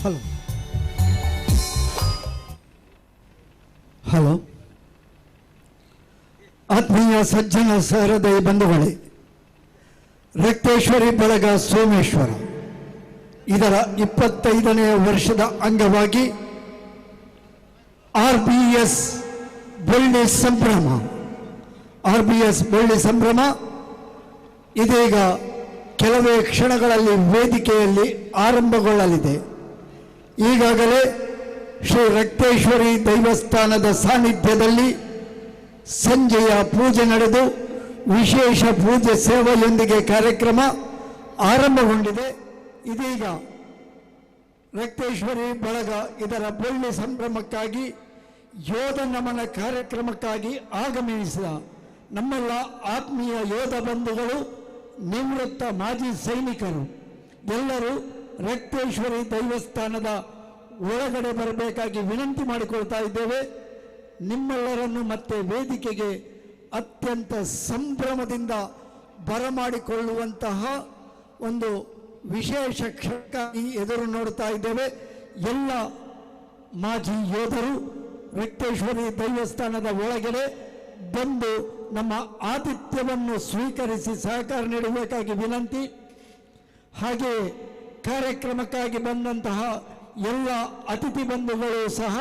Hello hello. ಆತ್ಮೀಯ ಸಜ್ಜನ ಸಹೃದಯ ಬಂಧುಗಳೇ, ರಕ್ತೇಶ್ವರಿ ಬಳಗ ಸೋಮೇಶ್ವರ ಇದರ 25ನೆಯ ವರ್ಷದ ಅಂಗವಾಗಿ ಆರ್ಬಿಎಸ್ ಬೆಳ್ಳಿ ಸಂಭ್ರಮ, ಆರ್ಬಿಎಸ್ ಬೆಳ್ಳಿ ಸಂಭ್ರಮ ಇದೀಗ ಕೆಲವೇ ಕ್ಷಣಗಳಲ್ಲಿ ವೇದಿಕೆಯಲ್ಲಿ ಆರಂಭಗೊಳ್ಳಲಿದೆ. ಈಗಾಗಲೇ ಶ್ರೀ ರಕ್ತೇಶ್ವರಿ ದೇವಸ್ಥಾನದ ಸಾನ್ನಿಧ್ಯದಲ್ಲಿ ಸಂಜೆಯ ಪೂಜೆ ನಡೆದು ವಿಶೇಷ ಪೂಜೆ ಸೇವೆಯೊಂದಿಗೆ ಕಾರ್ಯಕ್ರಮ ಆರಂಭಗೊಂಡಿದೆ. ಇದೀಗ ರಕ್ತೇಶ್ವರಿ ಬಳಗ ಇದರ ಬೆಳ್ಳಿ ಸಂಭ್ರಮಕ್ಕಾಗಿ, ಯೋಧ ನಮನ ಕಾರ್ಯಕ್ರಮಕ್ಕಾಗಿ ಆಗಮಿಸಿದ ನಮ್ಮೆಲ್ಲ ಆತ್ಮೀಯ ಯೋಧ ಬಂಧುಗಳು, ನಿವೃತ್ತ ಮಾಜಿ ಸೈನಿಕರು ಎಲ್ಲರೂ ರಕ್ತೇಶ್ವರಿ ದೇವಸ್ಥಾನದ ಒಳಗಡೆ ಬರಬೇಕಾಗಿ ವಿನಂತಿ ಮಾಡಿಕೊಳ್ತಾ ಇದ್ದೇವೆ. ನಿಮ್ಮೆಲ್ಲರನ್ನು ಮತ್ತೆ ವೇದಿಕೆಗೆ ಅತ್ಯಂತ ಸಂಭ್ರಮದಿಂದ ಬರಮಾಡಿಕೊಳ್ಳುವಂತಹ ಒಂದು ವಿಶೇಷ ಕ್ಷಣಕ್ಕಾಗಿ ಎದುರು ನೋಡ್ತಾ ಇದ್ದೇವೆ. ಎಲ್ಲ ಮಾಜಿ ಯೋಧರು ರಕ್ತೇಶ್ವರಿ ದೇವಸ್ಥಾನದ ಒಳಗಡೆ ಬಂದು ನಮ್ಮ ಆತಿಥ್ಯವನ್ನು ಸ್ವೀಕರಿಸಿ ಸಹಕಾರ ನೀಡಬೇಕಾಗಿ ವಿನಂತಿ. ಹಾಗೆಯೇ ಕಾರ್ಯಕ್ರಮಕ್ಕಾಗಿ ಬಂದಂತಹ ಎಲ್ಲ ಅತಿಥಿ ಬಂಧುಗಳು ಸಹ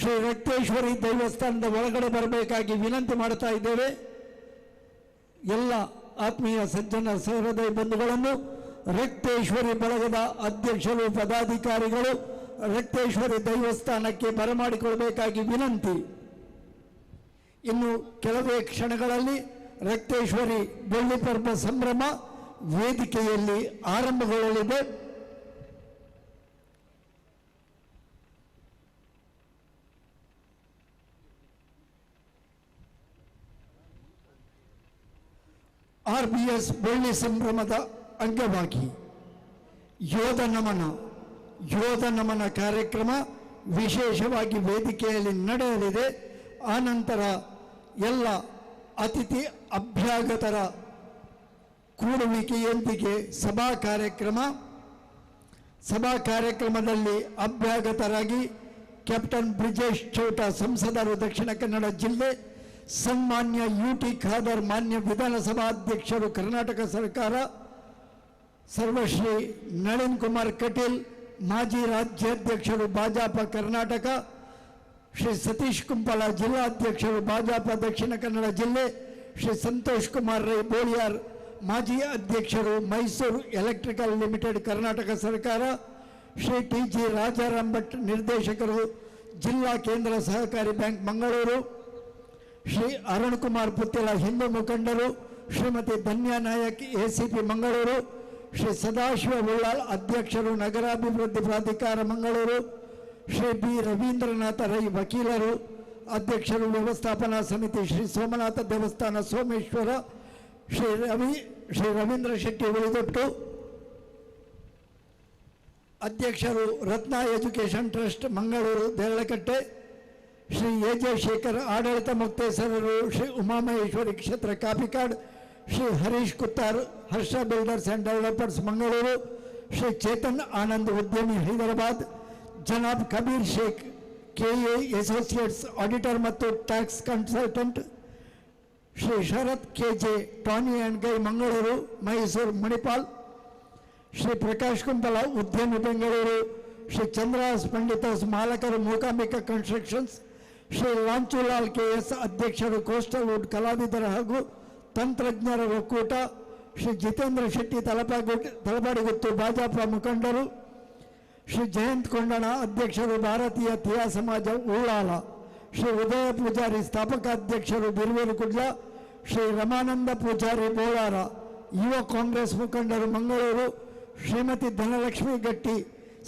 ಶ್ರೀ ರಕ್ತೇಶ್ವರಿ ದೇವಸ್ಥಾನದ ಒಳಗಡೆ ಬರಬೇಕಾಗಿ ವಿನಂತಿ ಮಾಡ್ತಾ ಇದ್ದೇವೆ. ಎಲ್ಲ ಆತ್ಮೀಯ ಸಜ್ಜನ ಸಹೃದಯ ಬಂಧುಗಳನ್ನು ರಕ್ತೇಶ್ವರಿ ಬಳಗದ ಅಧ್ಯಕ್ಷರು, ಪದಾಧಿಕಾರಿಗಳು ರಕ್ತೇಶ್ವರಿ ದೇವಸ್ಥಾನಕ್ಕೆ ಬರಮಾಡಿಕೊಳ್ಬೇಕಾಗಿ ವಿನಂತಿ. ಇನ್ನು ಕೆಲವೇ ಕ್ಷಣಗಳಲ್ಲಿ ರಕ್ತೇಶ್ವರಿ ಬೆಳ್ಳಿ ಪರ್ವ ಸಂಭ್ರಮ ವೇದಿಕೆಯಲ್ಲಿ ಆರಂಭಗೊಳ್ಳಲಿದೆ. ಆರ್ಬಿಎಸ್ ಬೆಳ್ಳಿ ಸಂಭ್ರಮದ ಅಂಗವಾಗಿ ಯೋಧ ನಮನ ಕಾರ್ಯಕ್ರಮ ವಿಶೇಷವಾಗಿ ವೇದಿಕೆಯಲ್ಲಿ ನಡೆಯಲಿದೆ. ಆನಂತರ ಎಲ್ಲ ಅತಿಥಿ ಅಭ್ಯಾಗತರ ಕೂಡುವಿಕೆಯೊಂದಿಗೆ ಸಭಾ ಕಾರ್ಯಕ್ರಮ. ಸಭಾ ಕಾರ್ಯಕ್ರಮದಲ್ಲಿ ಅಭ್ಯಾಗತರಾಗಿ ಕ್ಯಾಪ್ಟನ್ ಬ್ರಿಜೇಶ್ ಚೌಟ, ಸಂಸದರು, ದಕ್ಷಿಣ ಕನ್ನಡ ಜಿಲ್ಲೆ, ಸನ್ಮಾನ್ಯ ಯು.ಟಿ. ಖಾದರ್, ಮಾನ್ಯ ವಿಧಾನಸಭಾಧ್ಯಕ್ಷರು, ಕರ್ನಾಟಕ ಸರ್ಕಾರ, ಸರ್ವಶ್ರೀ ನಳಿನ್ ಕುಮಾರ್ ಕಟೀಲ್, ಮಾಜಿ ರಾಜ್ಯಾಧ್ಯಕ್ಷರು, ಭಾಜಪ ಕರ್ನಾಟಕ, ಶ್ರೀ ಸತೀಶ್ ಕುಂಪಲ, ಜಿಲ್ಲಾಧ್ಯಕ್ಷರು, ಭಾಜಪ ದಕ್ಷಿಣ ಕನ್ನಡ ಜಿಲ್ಲೆ, ಶ್ರೀ ಸಂತೋಷ್ ಕುಮಾರ್ ರೈ ಬೋಳಿಯಾರ್, ಮಾಜಿ ಅಧ್ಯಕ್ಷರು, ಮೈಸೂರು ಎಲೆಕ್ಟ್ರಿಕಲ್ ಲಿಮಿಟೆಡ್, ಕರ್ನಾಟಕ ಸರ್ಕಾರ, ಶ್ರೀ ಟಿ.ಜಿ. ರಾಜಾರಾಮ್ ಭಟ್, ನಿರ್ದೇಶಕರು, ಜಿಲ್ಲಾ ಕೇಂದ್ರ ಸಹಕಾರಿ ಬ್ಯಾಂಕ್, ಮಂಗಳೂರು, ಶ್ರೀ ಅರುಣ್ ಕುಮಾರ್ ಪುತ್ತಿಲ, ಹಿಂದೂ ಮುಖಂಡರು, ಶ್ರೀಮತಿ ಧನ್ಯಾ ನಾಯಕ್, ಎಸಿಪಿ, ಮಂಗಳೂರು, ಶ್ರೀ ಸದಾಶಿವ ಉಳ್ಳಾಲ್, ಅಧ್ಯಕ್ಷರು, ನಗರಾಭಿವೃದ್ಧಿ ಪ್ರಾಧಿಕಾರ, ಮಂಗಳೂರು, ಶ್ರೀ ಬಿ ರವೀಂದ್ರನಾಥ ರೈ, ವಕೀಲರು, ಅಧ್ಯಕ್ಷರು, ವ್ಯವಸ್ಥಾಪನಾ ಸಮಿತಿ, ಶ್ರೀ ಸೋಮನಾಥ ದೇವಸ್ಥಾನ, ಸೋಮೇಶ್ವರ, ಶ್ರೀ ರವೀಂದ್ರ ಶೆಟ್ಟಿ ಉಳಿದೊಟ್ಟು, ಅಧ್ಯಕ್ಷರು, Ratna education trust, Mangaluru, Deralakatte, Shri A J Shekhar, ಆಡಳಿತ ಮೊಕ್ತೇಸರರು, ಶ್ರೀ ಉಮಾಮಹೇಶ್ವರಿ ಕ್ಷೇತ್ರ, Kapikad, Shri Harish Kuttar, Harsha builders and developers, Mangaluru, Shri Chetan Anand, ಉದ್ಯಮಿ, ಹೈದರಾಬಾದ್, ಜನಾಬ್ Kabir Sheikh, KA associates, auditor ಮತ್ತು tax consultant, Shri Sharath K J, Tony and Guy, Mangaluru, Mysuru, Manipal, Shri Prakash Kumpala, ಉದ್ಯಮಿ, ಬೆಂಗಳೂರು, ಶ್ರೀ ಚಂದ್ರಹಾಸ್ ಪಂಡಿತಾಸ್, ಮಾಲಕರು, ಮೂಕಾಂಬಿಕಾ ಕನ್ಸ್ಟ್ರಕ್ಷನ್ಸ್, ಶ್ರೀ ಲಾಂಚುಲಾಲ್ ಕೆಎಸ್, ಅಧ್ಯಕ್ಷರು, ಕೋಸ್ಟಲ್ ವುಡ್ ಕಲಾವಿದರ ಹಾಗೂ ತಂತ್ರಜ್ಞರ ಒಕ್ಕೂಟ, ಶ್ರೀ ಜಿತೇಂದ್ರ ಶೆಟ್ಟಿ ತಲಪಾಡಿಗುತ್ತು, ಭಾಜಪ ಮುಖಂಡರು, ಶ್ರೀ ಜಯಂತ್ ಕೊಂಡಣ, ಅಧ್ಯಕ್ಷರು, ಭಾರತೀಯ ಥಿಯಾ ಸಮಾಜ, ಉಳ್ಳಾಲ, ಶ್ರೀ ಉದಯ ಪೂಜಾರಿ, ಸ್ಥಾಪಕ ಅಧ್ಯಕ್ಷರು, ಬಿರುವೇರು, ಕುಡ್ಲ, ಶ್ರೀ ರಮಾನಂದ ಪೂಜಾರಿ ಬೋಳಾರ, ಯುವ ಕಾಂಗ್ರೆಸ್ ಮುಖಂಡರು, ಮಂಗಳೂರು, ಶ್ರೀಮತಿ ಧನಲಕ್ಷ್ಮಿ ಗಟ್ಟಿ,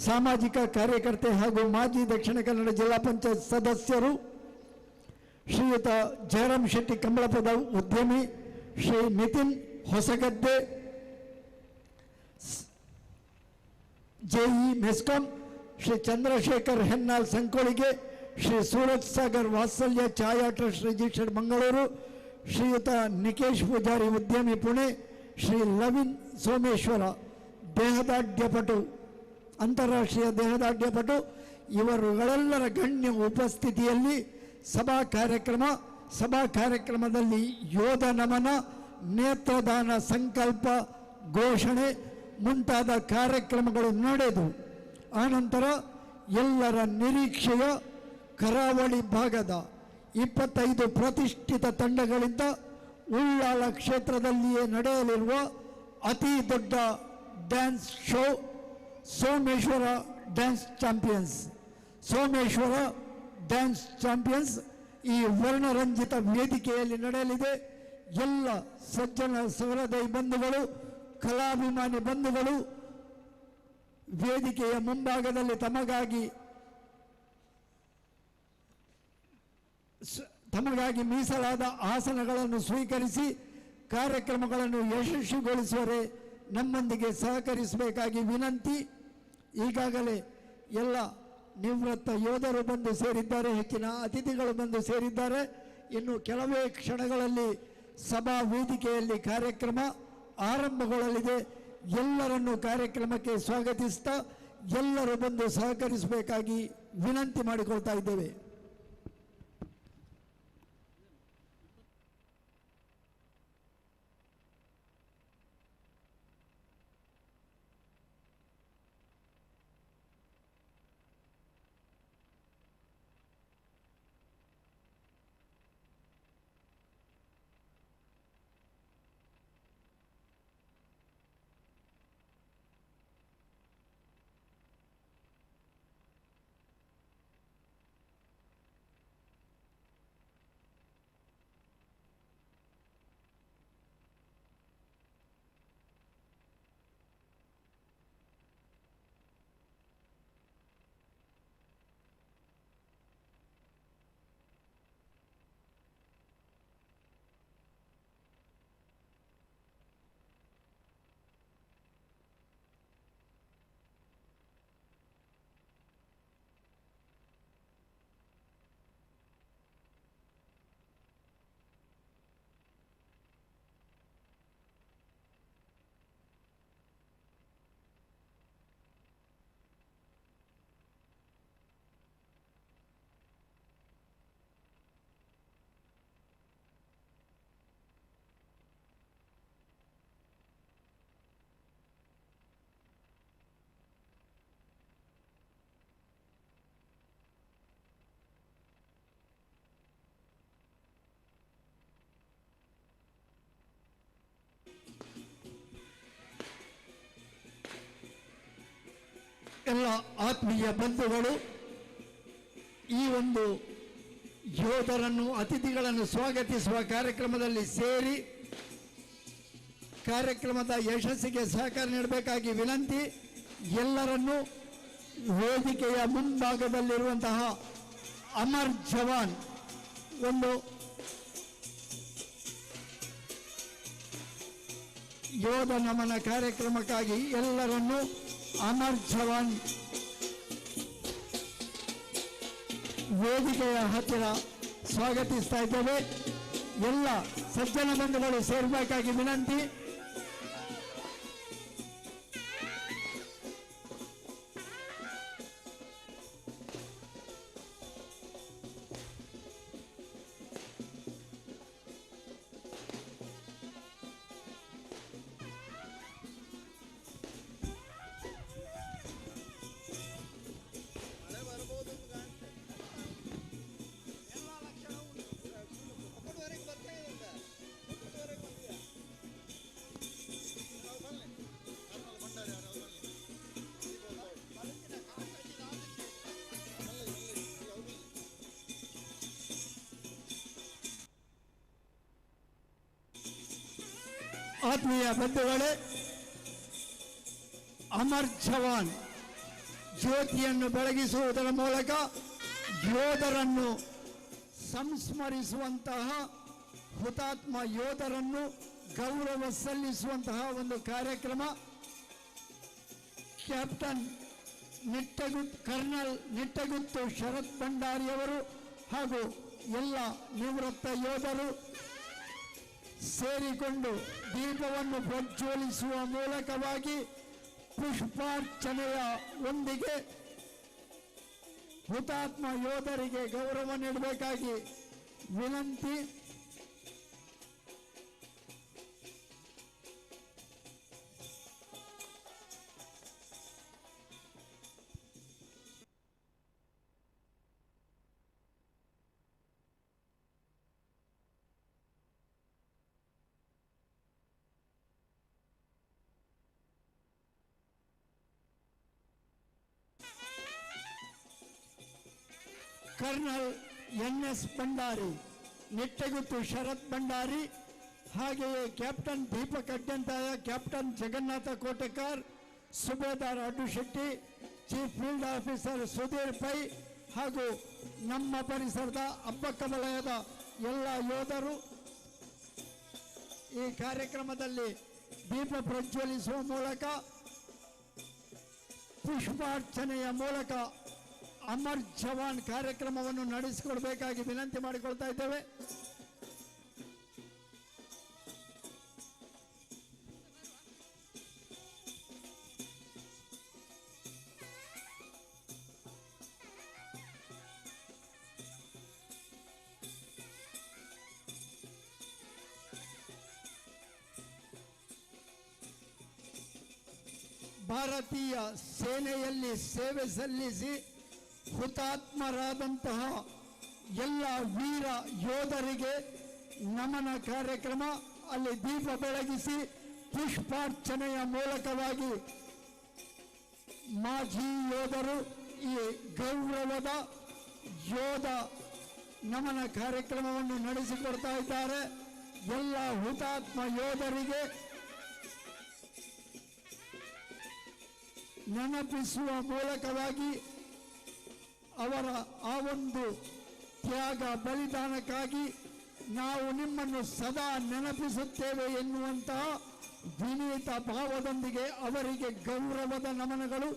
ಸಾಮಾಜಿಕ ಕಾರ್ಯಕರ್ತೆ ಹಾಗೂ ಮಾಜಿ ದಕ್ಷಿಣ ಕನ್ನಡ ಜಿಲ್ಲಾ ಪಂಚಾಯತ್ ಸದಸ್ಯರು, ಶ್ರೀಯುತ ಜಯರಾಮ್ ಶೆಟ್ಟಿ ಕಂಬಳಪದ, ಉದ್ಯಮಿ, ಶ್ರೀ ನಿತಿನ್ ಹೊಸಗದ್ದೆ, ಜೆಇ ಮೆಸ್ಕಾಂ, ಶ್ರೀ ಚಂದ್ರಶೇಖರ್ ಹೆನ್ನಾಲ್ ಸಂಕೋಳಿಗೆ, ಶ್ರೀ ಸೂರಜ್ ಸಾಗರ್ ವಾತ್ಸಲ್ಯ ಛಾಯಾ ಟ್ರಸ್ಟ್ ರಿಜಿಸ್ಟರ್ಡ್, ಮಂಗಳೂರು, ಶ್ರೀಯುತ ನಿಕೇಶ್ ಪೂಜಾರಿ, ಉದ್ಯಮಿ, ಪುಣೆ, ಶ್ರೀ ಲವಿನ್ ಸೋಮೇಶ್ವರ, ದೇಹದಾಢ್ಯಪಟು. ಅಂತಾರಾಷ್ಟ್ರೀಯ ದೇಹದಾಢ್ಯಪಟು ಇವರುಗಳೆಲ್ಲರ ಗಣ್ಯ ಉಪಸ್ಥಿತಿಯಲ್ಲಿ ಸಭಾ ಕಾರ್ಯಕ್ರಮ. ಸಭಾ ಕಾರ್ಯಕ್ರಮದಲ್ಲಿ ಯೋಧ ನಮನ, ನೇತ್ರದಾನ ಸಂಕಲ್ಪ ಘೋಷಣೆ ಮುಂತಾದ ಕಾರ್ಯಕ್ರಮಗಳು ನಡೆದು ಆನಂತರ ಎಲ್ಲರ ನಿರೀಕ್ಷೆಯ ಕರಾವಳಿ ಭಾಗದ 25 ಪ್ರತಿಷ್ಠಿತ ತಂಡಗಳಿಂದ ಉಳ್ಳಾಲ ಕ್ಷೇತ್ರದಲ್ಲಿಯೇ ನಡೆಯಲಿರುವ ಅತಿ ದೊಡ್ಡ dance show Someshwara dance champions, Someshwara dance champions ಈ ವರ್ಣರಂಜಿತ ವೇದಿಕೆಯಲ್ಲಿ ನಡೆಯಲಿದೆ. ಎಲ್ಲ ಸಜ್ಜನ ಸಹೃದಯ ಬಂಧುಗಳು, ಕಲಾಭಿಮಾನಿ ಬಂಧುಗಳು ವೇದಿಕೆಯ ಮುಂಭಾಗದಲ್ಲಿ ತಮಗಾಗಿ ಮೀಸಲಾದ ಆಸನಗಳನ್ನು ಸ್ವೀಕರಿಸಿ ಕಾರ್ಯಕ್ರಮಗಳನ್ನು ಯಶಸ್ವಿಗೊಳಿಸುವರೆ ನಮ್ಮೊಂದಿಗೆ ಸಹಕರಿಸಬೇಕಾಗಿ ವಿನಂತಿ. ಈಗಾಗಲೇ ಎಲ್ಲ ನಿವೃತ್ತ ಯೋಧರು ಬಂದು ಸೇರಿದ್ದಾರೆ, ಹೆಚ್ಚಿನ ಅತಿಥಿಗಳು ಬಂದು ಸೇರಿದ್ದಾರೆ. ಇನ್ನು ಕೆಲವೇ ಕ್ಷಣಗಳಲ್ಲಿ ಸಭಾ ವೇದಿಕೆಯಲ್ಲಿ ಕಾರ್ಯಕ್ರಮ ಆರಂಭಗೊಳ್ಳಲಿದೆ. ಎಲ್ಲರನ್ನೂ ಕಾರ್ಯಕ್ರಮಕ್ಕೆ ಸ್ವಾಗತಿಸ್ತಾ ಎಲ್ಲರೂ ಬಂದು ಸಹಕರಿಸಬೇಕಾಗಿ ವಿನಂತಿ ಮಾಡಿಕೊಳ್ತಾ ಇದ್ದೇವೆ. ಎಲ್ಲ ಆತ್ಮೀಯ ಬಂಧುಗಳು, ಈ ಒಂದು ಯೋಧರನ್ನು ಅತಿಥಿಗಳನ್ನು ಸ್ವಾಗತಿಸುವ ಕಾರ್ಯಕ್ರಮದಲ್ಲಿ ಸೇರಿ ಕಾರ್ಯಕ್ರಮದ ಯಶಸ್ಸಿಗೆ ಸಹಕಾರ ನೀಡಬೇಕಾಗಿ ವಿನಂತಿ. ಎಲ್ಲರನ್ನೂ ವೇದಿಕೆಯ ಮುಂಭಾಗದಲ್ಲಿರುವಂತಹ ಅಮರ್ ಜವಾನ್ ಒಂದು ಯೋಧ ನಮನ ಕಾರ್ಯಕ್ರಮಕ್ಕಾಗಿ ಎಲ್ಲರನ್ನೂ ಅಮರ್ ಜವಾನ್ ವೇದಿಕೆಯ ಹತ್ತಿರ ಸ್ವಾಗತಿಸ್ತಾ ಇದ್ದೇವೆ. ಎಲ್ಲ ಸಜ್ಜನ ಬಂಧುಗಳು ಸೇರಬೇಕಾಗಿ ವಿನಂತಿ. ಆತ್ಮೀಯ ಬಂಧುಗಳೇ, ಅಮರ್ ಜವಾನ್ ಜ್ಯೋತಿಯನ್ನು ಬೆಳಗಿಸುವುದರ ಮೂಲಕ ಯೋಧರನ್ನು ಸಂಸ್ಮರಿಸುವಂತಹ, ಹುತಾತ್ಮ ಯೋಧರನ್ನು ಗೌರವ ಸಲ್ಲಿಸುವಂತಹ ಒಂದು ಕಾರ್ಯಕ್ರಮ. ಕ್ಯಾಪ್ಟನ್ ಕರ್ನಲ್ ನಿಟ್ಟಗುತ್ತು ಶರತ್ ಭಂಡಾರಿಯವರು ಹಾಗೂ ಎಲ್ಲ ನಿವೃತ್ತ ಯೋಧರು ಸೇರಿಕೊಂಡು ದೀಪವನ್ನು ಪ್ರಜ್ವಲಿಸುವ ಮೂಲಕವಾಗಿ ಪುಷ್ಪಾರ್ಚನೆಯ ಒಂದಿಗೆ ಹುತಾತ್ಮ ಯೋಧರಿಗೆ ಗೌರವ ನೀಡಬೇಕಾಗಿ ವಿನಂತಿ. Colonel N S Bhandari, Nitteguttu Sharath Bhandari, ಹಾಗೆಯೇ captain Deepak Adyanthaya, captain Jagannatha Kotekar, Subedar Addu Shetty, chief field officer Sudhir Pai ಹಾಗೂ ನಮ್ಮ ಪರಿಸರದ ಅಬ್ಬಕ್ಕ ವಲಯದ ಎಲ್ಲ ಯೋಧರು ಈ ಕಾರ್ಯಕ್ರಮದಲ್ಲಿ ದೀಪ ಪ್ರಜ್ವಲಿಸುವ ಮೂಲಕ, ಪುಷ್ಪಾರ್ಚನೆಯ ಮೂಲಕ ಅಮರ್ ಜವಾನ್ ಕಾರ್ಯಕ್ರಮವನ್ನು ನಡೆಸಿಕೊಡಬೇಕಾಗಿ ವಿನಂತಿ ಮಾಡಿಕೊಳ್ತಾ ಇದ್ದೇವೆ. ಭಾರತೀಯ ಸೇನೆಯಲ್ಲಿ ಸೇವೆ ಸಲ್ಲಿಸಿ ಹುತಾತ್ಮರಾದಂತಹ ಎಲ್ಲ ವೀರ ಯೋಧರಿಗೆ ನಮನ ಕಾರ್ಯಕ್ರಮ ಅಲ್ಲಿ ದೀಪ ಬೆಳಗಿಸಿ ಪುಷ್ಪಾರ್ಚನೆಯ ಮೂಲಕವಾಗಿ ಮಾಜಿ ಯೋಧರು ಈ ಗೌರವದ ಯೋಧ ನಮನ ಕಾರ್ಯಕ್ರಮವನ್ನು ನಡೆಸಿಕೊಡ್ತಾ ಇದ್ದಾರೆ. ಎಲ್ಲ ಹುತಾತ್ಮ ಯೋಧರಿಗೆ ನೆನಪಿಸುವ ಮೂಲಕವಾಗಿ ಅವರ ಆ ಒಂದು ತ್ಯಾಗ ಬಲಿದಾನಕ್ಕಾಗಿ ನಾವು ನಿಮ್ಮನ್ನು ಸದಾ ನೆನಪಿಸುತ್ತೇವೆ ಎನ್ನುವಂತಹ ವಿನೀತ ಭಾವದೊಂದಿಗೆ ಅವರಿಗೆ ಗೌರವದ ನಮನಗಳು.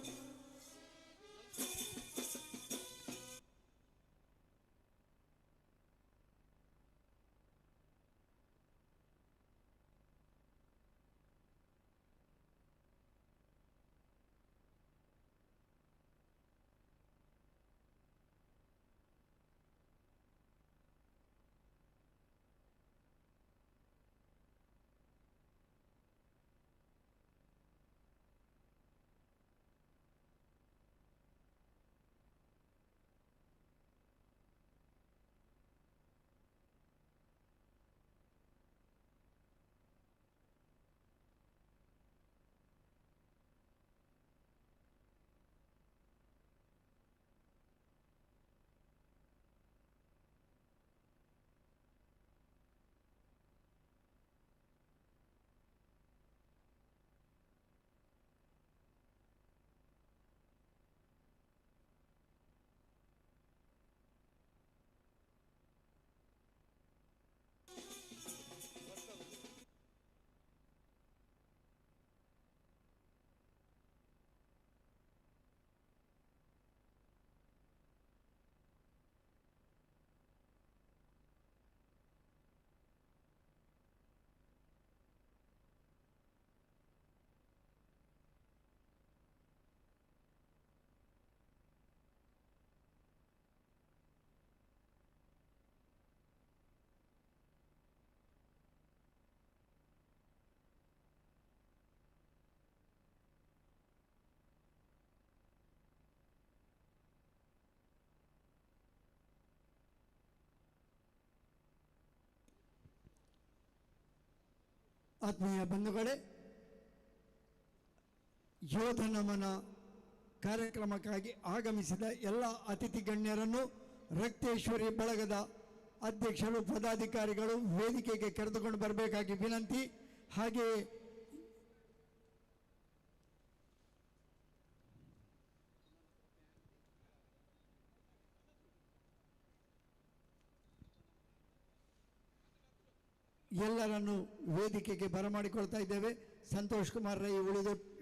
ಆತ್ಮೀಯ ಬಂಧುಗಳೇ, ಯೋಧ ನಮನ ಕಾರ್ಯಕ್ರಮಕ್ಕಾಗಿ ಆಗಮಿಸಿದ ಎಲ್ಲ ಅತಿಥಿ ಗಣ್ಯರನ್ನು ರಕ್ತೇಶ್ವರಿ ಬಳಗದ ಅಧ್ಯಕ್ಷರು, ಪದಾಧಿಕಾರಿಗಳು ವೇದಿಕೆಗೆ ಕರೆದುಕೊಂಡು ಬರಬೇಕಾಗಿ ವಿನಂತಿ. ಹಾಗೆಯೇ ಎಲ್ಲರನ್ನು ವೇದಿಕೆಗೆ ಬರಮಾಡಿಕೊಳ್ತಾ ಇದ್ದೇವೆ. ಸಂತೋಷ್ ಕುಮಾರ್ ರೈ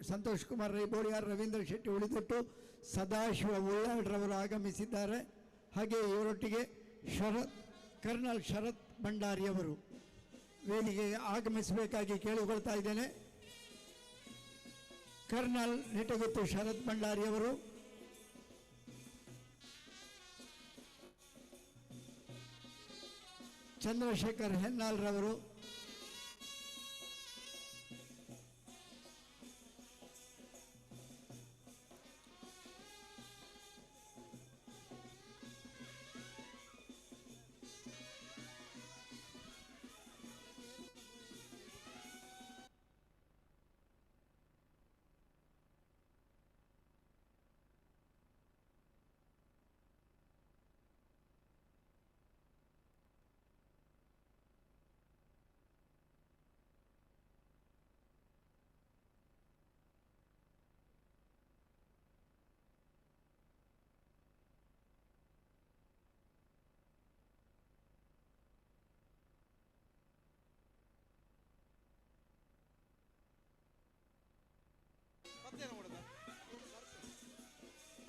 ಸಂತೋಷ್ ಕುಮಾರ್ ರೈ ಬೋಳಿಯಾರ್, ರವೀಂದ್ರ ಶೆಟ್ಟಿ ಉಳಿದೊಟ್ಟು, ಸದಾಶಿವ ಉಳ್ಳಾಡ್ರವರು ಆಗಮಿಸಿದ್ದಾರೆ. ಹಾಗೆ ಇವರೊಟ್ಟಿಗೆ ಕರ್ನಲ್ ಶರತ್ ಭಂಡಾರಿಯವರು ವೇದಿಕೆಗೆ ಆಗಮಿಸಬೇಕಾಗಿ ಕೇಳಿಕೊಳ್ತಾ ಇದ್ದೇನೆ. ಕರ್ನಲ್ ನಿಟಗುತ್ತು ಶರತ್ ಭಂಡಾರಿಯವರು, ಚಂದ್ರಶೇಖರ್ ಹೆನ್ನಾಲ್ರವರು,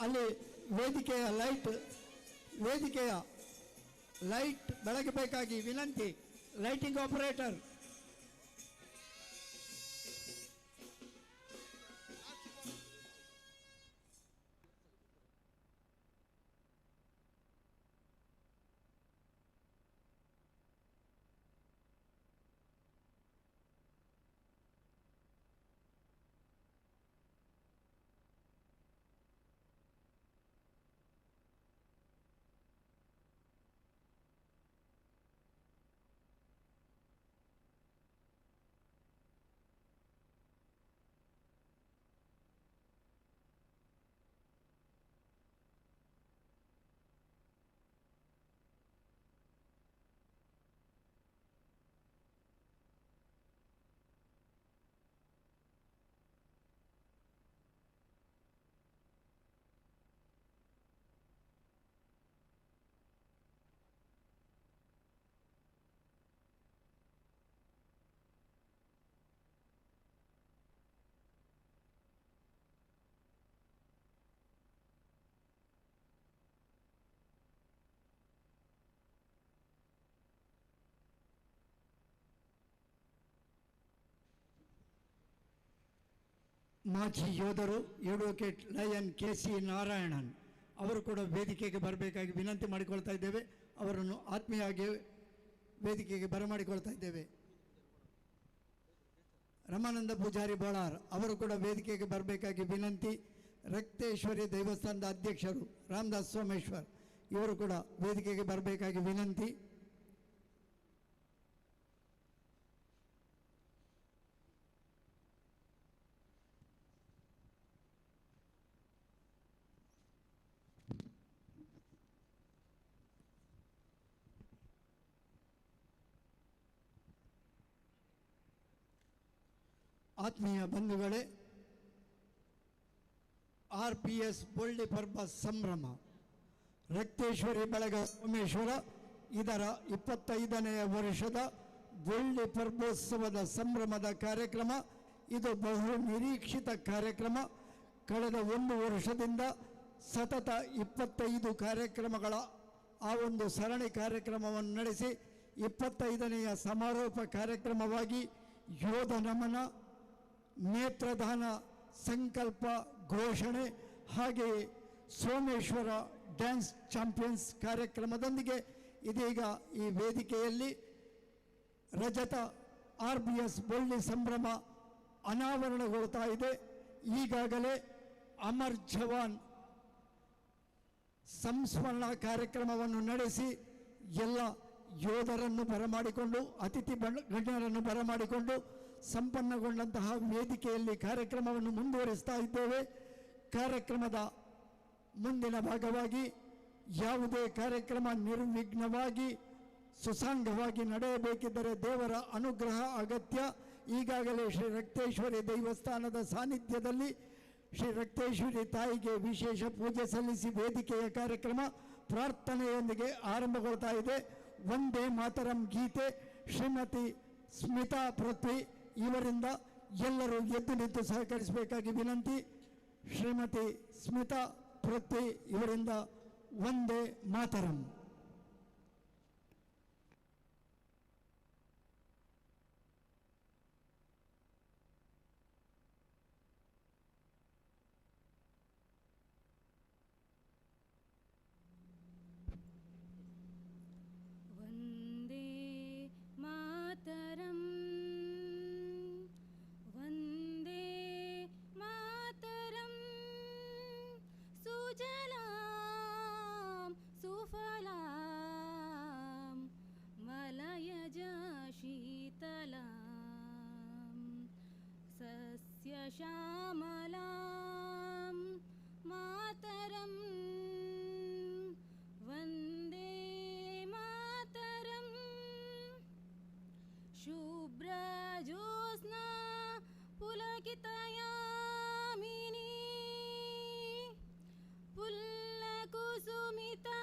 ಅಲ್ಲಿ ವೇದಿಕೆಯ ಲೈಟ್ ಬೆಳಗಬೇಕಾಗಿ ವಿನಂತಿ. ಲೈಟಿಂಗ್ ಆಪರೇಟರ್ ಮಾಜಿ ಯೋಧರು advocate lion K C Narayanan ಅವರು ಕೂಡ ವೇದಿಕೆಗೆ ಬರಬೇಕಾಗಿ ವಿನಂತಿ ಮಾಡಿಕೊಳ್ತಾ ಇದ್ದೇವೆ. ಅವರನ್ನು ಆತ್ಮೀಯವಾಗಿ ವೇದಿಕೆಗೆ ಬರಮಾಡಿಕೊಳ್ತಾ ಇದ್ದೇವೆ. ರಮಾನಂದ ಪೂಜಾರಿ ಬೋಳಾರ್ ಅವರು ಕೂಡ ವೇದಿಕೆಗೆ ಬರಬೇಕಾಗಿ ವಿನಂತಿ. ರಕ್ತೇಶ್ವರಿ ದೇವಸ್ಥಾನದ ಅಧ್ಯಕ್ಷರು ರಾಮದಾಸ್ ಸೋಮೇಶ್ವರ್ ಇವರು ಕೂಡ ವೇದಿಕೆಗೆ ಬರಬೇಕಾಗಿ ವಿನಂತಿ. ಆತ್ಮೀಯ ಬಂಧುಗಳೇ, RPS ಬೊಳ್ಳಿ ಪರ್ಬ ಸಂಭ್ರಮ ರಕ್ತೇಶ್ವರಿ ಬಳಗ ಸೋಮೇಶ್ವರ ಇದರ 25ನೇ ವರ್ಷದ ಬೊಳ್ಳಿ ಪರ್ಬೋತ್ಸವದ ಸಂಭ್ರಮದ ಕಾರ್ಯಕ್ರಮ ಇದು ಬಹು ನಿರೀಕ್ಷಿತ ಕಾರ್ಯಕ್ರಮ. ಕಳೆದ ಒಂದು ವರ್ಷದಿಂದ ಸತತ 25 ಕಾರ್ಯಕ್ರಮಗಳ ಆ ಒಂದು ಸರಣಿ ಕಾರ್ಯಕ್ರಮವನ್ನು ನಡೆಸಿ 25ನೆಯ ಸಮಾರೋಪ ಕಾರ್ಯಕ್ರಮವಾಗಿ ಯೋಧ ನಮನ, ನೇತ್ರದಾನ ಸಂಕಲ್ಪ ಘೋಷಣೆ, ಹಾಗೆಯೇ ಸೋಮೇಶ್ವರ ಡ್ಯಾನ್ಸ್ ಚಾಂಪಿಯನ್ಸ್ ಕಾರ್ಯಕ್ರಮದೊಂದಿಗೆ ಇದೀಗ ಈ ವೇದಿಕೆಯಲ್ಲಿ ರಜತ RBS ಬೊಳ್ಳಿ ಸಂಭ್ರಮ ಅನಾವರಣಗೊಳ್ತಾ ಇದೆ. ಈಗಾಗಲೇ ಅಮರ್ ಜವಾನ್ ಸಂಸ್ಮರಣಾ ಕಾರ್ಯಕ್ರಮವನ್ನು ನಡೆಸಿ ಎಲ್ಲ ಯೋಧರನ್ನು ಬರಮಾಡಿಕೊಂಡು, ಅತಿಥಿ ಗಣ್ಯರನ್ನು ಬರಮಾಡಿಕೊಂಡು ಸಂಪನ್ನಗೊಂಡಂತಹ ವೇದಿಕೆಯಲ್ಲಿ ಕಾರ್ಯಕ್ರಮವನ್ನು ಮುಂದುವರಿಸ್ತಾ ಇದ್ದೇವೆ. ಕಾರ್ಯಕ್ರಮದ ಮುಂದಿನ ಭಾಗವಾಗಿ ಯಾವುದೇ ಕಾರ್ಯಕ್ರಮ ನಿರ್ವಿಘ್ನವಾಗಿ ಸುಸಾಂಗವಾಗಿ ನಡೆಯಬೇಕಿದ್ದರೆ ದೇವರ ಅನುಗ್ರಹ ಅಗತ್ಯ. ಈಗಾಗಲೇ ಶ್ರೀ ರಕ್ತೇಶ್ವರಿ ದೇವಸ್ಥಾನದ ಸಾನ್ನಿಧ್ಯದಲ್ಲಿ ಶ್ರೀ ರಕ್ತೇಶ್ವರಿ ತಾಯಿಗೆ ವಿಶೇಷ ಪೂಜೆ ಸಲ್ಲಿಸಿ ವೇದಿಕೆಯ ಕಾರ್ಯಕ್ರಮ ಪ್ರಾರ್ಥನೆಯೊಂದಿಗೆ ಆರಂಭಗೊಳ್ತಾ ಇದೆ. ವಂದೇ ಮಾತರಂ ಗೀತೆ ಶ್ರೀಮತಿ ಸ್ಮಿತಾ ಪೃಥ್ವಿ ಇವರಿಂದ ಎಲ್ಲರೂ ಎದ್ದು ನಿಂತು ಸಹಕರಿಸಬೇಕಾಗಿ ವಿನಂತಿ. ಶ್ರೀಮತಿ ಸ್ಮಿತಾ ಪೃಥ್ವಿ ಇವರಿಂದ ವಂದೇ ಮಾತರಂ. श्यामलां मातरं वन्दे मातरम्। शुभ्रज्योत्स्ना पुलकितयामिनी पुल्लकुसुमिता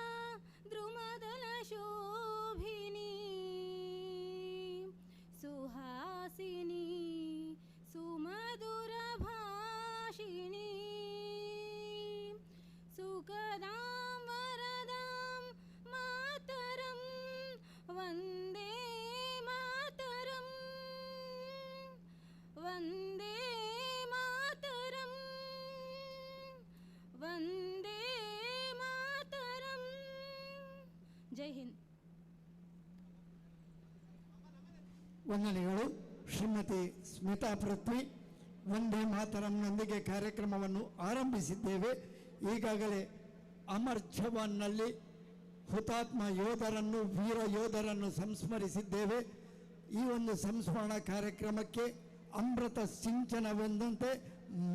द्रुमदलशोभिनी सुहासिनी सुमधुरभाषिणी सुखदां वरदां मातरं वन्दे मातरं वन्दे मातरं वन्दे मातरं। जय हिंद। ವಂದನೆಗಳು ಶ್ರೀಮತಿ ಸ್ಮಿತಾ ಪೃಥ್ವಿ. ವಂದೇ ಮಾತರಂನೊಂದಿಗೆ ಕಾರ್ಯಕ್ರಮವನ್ನು ಆರಂಭಿಸಿದ್ದೇವೆ. ಈಗಾಗಲೇ ಅಮರ್ ಜವಾನ್ನಲ್ಲಿ ಹುತಾತ್ಮ ಯೋಧರನ್ನು, ವೀರ ಯೋಧರನ್ನು ಸಂಸ್ಮರಿಸಿದ್ದೇವೆ. ಈ ಒಂದು ಸಂಸ್ಮರಣಾ ಕಾರ್ಯಕ್ರಮಕ್ಕೆ ಅಮೃತ ಸಿಂಚನವೆಂದಂತೆ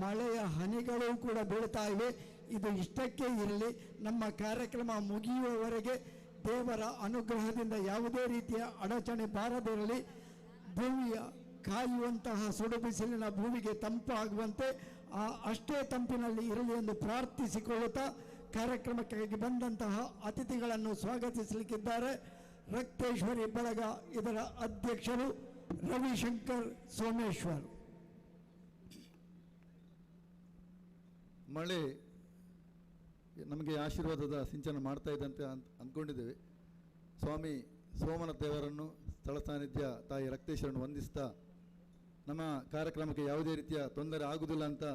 ಮಳೆಯ ಹನಿಗಳು ಕೂಡ ಬೀಳ್ತಾ ಇವೆ. ಇದು ಇಷ್ಟಕ್ಕೆ ಇರಲಿ, ನಮ್ಮ ಕಾರ್ಯಕ್ರಮ ಮುಗಿಯುವವರೆಗೆ ದೇವರ ಅನುಗ್ರಹದಿಂದ ಯಾವುದೇ ರೀತಿಯ ಅಡಚಣೆ ಬಾರದಿರಲಿ. ಭೂಮಿಯ ಕಾಯುವಂತಹ ಸುಡು ಬಿಸಿಲಿನ ಭೂಮಿಗೆ ತಂಪಾಗುವಂತೆ ಆ ಅಷ್ಟೇ ತಂಪಿನಲ್ಲಿ ಇರಲಿ ಎಂದು ಪ್ರಾರ್ಥಿಸಿಕೊಳ್ಳುತ್ತಾ ಕಾರ್ಯಕ್ರಮಕ್ಕಾಗಿ ಬಂದಂತಹ ಅತಿಥಿಗಳನ್ನು ಸ್ವಾಗತಿಸಲಿಕ್ಕಿದ್ದಾರೆ ರಕ್ತೇಶ್ವರಿ ಬಳಗ ಇದರ ಅಧ್ಯಕ್ಷರು ರವಿಶಂಕರ್ ಸೋಮೇಶ್ವರ್. ಮಳೆ ನಮಗೆ ಆಶೀರ್ವಾದದ ಸಿಂಚನ ಮಾಡ್ತಾ ಇದೆ ಅಂತ ಅಂದ್ಕೊಂಡಿದ್ದೇವೆ. ಸ್ವಾಮಿ ಸೋಮನಾಥ ದೇವರನ್ನು, ಸ್ಥಳ ಸಾನ್ನಿಧ್ಯ ತಾಯಿ ರಕ್ತೇಶ್ವರನ್ನು ವಂದಿಸ್ತಾ ನಮ್ಮ ಕಾರ್ಯಕ್ರಮಕ್ಕೆ ಯಾವುದೇ ರೀತಿಯ ತೊಂದರೆ ಆಗುವುದಿಲ್ಲ ಅಂತ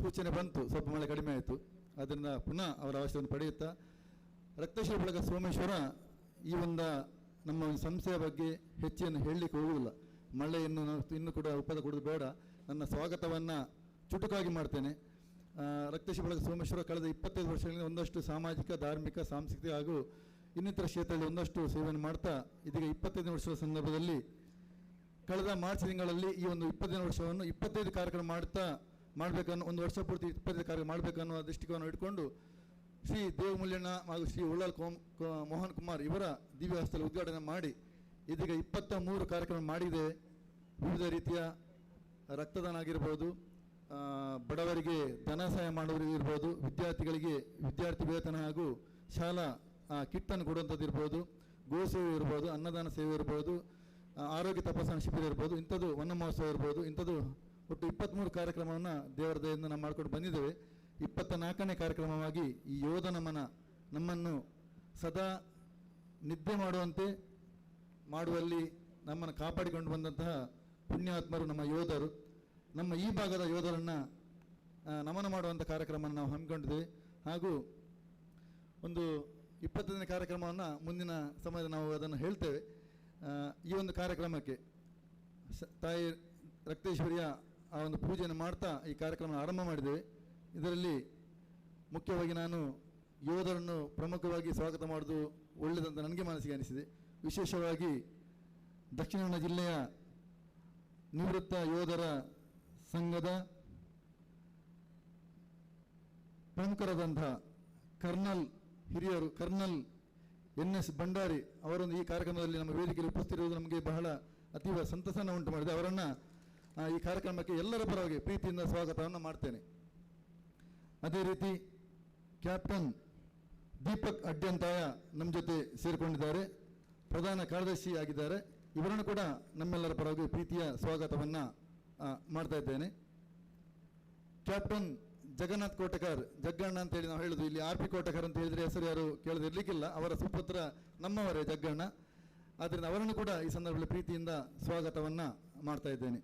ಸೂಚನೆ ಬಂತು. ಸ್ವಲ್ಪ ಮಳೆ ಕಡಿಮೆ ಆಯಿತು, ಆದ್ದರಿಂದ ಪುನಃ ಅವರ ಅವಶ್ಯವನ್ನು ಪಡೆಯುತ್ತಾ ರಕ್ತೇಶ್ವರ ಬಳಗ ಸೋಮೇಶ್ವರ ಈ ಒಂದು ನಮ್ಮ ಒಂದು ಸಂಸ್ಥೆಯ ಬಗ್ಗೆ ಹೆಚ್ಚೇನು ಹೇಳಲಿಕ್ಕೆ ಹೋಗುವುದಿಲ್ಲ. ಮಳೆಯನ್ನು ನಾವು ಇನ್ನೂ ಕೂಡ ಉಪದ ಕೊಡೋದು ಬೇಡ. ನನ್ನ ಸ್ವಾಗತವನ್ನು ಚುಟುಕಾಗಿ ಮಾಡ್ತೇನೆ. ರಕ್ತೇಶ್ವರ ಬಳಗ ಸೋಮೇಶ್ವರ ಕಳೆದ 25 ವರ್ಷಗಳಿಂದ ಒಂದಷ್ಟು ಸಾಮಾಜಿಕ, ಧಾರ್ಮಿಕ, ಸಾಂಸ್ಕೃತಿಕ ಹಾಗೂ ಇನ್ನಿತರ ಕ್ಷೇತ್ರದಲ್ಲಿ ಒಂದಷ್ಟು ಸೇವೆಯನ್ನು ಮಾಡ್ತಾ ಇದೀಗ 25 ವರ್ಷದ ಸಂದರ್ಭದಲ್ಲಿ ಕಳೆದ ಮಾರ್ಚ್ ತಿಂಗಳಲ್ಲಿ ಈ ಒಂದು 25 ವರ್ಷವನ್ನು 25 ಕಾರ್ಯಕ್ರಮ ಮಾಡಬೇಕನ್ನೋ, ಒಂದು ವರ್ಷ ಪೂರ್ತಿ 25 ಕಾರ್ಯಕ್ರಮ ಮಾಡಬೇಕನ್ನೋ ದೃಷ್ಟಿಕೋನ ಇಟ್ಕೊಂಡು ಶ್ರೀ ದೇವಮೂಲ್ಯಣ್ಣ ಹಾಗೂ ಶ್ರೀ ಉಳ್ಳಾಲ್ ಮೋಹನ್ ಕುಮಾರ್ ಇವರ ದಿವ್ಯ ಹಸ್ತದಲ್ಲಿ ಉದ್ಘಾಟನೆ ಮಾಡಿ ಇದೀಗ 23 ಕಾರ್ಯಕ್ರಮ ಮಾಡಿದೆ. ವಿವಿಧ ರೀತಿಯ ರಕ್ತದಾನ ಆಗಿರ್ಬೋದು, ಬಡವರಿಗೆ ಧನ ಸಹಾಯ ಮಾಡೋರು ಇರ್ಬೋದು, ವಿದ್ಯಾರ್ಥಿಗಳಿಗೆ ವಿದ್ಯಾರ್ಥಿ ವೇತನ ಹಾಗೂ ಶಾಲಾ ಕಿಟ್ಟನ್ನು ಕೊಡುವಂಥದ್ದು ಇರ್ಬೋದು, ಗೋ ಸೇವೆ ಇರ್ಬೋದು, ಅನ್ನದಾನ ಸೇವೆ ಇರ್ಬೋದು, ಆರೋಗ್ಯ ತಪಾಸಣಾ ಶಿಬಿರ ಇರ್ಬೋದು, ಇಂಥದ್ದು ವನ ಮಹೋತ್ಸವ ಇರ್ಬೋದು, ಇಂಥದ್ದು ಒಟ್ಟು 23 ಕಾರ್ಯಕ್ರಮವನ್ನು ದೇವರ ದಯೆಯಿಂದ ನಾವು ಮಾಡ್ಕೊಂಡು ಬಂದಿದ್ದೇವೆ. 24ನೇ ಕಾರ್ಯಕ್ರಮವಾಗಿ ಈ ಯೋಧ ನಮನ ನಮ್ಮನ್ನು ಸದಾ ನಿದ್ದೆ ಮಾಡುವಂತೆ ಮಾಡುವಲ್ಲಿ ನಮ್ಮನ್ನು ಕಾಪಾಡಿಕೊಂಡು ಬಂದಂತಹ ಪುಣ್ಯಾತ್ಮರು ನಮ್ಮ ಯೋಧರು. ನಮ್ಮ ಈ ಭಾಗದ ಯೋಧರನ್ನು ನಮನ ಮಾಡುವಂಥ ಕಾರ್ಯಕ್ರಮವನ್ನು ನಾವು ಹಮ್ಮಿಕೊಂಡಿದ್ದೇವೆ. ಹಾಗೂ ಒಂದು 25ನೇ ಕಾರ್ಯಕ್ರಮವನ್ನು ಮುಂದಿನ ಸಮಯದಲ್ಲಿ ನಾವು ಅದನ್ನು ಹೇಳ್ತೇವೆ. ಈ ಒಂದು ಕಾರ್ಯಕ್ರಮಕ್ಕೆ ತಾಯಿ ರಕ್ತೇಶ್ವರಿಯ ಆ ಒಂದು ಪೂಜೆಯನ್ನು ಮಾಡ್ತಾ ಈ ಕಾರ್ಯಕ್ರಮ ಆರಂಭ ಮಾಡಿದ್ದೇವೆ. ಇದರಲ್ಲಿ ಮುಖ್ಯವಾಗಿ ನಾನು ಯೋಧರನ್ನು ಪ್ರಮುಖವಾಗಿ ಸ್ವಾಗತ ಮಾಡೋದು ಒಳ್ಳೆಯದಂತ ನನಗೆ ಮನಸ್ಸಿಗೆ ಅನಿಸಿದೆ. ವಿಶೇಷವಾಗಿ ದಕ್ಷಿಣ ಕನ್ನಡ ಜಿಲ್ಲೆಯ ನಿವೃತ್ತ ಯೋಧರ ಸಂಘದ ಪ್ರಮುಖರಾದಂತಹ ಕರ್ನಲ್ ಹಿರಿಯರು ಕರ್ನಲ್ ಎನ್ ಎಸ್ ಭಂಡಾರಿ ಅವರೊಂದು ಈ ಕಾರ್ಯಕ್ರಮದಲ್ಲಿ ನಮ್ಮ ವೇದಿಕೆಯಲ್ಲಿ ಉಪಸ್ಥಿತಿರುವುದು ನಮಗೆ ಬಹಳ ಅತೀವ ಸಂತಸವನ್ನು ಉಂಟು ಮಾಡಿದೆ. ಅವರನ್ನು ಈ ಕಾರ್ಯಕ್ರಮಕ್ಕೆ ಎಲ್ಲರ ಪರವಾಗಿ ಪ್ರೀತಿಯಿಂದ ಸ್ವಾಗತವನ್ನು ಮಾಡ್ತೇನೆ. ಅದೇ ರೀತಿ ಕ್ಯಾಪ್ಟನ್ ದೀಪಕ್ ಅಡ್ಯಂತಾಯ ನಮ್ಮ ಜೊತೆ ಸೇರಿಕೊಂಡಿದ್ದಾರೆ, ಪ್ರಧಾನ ಕಾರ್ಯದರ್ಶಿ ಆಗಿದ್ದಾರೆ. ಇವರನ್ನು ಕೂಡ ನಮ್ಮೆಲ್ಲರ ಪರವಾಗಿ ಪ್ರೀತಿಯ ಸ್ವಾಗತವನ್ನು ಮಾಡ್ತಾ ಇದ್ದೇನೆ. ಕ್ಯಾಪ್ಟನ್ ಜಗನ್ನಾಥ್ ಕೋಟಕರ್, ಜಗ್ಗಣ್ಣ ಅಂತೇಳಿ ನಾವು ಹೇಳುದು, ಇಲ್ಲಿ ಆರ್ ಪಿ ಕೋಟಕರ್ ಅಂತ ಹೇಳಿದರೆ ಹೆಸರು ಯಾರು ಕೇಳದಿರಲಿಕ್ಕಿಲ್ಲ, ಅವರ ಸುಪುತ್ರ ನಮ್ಮವರೇ ಜಗ್ಗಣ್ಣ. ಆದ್ದರಿಂದ ಅವರನ್ನು ಕೂಡ ಈ ಸಂದರ್ಭದಲ್ಲಿ ಪ್ರೀತಿಯಿಂದ ಸ್ವಾಗತವನ್ನು ಮಾಡ್ತಾ ಇದ್ದೇನೆ.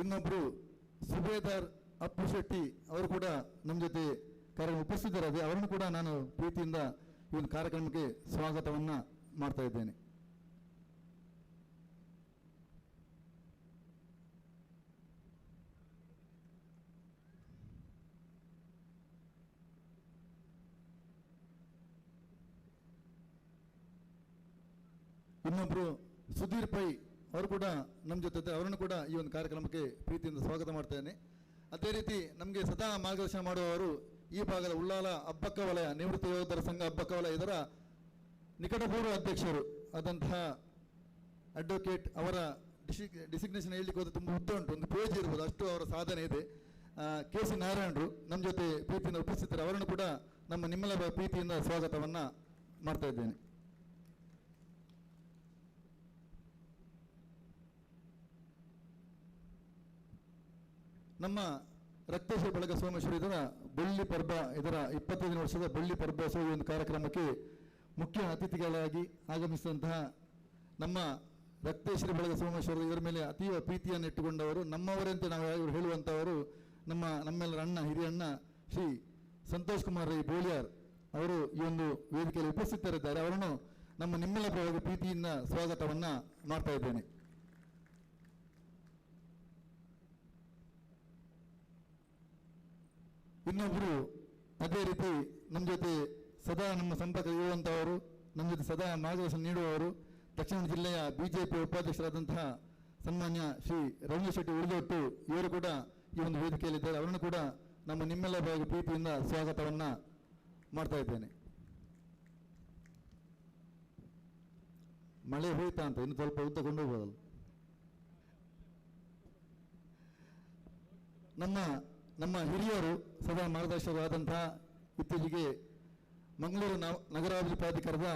ಇನ್ನೊಬ್ಬರು ಸುಬೇದಾರ್ ಅಪ್ಪು ಶೆಟ್ಟಿ ಅವರು ಕೂಡ ನಮ್ಮ ಜೊತೆ ಕಾರ್ಯಕ್ರಮ ಉಪಸ್ಥಿತರಾದ, ಅವರನ್ನು ಕೂಡ ನಾನು ಪ್ರೀತಿಯಿಂದ ಈ ಒಂದು ಕಾರ್ಯಕ್ರಮಕ್ಕೆ ಸ್ವಾಗತವನ್ನು ಮಾಡ್ತಾ ಇದ್ದೇನೆ. ಇನ್ನೊಬ್ಬರು ಸುಧೀರ್ ಪೈ ಅವರು ಕೂಡ ನಮ್ಮ ಜೊತೆ ಇದ್ದಾರೆ. ಅವರನ್ನು ಕೂಡ ಈ ಒಂದು ಕಾರ್ಯಕ್ರಮಕ್ಕೆ ಪ್ರೀತಿಯಿಂದ ಸ್ವಾಗತ ಮಾಡ್ತೇನೆ. ಅದೇ ರೀತಿ ನಮಗೆ ಸದಾ ಮಾರ್ಗದರ್ಶನ ಮಾಡುವವರು ಈ ಭಾಗದ ಉಳ್ಳಾಲ ಅಬ್ಬಕ್ಕ ವಲಯ ನಿವೃತ್ತ ಯೋಧರ ಸಂಘ ಅಬ್ಬಕ್ಕ ವಲಯ ಇದರ ನಿಕಟಪೂರ್ವ ಅಧ್ಯಕ್ಷರು ಆದಂತಹ ಅಡ್ವೊಕೇಟ್ ಅವರ ಡಿಸಿಗ್ನೇಷನ್ ಹೇಳಲಿಕ್ಕೆ ಹೋದ್ರೆ ತುಂಬ ಉದ್ದ ಉಂಟು, ಒಂದು ಪೇಜ್ ಇರ್ಬೋದು, ಅಷ್ಟು ಅವರ ಸಾಧನೆ ಇದೆ. ಕೆ ಸಿ ನಾರಾಯಣರು ನಮ್ಮ ಜೊತೆ ಪ್ರೀತಿಯಿಂದ ಉಪಸ್ಥಿತರು. ಅವರನ್ನು ಕೂಡ ನಮ್ಮ ನಿಮ್ಮೆಲ್ಲರ ಪ್ರೀತಿಯಿಂದ ಸ್ವಾಗತವನ್ನು ಮಾಡ್ತಾ ಇದ್ದೇನೆ. ನಮ್ಮ ರಕ್ತೇಶ್ವರ ಬಳಗ ಸೋಮೇಶ್ವರ ಇದರ ಬೆಳ್ಳಿ ಪರ್ಬ, ಇದರ 25 ವರ್ಷದ ಬೆಳ್ಳಿ ಪರ್ಬೋತ್ಸವ ಈ ಒಂದು ಕಾರ್ಯಕ್ರಮಕ್ಕೆ ಮುಖ್ಯ ಅತಿಥಿಗಳಾಗಿ ಆಗಮಿಸಿದಂತಹ ನಮ್ಮ ರಕ್ತೇಶ್ವರ ಬಳಗ ಸೋಮೇಶ್ವರ ಇದರ ಮೇಲೆ ಅತೀವ ಪ್ರೀತಿಯನ್ನು ಇಟ್ಟುಕೊಂಡವರು, ನಮ್ಮವರಂತೆ ನಾವು ಇವರು ಹೇಳುವಂಥವರು ನಮ್ಮ ನಮ್ಮೆಲ್ಲರ ಅಣ್ಣ, ಹಿರಿಯ ಅಣ್ಣ ಶ್ರೀ ಸಂತೋಷ್ ಕುಮಾರ್ ರೈ ಬೋಳಿಯಾರ್ ಅವರು ಈ ಒಂದು ವೇದಿಕೆಯಲ್ಲಿ ಉಪಸ್ಥಿತರಿದ್ದಾರೆ. ಅವರನ್ನು ನಮ್ಮ ನಿಮ್ಮೆಲ್ಲ ಪರವಾಗಿ ಪ್ರೀತಿಯಿಂದ ಸ್ವಾಗತವನ್ನು ಮಾಡ್ತಾ ಇದ್ದೇನೆ. ಇನ್ನೊಬ್ಬರು ಅದೇ ರೀತಿ ನಮ್ಮ ಜೊತೆ ಸದಾ ನಮ್ಮ ಸಂಪರ್ಕ ಇರುವಂಥವರು, ನಮ್ಮ ಜೊತೆ ಸದಾ ಮಾರ್ಗದರ್ಶನ ನೀಡುವವರು, ದಕ್ಷಿಣ ಜಿಲ್ಲೆಯ ಬಿಜೆಪಿ ಉಪಾಧ್ಯಕ್ಷರಾದಂತಹ ಸನ್ಮಾನ್ಯ ಶ್ರೀ ರವೀಂದ್ರ ಶೆಟ್ಟಿ ಉಳಿದೊಟ್ಟು ಇವರು ಕೂಡ ಈ ಒಂದು ವೇದಿಕೆಯಲ್ಲಿದ್ದಾರೆ. ಅವರನ್ನು ಕೂಡ ನಮ್ಮ ನಿಮ್ಮೆಲ್ಲ ಪರವಾಗಿ ಪ್ರೀತಿಯಿಂದ ಸ್ವಾಗತವನ್ನು ಮಾಡ್ತಾ ಇದ್ದೇನೆ. ಮಳೆ ಹೋಯ್ತಾ ಅಂತ ಇನ್ನು ಸ್ವಲ್ಪ ಉದ್ದ ಕೊಂಡೋಗ್ಬೋದಲ್ಲ. ನಮ್ಮ ನಮ್ಮ ಹಿರಿಯರು ಸದಾ ಮಾರ್ಗದರ್ಶಕರಾದಂತಹ ಇತ್ತೀಚೆಗೆ ಮಂಗಳೂರು ನಗರಾಭಿವೃದ್ಧಿ ಪ್ರಾಧಿಕಾರದ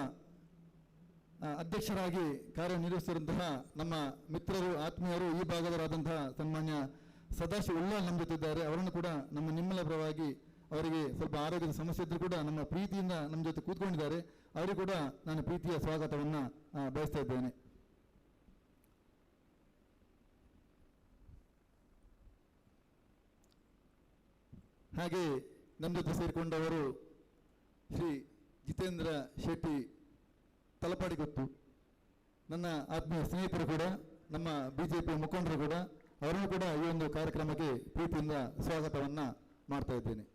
ಅಧ್ಯಕ್ಷರಾಗಿ ಕಾರ್ಯನಿರ್ವಹಿಸಿರುವಂತಹ ನಮ್ಮ ಮಿತ್ರರು, ಆತ್ಮೀಯರು, ಈ ಭಾಗದವರಾದಂತಹ ಸನ್ಮಾನ್ಯ ಸದಾಶಿವ ಉಳ್ಳಾಲ್ ನಮ್ಮ ಜೊತೆ ಇದ್ದಾರೆ. ಅವರನ್ನು ಕೂಡ ನಮ್ಮ ನಿಮ್ಮೆಲ್ಲ ಪರವಾಗಿ, ಅವರಿಗೆ ಸ್ವಲ್ಪ ಆರೋಗ್ಯದ ಸಮಸ್ಯೆ ಇದ್ದರೂ ಕೂಡ ನಮ್ಮ ಪ್ರೀತಿಯಿಂದ ನಮ್ಮ ಜೊತೆ ಕೂತ್ಕೊಂಡಿದ್ದಾರೆ. ಅವರಿಗೂ ಕೂಡ ನಾನು ಪ್ರೀತಿಯ ಸ್ವಾಗತವನ್ನು ಬಯಸ್ತಾ ಇದ್ದೇನೆ. ಹಾಗೆ ನಮ್ಮ ಜೊತೆ ಸೇರಿಕೊಂಡವರು ಶ್ರೀ ಜಿತೇಂದ್ರ ಶೆಟ್ಟಿ ತಲಪಾಡಿಗೊತ್ತು, ನನ್ನ ಆತ್ಮೀಯ ಸ್ನೇಹಿತರು ಕೂಡ, ನಮ್ಮ ಬಿಜೆಪಿ ಮುಖಂಡರು ಕೂಡ, ಅವರನ್ನು ಕೂಡ ಈ ಒಂದು ಕಾರ್ಯಕ್ರಮಕ್ಕೆ ಪ್ರೀತಿಯಿಂದ ಸ್ವಾಗತವನ್ನು ಮಾಡ್ತಾ ಇದ್ದೇನೆ.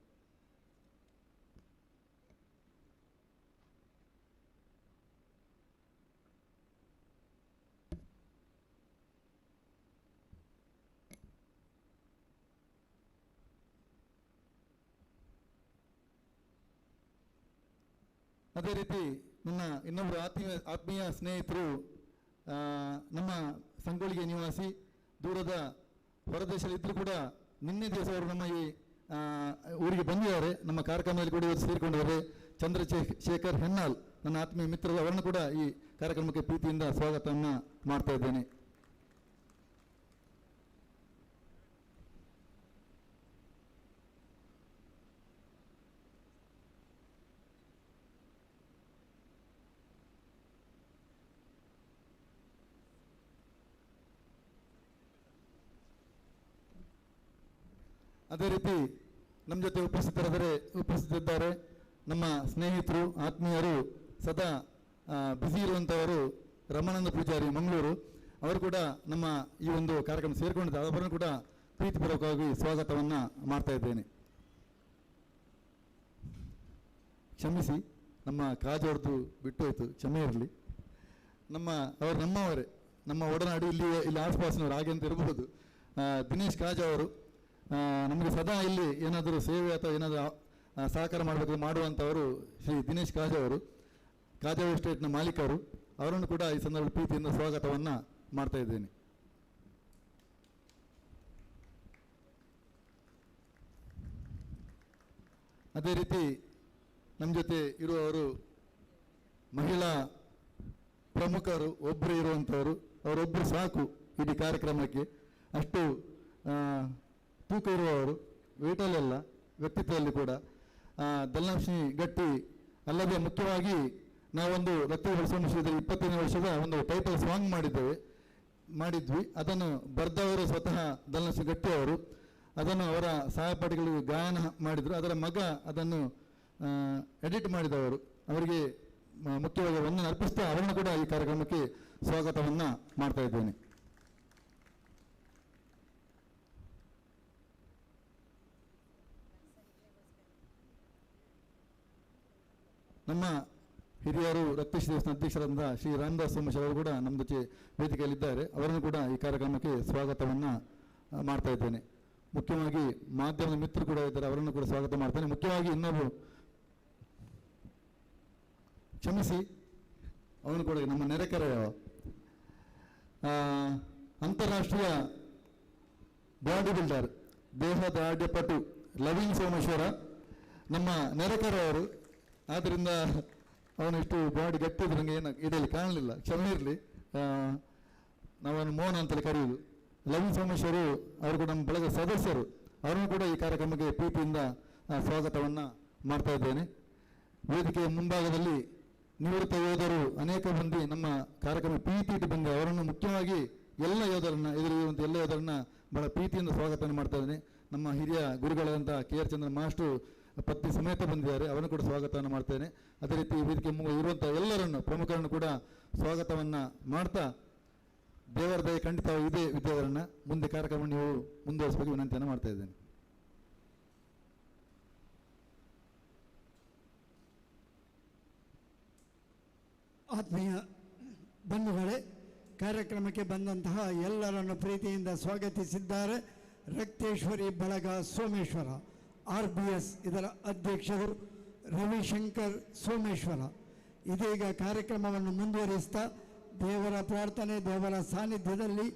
ಅದೇ ರೀತಿ ನನ್ನ ಇನ್ನೊಬ್ಬರು ಆತ್ಮೀಯ ಸ್ನೇಹಿತರು, ನಮ್ಮ ಸಂಗೊಳ್ಳಿಗೆ ನಿವಾಸಿ, ದೂರದ ಹೊರದೇಶದಲ್ಲಿ ಇದ್ದರೂ ಕೂಡ ನಿನ್ನೆ ದಿವಸ ಅವರು ನಮ್ಮ ಈ ಊರಿಗೆ ಬಂದಿದ್ದಾರೆ. ನಮ್ಮ ಕಾರ್ಯಕ್ರಮದಲ್ಲಿ ಕೂಡ ಇವತ್ತು ಸೇರಿಕೊಂಡಿದ್ದಾರೆ. ಚಂದ್ರಶೇಖರ್ ಹೆನ್ನಾಲ್ ನನ್ನ ಆತ್ಮೀಯ ಮಿತ್ರರು, ಅವರನ್ನು ಕೂಡ ಈ ಕಾರ್ಯಕ್ರಮಕ್ಕೆ ಪ್ರೀತಿಯಿಂದ ಸ್ವಾಗತವನ್ನು ಮಾಡ್ತಾ ಇದ್ದೇನೆ. ಅದೇ ರೀತಿ ನಮ್ಮ ಜೊತೆ ಉಪಸ್ಥಿತರಿದ್ದಾರೆ ನಮ್ಮ ಸ್ನೇಹಿತರು, ಆತ್ಮೀಯರು, ಸದಾ ಬ್ಯುಸಿ ಇರುವಂಥವರು ರಮಾನಂದ ಪೂಜಾರಿ ಮಂಗಳೂರು ಅವರು ಕೂಡ ನಮ್ಮ ಈ ಒಂದು ಕಾರ್ಯಕ್ರಮ ಸೇರಿಕೊಂಡಿದ್ದಾರೆ. ಅವರನ್ನು ಕೂಡ ಪ್ರೀತಿಪೂರ್ವಕವಾಗಿ ಸ್ವಾಗತವನ್ನು ಮಾಡ್ತಾ ಇದ್ದೇನೆ. ಕ್ಷಮಿಸಿ, ನಮ್ಮ ಕಾಜವ್ರದ್ದು ಬಿಟ್ಟು ಹೋಯಿತು, ಕ್ಷಮೆ ಇರಲಿ. ಅವರು ನಮ್ಮವರೇ, ನಮ್ಮ ಒಡನಾಡಿ ಇಲ್ಲಿ ಇಲ್ಲಿ ಆಸ್ಪಾಸಿನವರು ಹಾಗೆ ಅಂತ ಇರಬಹುದು. ದಿನೇಶ್ ಕಾಜ್ ಅವರು ನಮಗೆ ಸದಾ ಇಲ್ಲಿ ಏನಾದರೂ ಸೇವೆ ಅಥವಾ ಏನಾದರೂ ಸಹಕಾರ ಮಾಡಬೇಕು ಮಾಡುವಂಥವರು ಶ್ರೀ ದಿನೇಶ್ ಕಾಜ್ ಅವರು, ಕಾಜಾವ್ ಎಸ್ಟೇಟ್ನ ಮಾಲೀಕರು. ಅವರನ್ನು ಕೂಡ ಈ ಸಂದರ್ಭದಲ್ಲಿ ಪ್ರೀತಿಯಿಂದ ಸ್ವಾಗತವನ್ನು ಮಾಡ್ತಾ ಇದ್ದೇನೆ. ಅದೇ ರೀತಿ ನಮ್ಮ ಜೊತೆ ಇರುವವರು ಮಹಿಳಾ ಪ್ರಮುಖರು ಒಬ್ಬರು ಇರುವಂಥವರು, ಅವರೊಬ್ಬರು ಸಾಕು ಇಡೀ ಕಾರ್ಯಕ್ರಮಕ್ಕೆ, ಅಷ್ಟು ತೂಕ ಇರುವವರು, ವೇಟಲ್ಲೆಲ್ಲ ವ್ಯಕ್ತಿತ್ವದಲ್ಲಿ ಕೂಡ. ದಲ್ಲಲಕ್ಷ್ಮಿ ಗಟ್ಟಿ ಅಲ್ಲದೆ ಮುಖ್ಯವಾಗಿ ನಾವೊಂದು ರಕ್ತೇಶ್ವರ ಸೋಮೇಶ್ವರ 25 ವರ್ಷದ ಒಂದು ಟೈಟಲ್ ಸಾಂಗ್ ಮಾಡಿದ್ವಿ. ಅದನ್ನು ಬರೆದವರು ಸ್ವತಃ ದಲ್ಲಲಕ್ಷ್ಮಿ ಗಟ್ಟಿ ಅವರು. ಅದನ್ನು ಅವರ ಸಹಪಾಠಿಗಳು ಗಾಯನ ಮಾಡಿದರು. ಅದರ ಮಗ ಅದನ್ನು ಎಡಿಟ್ ಮಾಡಿದವರು. ಅವರಿಗೆ ಮುಖ್ಯವಾಗಿ ವಂದನೆ ಅರ್ಪಿಸ್ತಾ ಅವರನ್ನು ಕೂಡ ಈ ಕಾರ್ಯಕ್ರಮಕ್ಕೆ ಸ್ವಾಗತವನ್ನು ಮಾಡ್ತಾ ಇದ್ದೇನೆ. ನಮ್ಮ ಹಿರಿಯರು ರಕ್ತೇಶ್ವರ ದೇವಸ್ಥಾನ ಅಧ್ಯಕ್ಷರಾದ ಶ್ರೀ ರಾಮದಾಸ್ ಸೋಮೇಶ್ವರ ಅವರು ಕೂಡ ನಮ್ಮ ಜೊತೆ ವೇದಿಕೆಯಲ್ಲಿದ್ದಾರೆ. ಅವರನ್ನು ಕೂಡ ಈ ಕಾರ್ಯಕ್ರಮಕ್ಕೆ ಸ್ವಾಗತವನ್ನು ಮಾಡ್ತಾ ಇದ್ದೇನೆ. ಮುಖ್ಯವಾಗಿ ಮಾಧ್ಯಮದ ಮಿತ್ರರು ಕೂಡ ಇದ್ದಾರೆ, ಅವರನ್ನು ಕೂಡ ಸ್ವಾಗತ ಮಾಡ್ತೇನೆ. ಮುಖ್ಯವಾಗಿ ಇನ್ನೊಬ್ಬರು, ಕ್ಷಮಿಸಿ, ಅವನು ಕೂಡ ನಮ್ಮ ನೆರೆಕರೆಯ ಅಂತಾರಾಷ್ಟ್ರೀಯ ಬಾಡಿ ಬಿಲ್ಡರ್, ದೇಹದಾಢ್ಯಪಟು ಲವಿನ್ ಸೋಮೇಶ್ವರ ನಮ್ಮ ನೆರೆಕರೆಯವರು. ಆದ್ದರಿಂದ ಅವನು ಇಷ್ಟು ಬಾಡಿ ಗಟ್ಟಿ ನನಗೆ ಏನು ಇದರಲ್ಲಿ ಕಾಣಲಿಲ್ಲ, ಕ್ಷಮೆ ಇರಲಿ. ನಾವನ್ನು ಮೋಹನ್ ಅಂತಲೇ ಕರೆಯುವುದು. ಲವಿನ್ ಸೋಮೇಶ್ವರು ಅವರು ಕೂಡ ನಮ್ಮ ಬಳಗದ ಸದಸ್ಯರು, ಅವರನ್ನು ಕೂಡ ಈ ಕಾರ್ಯಕ್ರಮಕ್ಕೆ ಪ್ರೀತಿಯಿಂದ ಸ್ವಾಗತವನ್ನು ಮಾಡ್ತಾ ಇದ್ದೇನೆ. ವೇದಿಕೆಯ ಮುಂಭಾಗದಲ್ಲಿ ನಿವೃತ್ತ ಯೋಧರು ಅನೇಕ ಮಂದಿ ನಮ್ಮ ಕಾರ್ಯಕ್ರಮ ಪ್ರೀತಿ ಇಟ್ಟು ಬಂದ ಅವರನ್ನು, ಮುಖ್ಯವಾಗಿ ಎಲ್ಲ ಯೋಧರನ್ನು, ಎದುರಿರುವಂಥ ಎಲ್ಲ ಯೋಧರನ್ನು ಬಹಳ ಪ್ರೀತಿಯಿಂದ ಸ್ವಾಗತವನ್ನು ಮಾಡ್ತಾ ಇದ್ದೇನೆ. ನಮ್ಮ ಹಿರಿಯ ಗುರುಗಳಾದಂಥ ಕೆ ಆರ್ ಚಂದ್ರ ಮಾಸ್ಟರು ಪತ್ನಿ ಸಮೇತ ಬಂದಿದ್ದಾರೆ, ಅವರನ್ನು ಕೂಡ ಸ್ವಾಗತವನ್ನು ಮಾಡ್ತೇನೆ. ಅದೇ ರೀತಿ ವೇದಿಕೆ ಇರುವಂಥ ಎಲ್ಲರನ್ನು, ಪ್ರಮುಖರನ್ನು ಕೂಡ ಸ್ವಾಗತವನ್ನು ಮಾಡ್ತಾ, ದೇವರ ದಯೆ ಖಂಡಿತ ಇದೆ ವಿದ್ಯಾಧರನ್ನ ಮುಂದೆ ಕಾರ್ಯಕ್ರಮ ನೀವು ಮುಂದುವರಿಸಬೇಕು ವಿನಂತಿಯನ್ನು ಮಾಡ್ತಾ ಇದ್ದೇನೆ. ಆತ್ಮೀಯ ಬಂಧುಗಳೇ, ಕಾರ್ಯಕ್ರಮಕ್ಕೆ ಬಂದಂತಹ ಎಲ್ಲರನ್ನು ಪ್ರೀತಿಯಿಂದ ಸ್ವಾಗತಿಸಿದ್ದಾರೆ ರಕ್ತೇಶ್ವರಿ ಬಳಗ ಸೋಮೇಶ್ವರ RBS ಇದರ ಅಧ್ಯಕ್ಷರು ರವಿಶಂಕರ್ ಸೋಮೇಶ್ವರ. ಇದೀಗ ಕಾರ್ಯಕ್ರಮವನ್ನು ಮುಂದುವರಿಸ್ತಾ ದೇವರ ಪ್ರಾರ್ಥನೆ, ದೇವರ ಸಾನ್ನಿಧ್ಯದಲ್ಲಿ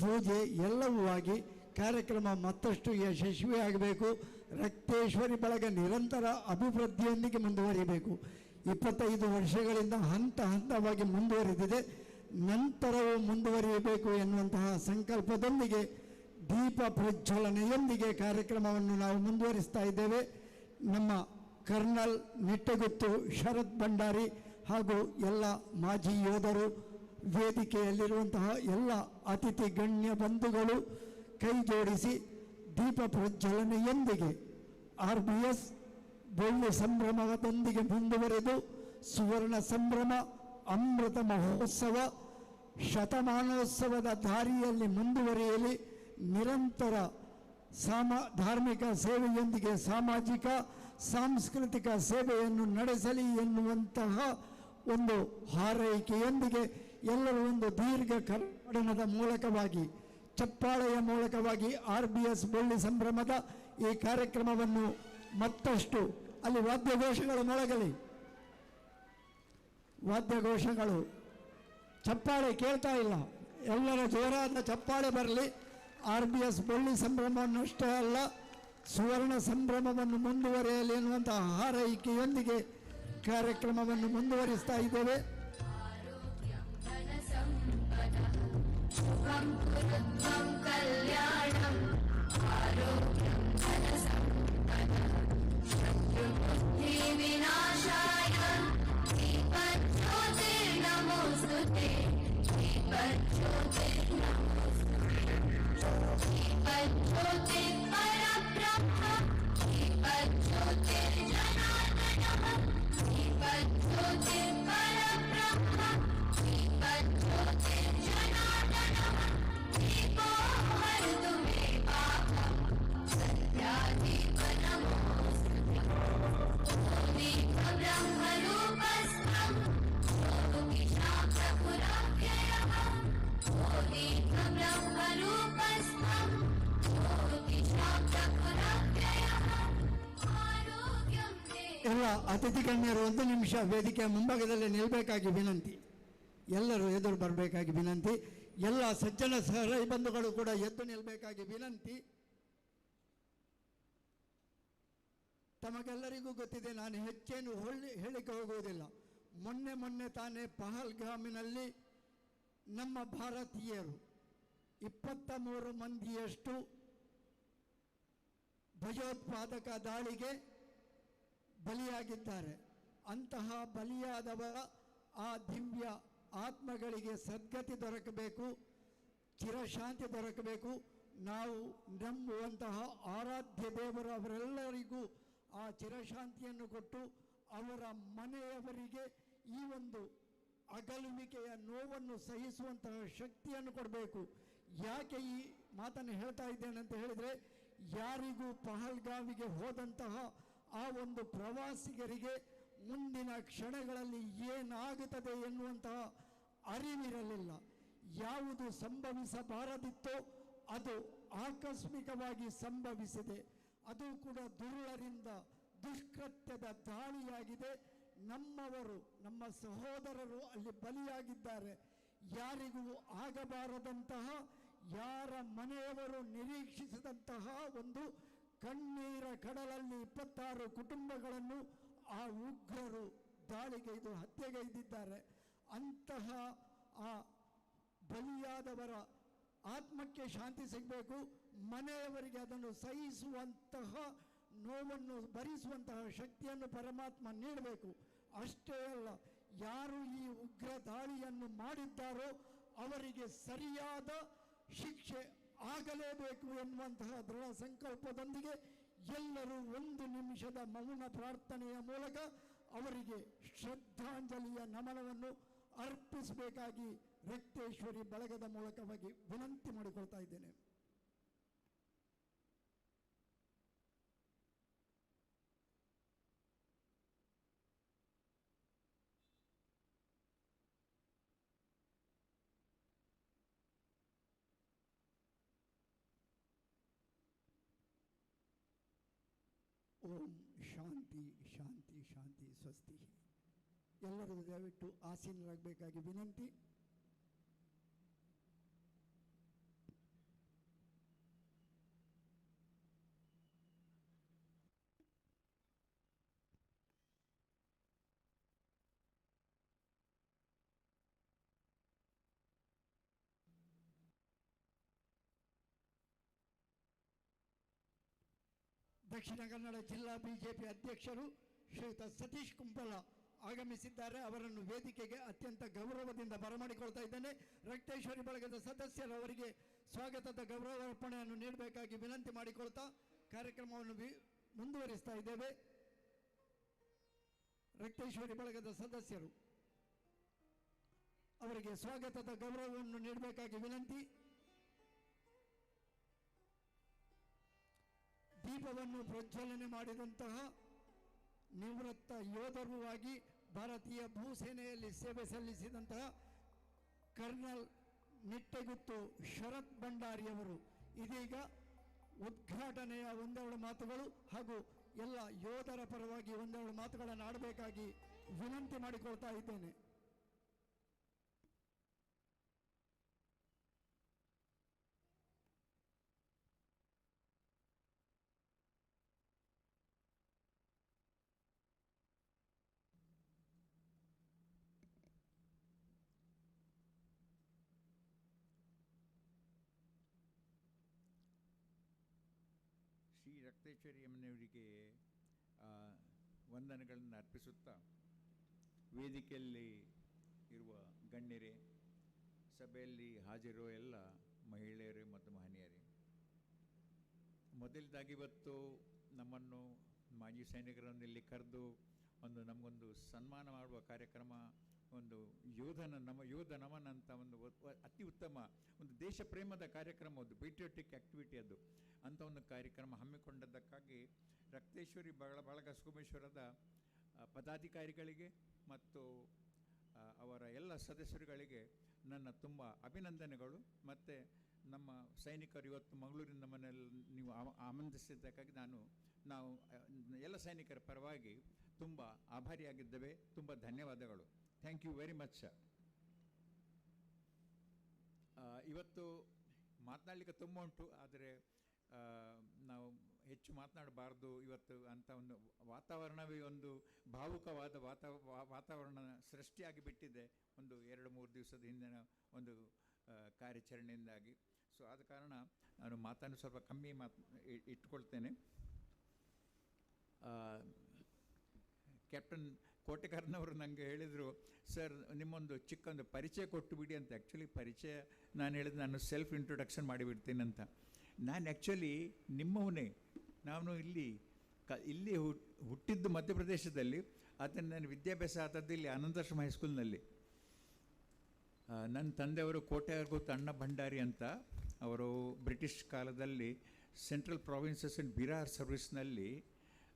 ಪೂಜೆ ಎಲ್ಲವೂ ಆಗಿ ಕಾರ್ಯಕ್ರಮ ಮತ್ತಷ್ಟು ಯಶಸ್ವಿಯಾಗಬೇಕು. ರಕ್ತೇಶ್ವರಿ ಬಳಗ ನಿರಂತರ ಅಭಿವೃದ್ಧಿಯೊಂದಿಗೆ ಮುಂದುವರಿಯಬೇಕು. 25 ವರ್ಷಗಳಿಂದ ಹಂತ ಹಂತವಾಗಿ ಮುಂದುವರಿದಿದೆ, ನಂತರವೂ ಮುಂದುವರಿಯಬೇಕು ಎನ್ನುವಂತಹ ಸಂಕಲ್ಪದೊಂದಿಗೆ ದೀಪ ಪ್ರಜ್ವಲನೆಯೊಂದಿಗೆ ಕಾರ್ಯಕ್ರಮವನ್ನು ನಾವು ಮುಂದುವರಿಸ್ತಾ ಇದ್ದೇವೆ. ನಮ್ಮ ಕರ್ನಲ್ ನಿಟ್ಟಗುತ್ತು ಶರತ್ ಭಂಡಾರಿ ಹಾಗೂ ಎಲ್ಲ ಮಾಜಿ ಯೋಧರು, ವೇದಿಕೆಯಲ್ಲಿರುವಂತಹ ಎಲ್ಲ ಅತಿಥಿ ಗಣ್ಯ ಬಂಧುಗಳು ಕೈ ಜೋಡಿಸಿ ದೀಪ ಪ್ರಜ್ವಲನೆಯೊಂದಿಗೆ RBS ಬೆಳ್ಳಿ ಸಂಭ್ರಮದೊಂದಿಗೆ ಮುಂದುವರೆದು ಸುವರ್ಣ ಸಂಭ್ರಮ, ಅಮೃತ ಮಹೋತ್ಸವ, ಶತಮಾನೋತ್ಸವದ ದಾರಿಯಲ್ಲಿ ಮುಂದುವರಿಯಲಿ. ನಿರಂತರ ಧಾರ್ಮಿಕ ಸೇವೆಯೊಂದಿಗೆ ಸಾಮಾಜಿಕ ಸಾಂಸ್ಕೃತಿಕ ಸೇವೆಯನ್ನು ನಡೆಸಲಿ ಎನ್ನುವಂತಹ ಒಂದು ಹಾರೈಕೆಯೊಂದಿಗೆ ಎಲ್ಲರೂ ಒಂದು ದೀರ್ಘ ಕರ್ನಾಟಕದ ಮೂಲಕವಾಗಿ, ಚಪ್ಪಾಳೆಯ ಮೂಲಕವಾಗಿ RBS ಬೆಳ್ಳಿ ಸಂಭ್ರಮದ ಈ ಕಾರ್ಯಕ್ರಮವನ್ನು ಮತ್ತಷ್ಟು ಅಲ್ಲಿ ವಾದ್ಯಘೋಷಗಳು ಮೊಳಗಲಿ, ವಾದ್ಯಘೋಷಗಳು, ಚಪ್ಪಾಳೆ ಕೇಳ್ತಾ ಇಲ್ಲ, ಎಲ್ಲರ ಜೋರಾದ ಚಪ್ಪಾಳೆ ಬರಲಿ. RBS ಬೆಳ್ಳಿ ಸಂಭ್ರಮವನ್ನು ಅಷ್ಟೇ ಅಲ್ಲ, ಸುವರ್ಣ ಸಂಭ್ರಮವನ್ನು ಮುಂದುವರೆಯಲಿ ಎನ್ನುವಂಥ ಹಾರೈಕೆಯೊಂದಿಗೆ ಕಾರ್ಯಕ್ರಮವನ್ನು ಮುಂದುವರಿಸ್ತಾ ಇದ್ದೇವೆ. ಎಲ್ಲ ಅತಿಥಿ ಗಣ್ಯರು ಒಂದು ನಿಮಿಷ ವೇದಿಕೆಯ ಮುಂಭಾಗದಲ್ಲಿ ನಿಲ್ಲಬೇಕಾಗಿ ವಿನಂತಿ, ಎಲ್ಲರೂ ಎದುರು ಬರಬೇಕಾಗಿ ವಿನಂತಿ, ಎಲ್ಲ ಸಜ್ಜನ ಸಹೃದಯ ಬಂಧುಗಳು ಕೂಡ ಎದ್ದು ನಿಲ್ಲಬೇಕಾಗಿ ವಿನಂತಿ. ತಮಗೆಲ್ಲರಿಗೂ ಗೊತ್ತಿದೆ, ನಾನು ಹೆಚ್ಚೇನು ಹೇಳಿಕೆ ಹೋಗುವುದಿಲ್ಲ. ಮೊನ್ನೆ ಮೊನ್ನೆ ತಾನೇ ಪಹಲ್ಗಾಮಿನಲ್ಲಿ ನಮ್ಮ ಭಾರತೀಯರು 23 ಮಂದಿಯಷ್ಟು ಭಯೋತ್ಪಾದಕ ದಾಳಿಗೆ ಬಲಿಯಾಗಿದ್ದಾರೆ. ಅಂತಹ ಬಲಿಯಾದವರ ಆ ದಿವ್ಯ ಆತ್ಮಗಳಿಗೆ ಸದ್ಗತಿ ದೊರಕಬೇಕು, ಚಿರಶಾಂತಿ ದೊರಕಬೇಕು. ನಾವು ನಂಬುವಂತಹ ಆರಾಧ್ಯ ದೇವರು ಅವರೆಲ್ಲರಿಗೂ ಆ ಚಿರಶಾಂತಿಯನ್ನು ಕೊಟ್ಟು ಅವರ ಮನೆಯವರಿಗೆ ಈ ಒಂದು ಅಗಲುವಿಕೆಯ ನೋವನ್ನು ಸಹಿಸುವಂತಹ ಶಕ್ತಿಯನ್ನು ಕೊಡಬೇಕು. ಯಾಕೆ ಈ ಮಾತನ್ನು ಹೇಳ್ತಾ ಇದ್ದೇನೆ ಅಂತ ಹೇಳಿದರೆ, ಯಾರಿಗೂ ಪಹಲ್ಗಾಮಿಗೆ ಹೋದಂತಹ ಆ ಒಂದು ಪ್ರವಾಸಿಗರಿಗೆ ಮುಂದಿನ ಕ್ಷಣಗಳಲ್ಲಿ ಏನಾಗುತ್ತದೆ ಎನ್ನುವಂತಹ ಅರಿವಿರಲಿಲ್ಲ. ಯಾವುದು ಸಂಭವಿಸಬಾರದಿತ್ತೋ ಅದು ಆಕಸ್ಮಿಕವಾಗಿ ಸಂಭವಿಸಿದೆ. ಅದು ಕೂಡ ದುರುಳರಿಂದ ದುಷ್ಕೃತ್ಯದ ದಾಳಿಯಾಗಿದೆ. ನಮ್ಮವರು, ನಮ್ಮ ಸಹೋದರರು ಅಲ್ಲಿ ಬಲಿಯಾಗಿದ್ದಾರೆ. ಯಾರಿಗೂ ಆಗಬಾರದಂತಹ, ಯಾರ ಮನೆಯವರು ನಿರೀಕ್ಷಿಸಿದಂತಹ ಒಂದು ಕಣ್ಣೀರ ಕಡಲಲ್ಲಿ 26 ಕುಟುಂಬಗಳನ್ನು ಆ ಉಗ್ರರು ದಾಳಿಗೈದು ಹತ್ಯೆಗೈದಿದ್ದಾರೆ. ಅಂತಹ ಆ ಬಲಿಯಾದವರ ಆತ್ಮಕ್ಕೆ ಶಾಂತಿ ಸಿಗಬೇಕು, ಮನೆಯವರಿಗೆ ಅದನ್ನು ಸಹಿಸುವಂತಹ ನೋವನ್ನು ಭರಿಸುವಂತಹ ಶಕ್ತಿಯನ್ನು ಪರಮಾತ್ಮ ನೀಡಬೇಕು. ಅಷ್ಟೇ ಅಲ್ಲ, ಯಾರು ಈ ಉಗ್ರ ದಾಳಿಯನ್ನು ಮಾಡಿದ್ದಾರೋ ಅವರಿಗೆ ಸರಿಯಾದ ಶಿಕ್ಷೆ ಆಗಲೇಬೇಕು ಎನ್ನುವಂತಹ ದೃಢ ಸಂಕಲ್ಪದೊಂದಿಗೆ ಎಲ್ಲರೂ ಒಂದು ನಿಮಿಷದ ಮೌನ ಪ್ರಾರ್ಥನೆಯ ಮೂಲಕ ಅವರಿಗೆ ಶ್ರದ್ಧಾಂಜಲಿಯ ನಮನವನ್ನು ಅರ್ಪಿಸಬೇಕಾಗಿ ರಕ್ತೇಶ್ವರಿ ಬಳಗದ ಮೂಲಕವಾಗಿ ವಿನಂತಿ ಮಾಡಿಕೊಳ್ತಾ ಇದ್ದೇನೆ. ಓಂ ಶಾಂತಿ ಶಾಂತಿ ಶಾಂತಿ ಸ್ವಸ್ತಿ. ಎಲ್ಲರೂ ದಯವಿಟ್ಟು ಆಸೀನರಾಗಬೇಕಾಗಿ ವಿನಂತಿ. ದಕ್ಷಿಣ ಕನ್ನಡ ಜಿಲ್ಲಾ ಬಿಜೆಪಿ ಅಧ್ಯಕ್ಷರು ಶ್ರೀಯುತ ಸತೀಶ್ ಕುಂಪಲ ಆಗಮಿಸಿದ್ದಾರೆ. ಅವರನ್ನು ವೇದಿಕೆಗೆ ಅತ್ಯಂತ ಗೌರವದಿಂದ ಬರಮಾಡಿಕೊಳ್ತಾ ಇದ್ದೇನೆ. ರಕ್ತೇಶ್ವರಿ ಬಳಗದ ಸದಸ್ಯರು ಅವರಿಗೆ ಸ್ವಾಗತದ ಗೌರವಾರ್ಪಣೆಯನ್ನು ನೀಡಬೇಕಾಗಿ ವಿನಂತಿ ಮಾಡಿಕೊಳ್ತಾ ಕಾರ್ಯಕ್ರಮವನ್ನು ಮುಂದುವರಿಸ್ತಾ ಇದ್ದೇವೆ. ರಕ್ತೇಶ್ವರಿ ಬಳಗದ ಸದಸ್ಯರು ಅವರಿಗೆ ಸ್ವಾಗತದ ಗೌರವವನ್ನು ನೀಡಬೇಕಾಗಿ ವಿನಂತಿ. ದೀಪವನ್ನು ಪ್ರಜ್ವಲನೆ ಮಾಡಿದಂತಹ ನಿವೃತ್ತ ಯೋಧರೂ ಆಗಿ ಭಾರತೀಯ ಭೂಸೇನೆಯಲ್ಲಿ ಸೇವೆ ಸಲ್ಲಿಸಿದಂತಹ ಕರ್ನಲ್ ನಿಟ್ಟೆಗುತ್ತು ಶರತ್ ಭಂಡಾರಿಯವರು ಇದೀಗ ಉದ್ಘಾಟನೆಯ ಒಂದೆರಡು ಮಾತುಗಳು ಹಾಗೂ ಎಲ್ಲ ಯೋಧರ ಪರವಾಗಿ ಒಂದೆರಡು ಮಾತುಗಳನ್ನು ಆಡಬೇಕಾಗಿ ವಿನಂತಿ ಮಾಡಿಕೊಳ್ತಾ ಇದ್ದೇನೆ. ಶ್ರೀ ರಕ್ತೇಶ್ವರಿ ಅಮ್ಮನವರಿಗೆ ವಂದನೆಗಳನ್ನು ಅರ್ಪಿಸುತ್ತಾ, ವೇದಿಕೆಯಲ್ಲಿ ಇರುವ ಗಣ್ಯರೇ, ಸಭೆಯಲ್ಲಿ ಹಾಜರಿರುವ ಎಲ್ಲ ಮಹಿಳೆಯರೇ ಮತ್ತು ಮಹನೀಯರೇ, ಮೊದಲದಾಗಿ ಇವತ್ತು ನಮ್ಮನ್ನು ಮಾಜಿ ಸೈನಿಕರನ್ನು ಇಲ್ಲಿ ಕರೆದು ಒಂದು ನಮಗೊಂದು ಸನ್ಮಾನ ಮಾಡುವ ಕಾರ್ಯಕ್ರಮ, ಒಂದು ಯೋಧನ ನಮ ಯೋಧ ನಮನ ಅಂತ ಒಂದು ಅತಿ ಉತ್ತಮ ಒಂದು ದೇಶ ಪ್ರೇಮದ ಕಾರ್ಯಕ್ರಮ, ಒಂದು ಪೇಟ್ರಿಯಾಟಿಕ್ ಆ್ಯಕ್ಟಿವಿಟಿ ಅದು ಅಂಥ ಒಂದು ಕಾರ್ಯಕ್ರಮ ಹಮ್ಮಿಕೊಂಡದ್ದಕ್ಕಾಗಿ ರಕ್ತೇಶ್ವರಿ ಬಳಗ ಸೋಮೇಶ್ವರದ ಪದಾಧಿಕಾರಿಗಳಿಗೆ ಮತ್ತು ಅವರ ಎಲ್ಲ ಸದಸ್ಯರುಗಳಿಗೆ ನನ್ನ ತುಂಬ ಅಭಿನಂದನೆಗಳು. ಮತ್ತು ನಮ್ಮ ಸೈನಿಕರು ಇವತ್ತು ಮಂಗಳೂರಿನ ಮನೆಯಲ್ಲಿ ನೀವು ಆಮಂತ್ರಿಸಿದ್ದಕ್ಕಾಗಿ ನಾವು ಎಲ್ಲ ಸೈನಿಕರ ಪರವಾಗಿ ತುಂಬ ಆಭಾರಿಯಾಗಿದ್ದೇವೆ. ತುಂಬ ಧನ್ಯವಾದಗಳು. Thank you very much sir. ಇವತ್ತು ಮಾತನಾಡಲಿಕ್ಕೆ ತುಂಬ ಉಂಟು, ಆದರೆ ನಾವು ಹೆಚ್ಚು ಮಾತನಾಡಬಾರ್ದು ಇವತ್ತು ಅಂತ ಒಂದು ವಾತಾವರಣವೇ ಒಂದು ಭಾವುಕವಾದ ವಾತಾವರಣ ಸೃಷ್ಟಿಯಾಗಿ ಬಿಟ್ಟಿದೆ ಒಂದು 2-3 ದಿವಸದ ಹಿಂದಿನ ಒಂದು ಕಾರ್ಯಾಚರಣೆಯಿಂದಾಗಿ. ಸೊ ಆದ ಕಾರಣ ನಾನು ಮಾತನ್ನು ಸ್ವಲ್ಪ ಕಮ್ಮಿ ಇಟ್ಕೊಳ್ತೇನೆ. ಕ್ಯಾಪ್ಟನ್ ಕೋಟೆಕಾರ್ನವರು ನನಗೆ ಹೇಳಿದರು, ಸರ್ ನಿಮ್ಮೊಂದು ಚಿಕ್ಕೊಂದು ಪರಿಚಯ ಕೊಟ್ಟು ಬಿಡಿ ಅಂತ. ಆ್ಯಕ್ಚುಲಿ ಪರಿಚಯ ನಾನು ಹೇಳಿದ್ದು ನಾನು ಸೆಲ್ಫ್ ಇಂಟ್ರೊಡಕ್ಷನ್ ಮಾಡಿಬಿಡ್ತೀನಿ ಅಂತ. ನಾನು ಆ್ಯಕ್ಚುಲಿ ನಿಮ್ಮವನೇ, ನಾನು ಇಲ್ಲಿ ಇಲ್ಲಿ ಹುಟ್ಟಿದ್ದು ಮಧ್ಯಪ್ರದೇಶದಲ್ಲಿ, ಆದರೆ ನಾನು ವಿದ್ಯಾಭ್ಯಾಸ ಆದದ್ದು ಇಲ್ಲಿ ಆನಂದಾಶ್ರಮ ಹೈಸ್ಕೂಲ್ನಲ್ಲಿ. ನನ್ನ ತಂದೆಯವರು ಕೋಟೆಯರ್ಗುತ್ತು ಅಣ್ಣ ಭಂಡಾರಿ ಅಂತ, ಅವರು ಬ್ರಿಟಿಷ್ ಕಾಲದಲ್ಲಿ ಸೆಂಟ್ರಲ್ ಪ್ರಾವಿನ್ಸಸ್ ಆ್ಯಂಡ್ ಬಿರಾರ್ ಸರ್ವಿಸ್ನಲ್ಲಿ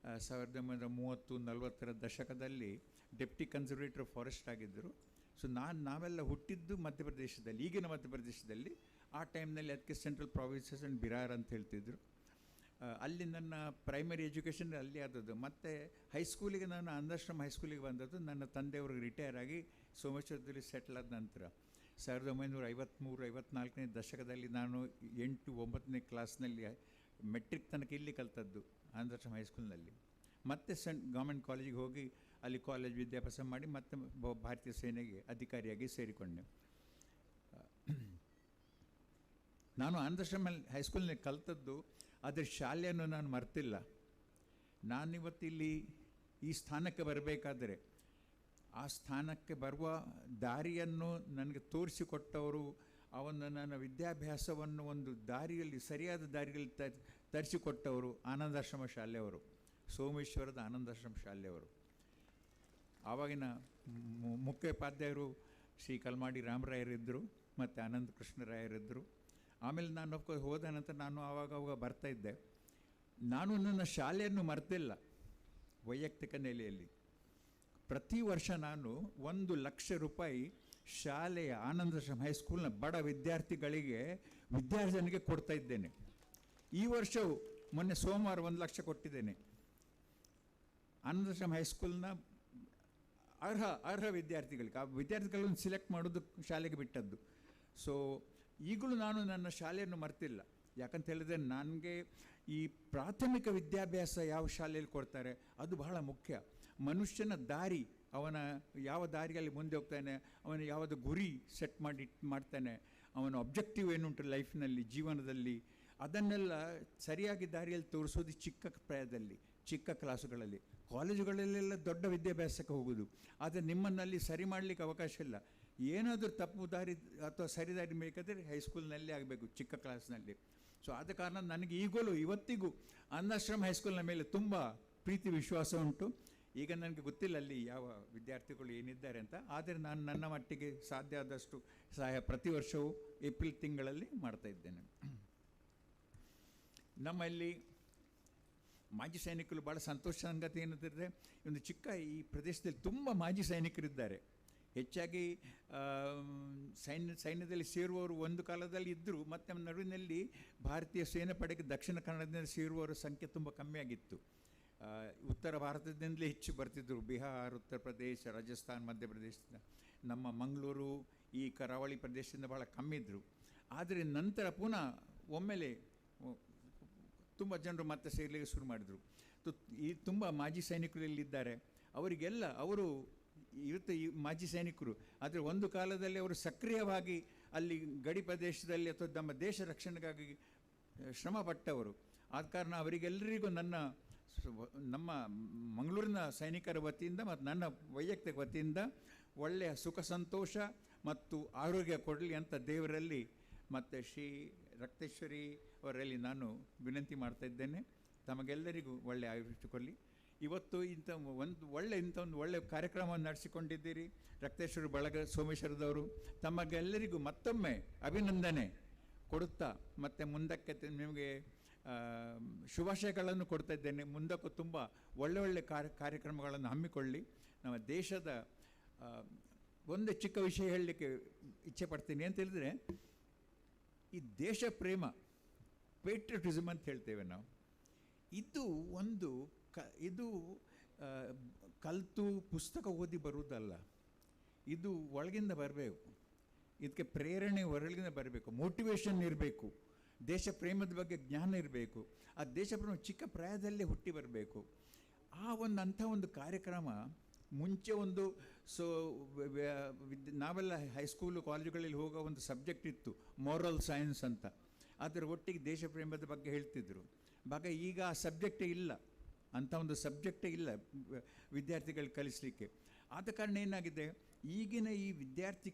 1930-40ರ ದಶಕದಲ್ಲಿ ಡೆಪ್ಟಿ ಕನ್ಸರ್ವೇಟರ್ ಫಾರೆಸ್ಟ್ ಆಗಿದ್ದರು. ಸೊ ನಾವೆಲ್ಲ ಹುಟ್ಟಿದ್ದು ಮಧ್ಯಪ್ರದೇಶದಲ್ಲಿ, ಈಗಿನ ಮಧ್ಯಪ್ರದೇಶದಲ್ಲಿ. ಆ ಟೈಮ್ನಲ್ಲಿ ಅದಕ್ಕೆ ಸೆಂಟ್ರಲ್ ಪ್ರಾವಿನ್ಸಸ್ ಆ್ಯಂಡ್ ಬಿರಾರ್ ಅಂತ ಹೇಳ್ತಿದ್ರು. ಅಲ್ಲಿ ನನ್ನ ಪ್ರೈಮರಿ ಎಜುಕೇಷನ್ ಅಲ್ಲಿ ಆದದ್ದು. ಮತ್ತು ಹೈಸ್ಕೂಲಿಗೆ ನಾನು ಆನಂದಾಶ್ರಮ ಹೈಸ್ಕೂಲಿಗೆ ಬಂದದ್ದು ನನ್ನ ತಂದೆಯವರು ರಿಟೈರ್ ಆಗಿ ಸೋಮೇಶ್ವರದಲ್ಲಿ ಸೆಟ್ಲ್ ಆದ ನಂತರ. 1953-54ನೇ ದಶಕದಲ್ಲಿ ನಾನು 8-9ನೇ ಕ್ಲಾಸ್ನಲ್ಲಿ ಮೆಟ್ರಿಕ್ ತನಕ ಇಲ್ಲಿ ಕಲ್ತದ್ದು ಆನಂದಾಶ್ರಮ ಹೈಸ್ಕೂಲ್ನಲ್ಲಿ. ಮತ್ತು ಗೌರ್ಮೆಂಟ್ ಕಾಲೇಜಿಗೆ ಹೋಗಿ ಅಲ್ಲಿ ಕಾಲೇಜ್ ವಿದ್ಯಾಭ್ಯಾಸ ಮಾಡಿ ಮತ್ತೆ ಭಾರತೀಯ ಸೇನೆಗೆ ಅಧಿಕಾರಿಯಾಗಿ ಸೇರಿಕೊಂಡೆ. ನಾನು ಆನಂದಾಶ್ರಮ ಹೈಸ್ಕೂಲ್ನಲ್ಲಿ ಕಲ್ತದ್ದು, ಆದರೆ ಶಾಲೆಯನ್ನು ನಾನು ಮರ್ತಿಲ್ಲ. ನಾನಿವತ್ತಿಲ್ಲಿ ಈ ಸ್ಥಾನಕ್ಕೆ ಬರಬೇಕಾದರೆ ಆ ಸ್ಥಾನಕ್ಕೆ ಬರುವ ದಾರಿಯನ್ನು ನನಗೆ ತೋರಿಸಿಕೊಟ್ಟವರು, ಆ ಒಂದು ನನ್ನ ವಿದ್ಯಾಭ್ಯಾಸವನ್ನು ಒಂದು ದಾರಿಯಲ್ಲಿ, ಸರಿಯಾದ ದಾರಿಯಲ್ಲಿ ತರಿಸಿಕೊಟ್ಟವರು ಆನಂದಾಶ್ರಮ ಶಾಲೆಯವರು, ಸೋಮೇಶ್ವರದ ಆನಂದಾಶ್ರಮ ಶಾಲೆಯವರು. ಆವಾಗಿನ ಮುಖ್ಯೋಪಾಧ್ಯಾಯರು ಶ್ರೀ ಕಲ್ಮಾಡಿ ರಾಮರಾಯರಿದ್ದರು, ಮತ್ತು ಆನಂದ ಕೃಷ್ಣರಾಯರಿದ್ದರು. ಆಮೇಲೆ ನಾನು ಅಫ್ಕೋರ್ಸ್ ಹೋದ ನಂತರ ನಾನು ಆವಾಗ ಬರ್ತಾಯಿದ್ದೆ. ನಾನು ನನ್ನ ಶಾಲೆಯನ್ನು ಮರೆತಿಲ್ಲ. ವೈಯಕ್ತಿಕ ನೆಲೆಯಲ್ಲಿ ಪ್ರತಿ ವರ್ಷ ನಾನು 1 ಲಕ್ಷ ರೂಪಾಯಿ ಶಾಲೆಯ ಆನಂದಾಶ್ರಮ ಹೈಸ್ಕೂಲ್ನ ಬಡ ವಿದ್ಯಾರ್ಥಿಗಳಿಗೆ ವಿದ್ಯಾರ್ಜನೆಗೆ ಕೊಡ್ತಾ ಇದ್ದೇನೆ. ಈ ವರ್ಷವೂ ಮೊನ್ನೆ ಸೋಮವಾರ 1 ಲಕ್ಷ ಕೊಟ್ಟಿದ್ದೇನೆ. ಆನಂದಾಶ್ರಮ ಹೈಸ್ಕೂಲ್ನ ಅರ್ಹ ವಿದ್ಯಾರ್ಥಿಗಳಿಗೆ, ಆ ವಿದ್ಯಾರ್ಥಿಗಳನ್ನು ಸೆಲೆಕ್ಟ್ ಮಾಡೋದು ಶಾಲೆಗೆ ಬಿಟ್ಟದ್ದು. ಸೊ ಈಗಲೂ ನಾನು ನನ್ನ ಶಾಲೆಯನ್ನು ಮರ್ತಿಲ್ಲ. ಯಾಕಂತ ಹೇಳಿದರೆ ನನಗೆ ಈ ಪ್ರಾಥಮಿಕ ವಿದ್ಯಾಭ್ಯಾಸ ಯಾವ ಶಾಲೆಯಲ್ಲಿ ಕೊಡ್ತಾರೆ ಅದು ಬಹಳ ಮುಖ್ಯ. ಮನುಷ್ಯನ ದಾರಿ, ಅವನ ಯಾವ ದಾರಿಯಲ್ಲಿ ಮುಂದೆ ಹೋಗ್ತಾನೆ, ಅವನ ಯಾವುದು ಗುರಿ ಸೆಟ್ ಮಾಡಿ ಮಾಡ್ತಾನೆ, ಅವನ ಅಬ್ಜೆಕ್ಟಿವ್ ಏನುಂಟು ಲೈಫ್ನಲ್ಲಿ, ಜೀವನದಲ್ಲಿ, ಅದನ್ನೆಲ್ಲ ಸರಿಯಾಗಿ ದಾರಿಯಲ್ಲಿ ತೋರಿಸೋದು ಚಿಕ್ಕ ಪ್ರಾಯದಲ್ಲಿ, ಚಿಕ್ಕ ಕ್ಲಾಸುಗಳಲ್ಲಿ. ಕಾಲೇಜುಗಳಲ್ಲೆಲ್ಲ ದೊಡ್ಡ ವಿದ್ಯಾಭ್ಯಾಸಕ್ಕೆ ಹೋಗೋದು, ಆದರೆ ನಿಮ್ಮನ್ನಲ್ಲಿ ಸರಿ ಮಾಡಲಿಕ್ಕೆ ಅವಕಾಶ ಇಲ್ಲ. ಏನಾದರೂ ತಪ್ಪು ದಾರಿ ಅಥವಾ ಸರಿ ದಾರಿ ಬೇಕಾದರೆ ಹೈಸ್ಕೂಲ್ನಲ್ಲೇ ಆಗಬೇಕು, ಚಿಕ್ಕ ಕ್ಲಾಸ್ನಲ್ಲಿ. ಸೊ ಆದ ಕಾರಣ ನನಗೆ ಈಗಲೂ ಇವತ್ತಿಗೂ ಆನಂದಾಶ್ರಮ ಹೈಸ್ಕೂಲ್ನ ಮೇಲೆ ತುಂಬ ಪ್ರೀತಿ ವಿಶ್ವಾಸ ಉಂಟು. ಈಗ ನನಗೆ ಗೊತ್ತಿಲ್ಲ ಅಲ್ಲಿ ಯಾವ ವಿದ್ಯಾರ್ಥಿಗಳು ಏನಿದ್ದಾರೆ ಅಂತ, ಆದರೆ ನಾನು ನನ್ನ ಮಟ್ಟಿಗೆ ಸಾಧ್ಯ ಆದಷ್ಟು ಸಹಾಯ ಪ್ರತಿ ವರ್ಷವೂ ಏಪ್ರಿಲ್ ತಿಂಗಳಲ್ಲಿ ಮಾಡ್ತಾ ಇದ್ದೇನೆ. ನಮ್ಮಲ್ಲಿ ಮಾಜಿ ಸೈನಿಕರು ಭಾಳ ಸಂತೋಷ ಸಂಗತಿ ಏನಂತಿದ್ರೆ, ಒಂದು ಚಿಕ್ಕ ಈ ಪ್ರದೇಶದಲ್ಲಿ ತುಂಬ ಮಾಜಿ ಸೈನಿಕರಿದ್ದಾರೆ. ಹೆಚ್ಚಾಗಿ ಸೈನ್ಯದಲ್ಲಿ ಸೇರುವವರು ಒಂದು ಕಾಲದಲ್ಲಿ ಇದ್ದರು, ಮತ್ತು ನಡುವಿನಲ್ಲಿ ಭಾರತೀಯ ಸೇನಾ ಪಡೆಗೆ ದಕ್ಷಿಣ ಕನ್ನಡದಿಂದ ಸೇರುವವರ ಸಂಖ್ಯೆ ತುಂಬ ಕಮ್ಮಿಯಾಗಿತ್ತು. ಉತ್ತರ ಭಾರತದಿಂದಲೇ ಹೆಚ್ಚು ಬರ್ತಿದ್ದರು, ಬಿಹಾರ್, ಉತ್ತರ ಪ್ರದೇಶ, ರಾಜಸ್ಥಾನ್, ಮಧ್ಯಪ್ರದೇಶದಿಂದ. ನಮ್ಮ ಮಂಗಳೂರು ಈ ಕರಾವಳಿ ಪ್ರದೇಶದಿಂದ ಭಾಳ ಕಮ್ಮಿ ಇದ್ದರು. ಆದರೆ ನಂತರ ಪುನಃ ಒಮ್ಮೆಲೆ ತುಂಬ ಜನರು ಮತ್ತೆ ಸೇರಲಿಕ್ಕೆ ಶುರು ಮಾಡಿದರು. ಈ ತುಂಬ ಮಾಜಿ ಸೈನಿಕರು ಇಲ್ಲಿದ್ದಾರೆ. ಅವರಿಗೆಲ್ಲ ಅವರು ಇವತ್ತು ಈ ಮಾಜಿ ಸೈನಿಕರು, ಆದರೆ ಒಂದು ಕಾಲದಲ್ಲಿ ಅವರು ಸಕ್ರಿಯವಾಗಿ ಅಲ್ಲಿ ಗಡಿ ಪ್ರದೇಶದಲ್ಲಿ ಅಥವಾ ನಮ್ಮ ದೇಶ ರಕ್ಷಣೆಗಾಗಿ ಶ್ರಮಪಟ್ಟವರು. ಆದ ಕಾರಣ ಅವರಿಗೆಲ್ಲರಿಗೂ ನಮ್ಮ ಮಂಗಳೂರಿನ ಸೈನಿಕರ ವತಿಯಿಂದ ಮತ್ತು ನನ್ನ ವೈಯಕ್ತಿಕ ವತಿಯಿಂದ ಒಳ್ಳೆಯ ಸುಖ ಸಂತೋಷ ಮತ್ತು ಆರೋಗ್ಯ ಕೊಡಲಿ ಅಂತ ದೇವರಲ್ಲಿ ಮತ್ತು ಶ್ರೀ ರಕ್ತೇಶ್ವರಿ ಅವರಲ್ಲಿ ನಾನು ವಿನಂತಿ ಮಾಡ್ತಾ ಇದ್ದೇನೆ. ತಮಗೆಲ್ಲರಿಗೂ ಒಳ್ಳೆಯ ಆಯುಷ್ಯ ಕೊಡಲಿ. ಇವತ್ತು ಇಂಥ ಒಂದು ಒಳ್ಳೆಯ ಕಾರ್ಯಕ್ರಮವನ್ನು ನಡೆಸಿಕೊಂಡಿದ್ದೀರಿ ರಕ್ತೇಶ್ವರಿ ಬಳಗ ಸೋಮೇಶ್ವರದವರು. ತಮಗೆಲ್ಲರಿಗೂ ಮತ್ತೊಮ್ಮೆ ಅಭಿನಂದನೆ ಕೊಡುತ್ತಾ ಮತ್ತು ಮುಂದಕ್ಕೆ ನಿಮಗೆ ಶುಭಾಶಯಗಳನ್ನು ಕೊಡ್ತಾ ಇದ್ದೇನೆ. ಮುಂದಕ್ಕೂ ತುಂಬ ಒಳ್ಳೆ ಒಳ್ಳೆ ಕಾರ್ಯಕ್ರಮಗಳನ್ನು ಹಮ್ಮಿಕೊಳ್ಳಿ. ನಮ್ಮ ದೇಶದ ಒಂದು ಚಿಕ್ಕ ವಿಷಯ ಹೇಳಲಿಕ್ಕೆ ಇಚ್ಛೆ ಪಡ್ತೀನಿ ಅಂತ ಹೇಳಿದರೆ, ಈ ದೇಶ ಪ್ರೇಮ, ಪೇಟ್ರಿಯಟಿಸಮ್ ಅಂತ ಹೇಳ್ತೇವೆ ನಾವು, ಇದು ಒಂದು ಇದು ಕಲಿತು ಪುಸ್ತಕ ಓದಿ ಬರುವುದಲ್ಲ, ಇದು ಒಳಗಿಂದ ಬರಬೇಕು. ಇದಕ್ಕೆ ಪ್ರೇರಣೆ ಹೊರಗಿಂದ ಬರಬೇಕು, ಮೋಟಿವೇಶನ್ ಇರಬೇಕು, ದೇಶ ಪ್ರೇಮದ ಬಗ್ಗೆ ಜ್ಞಾನ ಇರಬೇಕು. ಆ ದೇಶ ಪ್ರೇಮ ಚಿಕ್ಕ ಪ್ರಾಯದಲ್ಲೇ ಹುಟ್ಟಿ ಬರಬೇಕು. ಆ ಒಂದು ಅಂಥ ಒಂದು ಕಾರ್ಯಕ್ರಮ ಮುಂಚೆ ಒಂದು ನಾವೆಲ್ಲ ಹೈಸ್ಕೂಲು ಕಾಲೇಜುಗಳಲ್ಲಿ ಹೋಗೋ ಒಂದು ಸಬ್ಜೆಕ್ಟ್ ಇತ್ತು, ಮೋರಲ್ ಸೈನ್ಸ್ ಅಂತ. ಅದರ ಒಟ್ಟಿಗೆ ದೇಶ ಪ್ರೇಮದ ಬಗ್ಗೆ ಹೇಳ್ತಿದ್ರು. ಬಾಗ ಈಗ ಆ ಸಬ್ಜೆಕ್ಟೇ ಇಲ್ಲ, ಅಂಥ ಒಂದು ಸಬ್ಜೆಕ್ಟೇ ಇಲ್ಲ ವಿದ್ಯಾರ್ಥಿಗಳು ಕಲಿಸಲಿಕ್ಕೆ. ಆದ ಕಾರಣ ಏನಾಗಿದೆ, ಈಗಿನ ಈ ವಿದ್ಯಾರ್ಥಿ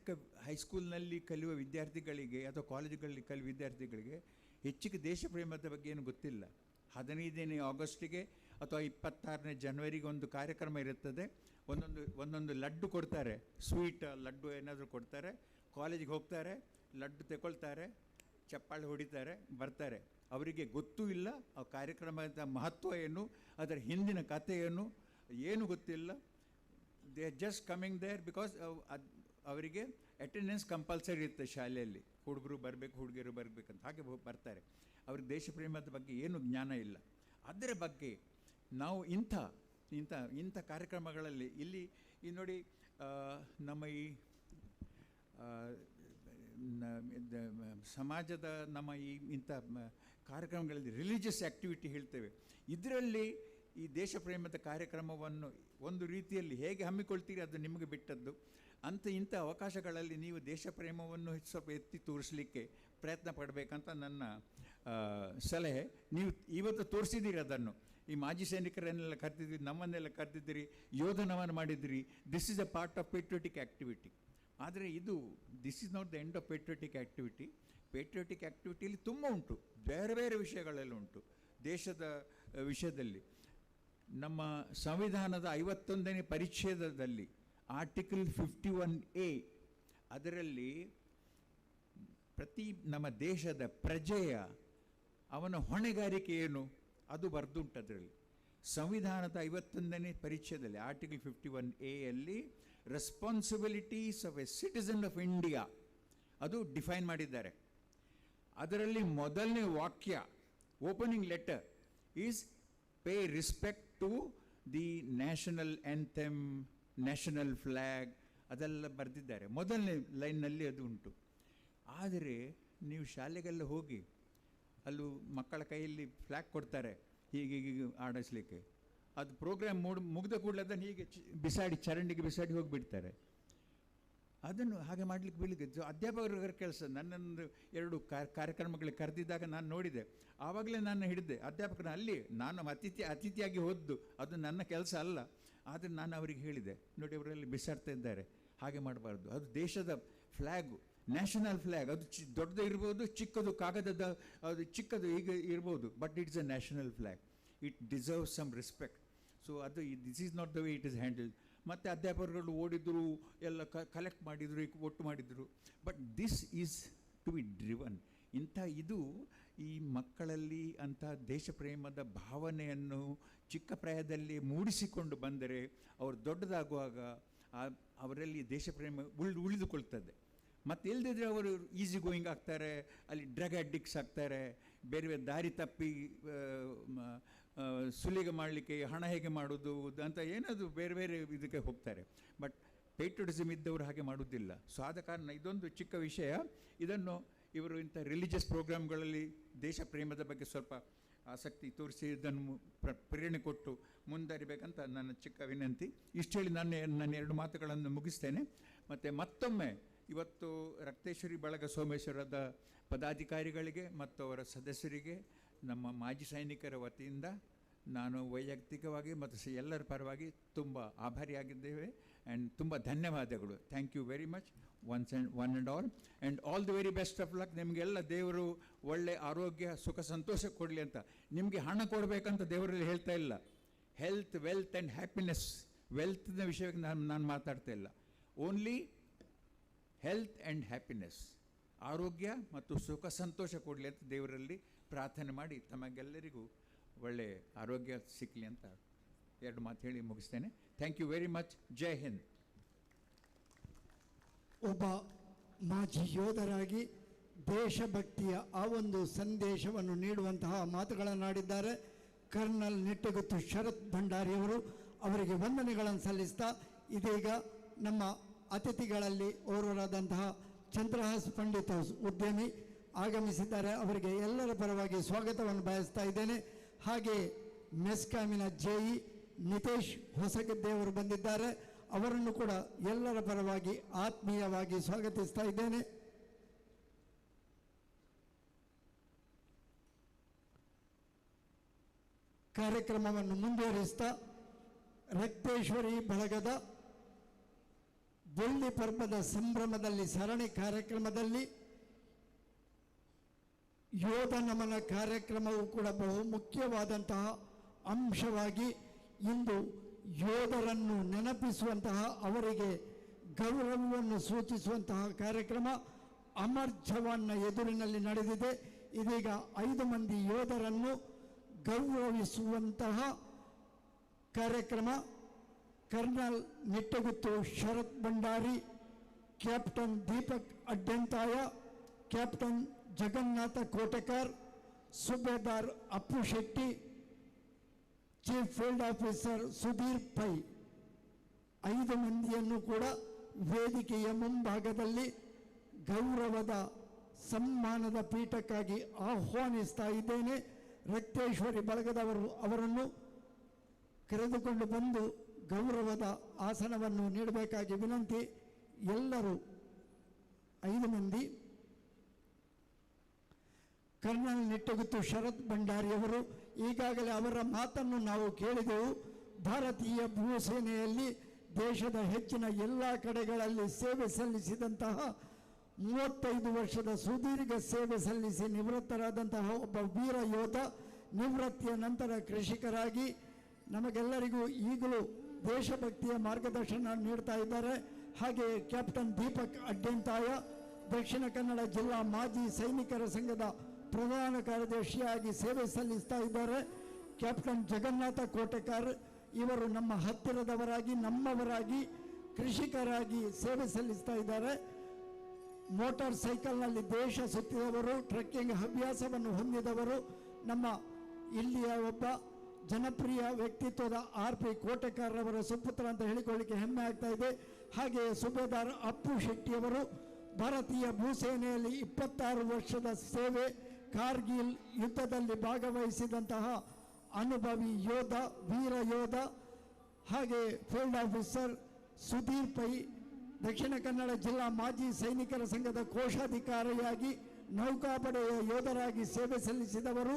ಹೈಸ್ಕೂಲ್ನಲ್ಲಿ ಕಲಿಯುವ ವಿದ್ಯಾರ್ಥಿಗಳಿಗೆ ಅಥವಾ ಕಾಲೇಜುಗಳಲ್ಲಿ ಕಲಿಯುವ ವಿದ್ಯಾರ್ಥಿಗಳಿಗೆ ಹೆಚ್ಚಿಗೆ ದೇಶ ಪ್ರೇಮದ ಬಗ್ಗೆ ಏನು ಗೊತ್ತಿಲ್ಲ. 15ನೇ ಆಗಸ್ಟಿಗೆ ಅಥವಾ 26ನೇ ಜನವರಿಗೆ ಒಂದು ಕಾರ್ಯಕ್ರಮ ಇರುತ್ತದೆ. ಒಂದೊಂದು ಲಡ್ಡು ಕೊಡ್ತಾರೆ, ಸ್ವೀಟ್ ಲಡ್ಡು ಏನಾದರೂ ಕೊಡ್ತಾರೆ. ಕಾಲೇಜಿಗೆ ಹೋಗ್ತಾರೆ, ಲಡ್ಡು ತಗೊಳ್ತಾರೆ, ಚಪ್ಪಾಳೆ ಹೊಡಿತಾರೆ, ಬರ್ತಾರೆ. ಅವರಿಗೆ ಗೊತ್ತೂ ಇಲ್ಲ ಆ ಕಾರ್ಯಕ್ರಮದ ಮಹತ್ವ ಏನು, ಅದರ ಹಿಂದಿನ ಕಥೆಯನ್ನು ಏನು ಗೊತ್ತಿಲ್ಲ. They are just coming there because ಅವರಿಗೆ ಅಟೆಂಡೆನ್ಸ್ ಕಂಪಲ್ಸರಿ ಇರುತ್ತೆ ಶಾಲೆಯಲ್ಲಿ, ಹುಡುಗರು ಬರಬೇಕು ಹುಡುಗಿಯರು ಬರಬೇಕಂತ ಹಾಗೆ ಬರ್ತಾರೆ. ಅವ್ರಿಗೆ ದೇಶಪ್ರೇಮದ ಬಗ್ಗೆ ಏನು ಜ್ಞಾನ ಇಲ್ಲ. ಅದರ ಬಗ್ಗೆ ನಾವು ಇಂಥ ಇಂಥ ಇಂಥ ಕಾರ್ಯಕ್ರಮಗಳಲ್ಲಿ ಇಲ್ಲಿ ಈ ನೋಡಿ ನಮ್ಮ ಈ ಸಮಾಜದ ನಮ್ಮ ಈ ಇಂಥ ಕಾರ್ಯಕ್ರಮಗಳಲ್ಲಿ ರಿಲಿಜಿಯಸ್ ಆ್ಯಕ್ಟಿವಿಟಿ ಹೇಳ್ತೇವೆ, ಇದರಲ್ಲಿ ಈ ದೇಶಪ್ರೇಮದ ಕಾರ್ಯಕ್ರಮವನ್ನು ಒಂದು ರೀತಿಯಲ್ಲಿ ಹೇಗೆ ಹಮ್ಮಿಕೊಳ್ತೀರಿ ಅದು ನಿಮಗೆ ಬಿಟ್ಟದ್ದು. ಅಂತ ಇಂಥ ಅವಕಾಶಗಳಲ್ಲಿ ನೀವು ದೇಶಪ್ರೇಮವನ್ನು ಸ್ವಲ್ಪ ಎತ್ತಿ ತೋರಿಸಲಿಕ್ಕೆ ಪ್ರಯತ್ನ ಪಡಬೇಕಂತ ನನ್ನ ಸಲಹೆ. ನೀವು ಇವತ್ತು ತೋರಿಸಿದ್ದೀರಿ ಅದನ್ನು, ಈ ಮಾಜಿ ಸೈನಿಕರನ್ನೆಲ್ಲ ಕರೆದಿದ್ದೀರಿ, ನಮ್ಮನ್ನೆಲ್ಲ ಕರೆದಿದ್ದೀರಿ, ಯೋಧನವನ್ನು ಮಾಡಿದ್ದೀರಿ. This is a part of patriotic activity. ಆದರೆ ಇದು this is not the end of patriotic activity. Patriotic ಆ್ಯಕ್ಟಿವಿಟಿಯಲ್ಲಿ ತುಂಬ ಉಂಟು, ಬೇರೆ ಬೇರೆ ವಿಷಯಗಳೆಲ್ಲ ಉಂಟು. ದೇಶದ ವಿಷಯದಲ್ಲಿ ನಮ್ಮ ಸಂವಿಧಾನದ 51ನೇ ಪರಿಚ್ಛೇದದಲ್ಲಿ ಆರ್ಟಿಕಲ್ 51A ಅದರಲ್ಲಿ ಪ್ರತಿ ನಮ್ಮ ದೇಶದ ಪ್ರಜೆಯ ಅವನ ಹೊಣೆಗಾರಿಕೆ ಏನು ಅದು ಬರೆದುಂಟು. ಅದರಲ್ಲಿ ಸಂವಿಧಾನದ 51ನೇ ಪರಿಚ್ಛೇದದಲ್ಲಿ article 51A responsibilities of a citizen of India ಅದು ಡಿಫೈನ್ ಮಾಡಿದ್ದಾರೆ. ಅದರಲ್ಲಿ ಮೊದಲನೇ ವಾಕ್ಯ opening letter is pay respect to the national anthem, national flag ಅದೆಲ್ಲ ಬರೆದಿದ್ದಾರೆ. ಮೊದಲನೇ ಲೈನ್ನಲ್ಲಿ ಅದು ಉಂಟು. ಆದರೆ ನೀವು ಶಾಲೆಗೆಲ್ಲ ಹೋಗಿ ಅಲ್ಲೂ ಮಕ್ಕಳ ಕೈಯಲ್ಲಿ ಫ್ಲ್ಯಾಗ್ ಕೊಡ್ತಾರೆ ಹೀಗೆ ಹೀಗೆ ಆಡಿಸ್ಲಿಕ್ಕೆ, ಅದು ಪ್ರೋಗ್ರಾಮ್ ಮುಗಿದ ಕೂಡಲೇ ಅದನ್ನು ಹೀಗೆ ಬಿಸಾಡಿ ಚರಂಡಿಗೆ ಬಿಸಾಡಿ ಹೋಗಿಬಿಡ್ತಾರೆ. ಅದನ್ನು ಹಾಗೆ ಮಾಡಲಿಕ್ಕೆ ಬೆಳಿಗ್ಗೆ ಅಧ್ಯಾಪಕರ ಕೆಲಸ. ನನ್ನನ್ನು 2 ಕಾರ್ಯಕ್ರಮಗಳಿಗೆ ಕರೆದಿದ್ದಾಗ ನಾನು ನೋಡಿದೆ, ಆವಾಗಲೇ ನಾನು ಹಿಡಿದೆ ಅಧ್ಯಾಪಕನ ಅಲ್ಲಿ, ನಾನು ಅತಿಥಿಯಾಗಿ ಹೋದ್ದು, ಅದು ನನ್ನ ಕೆಲಸ ಅಲ್ಲ. ಆದರೆ ನಾನು ಅವರಿಗೆ ಹೇಳಿದೆ, ನೋಡಿ ಅವರಲ್ಲಿ ಬಿಸಾಡ್ತಾ ಇದ್ದಾರೆ, ಹಾಗೆ ಮಾಡಬಾರ್ದು, ಅದು ದೇಶದ ಫ್ಲ್ಯಾಗು, ನ್ಯಾಷನಲ್ ಫ್ಲ್ಯಾಗ್, ಅದು ದೊಡ್ಡದು ಇರ್ಬೋದು, ಚಿಕ್ಕದು ಕಾಗದದ ಅದು ಚಿಕ್ಕದು ಈಗ ಇರ್ಬೋದು, but it's a national flag, it deserve some respect. So ಅದು this is not the way it is handled. ಮತ್ತು ಅಧ್ಯಾಪಕರುಗಳು ಓಡಿದರು, ಎಲ್ಲ ಕಲೆಕ್ಟ್ ಮಾಡಿದರು, ಒಟ್ಟು ಮಾಡಿದರು. But this is to be driven. ಇಂಥ ಇದು ಈ ಮಕ್ಕಳಲ್ಲಿ ಅಂಥ ದೇಶಪ್ರೇಮದ ಭಾವನೆಯನ್ನು ಚಿಕ್ಕ ಪ್ರಾಯದಲ್ಲಿ ಮೂಡಿಸಿಕೊಂಡು ಬಂದರೆ ಅವರು ದೊಡ್ಡದಾಗುವಾಗ ಅವರಲ್ಲಿ ದೇಶಪ್ರೇಮ ಉಳಿದುಕೊಳ್ತದೆ. ಮತ್ತು ಇಲ್ಲದಿದ್ದರೆ ಅವರು ಈಸಿ ಗೋಯಿಂಗ್ ಆಗ್ತಾರೆ, ಅಲ್ಲಿ ಡ್ರಗ್ ಅಡ್ಡಿಕ್ಟ್ಸ್ ಆಗ್ತಾರೆ, ಬೇರೆ ಬೇರೆ ದಾರಿ ತಪ್ಪಿ ಸುಲಿಗೆ ಮಾಡಲಿಕ್ಕೆ ಹಣ ಹೇಗೆ ಮಾಡೋದು ಅಂತ ಏನಾದರೂ ಬೇರೆ ಬೇರೆ ಇದಕ್ಕೆ ಹೋಗ್ತಾರೆ. ಬಟ್ ಪೇಟ್ರಿಯೋಟಿಸಮ್ ಇದ್ದವರು ಹಾಗೆ ಮಾಡುವುದಿಲ್ಲ. ಸೊ ಆದ ಕಾರಣ ಇದೊಂದು ಚಿಕ್ಕ ವಿಷಯ, ಇದನ್ನು ಇವರು ಇಂಥ ರಿಲಿಜಿಯಸ್ ಪ್ರೋಗ್ರಾಮ್ಗಳಲ್ಲಿ ದೇಶ ಪ್ರೇಮದ ಬಗ್ಗೆ ಸ್ವಲ್ಪ ಆಸಕ್ತಿ ತೋರಿಸಿ ಇದನ್ನು ಪ್ರೇರಣೆ ಕೊಟ್ಟು ಮುಂದುವರಿಬೇಕಂತ ನನ್ನ ಚಿಕ್ಕ ವಿನಂತಿ. ಇಷ್ಟು ಹೇಳಿ ನಾನು ನನ್ನ 2 ಮಾತುಗಳನ್ನು ಮುಗಿಸ್ತೇನೆ. ಮತ್ತು ಮತ್ತೊಮ್ಮೆ ಇವತ್ತು ರಕ್ತೇಶ್ವರಿ ಬಳಗ ಸೋಮೇಶ್ವರದ ಪದಾಧಿಕಾರಿಗಳಿಗೆ ಮತ್ತು ಅವರ ಸದಸ್ಯರಿಗೆ ನಮ್ಮ ಮಾಜಿ ಸೈನಿಕರ ವತಿಯಿಂದ ನಾನು ವೈಯಕ್ತಿಕವಾಗಿ ಮತ್ತು ಎಲ್ಲರ ಪರವಾಗಿ ತುಂಬ ಆಭಾರಿಯಾಗಿದ್ದೇವೆ ಆ್ಯಂಡ್ ತುಂಬ ಧನ್ಯವಾದಗಳು. Thank you very much once and one and all, and all the very best of luck. ನಿಮಗೆಲ್ಲ ದೇವರು ಒಳ್ಳೆ ಆರೋಗ್ಯ ಸುಖ ಸಂತೋಷ ಕೊಡಲಿ ಅಂತ. ನಿಮಗೆ ಹಣ ಕೊಡಬೇಕಂತ ದೇವರಲ್ಲಿ ಹೇಳ್ತಾ ಇಲ್ಲ. ಹೆಲ್ತ್, ವೆಲ್ತ್ ಆ್ಯಂಡ್ ಹ್ಯಾಪಿನೆಸ್, ವೆಲ್ತ್ನ ವಿಷಯಕ್ಕೆ ನಾನು ಮಾತಾಡ್ತಾ ಇಲ್ಲ. ಓನ್ಲಿ ಹೆಲ್ತ್ ಆ್ಯಂಡ್ ಹ್ಯಾಪಿನೆಸ್, ಆರೋಗ್ಯ ಮತ್ತು ಸುಖ ಸಂತೋಷ ಕೊಡಲಿ ಅಂತ ದೇವರಲ್ಲಿ ಪ್ರಾರ್ಥನೆ ಮಾಡಿ ತಮಗೆಲ್ಲರಿಗೂ ಒಳ್ಳೆಯ ಆರೋಗ್ಯ ಸಿಕ್ಕಲಿ ಅಂತ 2 ಮಾತು ಹೇಳಿ ಮುಗಿಸ್ತೇನೆ. Thank you very much. Jai Hind. ಒಬ್ಬ ಮಾಜಿ ಯೋಧರಾಗಿ ದೇಶಭಕ್ತಿಯ ಆ ಒಂದು ಸಂದೇಶವನ್ನು ನೀಡುವಂತಹ ಮಾತುಗಳನ್ನಾಡಿದ್ದಾರೆ ಕರ್ನಲ್ ನಿಟ್ಟಗುತ್ತು ಶರತ್ ಭಂಡಾರಿಯವರು. ಅವರಿಗೆ ವಂದನೆಗಳನ್ನು ಸಲ್ಲಿಸ್ತಾ ಇದೀಗ ನಮ್ಮ ಅತಿಥಿಗಳಲ್ಲಿ ಓರ್ವರಾದಂತಹ ಚಂದ್ರಹಾಸ್ ಪಂಡಿತ್ ಉದ್ಯಮಿ ಆಗಮಿಸಿದ್ದಾರೆ. ಅವರಿಗೆ ಎಲ್ಲರ ಪರವಾಗಿ ಸ್ವಾಗತವನ್ನು ಬಯಸ್ತಾ ಇದ್ದೇನೆ. ಹಾಗೆಯೇ ಮೆಸ್ಕಾಮಿನ ಜೆಇ ನಿತೇಶ್ ಹೊಸಗದ್ದೆಯವರು ಬಂದಿದ್ದಾರೆ. ಅವರನ್ನು ಕೂಡ ಎಲ್ಲರ ಪರವಾಗಿ ಆತ್ಮೀಯವಾಗಿ ಸ್ವಾಗತಿಸ್ತಾ ಇದ್ದೇನೆ. ಕಾರ್ಯಕ್ರಮವನ್ನು ಮುಂದುವರಿಸ್ತಾ ರಕ್ತೇಶ್ವರಿ ಬಳಗದ ಬೆಳ್ಳಿ ಪರ್ವದ ಸಂಭ್ರಮದಲ್ಲಿ ಸರಣಿ ಕಾರ್ಯಕ್ರಮದಲ್ಲಿ ಯೋಧ ನಮನ ಕಾರ್ಯಕ್ರಮವೂ ಕೂಡ ಬಹು ಮುಖ್ಯವಾದಂತಹ ಅಂಶವಾಗಿ ಇಂದು ಯೋಧರನ್ನು ನೆನಪಿಸುವಂತಹ, ಅವರಿಗೆ ಗೌರವವನ್ನು ಸೂಚಿಸುವಂತಹ ಕಾರ್ಯಕ್ರಮ ಅಮರ್ ಜವಾನ್ನ ಎದುರಿನಲ್ಲಿ ನಡೆದಿದೆ. ಇದೀಗ 5 ಮಂದಿ ಯೋಧರನ್ನು ಗೌರವಿಸುವಂತಹ ಕಾರ್ಯಕ್ರಮ. Colonel Nittaguttu Sharath Bhandari, captain Deepak Adyanthaya, captain Jagannatha Kotekar, Subedar Appu Shetty, chief field officer Sudhir Pai, 5 ಮಂದಿಯನ್ನು ಕೂಡ ವೇದಿಕೆಯ ಮುಂಭಾಗದಲ್ಲಿ ಗೌರವದ ಸಮ್ಮಾನದ ಪೀಠಕ್ಕಾಗಿ ಆಹ್ವಾನಿಸ್ತಾ ಇದ್ದೇನೆ. ರಕ್ತೇಶ್ವರಿ ಬಳಗದವರು ಅವರನ್ನು ಕರೆದುಕೊಂಡು ಬಂದು ಗೌರವದ ಆಸನವನ್ನು ನೀಡಬೇಕಾಗಿ ವಿನಂತಿ. ಎಲ್ಲರೂ 5 ಮಂದಿ. ಕರ್ನಲ್ ನಿಟ್ಟಗುತ್ತು ಶರತ್ ಭಂಡಾರಿಯವರು, ಈಗಾಗಲೇ ಅವರ ಮಾತನ್ನು ನಾವು ಕೇಳಿದೆವು. ಭಾರತೀಯ ಭೂಸೇನೆಯಲ್ಲಿ ದೇಶದ ಹೆಚ್ಚಿನ ಎಲ್ಲ ಕಡೆಗಳಲ್ಲಿ ಸೇವೆ ಸಲ್ಲಿಸಿದಂತಹ 35 ವರ್ಷದ ಸುದೀರ್ಘ ಸೇವೆ ಸಲ್ಲಿಸಿ ನಿವೃತ್ತರಾದಂತಹ ಒಬ್ಬ ವೀರ ಯೋಧ, ನಿವೃತ್ತಿಯ ನಂತರ ಕೃಷಿಕರಾಗಿ ನಮಗೆಲ್ಲರಿಗೂ ಈಗಲೂ ದೇಶಭಕ್ತಿಯ ಮಾರ್ಗದರ್ಶನ ನೀಡ್ತಾ ಇದ್ದಾರೆ. ಹಾಗೆಯೇ ಕ್ಯಾಪ್ಟನ್ ದೀಪಕ್ ಅಡ್ಯಂತಾಯ, ದಕ್ಷಿಣ ಕನ್ನಡ ಜಿಲ್ಲಾ ಮಾಜಿ ಸೈನಿಕರ ಸಂಘದ ಪ್ರಧಾನ ಕಾರ್ಯದರ್ಶಿಯಾಗಿ ಸೇವೆ ಸಲ್ಲಿಸ್ತಾ ಇದ್ದಾರೆ. ಕ್ಯಾಪ್ಟನ್ ಜಗನ್ನಾಥ ಕೋಟೆಕಾರ್ ಇವರು ನಮ್ಮ ಹತ್ತಿರದವರಾಗಿ, ನಮ್ಮವರಾಗಿ, ಕೃಷಿಕರಾಗಿ ಸೇವೆ ಸಲ್ಲಿಸ್ತಾ ಇದ್ದಾರೆ. ಮೋಟಾರ್ ಸೈಕಲ್ನಲ್ಲಿ ದೇಶ ಸುತ್ತಿದವರು, ಟ್ರೆಕ್ಕಿಂಗ್ ಹವ್ಯಾಸವನ್ನು ಹೊಂದಿದವರು, ನಮ್ಮ ಇಲ್ಲಿಯ ಒಬ್ಬ ಜನಪ್ರಿಯ ವ್ಯಕ್ತಿತ್ವದ ಆರ್ ಪಿ ಕೋಟೆಕಾರ್ ಅವರ ಸುಪುತ್ರ ಅಂತ ಹೇಳಿಕೊಳ್ಳಿಕ್ಕೆ ಹೆಮ್ಮೆ ಆಗ್ತಾ ಇದೆ. ಹಾಗೆಯೇ ಸುಬೇದಾರ್ ಅಪ್ಪು ಶೆಟ್ಟಿಯವರು ಭಾರತೀಯ ಭೂಸೇನೆಯಲ್ಲಿ 26 ವರ್ಷದ ಸೇವೆ, ಕಾರ್ಗಿಲ್ ಯುದ್ಧದಲ್ಲಿ ಭಾಗವಹಿಸಿದಂತಹ ಅನುಭವಿ ಯೋಧ, ವೀರ ಯೋಧ. ಹಾಗೆ ಫೀಲ್ಡ್ ಆಫೀಸರ್ ಸುಧೀರ್ ಪೈ, ದಕ್ಷಿಣ ಕನ್ನಡ ಜಿಲ್ಲಾ ಮಾಜಿ ಸೈನಿಕರ ಸಂಘದ ಕೋಶಾಧಿಕಾರಿಯಾಗಿ ನೌಕಾಪಡೆಯ ಯೋಧರಾಗಿ ಸೇವೆ ಸಲ್ಲಿಸಿದವರು,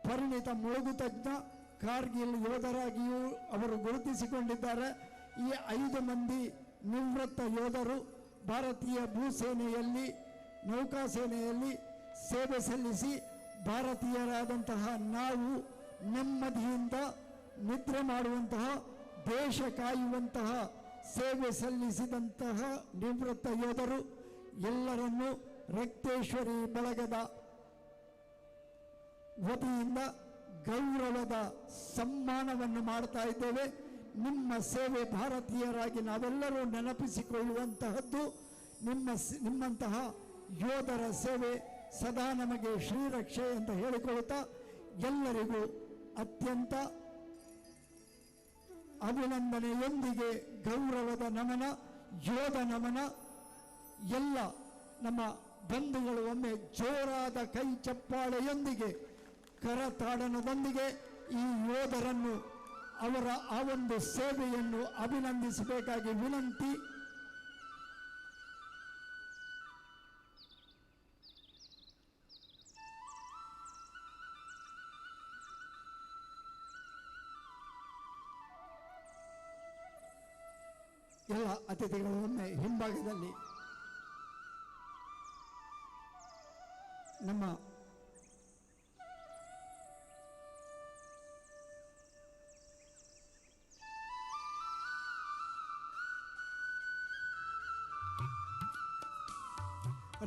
ಪರಿಣಿತ ಮುಳುಗು ತಜ್ಞ, ಕಾರ್ಗಿಲ್ ಯೋಧರಾಗಿಯೂ ಅವರು ಗುರುತಿಸಿಕೊಂಡಿದ್ದಾರೆ. ಈ 5 ಮಂದಿ ನಿವೃತ್ತ ಯೋಧರು ಭಾರತೀಯ ಭೂಸೇನೆಯಲ್ಲಿ, ನೌಕಾಸೇನೆಯಲ್ಲಿ ಸೇವೆ ಸಲ್ಲಿಸಿ ಭಾರತೀಯರಾದಂತಹ ನಾವು ನೆಮ್ಮದಿಯಿಂದ ನಿದ್ರೆ ಮಾಡುವಂತಹ, ದೇಶ ಕಾಯುವಂತಹ ಸೇವೆ ಸಲ್ಲಿಸಿದಂತಹ ನಿವೃತ್ತ ಯೋಧರು ಎಲ್ಲರನ್ನೂ ರಕ್ತೇಶ್ವರಿ ಬಳಗದ ವತಿಯಿಂದ ಗೌರವದ ಸಮ್ಮಾನವನ್ನು ಮಾಡ್ತಾ ಇದ್ದೇವೆ. ನಿಮ್ಮ ಸೇವೆ ಭಾರತೀಯರಾಗಿ ನಾವೆಲ್ಲರೂ ನೆನಪಿಸಿಕೊಳ್ಳುವಂತಹದ್ದು. ನಿಮ್ಮಂತಹ ಯೋಧರ ಸೇವೆ ಸದಾ ನಮಗೆ ಶ್ರೀರಕ್ಷೆ ಅಂತ ಹೇಳಿಕೊಳ್ಳುತ್ತಾ ಎಲ್ಲರಿಗೂ ಅತ್ಯಂತ ಅಭಿನಂದನೆಯೊಂದಿಗೆ ಗೌರವದ ನಮನ, ಯೋಧ ನಮನ. ಎಲ್ಲ ನಮ್ಮ ಬಂಧುಗಳು ಒಮ್ಮೆ ಜೋರಾದ ಕೈ ಚಪ್ಪಾಳೆಯೊಂದಿಗೆ, ಕರತಾಡನದೊಂದಿಗೆ ಈ ಯೋಧರನ್ನು, ಅವರ ಆ ಒಂದು ಸೇವೆಯನ್ನು ಅಭಿನಂದಿಸಬೇಕಾಗಿ ವಿನಂತಿ. ಎಲ್ಲ ಅತಿಥಿಗಳು ಒಮ್ಮೆ ಹಿಂಭಾಗದಲ್ಲಿ ನಮ್ಮ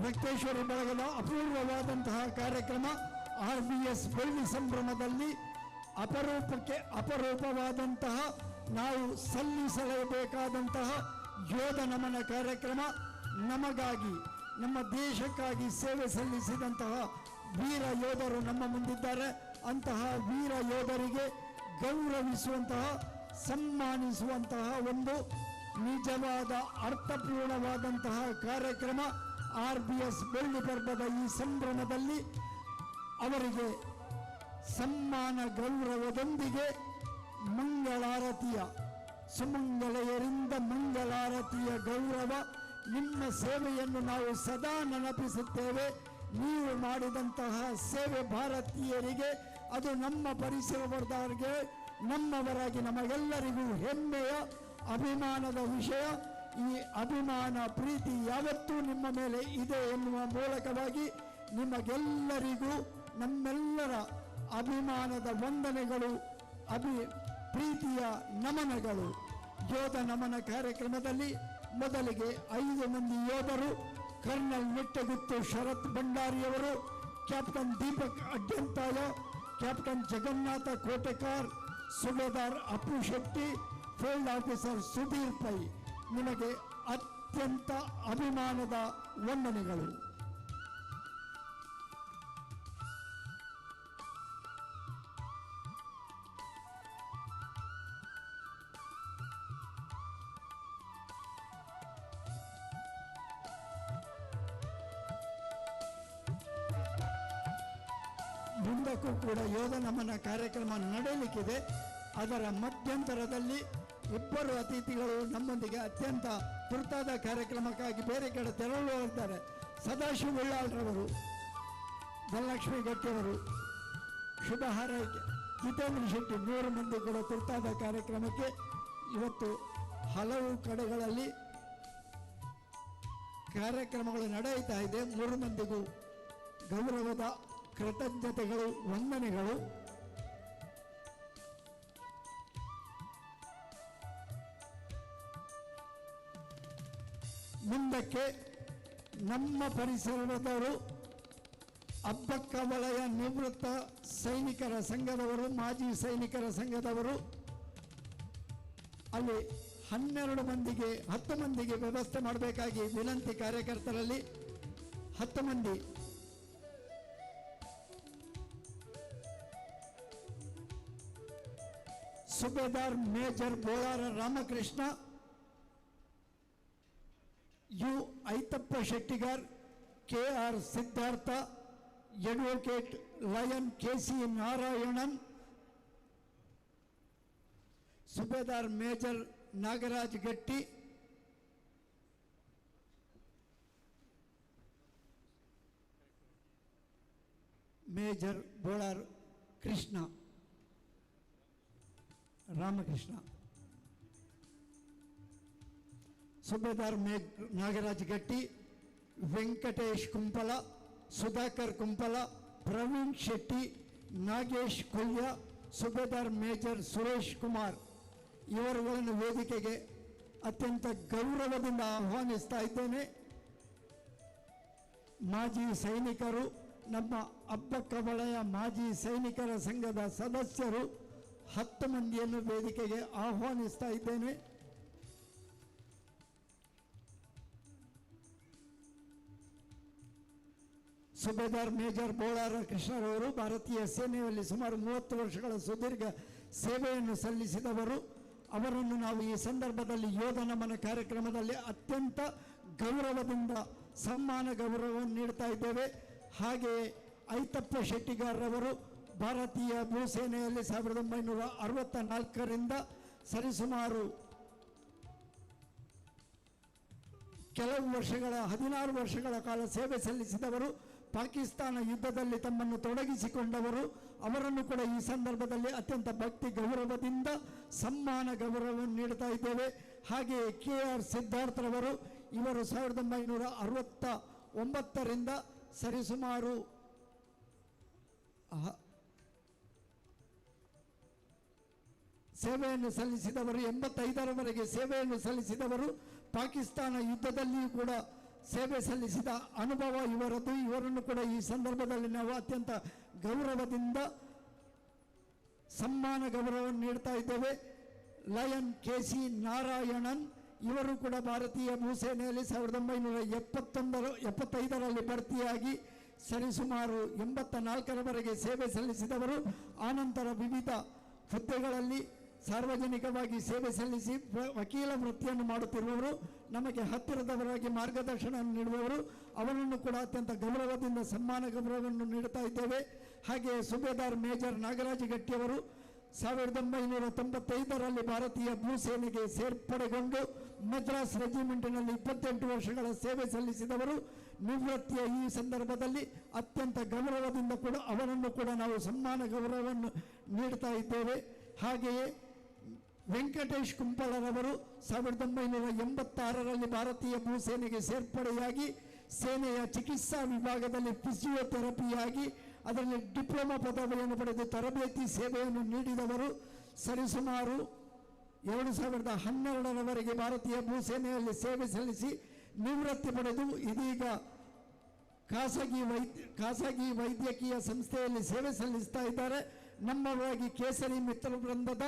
ರಕ್ತೇಶ್ವರಿ ಬಳಗದ ಅಪೂರ್ವವಾದಂತಹ ಕಾರ್ಯಕ್ರಮ ಆರ್ ಬಿ ಎಸ್ ಬೆಳ್ಳಿ ಸಂಭ್ರಮದಲ್ಲಿ ಅಪರೂಪಕ್ಕೆ ಅಪರೂಪವಾದಂತಹ, ನಾವು ಸಲ್ಲಿಸಲೇಬೇಕಾದಂತಹ ಯೋಧ ನಮನ ಕಾರ್ಯಕ್ರಮ. ನಮಗಾಗಿ, ನಮ್ಮ ದೇಶಕ್ಕಾಗಿ ಸೇವೆ ಸಲ್ಲಿಸಿದಂತಹ ವೀರ ಯೋಧರು ನಮ್ಮ ಮುಂದಿದ್ದಾರೆ. ಅಂತಹ ವೀರ ಯೋಧರಿಗೆ ಗೌರವಿಸುವಂತಹ, ಸನ್ಮಾನಿಸುವಂತಹ ಒಂದು ನಿಜವಾದ ಅರ್ಥಪೂರ್ಣವಾದಂತಹ ಕಾರ್ಯಕ್ರಮ ಆರ್ ಬಿ ಎಸ್ ಬೆಳ್ಳಿ ಪರ್ವದ ಈ ಸಂಭ್ರಮದಲ್ಲಿ ಅವರಿಗೆ ಸಮ್ಮಾನ ಗೌರವದೊಂದಿಗೆ ಮಂಗಳಾರತಿಯ, ಸುಮಂಗಲೆಯರಿಂದ ಮಂಗಳಾರತಿಯ ಗೌರವ. ನಿಮ್ಮ ಸೇವೆಯನ್ನು ನಾವು ಸದಾ ನೆನಪಿಸುತ್ತೇವೆ. ನೀವು ಮಾಡಿದಂತಹ ಸೇವೆ ಭಾರತೀಯರಿಗೆ, ಅದು ನಮ್ಮ ಪರಿಸರದವರಿಗೆ, ನಮ್ಮವರಾಗಿ ನಮಗೆಲ್ಲರಿಗೂ ಹೆಮ್ಮೆಯ ಅಭಿಮಾನದ ವಿಷಯ. ಈ ಅಭಿಮಾನ, ಪ್ರೀತಿ ಯಾವತ್ತೂ ನಿಮ್ಮ ಮೇಲೆ ಇದೆ ಎನ್ನುವ ಮೂಲಕವಾಗಿ ನಿಮಗೆಲ್ಲರಿಗೂ ನಮ್ಮೆಲ್ಲರ ಅಭಿಮಾನದ ವಂದನೆಗಳು, ಪ್ರೀತಿಯ ನಮನಗಳು. ಯೋಧ ನಮನ ಕಾರ್ಯಕ್ರಮದಲ್ಲಿ ಮೊದಲಿಗೆ 5 ಮಂದಿ ಯೋಧರು, ಕರ್ನಲ್ ನಿಟ್ಟಗುತ್ತು ಶರತ್ ಭಂಡಾರಿಯವರು, Captain Deepak Adyanthaya, captain Jagannatha Kotekar, Subedar Appu Shetty, field officer Sudhir Pai ನಿಮಗೆ ಅತ್ಯಂತ ಅಭಿಮಾನದ ವಂದನೆಗಳು. ಮುಂದಕ್ಕೂ ಕೂಡ ಯೋಧ ನಮನ ಕಾರ್ಯಕ್ರಮ ನಡೆಯಲಿಕ್ಕಿದೆ. ಅದರ ಮಧ್ಯಂತರದಲ್ಲಿ ಇಬ್ಬರು ಅತಿಥಿಗಳು ನಮ್ಮೊಂದಿಗೆ ಅತ್ಯಂತ ತುರ್ತಾದ ಕಾರ್ಯಕ್ರಮಕ್ಕಾಗಿ ಬೇರೆ ಕಡೆ ತೆರಳುವರಿದ್ದಾರೆ. ಸದಾಶಿವ ಉಳ್ಳಾಲ್ರವರು, ಧನಲಕ್ಷ್ಮಿ ಗಟ್ಟಿಯವರು, ಶುಭ ಹಾರೈಕೆ ಜಿತೇಂದ್ರ ಶೆಟ್ಟಿ, 3 ಮಂದಿ ಕೂಡ ತುರ್ತಾದ ಕಾರ್ಯಕ್ರಮಕ್ಕೆ ಇವತ್ತು ಹಲವು ಕಡೆಗಳಲ್ಲಿ ಕಾರ್ಯಕ್ರಮಗಳು ನಡೆಯುತ್ತಾ ಇದೆ. 3 ಮಂದಿಗೂ ಗೌರವದ ಕೃತಜ್ಞತೆಗಳು, ವಂದನೆಗಳು. ಮುಂದಕ್ಕೆ ನಮ್ಮ ಪರಿಸರದವರು, ಅಬ್ಬಕ್ಕ ವಲಯ ನಿವೃತ್ತ ಸೈನಿಕರ ಸಂಘದವರು, ಮಾಜಿ ಸೈನಿಕರ ಸಂಘದವರು ಅಲ್ಲಿ 12 ಮಂದಿಗೆ 10 ಮಂದಿಗೆ ವ್ಯವಸ್ಥೆ ಮಾಡಬೇಕಾಗಿ ವಿನಂತಿ. ಕಾರ್ಯಕರ್ತರಲ್ಲಿ 10 ಮಂದಿ. Subedar major Bolara Ramakrishna, U Aithappa Shettigar, K R Siddhartha, advocate lion K C Narayanan, Subedar major Nagaraj Gatti, major Bolar Krishna Ramakrishna, Subedar Nagaraj Gatti, Venkatesh Kumpala, Sudhakar Kumpala, Praveen Shetty, Nagesh Kulya, Subedar major Suresh Kumar ಇವರುಗಳನ್ನು ವೇದಿಕೆಗೆ ಅತ್ಯಂತ ಗೌರವದಿಂದ ಆಹ್ವಾನಿಸ್ತಾ ಇದ್ದೇನೆ. ಮಾಜಿ ಸೈನಿಕರು, ನಮ್ಮ ಅಬ್ಬಕ್ಕ ವಲಯ ಮಾಜಿ ಸೈನಿಕರ ಸಂಘದ ಸದಸ್ಯರು 10 ಮಂದಿಯನ್ನು ವೇದಿಕೆಗೆ ಆಹ್ವಾನಿಸ್ತಾ ಇದ್ದೇನೆ. ಸುಬೇದಾರ್ ಮೇಜರ್ ಬೋಳಾರ ಕೃಷ್ಣರವರು ಭಾರತೀಯ ಸೇನೆಯಲ್ಲಿ ಸುಮಾರು 30 ವರ್ಷಗಳ ಸುದೀರ್ಘ ಸೇವೆಯನ್ನು ಸಲ್ಲಿಸಿದವರು. ಅವರನ್ನು ನಾವು ಈ ಸಂದರ್ಭದಲ್ಲಿ ಯೋಧ ನಮನ ಕಾರ್ಯಕ್ರಮದಲ್ಲಿ ಅತ್ಯಂತ ಗೌರವದಿಂದ ಸಮ್ಮಾನ ಗೌರವವನ್ನು ನೀಡ್ತಾ ಇದ್ದೇವೆ. ಹಾಗೆಯೇ ಐತಪ್ಪ ಶೆಟ್ಟಿಗಾರರವರು ಭಾರತೀಯ ಭೂಸೇನೆಯಲ್ಲಿ 1964ರಿಂದ ಸರಿಸುಮಾರು ಕೆಲವು ವರ್ಷಗಳ 16 ವರ್ಷಗಳ ಕಾಲ ಸೇವೆ ಸಲ್ಲಿಸಿದವರು. ಪಾಕಿಸ್ತಾನ ಯುದ್ಧದಲ್ಲಿ ತಮ್ಮನ್ನು ತೊಡಗಿಸಿಕೊಂಡವರು. ಅವರನ್ನು ಕೂಡ ಈ ಸಂದರ್ಭದಲ್ಲಿ ಅತ್ಯಂತ ಭಕ್ತಿ ಗೌರವದಿಂದ ಸಮ್ಮಾನ ಗೌರವವನ್ನು ನೀಡ್ತಾ ಇದ್ದೇವೆ. ಹಾಗೆಯೇ ಕೆ ಆರ್ ಸಿದ್ಧಾರ್ಥರವರು, ಇವರು 1969ರಿಂದ ಸರಿಸುಮಾರು ಸೇವೆಯನ್ನು ಸಲ್ಲಿಸಿದವರು. 85ರವರೆಗೆ ಸೇವೆಯನ್ನು ಸಲ್ಲಿಸಿದವರು. ಪಾಕಿಸ್ತಾನ ಯುದ್ಧದಲ್ಲಿಯೂ ಕೂಡ ಸೇವೆ ಸಲ್ಲಿಸಿದ ಅನುಭವ ಇವರದ್ದು. ಇವರನ್ನು ಕೂಡ ಈ ಸಂದರ್ಭದಲ್ಲಿ ನಾವು ಅತ್ಯಂತ ಗೌರವದಿಂದ ಸಮ್ಮಾನ ಗೌರವವನ್ನು ನೀಡ್ತಾ ಇದ್ದೇವೆ. ಲಯನ್ ಕೆ ಸಿ ನಾರಾಯಣನ್ ಇವರು ಕೂಡ ಭಾರತೀಯ ಭೂಸೇನೆಯಲ್ಲಿ 1975ರಲ್ಲಿ ಭರ್ತಿಯಾಗಿ ಸರಿಸುಮಾರು 84ರವರೆಗೆ ಸೇವೆ ಸಲ್ಲಿಸಿದವರು. ಆನಂತರ ವಿವಿಧ ಹುದ್ದೆಗಳಲ್ಲಿ ಸಾರ್ವಜನಿಕವಾಗಿ ಸೇವೆ ಸಲ್ಲಿಸಿ ವಕೀಲ ವೃತ್ತಿಯನ್ನು ಮಾಡುತ್ತಿರುವವರು, ನಮಗೆ ಹತ್ತಿರದವರಾಗಿ ಮಾರ್ಗದರ್ಶನ ನೀಡುವವರು. ಅವರನ್ನು ಕೂಡ ಅತ್ಯಂತ ಗೌರವದಿಂದ ಸಮ್ಮಾನ ಗೌರವವನ್ನು ನೀಡುತ್ತಾ ಇದ್ದೇವೆ. ಹಾಗೆಯೇ ಸುಬೇದಾರ್ ಮೇಜರ್ ನಾಗರಾಜ ಗಟ್ಟಿಯವರು 1995ರಲ್ಲಿ ಭಾರತೀಯ ಭೂಸೇನೆಗೆ ಸೇರ್ಪಡೆಗೊಂಡು ಮದ್ರಾಸ್ ರೆಜಿಮೆಂಟಿನಲ್ಲಿ 28 ವರ್ಷಗಳ ಸೇವೆ ಸಲ್ಲಿಸಿದವರು. ನಿವೃತ್ತಿಯ ಈ ಸಂದರ್ಭದಲ್ಲಿ ಅತ್ಯಂತ ಗೌರವದಿಂದ ಕೂಡ ಅವರನ್ನು ಕೂಡ ನಾವು ಸಮ್ಮಾನ ಗೌರವವನ್ನು ನೀಡ್ತಾ ಇದ್ದೇವೆ. ಹಾಗೆಯೇ ವೆಂಕಟೇಶ್ ಕುಂಪಳರವರು 1986ರಲ್ಲಿ ಭಾರತೀಯ ಭೂಸೇನೆಗೆ ಸೇರ್ಪಡೆಯಾಗಿ ಸೇನೆಯ ಚಿಕಿತ್ಸಾ ವಿಭಾಗದಲ್ಲಿ ಫಿಸಿಯೋಥೆರಪಿಯಾಗಿ ಅದರಲ್ಲಿ ಡಿಪ್ಲೊಮಾ ಪದವಿಯನ್ನು ಪಡೆದು ತರಬೇತಿ ಸೇವೆಯನ್ನು ನೀಡಿದವರು. ಸರಿಸುಮಾರು 2012ರವರೆಗೆ ಭಾರತೀಯ ಭೂಸೇನೆಯಲ್ಲಿ ಸೇವೆ ಸಲ್ಲಿಸಿ ನಿವೃತ್ತಿ ಪಡೆದು ಇದೀಗ ಖಾಸಗಿ ವೈದ್ಯಕೀಯ ಸಂಸ್ಥೆಯಲ್ಲಿ ಸೇವೆ ಸಲ್ಲಿಸ್ತಾ ಇದ್ದಾರೆ. ನಮ್ಮವರಾಗಿ ಕೇಸರಿ ಮಿತ್ರ ವೃಂದದ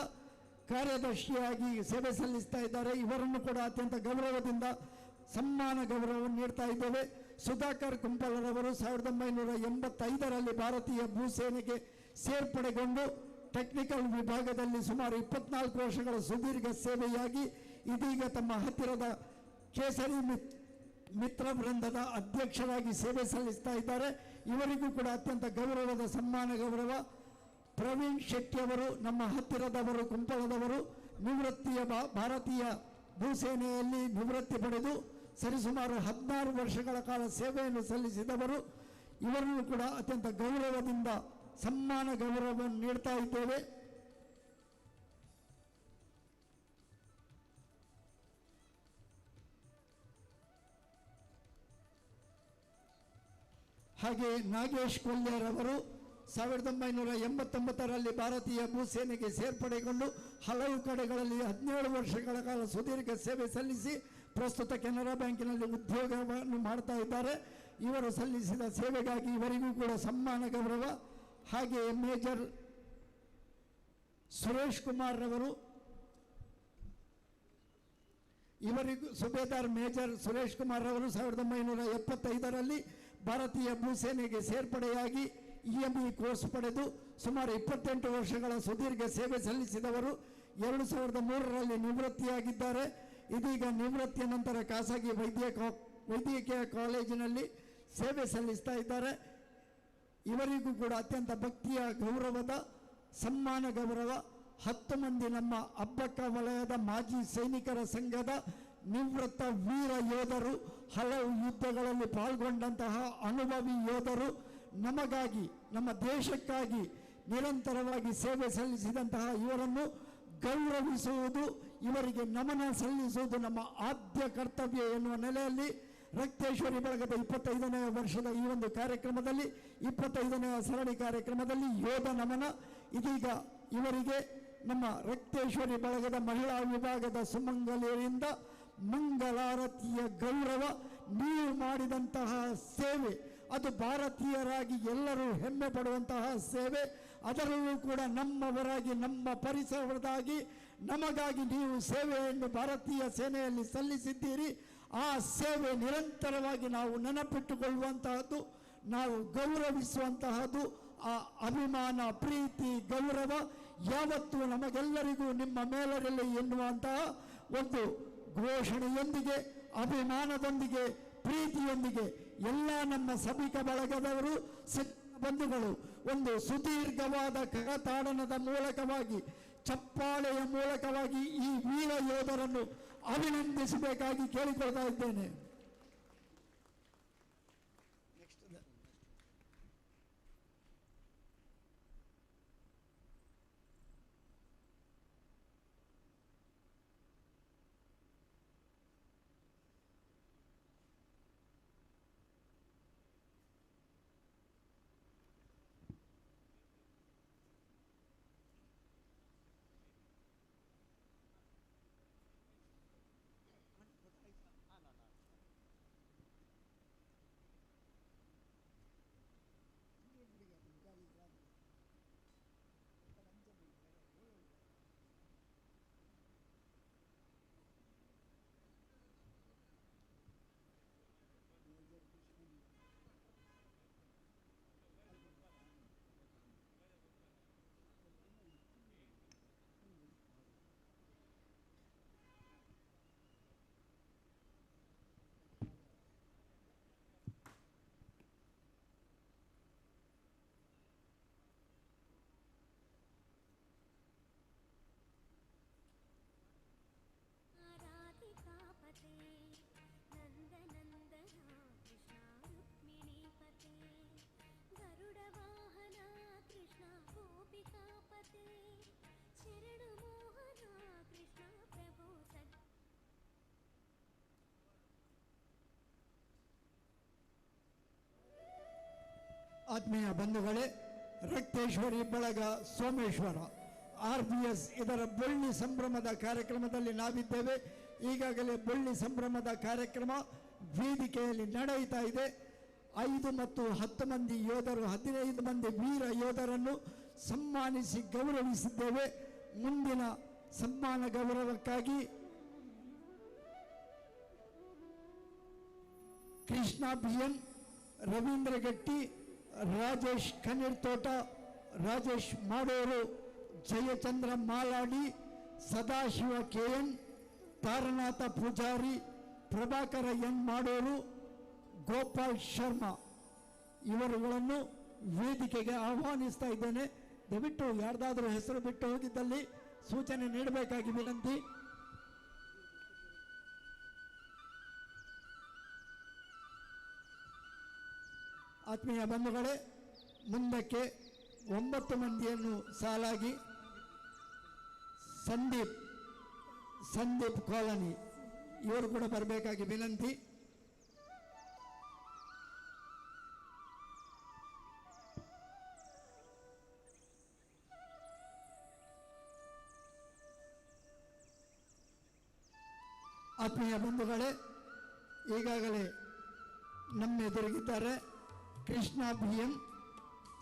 ಕಾರ್ಯದರ್ಶಿಯಾಗಿ ಸೇವೆ ಸಲ್ಲಿಸ್ತಾ ಇದ್ದಾರೆ. ಇವರನ್ನು ಕೂಡ ಅತ್ಯಂತ ಗೌರವದಿಂದ ಸಮ್ಮಾನ ಗೌರವವನ್ನು ನೀಡ್ತಾ ಇದ್ದೇವೆ. ಸುಧಾಕರ್ ಕುಂಪಲರವರು 1985ರಲ್ಲಿ ಭಾರತೀಯ ಭೂಸೇನೆಗೆ ಸೇರ್ಪಡೆಗೊಂಡು ಟೆಕ್ನಿಕಲ್ ವಿಭಾಗದಲ್ಲಿ ಸುಮಾರು 24 ವರ್ಷಗಳ ಸುದೀರ್ಘ ಸೇವೆಯಾಗಿ ಇದೀಗ ತಮ್ಮ ಹತ್ತಿರದ ಕೇಸರಿ ಮಿತ್ರ ವೃಂದದ ಅಧ್ಯಕ್ಷರಾಗಿ ಸೇವೆ ಸಲ್ಲಿಸ್ತಾ ಇದ್ದಾರೆ. ಇವರಿಗೂ ಕೂಡ ಅತ್ಯಂತ ಗೌರವದ ಸಮ್ಮಾನ ಗೌರವ. ಪ್ರವೀಣ್ ಶೆಟ್ಟಿಯವರು ನಮ್ಮ ಹತ್ತಿರದವರು, ಕುಂಪಲದವರು. ನಿವೃತ್ತಿಯ ಭಾರತೀಯ ಭೂಸೇನೆಯಲ್ಲಿ ನಿವೃತ್ತಿ ಪಡೆದು ಸರಿಸುಮಾರು 16 ವರ್ಷಗಳ ಕಾಲ ಸೇವೆಯನ್ನು ಸಲ್ಲಿಸಿದವರು. ಇವರನ್ನು ಕೂಡ ಅತ್ಯಂತ ಗೌರವದಿಂದ ಸಮ್ಮಾನ ಗೌರವವನ್ನು ನೀಡ್ತಾ ಇದ್ದೇವೆ. ಹಾಗೆ ನಾಗೇಶ್ ಕೊಲ್ಯರವರು 1989ರಲ್ಲಿ ಭಾರತೀಯ ಭೂಸೇನೆಗೆ ಸೇರ್ಪಡೆಗೊಂಡು ಹಲವು ಕಡೆಗಳಲ್ಲಿ 17 ವರ್ಷಗಳ ಕಾಲ ಸುದೀರ್ಘ ಸೇವೆ ಸಲ್ಲಿಸಿ ಪ್ರಸ್ತುತ ಕೆನರಾ ಬ್ಯಾಂಕಿನಲ್ಲಿ ಉದ್ಯೋಗವನ್ನು ಮಾಡ್ತಾ ಇದ್ದಾರೆ. ಇವರು ಸಲ್ಲಿಸಿದ ಸೇವೆಗಾಗಿ ಇವರಿಗೂ ಕೂಡ ಸಮ್ಮಾನ ಗೌರವ. ಹಾಗೆಯೇ ಮೇಜರ್ ಸುರೇಶ್ ಕುಮಾರ್ ರವರು, ಇವರಿಗೂ ಸುಬೇದಾರ್ ಮೇಜರ್ ಸುರೇಶ್ ಕುಮಾರ್ ರವರು 1975ರಲ್ಲಿ ಭಾರತೀಯ ಭೂಸೇನೆಗೆ ಸೇರ್ಪಡೆಯಾಗಿ EME course ಪಡೆದು ಸುಮಾರು 28 ವರ್ಷಗಳ ಸುದೀರ್ಘ ಸೇವೆ ಸಲ್ಲಿಸಿದವರು. 2003ರಲ್ಲಿ ನಿವೃತ್ತಿಯಾಗಿದ್ದಾರೆ. ಇದೀಗ ನಿವೃತ್ತಿಯ ನಂತರ ಖಾಸಗಿ ವೈದ್ಯಕೀಯ ಕಾಲೇಜಿನಲ್ಲಿ ಸೇವೆ ಸಲ್ಲಿಸ್ತಾ ಇದ್ದಾರೆ. ಇವರಿಗೂ ಕೂಡ ಅತ್ಯಂತ ಭಕ್ತಿಯ ಗೌರವದ ಸಮ್ಮಾನ ಗೌರವ. 10 ಮಂದಿ ನಮ್ಮ ಅಬ್ಬಕ್ಕ ವಲಯದ ಮಾಜಿ ಸೈನಿಕರ ಸಂಘದ ನಿವೃತ್ತ ವೀರ ಯೋಧರು, ಹಲವು ಯುದ್ಧಗಳಲ್ಲಿ ಪಾಲ್ಗೊಂಡಂತಹ ಅನುಭವಿ ಯೋಧರು, ನಮಗಾಗಿ ನಮ್ಮ ದೇಶಕ್ಕಾಗಿ ನಿರಂತರವಾಗಿ ಸೇವೆ ಸಲ್ಲಿಸಿದಂತಹ ಇವರನ್ನು ಗೌರವಿಸುವುದು, ಇವರಿಗೆ ನಮನ ಸಲ್ಲಿಸುವುದು ನಮ್ಮ ಆದ್ಯ ಕರ್ತವ್ಯ ಎನ್ನುವ ನೆಲೆಯಲ್ಲಿ ರಕ್ತೇಶ್ವರಿ ಬಳಗದ 25ನೇ ವರ್ಷದ ಈ ಒಂದು ಕಾರ್ಯಕ್ರಮದಲ್ಲಿ, 25ನೇ ಸರಣಿ ಕಾರ್ಯಕ್ರಮದಲ್ಲಿ ಯೋಧ ನಮನ ಇದೀಗ ಇವರಿಗೆ ನಮ್ಮ ರಕ್ತೇಶ್ವರಿ ಬಳಗದ ಮಹಿಳಾ ವಿಭಾಗದ ಸುಮಂಗಲಿಯರಿಂದ ಮಂಗಲಾರತಿಯ ಗೌರವ. ನೀವು ಮಾಡಿದಂತಹ ಸೇವೆ ಅದು ಭಾರತೀಯರಾಗಿ ಎಲ್ಲರೂ ಹೆಮ್ಮೆ ಪಡುವಂತಹ ಸೇವೆ. ಅದರಲ್ಲೂ ಕೂಡ ನಮ್ಮವರಾಗಿ, ನಮ್ಮ ಪರಿಸರದಾಗಿ, ನಮಗಾಗಿ ನೀವು ಸೇವೆಯನ್ನು ಭಾರತೀಯ ಸೇನೆಯಲ್ಲಿ ಸಲ್ಲಿಸಿದ್ದೀರಿ. ಆ ಸೇವೆ ನಿರಂತರವಾಗಿ ನಾವು ನೆನಪಿಟ್ಟುಕೊಳ್ಳುವಂತಹದ್ದು, ನಾವು ಗೌರವಿಸುವಂತಹದ್ದು. ಆ ಅಭಿಮಾನ, ಪ್ರೀತಿ, ಗೌರವ ಯಾವತ್ತೂ ನಮಗೆಲ್ಲರಿಗೂ ನಿಮ್ಮ ಮೇಲರಿರಲಿ ಎನ್ನುವಂತಹ ಒಂದು ಘೋಷಣೆಯೊಂದಿಗೆ, ಅಭಿಮಾನದೊಂದಿಗೆ, ಪ್ರೀತಿಯೊಂದಿಗೆ ಎಲ್ಲ ನಮ್ಮ ಸಭಿಕ ಬಳಗದವರು, ಬಂಧುಗಳು ಒಂದು ಸುದೀರ್ಘವಾದ ಕರತಾಡನದ ಮೂಲಕವಾಗಿ, ಚಪ್ಪಾಳೆಯ ಮೂಲಕವಾಗಿ ಈ ವೀರ ಯೋಧರನ್ನು ಅಭಿನಂದಿಸಬೇಕಾಗಿ ಕೇಳಿಕೊಳ್ತಾ ಇದ್ದೇನೆ. ಆತ್ಮೀಯ ಬಂಧುಗಳೇ, ರಕ್ತೇಶ್ವರಿ ಬಳಗ ಸೋಮೇಶ್ವರ RBS ಇದರ ಬೆಳ್ಳಿ ಸಂಭ್ರಮದ ಕಾರ್ಯಕ್ರಮದಲ್ಲಿ ನಾವಿದ್ದೇವೆ. ಈಗಾಗಲೇ ಬೆಳ್ಳಿ ಸಂಭ್ರಮದ ಕಾರ್ಯಕ್ರಮ ವೇದಿಕೆಯಲ್ಲಿ ನಡೆಯುತ್ತಾ ಇದೆ. 5 ಮತ್ತು 10 ಮಂದಿ ಯೋಧರು, 15 ಮಂದಿ ವೀರ ಯೋಧರನ್ನು ಸನ್ಮಾನಿಸಿ ಗೌರವಿಸಿದ್ದೇವೆ. ಮುಂದಿನ ಸನ್ಮಾನ ಗೌರವಕ್ಕಾಗಿ Krishna B M, Ravindra Gatti, Rajesh Kanirthota, Rajesh Madoor, Jayachandra Maladi, Sadashiva K N, Taranatha Poojary, Prabhakara N Madoor, Gopal Sharma ಇವರುಗಳನ್ನು ವೇದಿಕೆಗೆ ಆಹ್ವಾನಿಸ್ತಾ ಇದ್ದೇನೆ. ದಯವಿಟ್ಟು ಯಾರ್ದಾದರೂ ಹೆಸರು ಬಿಟ್ಟು ಹೋಗಿದ್ದಲ್ಲಿ ಸೂಚನೆ ನೀಡಬೇಕಾಗಿ ವಿನಂತಿ. ಆತ್ಮೀಯ ಬಂಧುಗಳೇ, ಮುಂದಕ್ಕೆ 9 ಮಂದಿಯನ್ನು ಸಾಲಾಗಿ ಸಂದೀಪ್ ಕಾಲನಿ ಇವರು ಕೂಡ ಬರಬೇಕಾಗಿ ವಿನಂತಿ. ಆತ್ಮೀಯ ಬಂಧುಗಳೇ, ಈಗಾಗಲೇ ನಮ್ಮೆದುರಿಗಿದ್ದಾರೆ ಕೃಷ್ಣ ಬಿ ಎಂ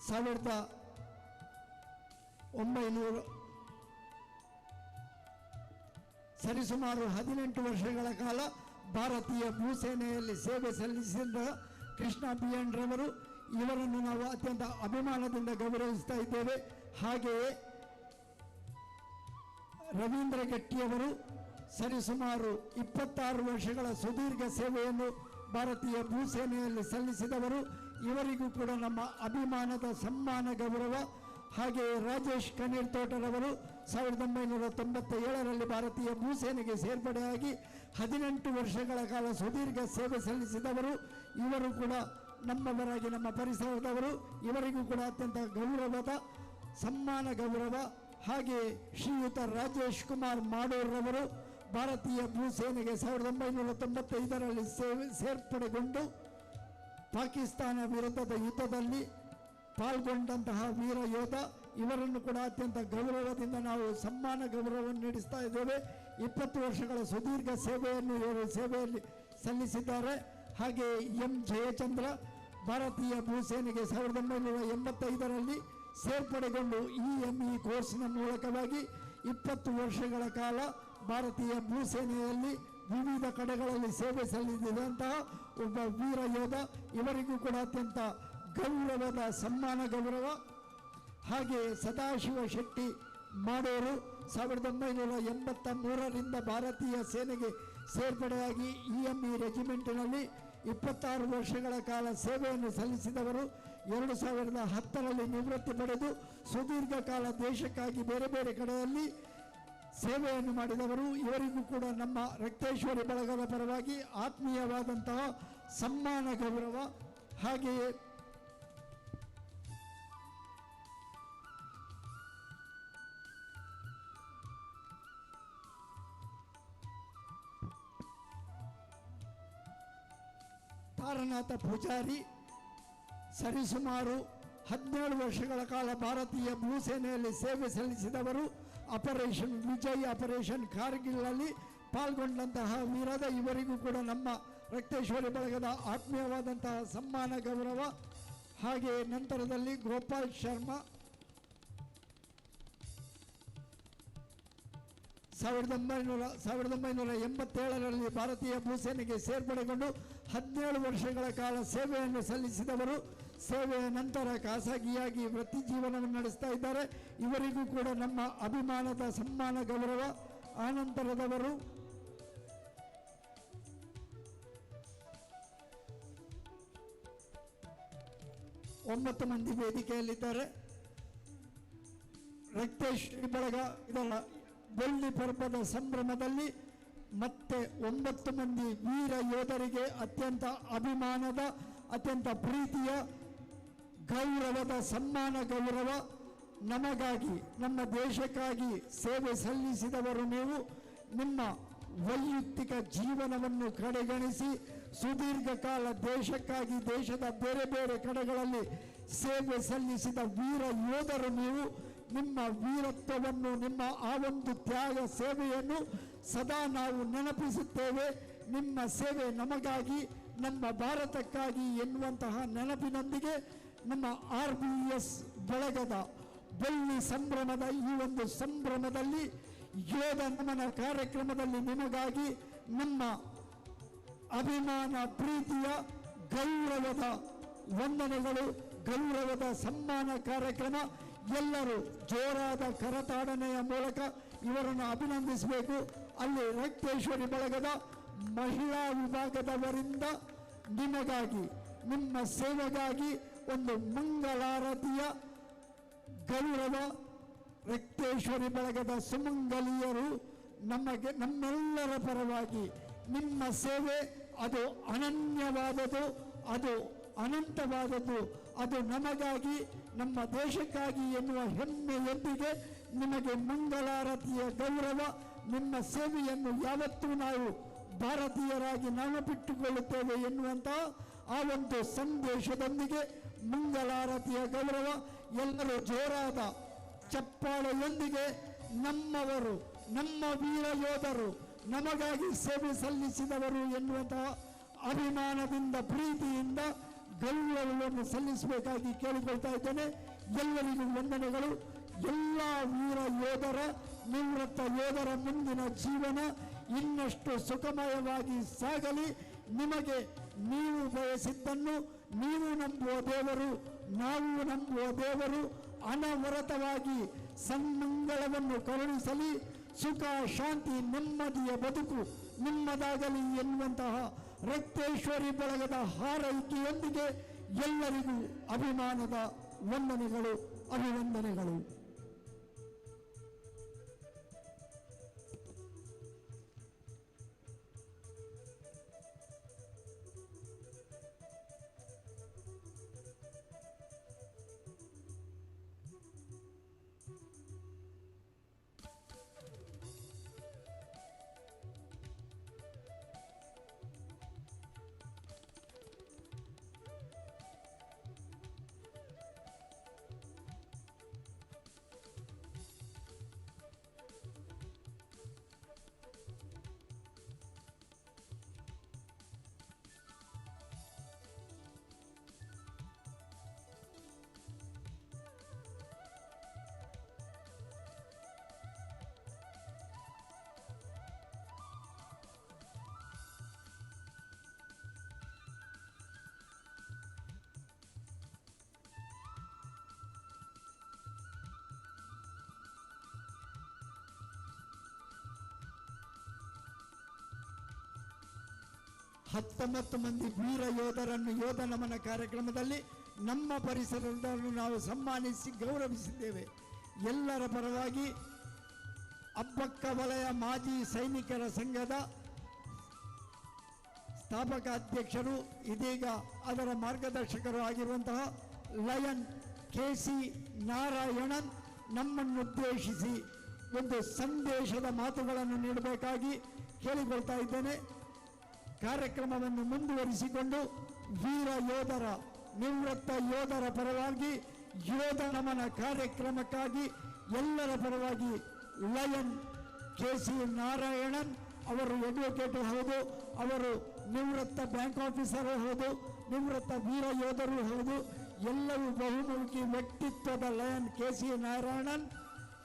1900 ಸರಿಸುಮಾರು 18 ವರ್ಷಗಳ ಕಾಲ ಭಾರತೀಯ ಭೂಸೇನೆಯಲ್ಲಿ ಸೇವೆ ಸಲ್ಲಿಸಿದ ಕೃಷ್ಣ ಬಿ ಎನ್ ರವರು, ಇವರನ್ನು ನಾವು ಅತ್ಯಂತ ಅಭಿಮಾನದಿಂದ ಗೌರವಿಸ್ತಾ ಇದ್ದೇವೆ. ಹಾಗೆಯೇ ರವೀಂದ್ರ ಗಟ್ಟಿಯವರು ಸರಿಸುಮಾರು 26 ವರ್ಷಗಳ ಸುದೀರ್ಘ ಸೇವೆಯನ್ನು ಭಾರತೀಯ ಭೂಸೇನೆಯಲ್ಲಿ ಸಲ್ಲಿಸಿದವರು, ಇವರಿಗೂ ಕೂಡ ನಮ್ಮ ಅಭಿಮಾನದ ಸನ್ಮಾನ ಗೌರವ. ಹಾಗೆಯೇ ರಾಜೇಶ್ ಕನೀರ್ ತೋಟರವರು 1997ರಲ್ಲಿ ಭಾರತೀಯ ಭೂಸೇನೆಗೆ ಸೇರ್ಪಡೆಯಾಗಿ 18 ವರ್ಷಗಳ ಕಾಲ ಸುದೀರ್ಘ ಸೇವೆ ಸಲ್ಲಿಸಿದವರು, ಇವರು ಕೂಡ ನಮ್ಮವರಾಗಿ ನಮ್ಮ ಪರಿಸರದವರು, ಇವರಿಗೂ ಕೂಡ ಅತ್ಯಂತ ಗೌರವದ ಸನ್ಮಾನ ಗೌರವ. ಹಾಗೆಯೇ ಶ್ರೀಯುತ ರಾಜೇಶ್ ಕುಮಾರ್ ಮಾಡೋರ್ರವರು ಭಾರತೀಯ ಭೂಸೇನೆಗೆ 1995ರಲ್ಲಿ ಸೇರ್ಪಡೆಗೊಂಡು ಪಾಕಿಸ್ತಾನ ವಿರುದ್ಧದ ಯುದ್ಧದಲ್ಲಿ ಪಾಲ್ಗೊಂಡಂತಹ ವೀರ ಯೋಧ, ಇವರನ್ನು ಕೂಡ ಅತ್ಯಂತ ಗೌರವದಿಂದ ನಾವು ಸನ್ಮಾನ ಗೌರವವನ್ನು ನೀಡಿಸ್ತಾ ಇದ್ದೇವೆ. 20 ವರ್ಷಗಳ ಸುದೀರ್ಘ ಸೇವೆಯನ್ನು ಇವರು ಸೇವೆಯಲ್ಲಿ ಸಲ್ಲಿಸಿದ್ದಾರೆ. ಹಾಗೆಯೇ ಎಂ ಜಯಚಂದ್ರ ಭಾರತೀಯ ಭೂಸೇನೆಗೆ 1985ರಲ್ಲಿ ಸೇರ್ಪಡೆಗೊಂಡು EME ಕೋರ್ಸ್ನ ಮೂಲಕವಾಗಿ 20 ವರ್ಷಗಳ ಕಾಲ ಭಾರತೀಯ ಭೂಸೇನೆಯಲ್ಲಿ ವಿವಿಧ ಕಡೆಗಳಲ್ಲಿ ಸೇವೆ ಸಲ್ಲಿಸಿದಂತಹ ಒಬ್ಬ ವೀರ ಯೋಧ, ಇವರಿಗೂ ಕೂಡ ಅತ್ಯಂತ ಗೌರವದ ಸನ್ಮಾನ ಗೌರವ. ಹಾಗೆಯೇ ಸದಾಶಿವ ಶೆಟ್ಟಿ ಮಾಡೋರು 1983ರಿಂದ ಭಾರತೀಯ ಸೇನೆಗೆ ಸೇರ್ಪಡೆಯಾಗಿ EME ರೆಜಿಮೆಂಟಿನಲ್ಲಿ 26 ವರ್ಷಗಳ ಕಾಲ ಸೇವೆಯನ್ನು ಸಲ್ಲಿಸಿದವರು, 2010ರಲ್ಲಿ ನಿವೃತ್ತಿ ಪಡೆದು ಸುದೀರ್ಘ ಕಾಲ ದೇಶಕ್ಕಾಗಿ ಬೇರೆ ಬೇರೆ ಕಡೆಯಲ್ಲಿ ಸೇವೆಯನ್ನು ಮಾಡಿದವರು, ಇವರಿಗೂ ಕೂಡ ನಮ್ಮ ರಕ್ತೇಶ್ವರಿ ಬಳಗದ ಪರವಾಗಿ ಆತ್ಮೀಯವಾದಂತಹ ಸನ್ಮಾನ ಗೌರವ. ಹಾಗೆಯೇ ತಾರನಾಥ ಪೂಜಾರಿ ಸರಿಸುಮಾರು 17 ವರ್ಷಗಳ ಕಾಲ ಭಾರತೀಯ ಭೂಸೇನೆಯಲ್ಲಿ ಸೇವೆ ಸಲ್ಲಿಸಿದವರು, ಆಪರೇಷನ್ ವಿಜಯ್, ಆಪರೇಷನ್ ಕಾರ್ಗಿಲ್ನಲ್ಲಿ ಪಾಲ್ಗೊಂಡಂತಹ ವೀರದ, ಇವರಿಗೂ ಕೂಡ ನಮ್ಮ ರಕ್ತೇಶ್ವರಿ ಬಳಗದ ಆತ್ಮೀಯವಾದಂತಹ ಸನ್ಮಾನ ಗೌರವ. ಹಾಗೆಯೇ ನಂತರದಲ್ಲಿ ಗೋಪಾಲ್ ಶರ್ಮಾ 1987ರಲ್ಲಿ ಭಾರತೀಯ ಭೂಸೇನೆಗೆ ಸೇರ್ಪಡೆಗೊಂಡು 17 ವರ್ಷಗಳ ಕಾಲ ಸೇವೆಯನ್ನು ಸಲ್ಲಿಸಿದವರು, ಸೇವೆಯ ನಂತರ ಖಾಸಗಿಯಾಗಿ ವೃತ್ತಿ ಜೀವನವನ್ನು ನಡೆಸ್ತಾ ಇದ್ದಾರೆ, ಇವರಿಗೂ ಕೂಡ ನಮ್ಮ ಅಭಿಮಾನದ ಸನ್ಮಾನ ಗೌರವ. ಆನಂತರದವರು 9 ಮಂದಿ ವೇದಿಕೆಯಲ್ಲಿದ್ದಾರೆ. ರಕ್ತೇಶ್ವರಿ ಬಳಗ ಇದರ ಬೆಳ್ಳಿ ಪರ್ವದ ಸಂಭ್ರಮದಲ್ಲಿ ಮತ್ತೆ 9 ಮಂದಿ ವೀರ ಯೋಧರಿಗೆ ಅತ್ಯಂತ ಅಭಿಮಾನದ, ಅತ್ಯಂತ ಪ್ರೀತಿಯ, ಗೌರವದ ಸನ್ಮಾನ ಗೌರವ. ನಮಗಾಗಿ, ನಮ್ಮ ದೇಶಕ್ಕಾಗಿ ಸೇವೆ ಸಲ್ಲಿಸಿದವರು ನೀವು. ನಿಮ್ಮ ವೈಯಕ್ತಿಕ ಜೀವನವನ್ನು ಕಡೆಗಣಿಸಿ ಸುದೀರ್ಘ ಕಾಲ ದೇಶಕ್ಕಾಗಿ ದೇಶದ ಬೇರೆ ಬೇರೆ ಕಡೆಗಳಲ್ಲಿ ಸೇವೆ ಸಲ್ಲಿಸಿದ ವೀರ ಯೋಧರು ನೀವು. ನಿಮ್ಮ ವೀರತ್ವವನ್ನು, ನಿಮ್ಮ ಆ ಒಂದು ತ್ಯಾಗ ಸೇವೆಯನ್ನು ಸದಾ ನಾವು ನೆನಪಿಸುತ್ತೇವೆ. ನಿಮ್ಮ ಸೇವೆ ನಮಗಾಗಿ, ನಮ್ಮ ಭಾರತಕ್ಕಾಗಿ ಎನ್ನುವಂತಹ ನೆನಪಿನೊಂದಿಗೆ ನಮ್ಮ RBS ಬಳಗದ ಬೆಳ್ಳಿ ಸಂಭ್ರಮದ ಈ ಒಂದು ಸಂಭ್ರಮದಲ್ಲಿ ಯೋಧ ನಮನ ಕಾರ್ಯಕ್ರಮದಲ್ಲಿ ನಿಮಗಾಗಿ ನಮ್ಮ ಅಭಿಮಾನ, ಪ್ರೀತಿಯ, ಗೌರವದ ವಂದನೆಗಳು, ಗೌರವದ ಸನ್ಮಾನ ಕಾರ್ಯಕ್ರಮ. ಎಲ್ಲರೂ ಜೋರಾದ ಕರತಾಡನೆಯ ಮೂಲಕ ಇವರನ್ನು ಅಭಿನಂದಿಸಬೇಕು. ಅಲ್ಲಿ ರಕ್ತೇಶ್ವರಿ ಬಳಗದ ಮಹಿಳಾ ವಿಭಾಗದವರಿಂದ ನಿಮಗಾಗಿ, ನಿಮ್ಮ ಸೇವೆಗಾಗಿ ಒಂದು ಮಂಗಳಾರತಿಯ ಗೌರವ. ರಕ್ತೇಶ್ವರಿ ಬಳಗದ ಸುಮಂಗಲಿಯರು ನಮಗೆ, ನಮ್ಮೆಲ್ಲರ ಪರವಾಗಿ ನಿಮ್ಮ ಸೇವೆ ಅದು ಅನನ್ಯವಾದದ್ದು, ಅದು ಅನಂತವಾದದ್ದು, ಅದು ನಮಗಾಗಿ, ನಮ್ಮ ದೇಶಕ್ಕಾಗಿ ಎನ್ನುವ ಹೆಮ್ಮೆಯೊಂದಿಗೆ ನಿಮಗೆ ಮಂಗಳಾರತಿಯ ಗೌರವ. ನಿಮ್ಮ ಸೇವೆಯನ್ನು ಯಾವತ್ತೂ ನಾವು ಭಾರತೀಯರಾಗಿ ನೆನಪಿಟ್ಟುಕೊಳ್ಳುತ್ತೇವೆ ಎನ್ನುವಂತಹ ಆ ಒಂದು ಸಂದೇಶದೊಂದಿಗೆ ಮಂಗಳಾರತಿಯ ಗೌರವ. ಎಲ್ಲರೂ ಜೋರಾದ ಚಪ್ಪಾಳೆಯೊಂದಿಗೆ ನಮ್ಮವರು, ನಮ್ಮ ವೀರ ಯೋಧರು, ನಮಗಾಗಿ ಸೇವೆ ಸಲ್ಲಿಸಿದವರು ಎನ್ನುವಂತಹ ಅಭಿಮಾನದಿಂದ, ಪ್ರೀತಿಯಿಂದ ಗೌರವವನ್ನು ಸಲ್ಲಿಸಬೇಕಾಗಿ ಕೇಳಿಕೊಳ್ತಾ ಇದ್ದೇನೆ. ಎಲ್ಲರಿಗೂ ವಂದನೆಗಳು. ಎಲ್ಲ ವೀರ ಯೋಧರ, ನಿವೃತ್ತ ಯೋಧರ ಮುಂದಿನ ಜೀವನ ಇನ್ನಷ್ಟು ಸುಖಮಯವಾಗಿ ಸಾಗಲಿ. ನಿಮಗೆ ನೀವು ಬಯಸಿದ್ದನ್ನು ನೀವು ನಂಬುವ ದೇವರು, ನಾವು ನಂಬುವ ದೇವರು ಅನವರತವಾಗಿ ಸನ್ಮಂಗಳವನ್ನು ಕರುಣಿಸಲಿ. ಸುಖ, ಶಾಂತಿ, ನೆಮ್ಮದಿಯ ಬದುಕು ನಿಮ್ಮದಾಗಲಿ ಎನ್ನುವಂತಹ ರಕ್ತೇಶ್ವರಿ ಬಳಗದ ಹಾರೈಕೆಯೊಂದಿಗೆ ಎಲ್ಲರಿಗೂ ಅಭಿಮಾನದ ವಂದನೆಗಳು, ಅಭಿವಂದನೆಗಳು. 19 ಮಂದಿ ವೀರ ಯೋಧರನ್ನು ಯೋಧ ನಮನ ಕಾರ್ಯಕ್ರಮದಲ್ಲಿ ನಮ್ಮ ಪರಿಸರದನ್ನು ನಾವು ಸನ್ಮಾನಿಸಿ ಗೌರವಿಸಿದ್ದೇವೆ. ಎಲ್ಲರ ಪರವಾಗಿ ಅಬ್ಬಕ್ಕ ವಲಯ ಮಾಜಿ ಸೈನಿಕರ ಸಂಘದ ಸ್ಥಾಪಕ ಅಧ್ಯಕ್ಷರು, ಇದೀಗ ಅದರ ಮಾರ್ಗದರ್ಶಕರು ಆಗಿರುವಂತಹ ಲಯನ್ KC Narayanan ನಮ್ಮನ್ನುದ್ದೇಶಿಸಿ ಒಂದು ಸಂದೇಶದ ಮಾತುಗಳನ್ನು ನೀಡಬೇಕಾಗಿ ಕೇಳಿಕೊಳ್ತಾ ಇದ್ದೇನೆ. ಕಾರ್ಯಕ್ರಮವನ್ನು ಮುಂದುವರಿಸಿಕೊಂಡು ವೀರ ಯೋಧರ, ನಿವೃತ್ತ ಯೋಧರ ಪರವಾಗಿ ಯೋಧ ನಮನ ಕಾರ್ಯಕ್ರಮಕ್ಕಾಗಿ ಎಲ್ಲರ ಪರವಾಗಿ ಲಯನ್ KC Narayanan ಅವರು ಅಡ್ವೊಕೇಟು ಹೌದು, ಅವರು ನಿವೃತ್ತ ಬ್ಯಾಂಕ್ ಆಫೀಸರು ಹೌದು, ನಿವೃತ್ತ ವೀರ ಯೋಧರು ಹೌದು, ಎಲ್ಲವೂ ಬಹುಮುಖಿ ವ್ಯಕ್ತಿತ್ವದ ಲಯನ್ KC Narayanan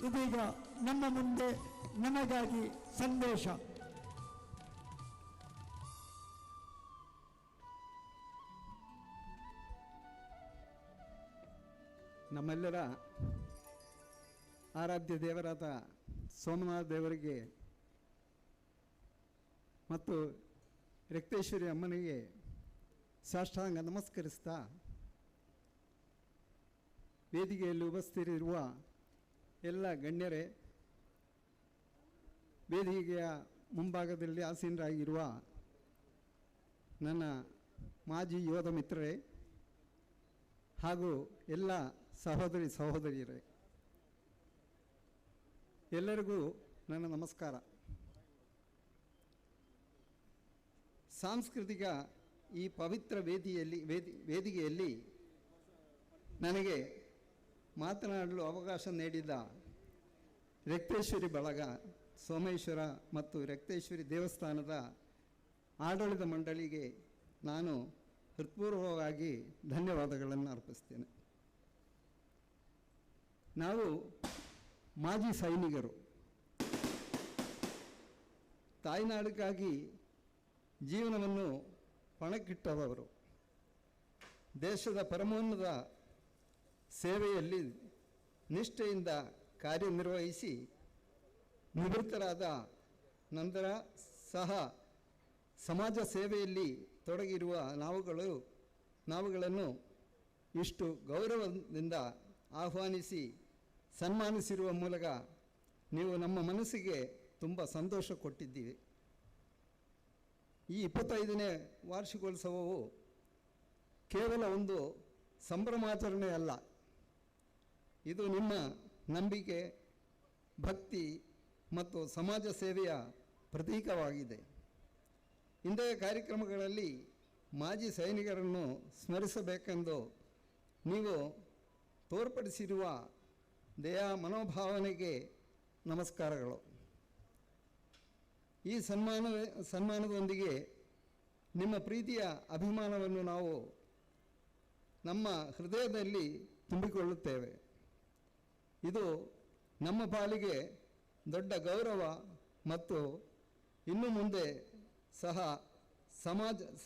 ಇದೀಗ ನಮ್ಮ ಮುಂದೆ ನಮಗಾಗಿ ಸಂದೇಶ. ನಮ್ಮೆಲ್ಲರ ಆರಾಧ್ಯ ದೇವರಾದ ಸೋಮನಾಥ ದೇವರಿಗೆ ಮತ್ತು ರಕ್ತೇಶ್ವರಿ ಅಮ್ಮನಿಗೆ ಸಾಷ್ಟಾಂಗ ನಮಸ್ಕರಿಸ್ತಾ ವೇದಿಕೆಯಲ್ಲಿ ಉಪಸ್ಥಿತರಿರುವ ಎಲ್ಲ ಗಣ್ಯರೇ, ವೇದಿಕೆಯ ಮುಂಭಾಗದಲ್ಲಿ ಆಸೀನರಾಗಿರುವ ನನ್ನ ಮಾಜಿ ಯೋಧ ಮಿತ್ರರೇ ಹಾಗೂ ಎಲ್ಲ ಸಹೋದರಿ ಸಹೋದರಿಯರೇ, ಎಲ್ಲರಿಗೂ ನನ್ನ ನಮಸ್ಕಾರ. ಸಾಂಸ್ಕೃತಿಕ ಈ ಪವಿತ್ರ ವೇದಿಕೆಯಲ್ಲಿ ನನಗೆ ಮಾತನಾಡಲು ಅವಕಾಶ ನೀಡಿದ ರಕ್ತೇಶ್ವರಿ ಬಳಗ, ಸೋಮೇಶ್ವರ ಮತ್ತು ರಕ್ತೇಶ್ವರಿ ದೇವಸ್ಥಾನದ ಆಡಳಿತ ಮಂಡಳಿಗೆ ನಾನು ಹೃತ್ಪೂರ್ವಕವಾಗಿ ಧನ್ಯವಾದಗಳನ್ನು ಅರ್ಪಿಸ್ತೇನೆ. ನಾವು ಮಾಜಿ ಸೈನಿಕರು, ತಾಯ್ನಾಡಿಗಾಗಿ ಜೀವನವನ್ನು ಪಣಕ್ಕಿಟ್ಟವರು, ದೇಶದ ಪರಮೋನ್ನತ ಸೇವೆಯಲ್ಲಿ ನಿಷ್ಠೆಯಿಂದ ಕಾರ್ಯನಿರ್ವಹಿಸಿ ನಿವೃತ್ತರಾದ ನಂತರ ಸಹ ಸಮಾಜ ಸೇವೆಯಲ್ಲಿ ತೊಡಗಿರುವ ನಾವುಗಳನ್ನು ಇಷ್ಟು ಗೌರವದಿಂದ ಆಹ್ವಾನಿಸಿ ಸನ್ಮಾನಿಸಿರುವ ಮೂಲಕ ನೀವು ನಮ್ಮ ಮನಸ್ಸಿಗೆ ತುಂಬ ಸಂತೋಷ ಕೊಟ್ಟಿದ್ದೀವಿ. ಈ 25ನೇ ವಾರ್ಷಿಕೋತ್ಸವವು ಕೇವಲ ಒಂದು ಸಂಭ್ರಮಾಚರಣೆ ಅಲ್ಲ, ಇದು ನಿಮ್ಮ ನಂಬಿಕೆ, ಭಕ್ತಿ ಮತ್ತು ಸಮಾಜ ಸೇವೆಯ ಪ್ರತೀಕವಾಗಿದೆ. ಇಂತಹ ಕಾರ್ಯಕ್ರಮಗಳಲ್ಲಿ ಮಾಜಿ ಸೈನಿಕರನ್ನು ಸ್ಮರಿಸಬೇಕೆಂದು ನೀವು ತೋರ್ಪಡಿಸಿರುವ ದಯಾ ಮನೋಭಾವನೆಗೆ ನಮಸ್ಕಾರಗಳು. ಈ ಸನ್ಮಾನದೊಂದಿಗೆ ನಿಮ್ಮ ಪ್ರೀತಿಯ ಅಭಿಮಾನವನ್ನು ನಾವು ನಮ್ಮ ಹೃದಯದಲ್ಲಿ ತುಂಬಿಕೊಳ್ಳುತ್ತೇವೆ. ಇದು ನಮ್ಮ ಪಾಲಿಗೆ ದೊಡ್ಡ ಗೌರವ ಮತ್ತು ಇನ್ನು ಮುಂದೆ ಸಹ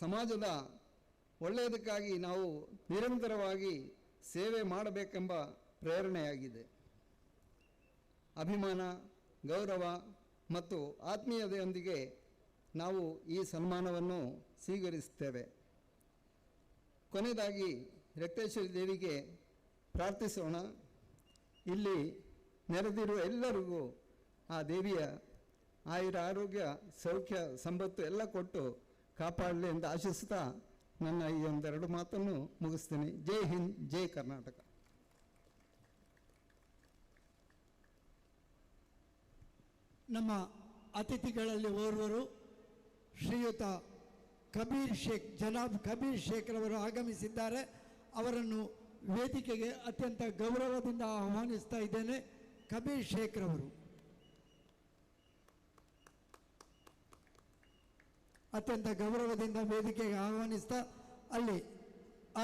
ಸಮಾಜದ ಒಳ್ಳೆಯದಕ್ಕಾಗಿ ನಾವು ನಿರಂತರವಾಗಿ ಸೇವೆ ಮಾಡಬೇಕೆಂಬ ಪ್ರೇರಣೆಯಾಗಿದೆ. ಅಭಿಮಾನ, ಗೌರವ ಮತ್ತು ಆತ್ಮೀಯತೆಯೊಂದಿಗೆ ನಾವು ಈ ಸನ್ಮಾನವನ್ನು ಸ್ವೀಕರಿಸುತ್ತೇವೆ. ಕೊನೆಯದಾಗಿ ರಕ್ತೇಶ್ವರಿ ದೇವಿಗೆ ಪ್ರಾರ್ಥಿಸೋಣ. ಇಲ್ಲಿ ನೆರೆದಿರುವ ಎಲ್ಲರಿಗೂ ಆ ದೇವಿಯ ಆಯುರ ಆರೋಗ್ಯ, ಸೌಖ್ಯ, ಸಂಪತ್ತು ಎಲ್ಲ ಕೊಟ್ಟು ಕಾಪಾಡಲಿ ಎಂದು ಆಶಿಸುತ್ತಾ ನನ್ನ ಈ ಒಂದೆರಡು ಮಾತನ್ನು ಮುಗಿಸ್ತೀನಿ. ಜೈ ಹಿಂದ್, ಜೈ ಕರ್ನಾಟಕ. ನಮ್ಮ ಅತಿಥಿಗಳಲ್ಲಿ ಓರ್ವರು ಶ್ರೀಯುತ ಕಬೀರ್ ಶೇಖ್, ಜನಾಬ್ ಕಬೀರ್ ಶೇಖ್ರವರು ಆಗಮಿಸಿದ್ದಾರೆ. ಅವರನ್ನು ವೇದಿಕೆಗೆ ಅತ್ಯಂತ ಗೌರವದಿಂದ ಆಹ್ವಾನಿಸ್ತಾ ಇದ್ದೇನೆ. ಕಬೀರ್ ಶೇಖ್ರವರು ಅತ್ಯಂತ ಗೌರವದಿಂದ ವೇದಿಕೆಗೆ ಆಹ್ವಾನಿಸ್ತಾ ಅಲ್ಲಿ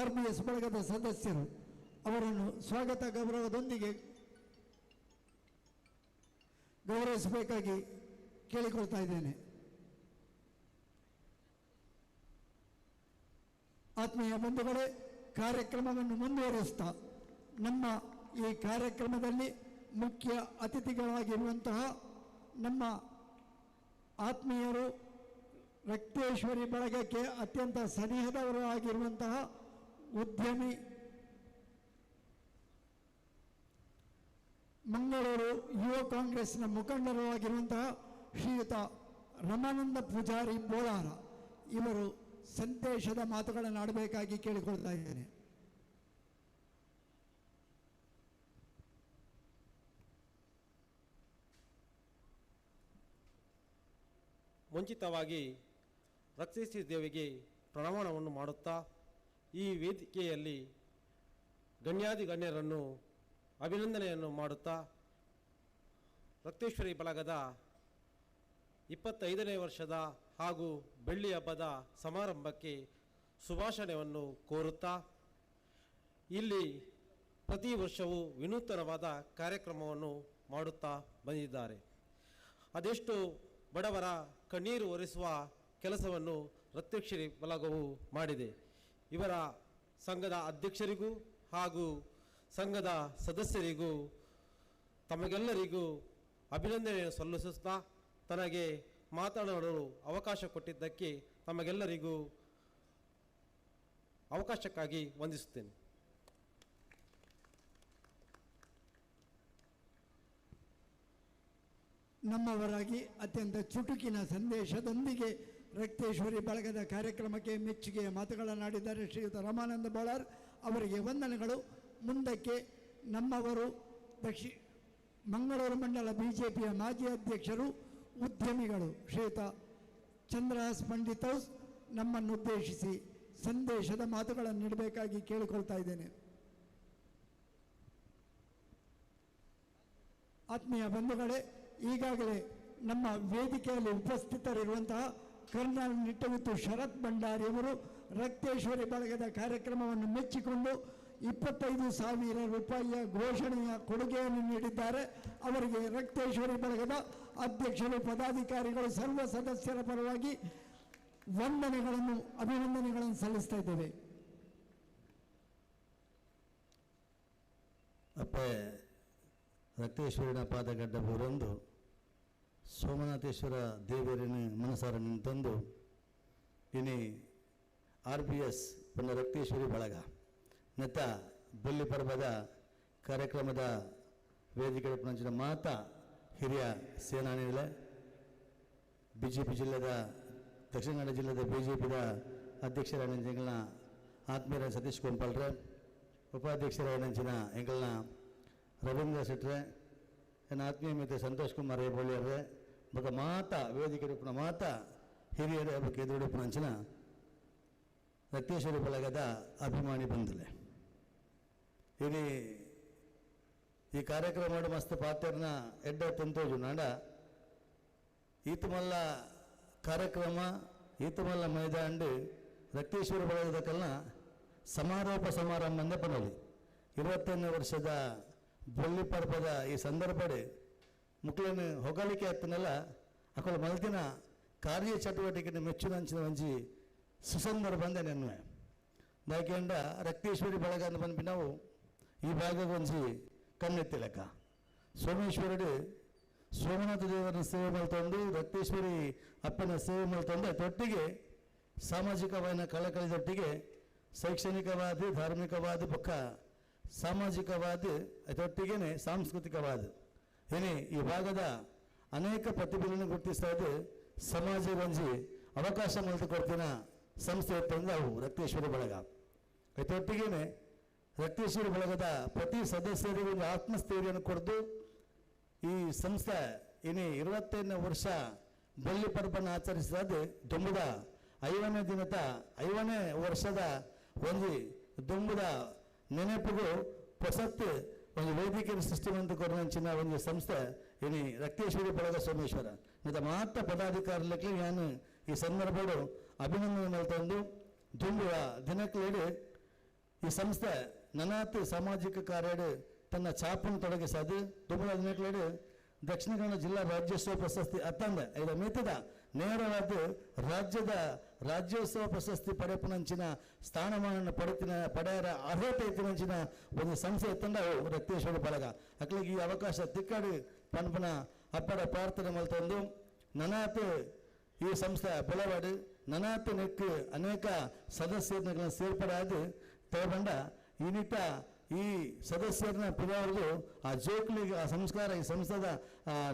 RBS ಬಳಗದ ಸದಸ್ಯರು ಅವರನ್ನು ಸ್ವಾಗತ ಗೌರವದೊಂದಿಗೆ ಗೌರವಿಸಬೇಕಾಗಿ ಕೇಳಿಕೊಳ್ತಾ ಇದ್ದೇನೆ. ಆತ್ಮೀಯ ಬಂಧುಗಳೇ, ಕಾರ್ಯಕ್ರಮವನ್ನು ಮುಂದುವರಿಸ್ತಾ ನಮ್ಮ ಈ ಕಾರ್ಯಕ್ರಮದಲ್ಲಿ ಮುಖ್ಯ ಅತಿಥಿಗಳಾಗಿರುವಂತಹ ನಮ್ಮ ಆತ್ಮೀಯರು, ರಕ್ತೇಶ್ವರಿ ಬಳಗಕ್ಕೆ ಅತ್ಯಂತ ಸನಿಹದವರು ಆಗಿರುವಂತಹ ಉದ್ಯಮಿ, ಮಂಗಳೂರು ಯುವ ಕಾಂಗ್ರೆಸ್ನ ಮುಖಂಡರು ಆಗಿರುವಂತಹ ಶ್ರೀಯುತ ರಮಾನಂದ ಪೂಜಾರಿ ಬೋಳಾರ ಇವರು ಸಂದೇಶದ ಮಾತುಗಳನ್ನು ಆಡಬೇಕಾಗಿ ಕೇಳಿಕೊಳ್ತಾ ಇದ್ದೇನೆ. ಮುಂಚಿತವಾಗಿ ರಕ್ತೇಶ್ವರಿ ದೇವಿಗೆ ಪ್ರಣಾಮವನ್ನು ಮಾಡುತ್ತಾ ಈ ವೇದಿಕೆಯಲ್ಲಿ ಗಣ್ಯಾದಿ ಗಣ್ಯರನ್ನು ಅಭಿನಂದನೆಯನ್ನು ಮಾಡುತ್ತಾ ರಕ್ತೇಶ್ವರಿ ಬಳಗದ 25ನೇ ವರ್ಷದ ಹಾಗೂ ಬೆಳ್ಳಿ ಹಬ್ಬದ ಸಮಾರಂಭಕ್ಕೆ ಶುಭಾಶಯವನ್ನು ಕೋರುತ್ತಾ ಇಲ್ಲಿ ಪ್ರತಿ ವರ್ಷವೂ ವಿನೂತನವಾದ ಕಾರ್ಯಕ್ರಮವನ್ನು ಮಾಡುತ್ತಾ ಬಂದಿದ್ದಾರೆ. ಅದೆಷ್ಟು ಬಡವರ ಕಣ್ಣೀರು ಒರೆಸುವ ಕೆಲಸವನ್ನು ರಕ್ತೇಶ್ವರಿ ಬಳಗವು ಮಾಡಿದೆ. ಇವರ ಸಂಘದ ಅಧ್ಯಕ್ಷರಿಗೂ ಹಾಗೂ ಸಂಘದ ಸದಸ್ಯರಿಗೂ ತಮಗೆಲ್ಲರಿಗೂ ಅಭಿನಂದನೆಯನ್ನು ಸಲ್ಲಿಸುತ್ತಾ ತನಗೆ ಮಾತನಾಡಲು ಅವಕಾಶ ಕೊಟ್ಟಿದ್ದಕ್ಕೆ ತಮಗೆಲ್ಲರಿಗೂ ಅವಕಾಶಕ್ಕಾಗಿ ವಂದಿಸುತ್ತೇನೆ. ನಮ್ಮವರಾಗಿ ಅತ್ಯಂತ ಚುಟುಕಿನ ಸಂದೇಶದೊಂದಿಗೆ ರಕ್ತೇಶ್ವರಿ ಬಳಗದ ಕಾರ್ಯಕ್ರಮಕ್ಕೆ ಮೆಚ್ಚುಗೆಯ ಮಾತುಗಳನ್ನಾಡಿದ್ದಾರೆ ಶ್ರೀಯುತ ರಮಾನಂದ ಬೋಳಾರ್ ಅವರಿಗೆ ವಂದನೆಗಳು. ಮುಂದಕ್ಕೆ ನಮ್ಮವರು ಮಂಗಳೂರು ಮಂಡಲ ಬಿಜೆಪಿಯ ಮಾಜಿ ಅಧ್ಯಕ್ಷರು, ಉದ್ಯಮಿಗಳು ಶ್ರೀಯುತ ಚಂದ್ರಹಾಸ್ ಪಂಡಿತ್ ಹೌಸ್ ನಮ್ಮನ್ನುದ್ದೇಶಿಸಿ ಸಂದೇಶದ ಮಾತುಗಳನ್ನು ನೀಡಬೇಕಾಗಿ ಕೇಳಿಕೊಳ್ತಾ ಇದ್ದೇನೆ. ಆತ್ಮೀಯ ಬಂಧುಗಳೇ, ಈಗಾಗಲೇ ನಮ್ಮ ವೇದಿಕೆಯಲ್ಲಿ ಉಪಸ್ಥಿತರಿರುವಂತಹ ಕರ್ನಲ್ ನಿಟ್ಟಗುತ್ತು ಶರತ್ ಭಂಡಾರಿಯವರು ರಕ್ತೇಶ್ವರಿ ಬಳಗದ ಕಾರ್ಯಕ್ರಮವನ್ನು ಮೆಚ್ಚಿಕೊಂಡು 25,000 ರೂಪಾಯಿಯ ಘೋಷಣೆಯ ಕೊಡುಗೆಯನ್ನು ನೀಡಿದ್ದಾರೆ. ಅವರಿಗೆ ರಕ್ತೇಶ್ವರಿ ಬಳಗದ ಅಧ್ಯಕ್ಷರು, ಪದಾಧಿಕಾರಿಗಳು, ಸರ್ವ ಸದಸ್ಯರ ಪರವಾಗಿ ವಂದನೆಗಳನ್ನು, ಅಭಿನಂದನೆಗಳನ್ನು ಸಲ್ಲಿಸ್ತಾ ಇದ್ದೇವೆ. ಅಪ್ಪೆ ರಕ್ತೇಶ್ವರಿನ ಪಾದಗಡ್ಡ ಬೂರೊಂದು ಸೋಮನಾಥೇಶ್ವರ ದೇವರಿನ ಮನಸಾರ ನಿಂತಂದು ಇನಿ ಆರ್ ಬಿ ಎಸ್ ಪಂಡ ರಕ್ತೇಶ್ವರಿ ಬಳಗ ನೆತ್ತ ಬೊಲ್ಲಿ ಪರ್ವದ ಕಾರ್ಯಕ್ರಮದ ವೇದಿಕೆ ಪುನಂಚಿನ ಮಾತಾ ಹಿರಿಯ ಸೇನಾನಿಗಳೇ, ಬಿ ಜೆ ಪಿ ಜಿಲ್ಲೆದ ದಕ್ಷಿಣ ಕನ್ನಡ ಜಿಲ್ಲೆದ ಬಿ ಜೆ ಪಿದ ಅಧ್ಯಕ್ಷರಾದ ಎಂಗಳನ್ನ ಆತ್ಮೀಯರ ಸತೀಶ್ ಕೊಂಪಲ್ರೆ, ಉಪಾಧ್ಯಕ್ಷರಾದ ಎಂಗಳನ್ನ ರವೀಂದ್ರ ಶೆಟ್ರೆ, ನನ್ನ ಆತ್ಮೀಯ ಮಿತ್ರ ಸಂತೋಷ್ ಕುಮಾರ್ ರೇಬೋಳಿಯರ್ರೆ, ಬೊಕ ಮಾತಾ ವೇದಿಕೆ ರೂಪನ ಮಾತಾ ಹಿರಿಯರೇ ಬೊಕ ಎದುರುಡುಪುನಂಚಿನ ರಕ್ತೇಶ್ವರಿ ಬಳಗದ ಅಭಿಮಾನಿ ಬಂಧುಲೆ. ಇನಿ ಈ ಕಾರ್ಯಕ್ರಮ ಮಸ್ತ್ ಪಾತ್ರನ ಎಡ್ಡ ತಂತೋಜು ನಾಡ ಈತಮಲ್ಲ ಕಾರ್ಯಕ್ರಮ ಈತಮಲ್ಲ ಮೈದಾಂಡು ರಕ್ತೇಶ್ವರಿ ಬಳಗದ ಕಲ್ನ ಸಮಾರೋಪ ಸಮಾರಂಭ ಅಂದೇ ಪನೋಲಿ. 25ನೇ ವರ್ಷದ ಬೊಳ್ಳಿ ಪರ್ವದ ಈ ಸಂದರ್ಭಡೆ ಮುಕ್ಳನ್ನು ಹೊಗಳಿಕೆ ಆತನಲ್ಲ ಅಕಲ ಮಲ್ತಿನ ಕಾರ್ಯ ಚಟುವಟಿಕೆ ಮೆಚ್ಚುನಂಚಿನ ಒಂಜಿ ಸುಸಂದರ್ಭ ಅಂದೆ ನೆನ್ವೆ. ದಾಕೆಂಡ ರಕ್ತೇಶ್ವರಿ ಬಳಗ ಅಂತ ಬಂದ್ಬಿ ನಾವು ಈ ಭಾಗಕ್ಕೊಂಜಿ ಕಣ್ಣೆತ್ತಿಲೆಕ್ಕ ಸೋಮೇಶ್ವರಡು ಸೋಮನಾಥ ದೇವರ ಸೇವೆ ಮಲ್ತೊಂದು ರಕ್ತೇಶ್ವರಿ ಅಪ್ಪನ ಸೇವೆ ಮಲ್ತೊಂದು ಅದೊಟ್ಟಿಗೆ ಸಾಮಾಜಿಕವಾದ ಕಳಕಳಿದೊಟ್ಟಿಗೆ ಶೈಕ್ಷಣಿಕವಾದ, ಧಾರ್ಮಿಕವಾದ, ಪಕ್ಕ ಸಾಮಾಜಿಕವಾದ, ಅದೊಟ್ಟಿಗೆ ಸಾಂಸ್ಕೃತಿಕವಾದ ಏನೇ ಈ ಭಾಗದ ಅನೇಕ ಪ್ರತಿಭೆಗಳನ್ನು ಗುರುತಿಸ್ತಾ ಇದ್ದು ಸಮಾಜ ಒಂಜಿ ಅವಕಾಶ ಮಲ್ತು ಕೊಡ್ತಿನ ಸಂಸ್ಥೆ ಇತ್ತಂದ್ರೆ ಅವು ರಕ್ತೇಶ್ವರಿ ಬಳಗ. ಅದೊಟ್ಟಿಗೆ ರಕ್ತೇಶ್ವರಿ ಬಳಗದ ಪ್ರತಿ ಸದಸ್ಯರಿಗೂ ಒಂದು ಆತ್ಮಸ್ಥೈರ್ಯವನ್ನು ಕೊಡ್ದು ಈ ಸಂಸ್ಥೆ ಏನೇ 25ನೇ ವರ್ಷ ಬಳ್ಳಿ ಪರ್ಬನ್ನು ಆಚರಿಸಿದ ದುಂಬುದ 50ನೇ ದಿನದ 50ನೇ ವರ್ಷದ ಒಂದು ದುಂಬುದ ನೆನಪಿಗೂ ಹೊಸತ್ತು ಒಂದು ವೇದಿಕೆ ಸೃಷ್ಟಿ ಅಂತ ಕೊರನಂಚಿನ ಒಂದು ಸಂಸ್ಥೆ ಏನಿ ರಕ್ತೇಶ್ವರಿ ಬಳಗ ಸೋಮೇಶ್ವರ ಮತ್ತು ಮಾತ್ರ ಪದಾಧಿಕಾರಿಗಳಿಗೆ ನಾನು ಈ ಸಂದರ್ಭಡು ಅಭಿನಂದನೆ ಮಲ್ತೊಂದು ದುಂಬುವ ದಿನಕ್ಲೇಡು ಈ ಸಂಸ್ಥೆ ನನಾತ್ ಸಾಮಾಜಿಕ ಕಾರ್ಯಡು ತನ್ನ ಛಾಪನ್ನು ತೊಡಗಿಸದು ದುಂಬುವ ದಿನಕ್ಲೇಡು ದಕ್ಷಿಣ ಕನ್ನಡ ಜಿಲ್ಲಾ ರಾಜ್ಯೋತ್ಸವ ಪ್ರಶಸ್ತಿ ಅತ್ತಂದೆ ಇದರ ಮಿತದ ನೇರವಾದ ರಾಜ್ಯದ ರಾಜ್ಯೋತ್ಸವ ಪ್ರಶಸ್ತಿ ಪಡೆಪುನಂಚಿನ ಸ್ಥಾನಮಾನ ಪಡೆತಿನ ಪಡೆಯರ ಅರ್ಹತೆ ಇತ್ತಿನಂಚಿನ ಒಂದು ಸಂಸ್ಥೆ ಎತ್ತಂಡ ರಕ್ತೇಶ್ವರ ಬಳಗ. ಅಕ್ಲಿಗೆ ಈ ಅವಕಾಶ ತಿಕ್ಕಡು ಪನ್ಪನ ಅಪ್ಪಡ ಪ್ರಾರ್ಥನೆ ಮಲ್ತೊಂದು ನನಾತ್ ಈ ಸಂಸ್ಥೆ ಬೆಳವಾಡು ನನಾತ್ ನೆಕ್ ಅನೇಕ ಸದಸ್ಯರನ್ನ ಸೇರ್ಪಡೆ ಆದ ತಗೊಂಡ ಈ ನಿಟ್ಟ ಈ ಸದಸ್ಯರನ್ನ ಪಿರವ್ರದ್ದು ಆ ಜೋಕ್ಲಿಗೆ ಆ ಸಂಸ್ಕಾರ ಈ ಸಂಸ್ಥೆದ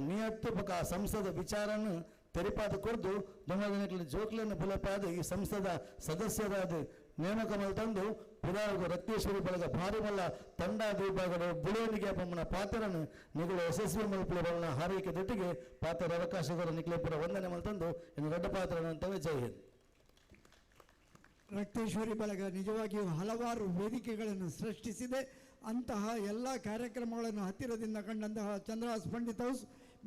ನಿಯತ್ತು ಪಕ್ಕ ಆ ಸಂಸ್ಥೆದ ವಿಚಾರನ್ನು ತೆರಿಪಾದ ಕೊಡ್ದು ದೊಂಗದಿನಕ್ಲಿ ಜೋಕ್ಲಿಯನ್ನು ಬುಲಪಾದ ಈ ಸಂಸ್ಥೆದ ಸದಸ್ಯರಾದ ನೇಮಕ ತಂದು ಪುರಾವಗು ರಕ್ತೇಶ್ವರಿ ಬಳಗ ಭಾರಿ ಮಲ್ಲ ತಂಡ ವಿಭಾಗದ ಬುಳವಣಿಗೆ ಬೊಮ್ಮನ ಪಾತ್ರನ ನಿಗಳು ಯಶಸ್ವಿ ಮಲ್ಪಲೆ ಬಣ್ಣ ಹಾರೈಕೆ ಜೊತೆಗೆ ಪಾತ್ರ ಅವಕಾಶಗಳ ನಿಕ್ಲೇಪುರ ವಂದನೆ ಮಲ್ತಂದು ಇನ್ನು ದೊಡ್ಡ ಪಾತ್ರ ಅಂತವೇ. ಜೈ ಹಿಂದ್. ರಕ್ತೇಶ್ವರಿ ಬಳಗ ನಿಜವಾಗಿಯೂ ಹಲವಾರು ವೇದಿಕೆಗಳನ್ನು ಸೃಷ್ಟಿಸಿದೆ. ಅಂತಹ ಎಲ್ಲ ಕಾರ್ಯಕ್ರಮಗಳನ್ನು ಹತ್ತಿರದಿಂದ ಕಂಡಂತಹ ಚಂದ್ರಹಾಸ್ ಪಂಡಿತ್ ಹೌಸ್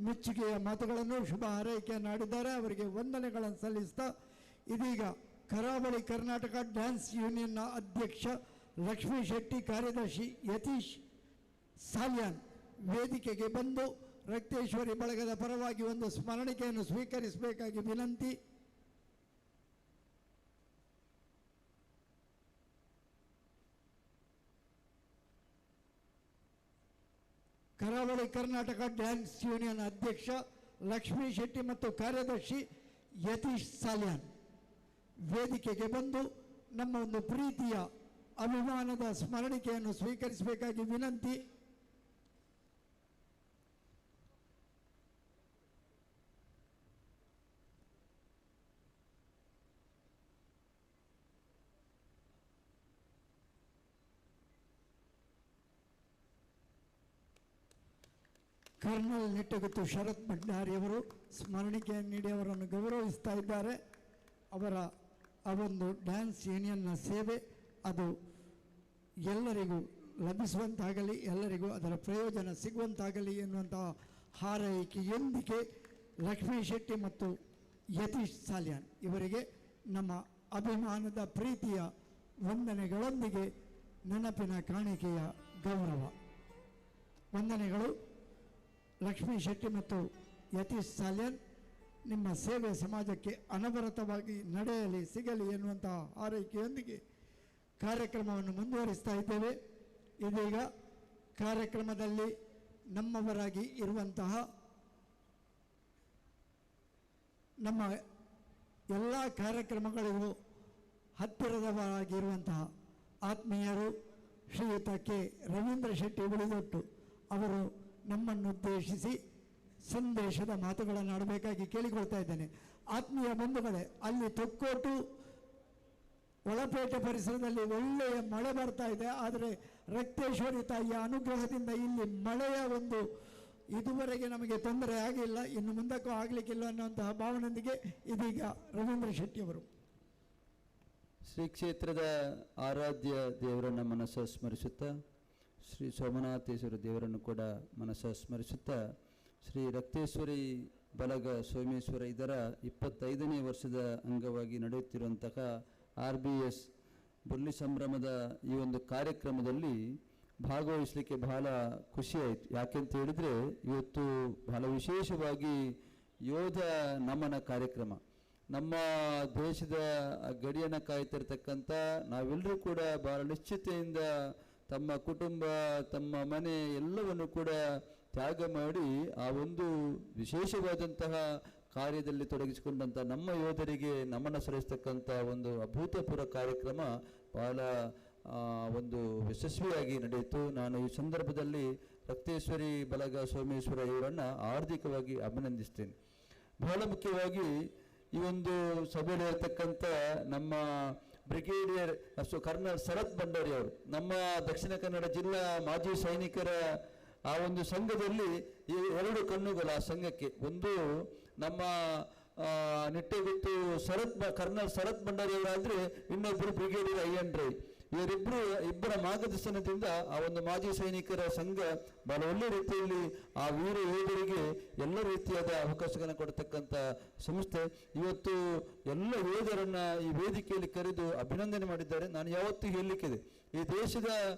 ಮೆಚ್ಚುಗೆಯ ಮಾತುಗಳನ್ನು ಶುಭ ಹಾರೈಕೆಯನ್ನು ಆಡಿದ್ದಾರೆ. ಅವರಿಗೆ ವಂದನೆಗಳನ್ನು ಸಲ್ಲಿಸ್ತಾ ಇದೀಗ ಕರಾವಳಿ ಕರ್ನಾಟಕ ಡ್ಯಾನ್ಸ್ ಯೂನಿಯನ್ನ ಅಧ್ಯಕ್ಷ ಲಕ್ಷ್ಮೀ ಶೆಟ್ಟಿ, ಕಾರ್ಯದರ್ಶಿ ಯತೀಶ್ ಸಾಲ್ಯಾನ್ ವೇದಿಕೆಗೆ ಬಂದು ರಕ್ತೇಶ್ವರಿ ಬಳಗದ ಪರವಾಗಿ ಒಂದು ಸ್ಮರಣಿಕೆಯನ್ನು ಸ್ವೀಕರಿಸಬೇಕಾಗಿ ವಿನಂತಿ. ಕರಾವಳಿ ಕರ್ನಾಟಕ ಡ್ಯಾನ್ಸ್ ಯೂನಿಯನ್ ಅಧ್ಯಕ್ಷ ಲಕ್ಷ್ಮೀ ಶೆಟ್ಟಿ ಮತ್ತು ಕಾರ್ಯದರ್ಶಿ ಯತೀಶ್ ಸಾಲ್ಯಾನ್ ವೇದಿಕೆಗೆ ಬಂದು ನಮ್ಮ ಒಂದು ಪ್ರೀತಿಯ ಅಭಿಮಾನದ ಸ್ಮರಣಿಕೆಯನ್ನು ಸ್ವೀಕರಿಸಬೇಕಾಗಿ ವಿನಂತಿ. ಕರ್ನಲ್ ನಿಟ್ಟಗುತ್ತು ಶರತ್ ಭಂಡಾರಿಯವರು ಸ್ಮರಣಿಕೆಯನ್ನು ನೀಡಿ ಅವರನ್ನು ಗೌರವಿಸ್ತಾ ಇದ್ದಾರೆ. ಅವರ ಆ ಒಂದು ಡ್ಯಾನ್ಸ್ ಯೂನಿಯನ್ನ ಸೇವೆ ಅದು ಎಲ್ಲರಿಗೂ ಲಭಿಸುವಂತಾಗಲಿ, ಎಲ್ಲರಿಗೂ ಅದರ ಪ್ರಯೋಜನ ಸಿಗುವಂತಾಗಲಿ ಎನ್ನುವಂತಹ ಹಾರೈಕೆಯೊಂದಿಗೆ ಲಕ್ಷ್ಮೀ ಶೆಟ್ಟಿ ಮತ್ತು ಯತೀಶ್ ಸಾಲ್ಯಾನ್ ಇವರಿಗೆ ನಮ್ಮ ಅಭಿಮಾನದ ಪ್ರೀತಿಯ ವಂದನೆಗಳೊಂದಿಗೆ ನೆನಪಿನ ಕಾಣಿಕೆಯ ಗೌರವ ವಂದನೆಗಳು. ಲಕ್ಷ್ಮೀ ಶೆಟ್ಟಿ ಮತ್ತು ಯತೀಶ್ ಸಾಲ್ಯಾನ್, ನಿಮ್ಮ ಸೇವೆ ಸಮಾಜಕ್ಕೆ ಅನವರತವಾಗಿ ನಡೆಯಲಿ, ಸಿಗಲಿ ಎನ್ನುವಂತಹ ಹಾರೈಕೆಯೊಂದಿಗೆ ಕಾರ್ಯಕ್ರಮವನ್ನು ಮುಂದುವರಿಸ್ತಾ ಇದ್ದೇವೆ. ಇದೀಗ ಕಾರ್ಯಕ್ರಮದಲ್ಲಿ ನಮ್ಮವರಾಗಿ ಇರುವಂತಹ ನಮ್ಮ ಎಲ್ಲ ಕಾರ್ಯಕ್ರಮಗಳಿಗೂ ಹತ್ತಿರದವರಾಗಿರುವಂತಹ ಆತ್ಮೀಯರು ಶ್ರೀಯುತ ಕೆ ರವೀಂದ್ರ ಶೆಟ್ಟಿ ಉಳಿದೊಟ್ಟು ಅವರು ನಮ್ಮನ್ನುದ್ದೇಶಿಸಿ ಸಂದೇಶದ ಮಾತುಗಳನ್ನು ಆಡಬೇಕಾಗಿ ಕೇಳಿಕೊಳ್ತಾ ಇದ್ದೇನೆ. ಆತ್ಮೀಯ ಬಂಧುಗಳೇ, ಅಲ್ಲಿ ತೊಕ್ಕೋಟು ಒಳಪೇಟೆ ಪರಿಸರದಲ್ಲಿ ಒಳ್ಳೆಯ ಮಳೆ ಬರ್ತಾ ಇದೆ. ಆದರೆ ರಕ್ತೇಶ್ವರಿ ತಾಯಿಯ ಅನುಗ್ರಹದಿಂದ ಇಲ್ಲಿ ಮಳೆಯ ಒಂದು ಇದುವರೆಗೆ ನಮಗೆ ತೊಂದರೆ ಆಗಿಲ್ಲ, ಇನ್ನು ಮುಂದಕ್ಕೂ ಆಗಲಿಕ್ಕಿಲ್ಲ ಅನ್ನುವಂತಹ ಭಾವನೆಯೊಂದಿಗೆ ಇದೀಗ ರವೀಂದ್ರ ಶೆಟ್ಟಿಯವರು. ಶ್ರೀ ಕ್ಷೇತ್ರದ ಆರಾಧ್ಯ ದೇವರನ್ನು ಮನಸ್ಸ ಸ್ಮರಿಸುತ್ತಾ, ಶ್ರೀ ಸೋಮನಾಥೇಶ್ವರ ದೇವರನ್ನು ಕೂಡ ಮನಸ್ಸ ಸ್ಮರಿಸುತ್ತಾ, ಶ್ರೀ ರಕ್ತೇಶ್ವರಿ ಬಲಗ ಸೋಮೇಶ್ವರ ಇದರ 25ನೇ ವರ್ಷದ ಅಂಗವಾಗಿ ನಡೆಯುತ್ತಿರುವಂತಹ RBS ಬೊಳ್ಳಿ ಸಂಭ್ರಮದ ಈ ಒಂದು ಕಾರ್ಯಕ್ರಮದಲ್ಲಿ ಭಾಗವಹಿಸಲಿಕ್ಕೆ ಬಹಳ ಖುಷಿಯಾಯಿತು. ಯಾಕೆಂತ ಹೇಳಿದರೆ ಇವತ್ತು ಬಹಳ ವಿಶೇಷವಾಗಿ ಯೋಧ ನಮನ ಕಾರ್ಯಕ್ರಮ, ನಮ್ಮ ದೇಶದ ಗಡಿಯನ್ನು ಕಾಯ್ತಿರ್ತಕ್ಕಂಥ ನಾವೆಲ್ಲರೂ ಕೂಡ ಬಹಳ ನಿಶ್ಚಿತೆಯಿಂದ ತಮ್ಮ ಕುಟುಂಬ, ತಮ್ಮ ಮನೆ ಎಲ್ಲವನ್ನು ಕೂಡ ತ್ಯಾಗ ಮಾಡಿ ಆ ಒಂದು ವಿಶೇಷವಾದಂತಹ ಕಾರ್ಯದಲ್ಲಿ ತೊಡಗಿಸಿಕೊಂಡಂಥ ನಮ್ಮ ಯೋಧರಿಗೆ ನಮನ ಸಲ್ಲಿಸ್ತಕ್ಕಂಥ ಒಂದು ಅಭೂತಪೂರ್ವ ಕಾರ್ಯಕ್ರಮ ಬಹಳ ಒಂದು ಯಶಸ್ವಿಯಾಗಿ ನಡೆಯಿತು. ನಾನು ಈ ಸಂದರ್ಭದಲ್ಲಿ ರಕ್ತೇಶ್ವರಿ ಬಲಗ ಸೋಮೇಶ್ವರ ಇವರನ್ನು ಹಾರ್ದಿಕವಾಗಿ ಅಭಿನಂದಿಸ್ತೇನೆ. ಬಹಳ ಮುಖ್ಯವಾಗಿ ಈ ಒಂದು ಸಭೆಯಲ್ಲಿ ಇರತಕ್ಕಂಥ ನಮ್ಮ ಬ್ರಿಗೇಡಿಯರ್ ಕರ್ನಲ್ ಶರತ್ ಭಂಡಾರಿ ಅವರು, ನಮ್ಮ ದಕ್ಷಿಣ ಕನ್ನಡ ಜಿಲ್ಲಾ ಮಾಜಿ ಸೈನಿಕರ ಆ ಒಂದು ಸಂಘದಲ್ಲಿ ಈ ಎರಡು ಕಣ್ಣುಗಳು ಆ ಸಂಘಕ್ಕೆ, ಒಂದು ನಮ್ಮ ನಿಟ್ಟೆಗುತ್ತು ಕರ್ನಲ್ ಶರತ್ ಭಂಡಾರಿ ಅವರಾದರೆ, ಇನ್ನೊಬ್ಬರು ಬ್ರಿಗೇಡಿಯರ್ ಅಯ್ಯನ್ ರೈ. ಇವರಿಬ್ಬರು ಇಬ್ಬರ ಮಾರ್ಗದರ್ಶನದಿಂದ ಆ ಒಂದು ಮಾಜಿ ಸೈನಿಕರ ಸಂಘ ಬಹಳ ಒಳ್ಳೆ ರೀತಿಯಲ್ಲಿ ಆ ವೀರ ಯೋಧರಿಗೆ ಎಲ್ಲ ರೀತಿಯಾದ ಅವಕಾಶಗಳನ್ನು ಕೊಡತಕ್ಕಂಥ ಸಂಸ್ಥೆ. ಇವತ್ತು ಎಲ್ಲ ಯೋಧರನ್ನ ಈ ವೇದಿಕೆಯಲ್ಲಿ ಕರೆದು ಅಭಿನಂದನೆ ಮಾಡಿದ್ದಾರೆ. ನಾನು ಯಾವತ್ತೂ ಹೇಳಲಿಕ್ಕಿದೆ, ಈ ದೇಶದ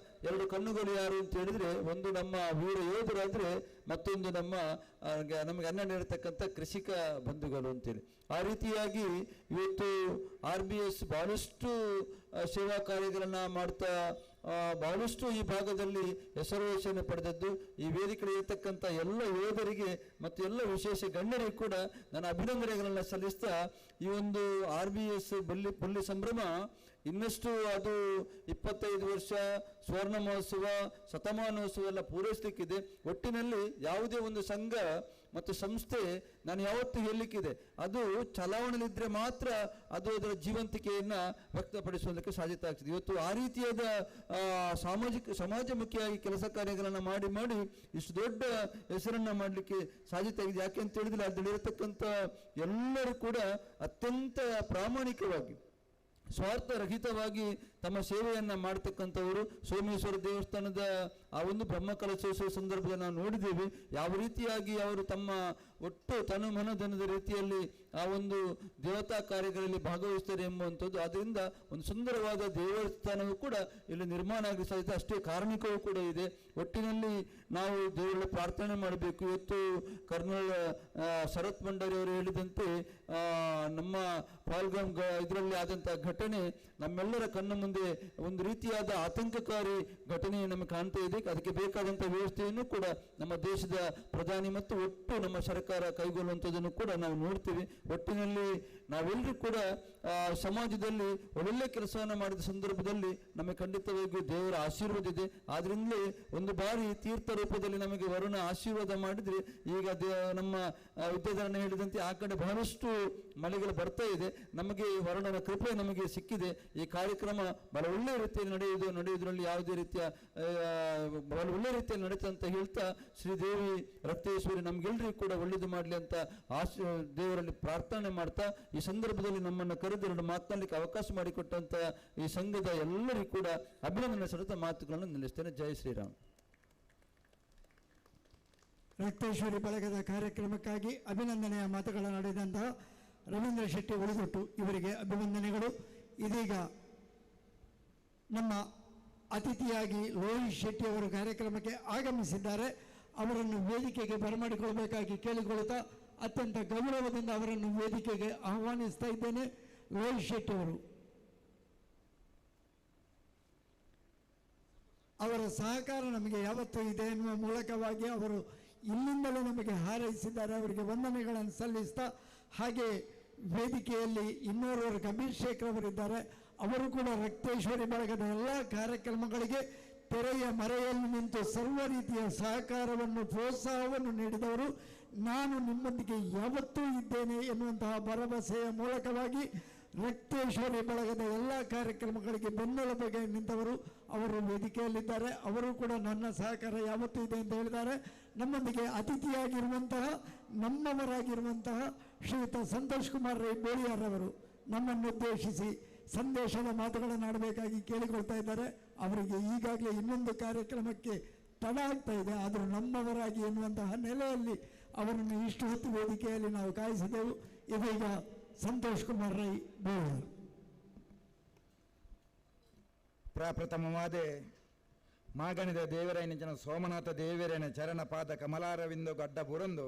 ಎರಡು ಕಣ್ಣುಗಳು ಯಾರು ಅಂತ ಹೇಳಿದ್ರೆ, ಒಂದು ನಮ್ಮ ವೀರ ಯೋಧರಾದರೆ, ಮತ್ತೊಂದು ನಮ್ಮ ನಮಗೆ ಅನ್ನ ನೀಡತಕ್ಕಂಥ ಕೃಷಿಕ ಬಂಧುಗಳು ಅಂತೇಳಿ. ಆ ರೀತಿಯಾಗಿ ಇವತ್ತು RBS ಬಹಳಷ್ಟು ಸೇವಾ ಕಾರ್ಯಗಳನ್ನು ಮಾಡ್ತಾ ಬಹಳಷ್ಟು ಈ ಭಾಗದಲ್ಲಿ ಹೆಸರುವಾಸಿಯನ್ನು ಪಡೆದದ್ದು. ಈ ವೇದಿಕೆಯಲ್ಲಿ ಇರತಕ್ಕಂಥ ಎಲ್ಲ ಯೋಧರಿಗೆ ಮತ್ತು ಎಲ್ಲ ವಿಶೇಷ ಗಣ್ಯರಿಗೆ ಕೂಡ ನನ್ನ ಅಭಿನಂದನೆಗಳನ್ನು ಸಲ್ಲಿಸ್ತಾ, ಈ ಒಂದು RBS ಬೊಳ್ಳಿ ಸಂಭ್ರಮ ಇನ್ನಷ್ಟು ಅದು 25 ವರ್ಷ ಸ್ವರ್ಣ ಮಹೋತ್ಸವ, ಶತಮಾನೋತ್ಸವ ಎಲ್ಲ ಪೂರೈಸಲಿಕ್ಕಿದೆ. ಒಟ್ಟಿನಲ್ಲಿ ಯಾವುದೇ ಒಂದು ಸಂಘ ಮತ್ತು ಸಂಸ್ಥೆ ನಾನು ಯಾವತ್ತೂ ಹೇಳಲಿಕ್ಕಿದೆ, ಅದು ಚಲಾವಣೆಯಲ್ಲಿದ್ದರೆ ಮಾತ್ರ ಅದು ಅದರ ಜೀವಂತಿಕೆಯನ್ನು ವ್ಯಕ್ತಪಡಿಸೋದಕ್ಕೆ ಸಾಧ್ಯತೆ ಆಗ್ತದೆ. ಇವತ್ತು ಆ ರೀತಿಯಾದ ಸಮಾಜಮುಖಿಯಾಗಿ ಕೆಲಸ ಕಾರ್ಯಗಳನ್ನು ಮಾಡಿ ಮಾಡಿ ಇಷ್ಟು ದೊಡ್ಡ ಹೆಸರನ್ನು ಮಾಡಲಿಕ್ಕೆ ಸಾಧ್ಯತೆ ಆಗಿದೆ. ಯಾಕೆ ಅಂತ ಹೇಳಿದ್ರೆ ಅದರಲ್ಲಿರತಕ್ಕಂಥ ಎಲ್ಲರೂ ಕೂಡ ಅತ್ಯಂತ ಪ್ರಾಮಾಣಿಕವಾಗಿ ಸ್ವಾರ್ಥರಹಿತವಾಗಿ ತಮ್ಮ ಸೇವೆಯನ್ನು ಮಾಡ್ತಕ್ಕಂಥವರು. ಸೋಮೇಶ್ವರ ದೇವಸ್ಥಾನದ ಆ ಒಂದು ಬ್ರಹ್ಮಕಲಶೋತ್ಸವ ಸಂದರ್ಭದಲ್ಲಿ ನಾವು ನೋಡಿದ್ದೇವೆ ಯಾವ ರೀತಿಯಾಗಿ ಅವರು ತಮ್ಮ ಒಟ್ಟು ತನು ಮನಧನದ ರೀತಿಯಲ್ಲಿ ಆ ಒಂದು ದೇವತಾ ಕಾರ್ಯಗಳಲ್ಲಿ ಭಾಗವಹಿಸ್ತಾರೆ ಎಂಬುವಂಥದ್ದು. ಆದ್ದರಿಂದ ಒಂದು ಸುಂದರವಾದ ದೇವಸ್ಥಾನವೂ ಕೂಡ ಇಲ್ಲಿ ನಿರ್ಮಾಣ ಆಗಲಿ ಸಾಧ್ಯತೆ, ಅಷ್ಟೇ ಕಾರ್ಮಿಕವೂ ಕೂಡ ಇದೆ. ಒಟ್ಟಿನಲ್ಲಿ ನಾವು ದೇವರಲ್ಲಿ ಪ್ರಾರ್ಥನೆ ಮಾಡಬೇಕು. ಇವತ್ತು ಕರ್ನಲ್ ಶರತ್ ಭಂಡಾರಿ ಅವರು ಹೇಳಿದಂತೆ ನಮ್ಮ ಪಾಲ್ಗಾಮ್ ಇದರಲ್ಲಿ ಆದಂಥ ಘಟನೆ ನಮ್ಮೆಲ್ಲರ ಕಣ್ಣ ಮುಂದೆ ಒಂದು ರೀತಿಯಾದ ಆತಂಕಕಾರಿ ಘಟನೆ ನಮಗೆ ಕಾಣ್ತಾ ಇದೆ. ಅದಕ್ಕೆ ಬೇಕಾದಂಥ ವ್ಯವಸ್ಥೆಯನ್ನು ಕೂಡ ನಮ್ಮ ದೇಶದ ಪ್ರಧಾನಿ ಮತ್ತು ಒಟ್ಟು ನಮ್ಮ ಸರ್ಕಾರ ಕೈಗೊಳ್ಳುವಂಥದ್ದನ್ನು ಕೂಡ ನಾವು ನೋಡ್ತೀವಿ. ಒಟ್ಟಿನಲ್ಲಿ ನಾವೆಲ್ಲರೂ ಕೂಡ ಸಮಾಜದಲ್ಲಿ ಒಳ್ಳೊಳ್ಳೆ ಕೆಲಸವನ್ನು ಮಾಡಿದ ಸಂದರ್ಭದಲ್ಲಿ ನಮಗೆ ಖಂಡಿತವಾಗಿಯೂ ದೇವರ ಆಶೀರ್ವಾದ ಇದೆ. ಆದ್ರಿಂದಲೇ ಒಂದು ಬಾರಿ ತೀರ್ಥ ರೂಪದಲ್ಲಿ ನಮಗೆ ವರುಣ ಆಶೀರ್ವಾದ ಮಾಡಿದರೆ ಈಗ ನಮ್ಮ ವಿದ್ಯಾಧರಣ ಹೇಳಿದಂತೆ ಆ ಕಡೆ ಬಹಳಷ್ಟು ಮಳೆಗಳು ಬರ್ತಾ ಇದೆ. ನಮಗೆ ವರುಣನ ಕೃಪೆ ನಮಗೆ ಸಿಕ್ಕಿದೆ. ಈ ಕಾರ್ಯಕ್ರಮ ಬಹಳ ಒಳ್ಳೆಯ ರೀತಿಯಲ್ಲಿ ನಡೆಯುವುದರಲ್ಲಿ ಯಾವುದೇ ರೀತಿಯ ಬಹಳ ಒಳ್ಳೆಯ ರೀತಿಯಲ್ಲಿ ನಡೀತಂತ ಹೇಳ್ತಾ ಶ್ರೀದೇವಿ ರಕ್ತೇಶ್ವರಿ ನಮಗೆಲ್ಲರಿಗೂ ಕೂಡ ಒಳ್ಳೇದು ಮಾಡಲಿ ಅಂತ ದೇವರಲ್ಲಿ ಪ್ರಾರ್ಥನೆ ಮಾಡ್ತಾ ಈ ಸಂದರ್ಭದಲ್ಲಿ ನಮ್ಮನ್ನು ಕರೆದು ಎರಡು ಮಾತನಾಡಲಿಕ್ಕೆ ಅವಕಾಶ ಮಾಡಿಕೊಟ್ಟಂತ ಈ ಸಂಘದ ಎಲ್ಲರಿಗೂ ಕೂಡ ಅಭಿನಂದನೆ ಸಲ್ಲಿಸುತ್ತಾ ಮಾತುಗಳನ್ನು ನಿಲ್ಲಿಸ್ತೇನೆ. ಜೈ ಶ್ರೀರಾಮ್. ರಕ್ತೇಶ್ವರಿ ಬಳಗದ ಕಾರ್ಯಕ್ರಮಕ್ಕಾಗಿ ಅಭಿನಂದನೆಯ ಮಾತುಗಳನ್ನು ಆಡಿದಂತಹ ರವೀಂದ್ರ ಶೆಟ್ಟಿ ಉಳಿದೊಟ್ಟು ಇವರಿಗೆ ಅಭಿವಂದನೆಗಳು. ಇದೀಗ ನಮ್ಮ ಅತಿಥಿಯಾಗಿ ಲೋಹಿತ್ ಶೆಟ್ಟಿಯವರು ಕಾರ್ಯಕ್ರಮಕ್ಕೆ ಆಗಮಿಸಿದ್ದಾರೆ. ಅವರನ್ನು ವೇದಿಕೆಗೆ ಬರಮಾಡಿಕೊಳ್ಳಬೇಕಾಗಿ ಕೇಳಿಕೊಳ್ಳುತ್ತಾ ಅತ್ಯಂತ ಗೌರವದಿಂದ ಅವರನ್ನು ವೇದಿಕೆಗೆ ಆಹ್ವಾನಿಸ್ತಾ ಇದ್ದೇನೆ. ಲೋಹಿತ್ ಶೆಟ್ಟಿಯವರು ಅವರ ಸಹಕಾರ ನಮಗೆ ಯಾವತ್ತೂ ಇದೆ ಎನ್ನುವ ಮೂಲಕವಾಗಿ ಅವರು ಇಲ್ಲಿಂದಲೇ ನಮಗೆ ಹಾರೈಸಿದ್ದಾರೆ. ಅವರಿಗೆ ವಂದನೆಗಳನ್ನು ಸಲ್ಲಿಸ್ತಾ, ಹಾಗೆ ವೇದಿಕೆಯಲ್ಲಿ ಇನ್ನೋರ್ವರು ಕಬೀರ್ ಶೇಖ್ ಅವರಿದ್ದಾರೆ. ಅವರು ಕೂಡ ರಕ್ತೇಶ್ವರಿ ಬಳಗದ ಎಲ್ಲ ಕಾರ್ಯಕ್ರಮಗಳಿಗೆ ತೆರೆಯ ಮರೆಯಲ್ಲಿ ನಿಂತು ಸರ್ವ ರೀತಿಯ ಸಹಕಾರವನ್ನು, ಪ್ರೋತ್ಸಾಹವನ್ನು ನೀಡಿದವರು. ನಾನು ನಿಮ್ಮೊಂದಿಗೆ ಯಾವತ್ತೂ ಇದ್ದೇನೆ ಎನ್ನುವಂತಹ ಭರವಸೆಯ ಮೂಲಕವಾಗಿ ರಕ್ತೇಶ್ವರಿ ಬಳಗದ ಎಲ್ಲ ಕಾರ್ಯಕ್ರಮಗಳಿಗೆ ಬೆನ್ನೆಲುಬಾಗಿ ನಿಂತವರು. ಅವರು ವೇದಿಕೆಯಲ್ಲಿದ್ದಾರೆ. ಅವರು ಕೂಡ ನನ್ನ ಸಹಕಾರ ಯಾವತ್ತೂ ಇದೆ ಅಂತ ಹೇಳಿದ್ದಾರೆ. ನಮ್ಮೊಂದಿಗೆ ಅತಿಥಿಯಾಗಿರುವಂತಹ, ನಮ್ಮವರಾಗಿರುವಂತಹ ಶ್ರೀಯುತ ಸಂತೋಷ್ ಕುಮಾರ್ ರೈ ಬೋಳಿಯಾರವರು ನಮ್ಮನ್ನುದ್ದೇಶಿಸಿ ಸಂದೇಶದ ಮಾತುಗಳನ್ನು ಆಡಬೇಕಾಗಿ ಕೇಳಿಕೊಳ್ತಾ ಇದ್ದಾರೆ. ಅವರಿಗೆ ಈಗಾಗಲೇ ಇನ್ನೊಂದು ಕಾರ್ಯಕ್ರಮಕ್ಕೆ ತಡ ಆಗ್ತಾ ಇದೆ. ಆದರೂ ನಮ್ಮವರಾಗಿ ಎನ್ನುವಂತಹ ನೆಲೆಯಲ್ಲಿ ಅವರನ್ನು ಇಷ್ಟು ಹೊತ್ತು ವೇದಿಕೆಯಲ್ಲಿ ನಾವು ಕಾಯಿಸಿದೆವು. ಇದೀಗ ಸಂತೋಷ್ ಕುಮಾರ್ ರೈ ಬೋಳಿಯಾರ್. ಪ್ರಪ್ರಥಮವಾದ ಮಾಗಣಿದ ದೇವರೈನ ಜನ ಸೋಮನಾಥ ದೇವರೇನ ಚರಣ ಪಾದ ಕಮಲಾರವಿಂದು ಗಡ್ಡ ಬುರಂದು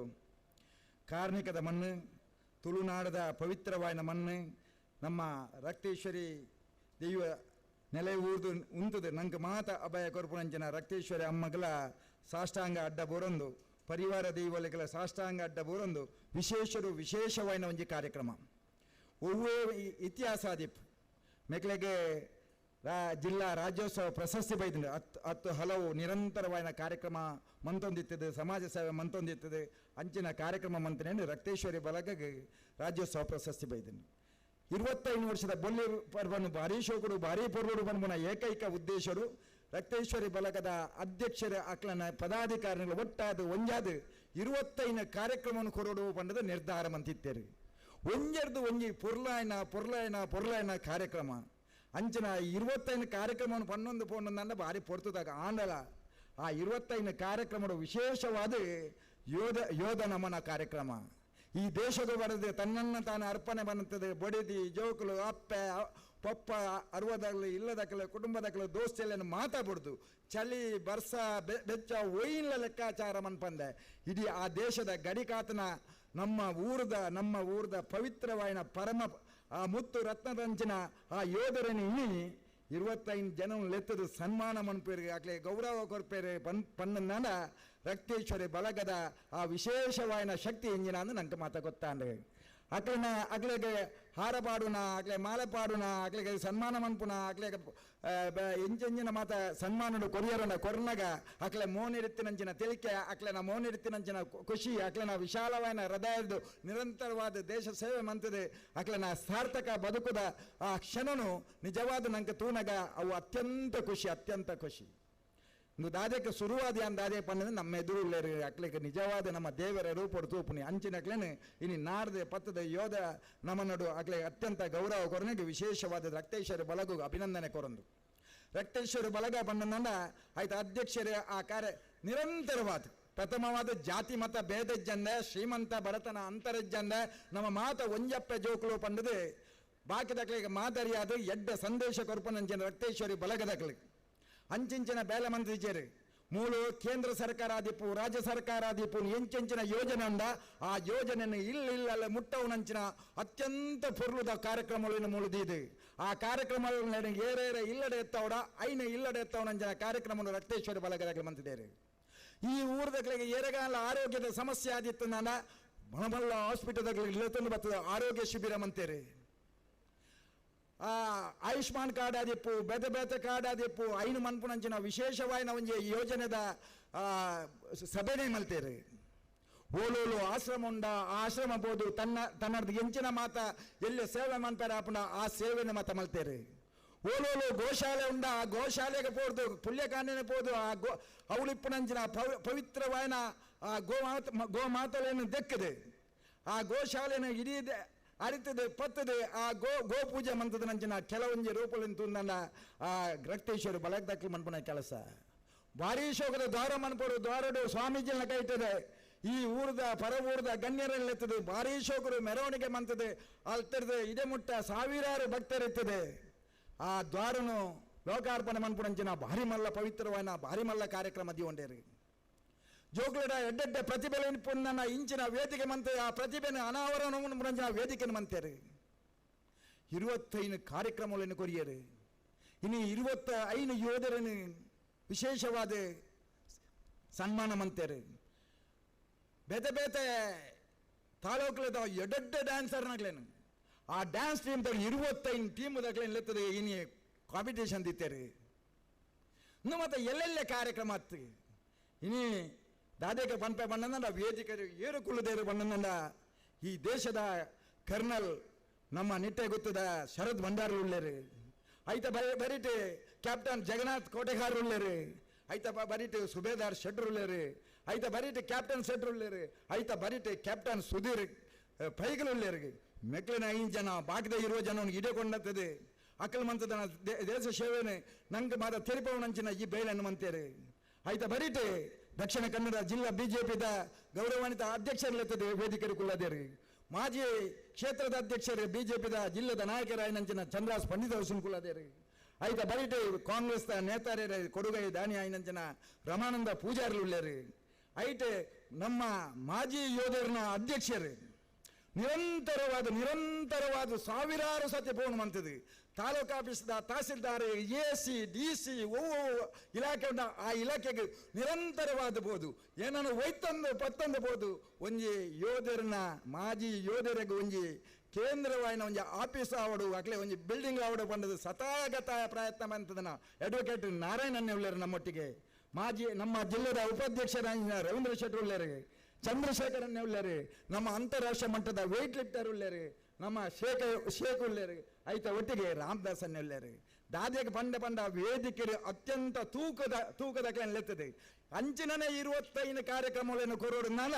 ಕಾರ್ಣಿಕದ ಮಣ್ಣು, ತುಳುನಾಡದ ಪವಿತ್ರವಾಯಿನ ಮಣ್ಣು, ನಮ್ಮ ರಕ್ತೇಶ್ವರಿ ದೈವ ನೆಲೆ ಊರ್ದು ಉಂತುದು ನಂಗೆ ಮಾತ ಅಭಯ ಕೊರ್ಪುನಂಚಿನ ರಕ್ತೇಶ್ವರಿ ಅಮ್ಮಗಳ ಸಾಷ್ಟಾಂಗ ಅಡ್ಡ ಬುರಂದು, ಪರಿವಾರ ದೈವಲಿಗಳ ಸಾಷ್ಟಾಂಗ ಅಡ್ಡ ಬುರಂದು ವಿಶೇಷರು ವಿಶೇಷವಾಯಿನ ಒಂಜಿ ಕಾರ್ಯಕ್ರಮ. ಒವ್ವೇ ಇತಿಹಾಸಾದೀಪ್ ಮೆಕ್ಲೆಗೆ ಜಿಲ್ಲಾ ರಾಜ್ಯೋತ್ಸವ ಪ್ರಶಸ್ತಿ ಬೈದಂಡು ಹತ್ತು ಹಲವು ನಿರಂತರವಾದ ಕಾರ್ಯಕ್ರಮ ಮಂತೊಂದಿತ್ತದೆ, ಸಮಾಜ ಸೇವೆ ಮಂತೊಂದಿತ್ತದೆ. ಅಂಚಿನ ಕಾರ್ಯಕ್ರಮ ಮಂತ್ರಿಯನ್ನು ರಕ್ತೇಶ್ವರಿ ಬಲಗಗೆ ರಾಜ್ಯೋತ್ಸವ ಪ್ರಶಸ್ತಿ ಬೈದಂಡು. 25 ವರ್ಷದ ಬೊಲ್ಲಿ ಪರ್ವನು ಭಾರೀ ಶೋಕರು ಭಾರೀ ಪರ್ವರು ಬನ್ಬುನ ಏಕೈಕ ಉದ್ದೇಶರು ರಕ್ತೇಶ್ವರಿ ಬಲಗದ ಅಧ್ಯಕ್ಷರ ಅಕ್ಲನ ಪದಾಧಿಕಾರಿಗಳು ಒಟ್ಟಾದ ಒಂಜಾದ 25 ಕಾರ್ಯಕ್ರಮವನ್ನು ಕೊರಡು ಪಂಡದ ನಿರ್ಧಾರ ಮಂತಿತ್ತೇರು. ಒಂಜರ್ದು ಒಂಜಿ ಪೊರ್ಲಾಯನ ಪೊರ್ಲಾಯನ ಪೊರ್ಲಾಯನ ಕಾರ್ಯಕ್ರಮ ಅಂಚಿನ 25 ಕಾರ್ಯಕ್ರಮವನ್ನು ಪನ್ನೊಂದು ಪೊನ್ನೊಂದು ಭಾರಿ ಪೊರ್ತದಾಗ ಆಂಡಲ ಆ 25 ಕಾರ್ಯಕ್ರಮದ ವಿಶೇಷವಾದ ಯೋಧ ನಮನ ಕಾರ್ಯಕ್ರಮ. ಈ ದೇಶದ ಬರದೆ ತನ್ನನ್ನು ತಾನು ಅರ್ಪಣೆ ಬನ್ನುತ್ತದೆ. ಬಡಿದಿ ಜೋಕುಲು ಅಪ್ಪೆ ಪಪ್ಪ ಅರ್ವದಾಗಲಿ ಇಲ್ಲದಕ್ಕಲು ಕುಟುಂಬದಕ್ಕಲು ದೋಸ್ತಿಯನ್ನು ಮಾತಾಡ್ಬಿಡ್ದು ಚಳಿ ಬರ್ಸ ಬೆಚ್ಚ ಒಯ್ಯಿನ ಲೆಕ್ಕಾಚಾರ ಮನ್ಪಂದೆ ಇಡೀ ಆ ದೇಶದ ಗಡಿಕಾತನ ನಮ್ಮ ಊರದ ಪವಿತ್ರವಾಯಿನ ಪರಮ ಆ ಮುತ್ತು ರತ್ನದಂಚಿನ ಆ ಯೋಧರನ್ನು ಇಣಿ 25 ಜನ ಲೆತ್ತದು ಸನ್ಮಾನ ಮನ್ಪೇರಿ ಆಗ್ಲಿ ಗೌರವ ಕೊರ್ಪೇರಿ ಪನ್ನಂದ ರಕ್ತೇಶ್ವರಿ ಬಲಗದ ಆ ವಿಶೇಷವಾಯಿನ ಶಕ್ತಿ ಎಂಜಿನ ಅಂದು ನಂಗೆ ಮಾತ ಗೊತ್ತಾಂಡ್ರೆ. ಅಕ್ಲೆನ ಅಕ್ಲೆಗೆ ಹಾರ ಪಾಡುನ, ಅಕ್ಲೆ ಮಾಲೆ ಪಾಡುನ, ಅಕ್ಲೆಗೆ ಸನ್ಮಾನ ಮನ್ಪುನ, ಅಕ್ಲೆಗೆ ಎಂಚೆಂಜಿನ ಮಾತ ಸನ್ಮಾನಡು ಕೊರಿಯರನ ಕೊರ್ನಗ ಅಕ್ಲೆ ಮೋನಿರುತ್ತಿನಂಚಿನ ತಿಳಿಕೆ, ಅಕ್ಲೆನ ಮೋನಿರುತ್ತಿನಂಚಿನ ಖುಷಿ, ಅಕ್ಲೆನ ವಿಶಾಲವಾದ ಹೃದಯದ್ದು ನಿರಂತರವಾದ ದೇಶ ಸೇವೆ ಮಂತದೆ ಅಕ್ಲೆನ ಸಾರ್ಥಕ ಬದುಕುದ ಆ ಕ್ಷಣನು ನಿಜವಾದ ನಂಗೆ ತೂನಗ ಅವು ಅತ್ಯಂತ ಖುಷಿ, ಅತ್ಯಂತ ಖುಷಿ. ಇಂದು ದಾದಕ್ಕೆ ಶುರುವಾದ ದಾದೆ ಪನ್ನದು ನಮ್ಮ ಎದುರು ಇಲ್ಲರಿ ಅಕ್ಲೆಗೆ ನಿಜವಾದ ನಮ್ಮ ದೇವರ ರೂಪಡು ತೂಪುನಿ ಅಂಚಿನಕ್ಲೇನೆ ಇನಿ ನಾಡ್ದೆ ಪತ್ತದ ಯೋಧ ನಮ್ಮನಡು ಅಕ್ಲೆ ಅತ್ಯಂತ ಗೌರವ ಕೊರನಿಗೆ ವಿಶೇಷವಾದ ರಕ್ತೇಶ್ವರಿ ಬಲಗು ಅಭಿನಂದನೆ ಕೊರಂದು. ರಕ್ತೇಶ್ವರಿ ಬಲಗ ಪನ್ನಂದ ಆಯ್ತು ಅಧ್ಯಕ್ಷರೇ ಆ ಕಾರ್ಯ ನಿರಂತರವಾದ ಪ್ರಥಮವಾದ ಜಾತಿ ಮತ ಭೇದಜ್ಜಂದ ಶ್ರೀಮಂತ ಭರತನ ಅಂತರಜ್ಜಂದ ನಮ್ಮ ಮಾತ ಒಂಜಪ್ಪೆ ಜೋಕುಲು ಪಂಡದು ಬಾಕಿದಕ್ಲಿಗೆ ಮಾದರಿಯಾದ ಎಡ್ಡ ಸಂದೇಶ ಕೊರ್ಪನಂಚಿನ ರಕ್ತೇಶ್ವರಿ ಬಲಗದಕ್ಲಿಗೆ ಅಂಚಿಂಚಿನ ಬೇಲೆ ಮಂತ್ರಿಚೇರು ಮೂಲು ಕೇಂದ್ರ ಸರ್ಕಾರ ಆದಿಪ್ಪು ರಾಜ್ಯ ಸರ್ಕಾರ ಆದಿಪ್ಪು ಎಂಚೆಂಚಿನ ಯೋಜನೆ ಉಂಡ ಆ ಯೋಜನೆಯನ್ನು ಇಲ್ಲ ಮುಟ್ಟವನಂಚಿನ ಅತ್ಯಂತ ಪೊರ್ಲುದ ಕಾರ್ಯಕ್ರಮಗಳನ್ನು ಮುಳುದಿದೆ. ಆ ಕಾರ್ಯಕ್ರಮ ಏರೇರೆ ಇಲ್ಲಡೆ ಎತ್ತವಡ ಐನ ಇಲ್ಲಡೆ ಎತ್ತವನಂಚಿನ ಕಾರ್ಯಕ್ರಮವನ್ನು ರಕ್ತೇಶ್ವರಿ ಬಲಗದಾಗಲಿ ಮಂತಿದ್ದೇವೆ. ಈ ಊರದಗಳಿಗೆ ಏರೆಗಾಲ ಆರೋಗ್ಯದ ಸಮಸ್ಯೆ ಆದಿತ್ತು ನಾನು ಬಣಬಲ್ಲ ಹಾಸ್ಪಿಟಲ್ಗಳಿಗೆ ಇಲ್ಲತಂದು ಬರ್ತದೆ ಆರೋಗ್ಯ ಶಿಬಿರ ಮಂತೇರಿ. ಆ ಆಯುಷ್ಮಾನ್ ಕಾರ್ಡ್ ಆದಿಪ್ಪು ಬೇತೆ ಬೇತೆ ಕಾರ್ಡ್ ಆದಿಪ್ಪು ಐನು ಮನ್ಪುನಂಚಿನ ವಿಶೇಷವಾಯಿನ ಒಂಜಿ ಯೋಜನೆದ ಸಭೆನೇ ಮಲ್ತೇರಿ. ಓಲೋಲು ಆಶ್ರಮ ಉಂಡ ಆ ಆಶ್ರಮ ಬೋದು ತನ್ನ ತನ್ನರ್ದು ಎಂಚಿನ ಮಾತ ಎಲ್ಲಿ ಸೇವೆ ಮನ್ಪೇರ ಆಪುಂಡ ಆ ಸೇವೆನ ಮಾತ ಮಲ್ತೇರಿ. ಓಲೋಲು ಗೋಶಾಲೆ ಉಂಡ ಆ ಗೋಶಾಲೆಗೆ ಪೋರ್ದು ಪುಣ್ಯಕಾಂಡನೆ ಪೋದು ಆ ಗೋ ಅವಳಿಪ್ಪುನಂಚಿನ ಪವಿತ್ರವಾಯಿನ ಆ ಗೋಮಾತಲೆಯನ್ನು ದೆಕ್ಕದೆ ಆ ಗೋಶಾಲೆನ ಇಡೀ ಅರಿತದೆ ಪತ್ತದೆ ಆ ಗೋ ಗೋ ಪೂಜೆ ಮಂತದ ನಂಚಿನ ಕೆಲವೊಂಜಿ ರೂಪಲಿನ ತುಂದನ್ನ ಆ ರಕ್ತೇಶ್ವರಿ ಬಲಗದಕ್ಲಿ ಮನ್ಪುನ ಕೆಲಸ ಭಾರೀ ಶೋಕದ ದ್ವಾರ ಮನ್ಪರು ದ್ವಾರಡು ಸ್ವಾಮೀಜಿನ ಕೈತದೆ. ಈ ಊರದ ಪರವೂರದ ಗಣ್ಯರಲ್ಲೆತ್ತದೆ ಭಾರೀ ಶೋಕರು ಮೆರವಣಿಗೆ ಮಂತದೆ ಅಲ್ತರ್ದು ಇದೇ ಮುಟ್ಟ ಸಾವಿರಾರು ಭಕ್ತರಿರ್ತದೆ. ಆ ದ್ವಾರನು ಲೋಕಾರ್ಪಣೆ ಮನ್ಪುಣಂಚಿನ ಭಾರಿ ಮಲ್ಲ ಪವಿತ್ರವಾನ ಭಾರಿ ಮಲ್ಲ ಕಾರ್ಯಕ್ರಮ ದಿವಂಡೇರಿ. ಜೋಗ್ಲಡ ಎಡ್ಡೆಡ್ಡೆ ಪ್ರತಿಭೆ ಪುಣ್ಣನ ಇಂಚಿನ ವೇದಿಕೆ ಮಂತೆ ಆ ಪ್ರತಿಭೆನ ಅನಾವರಣ ಪುಣಂಚಿನ ವೇದಿಕೆನ ಮಂತೇರಿ. 25 ಕಾರ್ಯಕ್ರಮಗಳನ್ನು ಕೊರಿಯರು. ಇನ್ನು 25 ಯೋಧರನ್ನು ವಿಶೇಷವಾದ ಸನ್ಮಾನ ಮಂತೇರು. ಬೇತೆ ಬೇತೆ ತಾಲೂಕುಲದ ಎಡ್ಡೆಡ್ಡೆ ಡ್ಯಾನ್ಸರ್ನಾಗ್ಲೇನು ಆ ಡ್ಯಾನ್ಸ್ ಟೀಮ್ ತಗ 25 ಟೀಮ್ ತಗ್ಲೇನು ಲೆತ್ತದೆ ಇನಿ ಕಾಂಪಿಟೇಷನ್ ದಿತ್ತೇರಿ. ಇನ್ನು ಮತ್ತೆ ಎಲ್ಲೆಲ್ಲೇ ಕಾರ್ಯಕ್ರಮ ಆತ್ತು. ಇನಿ ದಾದೇಕ ಪನ್ಪೆ ಬಣ್ಣಂದ ವೇದಿಕೆ ಏರು ಕುಲ್ಲದೇರು ಬಣ್ಣಂದ ಈ ದೇಶದ ಕರ್ನಲ್ ನಮ್ಮ ನಿಟ್ಟೆ ಗೊತ್ತದ ಶರದ್ ಭಂಡಾರ್ ಉಳ್ಳೇರು, ಐತ ಬರಿಟು ಕ್ಯಾಪ್ಟನ್ ಜಗನ್ನಾಥ್ ಕೋಟೆಗಾರ್ ಉಳ್ಳೇರು, ಐತ ಬರಿಟು ಸುಬೇದಾರ್ ಶೆಟ್ರ್ ಉಳ್ಳೇರು, ಐತ ಬರಿಟು ಕ್ಯಾಪ್ಟನ್ ಶೆಟ್ರ್ ಉಳ್ಳೇರು, ಐತ ಬರಿಟು ಕ್ಯಾಪ್ಟನ್ ಸುಧೀರ್ ಪೈಗಲ್ ಉಳ್ಳೇರು. ಮೆಕ್ಲಿನ 5 ಜನ ಬಾಕಿದ 20 ಜನ ಇಡೆ ಕೊಂಡತ್ತದೆ ಅಕ್ಕಲ್ ಮಂತದ ದೇಶ ಸೇವೆನೆ ನಂಗೆ ಮಾತ ತೆರಿಪವನಂಚಿನ ಈ ಬೇಲನ್ನು ಮಂತೇರು. ಐತ ಬರಿಟು ದಕ್ಷಿಣ ಕನ್ನಡ ಜಿಲ್ಲಾ ಬಿಜೆಪಿದ ಗೌರವಾನ್ವಿತ ಅಧ್ಯಕ್ಷರಲ್ಲಿರ್ತದೆ ವೇದಿಕೆರು ಕುಲ್ಲದೇರು. ಮಾಜಿ ಕ್ಷೇತ್ರದ ಅಧ್ಯಕ್ಷರು ಬಿಜೆಪಿದ ಜಿಲ್ಲೆದ ನಾಯಕರಾಯನಂಚಿನ ಚಂದ್ರಾಸ್ ಪಂಡಿತ ಕುಲ್ಲದೇರು. ಐತ ಬರಿಟು ಕಾಂಗ್ರೆಸ್ದ ನೇತಾರರ ಕೊಡುಗೈ ದಾನಿ ಆಯ್ನಂಚಿನ ರಮಾನಂದ ಪೂಜಾರ್ಲು ಉಳ್ಳೇರು. ಐಟೆ ನಮ್ಮ ಮಾಜಿ ಯೋಧರನ ಅಧ್ಯಕ್ಷರು ನಿರಂತರವಾದ ಸಾವಿರಾರು ಸತಿ ಫೋನ್ ಮಂತದೆ. ತಾಲೂಕು ಆಫೀಸ್ದ ತಹಸೀಲ್ದಾರ್ ಎ ಸಿ ಡಿ ಸಿ ಓ ಇಲಾಖೆ ಆ ಇಲಾಖೆಗೆ ನಿರಂತರವಾದ ಬೋದು ಏನನ್ನು ಒಯ್ತಂದು ಪತ್ತಂದು ಬೋದು ಒಂಜಿ ಯೋಧರನ ಮಾಜಿ ಯೋಧರಿಗೆ ಒಂಜಿ ಕೇಂದ್ರವಾಯಿನ ಒಂಜಿ ಆಫೀಸ್ ಆವಡು ಅಕ್ಲೆ ಒಂಜಿ ಬಿಲ್ಡಿಂಗ್ ಆವಡು ಬಂದದ್ದು ಸತಾಗತ ಪ್ರಯತ್ನ ಮಂತದನ ಅಡ್ವೊಕೇಟ್ ನಾರಾಯಣನ್ ಉಳ್ಳೇರು ನಮ್ಮೊಟ್ಟಿಗೆ, ಮಾಜಿ ನಮ್ಮ ಜಿಲ್ಲೆದ ಉಪಾಧ್ಯಕ್ಷರಾದ ರವೀಂದ್ರ ಶೆಟ್ಟಿ ಉಳ್ಳೇರು, ಚಂದ್ರಶೇಖರನ್ನೇ ಉಳ್ಳೇರು, ನಮ್ಮ ಅಂತಾರಾಷ್ಟ್ರೀಯ ಮಟ್ಟದ ವೆಯ್ಟ್ ಲಿಫ್ಟರ್ ಉಳ್ಳೇರು, ನಮ್ಮ ಶೇಖ್ ಉಳ್ಳೇರು, ಐತ ಒಟ್ಟಿಗೆ ರಾಮದಾಸನ್ನೇ ಉಳ್ಳೇರು. ದಾದಿಗೆ ಪಂಡ ಪಂಡ ವೇದಿಕೆ ಅತ್ಯಂತ ತೂಕದ ಲೆತ್ತದೆ. ಅಂಚಿನನೇ 25 ಕಾರ್ಯಕ್ರಮಗಳನ್ನು ಕೊರೋಡ್ನಾಲ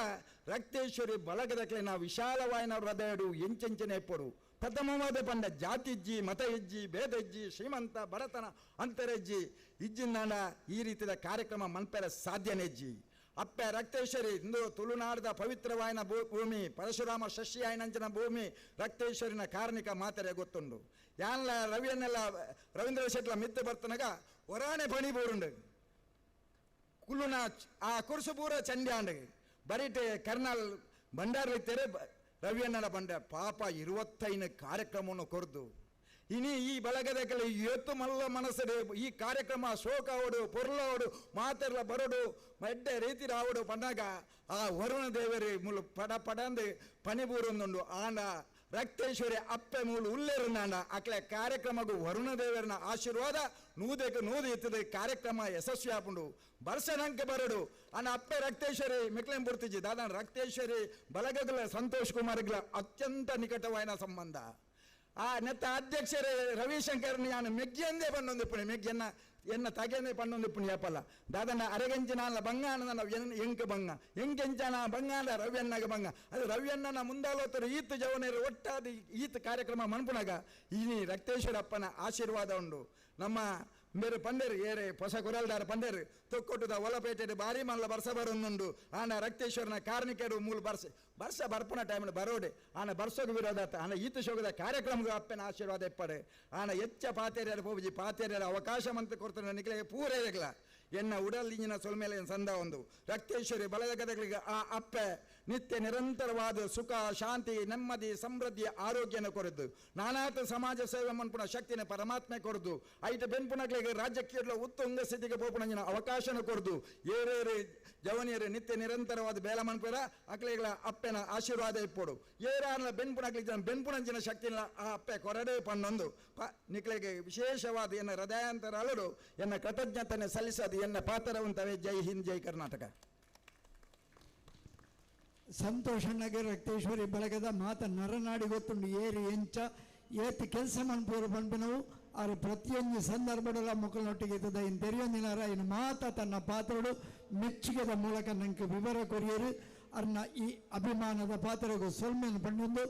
ರಕ್ತೇಶ್ವರಿ ಬಳಗದಕ್ಲೆ ವಿಶಾಲವಾಯಿನ ಹೃದಯಡು ಎಂಚೆಂಚನೆ ಪೊಡು. ಪ್ರಥಮವಾದ ಪಂಡ ಜಾತಿಜ್ಜಿ ಮತ ಇಜ್ಜಿ ಭೇದ ಇಜ್ಜಿ ಶ್ರೀಮಂತ ಬಡತನ ಅಂತರೆಜ್ಜಿ ಇಜ್ಜಿನಾಡ ಈ ರೀತಿಯ ಕಾರ್ಯಕ್ರಮ ಮನ್ಪೆರ ಸಾಧ್ಯನೆಜ್ಜಿ. ಅಪ್ಪೆ ರಕ್ತೇಶ್ವರಿ ಇಂದು ತುಳುನಾಡದ ಪವಿತ್ರವಾಯಿನ ಭೂಮಿ ಪರಶುರಾಮ ಶಶಿಯಾಯನಂಚಿನ ಭೂಮಿ ರಕ್ತೇಶ್ವರಿನ ಕಾರ್ಣಿಕ ಮಾತರೆ ಗೊತ್ತುಂಡು. ಯಾನ್ಲ ರವಿಯನ್ನೆಲ್ಲ ರವೀಂದ್ರ ಶೆಟ್ಲ ಮಿತ್ತು ಬರ್ತನಗ ಒರಾನೆ ಪಣಿ ಬೋರುಂಡು ಕುಲ್ಲುನ ಆ ಕುರ್ಸು ಪೂರ ಚಂಡ್ಯಾಂಡು ಬರಿಟೆ ಕರ್ನಲ್ ಭಂಡಾರ ಇತ್ತೇರೆ ರವಿಯಣ್ಣನ ಬಂಡೆ ಪಾಪ 25 ಕಾರ್ಯಕ್ರಮವನ್ನು ಕೊರ್ದು ಇನಿ ಈ ಬಳಗದ ಕೆಲ ಎತ್ತು ಮಲ್ಲ ಮನಸ್ಸು ಈ ಕಾರ್ಯಕ್ರಮ ಶೋಕ ಅವಡು ಪೊರ್ಲವಡು ಮಾತೆರ್ಲ ಬರೋಡು ಎಡ್ಡೆ ರೀತಿ ರಾವಡು ಪಂಡಾಗ ಆ ವರುಣ ದೇವರಿ ಮುಲು ಪಡ ಪಡಂದು ಪನಿಬೂರೊಂದುಂಡು. ಆಂಡ ರಕ್ತೇಶ್ವರಿ ಅಪ್ಪೆ ಮೂಲು ಉಲ್ಲೇರುನಾಂಡ ಅಕ್ಲೆ ಕಾರ್ಯಕ್ರಮಗೂ ವರುಣ ದೇವರನ ಆಶೀರ್ವಾದ ನೂದಕ್ಕೆ ನೂದು ಇತ್ತದೆ ಕಾರ್ಯಕ್ರಮ ಯಶಸ್ವಿ ಆಪುಂಡು. ಬರ್ಸನಂಕೆ ಬರಡು ಅನ್ನ ಅಪ್ಪೆ ರಕ್ತೇಶ್ವರಿ ಮಿಕ್ಲೇಂ ಬುರ್ತಿಜಿ ದಾದ ರಕ್ತೇಶ್ವರಿ ಬಲಗಗಳ ಸಂತೋಷ್ ಕುಮಾರ್ಗಳ ಅತ್ಯಂತ ನಿಕಟವಾಯಿನ ಸಂಬಂಧ. ಆ ನೆತ್ತ ಅಧ್ಯಕ್ಷರೇ ರವಿಶಂಕರ್ ನಾನು ಮೆಗ್ಗಿಯಂದೇ ಪಣ್ಣೊಂದು ಪುಣಿ ಮೆಗ್ಗಿಯನ್ನ ಎನ್ನ ತಗೆಯಂದೇ ಪಣ್ಣೊಂದು ಪುಣಿ ಅಪ್ಪಲ್ಲ ದಾದನ ಅರೆಗೆಂಚಿನ ಬಂಗಾನ ಎಂಕ ಬಂಗ ಎಂಕೆಂಚನ ಬಂಗಾನ ರವಿಯನ್ನಾಗ ಬಂಗ ಅದು ರವಿಯಣ್ಣನ ಮುಂದಾಲೋತರು ಈತ ಜವನರು ಒಟ್ಟಾದ ಈತ ಕಾರ್ಯಕ್ರಮ ಮನ್ಪುನಾಗ ಈ ರಕ್ತೇಶ್ವರಪ್ಪನ ಆಶೀರ್ವಾದ ಉಂಡು. ನಮ್ಮ ಮೇರೆ ಪಂಡೇರು ಏರೆ ಹೊಸ ಕುರಲ್ದಾರ ಪಂಡೇರು ತೊಕ್ಕೊಟ್ಟದ ಒಲಪೇಟೆ ಭಾರಿ ಮಲ್ಲ ಬರ್ಸ ಬರೊಂದುಂಡು. ಆನ ರಕ್ತೇಶ್ವರನ ಕಾರ್ಣಿಕರು ಮೂಲ ಬರ್ಸ ಬರ್ಸ ಬರ್ಪುನ ಟೈಮ್ನ ಬರೋಡೆ ಆನ ಬರ್ಸೋಗ ವಿರೋಧ ಆನ ಈತ ಶೋಗದ ಕಾರ್ಯಕ್ರಮದ ಅಪ್ಪನ ಆಶೀರ್ವಾದ ಎಪ್ಪಡೆ ಆನ ಎಚ್ಚ ಪಾತೇರ್ಯರ ಪೋಬುಜಿ ಪಾತೇರ್ಯರ ಅವಕಾಶ ಮಂತ ಕೊಡ್ತಾನೆ ನಿಕ್ಲೆ ಪೂರೈರಗ್ಲ ಎನ್ನ ಉಡಲ್ ಇಂಜಿನ ಸೊಲ್ಮೇಲೆ ಸಂದ ಒಂದು ರಕ್ತೇಶ್ವರಿ ಬಲದ ಗದಗಳಿಗೆ ಆ ಅಪ್ಪೆ ನಿತ್ಯ ನಿರಂತರವಾದ ಸುಖ ಶಾಂತಿ ನೆಮ್ಮದಿ ಸಮೃದ್ಧಿ ಆರೋಗ್ಯನ ಕೊರದು ನಾನಾತ ಸಮಾಜ ಸೇವೆ ಮನ್ಪುನ ಶಕ್ತಿನ ಪರಮಾತ್ಮೆ ಕೊರದು ಐಟ ಬೆನ್ಪುನಗಳಿಗೆ ರಾಜ್ಯಕ್ಕೆ ಉತ್ತುಂಗ ಸ್ಥಿತಿಗೆ ಪೋಪುಣಂಜಿನ ಅವಕಾಶನ ಕೊರದು ಏರೇರು ಜವನಿಯರು ನಿತ್ಯ ನಿರಂತರವಾದ ಬೇಲ ಮನ್ಪುರ ಅಕ್ಲೆಗಳ ಅಪ್ಪೆನ ಆಶೀರ್ವಾದ ಇಪ್ಪೊಡು ಏರಾರ್ಲ ಬೆನ್ಪುನಕ್ಲಿ ಜನ ಬೆನ್ಪುಣಂಜಿನ ಶಕ್ತಿನ ಆ ಅಪ್ಪೆ ಕೊರಡೆ ಪಣ್ಣೊಂದು ಪ ನಿಕ್ಲೆಗೆ ವಿಶೇಷವಾದ ಎನ್ನ ಹೃದಯಾಂತರ ಅಲಡು ಎನ್ನ ಕೃತಜ್ಞತನೆ ಸಲ್ಲಿಸೋದು ಎನ್ನ ಪಾತ್ರವಂತವೇ. ಜೈ ಹಿಂದ್, ಜೈ ಕರ್ನಾಟಕ. ಸಂತೋಷಣ್ಣಗೆ ರಕ್ತೇಶ್ವರಿ ಬಳಗದ ಮಾತ ನರನಾಡಿ ಗೊತ್ತುಂಡು ಏರಿ ಎಂಚ ಏತ್ ಕೆಲಸ ಮನ್ಪೂರು ಪನ್ಪಿನವು ಆರು ಪ್ರತಿಯೊಂದು ಸಂದರ್ಭದಲ್ಲ ಮುಖಲೊಟ್ಟಿಗೆ ಇದ್ದದ ಇನ್ನು ತೆರೆಯೊಂದಿನಾರ ಇನ್ನು ಮಾತ ತನ್ನ ಪಾತ್ರಡು ಮೆಚ್ಚುಗೆದ ಮೂಲಕ ನಂಗೆ ವಿವರ ಕೊರಿಯರು ಅರ್ನ ಈ ಅಭಿಮಾನದ ಪಾತ್ರಗೂ ಸೊಲ್ಮೆಯನ್ನು ಪಣ್ಣೊಂದು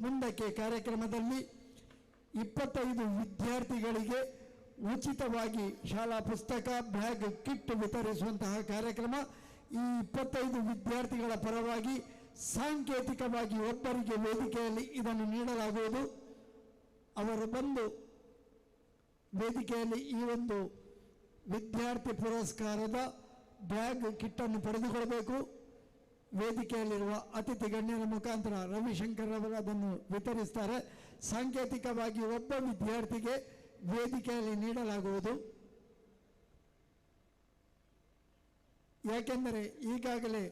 ಮುಂದಕ್ಕೆ ಕಾರ್ಯಕ್ರಮದಲ್ಲಿ 25 ವಿದ್ಯಾರ್ಥಿಗಳಿಗೆ ಉಚಿತವಾಗಿ ಶಾಲಾ ಪುಸ್ತಕ ಬ್ಯಾಗ್ ಕಿಟ್ ವಿತರಿಸುವಂತಹ ಕಾರ್ಯಕ್ರಮ. ಈ 25 ವಿದ್ಯಾರ್ಥಿಗಳ ಪರವಾಗಿ ಸಾಂಕೇತಿಕವಾಗಿ ಒಬ್ಬರಿಗೆ ವೇದಿಕೆಯಲ್ಲಿ ಇದನ್ನು ನೀಡಲಾಗುವುದು. ಅವರು ಬಂದು ವೇದಿಕೆಯಲ್ಲಿ ಈ ಒಂದು ವಿದ್ಯಾರ್ಥಿ ಪುರಸ್ಕಾರದ ಬ್ಯಾಗ್ ಕಿಟ್ಟನ್ನು ಪಡೆದುಕೊಳ್ಳಬೇಕು. ವೇದಿಕೆಯಲ್ಲಿರುವ ಅತಿಥಿ ಗಣ್ಯರ ಮುಖಾಂತರ ರವಿಶಂಕರ್ ಅವರು ಅದನ್ನು ವಿತರಿಸ್ತಾರೆ. ಸಾಂಕೇತಿಕವಾಗಿ ಒಬ್ಬ ವಿದ್ಯಾರ್ಥಿಗೆ ವೇದಿಕೆಯಲ್ಲಿ ನೀಡಲಾಗುವುದು. ಯಾಕೆಂದರೆ ಈಗಾಗಲೇ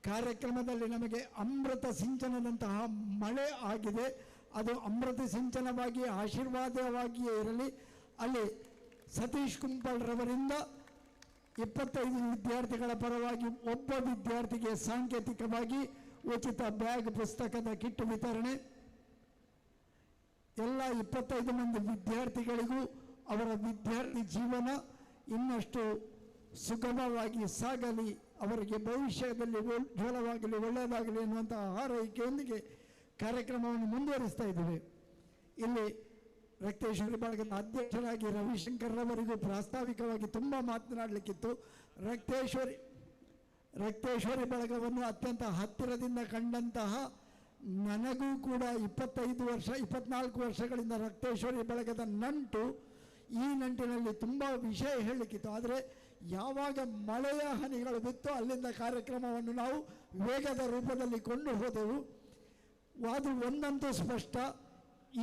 ಕಾರ್ಯಕ್ರಮದಲ್ಲಿ ನಮಗೆ ಅಮೃತ ಸಿಂಚನದಂತಹ ಮಳೆ ಆಗಿದೆ. ಅದು ಅಮೃತ ಸಿಂಚನವಾಗಿ ಆಶೀರ್ವಾದವಾಗಿಯೇ ಇರಲಿ. ಅಲ್ಲಿ ಸತೀಶ್ ಕುಂಪಲ್ರವರಿಂದ 25 ವಿದ್ಯಾರ್ಥಿಗಳ ಪರವಾಗಿ ಒಬ್ಬ ವಿದ್ಯಾರ್ಥಿಗೆ ಸಾಂಕೇತಿಕವಾಗಿ ಉಚಿತ ಬ್ಯಾಗ್ ಪುಸ್ತಕದ ಕಿಟ್ ವಿತರಣೆ. ಎಲ್ಲ 25 ಮಂದಿ ವಿದ್ಯಾರ್ಥಿಗಳಿಗೂ ಅವರ ವಿದ್ಯಾರ್ಥಿ ಜೀವನ ಇನ್ನಷ್ಟು ಸುಗಮವಾಗಿ ಸಾಗಲಿ, ಅವರಿಗೆ ಭವಿಷ್ಯದಲ್ಲಿ ಉಜ್ವಲವಾಗಲಿ, ಒಳ್ಳೆಯದಾಗಲಿ ಎನ್ನುವಂತಹ ಹಾರೈಕೆಯೊಂದಿಗೆ ಕಾರ್ಯಕ್ರಮವನ್ನು ಮುಂದುವರಿಸ್ತಾ ಇದ್ದೇವೆ. ಇಲ್ಲಿ ರಕ್ತೇಶ್ವರಿ ಬಳಗದ ಅಧ್ಯಕ್ಷರಾಗಿ ರವಿಶಂಕರ್ ರವರಿಗೂ ಪ್ರಾಸ್ತಾವಿಕವಾಗಿ ತುಂಬ ಮಾತನಾಡಲಿಕ್ಕಿತ್ತು. ರಕ್ತೇಶ್ವರಿ ಬಳಗವನ್ನು ಅತ್ಯಂತ ಹತ್ತಿರದಿಂದ ಕಂಡಂತಹ ನನಗೂ ಕೂಡ 25 ವರ್ಷ 24 ವರ್ಷಗಳಿಂದ ರಕ್ತೇಶ್ವರಿ ಬಳಗದ ನಂಟು, ಈ ನಂಟಿನಲ್ಲಿ ತುಂಬ ವಿಷಯ ಹೇಳಲಿಕ್ಕಿತ್ತು. ಆದರೆ ಯಾವಾಗ ಮಳೆಯ ಹನಿಗಳು ಬಿತ್ತು ಅಲ್ಲಿಂದ ಕಾರ್ಯಕ್ರಮವನ್ನು ನಾವು ವೇಗದ ರೂಪದಲ್ಲಿ ಕೊಂಡು ಹೋದೆವು. ಅದು ಒಂದಂತೂ ಸ್ಪಷ್ಟ,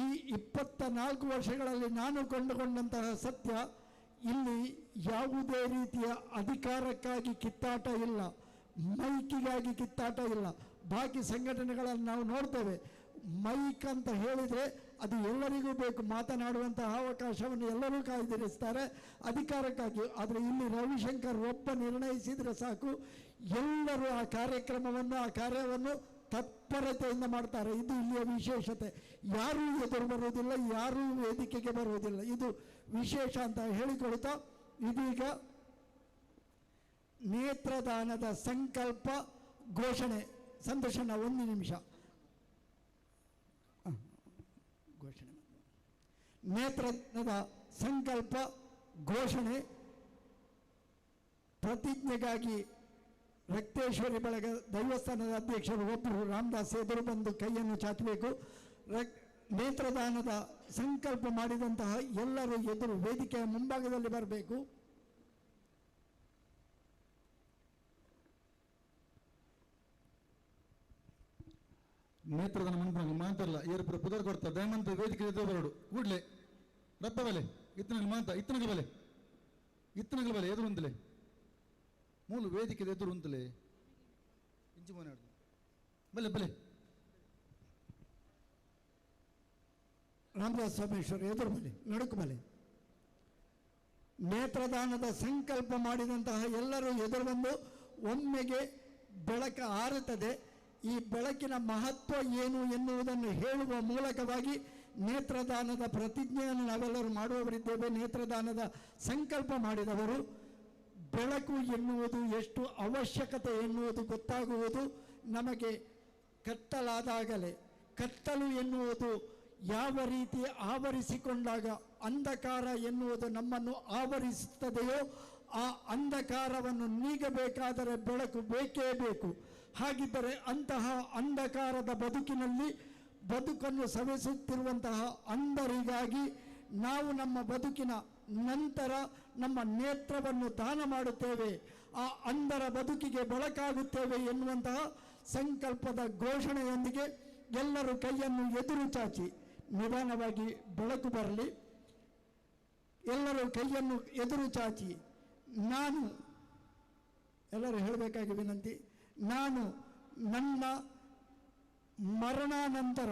ಈ 24 ವರ್ಷಗಳಲ್ಲಿ ನಾನು ಕಂಡುಕೊಂಡಂತಹ ಸತ್ಯ, ಇಲ್ಲಿ ಯಾವುದೇ ರೀತಿಯ ಅಧಿಕಾರಕ್ಕಾಗಿ ಕಿತ್ತಾಟ ಇಲ್ಲ, ಮೈಕಿಗಾಗಿ ಕಿತ್ತಾಟ ಇಲ್ಲ. ಬಾಕಿ ಸಂಘಟನೆಗಳನ್ನು ನಾವು ನೋಡ್ತೇವೆ, ಮೈಕ್ ಅಂತ ಹೇಳಿದರೆ ಅದು ಎಲ್ಲರಿಗೂ ಬೇಕು, ಮಾತನಾಡುವಂತಹ ಅವಕಾಶವನ್ನು ಎಲ್ಲರೂ ಕಾಯ್ದಿರಿಸ್ತಾರೆ ಅಧಿಕಾರಕ್ಕಾಗಿ. ಆದರೆ ಇಲ್ಲಿ ರವಿಶಂಕರ್ ಒಬ್ಬ ನಿರ್ಣಯಿಸಿದರೆ ಸಾಕು, ಎಲ್ಲರೂ ಆ ಕಾರ್ಯಕ್ರಮವನ್ನು ಆ ಕಾರ್ಯವನ್ನು ತತ್ಪರತೆಯಿಂದ ಮಾಡ್ತಾರೆ. ಇದು ಇಲ್ಲಿಯ ವಿಶೇಷತೆ. ಯಾರೂ ಎದುರು ಬರುವುದಿಲ್ಲ, ಯಾರೂ ವೇದಿಕೆಗೆ ಬರುವುದಿಲ್ಲ. ಇದು ವಿಶೇಷ ಅಂತ ಹೇಳಿಕೊಳ್ತಾ ಇದೀಗ ನೇತ್ರದಾನದ ಸಂಕಲ್ಪ ಘೋಷಣೆ. ಸಂತೋಷನ ಒಂದು ನಿಮಿಷ ಘೋಷಣೆ. ನೇತ್ರದಾನದ ಸಂಕಲ್ಪ ಘೋಷಣೆ ಪ್ರತಿಜ್ಞೆಗಾಗಿ ರಕ್ತೇಶ್ವರಿ ಬಳಗ ದೈವಸ್ಥಾನದ ಅಧ್ಯಕ್ಷರು ಒಬ್ಬರು ರಾಮದಾಸ್ ಎದುರು ಬಂದು ಕೈಯನ್ನು ಚಾಚಬೇಕು. ನೇತ್ರದಾನದ ಸಂಕಲ್ಪ ಮಾಡಿದಂತಹ ಎಲ್ಲರೂ ಎದುರು ವೇದಿಕೆಯ ಮುಂಭಾಗದಲ್ಲಿ ಬರಬೇಕು. ನೇತ್ರದಾನ ಮನ್ಪುನಗ ಮಾತಲ್ಲ ಏರು ಪುದರ್ ಕೊಡ್ತಾರೆ ದಯಮಂತ ವೇದಿಕೆ ಎದುರು ಬರೋಡು ಕೂಡ್ಲೆ ರಪ್ಪ ಬಲೆ ಇತ್ತನಗಲು ಮಾತ ಇತ್ತನಗಲು ಬಲೆ ಇತ್ತನಗಲು ಬಲೆ ಎದುರು ಉಂತಲೆ ಮೂಲು ವೇದಿಕೆ ಎದುರು ಉಂತಲೆ ಇಂಚು ಮನೆ ಬಲೆ ಬಲೆ ರಾಮದಾಸ್ ಸೋಮೇಶ್ವರ ಎದುರು ಬಲೆ ನಡುಕು ಬಲೆ. ನೇತ್ರದಾನದ ಸಂಕಲ್ಪ ಮಾಡಿದಂತಹ ಎಲ್ಲರೂ ಎದುರು ಬಂದು ಒಮ್ಮೆಗೆ ಬೆಳಕು ಆರುತ್ತದೆ. ಈ ಬೆಳಕಿನ ಮಹತ್ವ ಏನು ಎನ್ನುವುದನ್ನು ಹೇಳುವ ಮೂಲಕವಾಗಿ ನೇತ್ರದಾನದ ಪ್ರತಿಜ್ಞೆಯನ್ನು ನಾವೆಲ್ಲರೂ ಮಾಡುವವರಿದ್ದೇವೆ. ನೇತ್ರದಾನದ ಸಂಕಲ್ಪ ಮಾಡಿದವರು ಬೆಳಕು ಎನ್ನುವುದು ಎಷ್ಟು ಅವಶ್ಯಕತೆ ಎನ್ನುವುದು ಗೊತ್ತಾಗುವುದು ನಮಗೆ ಕತ್ತಲಾದಾಗಲೇ. ಕತ್ತಲು ಎನ್ನುವುದು ಯಾವ ರೀತಿ ಆವರಿಸಿಕೊಂಡಾಗ ಅಂಧಕಾರ ಎನ್ನುವುದು ನಮ್ಮನ್ನು ಆವರಿಸುತ್ತದೆಯೋ ಆ ಅಂಧಕಾರವನ್ನು ನೀಗಬೇಕಾದರೆ ಬೆಳಕು ಬೇಕೇ ಬೇಕು. ಹಾಗಿದ್ದರೆ ಅಂತಹ ಅಂಧಕಾರದ ಬದುಕಿನಲ್ಲಿ ಬದುಕನ್ನು ಸವೆಸುತ್ತಿರುವಂತಹ ಅಂಧರಿಗಾಗಿ ನಾವು ನಮ್ಮ ಬದುಕಿನ ನಂತರ ನಮ್ಮ ನೇತ್ರವನ್ನು ದಾನ ಮಾಡುತ್ತೇವೆ, ಆ ಅಂಧರ ಬದುಕಿಗೆ ಬೆಳಕಾಗುತ್ತೇವೆ ಎನ್ನುವಂತಹ ಸಂಕಲ್ಪದ ಘೋಷಣೆಯೊಂದಿಗೆ ಎಲ್ಲರೂ ಕೈಯನ್ನು ಎದುರು ಚಾಚಿ ನಿಧಾನವಾಗಿ ಬೆಳಕು ಬರಲಿ. ಎಲ್ಲರೂ ಕೈಯನ್ನು ಎದುರು ಚಾಚಿ ನಾನು, ಎಲ್ಲರೂ ಹೇಳಬೇಕಾಗಿ ವಿನಂತಿ, ನಾನು ನನ್ನ ಮರಣಾನಂತರ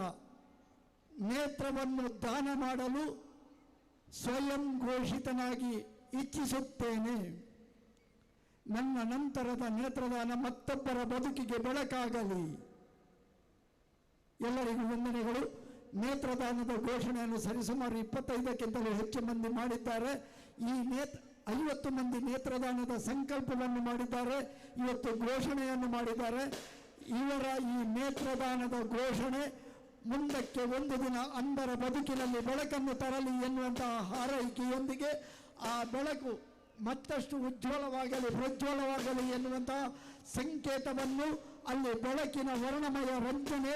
ನೇತ್ರವನ್ನು ದಾನ ಮಾಡಲು ಸ್ವಯಂ ಘೋಷಿತನಾಗಿ ಇಚ್ಛಿಸುತ್ತೇನೆ. ನನ್ನ ನಂತರದ ನೇತ್ರದಾನ ಮತ್ತೊಬ್ಬರ ಬದುಕಿಗೆ ಬೆಳಕಾಗಲಿ. ಎಲ್ಲರಿಗೂ ವಂದನೆಗಳು. ನೇತ್ರದಾನದ ಘೋಷಣೆಯನ್ನು ಸರಿಸುಮಾರು 25ಕ್ಕಿಂತಲೂ ಹೆಚ್ಚು ಮಂದಿ ಮಾಡಿದ್ದಾರೆ. ಈ 50 ಮಂದಿ ನೇತ್ರದಾನದ ಸಂಕಲ್ಪವನ್ನು ಮಾಡಿದ್ದಾರೆ, ಇವತ್ತು ಘೋಷಣೆಯನ್ನು ಮಾಡಿದ್ದಾರೆ. ಇವರ ಈ ನೇತ್ರದಾನದ ಘೋಷಣೆ ಮುಂದಕ್ಕೆ ಒಂದು ದಿನ ಅಂಧರ ಬದುಕಿನಲ್ಲಿ ಬೆಳಕನ್ನು ತರಲಿ ಎನ್ನುವಂತಹ ಹಾರೈಕೆಯೊಂದಿಗೆ ಆ ಬೆಳಕು ಮತ್ತಷ್ಟು ಉಜ್ವಲವಾಗಲಿ, ಪ್ರಜ್ವಲವಾಗಲಿ ಎನ್ನುವಂತಹ ಸಂಕೇತವನ್ನು ಅಲ್ಲಿ ಬೆಳಕಿನ ವರ್ಣಮಯ ರಂಜನೆ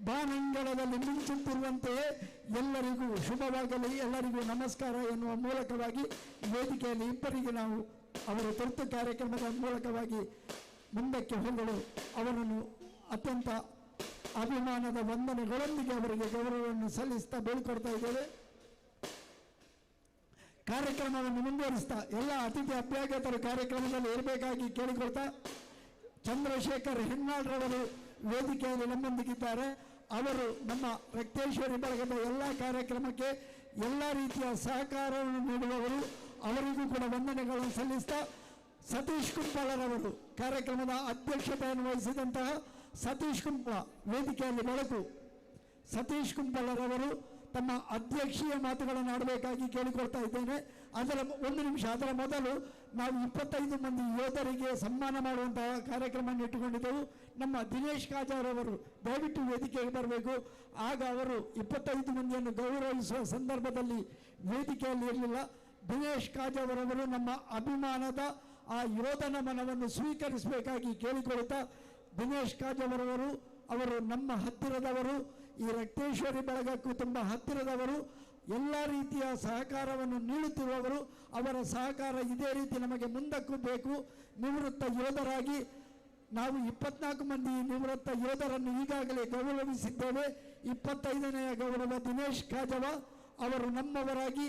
ಬಾನಂಗಳದಲ್ಲಿ ಮಿಂಚುತ್ತಿರುವಂತೆಯೇ ಎಲ್ಲರಿಗೂ ಶುಭವಾಗಲಿ, ಎಲ್ಲರಿಗೂ ನಮಸ್ಕಾರ ಎನ್ನುವ ಮೂಲಕವಾಗಿ ವೇದಿಕೆಯಲ್ಲಿ ಇಬ್ಬರಿಗೆ ನಾವು ಅವರ ತುರ್ತು ಕಾರ್ಯಕ್ರಮದ ಮೂಲಕವಾಗಿ ಮುಂದಕ್ಕೆ ಹೋಗಲು ಅವರನ್ನು ಅತ್ಯಂತ ಅಭಿಮಾನದ ವಂದನೆಗಳೊಂದಿಗೆ ಅವರಿಗೆ ಗೌರವವನ್ನು ಸಲ್ಲಿಸ್ತಾ ಬೀಳ್ಕೊಡ್ತಾ ಇದ್ದೇವೆ. ಕಾರ್ಯಕ್ರಮವನ್ನು ಮುಂದುವರಿಸ್ತಾ ಎಲ್ಲ ಅತಿಥಿ ಅಭ್ಯಾಗತರು ಕಾರ್ಯಕ್ರಮದಲ್ಲಿ ಇರಬೇಕಾಗಿ ಕೇಳಿಕೊಳ್ತಾ ಚಂದ್ರಶೇಖರ್ ಹೆನ್ನಾಳ್ರವರು ವೇದಿಕೆಯಲ್ಲಿ ನಮ್ಮೊಂದಿಗಿದ್ದಾರೆ. ಅವರು ನಮ್ಮ ರಕ್ತೇಶ್ವರಿ ಬಳಗದ ಎಲ್ಲ ಕಾರ್ಯಕ್ರಮಕ್ಕೆ ಎಲ್ಲ ರೀತಿಯ ಸಹಕಾರವನ್ನು ನೀಡುವವರು. ಅವರಿಗೂ ಕೂಡ ವಂದನೆಗಳನ್ನು ಸಲ್ಲಿಸ್ತಾ ಸತೀಶ್ ಕುಂಪಾಲರವರು ಕಾರ್ಯಕ್ರಮದ ಅಧ್ಯಕ್ಷತೆಯನ್ನು ವಹಿಸಿದಂತಹ ಸತೀಶ್ ಕುಂಪಾಲ ವೇದಿಕೆಯಲ್ಲಿ ಬೆಳಕು ಸತೀಶ್ ಕುಂಪಾಲರವರು ತಮ್ಮ ಅಧ್ಯಕ್ಷೀಯ ಮಾತುಗಳನ್ನು ಆಡಬೇಕಾಗಿ ಕೇಳಿಕೊಳ್ತಾ ಇದ್ದೇನೆ. ಅದರ ಒಂದು ನಿಮಿಷ, ಅದರ ಮೊದಲು ನಾವು 25 ಮಂದಿ ಯೋಧರಿಗೆ ಸನ್ಮಾನ ಮಾಡುವಂತಹ ಕಾರ್ಯಕ್ರಮವನ್ನು ಇಟ್ಟುಕೊಂಡಿದ್ದೆವು. ನಮ್ಮ ದಿನೇಶ್ ಕಾಜಾರವರು ದಯವಿಟ್ಟು ವೇದಿಕೆಗೆ ಬರಬೇಕು. ಆಗ ಅವರು 25 ಮಂದಿಯನ್ನು ಗೌರವಿಸುವ ಸಂದರ್ಭದಲ್ಲಿ ವೇದಿಕೆಯಲ್ಲಿ ಇರಲಿಲ್ಲ. ದಿನೇಶ್ ಕಾಜಾವರವರು ನಮ್ಮ ಅಭಿಮಾನದ ಆ ಯೋಧನ ಮನವನ್ನು ಸ್ವೀಕರಿಸಬೇಕಾಗಿ ಕೇಳಿಕೊಳ್ಳುತ್ತಾ, ದಿನೇಶ್ ಕಾಜಾವರವರು ಅವರು ನಮ್ಮ ಹತ್ತಿರದವರು, ಈ ರಕ್ತೇಶ್ವರಿ ಬಳಗಕ್ಕೂ ತುಂಬ ಹತ್ತಿರದವರು, ಎಲ್ಲ ರೀತಿಯ ಸಹಕಾರವನ್ನು ನೀಡುತ್ತಿರುವವರು. ಅವರ ಸಹಕಾರ ಇದೇ ರೀತಿ ನಮಗೆ ಮುಂದಕ್ಕೂ ಬೇಕು. ನಿವೃತ್ತ ಯೋಧರಾಗಿ ನಾವು 24 ಮಂದಿ ನಿವೃತ್ತ ಯೋಧರನ್ನು ಈಗಾಗಲೇ ಗೌರವಿಸಿದ್ದೇವೆ. 25ನೇ ಗೌರವ ದಿನೇಶ್ ಕಾಜವ ಅವರು ನಮ್ಮವರಾಗಿ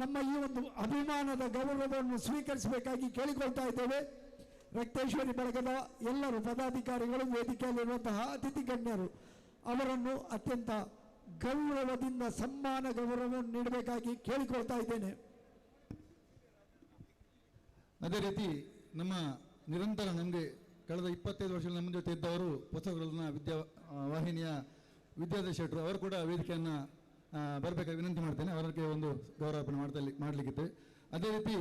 ನಮ್ಮ ಈ ಒಂದು ಅಭಿಮಾನದ ಗೌರವವನ್ನು ಸ್ವೀಕರಿಸಬೇಕಾಗಿ ಕೇಳಿಕೊಳ್ತಾ ಇದ್ದೇವೆ. ರಕ್ತೇಶ್ವರಿ ಬಳಗದ ಎಲ್ಲರೂ ಪದಾಧಿಕಾರಿಗಳು, ವೇದಿಕೆಯಲ್ಲಿರುವಂತಹ ಅತಿಥಿ ಗಣ್ಯರು ಅವರನ್ನು ಅತ್ಯಂತ ಗೌರವದಿಂದ ಸನ್ಮಾನ ಗೌರವವನ್ನು ನೀಡಬೇಕಾಗಿ ಕೇಳಿಕೊಳ್ತಾ ಇದ್ದೇನೆ. ಅದೇ ರೀತಿ ನಮ್ಮ ನಿರಂತರ ನಮಗೆ ಕಳೆದ 25 ವರ್ಷಗಳ ನಮ್ಮ ಜೊತೆ ಇದ್ದವರು ಹೊಸಗರನ ವಿದ್ಯಾ ವಾಹಿನಿಯ ವಿದ್ಯಾಧರ ಶೆಟ್ಟರು ಅವರು ಕೂಡ ವೇದಿಕೆಯನ್ನು ಬರಬೇಕಾಗಿ ವಿನಂತಿ ಮಾಡ್ತೇನೆ. ಅವರಿಗೆ ಒಂದು ಗೌರವಾರ್ಪಣೆ ಮಾಡಲಿಕ್ಕಿದೆ. ಅದೇ ರೀತಿ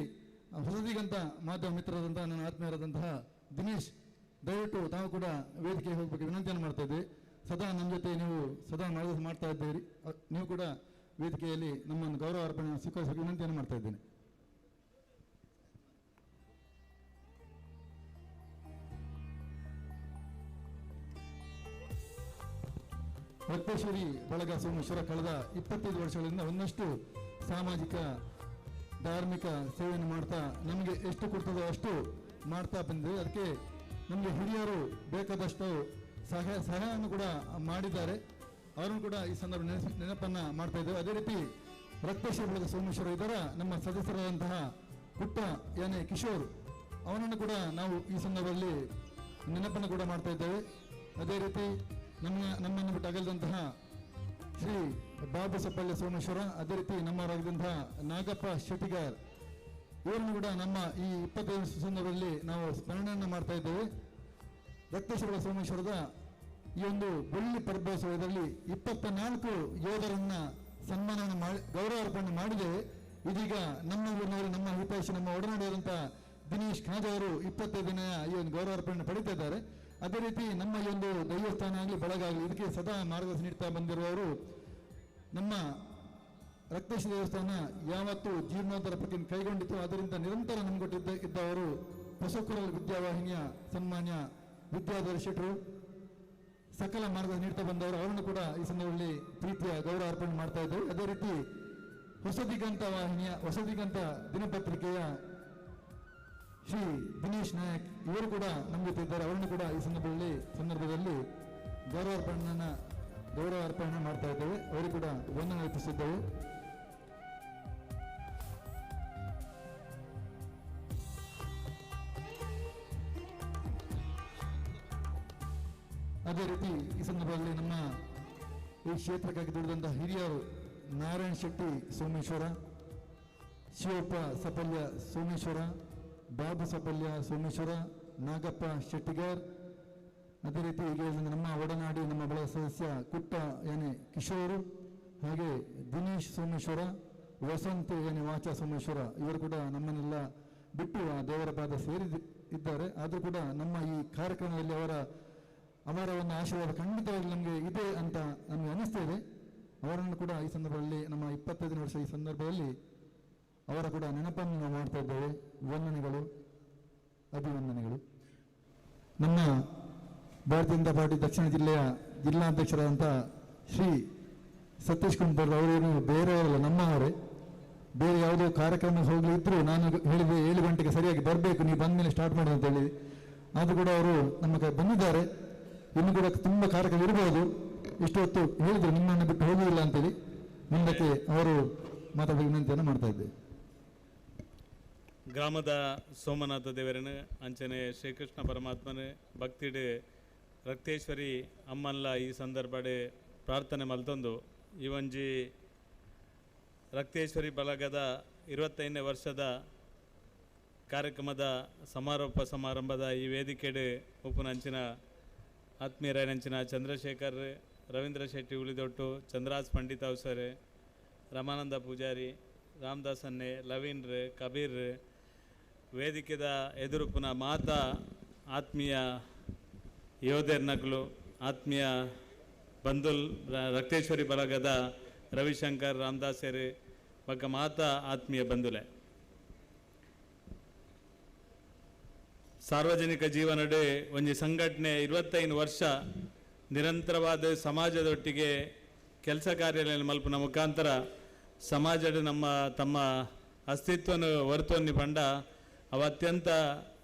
ಹೊಸದಿಗಂತ ಮಾಧ್ಯಮ ಮಿತ್ರರಾದಂತಹ ನನ್ನ ಆತ್ಮೀಯರಾದಂತಹ ದಿನೇಶ್, ದಯವಿಟ್ಟು ತಾವು ಕೂಡ ವೇದಿಕೆಗೆ ಹೋಗಬೇಕು ವಿನಂತಿಯನ್ನು ಮಾಡ್ತಾ ಇದ್ದೀವಿ. ಸದಾ ನಮ್ಮ ಜೊತೆ ನೀವು ಸದಾ ಮಾಡ್ತಾ ಇದ್ದೀರಿ. ನೀವು ಕೂಡ ವೇದಿಕೆಯಲ್ಲಿ ನಮ್ಮನ್ನು ಗೌರವ ಅರ್ಪಣೆ ಸ್ವೀಕರಿಸಲು ವಿನಂತಿಯನ್ನು ಮಾಡ್ತಾ ಇದ್ದೇನೆ. ರಕ್ತೇಶ್ವರಿ ಬಳಗ ಸೋಮೇಶ್ವರ ಕಳೆದ 25 ವರ್ಷಗಳಿಂದ ಒಂದಷ್ಟು ಸಾಮಾಜಿಕ ಧಾರ್ಮಿಕ ಸೇವೆಯನ್ನು ಮಾಡ್ತಾ ನಮಗೆ ಎಷ್ಟು ಕೊಡ್ತದೋ ಅಷ್ಟು ಮಾಡ್ತಾ ಬಂದಿದೆ. ಅದಕ್ಕೆ ನಮಗೆ ಹಿರಿಯರು ಬೇಕಾದಷ್ಟು ಸಹಾಯವನ್ನು ಕೂಡ ಮಾಡಿದ್ದಾರೆ. ಅವರನ್ನು ಕೂಡ ಈ ಸಂದರ್ಭ ನೆನಪನ್ನು ಮಾಡ್ತಾ ಇದ್ದೇವೆ. ಅದೇ ರೀತಿ ರಕ್ತೇಶ್ವರಿ ಬಳಗ ಸೋಮೇಶ್ವರ ಇದರ ನಮ್ಮ ಸದಸ್ಯರಾದಂತಹ ಪುಟ್ಟ ಯಾನೆ ಕಿಶೋರ್ ಅವನನ್ನು ಕೂಡ ನಾವು ಈ ಸಂದರ್ಭದಲ್ಲಿ ನೆನಪನ್ನು ಕೂಡ ಮಾಡ್ತಾ ಇದ್ದೇವೆ. ಅದೇ ರೀತಿ ನಮ್ಮನ್ನು ಬಿಟ್ಟು ಅಗಲಿದಂತಹ ಶ್ರೀ ಬಾಬು ಸಪ್ಪಳ್ಳಿ ಸೋಮೇಶ್ವರ, ಅದೇ ರೀತಿ ನಮ್ಮವರಾಗಿದ್ದಂತಹ ನಾಗಪ್ಪ ಶೆಟ್ಟಿಗಾರ್ ಇವರನ್ನು ಕೂಡ ನಮ್ಮ ಈ 25 ಸಂದರ್ಭದಲ್ಲಿ ನಾವು ಸ್ಮರಣೆಯನ್ನು ಮಾಡ್ತಾ ಇದ್ದೇವೆ. ರಕ್ತೇಶ್ವರ ಸೋಮೇಶ್ವರದ ಈ ಒಂದು ಬೆಳ್ಳಿ ಪರ್ಬೋತ್ಸವದಲ್ಲಿ 24 ಯೋಧರನ್ನ ಸನ್ಮಾನವನ್ನು ಮಾಡಿ ಗೌರವಾರ್ಪಣೆ ಮಾಡಿದ್ದೇವೆ. ಇದೀಗ ನಮ್ಮ ಊರಿನವರು, ನಮ್ಮ ಹಿತೈಷಿ, ನಮ್ಮ ಒಡನಾಡಿಯಾದಂತಹ ದಿನೇಶ್ ಖಾಜ ಅವರು 25ನೇ ಈ ಒಂದು ಗೌರವಾರ್ಪಣೆ ಪಡೀತಾ ಇದ್ದಾರೆ. ಅದೇ ರೀತಿ ನಮ್ಮ ಈ ಒಂದು ದೈವಸ್ಥಾನ ಆಗಲಿ ಬಳಗ ಆಗಲಿ ಇದಕ್ಕೆ ಸದಾ ಮಾರ್ಗದರ್ಶನ ನೀಡ್ತಾ ಬಂದಿರುವವರು ನಮ್ಮ ರಕ್ತೇಶ್ವರ ದೇವಸ್ಥಾನ ಯಾವತ್ತು ಜೀರ್ಣೋದ್ಧಾರ ಪ್ರಕ್ರಿಯೆ ಕೈಗೊಂಡಿತ್ತು. ಅದರಿಂದ ನಿರಂತರ ನಮ್ಗೊಟ್ಟಿದ್ದ ಇದ್ದವರು ಹೊಸಕುರಲ್ ವಿದ್ಯಾವಾಹಿನಿಯ ಸನ್ಮಾನ್ಯ ವಿದ್ಯಾಧರ ಶೆಟ್ಟರು ಸಕಲ ಮಾರ್ಗ ನೀಡ್ತಾ ಬಂದವರು. ಅವರನ್ನು ಕೂಡ ಈ ಸಂದರ್ಭದಲ್ಲಿ ಪ್ರೀತಿಯ ಗೌರವ ಅರ್ಪಣೆ ಮಾಡ್ತಾ ಇದ್ದೇವೆ. ಅದೇ ರೀತಿ ಹೊಸದಿಗಂತ ವಾಹಿನಿಯ ಹೊಸದಿಗಂತ ದಿನಪತ್ರಿಕೆಯ ಶ್ರೀ ದಿನೇಶ್ ನಾಯಕ್ ಇವರು ಕೂಡ ನಮ್ಮ ಜೊತೆ ಇದ್ದಾರೆ. ಅವರನ್ನು ಕೂಡ ಈ ಸಂದರ್ಭದಲ್ಲಿ ಗೌರವ ಅರ್ಪಣೆ ಮಾಡ್ತಾ ಇದ್ದೇವೆ. ಅವರು ಕೂಡ ವಂದನೆ ಅರ್ಪಿಸಿದ್ದೆವು. ಅದೇ ರೀತಿ ಈ ಸಂದರ್ಭದಲ್ಲಿ ನಮ್ಮ ಈ ಕ್ಷೇತ್ರಕ್ಕಾಗಿ ದುಡಿದಂತಹ ಹಿರಿಯರು ನಾರಾಯಣ ಶೆಟ್ಟಿ ಸೋಮೇಶ್ವರ, ಶಿವಪ್ಪ ಸಪಲ್ಯ ಸೋಮೇಶ್ವರ, ಬಾಬು ಸಪಲ್ಯ ಸೋಮೇಶ್ವರ, ನಾಗಪ್ಪ ಶೆಟ್ಟಿಗಾರ್, ಅದೇ ರೀತಿ ಈಗ ಹೇಳಿದಂತೆ ನಮ್ಮ ಒಡನಾಡಿ ನಮ್ಮ ಬಳಗ ಸದಸ್ಯ ಕುಟ್ಟ ಯಾನೆ ಕಿಶೋರು, ಹಾಗೆ ದಿನೇಶ್ ಸೋಮೇಶ್ವರ, ವಸಂತ್ ಯಾನೆ ವಾಚ ಸೋಮೇಶ್ವರ ಇವರು ಕೂಡ ನಮ್ಮನ್ನೆಲ್ಲ ಬಿಟ್ಟು ಆ ದೇವರ ಪಾದ ಸೇರಿ ಇದ್ದಾರೆ. ಆದರೂ ಕೂಡ ನಮ್ಮ ಈ ಕಾರ್ಯಕ್ರಮದಲ್ಲಿ ಅವರ ಒಂದು ಆಶೀರ್ವಾದ ಖಂಡಿತವಾಗಿ ನಮಗೆ ಇದೆ ಅಂತ ನಮಗೆ ಅನ್ನಿಸ್ತಾ ಇದೆ. ಅವರನ್ನು ಕೂಡ ಈ ಸಂದರ್ಭದಲ್ಲಿ ನಮ್ಮ 25 ವರ್ಷ ಈ ಸಂದರ್ಭದಲ್ಲಿ ಅವರ ಕೂಡ ನೆನಪನ್ನು ನಾವು ಮಾಡ್ತಾ ಇದ್ದೇವೆ. ವಂದನೆಗಳು, ಅಭಿವಂದನೆಗಳು. ನಮ್ಮ ಭಾರತೀಯ ಜನತಾ ಪಾರ್ಟಿ ದಕ್ಷಿಣ ಜಿಲ್ಲೆಯ ಜಿಲ್ಲಾಧ್ಯಕ್ಷರಾದಂಥ ಶ್ರೀ ಸತೀಶ್ ಕುಂಪರ್ ಅವರೇನು ಬೇರೆಯವರಲ್ಲ, ನಮ್ಮವರೇ. ಬೇರೆ ಯಾವುದೋ ಕಾರ್ಯಕ್ರಮ ಹೋಗಲಿದ್ದರೂ ನಾನು ಹೇಳಿದೆ 7 ಗಂಟೆಗೆ ಸರಿಯಾಗಿ ಬರಬೇಕು, ನೀವು ಬಂದ ಮೇಲೆ ಸ್ಟಾರ್ಟ್ ಮಾಡೋದು ಅಂತ ಹೇಳಿ. ಆದರೂ ಕೂಡ ಅವರು ನಮ್ಮ ಕೈ ಬಂದಿದ್ದಾರೆ. ಇನ್ನು ಕೂಡ ತುಂಬ ಕಾರ್ಯಕ್ರಮ ಇರಬಹುದು. ಇಷ್ಟು ಹೊತ್ತು ಹೇಳಿದರು ನಿಮ್ಮನ್ನು ಬಿಟ್ಟು ಹೋಗುವುದಿಲ್ಲ ಅಂತೇಳಿ. ಮುಂದಕ್ಕೆ ಅವರು ಮಾತಾಡುವ ವಿನಂತಿಯನ್ನು ಮಾಡ್ತಾ ಇದ್ದೇವೆ. ಗ್ರಾಮದ ಸೋಮನಾಥ ದೇವರನ್ನು ಅಂಚನೆ ಶ್ರೀಕೃಷ್ಣ ಪರಮಾತ್ಮನ ಭಕ್ತಿಡು ರಕ್ತೇಶ್ವರಿ ಅಮ್ಮಲ್ಲ ಈ ಸಂದರ್ಭಡೆ ಪ್ರಾರ್ಥನೆ ಮಲ್ತೊಂದು ಈ ಒಂಜಿ ರಕ್ತೇಶ್ವರಿ ಬಳಗದ 25ನೇ ವರ್ಷದ ಕಾರ್ಯಕ್ರಮದ ಸಮಾರೋಪ ಸಮಾರಂಭದ ಈ ವೇದಿಕೆಡೆ ಉಪನಂಚಿನ ಆತ್ಮೀಯರಾಯನಂಚಿನ ಚಂದ್ರಶೇಖರ್, ರವೀಂದ್ರ ಶೆಟ್ಟಿ ಉಳಿದೊಟ್ಟು, ಚಂದ್ರಾಸ್ ಪಂಡಿತ್ ಅವಸರ್, ರಮಾನಂದ ಪೂಜಾರಿ, ರಾಮದಾಸನ್ನೆ, ಲವೀನ್ರ್, ಕಬೀರ್, ವೇದಿಕೆದ ಎದುರುಪುನ ಮಾತಾ ಆತ್ಮೀಯ ಯೋಧರ್ನಕಲು, ಆತ್ಮೀಯ ಬಂಧುಲ್ ರಕ್ತೇಶ್ವರಿ ಬಳಗದ ರವಿಶಂಕರ್, ರಾಮದಾಸರು ಬಗ್ಗ ಮಾತಾ ಆತ್ಮೀಯ ಬಂಧುಲೆ. ಸಾರ್ವಜನಿಕ ಜೀವನಡೆ ಒಂಜಿ ಸಂಘಟನೆ 25 ವರ್ಷ ನಿರಂತರವಾದ ಸಮಾಜದೊಟ್ಟಿಗೆ ಕೆಲಸ ಕಾರ್ಯಾಲಯ ಮಲ್ಪನ ಮುಖಾಂತರ ಸಮಾಜದ ನಮ್ಮ ತಮ್ಮ ಅಸ್ತಿತ್ವನು ಹೊರತೊನ್ನಿ ಪಂಡ ಅವ ಅತ್ಯಂತ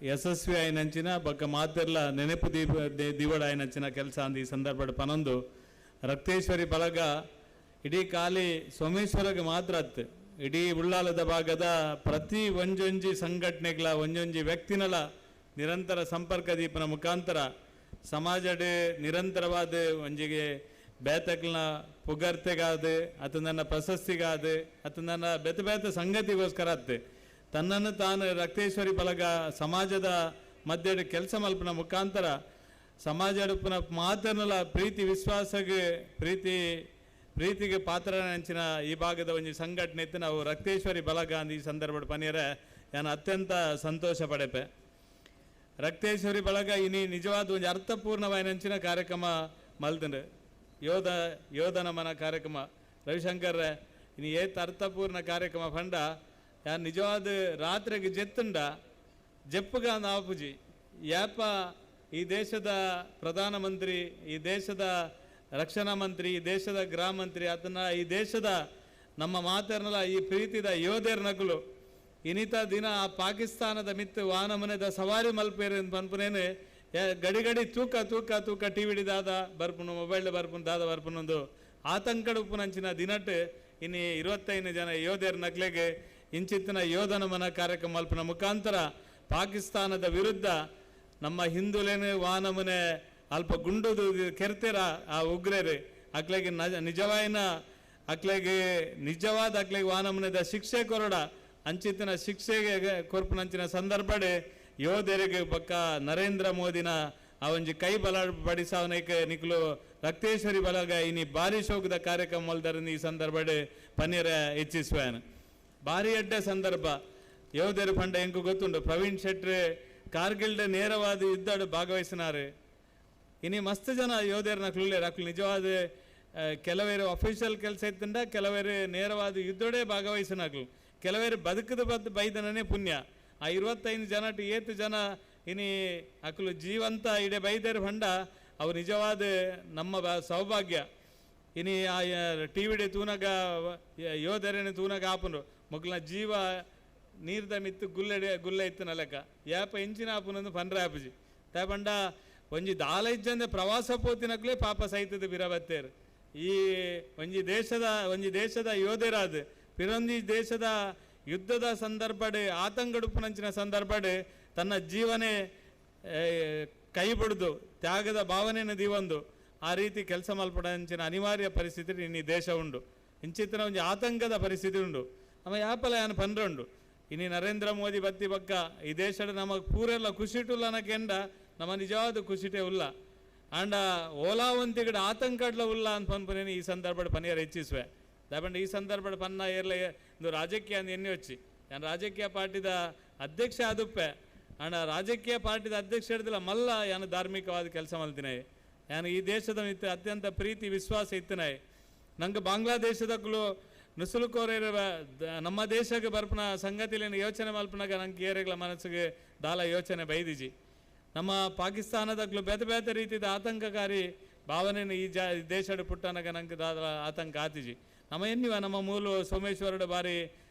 ಯಶಸ್ವಿ ಆಯ್ನಂಚಿನ ಬಕ್ಕ ಮಾತೆಲ್ಲ ನೆನಪು ದೀಪ ದಿವಡ ಆಯ್ನಂಚಿನ ಕೆಲಸ ಅಂದ ಈ ಸಂದರ್ಭದ ಪನೊಂದು ರಕ್ತೇಶ್ವರಿ ಬಳಗ ಇಡೀ ಖಾಲಿ ಸೋಮೇಶ್ವರಗೆ ಮಾತ್ರ ಅತ್ತು ಇಡೀ ಉಳ್ಳಾಲದ ಭಾಗದ ಪ್ರತಿ ಒಂಜೊಂಜಿ ಸಂಘಟನೆಗಳ ಒಂಜೊಂಜಿ ವ್ಯಕ್ತಿನಲ ನಿರಂತರ ಸಂಪರ್ಕ ದೀಪನ ಮುಖಾಂತರ ಸಮಾಜಡೆ ನಿರಂತರವಾದ ಒಂಜಿಗೆ ಬೇತಕ್ಲನ ಪುಗರ್ತೆಗಾದ ಅಥವಾ ನನ್ನ ಪ್ರಶಸ್ತಿಗಾದ ಅಥವಾ ನನ್ನ ಬೇತೆ ಬೇತೆ ಸಂಗತಿಗೋಸ್ಕರ ಅತ್ತೆ ತನ್ನನ್ನು ತಾನು ರಕ್ತೇಶ್ವರಿ ಬಳಗ ಸಮಾಜದ ಮಧ್ಯೆ ಕೆಲಸ ಮಲ್ಪನ ಮುಖಾಂತರ ಸಮಾಜ ಮಾತನ್ನೆಲ್ಲ ಪ್ರೀತಿ ವಿಶ್ವಾಸಗೆ ಪ್ರೀತಿಗೆ ಪಾತ್ರನಂಚಿನ ಈ ಭಾಗದ ಒಂಜಿ ಸಂಘಟನೆ ಇತ್ತು ನಾವು ರಕ್ತೇಶ್ವರಿ ಬಳಗ ಅಂದ ಈ ಸಂದರ್ಭದ ಪನಿಯರೆ ನಾನು ಅತ್ಯಂತ ಸಂತೋಷ ಪಡೆಪೆ. ರಕ್ತೇಶ್ವರಿ ಬಳಗ ಇನಿ ನಿಜವಾದ ಒಂದು ಅರ್ಥಪೂರ್ಣವಾಯಿನಂಚಿನ ಕಾರ್ಯಕ್ರಮ ಮಲ್ತಂಡು ಯೋಧ ನಮನ ಕಾರ್ಯಕ್ರಮ ರವಿಶಂಕರ್ ಇನಿ ಏತ್ ಅರ್ಥಪೂರ್ಣ ಕಾರ್ಯಕ್ರಮ ಫಂಡ ಯಾನ್ ನಿಜವಾದ ರಾತ್ರಿಗೆ ಜೆತ್ತುಂಡ ಜಪ್ಪುಗ ನಾಪುಜಿ ಯಾಪ ಈ ದೇಶದ ಪ್ರಧಾನಮಂತ್ರಿ, ಈ ದೇಶದ ರಕ್ಷಣಾ ಮಂತ್ರಿ, ಈ ದೇಶದ ಗೃಹ ಮಂತ್ರಿ, ಅದನ್ನ ಈ ದೇಶದ ನಮ್ಮ ಮಾತರ್ನಲ್ಲ ಈ ಪ್ರೀತಿದ ಯೋಧೇರ್ ನಕಲು ಇನ್ನಿತ ದಿನ ಆ ಪಾಕಿಸ್ತಾನದ ಮಿತ್ತು ವಾನಮನೆದ ಸವಾರಿ ಮಲ್ಪೇರು ಪನ್ಪುನೇನೆ ಗಡಿ ಗಡಿ ತೂಕ ತೂಕ ತೂಕ ಟಿ ವಿ ದಾದ ಬರ್ಪುನು ಮೊಬೈಲ್ ಬರ್ಪುನು ದಾದ ಬರ್ಪುನೊಂದು ಆತಂಕದ ಉಪ್ಪುನಂಚಿನ ದಿನಟ್ ಇನ್ನು 25 ಜನ ಯೋಧೇರ್ ನಕ್ಲೆಗೆ ಇಂಚಿತ್ತಿನ ಯೋಧನ ಮನ ಕಾರ್ಯಕ್ರಮ ಮಲ್ಪನ ಮುಖಾಂತರ ಪಾಕಿಸ್ತಾನದ ವಿರುದ್ಧ ನಮ್ಮ ಹಿಂದುಲೇನು ವಾನಮನೆ ಅಲ್ಪ ಗುಂಡುದು ಕೆರ್ತಿರ ಆ ಉಗ್ರರು ಅಕ್ಲೆಗೆ ನಿಜವಾಯಿನ ಅಕ್ಲೆಗೆ ನಿಜವಾದ ಅಕ್ಲೆಗೆ ವಾನಮನೆದ ಶಿಕ್ಷೆ ಕೊರಡ ಅಂಚಿತ್ತಿನ ಶಿಕ್ಷೆಗೆ ಕೊರ್ಪುನಂಚಿನ ಸಂದರ್ಭಡೆ ಯೋಧರಿಗೆ ಬಕ್ಕ ನರೇಂದ್ರ ಮೋದಿನ ಆ ಒಂಜಿ ಕೈ ಬಲ ಬಡಿಸಾವನಕ್ಕೆ ನಿಕ್ಲು ರಕ್ತೇಶ್ವರಿ ಬಲಗ ಇನಿ ಭಾರಿ ಶೋಕದ ಕಾರ್ಯಕ್ರಮ ಮಲ್ದರನ್ನು ಈ ಸಂದರ್ಭಡೆ ಪನ್ನೀರ ಹೆಚ್ಚಿಸುವೇನು. ಭಾರಿ ಅಡ್ಡ ಸಂದರ್ಭ ಯೋಧರು ಪಂಡ ಎಂಕು ಗೊತ್ತುಂಟು ಪ್ರವೀಣ್ ಶೆಟ್ರೆ ಕಾರ್ಗಿಲ್ಡ ನೇರವಾದ ಯುದ್ಧ ಭಾಗವಹಿಸಿನಾರು. ಇನಿ ಮಸ್ತ್ ಜನ ಯೋಧರನ್ನ ಕ್ಲುಲ್ಲೇರು ಅಕ್ಲು ನಿಜವಾದ ಕೆಲವೇರು ಅಫಿಷಿಯಲ್ ಕೆಲಸ ಇತ್ತಂಡ ಕೆಲವೇರು ನೇರವಾದ ಯುದ್ಧೋಡೆ ಭಾಗವಹಿಸಿನಾಕ್ಲು ಕೆಲವೇರು ಬದುಕದ ಬದ್ ಬೈದನೇ ಪುಣ್ಯ. ಆ 25 ಜನ ಏತು ಜನ ಇನಿ ಅಕ್ಲು ಜೀವಂತ ಇಡೆ ಬೈದರು ಭಂಡ ಅವು ನಿಜವಾದ ನಮ್ಮ ಸೌಭಾಗ್ಯ. ಇನಿ ಆ ಟಿ ವಿಡೆ ತೂನಗ ಯೋಧರೇನೆ ತೂನಗ ಆಪುನು ಮೊಗ್ಲ ಜೀವ ನೀರ್ದ ಮಿತ್ತು ಗುಲ್ಲೆಡೆ ಗುಲ್ಲೆ ಇತ್ತನ ಲೆಕ್ಕ ಯಾಪ ಇಂಚಿನ ಆಪುನಂದು ಪನ್ರ ಆಪುಜಿ ತಾಪಂಡ ಒಂಜಿ ದಾಲ ಇಜ್ಜಂದೆ ಪ್ರವಾಸ ಪೋತಿನಕ್ಲೇ ಪಾಪ ಸಹಿತದ ಬಿರಬತ್ತೇರು. ಈ ಒಂಜಿ ದೇಶದ ಯೋಧರಾದ ಪಿರೊಂಜಿ ದೇಶದ ಯುದ್ಧದ ಸಂದರ್ಭಡೆ ಆತಂಕಡುಪುನಂಚಿನ ಸಂದರ್ಭಡೆ ತನ್ನ ಜೀವನೇ ಕೈ ಬಿಡ್ದು ತ್ಯಾಗದ ಭಾವನೆಯನ್ನು ದೀವೊಂದು ಆ ರೀತಿ ಕೆಲಸ ಮಲ್ಪಡಂಚಿನ ಅನಿವಾರ್ಯ ಪರಿಸ್ಥಿತಿ ಇನ್ನು ದೇಶ ಉಂಡು ಇಂಚಿತ್ತಿನ ಒಂಜಿ ಆತಂಕದ ಪರಿಸ್ಥಿತಿ ಉಂಡು ನಮ್ಮ ಯಾಪಲ ಯಾನ್ ಪನ್ರುಂಡು. ಇನ್ನು ನರೇಂದ್ರ ಮೋದಿ ಬತ್ತಿ ಬಕ್ಕ ಈ ದೇಶದ ನಮಗೆ ಪೂರೆಲ್ಲ ಖುಷಿಟುಲ್ಲ ಅನ್ನಕೆಂಡ ನಮ್ಮ ನಿಜವಾದ ಖುಷಿಟೇ ಉಲ್ಲ ಆಂಡ ಓಲಾವಂತಿಗಡ ಆತಂಕಡ್ಲ ಉಲ್ಲ ಅಂತ ಪನ್ಪುನೇನು ಈ ಸಂದರ್ಭದ ಪನಿಯರ್ ಹೆಚ್ಚಿಸುವೆ. ದಾಪಂಡ ಈ ಸಂದರ್ಭದ ಪನ್ನ ಏರ್ಲ ಇಂದು ರಾಜಕೀಯ ಅಂದ್ ಎಣ್ಣೆ ವಚ್ಚಿ ಯಾನ್ ರಾಜಕೀಯ ಪಾರ್ಟಿದ ಅಧ್ಯಕ್ಷ ಆದುಪ್ಪೆ ಆಂಡ ರಾಜಕೀಯ ಪಾರ್ಟಿದ ಅಧ್ಯಕ್ಷ ಹಿಡ್ದಿಲ್ಲ ಮಲ್ಲ ಯಾನು ಧಾರ್ಮಿಕವಾದ ಕೆಲಸ ಮಲ್ತಿನಾಯಿ ಯಾನು ಈ ದೇಶದ ಮಿತ್ತು ಅತ್ಯಂತ ಪ್ರೀತಿ ವಿಶ್ವಾಸ ಇತ್ತಿನಾಯಿ. ನಂಗೆ ಬಾಂಗ್ಲಾದೇಶದಕ್ಕೂ ನುಸುಳುಕೋರೇರ ನಮ್ಮ ದೇಶಕ್ಕೆ ಬರ್ಪುನ ಸಂಗತಿಲೇನು ಯೋಚನೆ ಮಲ್ಪನಾಗ ನಂಗೆ ಏರೆಗ್ಲ ಮನಸ್ಸಿಗೆ ದಾಲ ಯೋಚನೆ ಬೈದಿಜಿ. ನಮ್ಮ ಪಾಕಿಸ್ತಾನದಾಗ್ಲೂ ಬೇತೆ ಬೇತೆ ರೀತಿದ ಆತಂಕಕಾರಿ ಭಾವನೆಯನ್ನು ಈ ದೇಶಡ್ ಪುಟ್ಟನಾಗ ನಂಗೆ ದಾದ ಆತಂಕ ಆತಿಜಿ. ನಮ್ಮ ಎನ್ನಿವ ನಮ್ಮ ಮೂಲ ಸೋಮೇಶ್ವರಡು ಬಾರಿ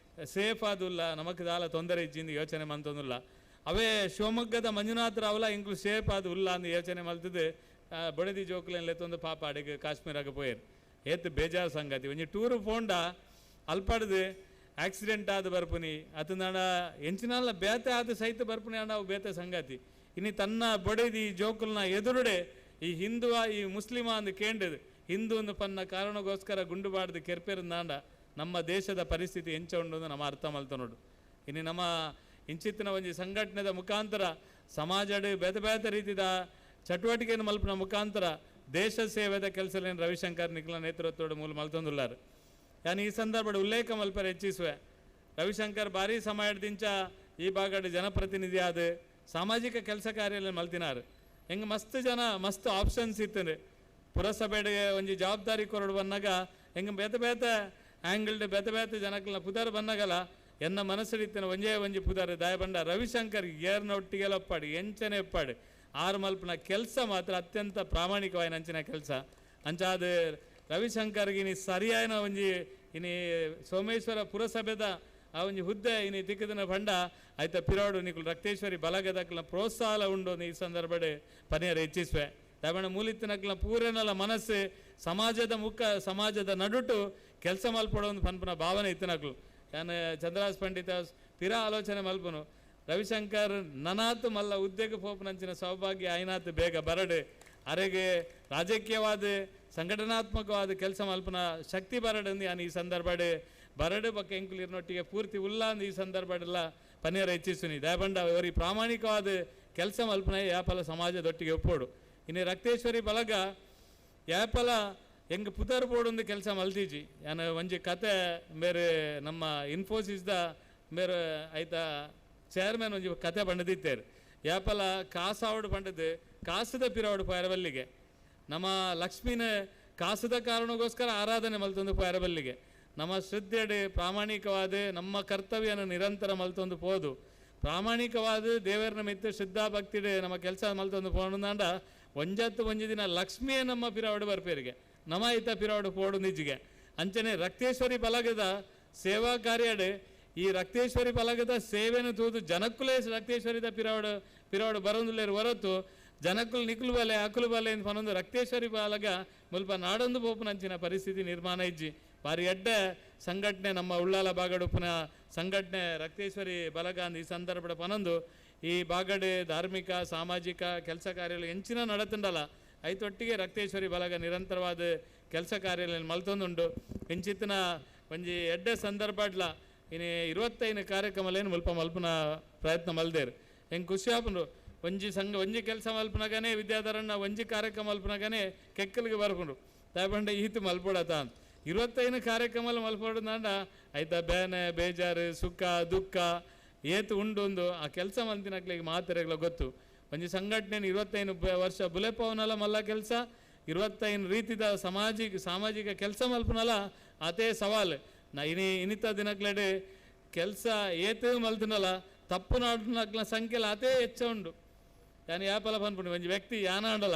ಸೇಫ್ ಆದುಲ್ಲ, ನಮಕ್ ದಾಲ ತೊಂದರೆ ಇಜ್ಜಿಂದು ಯೋಚನೆ ಮಂತೊಂದುಲ್ಲ. ಅವೇ ಶಿವಮೊಗ್ಗದ ಮಂಜುನಾಥರಾವಲ ಇಂಕ್ಲು ಸೇಫ್ ಆದ ಉಲ್ಲ ಅಂದು ಯೋಚನೆ ಮಲ್ತದ್ದು ಬಡದಿ ಜೋಕುಲೆನ್ ಲೆತ್ತೊಂದು ಪಾಪ ಅಡಿಗೆ ಕಾಶ್ಮೀರಾಗ ಪೋಯೇರು. ಏತ್ ಬೇಜಾರು ಸಂಗತಿ. ಒಂಜಿ ಟೂರು ಪೋಂಡ ಅಲ್ಪಡ್ದು ಆಕ್ಸಿಡೆಂಟ್ ಆದ ಬರ್ಪುನಿ ಅತನಾಡ ಎಂಚಿನಲ್ಲ ಬೇತೆ ಆದ ಸಹಿತ ಬರ್ಪುನಿ ಅಣ್ಣ ಅವು ಬೇತೆ ಸಂಗತಿ. ಇನ್ನು ತನ್ನ ಬಡದಿ ಜೋಕುಲ್ನ ಎದುರುಡೆ ಈ ಹಿಂದುವ ಈ ಮುಸ್ಲಿಮ ಅಂದು ಕೇಂಡದು ಹಿಂದೂ ಒಂದು ಪನ್ನ ಕಾರಣಕ್ಕೋಸ್ಕರ ಗುಂಡು ಬಾಡ್ದು ಕೆರ್ಪೆರಂದಾಂಡ ನಮ್ಮ ದೇಶದ ಪರಿಸ್ಥಿತಿ ಎಂಚ ಉಂಡು ನಮ್ಮ ಅರ್ಥ ಮಲ್ತ ನೋಡು. ಇನ್ನು ನಮ್ಮ ಇಂಚಿತ್ತಿನ ಒಂಜಿ ಸಂಘಟನೆದ ಮುಖಾಂತರ ಸಮಾಜಡ್ ಬೇತೆ ಬೇತೆ ರೀತಿದ ಚಟುವಟಿಕೆಯನ್ನು ಮಲ್ಪನ ಮುಖಾಂತರ ದೇಶ ಸೇವೆದ ಕೆಲಸಲೇನು ರವಿಶಂಕರ್ ನಿಖಿಲ ನೇತೃತ್ವದ ಮೂಲ ಮಲ್ತೊಂದುಲ್ಲಾರು. ಯಾನ್ ಈ ಸಂದರ್ಭದ ಉಲ್ಲೇಖ ಮಲ್ಪರೆ ಹೆಚ್ಚಿಸುವೆ. ರವಿಶಂಕರ್ ಭಾರಿ ಸಮಯದಿಂಚ ಈ ಭಾಗದ ಜನಪ್ರತಿನಿಧಿ ಆದ ಸಾಮಾಜಿಕ ಕೆಲಸ ಕಾರ್ಯ ಮಲ್ತಿನಾರು. ಹೆಂಗೆ ಮಸ್ತ್ ಜನ ಮಸ್ತ್ ಆಪ್ಷನ್ಸ್ ಇತ್ತು ಪುರಸಭೆಗೆ ಒಂಜಿ ಜವಾಬ್ದಾರಿ ಕೊರಡು ಬಂದಾಗ ಹೆಂಗೆ ಬೇತೆ ಬೇತೆ ಆ್ಯಂಗಲ್ಡ್ ಬೇತೆ ಬೇತೆ ಜನಕ್ಕಲ್ಲ ಪುದಾರ್ ಬಂದಾಗಲ್ಲ ಎನ್ನ ಮನಸ್ಸಿಡಿತ್ತಿನ ಒಂಜೇ ಒಂಜಿ ಪುದಾರ್ ದಯಬಂಡ ರವಿಶಂಕರ್ ಏರ್ನ ಒಟ್ಟಿಗೆಲ್ಲ ಒಪ್ಪಾಡು ಎಂಚನೆ ಒಪ್ಪಾಡು ಆರು ಮಲ್ಪನ ಕೆಲಸ ಮಾತ್ರ ಅತ್ಯಂತ ಪ್ರಾಮಾಣಿಕವಾದ ಅಂಚಿನ ಕೆಲಸ. ಅಂಚಾದ ರವಿಶಂಕರ್ಗೆ ಇನಿ ಸರಿಯಾದ ಒಂಜಿ ಇನಿ ಸೋಮೇಶ್ವರ ಪುರಸಭೆದ ಆ ಒಂಜಿ ಹುದ್ದೆ ಇನಿ ತಿಕ್ಕದನ ಬಂಡ ಆಯ್ತ ಪಿರೋಡು ನಿಕುಲು ರಕ್ತೇಶ್ವರಿ ಬಲಗದಕ್ಲ ಪ್ರೋತ್ಸಾಹ ಉಂಡು ಈ ಸಂದರ್ಭಡೆ ಪನಿಯರ ಹೆಚ್ಚಿಸುವೆ. ದಯಬಂಡ ಮೂಲಿತ್ತಿನಕ್ಲ ಪೂರನಲ ಮನಸ್ಸು ಸಮಾಜದ ಮುಖ ಸಮಾಜದ ನಡುಟು ಕೆಲಸ ಮಲ್ಪಡೋ ಒಂದು ಪನ್ಪನ ಭಾವನೆ ಇತ್ತಿನಕ್ಲು. ಯಾನ್ ಚಂದ್ರಹಾಸ್ ಪಂಡಿತ ಪಿರ ಆಲೋಚನೆ ಮಲ್ಪನು ರವಿಶಂಕರ್ ನನಾತು ಮಲ್ಲ ಉದ್ಯೋಗ ಪೋಪನಂಚಿನ ಸೌಭಾಗ್ಯ ಐನಾತ್ ಬೇಗ ಬರಡು ಅರೆಗೆ ರಾಜಕೀಯವಾದ ಸಂಘಟನಾತ್ಮಕವಾದ ಕೆಲಸ ಮಲ್ಪನ ಶಕ್ತಿ ಬರಡು ಯಾನ್ ಈ ಸಂದರ್ಭಡೆ ಬರಡು ಬಕ್ಕ ಎಂಕುಲಿರ್ನೊಟ್ಟಿಗೆ ಪೂರ್ತಿ ಉಲ್ಲ ಅಂದು ಈ ಸಂದರ್ಭಡೆಲ್ಲ ಪನಿಯರ ಹೆಚ್ಚಿಸುನಿ. ದಯಬಂಡ ಅವರಿಗೆ ಪ್ರಾಮಾಣಿಕವಾದ ಕೆಲಸ ಮಲ್ಪನ ಯಾಪಲ ಸಮಾಜದೊಟ್ಟಿಗೆ ಒಪ್ಪೋಡು. ಇನ್ನು ರಕ್ತೇಶ್ವರಿ ಬಲಗ ಯಾಪಲ ಹೆಂಗೆ ಪುದರ್ ಬೋಡೊಂದು ಕೆಲಸ ಮಲ್ತೀಜಿ. ಯಾನ್ ಒಂಜಿ ಕತೆ ಬೇರೆ ನಮ್ಮ ಇನ್ಫೋಸಿಸ್ದ ಬೇರೆ ಆಯ್ತಾ ಚೇರ್ಮನ್ ಒಂಜಿ ಕತೆ ಬಂಡದಿತ್ತೇರು. ಯಾಪಲ ಕಾಸಾವಡು ಬಂಡದು ಕಾಸದ ಪಿರಾವಡು ಪೊಯರಬಲ್ಲಿಗೆ ನಮ್ಮ ಲಕ್ಷ್ಮೀನ ಕಾಸದ ಕಾರಣಕ್ಕೋಸ್ಕರ ಆರಾಧನೆ ಮಲ್ತೊಂದು ಪೊಯರಬಲ್ಲಿಗೆ ನಮ್ಮ ಶ್ರದ್ಧೆಡೆ ಪ್ರಾಮಾಣಿಕವಾದ ನಮ್ಮ ಕರ್ತವ್ಯನ ನಿರಂತರ ಮಲ್ತೊಂದು ಪೋದು ಪ್ರಾಮಾಣಿಕವಾದ ದೇವರನ ಮಿತ್ತು ಶ್ರದ್ಧಾ ಭಕ್ತಿಡೆ ನಮ್ಮ ಕೆಲಸ ಮಲ್ತೊಂದು ಪೋಣಂದಾಂಡ ಒಂಜತ್ತು ಒಂಜಿ ದಿನ ಲಕ್ಷ್ಮಿಯೇ ನಮ್ಮ ಪಿರಾವಡು ಬರ್ಪೇರಿಗೆ ನಮ ಐತ ಪಿರಾವಡು ಪೋಡು ನಿಜ್ಜಿಗೆ. ಅಂಚನೆ ರಕ್ತೇಶ್ವರಿ ಬಲಗದ ಸೇವಾ ಕಾರ್ಯಡೆ ಈ ರಕ್ತೇಶ್ವರಿ ಬಲಗದ ಸೇವೆಯನ್ನು ತೂದು ಜನಕ್ಕುಲೇ ರಕ್ತೇಶ್ವರಿದ ಪಿರಾವಡು ಪಿರಾವಡು ಬರೋಂದುಲ್ಲೇರು ಹೊರತು ಜನಕ್ಕುಲು ನಿಕ್ಲು ಬಲೆ ಅಕುಲು ಬಲೆ ಅಂತ ಪನೊಂದು ರಕ್ತೇಶ್ವರಿ ಬಲಗ ಮುಲ್ಪ ನಾಡೊಂದು ಪೋಪುನಂಚಿನ ಪರಿಸ್ಥಿತಿ ನಿರ್ಮಾಣ ಇಜ್ಜಿ. ಬಾರಿ ಎಡ್ಡೆ ಸಂಘಟನೆ ನಮ್ಮ ಉಳ್ಳಾಲ ಬಾಗಡುಪ್ಪನ ಸಂಘಟನೆ ರಕ್ತೇಶ್ವರಿ ಬಲಗ ಅಂದ್ ಈ ಸಂದರ್ಭದ ಪನೊಂದು ಈ ಬಾಗಡೆ ಧಾರ್ಮಿಕ ಸಾಮಾಜಿಕ ಕೆಲಸ ಕಾರ್ಯಗಳು ಎಂಚಿನ ನಡತುಂಡಲ್ಲ ಐತೊಟ್ಟಿಗೆ ರಕ್ತೇಶ್ವರಿ ಬಲಗ ನಿರಂತರವಾದ ಕೆಲಸ ಕಾರ್ಯಗಳನ್ನು ಮಲ್ತೊಂದುಂಡು. ಇಂಚಿತ್ತಿನ ಒಂಜಿ ಎಡ್ಡೆ ಸಂದರ್ಭಡ್ಲ ಇನ್ನು 25 ಕಾರ್ಯಕ್ರಮಲೇನು ಮುಲ್ಪ ಮಲ್ಪನ ಪ್ರಯತ್ನ ಮಲ್ದೇರು. ಹೆಂಗೆ ಖುಷಿ ಆಪುಂಡು ಒಂಜಿ ಸಂಘ ಒಂಜಿ ಕೆಲಸ ಮಲ್ಪನಾಗನೇ ವಿದ್ಯಾಧರಣ್ಣ ಒಂಜಿ ಕಾರ್ಯಕ್ರಮ ಮಲ್ಪನಾಗನೇ ಕೆಕ್ಕಲಿಗೆ ಬರ್ಪುಂಡು ದಾಯಬಂಡ ಈತು ಮಲ್ಪೊಡತ ಅಂತ 25 ಕಾರ್ಯಕ್ರಮ ಮಲ್ಪೊಡದಾಂಡ ಆಯ್ತಾ ಬೇನೆ ಬೇಜಾರು ಸುಖ ದುಃಖ ಏತು ಉಂಡು ಆ ಕೆಲಸ ಮಲ್ತಿನಕ್ಲಿಗೆ ಮಾತೆರೆಗ್ಲ ಗೊತ್ತು. ಒಂಜಿ ಸಂಘಟನೆ 25 ವರ್ಷ ಬುಲೆಪವನಲ್ಲ ಮಲ್ಲ ಕೆಲಸ 25 ರೀತಿದ ಸಾಮಾಜಿಕ ಕೆಲಸ ಮಲ್ಪನಲ್ಲ ಅದೇ ಸವಾಲು. ನಾ ಇನಿ ಇನ್ನಿತ ದಿನಕ್ಲೆಡೆ ಕೆಲಸ ಏತು ಮಲ್ತಿನಲ್ಲ ತಪ್ಪು ನಾಡಿನಕ್ಲ ಸಂಖ್ಯೆಲ್ಲ ಅದೇ ಹೆಚ್ಚ ಉಂಡು. ಯಾನ್ ಯಾಪಲ ಪನ್ಪುಂಡು ಒಂಜಿ ವ್ಯಕ್ತಿ ಯಾನಾಂಡಲ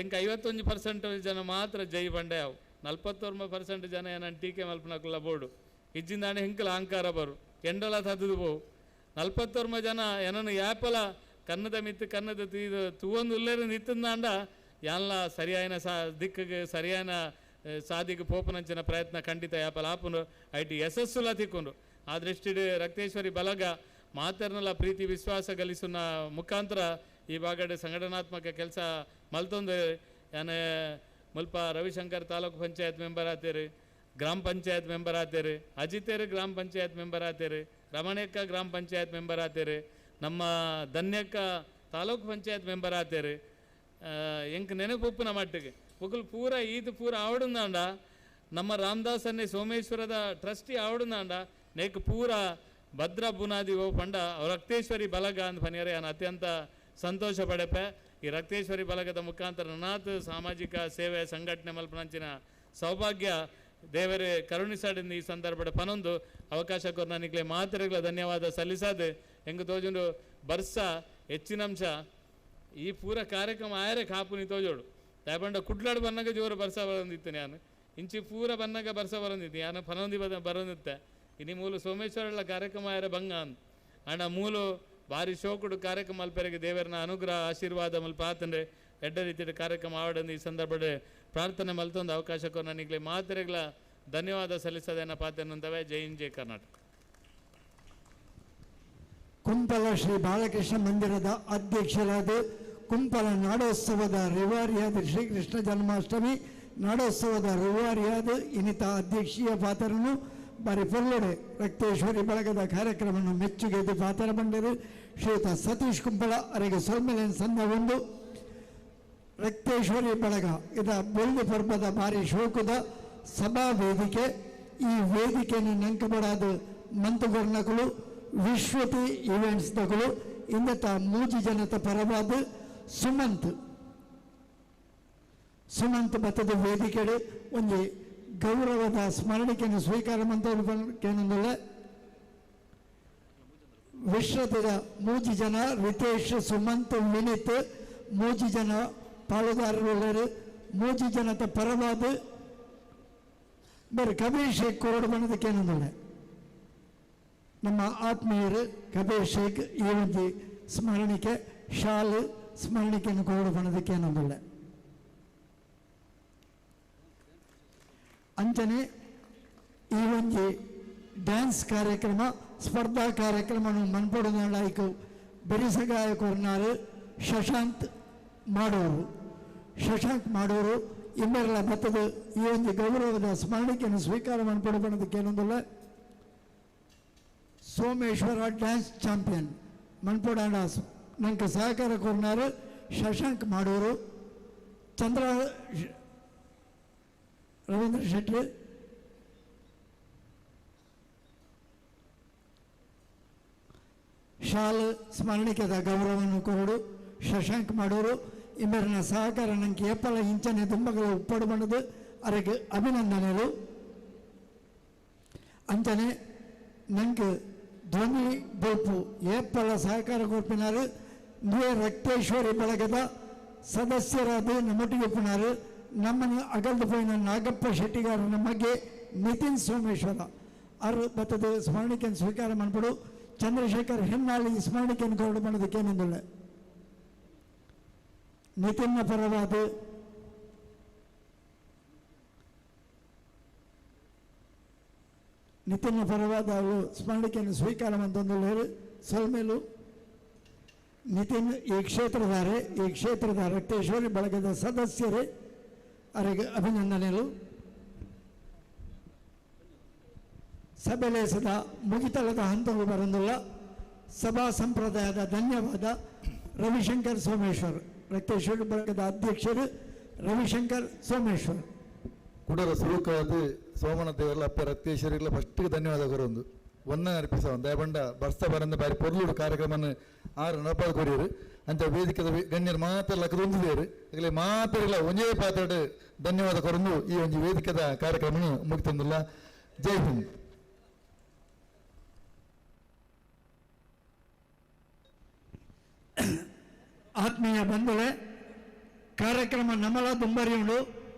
ಎಂಕ್ 51% ಜನ ಮಾತ್ರ ಜೈ ಬಂಡೆ ಅವು 49% ಜನ ಏನ ಟೀಕೆ ಮಲ್ಪನಕ್ಲ ಬೋರ್ಡು ಇಜ್ಜಿಂದಾನೆ ಹಿಂಕಲ ಅಹಂಕಾರ ಬರು ಎಂಡಲ ತದ್ದು ಬೋವು 49 ಜನ ಏನನ್ನು ಯಾಪಲ ಕನ್ನದ ಮಿತ್ತು ಕನ್ನದ ತೂವೊಂದು ಉಲ್ಲೇರು ನಿತ್ತಂದಾಂಡ ಯಾನ್ಲ ಸರಿಯಾಯನ ದಿಕ್ಕಿಗೆ ಸರಿಯಾನ ಸಾದಿಗೆ ಪೋಪನಂಚಿನ ಪ್ರಯತ್ನ ಖಂಡಿತ ಯಾಪಲ ಆಪುಂಡು IT ಯಶಸ್ಸುಲ ತಿಕ್ಕೊಂಡು. ಆ ದೃಷ್ಟಿಡ್ ರಕ್ತೇಶ್ವರಿ ಬಲಗ ಮಾತರ್ನಲ ಪ್ರೀತಿ ವಿಶ್ವಾಸ ಗಳಿಸುವ ಮುಖಾಂತರ ಈ ಭಾಗದ ಸಂಘಟನಾತ್ಮಕ ಕೆಲಸ ಮಲ್ತೊಂದು. ಯಾನೆ ಮುಲ್ಪ ರವಿಶಂಕರ್ ತಾಲೂಕು ಪಂಚಾಯತ್ ಮೆಂಬರ್ ಆತೇರಿ, ಗ್ರಾಮ ಪಂಚಾಯತ್ ಮೆಂಬರ್ ಆತೇರಿ, ಅಜಿತೇರು ಗ್ರಾಮ ಪಂಚಾಯತ್ ಮೆಂಬರ್ ಆತೇರಿ, ರಮಣಕ್ಕ ಗ್ರಾಮ ಪಂಚಾಯತ್ ಮೆಂಬರ್ ಆತೇರಿ, ನಮ್ಮ ಧನ್ಯಕ್ಕ ತಾಲೂಕು ಪಂಚಾಯತ್ ಮೆಂಬರ್ ಆತೇರಿ. ಎಂಕ್ ನೆನಪುಪ್ಪುನ ಮಟ್ಟಿಗೆ ಒಕ್ಕಲು ಪೂರ ಈತ ಪೂರ ಆವಡುಂದಾಂಡ ನಮ್ಮ ರಾಮದಾಸನ್ನೇ ಸೋಮೇಶ್ವರದ ಟ್ರಸ್ಟಿ ಆವಡುಂದಾಂಡ ನೇಕ್ ಪೂರ ಭದ್ರ ಬುನಾದಿ ಓ ಪಂಡ ರಕ್ತೇಶ್ವರಿ ಬಲಗ ಅಂದ್ ಪನಿಯರೆ ನಾನು ಅತ್ಯಂತ ಸಂತೋಷ ಪಡೆಪೆ. ಈ ರಕ್ತೇಶ್ವರಿ ಬಲಗದ ಮುಖಾಂತರ ನನಾತ್ ಸಾಮಾಜಿಕ ಸೇವೆ ಸಂಘಟನೆ ಮಲ್ಪನಂಚಿನ ಸೌಭಾಗ್ಯ ದೇವರೇ ಕರುಣಿಸಾಡಿಂದ ಈ ಸಂದರ್ಭದ ಪನೊಂದು ಅವಕಾಶ ಕೊರ್ನ ನಿಕ್ಲೆ ಮಾತ್ರೆಗಳ ಧನ್ಯವಾದ ಸಲ್ಲಿಸಾದ ಹೆಂಗೆ ತೋಜುಂಡು ಬರ್ಸ ಹೆಚ್ಚಿನಂಶ ಈ ಪೂರ ಕಾರ್ಯಕ್ರಮ ಆಯರೆ ಕಾಪುನಿ ತೋಜೋಡು ದಾಯಪಂಡ ಕುಡ್ಲಾಡು ಬನ್ನಾಗ ಜೋರು ಬರ್ಸ ಬರಂದಿತ್ತು ನಾನು ಇಂಚಿ ಪೂರ ಬನ್ನಾಗ ಬರ್ಸ ಬರಂದಿತ್ತು ಯಾನ ಪನೊಂದಿ ಬರಂದಿತ್ತೆ ಇನಿ ಮೂಲು ಸೋಮೇಶ್ವರಳ ಕಾರ್ಯಕ್ರಮ ಆಯರೆ ಬಂಗ ಅಂದ್ ಆಂಡ ಮೂಲು ಭಾರಿ ಶೋಕುಡು ಕಾರ್ಯಕ್ರಮ ಅಲ್ಪೆರೆಗೆ ದೇವರನ ಅನುಗ್ರಹ ಆಶೀರ್ವಾದ ಮಲ್ಪ ಆತಂದ್ರೆ ಎಡ್ಡ ರೀತಿಯ ಕಾರ್ಯಕ್ರಮ ಆವಡಂದು ಈ ಸಂದರ್ಭದ ಪ್ರಾರ್ಥನೆ ಮಲ್ತೊಂದು ಅವಕಾಶಕ್ಕೂ ನನಗೆ ಮಾತ್ರೆಗಳ ಧನ್ಯವಾದ ಸಲ್ಲಿಸದೇನ ಪಾತೆನ್ನುತ್ತವೆ. ಜೈ ಹಿಂದ್, ಜೈ ಕರ್ನಾಟಕ. ಕುಂಪಲ ಶ್ರೀ ಬಾಲಕೃಷ್ಣ ಮಂದಿರದ ಅಧ್ಯಕ್ಷರಾದ ಕುಂಪಲ ನಾಡೋತ್ಸವದ ರಿವಾರಿಯಾದ ಶ್ರೀಕೃಷ್ಣ ಜನ್ಮಾಷ್ಟಮಿ ನಾಡೋತ್ಸವದ ರಿವಾರಿಯಾದ ಇನ್ನಿತ ಅಧ್ಯಕ್ಷೀಯ ಪಾತ್ರನು ಬಾರಿ ಪೊಲ್ಲೊಡೆ ರಕ್ತೇಶ್ವರಿ ಬಳಗದ ಕಾರ್ಯಕ್ರಮವನ್ನು ಮೆಚ್ಚುಗೆದ್ದು ಪಾತ್ರ ಬಂಡರು ಶ್ರೀಯುತ ಸತೀಶ್ ಕುಂಪಲ ಅವರಿಗೆ ಸೊಲ್ಮೆಲೆನ್ ಸಂದ ಒಂದು ರಕ್ತೇಶ್ವರಿ ಬಳಗ ಇದ ಬೊಳ್ಳಿ ಪರ್ಬದ ಭಾರಿ ಶೋಕದ ಸಭಾ ವೇದಿಕೆ. ಈ ವೇದಿಕೆಯನ್ನು ನಂಕಬಡಾದ ಮಂತುಗೊರ್ನಕುಲು ವಿಶ್ವತಿ ಇವೆಂಟ್ಸ್ ದಗಳು ಇಂದತ ಮೂಜಿ ಜನತ ಪರವಾದ ಸುಮಂತ್ ಸುಮಂತ್ ಬತ್ತದ ವೇದಿಕೆಡು ಒಂದು ಗೌರವದ ಸ್ಮರಣಿಕೆಯನ್ನು ಸ್ವೀಕಾರ ಮಂತೇನಂದಲ್ಲ ವಿಶ್ವದ ಮೂಜಿ ಜನ ರಿತೇಶ್ ಸುಮಂತ್ ವಿನಿತ್ ಮೂಜಿ ಜನ ಪಾಲುದಾರರು ಮೂಜಿ ಜನತ ಪರವಾದ ಬೇರೆ ಕಬೀರ್ ಶೇಖ್ ಕೊರಡು ಬಂದದಕ್ಕೇನಂದಲ್ಲ ನಮ್ಮ ಆತ್ಮೀಯರು ಕಬೀರ್ ಶೇಖ್ ಈ ಒಂದು ಸ್ಮರಣಿಕೆ ಶಾಲು ಸ್ಮರಣಿಕೆಯನ್ನು ಕೊರಡು ಬಂದದಕ್ಕೇನಂದಲ್ಲ. ಅಂಚನೆ ಈ ಒಂದು ಡ್ಯಾನ್ಸ್ ಕಾರ್ಯಕ್ರಮ ಸ್ಪರ್ಧಾ ಕಾರ್ಯಕ್ರಮವನ್ನು ಮನ್ಪೊಡು ಬೆರಿಸಗಾಯಕರ್ನಾರು ಶಶಾಂತ್ ಮಾಡೋರು ಶಶಾಂಕ್ ಮಾಡೋರು ಇಮ್ಮೆರಲ ಬತ್ತದ ಈ ಒಂದು ಗೌರವದ ಸ್ಮರಣಿಕೆಯನ್ನು ಸ್ವೀಕಾರ ಮನ್ಪೊಡು ಬಣ್ಣದಕ್ಕೇನೊಂದಲ್ಲ ಸೋಮೇಶ್ವರ ಡ್ಯಾನ್ಸ್ ಚಾಂಪಿಯನ್ ಮನ್ಪೊಡಾಂಡ ನಂಗೆ ಸಹಕಾರ ಕೋರ್ನಾರು ಶಶಾಂಕ್ ಮಾಡೋರು ಚಂದ್ರ ರವೀಂದ್ರ ಶೆಟ್ಟಿ ಶಾಲು ಸ್ಮರಣಿಕೆದ ಗೌರವವನ್ನು ಕೊರಡು ಶಶಾಂಕ್ ಮಾಡೋರು ಇಮ್ಮರನ ಸಹಕಾರ ನಂಗೆ ಏಪಲ ಇಂಚನೆ ದುಂಬಗಳ ಉಪ್ಪಡು ಬಂಡದು ಅರೆಗೆ ಅಭಿನಂದನೆಗಳು. ಅಂಚನೆ ನಂಗೆ ಧ್ವನಿ ಬೊಲ್ಪು ಏಪಲ ಸಹಕಾರ ಕೊರ್ಪಿನಾರು ನುವೆ ರಕ್ತೇಶ್ವರಿ ಬಳಗದ ಸದಸ್ಯರಾದ ನಮ್ಮೊಟ್ಟಿಗೆ ನಮ್ಮನ್ನು ಅಗಲ್ದು ಪೋಯಿನ ನಾಗಪ್ಪ ಶೆಟ್ಟಿಗಾರನ ನಮಗೆ ನಿತಿನ್ ಸೋಮೇಶ್ವರ ಅವರು ಬತ್ತದ ಸ್ಮರಣಿಕೆಯನ್ನು ಸ್ವೀಕಾರ ಮಾಡ್ಬಿಡು ಚಂದ್ರಶೇಖರ್ ಹೆನ್ನಾಳಿ ಸ್ಮರಣಿಕೆಯನ್ನು ಕೊರಡು ಮಾಡೋದಕ್ಕೇನೊಂದಿಲ್ಲ ನಿತಿನ್ನ ಪರವಾದ ನಿತಿನ್ನ ಪರವಾದ ಅವರು ಸ್ಮರಣಿಕೆಯನ್ನು ಸ್ವೀಕಾರ ಅಂತಂದು ಸೊಲ್ಮೇಲು ನಿತಿನ್ ಈ ಕ್ಷೇತ್ರದಾರೆ ಈ ಕ್ಷೇತ್ರದ ರಕ್ತೇಶ್ವರಿ ಬಳಗದ ಸದಸ್ಯರೇ ಅವರಿಗೆ ಅಭಿನಂದನೆಗಳು. ಸಭೆಲೇಸದ ಮುಗಿತಲದ ಹಂತವು ಬರಂದಿಲ್ಲ. ಸಭಾ ಸಂಪ್ರದಾಯದ ಧನ್ಯವಾದ ರವಿಶಂಕರ್ ಸೋಮೇಶ್ವರ್ ರಕ್ತೇಶ್ವರಿ ಬಳಗದ ಅಧ್ಯಕ್ಷರು ರವಿಶಂಕರ್ ಸೋಮೇಶ್ವರ್. ಕುಡರ ಸುರುಕಾದ ಸೋಮನ ದೇವರಲ್ಲ ಅಪ್ಪ ರಕ್ತೇಶ್ವರಿಗಳ ಫಸ್ಟಿಗೆ ಧನ್ಯವಾದ ಕೊರೊಂದು ಒಂದನೇ ಅರ್ಪಿಸ ದಯಬಂಡ ಬರ್ಸ ಬರಂದ ಬಾರಿ ಪೊರ್ಲುಡು ಕಾರ್ಯಕ್ರಮನ ಆರು ನಡಪಾದ ಕೊರಿಯರು ಅಂತ ವೇದಿಕೆದ ಗಣ್ಯರು ಮಾತ್ರ ಲಕ್ಕದೊಂದಿದ್ದೇರು ಆಗಲೇ ಮಾತ್ರ ಇಲ್ಲ ಒಂದೇ ಪಾತ್ರೆ ಧನ್ಯವಾದ ಕೊರೊಂದು ಈ ಒಂದು ವೇದಿಕೆದ ಕಾರ್ಯಕ್ರಮನ ಮುಗಿತಂದಿಲ್ಲ. ಜೈ ಹಿಂದ್. ಆತ್ಮೀಯ ಬಂಧುಗಳೇ, ಕಾರ್ಯಕ್ರಮ ನಮಲ ದುಂಬರಿಯುಂಡು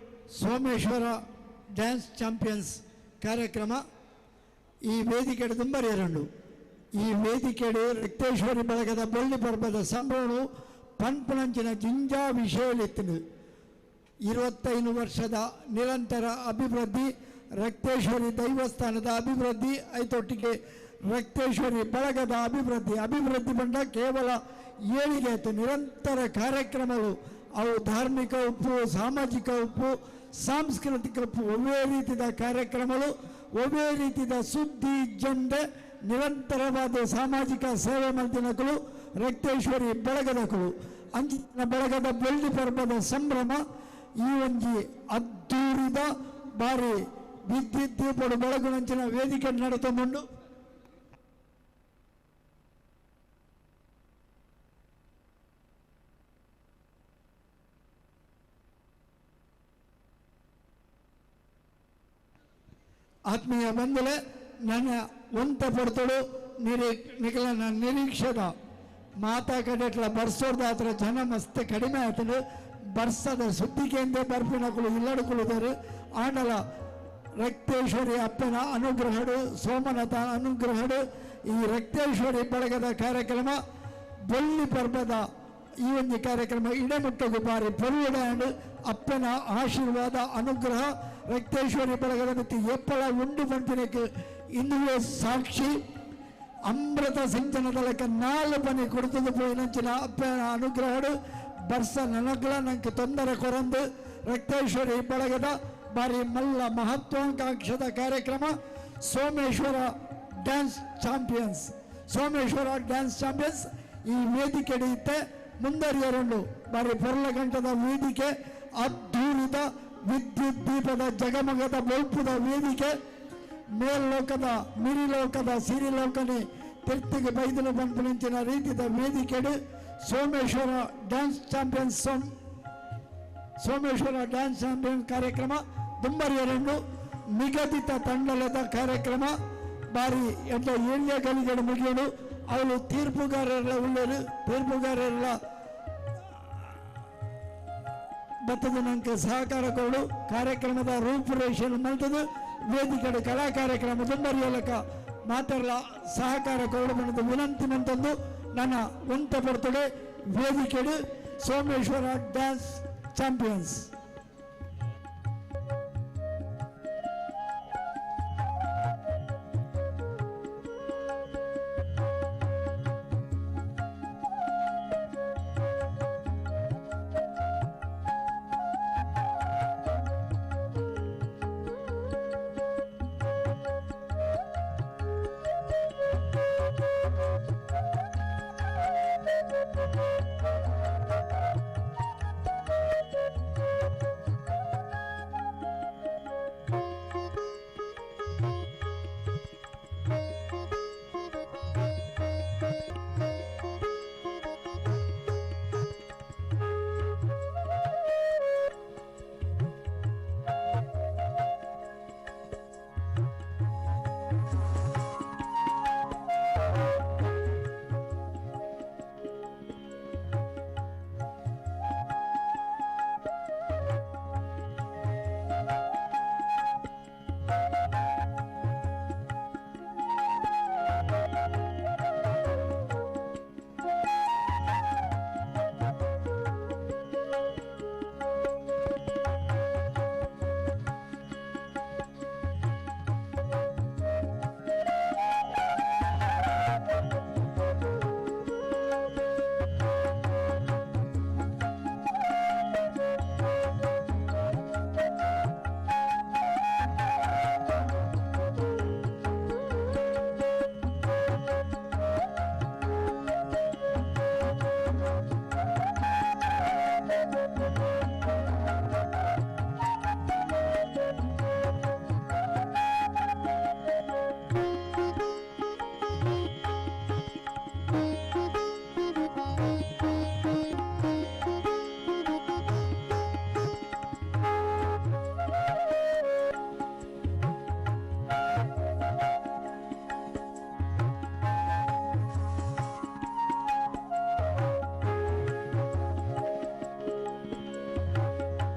ಸೋಮೇಶ್ವರ ಡ್ಯಾನ್ಸ್ ಚಾಂಪಿಯನ್ಸ್ ಕಾರ್ಯಕ್ರಮ ಈ ವೇದಿಕೆಡು ದುಂಬರಿಯರುಂಡು. ಈ ವೇದಿಕೆಡು ರಕ್ತೇಶ್ವರಿ ಬಳಗದ ಬೊಳ್ಳಿ ಪರ್ಬದ ಸಂಭ್ರಮವು ಪನ್ಪುಣಂಚಿನ ಜಿಂಜಾ ವಿಷಯಲಿತ್ತು. 25 ವರ್ಷದ ನಿರಂತರ ಅಭಿವೃದ್ಧಿ ರಕ್ತೇಶ್ವರಿ ದೈವಸ್ಥಾನದ ಅಭಿವೃದ್ಧಿ ಐತೊಟ್ಟಿಗೆ ರಕ್ತೇಶ್ವರಿ ಬಳಗದ ಅಭಿವೃದ್ಧಿ ಅಭಿವೃದ್ಧಿ ಬಂಡ ಕೇವಲ ಏಳಿಗೆ ಆಯಿತು. ನಿರಂತರ ಕಾರ್ಯಕ್ರಮಗಳು ಅವು ಧಾರ್ಮಿಕ ಉಪ್ಪು ಸಾಮಾಜಿಕ ಉಪ್ಪು ಸಾಂಸ್ಕೃತಿಕ ಉಪ್ಪು ಒವ್ವೇ ರೀತಿಯ ಕಾರ್ಯಕ್ರಮಗಳು ಒವ್ವೇ ರೀತಿಯ ಸುದ್ದಿ ಜಂಡೆ ನಿರಂತರವಾದ ಸಾಮಾಜಿಕ ಸೇವೆ ಮಲ್ತಿನಕಲು ರಕ್ತೇಶ್ವರಿ ಬಳಗದಕಲು ಅಂಚಿನ ಬಳಗದ ಬೆಳ್ಳಿ ಪರ್ಬದ ಸಂಭ್ರಮ ಈ ಒಂಜಿ ಅದ್ದೂರಿದ ಬಾರಿ ವಿದ್ಯುತ್ ದೀಪಡು ಬೆಳಗುನಂಚಿನ ವೇದಿಕೆ ನಡೆತೊಂದುಂಡು. ಆತ್ಮೀಯ ಬಂಧುಲೆ ನನ್ನ ಒಂತ ಪೊರ್ತುಡು ನಿಖಲನ ನಿರೀಕ್ಷೆದ ಮಾತಾ ಕಡೆಟ್ಲ ಬರ್ಸೋರ್ದಾತ್ರ ಜನ ಮಸ್ತ್ ಕಡಿಮೆ ಆಯ್ತಂಡು ಬರ್ಸದ ಸುದ್ದಿಗೆಂದೇ ಬರ್ಪಿನಕುಲು ಇಲ್ಲಡುಕುಳುದರು ಆಂಡಲ ರಕ್ತೇಶ್ವರಿ ಅಪ್ಪನ ಅನುಗ್ರಹಡು ಸೋಮನಾಥ ಅನುಗ್ರಹಡು ಈ ರಕ್ತೇಶ್ವರಿ ಬಳಗದ ಕಾರ್ಯಕ್ರಮ ಬೊಳ್ಳಿ ಪರ್ವದ ಈ ಒಂದು ಕಾರ್ಯಕ್ರಮ ಇಡಮುಟ್ಟಗು ಬಾರಿ ಪೊರುವಡಾಂಡ್ ಅಪ್ಪನ ಆಶೀರ್ವಾದ ಅನುಗ್ರಹ ರಕ್ತೇಶ್ವರಿ ಬಳಗದ ಮತ್ತು ಎಪ್ಪಳ ಉಂಡು ಪಂಪಿನಕ್ಕೆ ಇಂದುವೇ ಸಾಕ್ಷಿ. ಅಮೃತ ಸಿಂಚನದ ಲೆಕ್ಕ ನಾಲ್ಕು ಪನಿ ಕೊಡ್ತದೆ ಪೋಯಿನಂಚಿನ ಅಪ್ಪನ ಅನುಗ್ರಹಡು ಬರ್ಸ ನನಗ್ಲ ನಂಗೆ ತೊಂದರೆ ಕೊರಂದು ರಕ್ತೇಶ್ವರಿ ಬಳಗದ ಬಾರಿ ಮಲ್ಲ ಮಹತ್ವಾಕಾಂಕ್ಷದ ಕಾರ್ಯಕ್ರಮ Someshwara dance champions. Someshwara dance champions ಈ ವೇದಿಕೆ ಹಿಡಿಯುತ್ತೆ ಮುಂದರಿಯರುಂಡು ಬಾರಿ ಪೊರ್ಲಗಂಟದ ವೇದಿಕೆ, ಅದ್ಧೂರಿದ ವಿದ್ಯುತ್ ದೀಪದ ಜಗಮಗದ ಬೊಲ್ಪುದ ವೇದಿಕೆ, ಮೇಲ್ಲೋಕದ ಮಿರಿಲೋಕದ ಸಿರಿಲೋಕನೆ ತಿರ್ತಿಗೆ ಬೈದಲು ಬಂಪುನಂಚಿನ ರೀತಿದ ವೇದಿಕೆಡು Someshwara dance champions Someshwara dance champion ಕಾರ್ಯಕ್ರಮ ದುಂಬರಿಯರುಂಡು ನಿಗದಿತ ತಂಡಲದ ಕಾರ್ಯಕ್ರಮ ಬಾರಿ ಎಡ್ಡ ಏಳ್ಯ ಗಲಿಗಡು ಮುಗಿಯೋಡು ಅವಳು ತೀರ್ಪುಗಾರರ ಉಳ್ಳರು ತೀರ್ಪುಗಾರರ ಬತ್ತದ ನಂಗೆ ಸಹಕಾರ ಕೊಡು ಕಾರ್ಯಕ್ರಮದ ರೂಪುರೇಷೆಯನ್ನು ಮಲ್ತದು ವೇದಿಕೆ ಕಲಾ ಕಾರ್ಯಕ್ರಮ ದುಂಬರಿಯಲಕ ಮಾತಾಡಲ ಸಹಕಾರ ಕೊಡು ಬಣ್ಣದ ವಿನಂತಿ ಮಂತಂದು ನನ್ನ ಒಂತ ಪಡ್ತದೆ ವೇದಿಕೆಡು Someshwara dance champions. Thank you.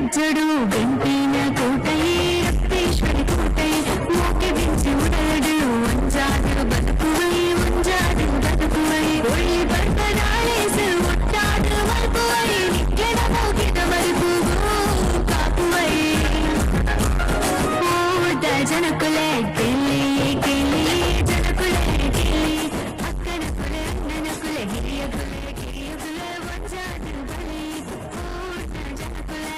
ರಾಜ್ಯಡು ಬೆಂಪಿನ ಕೋಟೆಯೇ ರಕ್ತೇಶ್ವರಿ ಕೋಟೆ ಮೋಕೆ ಬೆಂಚಿ ಉಡಲಡು ಒಂಜಾದು ಬದುಕುವೈ ಒಂಜಾದು ಬದುಕುವೈ ಒಳ್ಳಿ ಬರ್ಬದಾಳೇಸು ಒಟ್ಟಾದು ಮಲ್ಪುವೈ ನಿಕ್ಲೆನ ಮೋಕೆದ ಮರುಪುಗು ಕಾಪುವೈ ಊರ್ದ ಜನಕುಲೆ ಕೇಳಿ ಕೇಳಿ ಜನಕುಲೆ ಕೇಳಿ ಅಕ್ಕನ ಕುಲೆ ಅಣ್ಣನ ಕುಲೆ ಹಿರಿಯ ಕುಲೆ ಕಿರಿಯ ಕುಲೆ ಒಂಜಾದು ಬಲಿ ಊರ್ದ ಜನಕುಲೆ.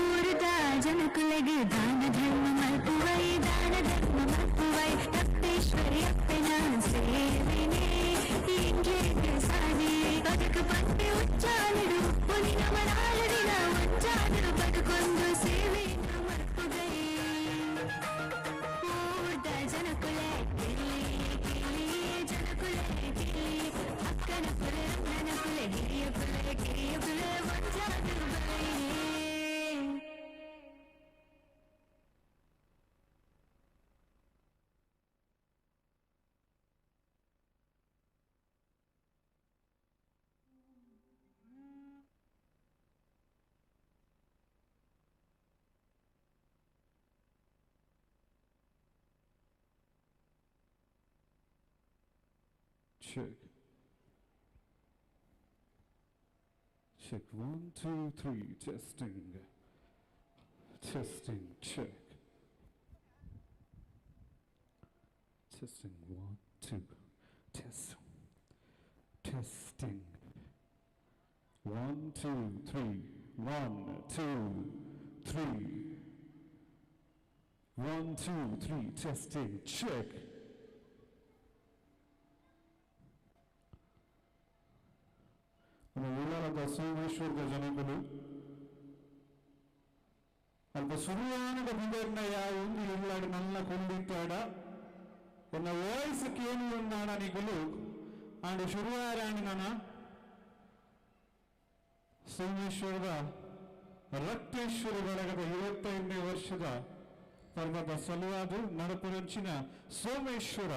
ಊರದ ಜನಕುಲೆಗೆ ದಾನ ಧರ್ಮ ಮಲ್ಪುವೈ ದಾನ ಧರ್ಮ ಮಲ್ಪುವೈ ರಕ್ತೇಶ್ವರಿ ಅಪ್ಪನ ಸೇವೆನೆ ಇಂಗ್ಲೇಗೆ ಸಾನಿ ಬದುಕು ಪಂಪೆ ಉಚ್ಚಾಲಡು ಪುನಿನ ಮನಾಲಡಿನ ಒಂಜಾದರು ಬದುಕೊಂದು ಸೇವೆ ಮಲ್ಪುಗೈ ಊರ್ದ ಜನಕುಲೆ ಕೇಳಿ ಕೇಳಿ ಜನಕುಲೆ ಕೇಳಿ ಅಕ್ಕನ ಕುಲೆ ಅಣ್ಣನ ಕುಲೆ ಹಿರಿಯ ಕುಲೆ ಕಿರಿಯ ಕುಲೆ ಒಂಜಾದರು ಬೈ. Check. Check 1, 2, 3. Testing. Testing. Check. Testing 1, 2. Test. Testing. 1, 2, 3. 1, 2, 3. 1, 2, 3. Testing. Check. ನಮ್ಮ ಉಳ್ಳಾಲದ ಸೋಮೇಶ್ವರದ ಜನಗಳು ಅಲ್ಪ ಸುರುವಾನದ ಬಿದರ್ನಯ ಒಂದು ಇಲ್ಲಾಡಿ ನನ್ನ ಕೊಂಡಿತ್ತಾಡ ಎನ್ನ ವಾಯ್ಸ್ ಕೇಳಿ ಉಂದಾಡ ನಿಗುಲು ಆಂಡ್ ಶುರುವಾರಾಣಿ ನನ್ನ ಸೋಮೇಶ್ವರದ ರಕ್ತೇಶ್ವರಿ ಬಳಗದ 25ನೇ ವರ್ಷದ ಪರ್ವದ ಸಲುವಾದ ನಡಪುರಂಚಿನ ಸೋಮೇಶ್ವರ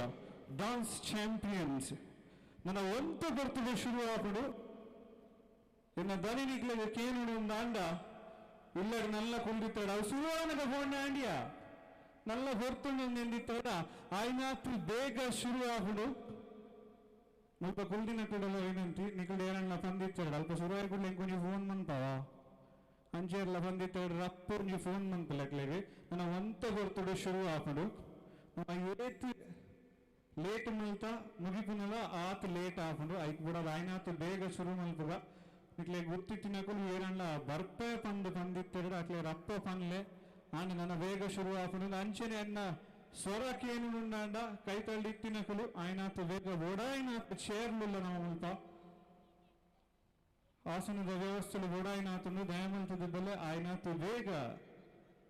ಡಾನ್ಸ್ ಚಾಂಪಿಯನ್ಸ್ ನನ್ನ ಒಂತ ಬರ್ತದೆ ಶುರುವಾಪಡು ಎನ್ನ ದನಿ ನಿಕ್ಲೆಗೆ ಕೇಳುಡು ಉಂದಾಂಡ ಇಲ್ಲಡ್ ನಲ್ಲ ಕುಂದಿತ್ತಾಡ ಅವು ಸುರುವಾನಗ ಫೋನ್ ಆಂಡಿಯ ನಲ್ಲ ಹೊರ್ತುಂಡು ಎಂದಿತ್ತಾಡ ಆಯ್ನಾತ್ರಿ ಬೇಗ ಶುರು ಆಹುಡು ಮುಲ್ಪ ಕುಲ್ದಿನ ಕೂಡಲ ವಿನಂತಿ ನಿಕುಲು ಏನನ್ನ ಬಂದಿತ್ತಾಡ ಅಲ್ಪ ಶುರುವಾಯಿ ಕೂಡಲೇ ಇಂಕೊಂಜಿ ಫೋನ್ ಮನ್ಪಾವ ಅಂಚೆರ್ಲ ಬಂದಿತ್ತಾಡ ರಪ್ಪೊಂಜಿ ಫೋನ್ ಮನ್ಪಲಕ್ಲೆಗೆ ನನ್ನ ಒಂತ ಹೊರ್ತುಡು ಶುರು ಆಹುಡು ನಮ್ಮ ಏತ್ ಲೇಟ್ ಮಲ್ತ ಮುಗಿಪುನಲ ಆತ್ ಲೇಟ್ ಆಪುಂಡು ಐಕ್ ಬುಡ ಆಯ್ನಾತ್ ಬೇಗ ಶುರು ಮಲ್ಪುಗ ಇಟ್ಲೆ ಗುರ್ತಿಟ್ಟಿನಕುಲು ಏರಣ್ಣ ಬರ್ಪೆ ಪಂದು ಬಂದಿತ್ತೆರಡು ಅಟ್ಲೆ ರಪ್ಪ ಪನ್ಲೆ ಆಂಡ ನನ್ನ ಬೇಗ ಶುರು ಆಪುಂಡು ಅಂಚನೆ ಅನ್ನ ಸ್ವರಕ್ಕೇನು ಕೈ ತಳ್ಳಿಟ್ಟಿನಕುಲು ಆಯ್ನಾತ್ ಬೇಗ ಓಡಾಯ್ನಾತ್ ಚೇರ್ಲಿಲ್ಲ ನಾವು ಮುಲ್ಪ ಆಸನದ ವ್ಯವಸ್ಥೆಲು ಓಡಾಯ್ನಾತುಂಡು ದಯಮಲ್ತದ ಬೆಲೆ ಆಯ್ನಾತ್ ಬೇಗ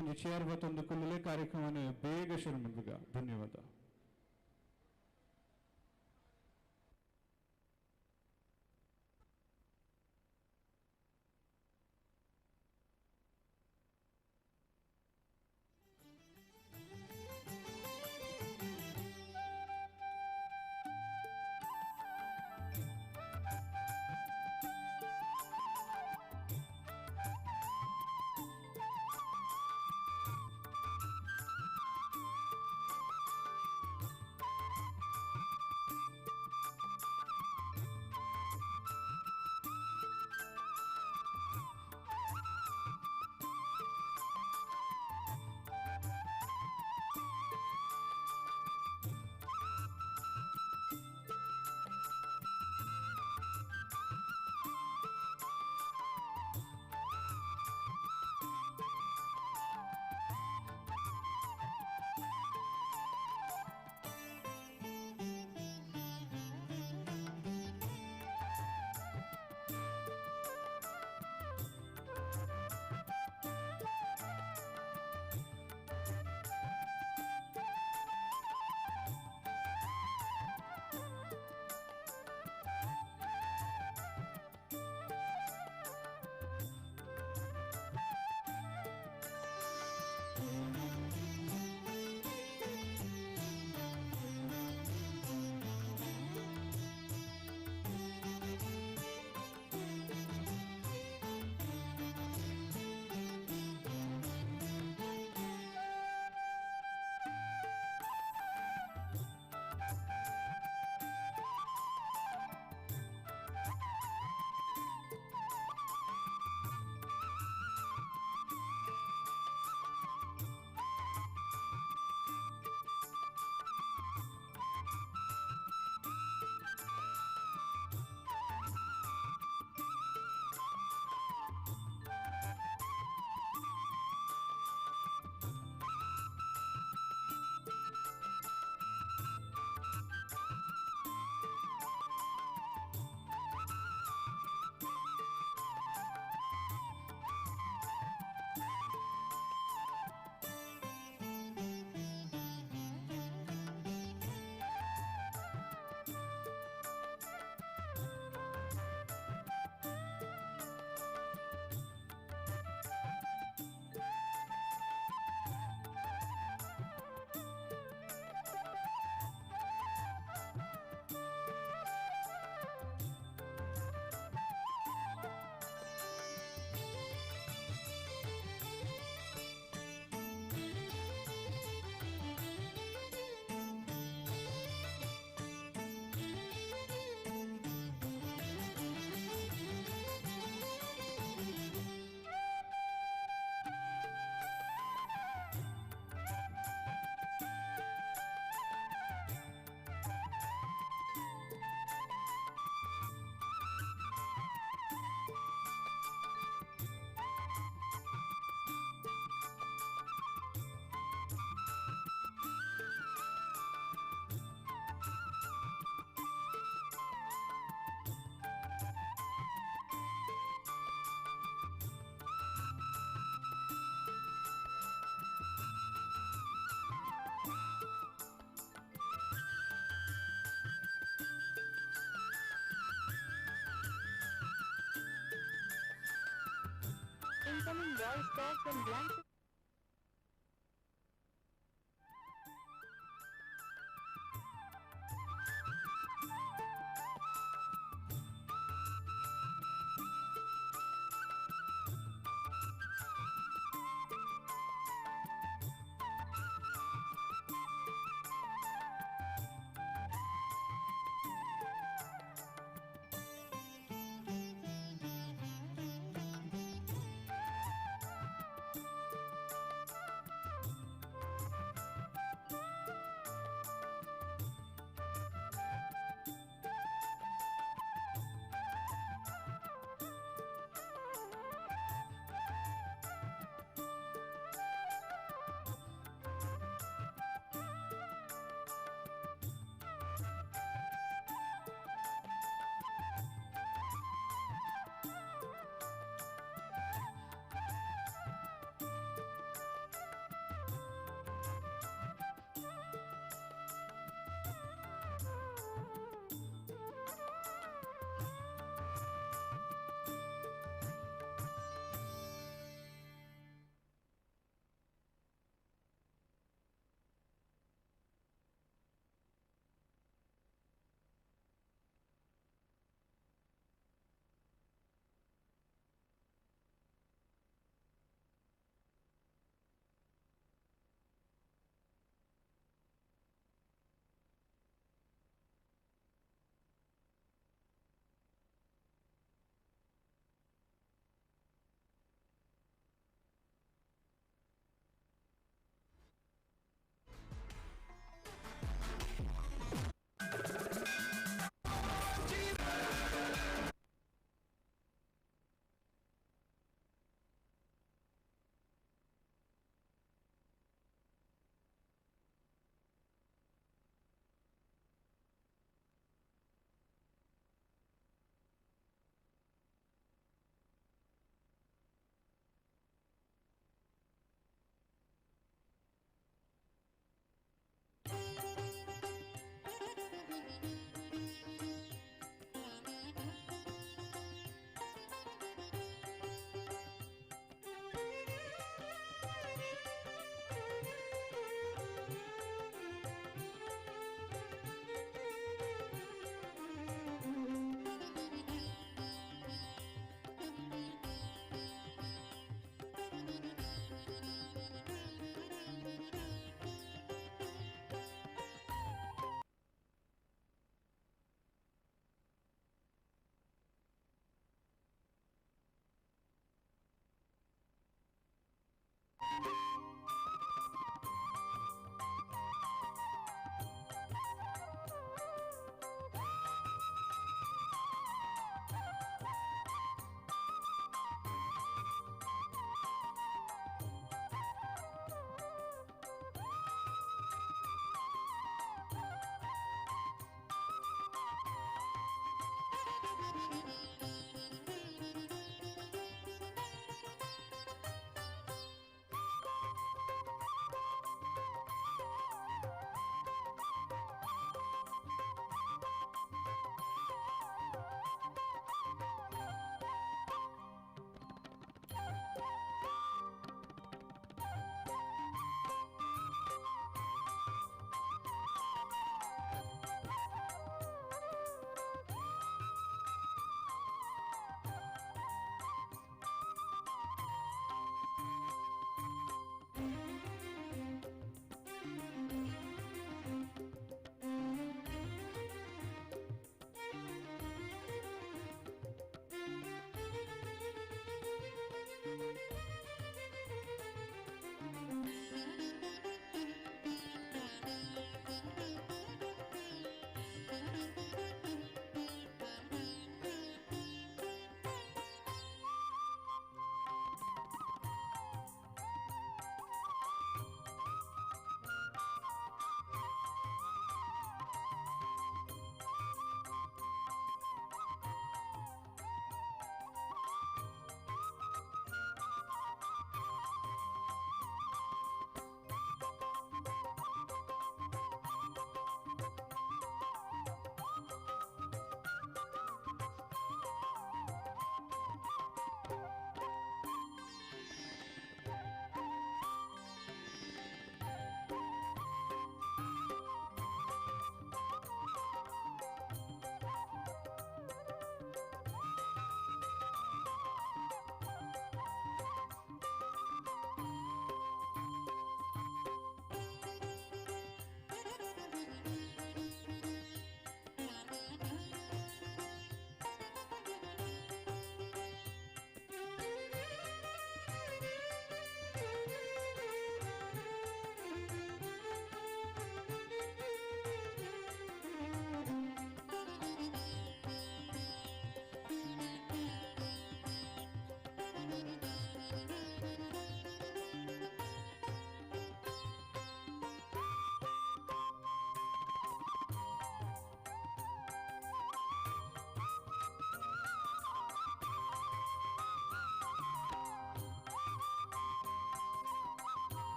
ಒಂದು ಚೇರ್ ಬತ್ತೊಂದು ಕುಲ್ಲಲೆ ಕಾರ್ಯಕ್ರಮವನ್ನು ಬೇಗ ಶುರು ಮಲ್ಪುಗ. ಧನ್ಯವಾದ. Incoming voice call from blank.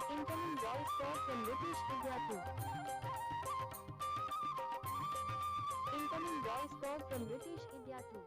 Incoming voice call from Ritesh Vidyathu. Incoming voice call from Ritesh Vidyathu.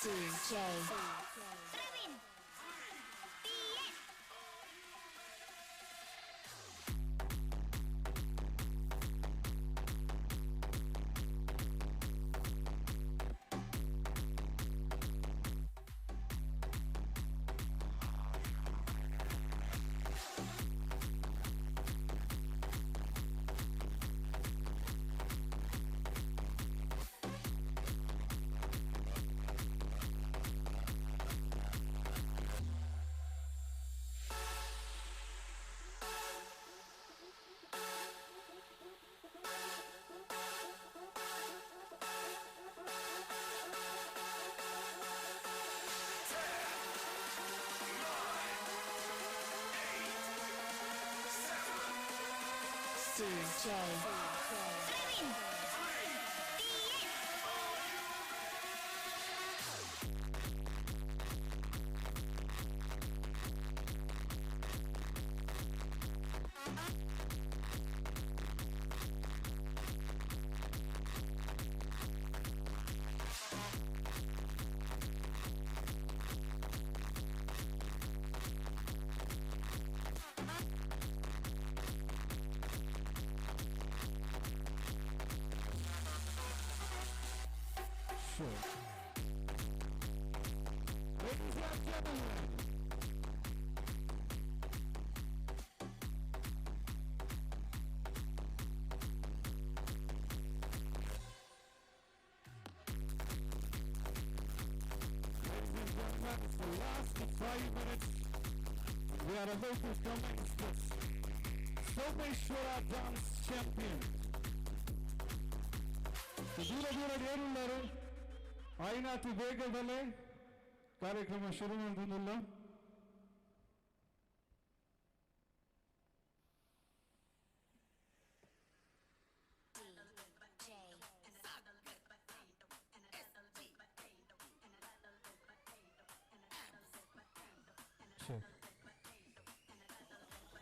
DJ. C J. Sure. Ladies and gentlemen, ladies and gentlemen, it's the last 5 minutes. We are about to commence this Someshwara Dance Champion. ದೂರ ದೂರ ಏರುಳ್ಳಾರು ಆಯ್ನಾತಿ ಬೇಗ ಬಲೆ ಕಾರ್ಯಕ್ರಮ ಶುರು ಮಾಡ್ತಿಲ್ಲ.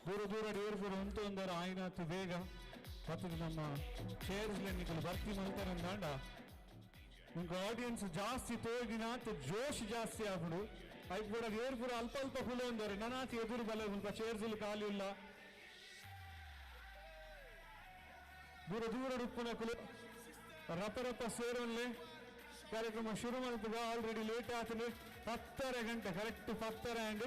ದೂರ ದೂರ ಏರ್ಪುರ ಉಂಟು ಒಂದರ ಆಯ್ನಾತಿ ಬೇಗ ಮತ್ತು ನಮ್ಮ ಚೇರ್ಸ್ ನಿಕ್ಕಲು ಭರ್ತಿ ಮಾಡ್ತಾರೆ ಅಂದಾಂಡ ನಿಂಗೆ ಆಡಿಯನ್ಸ್ ಜಾಸ್ತಿ ತೋಗಿನಾತ್ ಜೋಶ್ ಜಾಸ್ತಿ ಆಗ್ಬಿಡು. ಐಕ್ ಕೂಡ ಏರ್ಪುರ ಅಲ್ಪ ಅಲ್ಪ ಹುಲೆ ಅಂದರೆ ನನಾತಿ ಎದುರು ಬಲ ಉಂಟ ಚೇರ್ಸ್ ಖಾಲಿ ಇಲ್ಲ. ದೂರ ದೂರ ರುಪ್ಪುನ ಕುಲು ರಪ ರಪ ಸೇರೋನ್ಲೆ ಕಾರ್ಯಕ್ರಮ ಶುರು ಮಾಡ್ತದ. ಆಲ್ರೆಡಿ ಲೇಟ್ ಆಗ್ತದೆ, 10:30 ಗಂಟೆ correct 10:30 and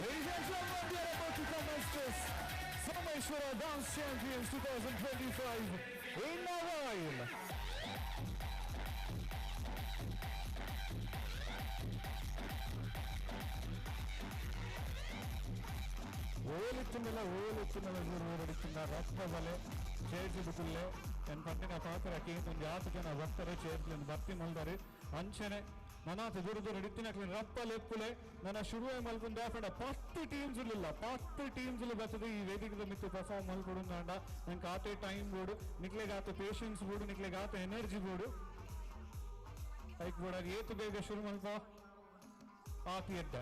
Ladies and gentlemen, we are about to commence this Someshwara Dance Champions 2025 in a while. ಓಲಿತ್ತಿನಲ್ಲ ಓಲಿತ್ತಿನಲ್ಲ ಓಡಿತ್ತಿನ ರಕ್ತ ಬಲೆ ಚೇರ್ಜಿಡುಕುಲ್ಲೆ ಎನ್ ಪಂಡಿನ ಪಾತ್ರ ಕೇಂದ್ರ ಜಾತಿ ಜನ ಬರ್ತಾರೆ ಚೇರ್ಜಿನ ಭರ್ತಿ ಮಲ್ದಾರೆ ಅಂಚನೆ ನನಾತ ದೂರ ದೂರ ಇತ್ತಿನಕ್ಲೆ ರಪ್ಪ ಲೆಪ್ಪುಲೆ ನನ್ನ ಶುರುವೆ ಮಲ್ಪುಂದ ಫಂಡ 10 ಟೀಮ್ಸ್ ಇಲ್ಲ 10 ಟೀಮ್ಸ್ ಬರ್ತದೆ ಈ ವೇದಿಕೆದ ಮಿತ್ತು ಪರ್ಫಾರ್ಮ್ ಮಲ್ಕೊಡುಂದಾಂಡ ನಂಗೆ ಆತೆ ಟೈಮ್ ಬೋಡು ನಿಕ್ಲೆಗೆ ಆತ ಪೇಷನ್ಸ್ ಬೋಡು ನಿಕ್ಲೆಗೆ ಆತ ಎನರ್ಜಿ ಬೋಡು ಐಕ್ ಬೋಡಾಗ ಏತು ಬೇಗ ಶುರು ಮಲ್ಪ ಆತಿ ಎಡ್ಡ.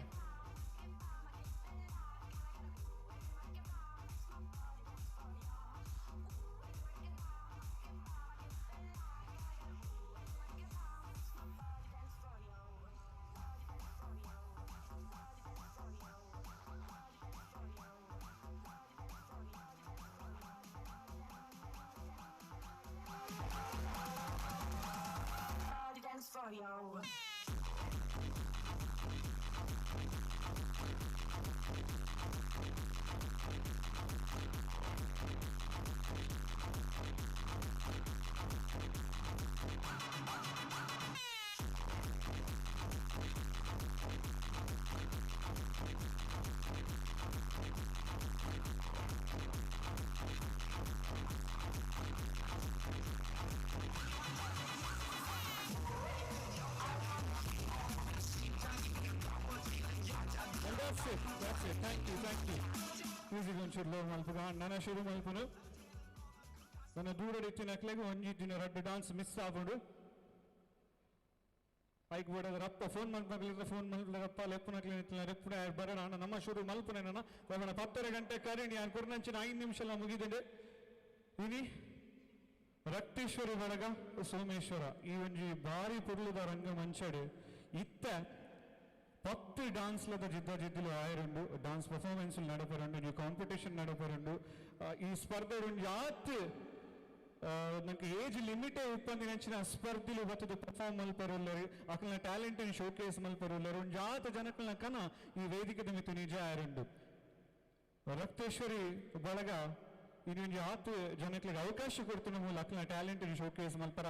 For you. And that's it, that's it. Thank you, thank you. Music ಒಂಚೂರು ಲೋ ಮಲ್ಪುಗ ನನ್ನ ಶುರು ಮಲ್ಪುನು ನನ್ನ ದೂರಡಿತ್ತಿನಕ್ಲೆಗ್ ಒಂಜಿ ದಿನ ರಡ್ಡ್ ಡಾನ್ಸ್ ಮಿಸ್ ಆಪುಂಡು. ಐಕ್ ಬೋಡದ ರಪ್ಪ ಫೋನ್ ಮಲ್ಪನಕ್ಲೆ ಫೋನ್ ಮಲ್ಪುನ ರಪ್ಪ ಲೆಪ್ಪುನಕ್ಲೆ ನಿತ್ಲ ರೆಪ್ಪುನ ಬರೋಣ ಅಣ್ಣ ನಮ್ಮ ಶುರು ಮಲ್ಪುನೆ ನನ್ನ ಬರೋಣ 10:30 ಗಂಟೆ ಕರೀಣಿ ಯಾನ್ ಕುರ್ನಂಚಿನ 5 ನಿಮಿಷ ಮುಗಿದಂಡೆ. ಇನಿ ರಕ್ತೇಶ್ವರಿ ಬಳಗ ಸೋಮೇಶ್ವರ ಈ ಒಂಜಿ ಭಾರಿ ಪೊರ್ಲುದ ರಂಗ ಮಂಚಡ್ ಇತ್ತ 10 ಡಾನ್ಸ್ ಲದ ಜಿದ್ದ ಜಿದ್ದುಲು ಆಯರುಂಡು ಡಾನ್ಸ್ ಪರ್ಫಾರ್ಮೆನ್ಸ್ ನಡಪರುಂಡು ಒಂಜಿ ಕಾಂಪಿಟೇಷನ್ ನಡಪರುಂಡು. ಈ ಸ್ಪರ್ಧೆ ಒಂಜಿ ಆತ್ ನಂಗೆ ಏಜ್ ಲಿಮಿಟೇ ಉಪ್ಪಂದಿನಂಚಿನ ಸ್ಪರ್ಧಿಲು ಬತ್ತದು ಪರ್ಫಾರ್ಮ್ ಮಲ್ಪರುಲ್ಲರು ಅಕಲ್ನ ಟ್ಯಾಲೆಂಟ್ ಶೋಕೇಸ್ ಮಲ್ಪರುಲ್ಲರು ಒಂಜಿ ಆತ ಜನಕಲ್ನ ಕನ ಈ ವೇದಿಕೆದ ಮಿತ್ತು ನಿಜ ಆಯರುಂಡು. ರಕ್ತೇಶ್ವರಿ ಬಳಗ ಇನ್ನೊಂಜಿ ಆತ್ ಜನಕ್ಲೆಗ್ ಅವಕಾಶ ಕೊಡ್ತಿನ ಮೂಲ ಅಕ್ಲನ ಟ್ಯಾಲೆಂಟ್ ಶೋಕೇಸ್ ಮಲ್ಪರ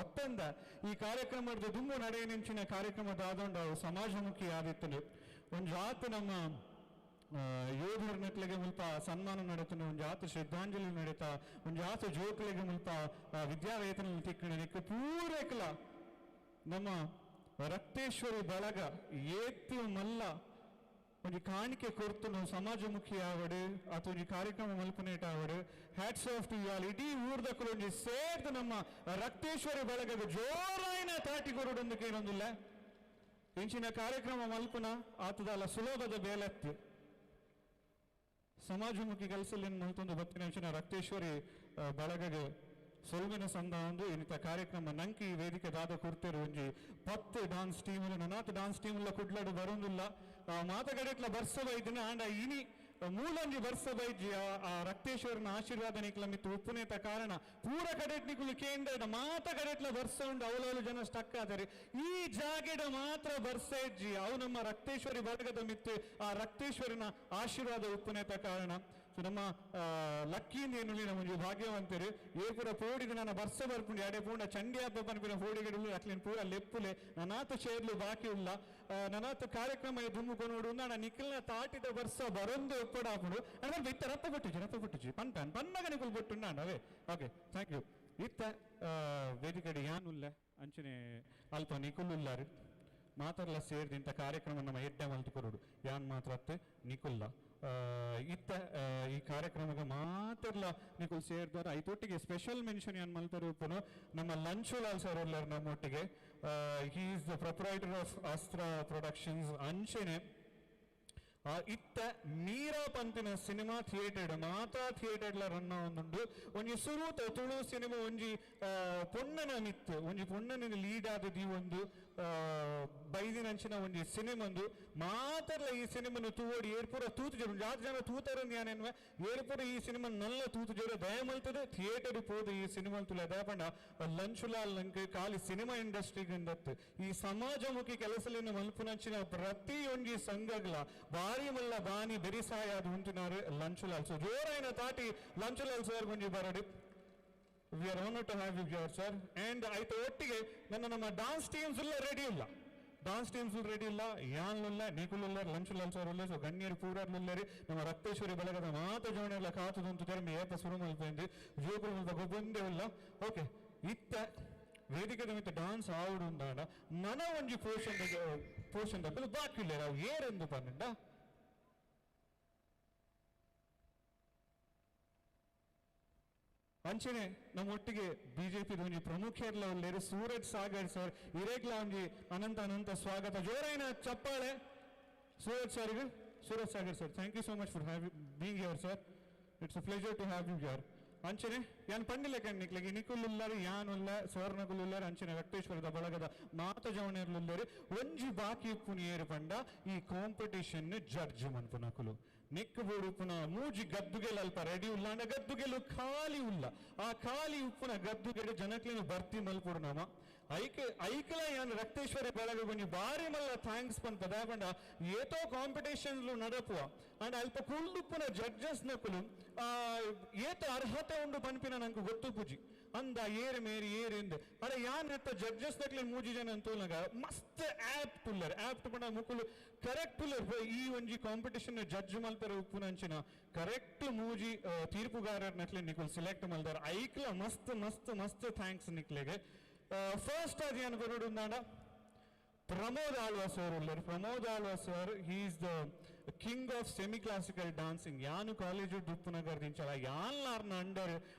ಒಪ್ಪಂದ ಈ ಕಾರ್ಯಕ್ರಮದ ದುಂಬು ನಡೆಯನೆಂಚಿನ ಕಾರ್ಯಕ್ರಮ ದಾದೊಂಡು ಅವು ಸಮಾಜಮುಖಿ ಆದಿತ್ತಲು ಒಂಜಿ ಆತ್ ನಮ್ಮ ಯೋಧರ ನಕ್ಲೆಗೆ ಮುಲ್ಪ ಸನ್ಮಾನ ನಡೀತಾನೆ, ಒಂಜಿ ಆತ ಶ್ರದ್ಧಾಂಜಲಿ ನಡೀತಾ, ಒಂಜಿ ಆತ ಜೋಕ್ಲೆಗೆ ಮುಲ್ಪ ವಿದ್ಯಾವೇತನ ತಿಕ್ಕಣೆ ಪೂರೈಕಲ ನಮ್ಮ ರಕ್ತೇಶ್ವರಿ ಬಳಗ ಏತು ಮಲ್ಲ ಒಂಜಿ ಕಾಣಿಕೆ ಕೊರ್ತು ನಾವು ಸಮಾಜಮುಖಿ ಆವಡು ಅಥವಾ ಒಂಜಿ ಕಾರ್ಯಕ್ರಮ ಮಲ್ಪನೇಟ ಆವಡು. ಹ್ಯಾಟ್ಸ್ ಆಫ್ ಟು ಯಾಲ್ ಇಡೀ ಊರ್ದಕ್ಕಲು ಒಂಜಿ ಸೇರ್ದು ನಮ್ಮ ರಕ್ತೇಶ್ವರಿ ಬಳಗದ ಜೋರಾಯಿನ ತಾಟಿ ಕೊರಡೊಂದಕ್ಕೆ ಏನೊಂದಿಲ್ಲ ಇಂಚಿನ ಕಾರ್ಯಕ್ರಮ ಮಲ್ಪನ ಆತದಲ್ಲ ಸುಲಭದ ಬೇಲತ್ತು ಸಮಾಜಮುಖಿ ಕೆಲಸದಲ್ಲಿ ಮಲ್ತೊಂದು ಬತ್ತಿನ ರಕ್ತೇಶ್ವರಿ ಬಳಗಗೆ ಸೊಲ್ಮಿನ ಸಂಘ ಒಂದು ಇನ್ನಿತ ಕಾರ್ಯಕ್ರಮ ನಂಕಿ ಈ ವೇದಿಕೆ ದಾದ ಕೊಡ್ತೇರು ಒಂಜಿ 10 ಡಾನ್ಸ್ ಟೀಮ್ ನನಾತ್ ಡಾನ್ಸ್ ಟೀಮ್ ಇಲ್ಲ ಕುಡ್ಲಾಡು ಬರೋದಿಲ್ಲ ಮಾತಗಡೆಟ್ಲ ಬರ್ಸ ಬೈದಿನ ಆಂಡ ಇನಿ ಮೂಲೊಂಜಿ ಬರ್ಸ ಬೈಜಿ ಆ ರಕ್ತೇಶ್ವರನ ಆಶೀರ್ವಾದ ನಿಕ್ಲ ಮಿತ್ತು ಉಪ್ಪುನೇತ ಕಾರಣ ಪೂರ ಕಡೆಟ್ ನಿಕುಲು ಕೇಂದ್ರ ಮಾತ ಕಡೆಟ್ಲ ಬರ್ಸ ಉಂಡು ಅವಲವಲು ಜನ ಸ್ಟಕ್ ಆದರೆ ಈ ಜಾಗೆಡ ಮಾತ್ರ ಬರ್ಸ ಇಜ್ಜಿ ಅವು ನಮ್ಮ ರಕ್ತೇಶ್ವರಿ ಬಳಗದ ಮಿತ್ತು ಆ ರಕ್ತೇಶ್ವರನ ಆಶೀರ್ವಾದ ಉಪ್ಪುನೇತ ಕಾರಣ. ಸೊ ನಮ್ಮ ಲಕ್ಕಿಯಿಂದ ಏನು ನಮ್ಮ ಭಾಗ್ಯವಂತರು ಏ ಪೂರ ಪೋಡಿದ ನನ್ನ ಬರ್ಸ ಬರ್ಪುಂಡು ಎಡೆ ಪೂಂಡ ಚಂಡಿ ಹಬ್ಬ ಪನ್ಪಿನ ಪೋಡಿಗಡಲು ಅಕ್ಲಿನ ಪೂರ ಲೆಪ್ಪುಲೆ ನನಾತ ಚೇರ್ಲು ಬಾಕಿ ಉಲ್ಲ ನನಾತ ಕಾರ್ಯಕ್ರಮ ದುಮ್ಮು ಕೊನೋಡು ನಾನು ನಿಖಲ್ನ ತಾಟಿದ ಬರ್ಸ ಬರೊಂದು ಒಪ್ಪಡಾಪುಡು ಅಂದ್ರೆ ಇತ್ತ ರಪ್ಪ ಬಟ್ಟುಜಿ ರಪ್ಪ ಬಟ್ಟುಜಿ ಪನ್ ಪನ್ ಪನ್ನಗ ನಿಕುಲ್ ಬೊಟ್ಟು ನಾನು ಅವೇ. Okay thank you. ಇತ್ತ ವೇದಿಕೆಡೆ ಯಾನುಲ್ಲ ಅಂಚನೆ ಅಲ್ಪ ನಿಕುಲುಲ್ಲಾರು ಮಾತಾಡಲ ಸೇರಿದಿಂತ ಕಾರ್ಯಕ್ರಮ ನಮ್ಮ ಎಡ್ಡೆ ಮಲ್ತು ಕೊರಡು ಯಾನ್ ಮಾತ್ರ ಅತ್ತೆ ನಿಕುಲ್ಲ ಇತ್ತ ಈ ಕಾರ್ಯಕ್ರಮಕ್ಕೆ ಮಾತ್ರಲ್ಲ ನಿಕುಲ್ ಸೇರಿದಾರೆ. ಐತೊಟ್ಟಿಗೆ ಸ್ಪೆಷಲ್ ಮೆನ್ಷನ್ ಏನ್ ಮಲ್ಪರು ಉಪ್ಪುನು ನಮ್ಮ ಲಂಚುಲಾಲ್ ಸರ್ ಉಲ್ಲಾರು ನಮ್ಮೊಟ್ಟಿಗೆ. He is the proprietor of Astra productions. ಅಂಚೆನೆ ಇತ್ತ ಮೀರಾ ಪಂಪಿನ ಸಿನಿಮಾ ಥಿಯೇಟರ್ ಮಾತಾ ಥಿಯೇಟರ್ಲ ರನ್ನ ಒಂದುಂಡು ಒಂಜಿ ಸುರೂತ ತುಳು ಸಿನಿಮಾ ಒಂಜಿ ಪೊಣ್ಣನ ಮಿತ್ತು ಒಂಜಿ ಪೊಣ್ಣನ ಲೀಡ್ ಆದದಿ ಒಂದು ಬೈದಿನಂಚಿನ ಒಂಜಿ ಸಿನಿಮಂದು ಮಾತ್ರಲ ಈ ಸಿನಿಮನು ತೂವಡಿ ಏರ್ಪುರ ತೂತು ಜೋರು ಜಾತ ಜನ ತೂತಾರ ಯಾನೇನ್ವೆ ಏರ್ಪುರ ಈ ಸಿನಿಮಾ ನಲ್ಲ ತೂತು ಜೋರು ದಯ ಮಲ್ತದೆ ಥಿಯೇಟರ್ ಪೋದು ಈ ಸಿನಿಮಾ ತುಲೆ ದಯಪಂಡ ಲಂಚುಲಾಲ್ ನಂಗೆ ಖಾಲಿ ಸಿನಿಮಾ ಇಂಡಸ್ಟ್ರಿಗೆ ಈ ಸಮಾಜಮುಖಿ ಕೆಲಸಲಿನ ಮಲ್ಪುನಂಚಿನ ಪ್ರತಿಯೊಂಜಿ ಸಂಘಗಳ ಭಾರಿ ಮಲ್ಲ ಬಾನಿ ಬೆರಿಸಾಯ ಅದು ಉಂಟಿನಾರು ಲಂಚುಲಾಲ್. ಸೊ ಜೋರಾಯಿನ ತಾಟಿ ಲಂಚುಲಾಲ್ ಸರ್ ಒಂಜಿ ಬರಡು. We are honored to have you here, sir. And ಆಯ್ತು ಒಟ್ಟಿಗೆ ನನ್ನ ನಮ್ಮ ಡಾನ್ಸ್ ಟೀಮ್ಸ್ ಎಲ್ಲ ರೆಡಿ ಇಲ್ಲ, ಡಾನ್ಸ್ ಟೀಮ್ಸ್ ರೆಡಿ ಇಲ್ಲ, ಯಾನ್ಲುಲ್ಲ ನಿಕುಲುಲ್ಲ ಲಂಚುಲಾಲ್ ಸರ್ ಉಲ್ಲ. ಸೊ ಗಣ್ಯರು ಪೂರಾರ್ಲುಲ್ಲರಿ ನಮ್ಮ ರಕ್ತೇಶ್ವರಿ ಬಳಗದ ಮಾತ ಜೋಣೆಲ್ಲ ಕಾತುದಂತು ತೆರಮಿ ಏಪ ಸುರು ಮಲ್ಪೆಂದು ಜೋಕುಲು ಮುಲ್ಪ ಗೊಬ್ಬೊಂದೇ ಉಲ್ಲ. ಓಕೆ ಇತ್ತ ವೇದಿಕೆದ ಮಿತ್ತ ಡಾನ್ಸ್ ಆವಡು ಉಂದಾಂಡ ನನ ಒಂಜಿ ಪೋಷನ್ ಪೋಷನ್ ದಕ್ಕಲು ಬಾಕಿ ಇಲ್ಲ ಅವು ಏರೆಂದು ಪನ್ನಿಂಡ ಅಂಚನೆ ನಮ್ಮೊಟ್ಟಿಗೆ ಬಿಜೆಪಿ ಒಂಜಿ ಪ್ರಮುಖರ್ಲ ಉಲ್ಲೇರು ಸೂರಜ್ ಸಾಗರ್ ಸರ್ ಇರೇಗ್ಲ ಒಂಜಿ ಅನಂತ ಅನಂತ ಸ್ವಾಗತ ಜೋರೈನ ಚಪ್ಪಾಳೆ ಸೂರಜ್ ಸರ್ಗೆ. Suraj Sagar sir, thank you so much for being here sir, it's a pleasure to have you here. ಅಂಚನೆ ಯಾನ್ ಪಂಡಿಲ್ಲ ಕಣ್ಣಿಕ್ಲಗೆ ನಿಕುಲ್ಲುಲ್ಲಾರು ಯಾನುಲ್ಲ ಸ್ವರ್ಣಕುಲ್ಲುಲ್ಲಾರು ಅಂಚನೆ ರಕ್ತೇಶ್ವರದ ಬಳಗದ ಮಾತ ಜವಣೆರ್ಲುಲ್ಲಾರು ಒಂಜಿ ಬಾಕಿ ಉಪ್ಪುನ ಏರು ಪಂಡ ಈ ಕಾಂಪಿಟೇಷನ್ ಜಡ್ಜ್ ಮನ್ಪುನಕುಲು ನೆಕ್ ಬೋಡು ಉಪ್ಪುನ ಮೂಜಿ ಗದ್ದುಗೆಲ್ ಅಲ್ಪ ರೆಡಿ ಉಲ್ಲ ಅಂಡ ಗದ್ದುಗೆಲು ಖಾಲಿ ಉಲ್ಲ ಆ ಖಾಲಿ ಉಪ್ಪುನ ಗದ್ದುಗೆಡು ಜನಕ್ಲೇನು ಭರ್ತಿ ಮಲ್ಪುಡು ನಾಮ ಐಕ ಐಕಲ ಯಾನ್ ರಕ್ತೇಶ್ವರಿ ಬಳಗ ಒಂಜಿ ಬಾರಿ ಮಲ್ಲ thanks ಪನ್ಪ ದಾಯಪಂಡ ಏತೋ ಕಾಂಪಿಟೇಷನ್ ನಡಪುವ ಅಂಡ್ ಅಲ್ಪ ಕುಲ್ದುಪ್ಪುನ ಜಡ್ಜಸ್ ನಕುಲು ಏತೋ ಅರ್ಹತೆ ಉಂಡು ಪನ್ಪಿನ ನಂಗೆ ಗೊತ್ತು ಪೂಜಿ ಅಂದ ಏರು ಮೇರಿ ಏರು ಎಂದು ಅರೆ ಯಾನ್ ಎತ್ತ ಜಡ್ಜಸ್ ನಕ್ಲೆ ಮೂಜಿ ಜನ ಅಂತೋಲ್ನಾಗ ಮಸ್ತ್ ಆ್ಯಪ್ಟ್ ಉಲ್ಲರ್ ಆ್ಯಪ್ಟ್ ಪಂಡ ಮುಕುಲು ಕರೆಕ್ಟ್ ಉಲ್ಲರ್ ಈ ಒಂಜಿ ಕಾಂಪಿಟೇಷನ್ ಜಡ್ಜ್ ಮಲ್ಪೆರೆ ಉಪ್ಪುನಂಚಿನ ಕರೆಕ್ಟ್ ಮೂಜಿ ತೀರ್ಪುಗಾರರ್ ನಕ್ಲೆ ನಿಕುಲ್ ಸೆಲೆಕ್ಟ್ ಮಲ್ದಾರ ಐಕ್ಲ ಮಸ್ತ್ ಮಸ್ತ್ ಮಸ್ತ್ thanks ನಿಕ್ಲೆಗೆ. ಫಸ್ಟ್ ಅದು ಏನು ಕೊರಡು ಉಂದಾಂಡ ಪ್ರಮೋದ್ ಆಳ್ವಾ ಸರ್ ಉಲ್ಲರ್. Pramod Alva sir he is the king of semi classical dancing. ಯಾನು ಕಾಲೇಜು ಉಪ್ಪುನಗರ್ ದಿಂಚಲ ಯಾನ್ಲಾರ್ನ ಅಂಡರ್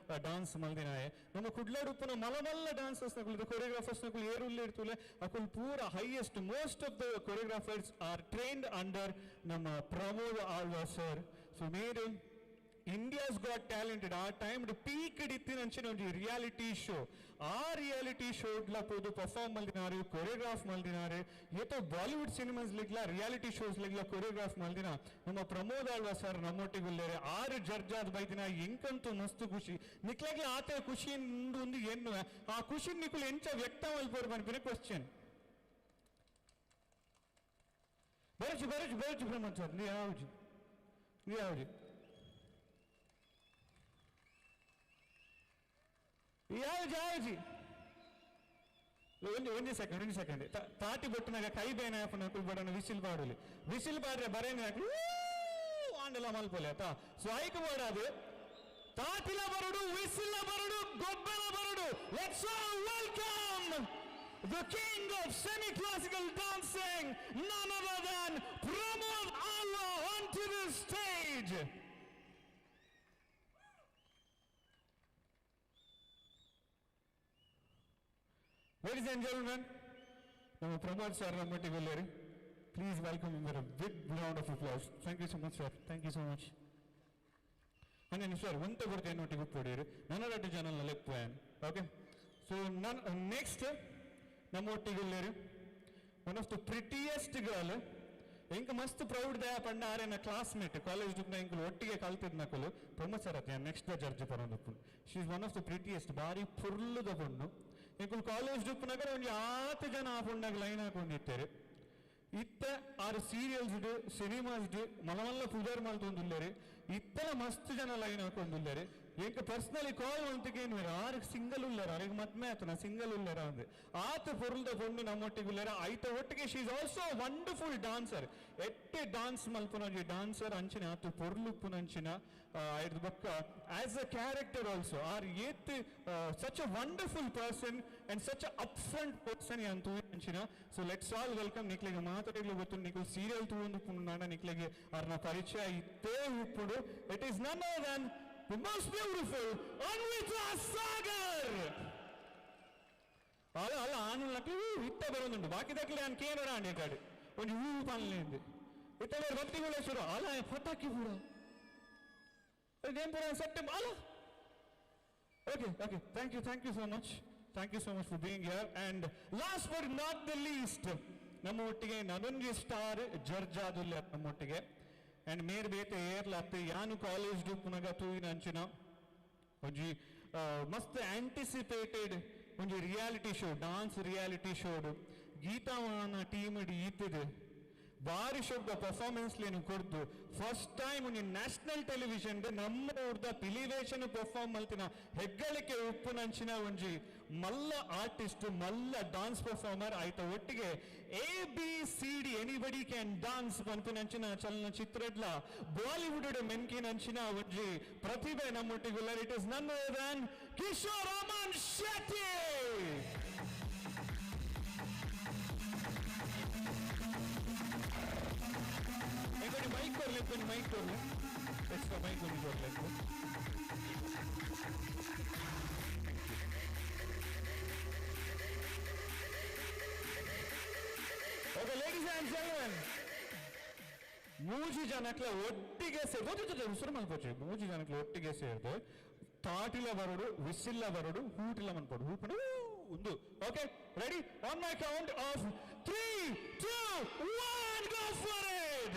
ಡಾನ್ಸ್ ಮಲ್ದಿನಾಯೆ ನಮ್ಮ ಕುಡ್ಲಾಡ್ ಉಪ್ಪುನ ಮಲಮಲ್ಲ ಡಾನ್ಸರ್ಸ್ ನಕುಲು ಕೊರಿಯೋಗ್ರಾಫರ್ಸ್ ನಕುಲು ಏರುಲ್ಲ ಇರ್ತುಲೆ ಅಕುಲ್ ಪೂರ highest most of the choreographers are trained under ನಮ್ಮ ಪ್ರಮೋದ್ ಆಳ್ವಾ ಸರ್. ಸೊ ಮೇರು ಇಂಡಿಯಾಸ್ ಗಾಟ್ ಟ್ಯಾಲೆಂಟೆಡ್ ಆ ಟೈಮ್ ಪೀಕ್ ಇತ್ತಿನಂಚಿನ ಒಂಜಿ ರಿಯಾಲಿಟಿ ಶೋ. ಆ ರಿಯಾಲಿಟಿ ಶೋಡ್ಲ ಪೋದು ಪರ್ಫಾರ್ಮ್ ಮಲ್ದಿನಾರು, ಕೊರಿಯೋಗ್ರಾಫ್ ಮಲ್ದಿನಾರು, ಏತೋ ಬಾಲಿವುಡ್ ಸಿನಿಮಾಸ್ ಲಿಗ್ಲ ರಿಯಾಲಿಟಿ ಶೋಸ್ ಲಿಗ್ಲ ಕೊರಿಯೋಗ್ರಾಫ್ ಮಲ್ದಿನ ನಮ್ಮ ಪ್ರಮೋದ್ ಆಳ್ವ ಸರ್ ನಮ್ಮೊಟ್ಟಿಗುಲ್ಲೇರೆ. ಆರು ಜಡ್ಜ್ ಆದ ಬೈದಿನ ಎಂಕಂತೂ ಮಸ್ತ್ ಖುಷಿ ನಿಕ್ಲಾಗ್ಲ ಆತ ಖುಷಿ ಒಂದು ಎನ್ನುವ ಆ ಖುಷಿ ನಿಕುಲು ಎಂಚ ವ್ಯಕ್ತ ಮಲ್ಪೋರು ಪನ್ಪಿನ ಕ್ವಶನ್. ಬರಚು ಬರಚು ಬರಚು ಪ್ರಮೋದ್ ಸರ್, ನೀ ಯಾವ್ದು ನೀ ಯಾವ್ದು ಯಾವ್ದು ಯಾವ್ದು ಒಂದು ಒಂದು ಸೆಕೆಂಡ್ ಒಂದು ಸೆಕೆಂಡ್. ತಾಟಿ ಬೊಟ್ಟನಾಗ ಕೈ ಬೇನೆ ಹಾಪುನ ಬಡನ ವಿಸಿಲ್ ಪಾಡಲಿ, ವಿಸಿಲ್ ಪಾಡ್ರೆ ಬರೇನೆ ಹಾಕಿ ಆಂಡಲ ಮಲ್ಪೊಲೆ ಆತಾ. ಸೊ ಐಕ್ ಬೋಡಾದು ತಾಟಿಲ ಬರಡು, ವಿಸಿಲ ಬರಡು, ಗೊಬ್ಬರ ಬರಡು. Let's all welcome the king of semi-classical dancing, none other than Pramod Alva onto the stage. Ladies and gentlemen, ನಮ್ಮ ಪ್ರಮೋದ್ ಸರ್ ನಮ್ಮೊಟ್ಟಿಗೆ, please welcome him with a big round of applause. Thank you so much, sir. Thank you so much. And sir, ಒಂತ ಕೊಡ್ತೇನೆ ಎನ್ನೊಟ್ಟಿಗೆ ಉಪ್ಪೊಡಿರು ನನ್ನ ಜನ ಲೆಪ್ಪು. Okay, ಸೊ ನನ್ನ next ನಮ್ಮೊಟ್ಟಿಗೆ one of the prettiest girl. ಎಂಕ್ ಮಸ್ತ್ ಪ್ರೌಡ್ ದಯ ಪಂಡ ಆರೇನ ಕ್ಲಾಸ್ಮೇಟ್, ಕಾಲೇಜ್ ದುಪ್ನ ಎಂಕುಲು ಒಟ್ಟಿಗೆ ಕಲ್ತಿದ್ ನಕುಲು. ಪ್ರಮೋದ್ ಸರ್ ಅತ್ತೆ next the judge ಪರೊಂದುಪ್ಪು. She is one of the prettiest, ಬಾರಿ ಪುರ್ಲುದ ಪೊಣ್ಣು. ಎಂಕುಲು ಕಾಲೇಜ್ ದುಪ್ಪುನಾಗ ಒಂಜಿ ಆತ್ ಜನ ಆ ಪೊಣ್ಣಾಗ ಲೈನ್ ಹಾಕೊಂಡಿತ್ತಾರೆ. ಇತ್ತ ಆರು ಸೀರಿಯಲ್ಸ್ ಸಿನಿಮಾಸ್ ಮಲ್ಲ ಮಲ್ಲ ಪುಜಾರ್ ಮಲ್ತೊಂದುಲ್ಲೇರು. ಇತ್ತಲ ಮಸ್ತ್ ಜನ ಲೈನ್ ಹಾಕೊಂದುಲ್ಲೇರು. ಎಂಕ್ ಪರ್ಸನಲಿ ಕಾಲ್ ಮಂತಿಗೆ ಏನು ಆರು ಸಿಂಗಲ್ ಉಲ್ಲೇರ, ಆರಿಗೆ ಮದ್ಮೆ ಆಯ್ತು ನಾ ಸಿಂಗಲ್ ಉಲ್ಲೇರ ಅಂದೆ. ಆತ ಪೊರುಲ್ದ ಪೊಣ್ಣು ನಮ್ಮೊಟ್ಟಿಗೆ ಉಲ್ಲೇರ. ಐತ ಒಟ್ಟಿಗೆ she is also wonderful dancer. ಎಟ್ಟೆ ಡಾನ್ಸ್ ಮಲ್ಪುನಂಜಿ ಡಾನ್ಸರ್ ಅಂಚಿನ ಆತ ಪೊರ್ಲುಪ್ಪುನಂಚಿನ ಐದು ಬೊಕ್ಕ as a character also are ಏತ್ such a wonderful person and such a up front person ಅಂತ ಅಂಚಿನ. ಸೊ let's all welcome. ನಿಕ್ಲೆಗೆ ಮಾತಾಡಲು ಗೊತ್ತು, ನಿಕ್ಲು ಸೀರಿಯಲ್ ತೂವೊಂದು ಪುಣ್ಣಾಂಡ ನಿಕ್ಲೆಗೆ ಅರ್ನ ಪರಿಚಯ ಇತ್ತೇ ಉಪ್ಪುಡು. It is none other than the most beautiful Anvita Sagar. ಅಲ್ಲ ಅಲ್ಲ ಆನುಲಕ್ಕೆ ಇತ್ತ ಬರೋದುಂಟು, ಬಾಕಿ ದಕ್ಕಲೆ ನಾನು ಕೇನೋಡ ಅಂಡಿ ಕಾಡು ಒಂಜಿ ಹೂ ಪನ್ಲೇಂದು ಇತ್ತ ಬೇರೆ ಭಕ್ತಿಗಳ ಶುರು ಅಲ್ಲ ಪಟಾಕಿ ಪೂರ ಅದೇನು ಪೂರ ಸೆಟ್ ಅಲ್ಲ. Okay okay, thank you, thank you so much, thank you so much for being here. And last but not the least ನಮ್ಮ ಒಟ್ಟಿಗೆ ನನೊಂಜಿ ಸ್ಟಾರ್ ಜಡ್ಜ್ ಆದುಲ್ಲ ನಮ್ಮೊಟ್ಟಿಗೆ. ಅಂಡ್ ಮೇರ್ ಬೇತೆ ಏರ್ಲಾತ್ ಯಾನು ಕಾಲೇಜ್ ಡುಪ್ಪುನಗ ತೂಯಿನ ಅಂಚಿನ ಒಂಜಿ ಮಸ್ತ್ ಆಂಟಿಸಿಪೇಟೆಡ್ ಒಂಜಿ ರಿಯಾಲಿಟಿ ಶೋ, ಡಾನ್ಸ್ ರಿಯಾಲಿಟಿ ಶೋಡು ಗೀತಾಮಾನ ಟೀಮ್ ಈತಿದೆ ಬಾರಿ ಶೋದ ಪರ್ಫಾರ್ಮೆನ್ಸ್ ಲೇನು ಕೊಡ್ದು ಫಸ್ಟ್ ಟೈಮ್ ಒಂಜಿ ನ್ಯಾಷನಲ್ ಟೆಲಿವಿಷನ್ ನಮ್ಮ ಊರ್ದ ಪಿಲಿವೇಶನ್ ಪರ್ಫಾರ್ಮ್ ಮಲ್ತಿನ ಹೆಗ್ಗಳಿಕೆ ಉಪ್ಪುನಂಚಿನ ಒಂಜಿ ಮಲ್ಲ ಆರ್ಟಿಸ್ಟ್, ಮಲ್ಲ ಡಾನ್ಸ್ ಪರ್ಫಾರ್ಮರ್ ಆಯ್ತ ಒಟ್ಟಿಗೆ A B C D anybody can dance ಪನ್ಪಿನಂಚಿನ ಚಲನಚಿತ್ರಡ್ಲ ಬಾಲಿವುಡ್ ಮೆನ್ಕಿನಂಚಿನ ಒಂಜಿ ಪ್ರತಿಭೆ ನಮ್ಮೊಟ್ಟಿಗೆ. It is none other than Kishore Aman Shetty. కొంచెం మైక్ కొరలేదు, కొంచెం మైక్ కొరలేదు, ఎక్స్ట్రా మైక్ కొంచెం కొరలేదు. ಓಕೆ ಲೇಡೀಸ್ ಅಂಡ್ ಜೆಂಟಲ್ಮೆನ್, ಮೂಜಿ ಜನಕ್ಲ ಒಟ್ಟಿಗೆ ಸೇರ್ದು ಉಸಿರು ಮಲ್ಪೊಚ್ಚು. ಮೂಜಿ ಜನಕ್ಲ ಒಟ್ಟಿಗೆ ಸೇರ್ದು ತಾಟಿಲ ಬರೋಡು, ವಿಸಿಲ್ಲ ಬರೋಡು, ಹೂಟಿಲ ಮನ್ಪೋಡು, ಹೂಪಡು ಒಂದು. Okay, ready? On my count of 3, 2, 1, go for it.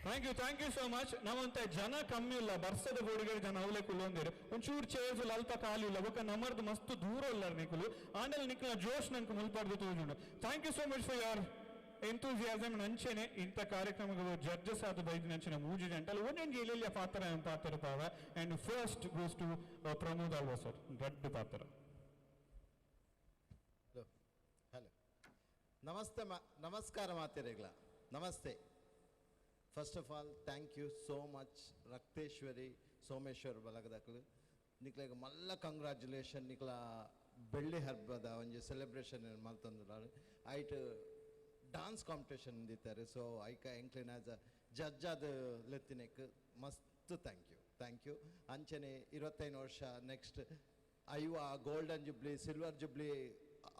Thank you, thank you so much. ನಮ್ಮಂತ ಜನ ಕಮ್ಮಿ ಇಲ್ಲ, ಬರ್ಸದ ಬೋಡಿಗೆ ಜನ ಅವಲೇ ಕುಲ್ಲೊಂದಿರು. ಒಂಚೂರು ಚೇರ್ಸ್ ಅಲ್ಪ ಖಾಲಿ ಇಲ್ಲ, ಬೊಕ್ಕ ನಮ್ಮರ್ದು ಮಸ್ತ್ ದೂರ ಇಲ್ಲ ನಿಕುಲು. ಆಂಡಲ್ ನಿಕ್ಲ ಜೋಶ್ ನಂಗೆ ಮುಲ್ಪಾಡ್ದು ತೋಜುಂಡು. Thank you so much for your enthusiasm. ನಂಚೆನೆ ಇಂಥ ಕಾರ್ಯಕ್ರಮಗಳು ಜಡ್ಜಸ್ ಆದ ಬೈದಿನ ನಂಚಿನ ಮೂಜಿ ಗಂಟೆ ಒಂದೊಂದು ಎಲ್ಲೆಲ್ಲಿಯ ಪಾತ್ರ ಪಾತ್ರ ಪಾವ. And first goes to Pramod Alva sir, ದೊಡ್ಡ ಪಾತ್ರ. ಹಲೋ ಹಲೋ, ನಮಸ್ತೆ, ನಮಸ್ಕಾರ ಮಾತಿರೇಗ್ಲ namaste. First of all thank you so much Rakteshwari Someshwar ಬಲಗದಕ್ಲು ನಿಕ್ಲೆಗ್ ಮಲ್ಲ ಕಂಗ್ರ್ಯಾಚುಲೇಷನ್. ನಿಕ್ಲ ಬೆಳ್ಳಿ ಹಬ್ಬದ ಒಂಜಿ ಸೆಲೆಬ್ರೇಷನ್ ಮಲ್ತೊಂದುಲ್ಲಾರ್. ಐಟ್ ಡಾನ್ಸ್ ಕಾಂಪಿಟೇಷನ್ ದಿತ್ತಾರೆ. ಸೊ ಐಕ ಎಂಕ್ಲೆನ್ ಆಸ್ ಅ ಜಡ್ಜ್ ಆದ್ ಲೆತ್ತಿನೆಕ್ ಮಸ್ತ್ thank you, thank you. ಅಂಚನೆ 25 ವರ್ಷ ನೆಕ್ಸ್ಟ್ ಐವ golden jubilee, silver jubilee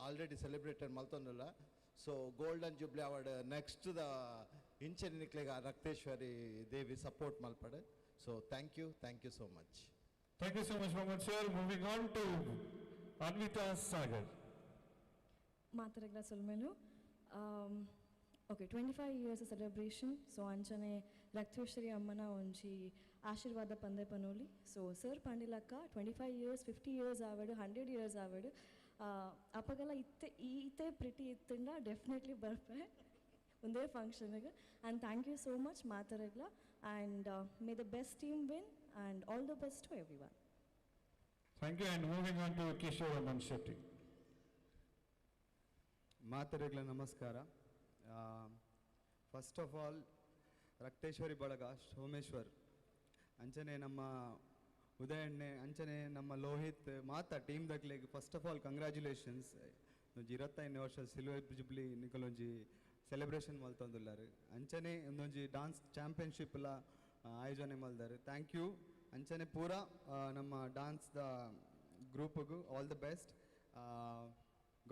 already celebrated ಮಲ್ತೊಂದುಲ್ಲ. So golden jubilee award next the ಇಂಚನೆ ನಿಕ್ಲೆಗ್ ಆ ರಕ್ತೇಶ್ವರಿ ದೇವಿ support ಮಲ್ಪಡು. So thank you, thank you so much. Thank you so much, Mohammed sir. Moving on to Anvita Sagar. ಮಾತರಗ್ಲ ಸೊಲ್ಮೆಲು. Okay, 25 years celebration. So ಅಂಚನೆ ರಕ್ತೇಶ್ವರಿ ಅಮ್ಮನ ಒಂಜಿ ಆಶೀರ್ವಾದ ಪಂದೆ ಪನೋಲಿ. ಸೊ sir ಪಂಡಿಲಕ್ಕ 25 years, 50 years ಆವಡು, 100 years ಆವಡು, ಅಪಗಲ ಇತ್ತೆ ಈತೆ pretty ಇತ್ತಂಡ definitely ಬರ್ಪೆ ಒಂದೇ ಫಂಕ್ಷನ್ಗೆ. And thank you so much ಮಾತರಗ್ಲ. And may the best team win and all the best to everyone. Thank you. And moving on to Kishore Aman Shetty. ಮಾತರೆಗಳ ನಮಸ್ಕಾರ. First of ಆಲ್ ರಕ್ತೇಶ್ವರಿ ಬಳಗ ಸೋಮೇಶ್ವರ್, ಅಂಚನೆ ನಮ್ಮ ಉದಯಣ್ಣೆ, ಅಂಚನೆ ನಮ್ಮ ಲೋಹಿತ್ ಮಾತ ಟೀಮ್ ದಕ್ಲೆಗ್ ಫಸ್ಟ್ ಆಫ್ ಆಲ್ ಕಂಗ್ರ್ಯಾಚುಲೇಷನ್ಸ್. ಒಂಜಿ 25ನೇ ವರ್ಷ ಸಿಲ್ವರ್ ಜುಬ್ಲಿ ನಿಕಲೊಂಜಿ ಸೆಲೆಬ್ರೇಷನ್ ಮಲ್ತೊಂದುಲ್ಲಾರು. ಅಂಚನೆ ಒಂದೊಂಜಿ ಡಾನ್ಸ್ ಚಾಂಪಿಯನ್ಶಿಪ್ಲ ಆಯೋಜನೆ ಮಲ್ದಾರು. Thank you. ಅಂಚನೆ ಪೂರ ನಮ್ಮ ಡಾನ್ಸ್ದ ಗ್ರೂಪ್ಗೂ all the best.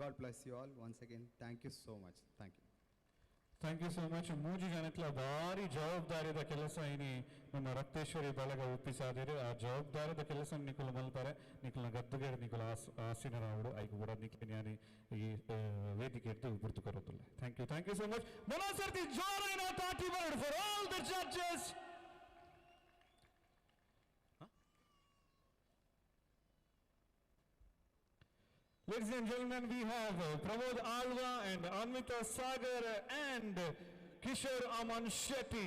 God bless you all once again. Thank you so much. Thank you. Thank you so much. ಮೂಜಿ ಜನಕ್ಲ ಭಾರಿ ಜವಾಬ್ದಾರಿದ ಕೆಲಸ ಇನಿ ನಮ್ಮ ರಕ್ತೇಶ್ವರಿ ಬಳಗ ಒಪ್ಪಿಸಾದಿರು. ಆ ಜವಾಬ್ದಾರಿದ ಕೆಲಸ ನಿಕುಲು ಮಲ್ಪರೆ, ನಿಕುಲ್ನ ಗದ್ದುಗೇರು ನಿಕುಲ ಆಸೀನರಾವಡು ಐಕು ಕೂಡ ನಿಕ್ಲೆ ಜ್ಞಾನಿ ಈ ವೇದಿಕೆ ಎದ್ದು ಗುರ್ತು ಕೊರೋದಿಲ್ಲ. Thank you, thank you so much. ಮೊದಲ ಜೋರಾಯಿನ ತಾಟಿ bird for all the judges. Ladies and gentlemen, we have Pramod Alva and Anvita Sagar and Kishore Aman Shetty.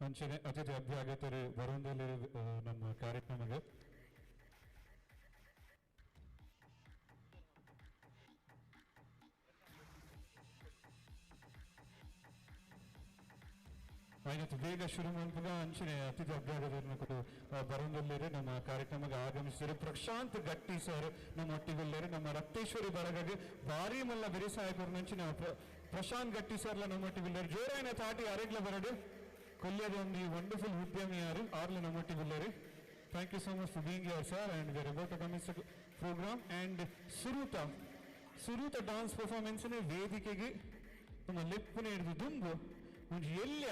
ಅಂಚನೆ ಅತಿಥಿ ಅಭ್ಯಾಗತರು ಬರುವಂದಲ್ಲಿ ನಮ್ಮ ಕಾರ್ಯಕ್ರಮಕ್ಕೆ. ಆಯ್ತು, ಬೇಗ ಶುರು ಮಾಡ್ದಾಗ ಅಂಚನೆ ಅತಿಥಿ ಅಭ್ಯಾಗತರನ್ನು ಕೂಡ ಬರುವಂದಲ್ಲಿರಿ ನಮ್ಮ ಕಾರ್ಯಕ್ರಮಕ್ಕೆ ಆಗಮಿಸಿದರು. ಪ್ರಶಾಂತ್ ಗಟ್ಟಿ ಸರ್ ನಮ್ಮ ಒಟ್ಟಿಗುಲ್ಲರು. ನಮ್ಮ ರಕ್ತೇಶ್ವರಿ ಬಳಗಗೆ ಭಾರಿ ಮಲ್ಲ ಬೆರೆಸಾಯಕರು ನಂಚಿನ ಪ್ರಶಾಂತ್ ಗಟ್ಟಿ ಸರ್ಲ ನಮ್ಮ ಒಟ್ಟಿಗುಲ್ಲರು. ಜೋರಾಯಿನ ತಾಟಿ ಅರೆಗ್ಲ ಬರಡು ಕೊಲ್ಯದ ಒಂದು ವಂಡರ್ಫುಲ್ ಉದ್ಯಮಿ ಯಾರು ಆರ್ಲ ನಮ್ಮೊಟ್ಟಿಗುಲ್ಲರು. Thank you so much for being here sir. And we are about to commence the program. And ಸುರೂತ dance ಪರ್ಫಾರ್ಮೆನ್ಸ್ನೇ ವೇದಿಕೆಗೆ ನಮ್ಮ ಲೆಪ್ಪುನೆ ಹಿಡಿದು ದುಂಬು ಒಂಜಿ ಎಲ್ಲ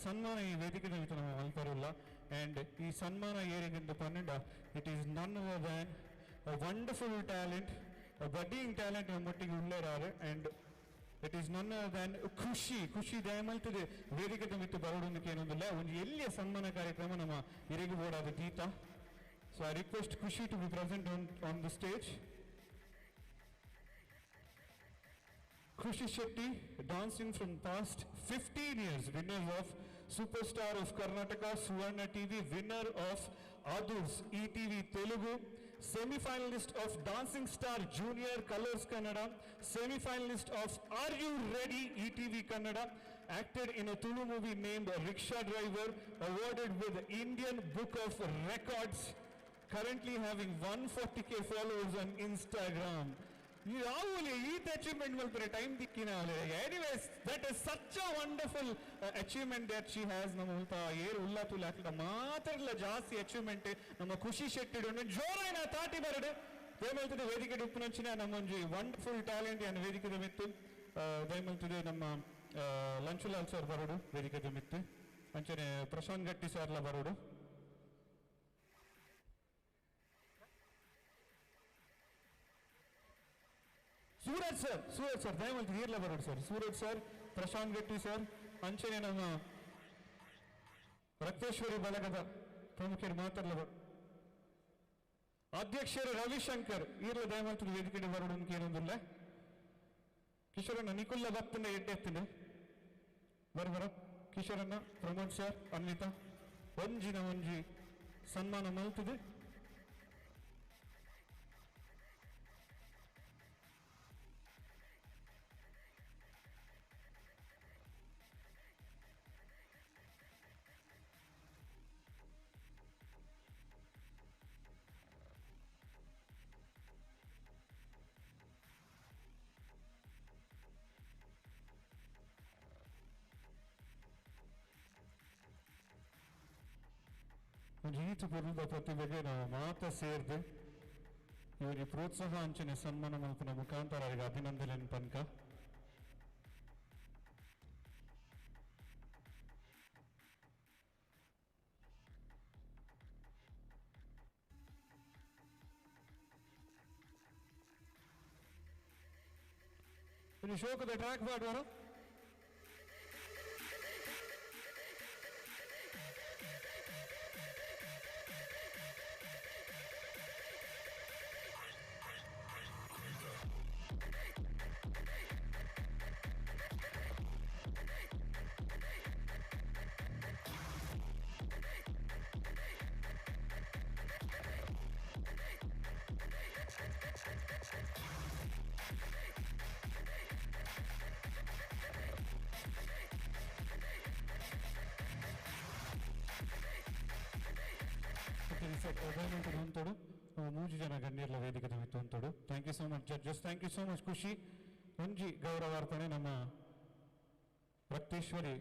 ಸನ್ಮಾನ ಈ ವೇದಿಕೆ ನಮ್ಮ ಮಲ್ಪರಲ್ಲ. ಆ್ಯಂಡ್ ಈ ಸನ್ಮಾನ ಏರಿಗೆಂದು 12, it is none other than a wonderful talent, a budding talent ನಮ್ಮೊಟ್ಟಿಗೆ ಉಳ್ಳೇರಾರು. And it is none other than Khushi. Khushi ದಯಮಲ್ತದೆ ವೇದಿಕೆ ಮಿತ್ತು ಬರೋಡೊಂದಕ್ಕೆ ಏನೊಂದಿಲ್ಲ ಒಂದು ಎಲ್ಲಿಯ ಸನ್ಮಾನ ಕಾರ್ಯಕ್ರಮ ನಮ್ಮ ಇರೆಗೆ ಬೋರ್ಡಾದ Geetha. So I request Khushi to be present on the stage. Khushi Shetty, dancing from past 15 years, winner of Superstar of Karnataka, Suvarna TV, winner of Adurs ETV Telugu, semi-finalist of Dancing Star Junior Colors Kannada, semi-finalist of Are You Ready ETV Kannada, acted in a Tulu movie named Rickshaw Driver, awarded with Indian Book of Records, currently having 140K followers on Instagram. ಯಾವಲಿ ಈತ achievement ಮಲ್ಪರೆ time ದಿಕ್ಕಿನ. Anyways, that is such a wonderful achievement that she has. ನಮ್ಮ ಉಲ್ತ ಏರು ಉಲ್ಲ ತುಲ್ಲ ಹಾಕಿದ ಮಾತಾಡಲ್ಲ ಜಾಸ್ತಿ achievement ನಮ್ಮ ಖುಷಿ ಶೆಟ್ಟಿ. ಜೋರಾಯಿನ ತಾಟಿ ಬರಡು. ದಯಮಲ್ತದೆ ವೇದಿಕೆ ಉಪ್ಪುನಂಚಿನ ನಮ್ಮ ಒಂಜಿ ವಂಡರ್ಫುಲ್ ಟ್ಯಾಲೆಂಟ್ ಏನು ವೇದಿಕೆದ ಮಿತ್ತು. ದಯಮಲ್ತದೆ ನಮ್ಮ ಲಂಚುಲಾಲ್ ಸರ್ ಬರೋಡು ವೇದಿಕೆದ ಮಿತ್ತು, ಅಂಚನೆ ಪ್ರಶಾಂತ್ ಗಟ್ಟಿ ಸರ್ಲ ಬರೋಡು. ಸೂರಜ್ ಸರ್, ಸೂರಜ್ ಸರ್ ದಯಮಲ್ತಿ ಈರ್ಲ ಬರೋಡು sir. Suraj sir, Prashanth Gatti sir, ಅಂಚನೆ ನಮ್ಮ ರಕ್ತೇಶ್ವರಿ ಬಳಗದ ಪ್ರಮುಖರು ಮಾತಾಡಲ ಅಧ್ಯಕ್ಷರು ರವಿಶಂಕರ್ ಈರ್ಲ ದಯಮಲ್ತಿ ವೇದಿಕೆ ಬರೋಡು ಏನೊಂದಿಲ್ಲ. ಕಿಶೋರಣ್ಣ ನಿಕುಲ್ಲ ಬತ್ತಂಡ ಎಡ್ಡೆ ಎತ್ತಿಂಡು ಬರ ಕಿಶೋರಣ್ಣ, ಪ್ರಮೋದ್ ಸರ್, ಅನ್ವಿತಾ ಒಂಜಿನ ಒಂಜಿ ಸನ್ಮಾನ ಮಲ್ತಿದೆ. ಒಂಜಿ ಈತ ಪೊರ್ಲುದ ಪ್ರತಿಭೆಗೆ ನಾವು ಮಾತ ಸೇರ್ದು ಇವರಿಗೆ ಪ್ರೋತ್ಸಾಹ ಅಂಚನೆ ಸನ್ಮಾನ ಮಲ್ಪುನ ಮುಖಾಂತರ ಅವರಿಗೆ ಅಭಿನಂದನೆ ಪನ್ಕ. ಒಂಜಿ ಶೋಕದ ಟ್ರ್ಯಾಕ್ ಪಾಡುವರು. ಉಂಟು ಮೂಜಿ ಜನ ಗಣ್ಯರ್ಲ ವೇದಿಕೆ ಮಿತ್ತು ಉಂಟು. Thank you so much judges, thank you so much ಖುಷಿ. ಒಂಜಿ ಗೌರವಾರ್ಪಣೆ ನಮ್ಮ ರಕ್ತೇಶ್ವರಿ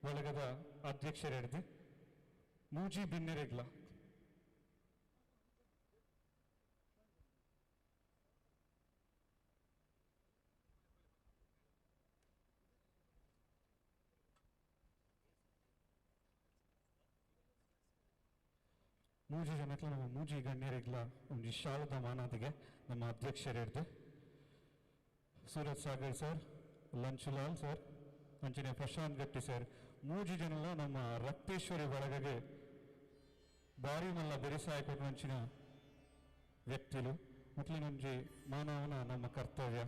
ಬಳಗದ ಅಧ್ಯಕ್ಷರೆಡ್ದು ಮೂಜಿ ಬಿನ್ನೆರೆಗ್ಲ. ಮೂಜಿ ಜನಕ್ಲ ನಮ್ಮ ಮೂಜಿ ಗಣ್ಯರಿಗ್ಲ ಒಂಜಿ ಶಾಲದ ಮಾನಾದಿಗೆ ನಮ್ಮ ಅಧ್ಯಕ್ಷರಿರ್ದು ಸೂರಜ್ ಸಾಗರ್ ಸರ್, ಲಂಚುಲಾಲ್ ಸರ್, ಅಂಚನೆ ಪ್ರಶಾಂತ್ ಗಟ್ಟಿ ಸರ್, ಮೂಜಿ ಜನಲ ನಮ್ಮ ರಕ್ತೇಶ್ವರಿ ಬಳಗಗೆ ಭಾರಿ ಮಲ್ಲ ಬೆರಿಸಾಯ ಕೊಟ್ಟಂಚಿನ ವ್ಯಕ್ತಿಲು ಮೊದಲಿನೊಂಜಿ ಮಾನವನ ನಮ್ಮ ಕರ್ತವ್ಯ.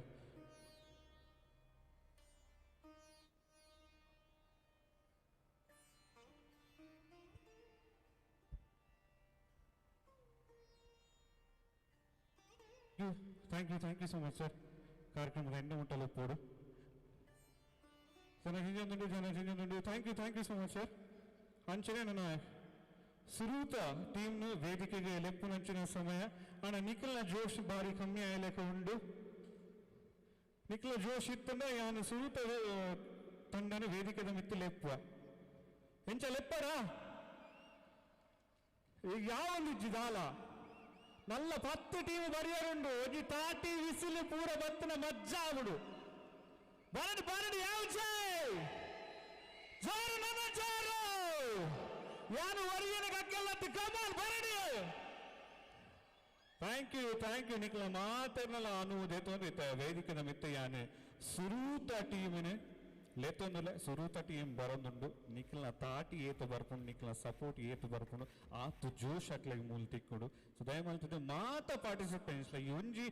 Thank you, thank you so much sir. ಕಾರ್ಯಕ್ರಮದ ಎಂಟು ಮುಟ್ಟಲು ಒಪ್ಪೋಡು ಜನ ಹಿಂಜೊಂದುಂಡು, ಜನ ಹಿಂಜೊಂದುಂಡು. Thank you, thank you so much sir. ಅಂಚನೆ ನನ್ನ ಸುರೂತ ಟೀಮ್ನು ವೇದಿಕೆಗೆ ಲೆಪ್ಪುನಂಚಿನ ಸಮಯ. ಅಣ್ಣ ನಿಖಲ್ನ ಜೋಶ್ ಬಾರಿ ಕಮ್ಮಿ ಆಯಲೆಕ್ಕ ಉಂಡು. ನಿಖಲ ಜೋಶ್ ಇತ್ತಂಡ ಯಾನು ಸುರೂತ ತಂಡನ ವೇದಿಕೆದ ಮಿತ್ತು ಲೆಪ್ಪುವ ಎಂಚ ಲೆಪ್ಪರಾ ಈಗ ಯಾವೊಂದು ಜಿದಾಲ ನಲ್ಲ 10 ಟೀಮ್ ಬರಿಯರುಂಡು. ಒಂಜಿ ತಾಟಿ ವಿಸಿಲು ಪೂರ ಬತ್ತಿನ ಮಜ್ಜಾ ಆಗುಡು. ಬರಡು ಬರಡು ಯಾವ ಜೈ ಜೋರು ನನ್ನ ಜೋರು ಯಾನು ಒರಿಯನ ಕಕ್ಕೆಲ್ಲ ಕಮಾನ್ ಬರಡಿ. Thank you, thank you ನಿಖಲ ಮಾತೆರ್ನಲ್ಲ ಅನುವುದೇತೊಂದು ವೇದಿಕೆದ ಮಿತ್ತ ಯಾನೆ ಸುರೂತ ಟೀಮಿನ ಲೇತೊಂದುಲೆ ಸುರೂತ ಟೀಮ್ ಬರೋದುಂಡು. ನಿಖಲ್ನ ತಾಟಿ ಏತು ಬರ್ಪುಂಡು, ನಿಖಲ್ನ ಸಪೋರ್ಟ್ ಏತು ಬರ್ಪುಂಡು, ಆತು ಜೋಶ್ ಅಕ್ಲೆಗ್ ಮೂಲ ತಿಕ್ಕುಡು. ಸೊ ದಯಮಲ್ತದೆ ಮಾತ ಪಾರ್ಟಿಸಿಪೆಂಟ್ಸ್ ಈ ಒಂಜಿ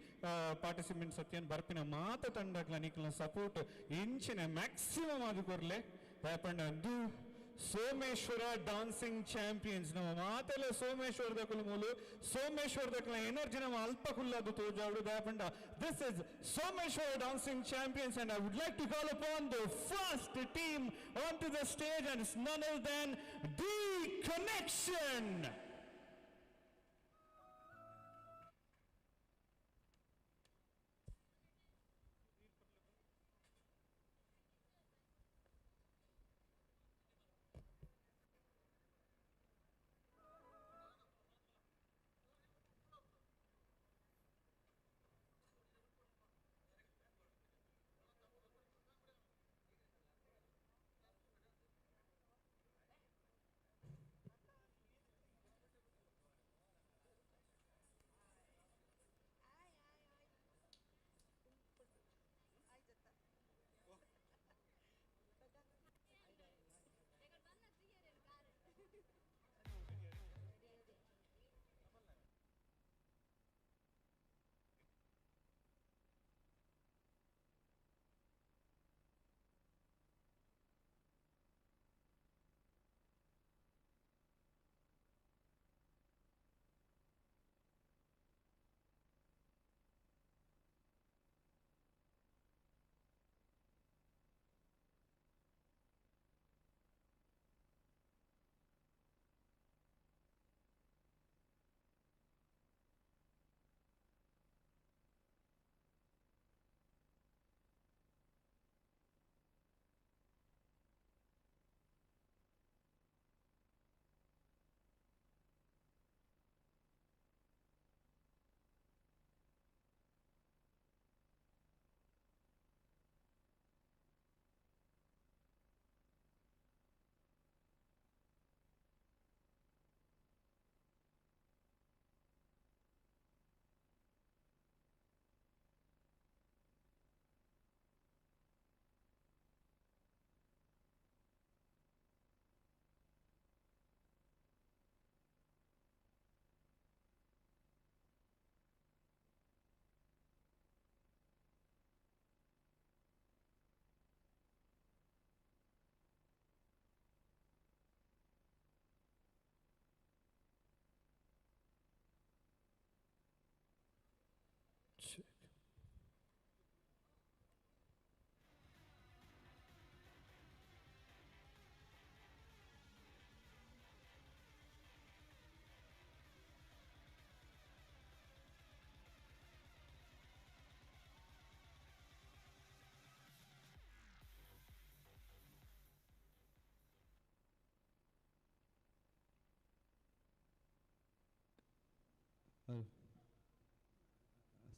ಪಾರ್ಟಿಸಿಪೆಂಟ್ಸ್ ಸತ್ಯನ್ ಬರ್ಪಿನ ಮಾತ ತಂಡಕ್ಲ ನಿಖಲ್ನ ಸಪೋರ್ಟ್ ಇಂಚಿನ ಮ್ಯಾಕ್ಸಿಮಮ್ ಅದು ಕೊರ್ಲೆ. ದಯಪಂಡ ಅಂದು ಸೋಮೇಶ್ವರ ಡಾನ್ಸಿಂಗ್ ಚಾಂಪಿಯನ್ಸ್ ನಮ್ಮ ಮಾತೆಲ್ಲ ಸೋಮೇಶ್ವರ ದಕುಲು ಮೂಲು ಸೋಮೇಶ್ವರ ದಕಲ ಎನರ್ಜಿ ನಮ್ಮ ಅಲ್ಪ ಕುಲ್ಲದು ತೋಜಾಡು. ದಯಪಂಡ this is Someshwara dancing champions and I would like to call upon the first team on to the stage and it's none other than the connection.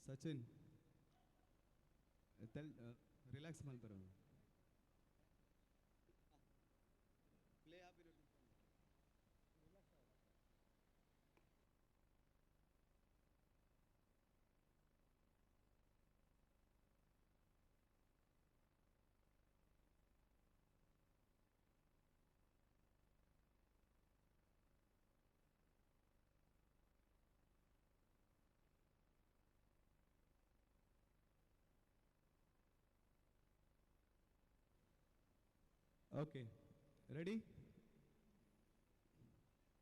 Sachin ತೆಲ್ relax ಮಲ್ಪರ Okay, ready?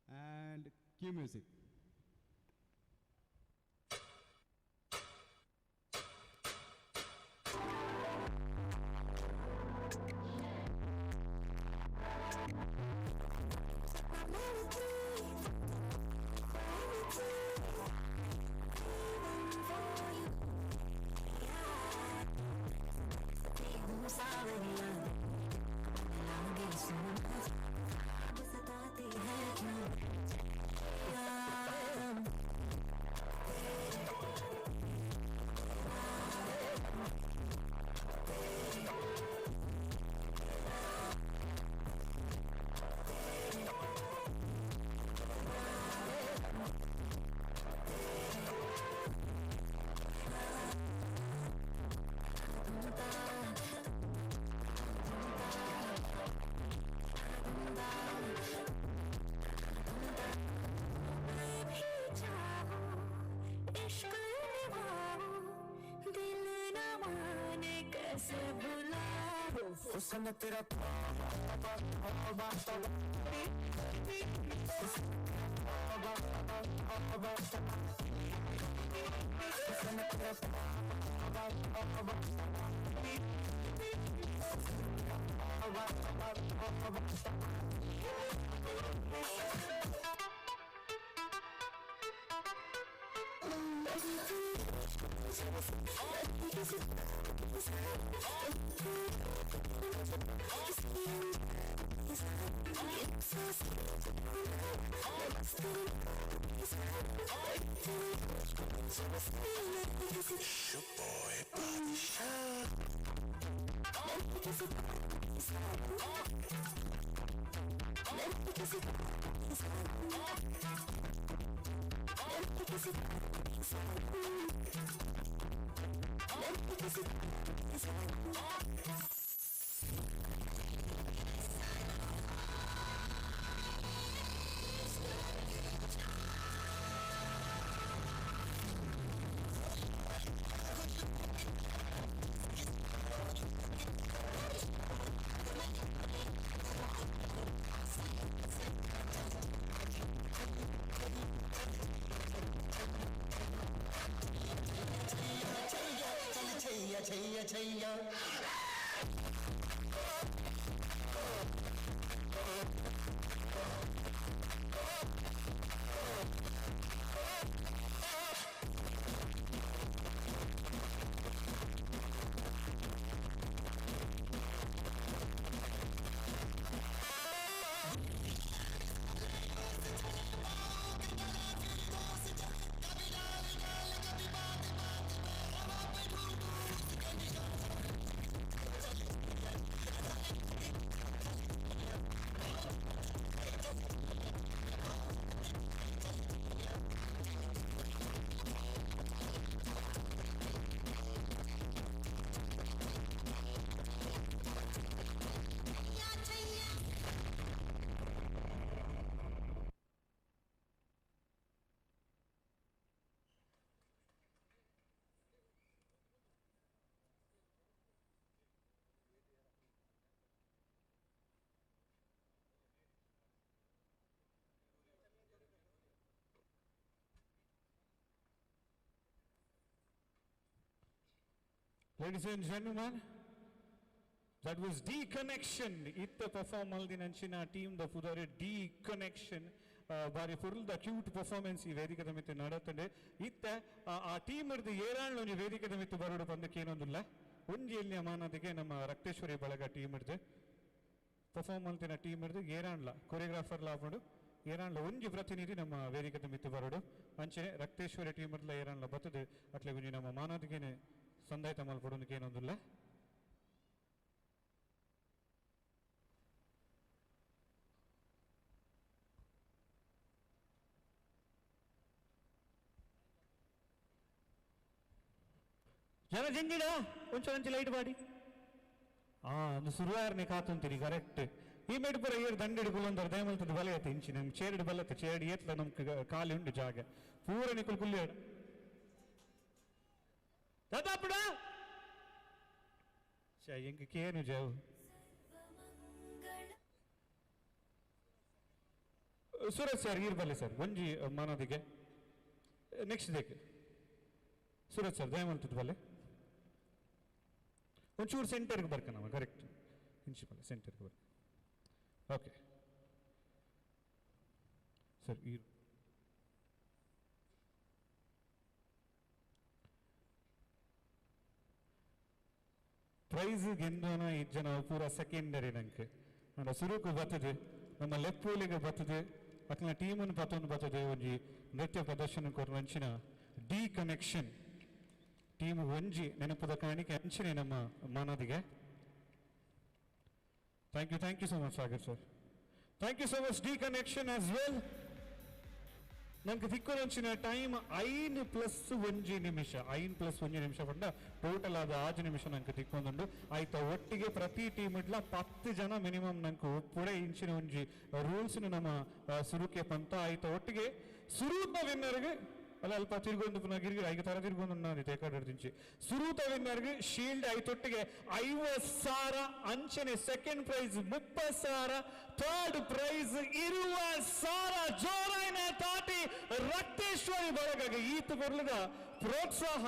And cue music. हुस्न तेरा छैया छैया Ladies and gentlemen, that was D Connection. ಇತ್ತ perform ಮಲ್ದಿನಂಚಿನ team the ಪುದರ್ D connection. ಬಾರಿ ಫುಲ್ the cute performance ಈ ವೇದಿಕೆದ ಮಿತ್ತು ನಡತಂಡೆ. ಇತ್ತ ಆ ಟೀಮ್ ಇರ್ದು ಏರಾಳ್ ಒಂಜಿ ವೇದಿಕೆದ ಮಿತ್ತು ಬರೋಡು ಪಂದಕ್ಕೆ ಏನೊಂದಿಲ್ಲ. ಒಂಜಿ ಎಲ್ಲಿಯ ಮಾನದಿಗೆ ನಮ್ಮ ರಕ್ತೇಶ್ವರಿ ಬಳಗ ಟೀಮ್ ಇರ್ದು ಪರ್ಫಾರ್ಮ್ ಮಲ್ತಿನ ಟೀಮ್ ಇರ್ದು ಏರಾಣ್ಲ ಕೊರಿಯೋಗ್ರಾಫರ್ ಲಾಪುಂಡು. ಏರಾನ್ಲ ಒಂಜಿ ಪ್ರತಿನಿಧಿ ನಮ್ಮ ವೇದಿಕೆದ ಮಿತ್ತು ಬರಡು. ಅಂಚನೆ ರಕ್ತೇಶ್ವರಿ ಟೀಮ್ ಇರ್ಲ ಏರಾನ್ಲ ಬತ್ತದು ಅಟ್ಲೆ ಒಂಜಿ ನಮ್ಮ ಮಾನಾದಿಗೆನೆ ಸಂದಾಯ್ತ ಮಲ್ಪೊಡು ಏನೊಂದುಲ್ಲ. ಜನ ಜಿಂಜಿಡ ಒಂಚೂರು ಅಂಚೆ ಲೈಟ್ ಬಾಡಿ ಒಂದು ಸುರುವಾರನೆ ಕಾತುಂತೀನಿ ಕರೆಕ್ಟ್. ಈ ಮೇಡ್ ಪೂರ ಏರ್ ದಂಡಿಡು ಕುಲ್ಲೊಂದರ ದಯಮಲ್ತದ ಬಲೆ ಐತೆ ಇಂಚಿ ನಮ್ಗೆ ಚೇರಡು ಬಲ್ಲತ್ತೆ ಚೇರಡು ಏತ್ಲ ನಮ್ಗೆ ಖಾಲಿ ಉಂಡು ಜಾಗ ಪೂರ ನಿಕುಲ್ ಕುಲ್ಲಿ ದಾದಾಪುಡ ಎಂಕ್ ಕೇನು ಜಾವು ಸೂರಜ್ ಸರ್ ಈರ್ ಬಲ್ಲೆ ಸರ್ ಒಂಜಿ ಮಾನದಿಗೆ ನೆಕ್ಸ್ಟ್ ದೇಕ್ ಸೂರಜ್ ಸರ್ ದಯಮಲ್ತದ ಬಲ್ಲೆ ಒಂಚೂರು ಸೆಂಟರ್ಗೆ ಬರ್ಕ ನಮ್ಮ ಕರೆಕ್ಟ್ ಇಂಚಿ ಬಲ್ಲೆ ಸೆಂಟರ್ಗೆ ಬರ್ಕ. ಓಕೆ ಸರ್ ಈ ಪ್ರೈಸ್ ಗೆಂದೋನ ಇಜ್ಜನ ಪೂರ ಸೆಕೆಂಡರಿ ನಂಗೆ ಅಂಡ ಸುರುಕು ಬರ್ತದೆ ನಮ್ಮ ಲೆಪ್ಪೂಲಿಗೆ ಬರ್ತದೆ ಅಕ್ನ ಟೀಮನ್ನು ಬತ್ತೊಂದು ಬರ್ತದೆ ಒಂಜಿ ನೃತ್ಯ ಪ್ರದರ್ಶನ ಕೊರ್ನ ಅಂಚಿನ ಡಿ ಕನೆಕ್ಷನ್ ಟೀಮ್ ಒಂಜಿ ನೆನಪುದ ಕಾಣಿಕೆ ಅಂಚಿನೆ ನಮ್ಮ ಮಾನದಿಗೆ. Thank you, thank you so much Sagar sir, thank you so much D connection as well. ನಂಗೆ ತಿಕ್ಕೊರಂಚಿನ ಟೈಮ್ 5+1 ನಿಮಿಷ, 5+1 ನಿಮಿಷ ಪಂಡ ಟೋಟಲ್ ಆದ 6 ನಿಮಿಷ ನಂಗೆ ತಿಕ್ಕೊಂದುಂಡು. ಆಯ್ತಾ ಒಟ್ಟಿಗೆ ಪ್ರತಿ ಟೀಮ್ ಇಡ್ಲ 10 ಜನ ಮಿನಿಮಮ್ ನಂಗೆ ಒಪ್ಪುಡೆ ಇಂಚಿನ ಒಂಜಿ ರೂಲ್ಸ್ ನಮ್ಮ ಸುರುಕೆ ಪಂತ. ಆಯ್ತಾ ಒಟ್ಟಿಗೆ ಸುರೂತ ವಿನ್ನರ್ಗೆ ಅಲ್ಲ ಅಲ್ಪ ತಿರ್ಗೊಂದು ಪುನಃ ಗಿರ್ಗಿರ ಐದು ತರ ತಿರ್ಗೊಂದು ನಾನು ತೇಕಾಡಿರ್ತಿಂಚಿ ಸುರೂತ ವಿನ್ನರ್ಗೆ ಶೀಲ್ಡ್ ಐತೊಟ್ಟಿಗೆ 50,000 ಅಂಚನೆ ಸೆಕೆಂಡ್ ಪ್ರೈಸ್ 30,000 ಥರ್ಡ್ ಪ್ರೈಸ್ 20,000. ಜೋರಾಯಿನ ತಾಟಿ ರಕ್ತೇಶ್ವರಿ ಬಳಗ ಈತ ಬರ್ಲದ ಪ್ರೋತ್ಸಾಹ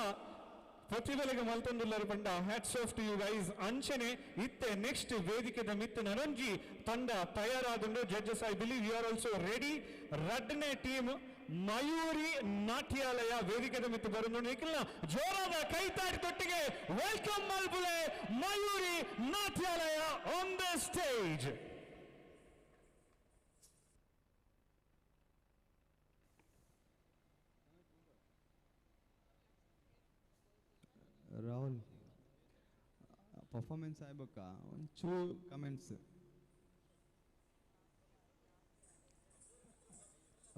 ಪ್ರತಿಭೆಗೆ ಮಲ್ತೊಂದುಲ್ಲರು ಪಂಡ hats off to you guys. ಅಂಚನೆ ಇತ್ತೆ ನೆಕ್ಸ್ಟ್ ವೇದಿಕೆದ ಮಿತ್ತು ನನೊಂಜಿ ತಂಡ ತಯಾರಾದುಂಡು. Judges I believe you are also ready. ರಡ್ಡನೇ team Mayuri Natyalaya ವೇದಿಕೆದ ಮಿತ್ತು ಬರುಂದು ನಿಖಿಲ್ನ ಜೋರಾದ ಕೈತಾಡಿ ತೊಟ್ಟಿಗೆ welcome ಮಲ್ಬುಲೆ Mayuri Natyalaya on the stage. Rahul performance ಆಯ್ಬಕ್ಕ ಒಂಚೂರು comments.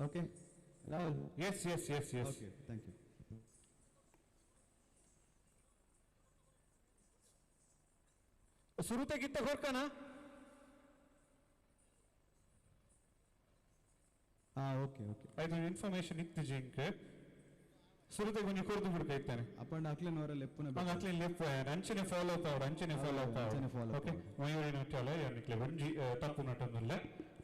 Okay Rahul. Yes yes yes yes. Okay thank you. ಸುರುತ ಗಿತ್ತ ಕೊರ್ಕನ okay okay ಆಯ್ತು information ಇತ್ತು zinc ಸುರುತ ಕೊಂಚ ಕೊರ್ದು ಬಿಡ್ಕ ಇತ್ತಾನೆ ಅಪ್ಪಂಡ ಅಕ್ಲೆನವರ ಲೆಪ್ಪುನ ಅಕ್ಲೆ ಲೆಪ್ಪು ಅಂಚನೆ ಫಾಲೋ ಅಪ್ ಆವಡು ಅಂಚನೆ ಫಾಲೋ ಅಪ್ ಅಂಚನೆ ಆವಡು. ಓಕೆ ಮಯೂರಿ ನಾಟ್ಯಾಲಯ ನಿಕ್ಲೆ ಒಂಜಿ ತಪ್ಪು ನಟೊಂದುಲ್ಲ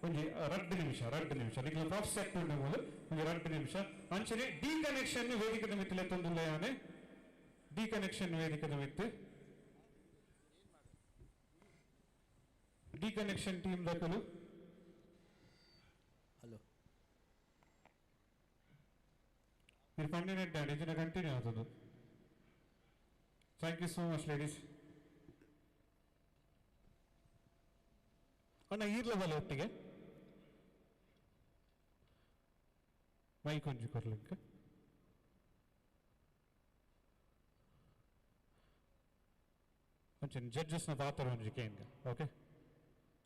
ಒಂಜಿ 2 ನಿಮಿಷ 2 ನಿಮಿಷ ನಿಕ್ಲೆ ಪ್ರಾಪ್ ಸೆಟ್ ಉಂಡು ಮೂಲು ಒಂಜಿ 2 ನಿಮಿಷ ಅಂಚನೆ ಡಿ ಕನೆಕ್ಷನ್ ವೇದಿಕೆದ ಮಿತ್ತು ಲೆತ್ತೊಂದುಲ್ಲ ಯಾನೆ ಡಿ ಕನೆಕ್ಷನ್ ವೇದಿಕೆದ ಮಿತ್ತು ಡಿ ಕನೆಕ್ಷನ್ ಟೀಮ್ ದಕಲು. ಹಲೋ మీరు పండినట్టు అండి ఇది కంటిన్యూ అవుతుంది. Thank you so much ladies. ಅಣ್ಣ ಈರ್ಲ ಬಲ ಒಟ್ಟಿಗೆ ಮೈಕ್ ಒಂಜಿ ಕೊರ್ಲಿಂಕ್ ಒಂಚೂರು ಜಡ್ಜಸ್ನ ಪಾತ್ರ ಒಂಜಿ ಕೇಂದ್ರ. Okay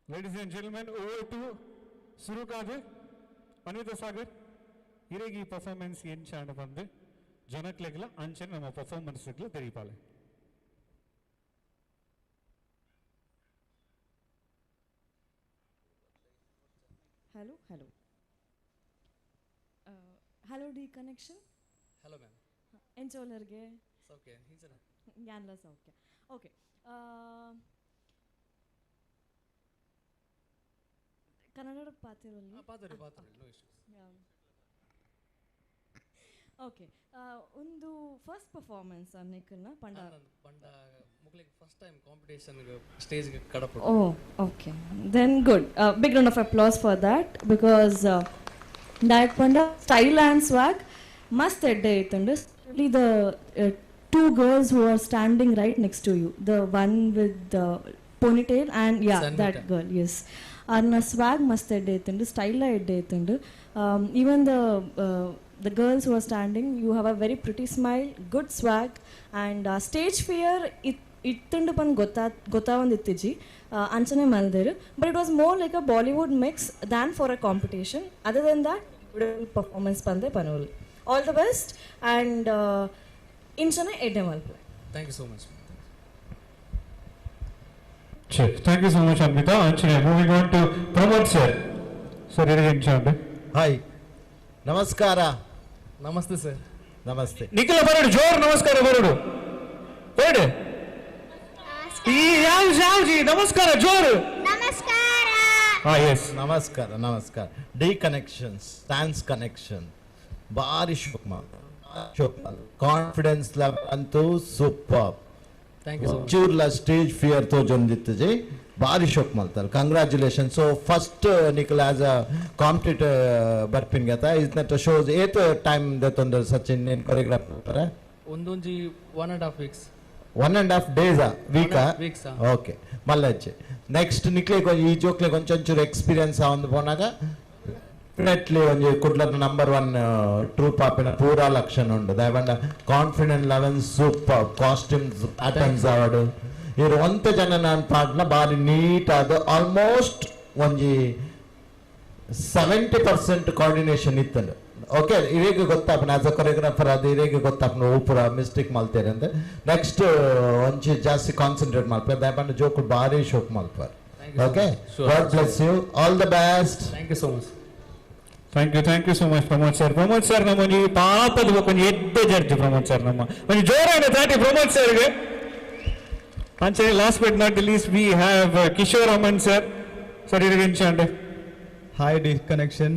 ladies and gentlemen over to ಸುರುಕಾದ್ Anvita Sagar ಇರೆಗ್ ಈ ಪರ್ಫಾರ್ಮೆನ್ಸ್ ಎಂಚಾಂಡ ಬಂದು ಜನಕ್ಲೆಗ್ಲ ಅಂಚನೆ ನಮ್ಮ ಪರ್ಫಾರ್ಮೆನ್ಸ್ ತೆರಿಪಾಲೆ. Hello hello hello D connection. Hello ma'am. ಎಂಚೋಲರ್ಗೆ ಸೌಖ್ಯ ಹಿಂಸನ ಜ್ಞಾನಲ ಸೌಖ್ಯ. ಓಕೆ ಕನ್ನಡ ಪಾತಿರಲ್ಲಿ ಪಾತರಿ ಪಾತರಿ ನೋ ಇಶ್ಯೂಸ್. ಓಕೆ ಒಂದು ಫಸ್ಟ್ ಪರ್ಫಾರ್ಮೆನ್ಸ್ ನಿಖಲ್ನ ಪಂಡ ಪಂಡ ಮುಕ್ಲಿಗೆ ಫಸ್ಟ್ ಟೈಮ್ ಕಾಂಪಿಟೇಷನ್ ಸ್ಟೇಜ್ ಕಡಪು. Oh okay then good. Big round of applause for that because that panda style and swag ಮಸ್ತ್ ಎಡ್ಡೆ ಇತ್ತುಂಡು. The two girls who are standing right next to you, the one with the ponytail and yeah that girl, yes. ಆರ್ನ ಸ್ವಾಗ್ ಮಸ್ತ್ ಎಡ್ಡೆ ಇತ್ತುಂಡು, ಸ್ಟೈಲ ಎಡ್ಡೆ ಇತ್ತುಂಡು. Even the girls who are standing, you have a very pretty smile, good swag and stage fear ಇತ್ತುಂಡು ಪಂದ್ ಗೊತ್ತಾವಂದಿತ್ತಿಜಿ, ಅಂಚನೆ ಮಲ್ದೇರು. But it was more like a Bollywood mix than for a competition. Other than that, performance ಪಂದೆ ಪನೋಲ್. All the best and ಇಂಚನೆ ಎಡ್ಡೆ ಮಲ್ಪು. Thank you so much. Thank you so much, Anvita. Anchane, moving on to Pramod sir. Sir, ಇರಿಗೆ ಹಾಯ್, ನಮಸ್ಕಾರ. ನಮಸ್ತೆ sir. Namaste. ನಿಖಿಲ ಬರಡು, ಜೋರ್ ನಮಸ್ಕಾರ ಬರಡು. ಬೇಡ ಈ ಯಾವ ಯಾವ್ಜಿ ನಮಸ್ಕಾರ ಜೋರು. ನಮಸ್ಕಾರ. ಹಾ, ಎಸ್. ನಮಸ್ಕಾರ, ನಮಸ್ಕಾರ. ಡಿ ಕನೆಕ್ಷನ್ಸ್, ಡ್ಯಾನ್ಸ್ ಕನೆಕ್ಷನ್ ಭಾರಿ ಶೋಕ್ ಶೋಕ್, ಕಾನ್ಫಿಡೆನ್ಸ್ ಲೆವೆಲ್ ಅಂತೂ super. Thank you so much. ಚೂರ್ಲ ಸ್ಟೇಜ್ ಫಿಯರ್ ತೋಜೊಂದಿತ್ತಜಿ, ಭಾರಿ ಶೋಕ್ ಮಲ್ತಾರೆ. Congratulation. So first Nikhil as a competitor ಬರ್ಪಿನ್ ಗತ is ನಟ್ ಶೋಸ್ ಏತ್ ಟೈಮ್ ದೆತ್ತೊಂದು ಸಚಿನ್ ಏನು ಕೊರಿಯೋಗ್ರಾಫರ್? ಒಂದೊಂಜಿ 1.5 weeks. 1.5 ಡೇಸಾ ವೀಕಾ? Weeks. Okay, ಮಲ್ಲಜ್ಜೆ. ನೆಕ್ಸ್ಟ್ ನಿಕ್ಲೆ ಈ ಜೋಕ್ಲೆ ಕೊಂಚ ಒಂಚೂರು ಎಕ್ಸ್ಪೀರಿಯನ್ಸ್ ಆವೊಂದು ಪೋನಾಗ ಡೆಫಿನೆಟ್ಲಿ ಒಂಜಿ ಕುಡ್ಲದ ನಂಬರ್ 1 ಟ್ರೂಪ್ ಆಪಿನ ಪೂರಾ ಲಕ್ಷಣ ಉಂಡು. ದಯವಂಡ confident level super, costumes patterns ಆವಡು ಇರು ಒಂತೆ ಜನ ನಾನು ಪಾಡ್ನ ಬಾರಿ ನೀಟ್ ಆದ ಆಲ್ಮೋಸ್ಟ್ ಒಂಜಿ 70% ಕೋಆರ್ಡಿನೇಷನ್ ಇತ್ತಂಡು. ಓಕೆ, ಇರೇಗೆ ಗೊತ್ತಾಪನ ಆಸ್ ಅ ಕೊರಿಯೋಗ್ರಾಫರ್ ಅದು ಇರೇಗೆ ಗೊತ್ತಾಪನ ಊಪುರ ಮಿಸ್ಟೇಕ್ ಮಲ್ತೇರೆ ಅಂತ. ನೆಕ್ಸ್ಟ್ ಒಂಚಿ ಜಾಸ್ತಿ ಕಾನ್ಸಂಟ್ರೇಟ್ ಮಲ್ಪೆ, ದಯಪಂಡ ಜೋಕು ಭಾರಿ ಶೋಕ್ ಮಲ್ಪಾರ್. Okay, God bless you, all the best. Thank you so much. Thank you, thank you so much Pramod sir. Pramod sir ನಮ್ಮ ಒಂಜಿ ಪಾಪದ ಬೊಕ್ಕ ಒಂಜಿ ಎಡ್ಡೆ ಜಡ್ಜ್ ಪ್ರಮೋದ್ ಸರ್ ನಮ್ಮ ಒಂಜಿ ಜೋರಾದ ತಾಟಿ ಪ್ರಮೋದ್ ಸರ್ಗೆ. ಅಂಚನೆ last but not the least we have Kishore Aman sir. Sir ಇರಿಗೆ. Hi D connection.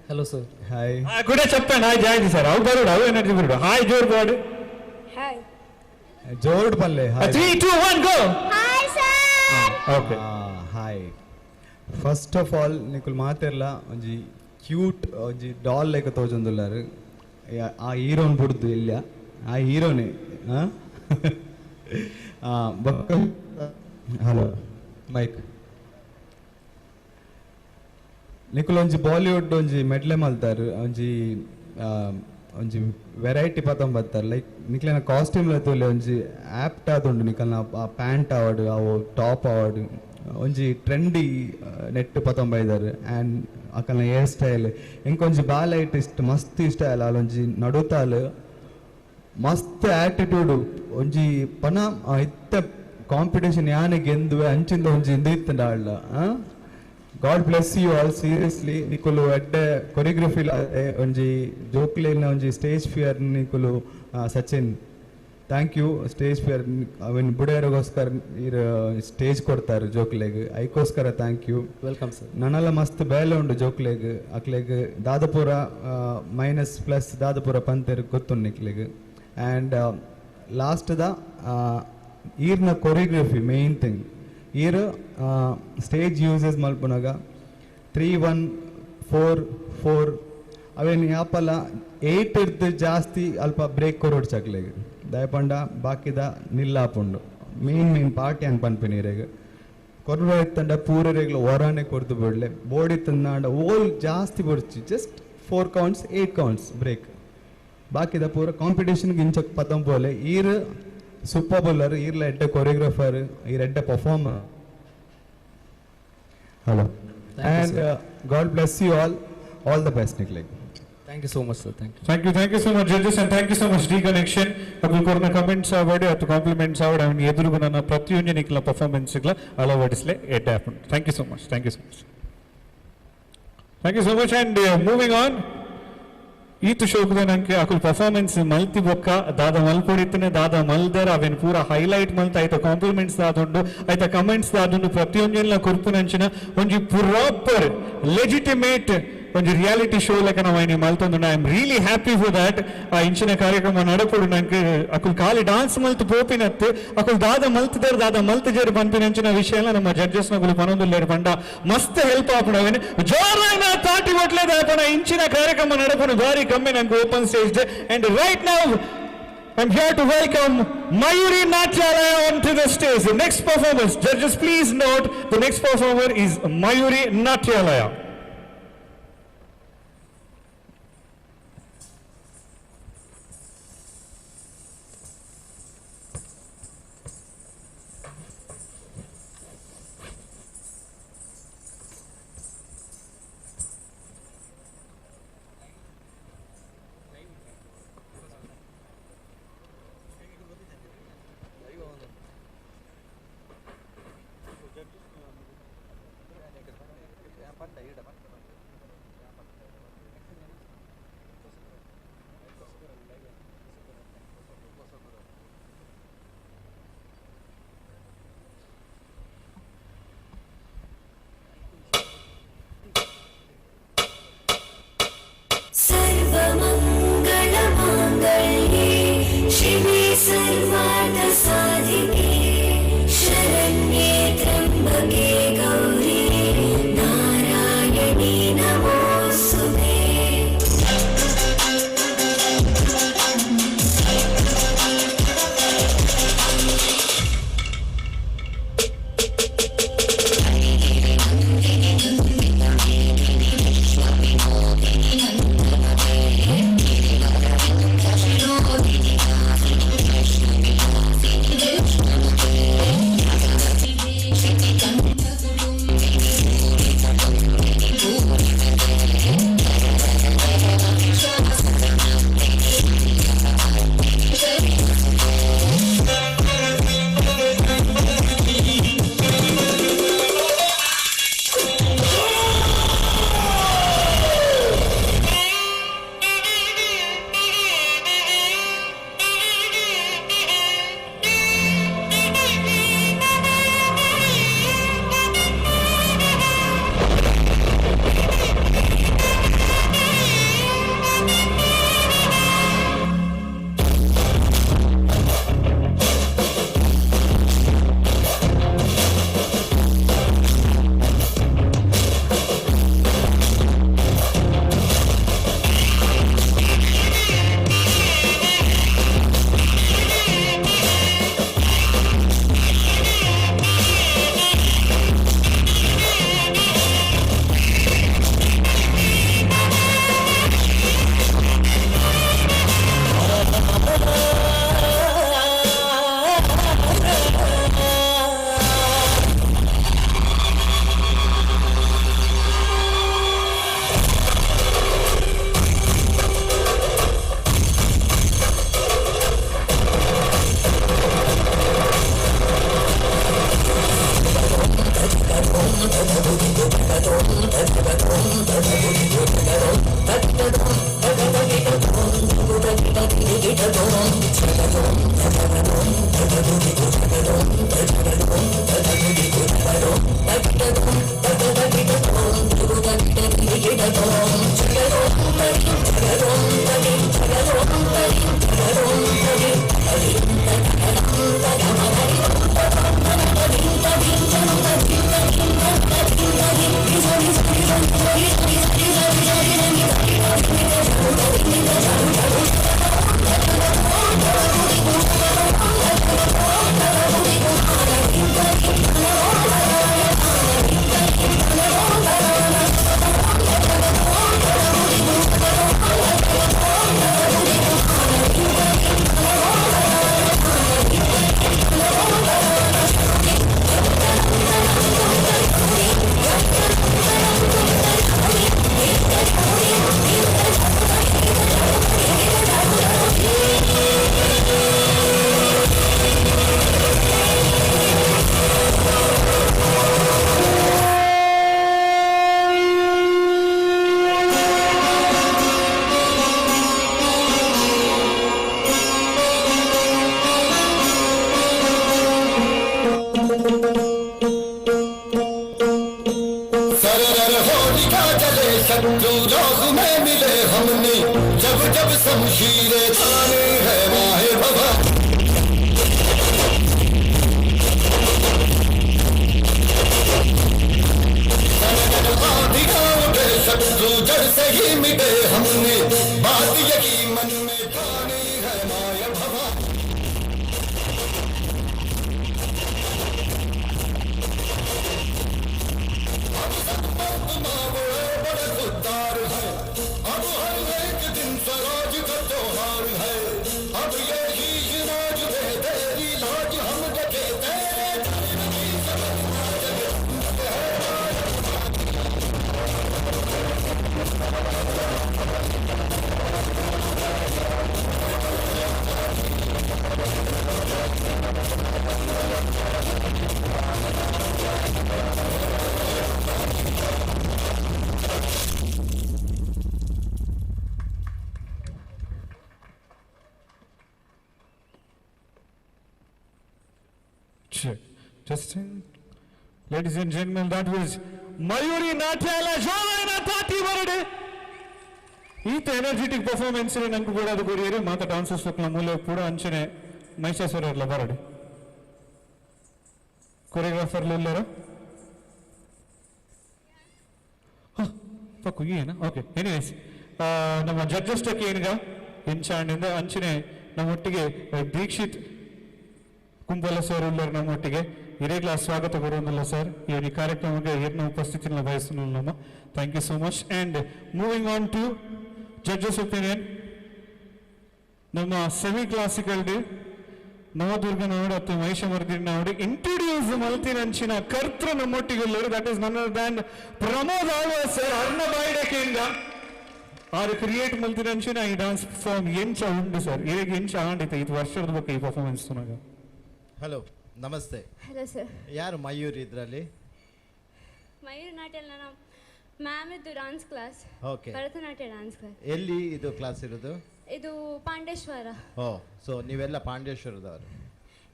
Hello sir. Hi. ಕೂಡ చెప్పండి హాయ್ ಜಾಯ್ತಿ ಸರ್. ಅವು ಬರೋಡು, ಅವು ಎನರ್ಜಿ ಬರೋಡು. ಹಾಯ್ ಜೋರ್ ಬಾಡು. ಹಾಯ್ ಜೋರ್ಡ್ ಪಲ್ಲೆ. Hi. 3 2 1 go. Hi sir. Okay. Hi. First of all ನಿಕುಲ್ ಮಾತೆರ್ಲ ಒಂಜಿ cute ಒಂಜಿ doll ಲೆಕ್ಕ ತೋಜೊಂದುಲ್ಲಾರು. ಆ ಹೀರೋನ್ ಬುಡ್ದು ಇಲ್ಲ, ಆ ಹೀರೋನೇ. ಬೊಕ್ಕ ಹಲೋ ಮೈಕ್ ನಿಕುಲ್ ಒಂಜಿ ಬಾಲಿವುಡ್ ಒಂಜಿ ಮೆಡ್ಲೆ ಮಲ್ತಾರು, ಒಂಜಿ ಒಂಜಿ ವೆರೈಟಿ ಪತೊಂಬತ್ತಾರೆ. ಲೈಕ್ ನಿಕ್ಲೆನ ಕಾಸ್ಟ್ಯೂಮ್ಲ ತೂಲೆ ಒಂಜಿ ಆ್ಯಪ್ಟ್ ಆದುಂಡು ನಿಕಲ್ನ ಆ ಪ್ಯಾಂಟ್ ಆವಡ್ ಅವು ಟಾಪ್ ಆವಡ್ ಒಂಜಿ ಟ್ರೆಂಡಿ ನೆಟ್ ಪತೊಂಬೈದಾರ್. ಆ್ಯಂಡ್ ಅಕಲ್ನ ಹೇರ್ ಸ್ಟೈಲ್ ಎಂಕೊಂಜಿ ಬಾಲೈಟ್ ಇಷ್ಟ ಮಸ್ತ್ ಇಷ್ಟ ಆಯಲ್. ಅಲ್ಲೊಂಜಿ ನಡುತಾಲ್ ಮಸ್ತ್ ಆ್ಯಟಿಟ್ಯೂಡು ಒಂಜಿ ಪನ ಇತ್ತ ಕಾಂಪಿಟೇಷನ್ ಯಾನೆ ಗೆಂದುವೆ ಅಂಚಿಂದ ಒಂಜಿ ಇಂದು ಇತ್ತಂಡ ಆಳ್ಲ. God bless you all seriously. ನಿಕುಲು ಎಡ್ಡೆ ಕೊರಿಯೋಗ್ರಫಿ ಒಂಜಿ ಜೋಕ್ಲೇನ ಒಂಜಿ ಸ್ಟೇಜ್ ಫಿಯರ್ ನಿಕುಲು Sachin thank you. Stage fear ಅವೆನ್ ಬುಡಿಯರಿಗೋಸ್ಕರ ಇರ್ ಸ್ಟೇಜ್ ಕೊಡ್ತಾರೆ ಜೋಕ್ಲೆಗ್, ಐಕೋಸ್ಕರ thank you. Welcome sir. ನನಲ ಮಸ್ತ್ ಬೇಲೆ ಉಂಡು ಜೋಕ್ಲೆಗ್, ಅಕ್ಲೆಗ್ ದಾದಪುರ ಮೈನಸ್ ಪ್ಲಸ್ ದಾದಪುರ ಪಂತೆರ್ ಗೊತ್ತುಂಡು ನಿಕ್ಲೆಗ್. ಆ್ಯಂಡ್ ಲಾಸ್ಟ್ ದ ಈರ್ನ ಕೊರಿಯೋಗ್ರಫಿ ಮೇನ್ ಥಿಂಗ್. ಈರ್ ಸ್ಟೇಜ್ ಯೂಸಸ್ ಮಲ್ಪುನಾಗ 3 1 4 4 ಅವೇನು ಯಾಪಲ್ಲ 8 ಇರ್ದು ಜಾಸ್ತಿ ಅಲ್ಪ ಬ್ರೇಕ್ ಕೊರೋಡ್ ಚಕ್ಲೆಗ್ ದಯಪಂಡ ಬಾಕಿದ ನಿಲ್ಲಾಪುಂಡು. ಮೇನ್ ಮೇನ್ ಪಾರ್ಟಿ ಅನ್ ಪನ್ಪಿನಿ ಇರೆಗ್ ಕೊರ್ರ ಇತ್ತಂಡ ಪೂರರೆಗ್ಲ ಹೊರನೆ ಕೊರ್ದು ಬಿಡ್ಲೆ ಬೋಡಿ ತಿಂದಾಂಡ ಓಲ್ ಜಾಸ್ತಿ ಬೊಡ್ಚಿ ಜಸ್ಟ್ 4 ಕೌಂಟ್ಸ್ 8 ಕೌಂಟ್ಸ್ ಬ್ರೇಕ್ ಬಾಕಿದ ಪೂರ ಕಾಂಪಿಟೇಷನ್ಗೆ ಇಂಚಕ್ ಪತಂಪೋಲೆ. ಈರ್ ಸೂಪರ್ ಬೌಲರ್, ಈರ್ಲ ಎಡ್ಡೆ ಕೊರಿಯೋಗ್ರಾಫರ್, ಈರ್ ಎಡ್ಡೆ performer. Hello and God bless you all, all the best ನಿಕ್ಲೆಗ್. Thank you so much sir. Thank you. Thank you, thank you so much judges and thank you so much D connection. ಅಕುಲ್ ಕೊರ್ನ comments ಆವಡ್ ಅಥವಾ compliments ಆವಡ್ ಅವನ ಎದುರುಗು ನನ್ನ ಪ್ರತಿಯೊಂಜಿ ನಿಕ್ಲ ಪರ್ಫಾರ್ಮೆನ್ಸ್ಗಳ ಅಳವಡಿಸಲೆ ಎಡ್ಡೆ ಆಪುಂಡು. Thank you so much, thank you so much, thank you so much. And moving on ಈತು ಶೋಕದ ನಂಗೆ ಅಕುಲ್ ಪರ್ಫಾರ್ಮೆನ್ಸ್ ಮಲ್ತಿ ಬೊಕ್ಕ ದಾದ ಮಲ್ಪೊಡಿತ್ತನೆ ದಾದ ಮಲ್ದರ ಅವೇನು ಪೂರ ಹೈಲೈಟ್ ಮಲ್ತ ಆಯ್ತ ಕಾಂಪ್ಲಿಮೆಂಟ್ಸ್ ದಾದುಂಡು ಆಯ್ತ ಕಮೆಂಟ್ಸ್ ದಾದುಂಡು ಪ್ರತಿಯೊಂಜೆಲ್ಲ ಕೊರ್ಪುನಂಚಿನ ಒಂಜಿ ಪ್ರಾಪರ್ ಲೆಜಿಟಿಮೇಟ್ ಒಂಜಿ ರಿಯಾಲಿಟಿ ಶೋ ಲೆಕ್ಕ ನಾವು ಐನಿ ಮಲ್ತೊಂದು. I am really happy for that. ಆ ಇಂಚಿನ ಕಾರ್ಯಕ್ರಮ ನಡಪಡು ನಂಗೆ ಅಕುಲ್ ಖಾಲಿ ಡಾನ್ಸ್ ಮಲ್ತು ಪೋಪಿನತ್ತು ಅಕುಲ್ ದಾದ ಮಲ್ತದೇರ್ ದಾದ ಮಲ್ತಜೇರ್ ಪನ್ಪಿನಂಚಿನ ವಿಷಯ ಎಲ್ಲ ನಮ್ಮ ಜಡ್ಜಸ್ ನಗುಲು ಪನೊಂದುಲ್ಲೇರು ಪಂಡ ಮಸ್ತ್ ಹೆಲ್ಪ್ ಆಪುಂಡು. ಅವೇನು ಜೋರಾನ ತಾಟಿ ಒಟ್ಲೇದ ಪಣ ಇಂಚಿನ ಕಾರ್ಯಕ್ರಮ ನಡಪುನು ಭಾರಿ ಕಮ್ಮಿ ನಂಗೆ ಓಪನ್ ಸ್ಟೇಜ್. ಅಂಡ್ ರೈಟ್ ನಾವು I'm here to welcome Mayuri Natyalaya onto the stage. The next performance, judges please note, the next performer is Mayuri Natyalaya. सर्वमङ्गलमाङ्गल्ये शिवे सर्वार्थसाधिके शरण्ये त्र्यम्बके गौरी नारायणी नमोऽस्तुते। सरर होलिका जले शत्रु रोग में मिले हमने जब जब शमशीरे ताने है माहे भवा। सरर आधिका उठे शत्रु जड़ से ही मिटे हमने बात यही मन में ठानी है माया भवा। Check. Testing. Ladies and gentlemen, that was Mayuri Natyala Jovana Tati Varade. ಈತ ಎನರ್ಜೆಟಿಕ್ ಪರ್ಫಾರ್ಮೆನ್ಸ್ ನಂಗೆ ಕೂಡ ಅದು ಕೊರಿಯರು ಮಾತ ಡಾನ್ಸರ್ಸ್ ಮೂಲ ಕೂಡ ಅಂಚನೆ ಮಹಿಷಾಸುರರ್ಲ ಬರಡೆ ಕೊರಿಯೋಗ್ರಾಫರ್ ಉಲ್ಲರ ಪಕ್ಕು ಏನ ಓಕೆ ಎನಿವೇಸ್ ನಮ್ಮ ಜಡ್ಜಸ್ ಏನಗ ಇಂಚಾಣಿಂದ ಅಂಚನೆ ನಮ್ಮೊಟ್ಟಿಗೆ ದೀಕ್ಷಿತ್ ಕುಂಬಲ ಸರ್ ಉಲ್ಲರು ನಮ್ಮೊಟ್ಟಿಗೆ ಇರೇಗ್ಲ ಸ್ವಾಗತ ಬರುವುದಿಲ್ಲ ಸರ್ ಈ ಕಾರ್ಯಕ್ರಮಕ್ಕೆ ಏರ್ನ ಉಪಸ್ಥಿತಿನ ಬಯಸುತ್ತಿಲ್ಲ ನಮ್ಮ. Thank you so much. And moving on to judges opinion, ನಮ್ಮ ಸೆಮಿ ಕ್ಲಾಸಿಕಲ್ ಡೇ ನವದುರ್ಗ ನಾಡು ಅಥವಾ ಮಹಿಷಮರ್ದಿನಿ ನಾಡು ಇಂಟ್ರೊಡ್ಯೂಸ್ ಮಲ್ತಿನಂಚಿನ ಕರ್ತೃ ನಮ್ಮೊಟ್ಟಿಗೆ ಉಳ್ಳರು, that is none other than Pramod Alva sir. Arna ಬಾಯ್ಡಕೆಂದ ಆರು ಕ್ರಿಯೇಟ್ ಮಲ್ತಿನಂಚಿನ ಈ ಡಾನ್ಸ್ ಫಾರ್ಮ್ ಎಂಚ ಉಂಡು ಸರ್, ಇರೆಗ್ ಎಂಚ ಆಂಡಿತ ಇದು ವರ್ಷದ ಬಗ್ಗೆ ಈ ಪರ್ಫಾರ್ಮೆನ್ಸ್ ತುನಗ. ಹಲೋ, ನಮಸ್ತೆ. Hello sir. ಯಾರು ಮಯೂರ್ ಇದರಲ್ಲಿ? ಮಯೂರ್ ನಾಟ್ಯ ನಮ್ಮ ಮ್ಯಾಮ್ ಇದ್ದು dance class. Okay. Bharatanatyam dance class. ಎಲ್ಲಿ ಇದು ಕ್ಲಾಸ್ ಇರೋದು? ಇದು ಪಾಂಡೇಶ್ವರ. ಓ, ಸೊ ನೀವೆಲ್ಲ ಪಾಂಡೇಶ್ವರದವರು?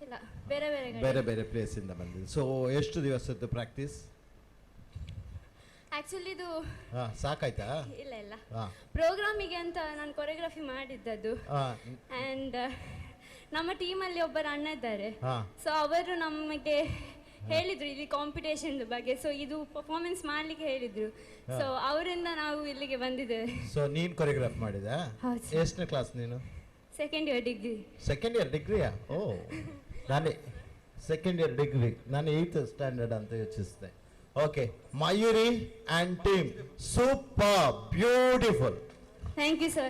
ಇಲ್ಲ, ಬೇರೆ ಬೇರೆ ಕಡೆ. ಬೇರೆ ಬೇರೆ ಪ್ಲೇಸಿಂದ ಬಂದಿದ್ದು. ಸೊ ಎಷ್ಟು ದಿವಸದ್ದು ಪ್ರಾಕ್ಟೀಸ್? ಆಕ್ಚುಲಿ ಇದು ಹಾಂ, ಸಾಕಾಯ್ತಾ? ಇಲ್ಲ ಇಲ್ಲ, ಪ್ರೋಗ್ರಾಮಿಗೆ ಅಂತ ನಾನು ಕೊರಿಯೋಗ್ರಫಿ ಮಾಡಿದ್ದದು. ಆ್ಯಂಡ್ ನಮ್ಮ ಟೀಮಲ್ಲಿ ಒಬ್ಬರು ಅಣ್ಣ ಇದ್ದಾರೆ, ಸೊ ಅವರು ನಮಗೆ ಹೇಳಿದ್ರು ಇಲ್ಲಿ ಕಾಂಪಿಟೇಷನ್ ಬಗ್ಗೆ. ಸೊ ಇದು ಪರ್ಫಾರ್ಮೆನ್ಸ್ ಮಾಡಲಿಕ್ಕೆ ಹೇಳಿದ್ರು, ಸೊ ಅವರಿಂದ ನಾವು ಇಲ್ಲಿಗೆ ಬಂದಿದ್ದೇವೆ. ಸೊ ನೀನು ಕೊರಿಯೋಗ್ರಾಫ್ ಮಾಡಿದ? ಎಷ್ಟನೇ ಕ್ಲಾಸ್ ನೀನು? Second year degree. Second year ಡಿಗ್ರಿಯಾ? ಓ, ನಾನೇ ಸೆಕೆಂಡ್ ಇಯರ್ ಡಿಗ್ರಿ, ನಾನು 8th standard ಅಂತ ಯೋಚಿಸಿದೆ. Okay, Mayuri and team, super beautiful. Thank you sir.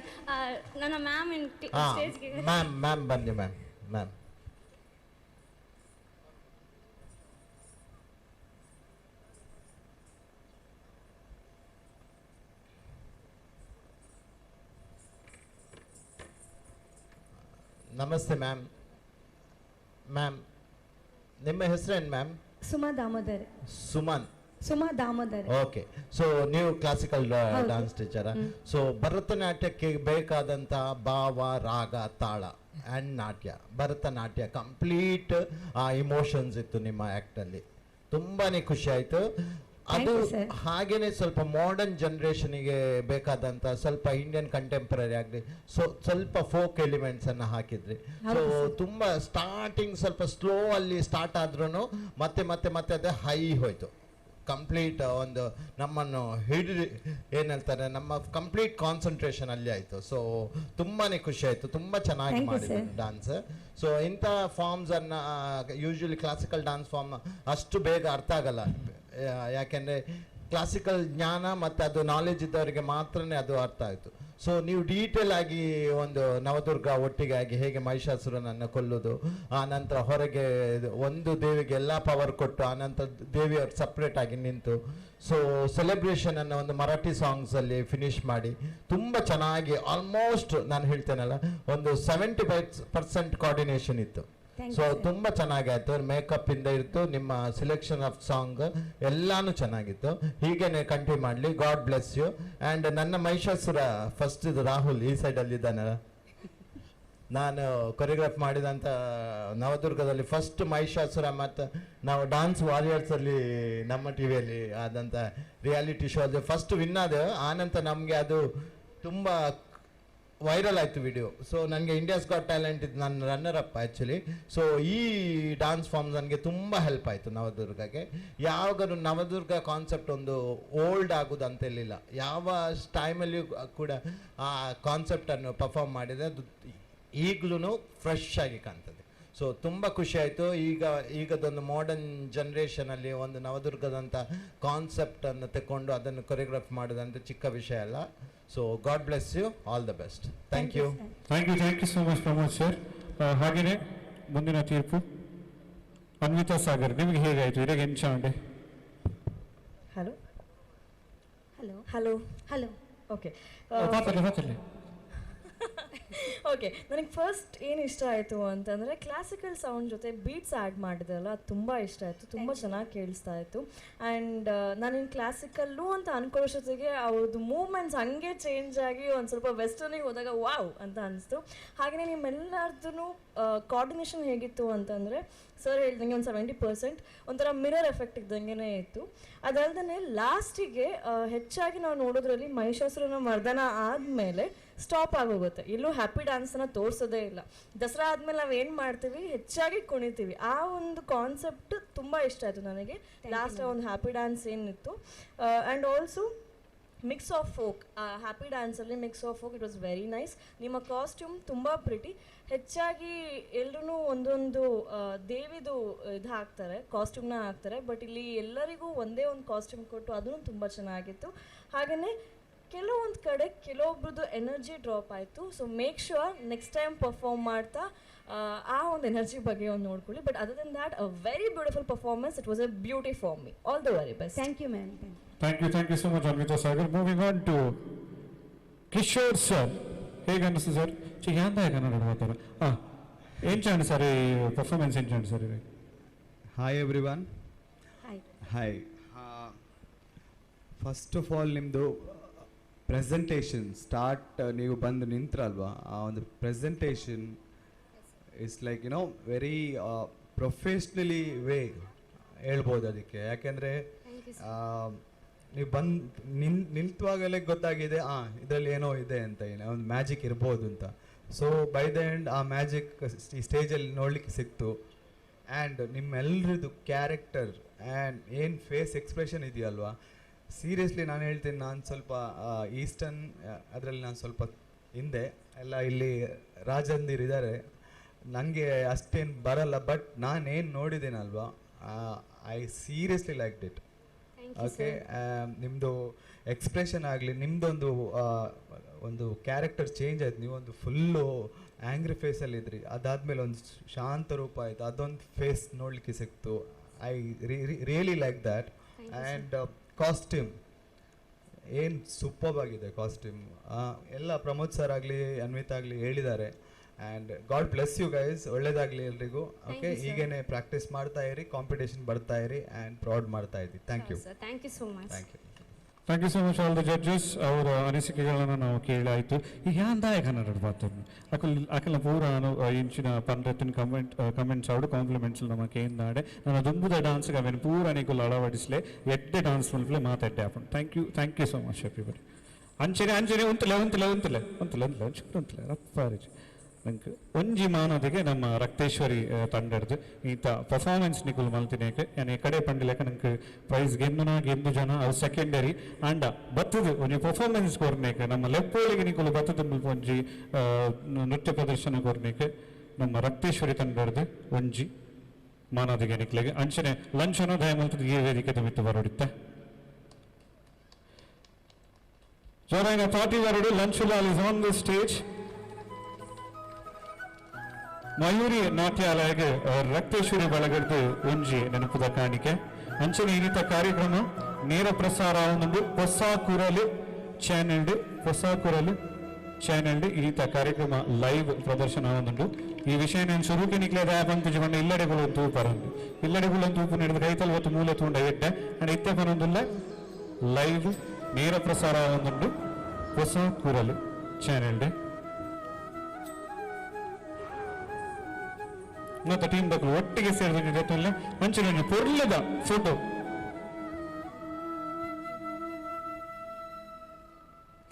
ನನ್ನ ಮ್ಯಾಮ್ ಸ್ಟೇಜ್ಗೆ. ಮ್ಯಾಮ್, ಮ್ಯಾಮ್ ಬನ್ನಿ ma'am. Ma'am namaste ma'am. Ma'am ನಿಮ್ಮ ಹೆಸರೇನು ma'am? Suma Damodar. Suman? Suma Damodar. Okay, so ನೀವು classical dance ಟೀಚರಾ? ಸೊ ಭರತನಾಟ್ಯಕ್ಕೆ ಬೇಕಾದಂಥ ಭಾವ, ರಾಗ, ತಾಳ ಆ್ಯಂಡ್ ನಾಟ್ಯ, ಭರತನಾಟ್ಯ ಕಂಪ್ಲೀಟ್ ಆ ಇಮೋಷನ್ಸ್ ಇತ್ತು ನಿಮ್ಮ ಆ್ಯಕ್ಟಲ್ಲಿ. ತುಂಬಾ ಖುಷಿ ಆಯಿತು. ಅದು ಹಾಗೇನೆ ಸ್ವಲ್ಪ ಮಾಡರ್ನ್ ಜನ್ರೇಷನಿಗೆ ಬೇಕಾದಂಥ ಸ್ವಲ್ಪ ಇಂಡಿಯನ್ ಕಂಟೆಂಪ್ರರಿ ಆಗಲಿ, ಸೊ ಸ್ವಲ್ಪ ಫೋಕ್ ಎಲಿಮೆಂಟ್ಸನ್ನು ಹಾಕಿದ್ರಿ. ಸೊ ತುಂಬ ಸ್ಟಾರ್ಟಿಂಗ್ ಸ್ವಲ್ಪ ಸ್ಲೋ ಅಲ್ಲಿ ಸ್ಟಾರ್ಟ್ ಆದ್ರೂ ಮತ್ತೆ ಮತ್ತೆ ಮತ್ತೆ ಅದೇ ಹೈ ಹೋಯಿತು. ಕಂಪ್ಲೀಟ್ ಒಂದು ನಮ್ಮನ್ನು ಹಿಡಿದು ಏನು ಹೇಳ್ತಾರೆ, ನಮ್ಮ ಕಂಪ್ಲೀಟ್ ಕಾನ್ಸಂಟ್ರೇಷನ್ ಅಲ್ಲಿ ಆಯಿತು. ಸೊ ತುಂಬಾ ಖುಷಿ ಆಯಿತು, ತುಂಬ ಚೆನ್ನಾಗಿ ಮಾಡಿದ್ರು ಡಾನ್ಸ್. ಸೊ ಇಂಥ ಫಾರ್ಮ್ಸನ್ನು ಯೂಶ್ವಲಿ ಕ್ಲಾಸಿಕಲ್ ಡಾನ್ಸ್ ಫಾರ್ಮ್ ಅಷ್ಟು ಬೇಗ ಅರ್ಥ ಆಗಲ್ಲ, ಯಾಕೆಂದರೆ ಕ್ಲಾಸಿಕಲ್ ಜ್ಞಾನ ಮತ್ತು ಅದು ನಾಲೆಜ್ ಇದ್ದವರಿಗೆ ಮಾತ್ರನೇ ಅದು ಅರ್ಥ ಆಯಿತು. ಸೊ ನೀವು ಡೀಟೇಲ್ ಆಗಿ ಒಂದು ನವದುರ್ಗ ಒಟ್ಟಿಗೆ ಆಗಿ ಹೇಗೆ ಮಹಿಷಾಸುರನನ್ನು ಕೊಲ್ಲೋದು, ಆ ನಂತರ ಹೊರಗೆ ಒಂದು ದೇವಿಗೆ ಎಲ್ಲ ಪವರ್ ಕೊಟ್ಟು ಆ ನಂತರ ದೇವಿಯವರು ಸಪ್ರೇಟ್ ಆಗಿ ನಿಂತು, ಸೊ ಸೆಲೆಬ್ರೇಷನನ್ನು ಒಂದು ಮರಾಠಿ ಸಾಂಗ್ಸಲ್ಲಿ ಫಿನಿಶ್ ಮಾಡಿ ತುಂಬ ಚೆನ್ನಾಗಿ ಆಲ್ಮೋಸ್ಟ್ ನಾನು ಹೇಳ್ತೇನಲ್ಲ ಒಂದು 75% ಕೋಆರ್ಡಿನೇಷನ್ ಇತ್ತು. ಸೊ ತುಂಬ ಚೆನ್ನಾಗಾಯಿತು. ಮೇಕಪ್ಪಿಂದ ಇತ್ತು, ನಿಮ್ಮ ಸಿಲೆಕ್ಷನ್ ಆಫ್ ಸಾಂಗ್ ಎಲ್ಲಾನು ಚೆನ್ನಾಗಿತ್ತು. ಹೀಗೇನೆ ಕಂಟಿನ್ಯೂ ಮಾಡಲಿ. God bless you. And ನನ್ನ ಮಹಿಷಾಸುರ ಫಸ್ಟ್ ಇದು ರಾಹುಲ್ ಈ ಸೈಡಲ್ಲಿ ಇದ್ದಾನಲ್ಲ, ನಾನು ಕೊರಿಯೋಗ್ರಾಫ್ ಮಾಡಿದಂಥ ನವದುರ್ಗದಲ್ಲಿ ಫಸ್ಟ್ ಮಹಿಷಾಸುರ ಮತ್ತು ನಾವು ಡಾನ್ಸ್ ವಾರಿಯರ್ಸಲ್ಲಿ ನಮ್ಮ ಟಿ ವಿಯಲ್ಲಿ ಆದಂಥ ರಿಯಾಲಿಟಿ ಶೋ ಅಲ್ಲಿ ಫಸ್ಟ್ ವಿನ್ ಆದೆವು. ಆನಂತರ ನಮಗೆ ಅದು ತುಂಬ ವೈರಲ್ ಆಯಿತು ವಿಡಿಯೋ. ಸೊ ನನಗೆ ಇಂಡಿಯಾಸ್ ಗಾಟ್ ಟ್ಯಾಲೆಂಟ್ ಇದು ನನ್ನ ರನ್ನರ್ ಅಪ್ ಆ್ಯಕ್ಚುಲಿ. ಸೊ ಈ ಡಾನ್ಸ್ ಫಾರ್ಮ್ ನನಗೆ ತುಂಬ ಹೆಲ್ಪ್ ಆಯಿತು ನವದುರ್ಗಕ್ಕೆ. ಯಾವಾಗಲೂ ನವದುರ್ಗ ಕಾನ್ಸೆಪ್ಟ್ ಒಂದು ಓಲ್ಡ್ ಆಗೋದು ಅಂತೇಳಿಲ್ಲ, ಯಾವ ಟೈಮಲ್ಲಿಯೂ ಕೂಡ ಆ ಕಾನ್ಸೆಪ್ಟನ್ನು ಪರ್ಫಾರ್ಮ್ ಮಾಡಿದರೆ ಅದು ಈಗಲೂ ಫ್ರೆಶ್ ಆಗಿ ಕಾಣ್ತದೆ. ಸೊ ತುಂಬ ಖುಷಿಯಾಯಿತು. ಈಗ ಈಗದೊಂದು ಮಾಡರ್ನ್ ಜನ್ರೇಷನಲ್ಲಿ ಒಂದು ನವದುರ್ಗದಂಥ ಕಾನ್ಸೆಪ್ಟನ್ನು ತಗೊಂಡು ಅದನ್ನು ಕೊರಿಯೋಗ್ರಾಫ್ ಮಾಡೋದಂತ ಚಿಕ್ಕ ವಿಷಯ ಅಲ್ಲ. So God bless you, all the best. Thank you. Thank you, thank you so much Pramod sir. ಹಾಗೆಯೇ ಮುಂದಿನ ತೀರ್ಪು ಅನ್ವಿತಾ ಸಾಗರ್, ನಿಮಗೆ ಹೇಗಾಯಿತು? ಇರಾಗ ಎಂಚ ಉಂಡೆ? Hello hello hello hello. Okay, ಮಾತಾಡಲಿ ಮಾತಾಡಲಿ. ಓಕೆ, ನನಗೆ ಫಸ್ಟ್ ಏನು ಇಷ್ಟ ಆಯಿತು ಅಂತಂದರೆ ಕ್ಲಾಸಿಕಲ್ ಸೌಂಡ್ ಜೊತೆ ಬೀಟ್ಸ್ ಆ್ಯಡ್ ಮಾಡಿದ್ರಲ್ಲ, ಅದು ತುಂಬ ಇಷ್ಟ ಆಯಿತು, ತುಂಬ ಚೆನ್ನಾಗಿ ಕೇಳಿಸ್ತಾ ಇತ್ತು. ಆ್ಯಂಡ್ ನಾನಿನ್ನು ಕ್ಲಾಸಿಕಲ್ಲು ಅಂತ ಅನ್ಕೊಳ್ಳೋಷ್ಟೊತ್ತಿಗೆ ಅವ್ರದ್ದು ಮೂವ್ಮೆಂಟ್ಸ್ ಹಂಗೆ ಚೇಂಜ್ ಆಗಿ ಒಂದು ಸ್ವಲ್ಪ ವೆಸ್ಟರ್ನಿಗೆ ಹೋದಾಗ ವಾವ್ ಅಂತ ಅನಿಸ್ತು. ಹಾಗೆಯೇ ನಿಮ್ಮೆಲ್ಲರದ್ದು ಕೋಆರ್ಡಿನೇಷನ್ ಹೇಗಿತ್ತು ಅಂತಂದರೆ ಸರ್ ಹೇಳ್ದಂಗೆ ಒಂದು 70% ಒಂಥರ ಮಿರರ್ ಎಫೆಕ್ಟ್ ಇದ್ದಂಗೆ ಇತ್ತು. ಅದಲ್ಲದೆ ಲಾಸ್ಟಿಗೆ ಹೆಚ್ಚಾಗಿ ನಾವು ನೋಡೋದ್ರಲ್ಲಿ ಮಹಿಷಾಸುರನ ಮರ್ದನ ಆದಮೇಲೆ ಸ್ಟಾಪ್ ಆಗೋಗುತ್ತೆ, ಎಲ್ಲೂ ಹ್ಯಾಪಿ ಡ್ಯಾನ್ಸನ್ನು ತೋರಿಸೋದೇ ಇಲ್ಲ. ದಸರಾ ಆದಮೇಲೆ ನಾವು ಏನು ಮಾಡ್ತೀವಿ, ಹೆಚ್ಚಾಗಿ ಕುಣಿತೀವಿ. ಆ ಒಂದು ಕಾನ್ಸೆಪ್ಟ್ ತುಂಬ ಇಷ್ಟ ಆಯಿತು ನನಗೆ. ಲಾಸ್ಟ್ ಒಂದು ಹ್ಯಾಪಿ ಡ್ಯಾನ್ಸ್ ಏನಿತ್ತು, and also mix of folk, happy ಡ್ಯಾನ್ಸಲ್ಲಿ mix of folk, it was very nice. ನಿಮ್ಮ ಕಾಸ್ಟ್ಯೂಮ್ ತುಂಬ ಪ್ರಿಟಿ. ಹೆಚ್ಚಾಗಿ ಎಲ್ಲರೂ ಒಂದೊಂದು ದೇವಿದು ಇದು ಹಾಕ್ತಾರೆ, ಕಾಸ್ಟ್ಯೂಮ್ನ ಹಾಕ್ತಾರೆ, ಬಟ್ ಇಲ್ಲಿ ಎಲ್ಲರಿಗೂ ಒಂದೇ ಒಂದು ಕಾಸ್ಟ್ಯೂಮ್ ಕೊಟ್ಟು ಅದೂ ತುಂಬ ಚೆನ್ನಾಗಿತ್ತು. ಹಾಗೆಯೇ ಕೆಲವೊಂದು ಕಡೆ ಕೆಲವೊಬ್ರದ್ದು ಎನರ್ಜಿ ಡ್ರಾಪ್ ಆಯಿತು. So make sure next time perform ಮಾಡ್ತಾ ಆ ಒಂದು ಎನರ್ಜಿ ಬಗ್ಗೆ ಒಂದು ನೋಡ್ಕೊಳ್ಳಿ. But other than that a very beautiful performance. It was a beauty for me. All the very best. Thank you ma'am. Thank you so much, Anvita Sagar. Moving on to Kishore sir. ಹೇಗೆ ಅನ್ನಿಸ್ತು sir? ಯಾಂದ Kannada ಮಾತಾಡ ಏನು ಚಂడి sir ಈ performance, ಏನು ಚಂಡಿ sir? Hi everyone. Hi. Hi. First of all ನಿಮ್ಮದು presentation start, ನೀವು ಬಂದು ನಿಂತ್ರಲ್ವಾ, ಆ ಒಂದು presentation it's like you know very professionally way ಹೇಳ್ಬೋದು ಅದಕ್ಕೆ. ಯಾಕೆಂದರೆ ನೀವು ಬಂದು ನಿಂತವಾಗಲೇ ಗೊತ್ತಾಗಿದೆ ಇದರಲ್ಲಿ ಏನೋ ಇದೆ ಅಂತ, ಏನೋ ಒಂದು ಮ್ಯಾಜಿಕ್ ಇರ್ಬೋದು ಅಂತ. ಸೊ ಬೈ the end ಆ ಮ್ಯಾಜಿಕ್ ಈ ಸ್ಟೇಜಲ್ಲಿ ನೋಡಲಿಕ್ಕೆ ಸಿಕ್ತು. ಆ್ಯಂಡ್ ನಿಮ್ಮೆಲ್ಲರದ್ದು ಕ್ಯಾರೆಕ್ಟರ್ ಆ್ಯಂಡ್ ಏನು ಫೇಸ್ ಎಕ್ಸ್ಪ್ರೆಷನ್ ಇದೆಯಲ್ವಾ, ಸೀರಿಯಸ್ಲಿ ನಾನು ಹೇಳ್ತೀನಿ, ನಾನು ಸ್ವಲ್ಪ ಈಸ್ಟರ್ನ್ ಅದರಲ್ಲಿ ನಾನು ಸ್ವಲ್ಪ ಹಿಂದೆ, ಎಲ್ಲ ಇಲ್ಲಿ ರಾಜಂದಿರು ಇದ್ದಾರೆ, ನನಗೆ ಅಷ್ಟೇನು ಬರಲ್ಲ, ಬಟ್ ನಾನೇನು ನೋಡಿದ್ದೀನಲ್ವಾ, I seriously like it. Okay, ನಿಮ್ಮದು ಎಕ್ಸ್ಪ್ರೆಷನ್ ಆಗಲಿ, ನಿಮ್ಮದೊಂದು ಒಂದು ಕ್ಯಾರೆಕ್ಟರ್ ಚೇಂಜ್ ಆಯ್ತು. ನೀವೊಂದು ಫುಲ್ಲು ಆ್ಯಂಗ್ರಿ ಫೇಸಲ್ಲಿದ್ರಿ, ಅದಾದಮೇಲೆ ಒಂದು ಶಾಂತ ರೂಪ ಆಯಿತು, ಅದೊಂದು ಫೇಸ್ ನೋಡಲಿಕ್ಕೆ ಸಿಕ್ತು. I really like that. And costume ಏನು ಸೂಪರ್ಬ್ ಆಗಿದೆ ಕಾಸ್ಟ್ಯೂಮ್. ಎಲ್ಲ ಪ್ರಮೋದ್ ಸರ್ ಆಗಲಿ ಅನ್ವಿತ್ ಆಗಲಿ ಹೇಳಿದ್ದಾರೆ. And God bless you guys, ಒಳ್ಳೇದಾಗಲಿ ಎಲ್ರಿಗೂ. ಓಕೆ, ಹೀಗೇನೆ ಪ್ರಾಕ್ಟೀಸ್ ಮಾಡ್ತಾ ಇರಿ, ಕಾಂಪಿಟೇಷನ್ ಬರ್ತಾ ಇರಿ ಆ್ಯಂಡ್ ಪ್ರೌಡ್ ಮಾಡ್ತಾ ಇರಿ. Thank you. Thank you so much. Thank you. Thank you so much all the judges. ಅವರ ಅನಿಸಿಕೆಗಳನ್ನು ನಾವು ಕೇಳಾಯಿತು. ಈಗ ಯಾಂದಾಯ ಕನ್ನಡ ಪಾತ್ರ ಅಕಲ್ ಅಕಲ್ನ ಪೂರ ಇಂಚಿನ ಪಂಡ್ರೆತ್ತಿನ ಕಮೆಂಟ್ಸ್ ಆಡು ಕಾಂಪ್ಲಿಮೆಂಟ್ಸ್ ನಮ್ಮ ಕೇಂದಾಡೆ ನನ್ನ ದುಂಬುದ ಡಾನ್ಸ್ಗೆ ಅವೇನು ಪೂರ ನಿಕುಲ್ ಅಳವಡಿಸಲೆ ಎಡ್ಡೆ ಡಾನ್ಸ್ ಮಲ್ಪಲೆ ಮಾತಾಡ್ಡೆ ಆಪುಂಡು. Thank you, thank you so much everybody. ಅಂಚನೆ ಅಂಚನೆ ಉಂತಲೆ ಉಂತಲೆ ಉಂತಲೆ ಉಂತಲೆ ಉಂತಲೆ ಒಂಚೂರು ಉಂತಲೆ ರಪ್ಪಾರಿಜ್ ನಂಗೆ ಒಂಜಿ ಮಾನದಿಗೆ ನಮ್ಮ ರಕ್ತೇಶ್ವರಿ ತಂಡಡ್ದು ಈತ ಪರ್ಫಾರ್ಮೆನ್ಸ್ ನಿಕುಲ್ ಮಲ್ತಿನೇಕೆ ಯಾನೆ ಕಡೆ ಪಂಡಿಲೆಕ ನಂಗೆ ಪ್ರೈಸ್ ಗೆಂದುನ ಗೆಂದು ಜನ ಅವು ಸೆಕೆಂಡರಿ ಆಂಡ ಬತ್ತದು ಒಂಜಿ ಪರ್ಫಾರ್ಮೆನ್ಸ್ ಕೊರ್ನೇಕೆ ನಮ್ಮ ಲೆಪ್ಪೋಳಿಗೆ ನಿಕುಲು ಬತ್ತದು ಮುಲ್ಪ ಒಂಜಿ ನೃತ್ಯ ಪ್ರದರ್ಶನ ಕೊರ್ನೇಕೆ ನಮ್ಮ ರಕ್ತೇಶ್ವರಿ ತಂಡಡ್ದು ಒಂಜಿ ಮಾನದಿಗೆ ನಿಕ್ಲೆಗೆ ಅಂಚನೆ ಲಂಚನ ದಯ ಮಲ್ತದ ಈ ವೇದಿಕೆ ಮಿತ್ತು ಬರೋಡಿತ್ತೆ ಜೋರಾಯಿನ ಪಾರ್ಟಿ ಬರೋಡು. Lunch Lal is on the stage. Mayuri ನಾಟ್ಯಾಲಯಗೆ ರಕ್ತೇಶ್ವರಿ ಬಳಗದ್ದು ಒಂಜಿ ನೆನಪುದ ಕಾಣಿಕೆ. ಅಂಚನೆ ಈ ರೀತಿಯ ಕಾರ್ಯಕ್ರಮ ನೇರ ಪ್ರಸಾರ ಒಂದು ಹೊಸ ಕುರಲು ಚಾನೆಲ್, ಹೊಸ ಕುರಲು ಚಾನೆಲ್ ಈ ರೀತಿಯ ಕಾರ್ಯಕ್ರಮ ಲೈವ್ ಪ್ರದರ್ಶನ ಒಂದುಂಡು. ಈ ವಿಷಯ ನಾನು ಶುರುಕೆ ನಿಕ್ಲೇದ ಬಂತು ಜೀವನ ಇಲ್ಲಡೆಗಳು ತೂಪರಂದು ಇಲ್ಲಡೆಗಳು ತೂಪು ನಡೆದ ಕೈತಲ್ ಒತ್ತು ಮೂಲೆ ತೂಂಡ ಎಡ್ಡೆ ಅಂಡ್ ಇತ್ತೆ ಪನೊಂದುಲ್ಲ ಲೈವ್ ನೇರ ಪ್ರಸಾರ ಒಂದುಂಡು ಹೊಸ ಕುರಲು ಚಾನೆಲ್. ಮತ್ತೆ ಟೀಮ್ ದಕ್ಕಲು ಒಟ್ಟಿಗೆ ಸೇರಿದ ಮಂಚಿನ ಪೊರ್ಲದ photo.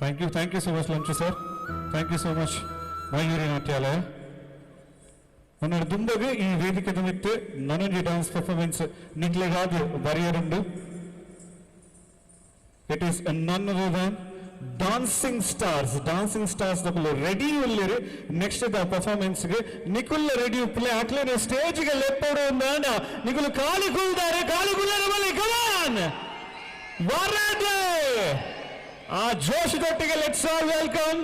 Thank you, thank you so much Lanchu sir, thank you so much Mayuri Natyalaya. ನನ್ನ ದುಂಬಗೆ ಈ ವೇದಿಕೆ ನಿಮಿತ್ತ ನನೊಂಜಿ ಡಾನ್ಸ್ ಪರ್ಫಾರ್ಮೆನ್ಸ್ ನಿಕ್ಲೆಗಾದ್ ಬರೆಯರುಂಡು. It is none other than dancing stars. Dancing stars ದಕುಲು ready ಉಲ್ಲೆರು next the ಪರ್ಫಾರ್ಮೆನ್ಸ್ಗೆ ನಿಕುಲ್ಲ ready ಉಪ್ಪಲೆ ಅಕ್ಲೇನೆ ಸ್ಟೇಜ್ಗೆ ಲೆಪ್ಪೋಡು ಒಂದಾಂಡ ನಿಕುಲು ಕಾಲಿ ಕುಲ್ದಾರೆ ಕಾಲಿ ಕುಲ್ಲರ ಬಲ್ಲಿ ಕಮಾನ್ ವರದೆ ಆ ಜೋಶ್ ದೊಟ್ಟಿಗೆ let's all welcome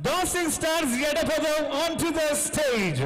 dancing stars Edapadavu on to the stage.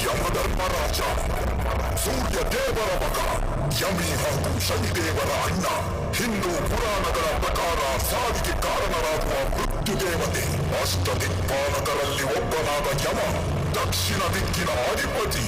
Yamadharmaraja ಸೂರ್ಯ ದೇವರ ಮಗ, ಯಮಿ ಹಾಗೂ ಶನಿದೇವರ ಅಣ್ಣ. ಹಿಂದೂ ಪುರಾಣಗಳ ಪ್ರಕಾರ ಸಾವಿಗೆ ಕಾರಣರಾಗುವ ಮೃತ್ಯು ದೇವತೆ. ಅಷ್ಟದಿಕ್ಪಾಲಕರಲ್ಲಿ ಒಬ್ಬನಾದ ಯಮ ದಕ್ಷಿಣ ದಿಕ್ಕಿನ ಅಧಿಪತಿ.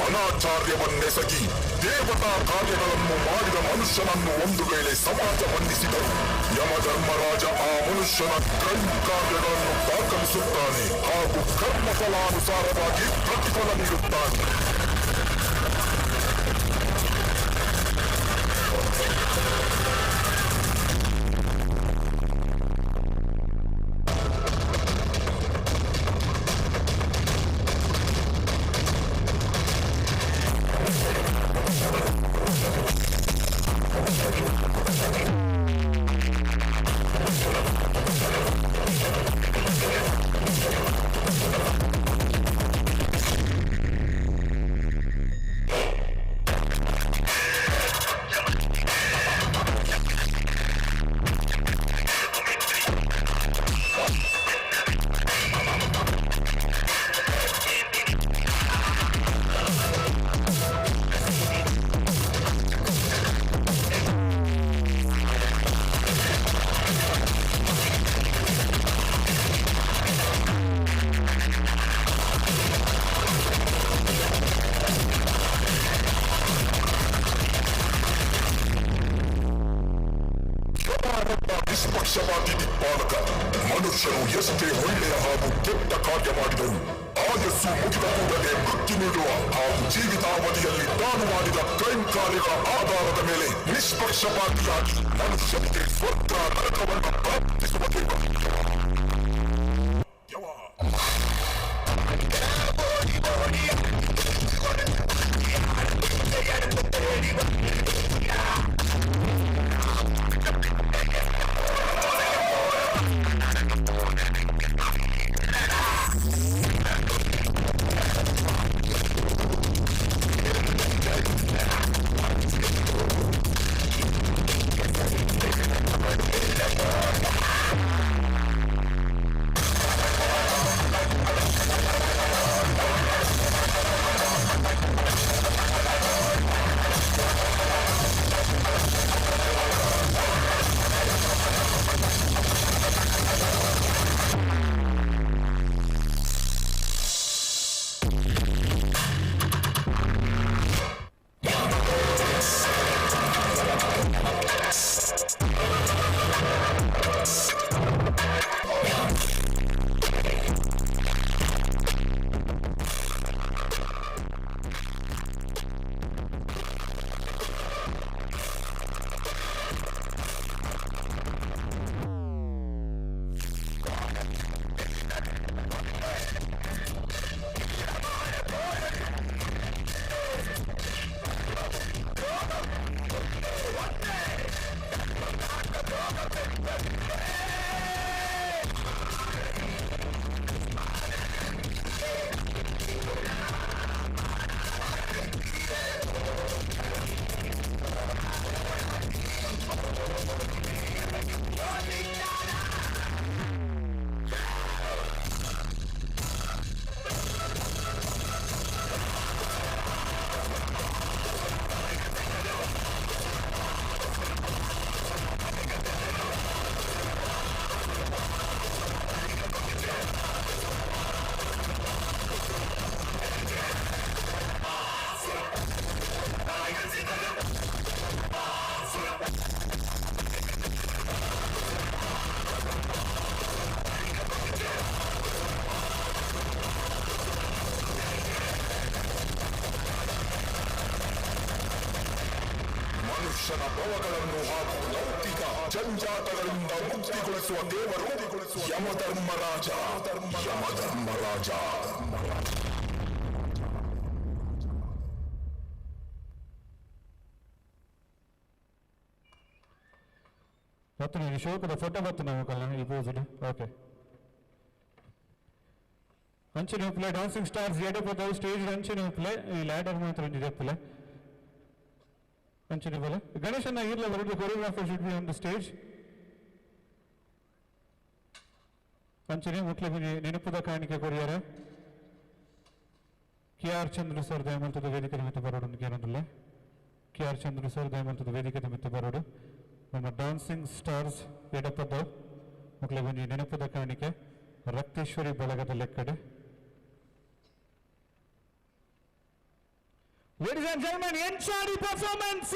ಅನಾಚಾರ್ಯವನ್ನೆಸಗಿ ದೇವತಾ ಕಾರ್ಯಗಳನ್ನು ಮಾಡಿದ ಮನುಷ್ಯನನ್ನು ಒಂದು ವೇಳೆ ಸಮಾಜ ಮನ್ನಿಸಿದರು, ಯಮಧರ್ಮರಾಜ ಆ ಮನುಷ್ಯನ ಕ್ರೈಮ್ ಕಾರ್ಯಗಳನ್ನು ದಾಖಲಿಸುತ್ತಾನೆ ಹಾಗೂ ಕರ್ಮಫಲಾನುಸಾರವಾಗಿ ಪ್ರತಿಫಲ ನೀಡುತ್ತಾನೆ. ನಿಷ್ಪಕ್ಷಪಾತಿ ದಿಕ್ಪಾಲಕ. ಮನುಷ್ಯನು ಎಷ್ಟೇ ಒಳ್ಳೆಯ ಹಾಗೂ ಕೆಟ್ಟ ಕಾರ್ಯ ಮಾಡಿದರೂ ಆಯಸ್ಸು ಮುಗಿದ ಕೂಡಲೇ ಮೃತ್ಯು ನೀಡುವ ಹಾಗೂ ಜೀವಿತಾವಧಿಯಲ್ಲಿ ತಾನು ಮಾಡಿದ ಕ್ರೈಮ್ ಕಾರ್ಯಗಳ ಆಧಾರದ ಮೇಲೆ ನಿಷ್ಪಕ್ಷಪಾತಿಯಾಗಿ ಮನುಷ್ಯನಿಗೆ ಸ್ವರ್ಗ ನರಕವನ್ನು ಪ್ರಾಪ್ತಿಸುವ ದೇವರು. ಮನುಷ್ಯನ ಭವಗಳನ್ನು ಹಾಗೂ ಲೌಕಿಕ ಜಂಜಾಟಗಳಿಂದ ಮುಕ್ತಿಗೊಳಿಸುವ ದೇವರು ಯಮಧರ್ಮರಾಜ, ಯಮಧರ್ಮರಾಜ. ಮತ್ತು ನೀವು ಶೋಕದ ಫೋಟೋ ಬತ್ತು ನಾವು ಕಲ್ಲ ಈ ಪೋಸ್ಡ್. ಓಕೆ, ಅಂಚಿನ ಉಪ್ಪಲೆ ಡಾನ್ಸಿಂಗ್ ಸ್ಟಾರ್ಸ್ ಎಡಪದ ಸ್ಟೇಜ್ ಅಂಚಿನ ಉಪ್ಪಲೆ ಈ ಲ್ಯಾಡರ್ ಮಾತ್ರ ಒಂಜಿ ಉಪ್ಪಲೆ ಅಂಚಿನ ಬಲೆ ಗಣೇಶನ ಇರ್ಲ ಬರೋದು. Choreographer should be on the stage. ಅಂಚನೆ ಮುಟ್ಲೆ ನೆನಪುದ ಕಾಣಿಕೆ ಕೊರಿಯರ ಕೆ ಆರ್ ಚಂದ್ರ ಸರ್ ದಯಮಲ್ತದ ವೇದಿಕೆ ನಿಮಿತ್ತ ಬರೋಡು ಕೇನೊಂದುಲ್ಲ. ಕೆ ಆರ್ ಚಂದ್ರ ಸರ್ ದಯಮಲ್ತದ ವೇದಿಕೆ ನಿಮಿತ್ತ ಬರೋಡು. ನಮ್ಮ ಡಾನ್ಸಿಂಗ್ ಸ್ಟಾರ್ಸ್ ಎಡಪದ ಮಕ್ಕಳ ಒಂಜಿ ನೆನಪುದ ಕಾಣಿಕೆ ರಕ್ತೇಶ್ವರಿ ಬಳಗದ ಲೆಕ್ಕಡೆ. Ladies and gentlemen, ಎಂಚಾಡಿ ಪರ್ಫಾರ್ಮೆನ್ಸ್.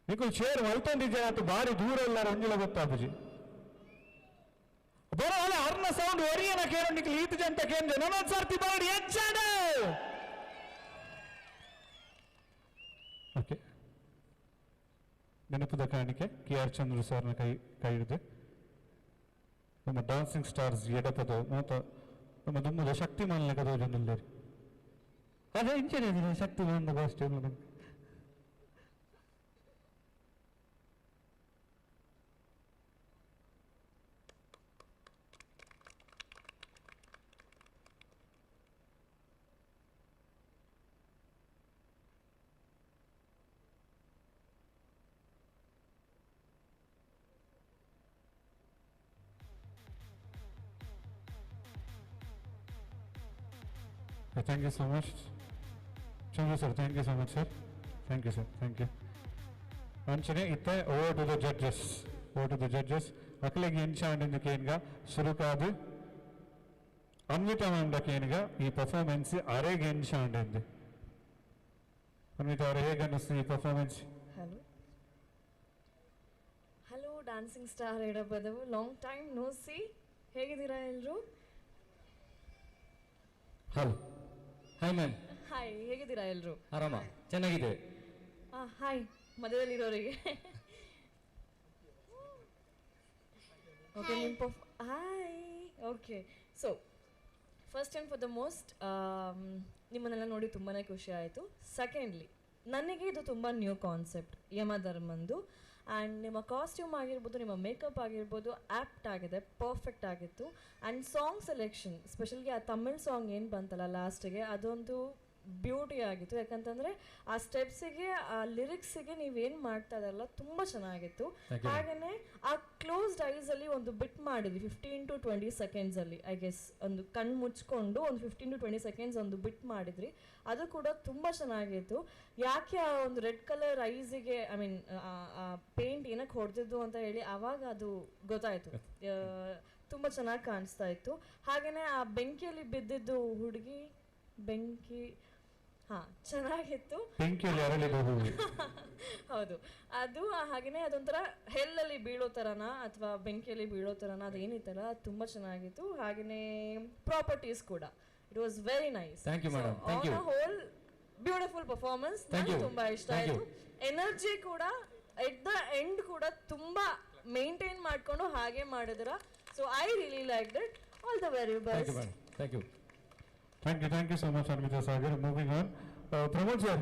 ನಿಕುಲ್ ಚೇರ್ ಮಲ್ತೊಂದಿದ್ದೆ ಆತು ಬಾರಿ ದೂರ ಎಲ್ಲ ಒಂಜಿಲ ಗೊತ್ತಾಪುಜಿ ಬರೋ ಅಲ್ಲ ಅರ್ನ ಸೌಂಡ್ ಒರಿಯನ ಕೇಳು ನಿಕುಲ್ ಈತ ಜಂತ ಕೇಂದ್ರ ನನ್ನೊಂದು ಸರ್ತಿ ಬಾಡಿ ಎಂಚಾಡ. ಓಕೆ, ನೆನಪುದ ಕಾಣಿಕೆ ಕೆ ಆರ್ ಚಂದ್ರ ಸರ್ನ ಕೈ ಕೈ ಹಿಡಿದು ನಮ್ಮ ಡಾನ್ಸಿಂಗ್ ಸ್ಟಾರ್ಸ್ ಎಡಪದ ಮೂತ ನಮ್ಮ ದುಮ್ಮದ ಶಕ್ತಿಮಾನ್ ಲೆಕ್ಕದ ಜನಲ್ಲೇರಿ. ಅದೇ ಇಂಚನೆ Shaktimaan costume. Thank you so much. Chandra sir, thank you so much, sir. Thank you, sir. Thank you. ಅಂಚನೆ ಇತ್ತೆ over to the judges. Over to the judges. ಅಕ್ಲೆಗ್ ಎಂಚ ಆಂಡ್ ಕೇನ್ಗ ಸುರುಕಾದು ಅನ್ವಿತಾ ಮ್ಯಾಮ್ ಕೇನ್ಗ ಈ ಪರ್ಫಾರ್ಮೆನ್ಸ್ ಅರೆಗ್ ಎಂಚ ಆಂಡ್ ಅನ್ವಿತಾ ಅವರೇ ಹೇಗೆ ಅನ್ನಿಸ್ತು ಈ performance? Hello hello, dancing star Edapadavu, long time no see. ಹೇಗಿದ್ದೀರಾ ಎಲ್ಲರೂ? Hello, hi ma'am. ಹಾಯ್, ಹೇಗಿದ್ದೀರಾ ಎಲ್ಲರೂ? ಆರಾಮ, ಚೆನ್ನಾಗಿದೆ. ಹಾಯ್ ಮಧ್ಯದಲ್ಲಿರೋರಿಗೆ. ಓಕೆ, ನಿಮ್ಮ hi. Okay, so first and for the most ನಿಮ್ಮನ್ನೆಲ್ಲ ನೋಡಿ ತುಂಬಾ ಖುಷಿ ಆಯಿತು. ಸೆಕೆಂಡ್ಲಿ, ನನಗೆ ಇದು ತುಂಬ ನ್ಯೂ ಕಾನ್ಸೆಪ್ಟ್ ಯಮಧರ್ಮಂದು. ಆ್ಯಂಡ್ ನಿಮ್ಮ ಕಾಸ್ಟ್ಯೂಮ್ ಆಗಿರ್ಬೋದು, ನಿಮ್ಮ ಮೇಕಪ್ ಆಗಿರ್ಬೋದು, ಆ್ಯಪ್ಟ್ ಆಗಿದೆ, ಪರ್ಫೆಕ್ಟ್ ಆಗಿತ್ತು. ಆ್ಯಂಡ್ ಸಾಂಗ್ ಸೆಲೆಕ್ಷನ್, ಸ್ಪೆಷಲಿ ಆ ತಮಿಳ್ ಸಾಂಗ್ ಏನು ಬಂತಲ್ಲ ಲಾಸ್ಟಿಗೆ, ಅದೊಂದು ಬ್ಯೂಟಿ ಆಗಿತ್ತು. ಯಾಕಂತಂದರೆ ಆ ಸ್ಟೆಪ್ಸಿಗೆ, ಆ ಲಿರಿಕ್ಸಿಗೆ ನೀವೇನು ಮಾಡ್ತಾ ಇದ್ರಲ್ಲ, ತುಂಬ ಚೆನ್ನಾಗಿತ್ತು. Thank you. ಹಾಗೆಯೇ ಆ ಕ್ಲೋಸ್ಡ್ ಐಸಲ್ಲಿ ಒಂದು ಬಿಟ್ ಮಾಡಿದ್ವಿ 15 to 20 ಸೆಕೆಂಡ್ಸಲ್ಲಿ, I guess. ಒಂದು ಕಣ್ಣು ಮುಚ್ಕೊಂಡು ಒಂದು 15 to 20 seconds ಒಂದು ಬಿಟ್ ಮಾಡಿದ್ರಿ, ಅದು ಕೂಡ ತುಂಬ ಚೆನ್ನಾಗಿತ್ತು. ಯಾಕೆ ಆ ಒಂದು ರೆಡ್ ಕಲರ್ ಐಸಿಗೆ, I mean ಆ ಪೇಂಟ್ ಏನಕ್ಕೆ ಹೊಡೆದಿದ್ದು ಅಂತ ಹೇಳಿ ಆವಾಗ ಅದು ಗೊತ್ತಾಯಿತು. ತುಂಬ ಚೆನ್ನಾಗಿ ಕಾಣಿಸ್ತಾ ಇತ್ತು. ಹಾಗೆಯೇ ಆ ಬೆಂಕಿಯಲ್ಲಿ ಬಿದ್ದಿದ್ದು ಹುಡುಗಿ, ಬೆಂಕಿ, ಹಾಂ, ಚೆನ್ನಾಗಿತ್ತು. ಬೆಂಕಿಯಲ್ಲಿ ಅರಳಿದ ಹೂವು. ಹೌದು, ಅದು ಹಾಗೆಯೇ ಅದೊಂಥರ ಹೆಲ್ಲಲ್ಲಿ ಬೀಳೋ ಥರನ ಅಥವಾ ಬೆಂಕಿಯಲ್ಲಿ ಬೀಳೋ ಥರನ ಅದೇನಿತ್ತಲ್ಲ, ಅದು ತುಂಬ ಚೆನ್ನಾಗಿತ್ತು. ಹಾಗೆಯೇ ಪ್ರಾಪರ್ಟೀಸ್ ಕೂಡ, it was very nice. Thank you, madam. Thank you. Whole beautiful performance. Thank ನನಗೆ you. ತುಂಬ ಇಷ್ಟ Thank you. ಆಯಿತು. ಎನರ್ಜಿ ಕೂಡ ಎಟ್ the end ಕೂಡ ತುಂಬ ಮೇಂಟೈನ್ ಮಾಡಿಕೊಂಡು ಹಾಗೆ ಮಾಡಿದ್ರ. So I really like that. All the very thank you best. Madam, thank you. Thank you, thank you so much, Armita Sagar. Moving on, Pramod sir,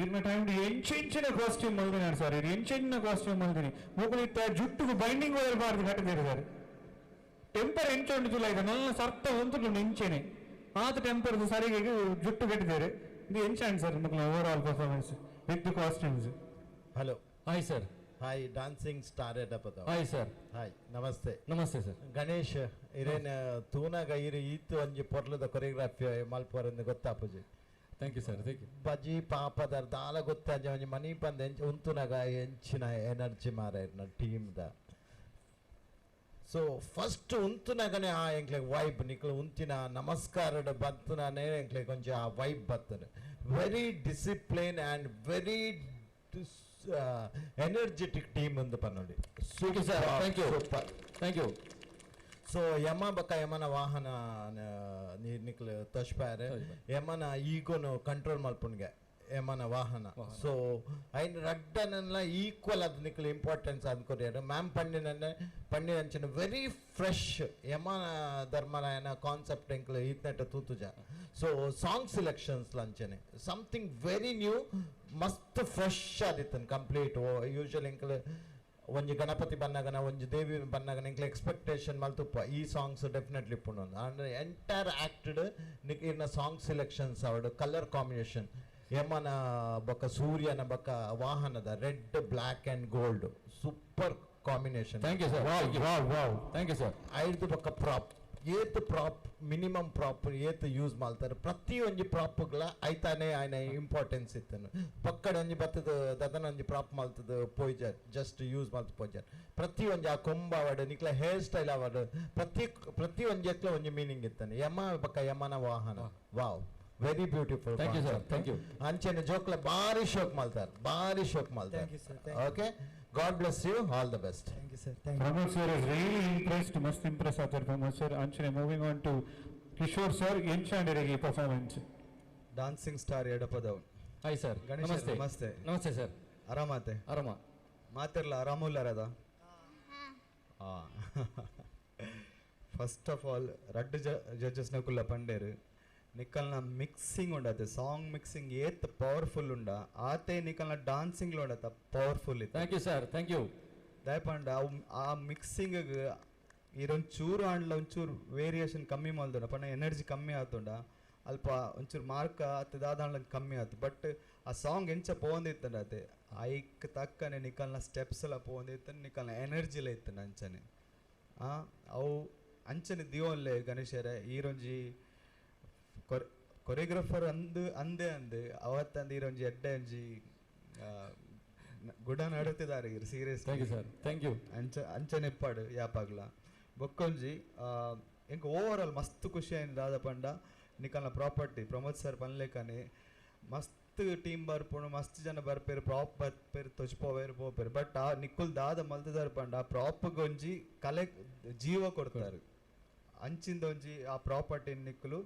ಇರ್ನ time ಎಂಚೆಂಚಿನ costume ಮಲ್ದಿನಾರು sir, ಇದು ಎಂಚೆಂಚಿನ costume ಮಲ್ದಿನಿ. ಮುಗುಲಿತ್ತ ಜುಟ್ಟುಗು binding wire ಬಾರ್ದು ಕಟ್ಟಿದ್ದೀರಿ sir. Temper ಎಂಚ ಉಂಟು ತುಲ ಇದೆ ನನ್ನ ಸರ್ತ ಉಂಟು ಎಂಚೆನೆ ಆತ temper ಸರಿಗೆ ಜುಟ್ಟು ಕಟ್ಟಿದ್ದಾರೆ. ಇದು ಎಂಚಾಂಡ್ ಸರ್ ಮಕ್ಕಳ overall performance with the costumes? Hello. Hi sir. Hi, dancing star Edapada. Hi sir. Hi, ನಮಸ್ತೆ. ನಮಸ್ತೆ ಸರ್. ಗಣೇಶ್, ಇರೇನ ತೂನಾಗ ಇರು ಈತು ಒಂಜಿ ಪೊರ್ಲದ ಕೊರಿಯೋಗ್ರಫಿ ಮಲ್ಪುವರೆಂದು ಗೊತ್ತಾಪುಜಿ. Thank you sir, thank you. ಬಜಿ ಪಾಪದ ದಾಲ ಗೊತ್ತಾಜ ಒಂಜಿ ಮನಿ ಪಂದ ಎಂಚ ಉಂತುನಾಗ ಎಂಚಿನ ಎನರ್ಜಿ ಮಾರ ಇರ್ನ ಟೀಮ್ದ. ಸೊ ಫಸ್ಟ್ ಉಂತುನಾಗನೆ ಆ ಎಂಕ್ಲೆ ವೈಬ್ ನಿಕ್ಲು ಉಂತಿನ ನಮಸ್ಕಾರದ ಬತ್ತುನಾನೇ ಎಂಕ್ಲೆ ಕೊಂಚ ಆ ವೈಬ್ ಬರ್ತದೆ. Very discipline and very energetic team ಒಂದು ಪನ್ನೊಂಡಿ. Thank you sir, thank you. Super. Thank you. So Yama ಬಕ್ಕ ಯಮನ ವಾಹನ ನಿಕ್ಲು ತಶ್ಪಾರೆ, ಯಮನ ಈಗೋನು ಕಂಟ್ರೋಲ್ ಮಲ್ಪುನ್ಗೆ ಯಮನ ವಾಹನ. ಸೊ ಐನ್ ರಡ್ಡನೆಲ್ಲ ಈಕ್ವಲ್ ಅದು ನಿಕ್ಲು ಇಂಪಾರ್ಟೆನ್ಸ್ ಅಂದ್ಕೊರಿಯಾರು ಮ್ಯಾಮ್. ಪಣ್ಣಿನ ಪಣ್ಣಿನಂಚಿನ ವೆರಿ ಫ್ರೆಶ್ ಯಮನ ಧರ್ಮರಾಯನ ಕಾನ್ಸೆಪ್ಟ್ ಎಂಕ್ಲು ಈತ್ನೆಟ ತೂತುಜ. ಸೊ ಸಾಂಗ್ ಸೆಲೆಕ್ಷನ್ಸ್ ಲಂಚನೆ ಸಮಥಿಂಗ್ ವೆರಿ ನ್ಯೂ, ಮಸ್ತ್ ಫ್ರೆಶ್ ಆದಿತ್ತನ್ ಕಂಪ್ಲೀಟ್. ಯೂಶುವಲ್ ಎಂಕ್ಲು ಒಂಜಿ ಗಣಪತಿ ಬನ್ನಗನ ಒಂಜಿ ದೇವಿ ಬನ್ನಗನ ಎಂಕ್ಲೆ ಎಕ್ಸ್ಪೆಕ್ಟೇಷನ್ ಮಲ್ತುಪ್ಪ ಈ ಸಾಂಗ್ಸ್ ಡೆಫಿನೆಟ್ಲಿ ಇಪ್ಪುಂಡು. ಅಂಡ್ ಎಂಟೈರ್ ಆ್ಯಕ್ಟೆಡ್ ನಿಕ್ ಇರ್ನ ಸಾಂಗ್ ಸೆಲೆಕ್ಷನ್ಸ್ ಅವಡು ಕಲರ್ ಕಾಂಬಿನೇಷನ್ ಯಮನ ಬೊಕ್ಕ ಸೂರ್ಯನ ಬೊಕ್ಕ ವಾಹನದ red, black and gold super combination. Thank you sir. Wow. Thank you sir. ಐದು ಬೊಕ್ಕ ಪ್ರಾಪ್ ಏತ್ ಪ್ರಾಪ್ ಮಿನಿಮಮ್ ಪ್ರಾಪ್ ಏತ್ ಯೂಸ್ ಮಾಡ್ತಾರೆ ಪ್ರತಿ ಒಂಜಿ ಪ್ರಾಪ್ಗಳ ಐತಾನೆ ಆಯ್ನ ಇಂಪಾರ್ಟೆನ್ಸ್ ಇತ್ತನು. ಪಕ್ಕಡ ಒಂಜಿ ಬತ್ತದ ದದನ ಒಂಜಿ ಪ್ರಾಪ್ ಮಲ್ತದ ಪೋಯ್ಜರ್ ಜಸ್ಟ್ ಯೂಸ್ ಮಲ್ತ ಪೋಯ್ಜರ್. ಪ್ರತಿ ಒಂಜಿ ಆ ಕೊಂಬ ಅವಡು ನಿಕ್ಲ ಹೇರ್ ಸ್ಟೈಲ್ ಅವಡು ಪ್ರತಿ ಪ್ರತಿ ಒಂಜಿ ಎಕ್ಲ ಒಂಜಿ ಮೀನಿಂಗ್ ಇತ್ತಾನೆ. ಯಮ ಬೊಕ್ಕ ಯಮನ ವಾಹನ, wow, very beautiful. Thank you sir, thank you. ಅಂಚೆನೆ ಜೋಕ್ಲ ಬಾರಿ ಶೋಕ್ ಮಲ್ತಾರೆ, ಬಾರಿ ಶೋಕ್ ಮಲ್ತಾರೆ. Thank you, sir. Thank you. Okay, God bless you, all the best. Thank you sir, thank you. Pramod sir is really impressed, must impress ಆತರ್ Pramod sir. ಅಂಚನೆ moving on to Kishore sir, ಎಂಚಾಂಡಿರಿಗೆ performance? Dancing star Edapadav. Hi sir. Ganesh, ನಮಸ್ತೆ. ನಮಸ್ತೆ. ನಮಸ್ತೆ sir. ಆರಾಮಾತೆ? ಆರಾಮ. ಮಾತಿರ್ಲ ಆರಾಮುಲ್ಲಾರದ? ಫಸ್ಟ್ ಆಫ್ ಆಲ್ ರಡ್ಡು ಜಡ್ಜಸ್ನ ಕುಲ್ಲ ಪಂಡೇರು ನಿಕ್ಕಲ್ನ ಮಿಕ್ಸಿಂಗ್ ಉಂಡತೆ, ಸಾಂಗ್ ಮಿಕ್ಸಿಂಗ್ ಏತ್ ಪವರ್ಫುಲ್ ಉಂಡ ಆತೆ ನಿಕ್ಕಲ್ನ ಡಾನ್ಸಿಂಗ್ ಉಂಡತ ಪವರ್ಫುಲ್ ಇತ್ತು. Thank you sir, thank you. ದಯಪಂಡ ಅವು ಆ ಮಿಕ್ಸಿಂಗ್ ಈರೊಂಚೂರು ಆಂಡ್ಲ ಒಂಚೂರು ವೇರಿಯೇಷನ್ ಕಮ್ಮಿ ಮಲ್ದುಂಡ ಪಂಡ ಎನರ್ಜಿ ಕಮ್ಮಿ ಆತುಂಡ ಅಲ್ಪ ಒಂಚೂರು ಮಾರ್ಕ್ ಆತ ದಾದಾಂಡ್ಲ ಕಮ್ಮಿ ಆತು. ಬಟ್ ಆ ಸಾಂಗ್ ಎಂಚ ಪೋಂದಿತ್ತಂಡ ಅತೆ ಐಕ್ ತಕ್ಕನೆ ನಿಕ್ಕಲ್ನ ಸ್ಟೆಪ್ಸ್ ಎಲ್ಲ ಪೋಂದಿತ್ತು, ನಿಕ್ಕಲ್ನ ಎನರ್ಜಿಲ ಇತ್ತಂಡ ಅಂಚನೆ. ಅವು ಅಂಚನೆ ದಿಯೋನ್ಲೆ ಗಣೇಶರೇ ಈರೊಂಜಿ ಕೊರಿಯೋಗ್ರಾಫರ್ ಅಂದು ಅಂದೇ ಅಂದು ಅವತ್ತಂದು ಈರೊಂಜಿ ಎಡ್ಡೆ ಒಂಜಿ ಗುಡ ನಡುತ್ತಿದ್ದಾರೆ ಇರು serious. Thank you sir, thank you. ಅಂಚ ಅಂಚನೆಪ್ಪಾಡು ಯಾಪಾಗ್ಲ ಬೊಕ್ಕೊಂಜಿ ಎಂಕ್ ಓವರ್ ಆಲ್ ಮಸ್ತ್ ಖುಷಿ ಆಯ್ತು ದಾದ ಪಂಡ ನಿಕಲ್ನ ಪ್ರಾಪರ್ಟಿ ಪ್ರಮೋದ್ ಸರ್ ಪನ್ಲೇಕನೆ ಮಸ್ತ್ ಮಸ್ತ್ ಟೀಮ್ ಬರ್ಪುಂಡು, ಮಸ್ತ್ ಜನ ಬರ್ಪೇರು, ಪ್ರಾಪ್ ಬರ್ಪೇರು, ತೊಜ್ಪೋವೇರು ಪೋಪೇರು. ಬಟ್ ಆ ನಿಕ್ಕುಲ್ ದಾದ ಮಲ್ತದಾರ್ ಪಂಡ ಆ ಪ್ರಾಪ್ಗೆ ಒಂಜಿ ಕಲೆ ಜೀವ ಕೊಡ್ತಾರೆ. ಅಂಚಿಂದ ಒಂಜಿ ಆ ಪ್ರಾಪರ್ಟಿ ನಿಕ್ಕುಲು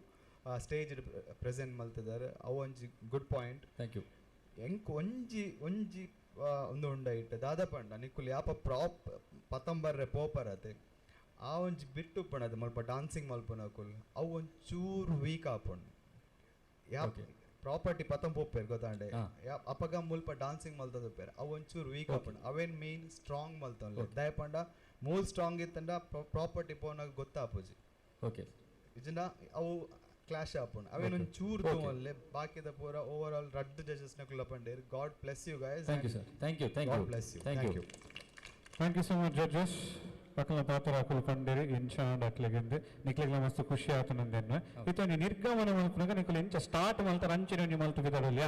ಸ್ಟೇಜ್ ಪ್ರೆಸೆಂಟ್ ಮಲ್ತದಾರೆ, ಅವು ಒಂಜಿ ಗುಡ್ ಪಾಯಿಂಟ್. Thank you. ಎಂಕ್ ಒಂಜಿ ಒಂಜಿ ಒಂದು ಉಂಡೈಟ್ ದಾದ ಪಂಡ ನಿಕ್ಕುಲು ಯಾಪ ಪ್ರಾಪ್ ಪತಂಬರ್ರೆ ಪೋಪರತೆ ಆ ಒಂಜಿ ಬಿಟ್ಟು ಉಪ್ಪುಂಡು, ಮಲ್ಪ ಡಾನ್ಸಿಂಗ್ ಮಲ್ಪುನಕುಲು ಅವು ಒಂಚೂರು ವೀಕ್ ಆಪುಂಡು. ಯಾಪ್ ಪ್ರಾಪರ್ಟಿ ಪತಂ ಪೋಪೇರು ಗೊತ್ತಾಂಡೆ, ಅಪಗ ಮುಲ್ಪ ಡಾನ್ಸಿಂಗ್ ಮಲ್ತದ ಉಪ್ಪೇರು, ಅವು ಒಂಚೂರು ವೀಕ್ ಆಪುಂಡು. ಅವೇನ್ ಮೇನ್ ಸ್ಟ್ರಾಂಗ್ ಮಲ್ತೊಂದು ದಯಪಂಡ ಮೂಲ್ ಸ್ಟ್ರಾಂಗ್ ಇತ್ತಂಡ ಪ್ರಾಪರ್ಟಿ ಪೋನಾಗ ಗೊತ್ತಾಪುಜಿ. ಓಕೆ. ಇಜ್ಜಿಂಡ ಅವು ಕ್ಲಾಶ್ ಆಪುಂಡು. ಅವೇನ್ ಒಂಚೂರು ತೂವೊನ್ಲೆ, ಬಾಕಿದ ಪೂರ ಓವರ್ ಆಲ್ ರಡ್ಡ್ ಜಡ್ಜಸ್ ನಕುಲ ಪಂಡೇರ್. God bless you guys. Thank you sir, thank you, thank you. God bless you. Thank you. Thank you so much judges. ಅಕಲ್ನ ಪಾತ್ರ ಅಕುಲು ಪಂಡೇರು ಎಂಚ ಅಕ್ಲೆಗೆಂದು ನಿಕ್ಲೆಗ್ಲ ಮಸ್ತ್ ಖುಷಿ ಆತನಂದೆನ್ನು. ಇತ್ತೊಂಜಿ ನಿರ್ಗಮನ ಮಲ್ಪುನಗ ನಿಕುಲು ಎಂಚ ಸ್ಟಾರ್ಟ್ ಮಲ್ತಾರ ಅಂಚಿನ ಒಂಜಿ ಮಲ್ತು ಬಿದಡಲ್ಯಾ?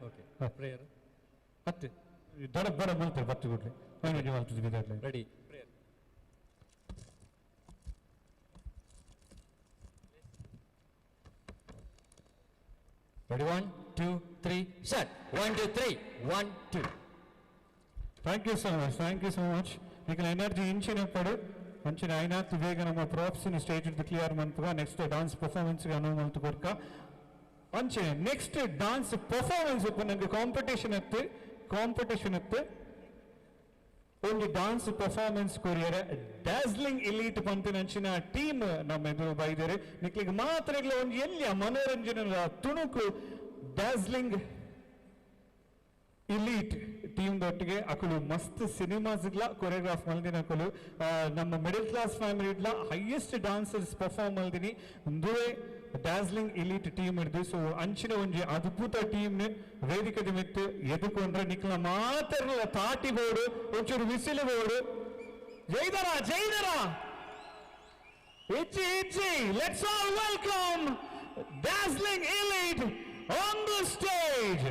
ಓಕೆ. ಪ್ರೇಯರ್ ಅತ್ತೆ ದಡ ಬಡ ಮಲ್ತಾರೆ ಬತ್ತು ಗುಡ್ಲೆ ಒಂಜಿ ಮಲ್ತು ಬಿದಡಲೆ. Ready prayer. Ready, 1 2 3 start. 1 2 3 1 2. Thank you so much, thank you so much. ನಿಕಲ ಎನರ್ಜಿ ಇಂಚಿನ ಪಡು ಅಂಚಿನ ಐನಾತ್ ಬೇಗ ನಮ್ಮ ಪ್ರಾಪ್ಸ್ ಸ್ಟೇಜ್ ಕ್ಲಿಯರ್ ಮನ್ಪುಗ. ನೆಕ್ಸ್ಟ್ ಡಾನ್ಸ್ ಪರ್ಫಾರ್ಮೆನ್ಸ್ ಅನುವು ಮಲ್ತು ಕೊರ್ಕ. ಅಂಚೆ ನೆಕ್ಸ್ಟ್ ಡಾನ್ಸ್ ಪರ್ಫಾರ್ಮೆನ್ಸ್ ಉಪ್ಪು ನಂಗೆ ಕಾಂಪಿಟೇಷನ್ ಇತ್ತು, ಕಾಂಪಿಟೇಷನ್ ಇತ್ತು. ಒಂಜಿ ಡಾನ್ಸ್ ಪರ್ಫಾರ್ಮೆನ್ಸ್ ಕೊರಿಯರೆ ಡ್ಯಾಸ್ಲಿಂಗ್ ಎಲೀಟ್ ಪಂತಿನ ಅಂಚಿನ ಟೀಮ್ ನಮ್ಮ ಎದುರು ಬೈದೇರು. ನಿಕ್ಲಿಗೆ ಮಾತ್ರ ಇಲ್ಲ ಒಂಜಿ ಎಲ್ಲಿಯ ಮನೋರಂಜನೆ ತುಣುಕು ಡ್ಯಾಸ್ಲಿಂಗ್ ಇಲೀಟ್ ಟೀಮ್ ದೊಟ್ಟಿಗೆ ಅಕುಲು ಮಸ್ತ್ ಸಿನಿಮಾಸ್ಗ್ಲ ಕೊರಿಯೋಗ್ರಾಫ್ ಮಲ್ದಿನ ಅಕುಲು. ನಮ್ಮ ಮಿಡಲ್ ಕ್ಲಾಸ್ ಫ್ಯಾಮಿಲಿ ಇಡ್ಲ ಹೈಯೆಸ್ಟ್ ಡಾನ್ಸರ್ಸ್ ಪರ್ಫಾರ್ಮ್ ಮಲ್ದಿನಿ ಒಂದುವೇ ಡ್ಯಾಸ್ಲಿಂಗ್ ಇಲೀಟ್ ಟೀಮ್ ಹಿಡ್ದು. ಸೊ ಅಂಚಿನ ಒಂಜಿ ಅದ್ಭುತ ಟೀಮ್ ವೇದಿಕೆ ಮಿತ್ತು ಎದುಕೊಂಡ್ರೆ ನಿಕ್ಲ ಮಾತ್ರ ತಾಟಿ ಬೋರ್ಡು ಒಂಚೂರು ವಿಸಿಲು ಬೋರ್ಡು. ಜೈದರ ಜೈದರ ಇಚ್ಚಿ ಇಚ್ಚಿ. Let's all welcome dazzling elite on the stage.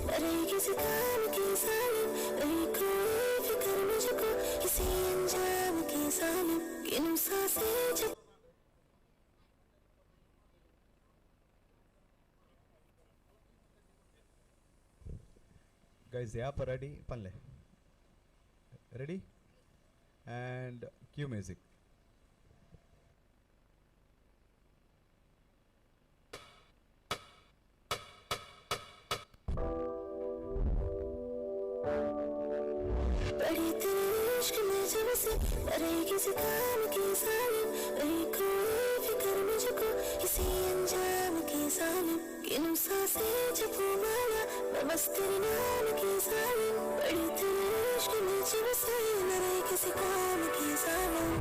डरे किसी काम की जालिम, नहीं कोई फिक्र मुझको किसी अंजाम की जालिम। गिनूं सांसें जब Guys, yeah, ready? Panle. Ready? And cue music. पड़ी तेरे इश्क में जब से डरे किसी काम की जालिम, नहीं कोई फिक्र मुझको किसी अंजाम की जालिम। गिनूं सांसें जपूं माला मैं बस तेरे नाम की जालिम। पड़ी तेरे इश्क में जब से डरे किसी काम की जालिम।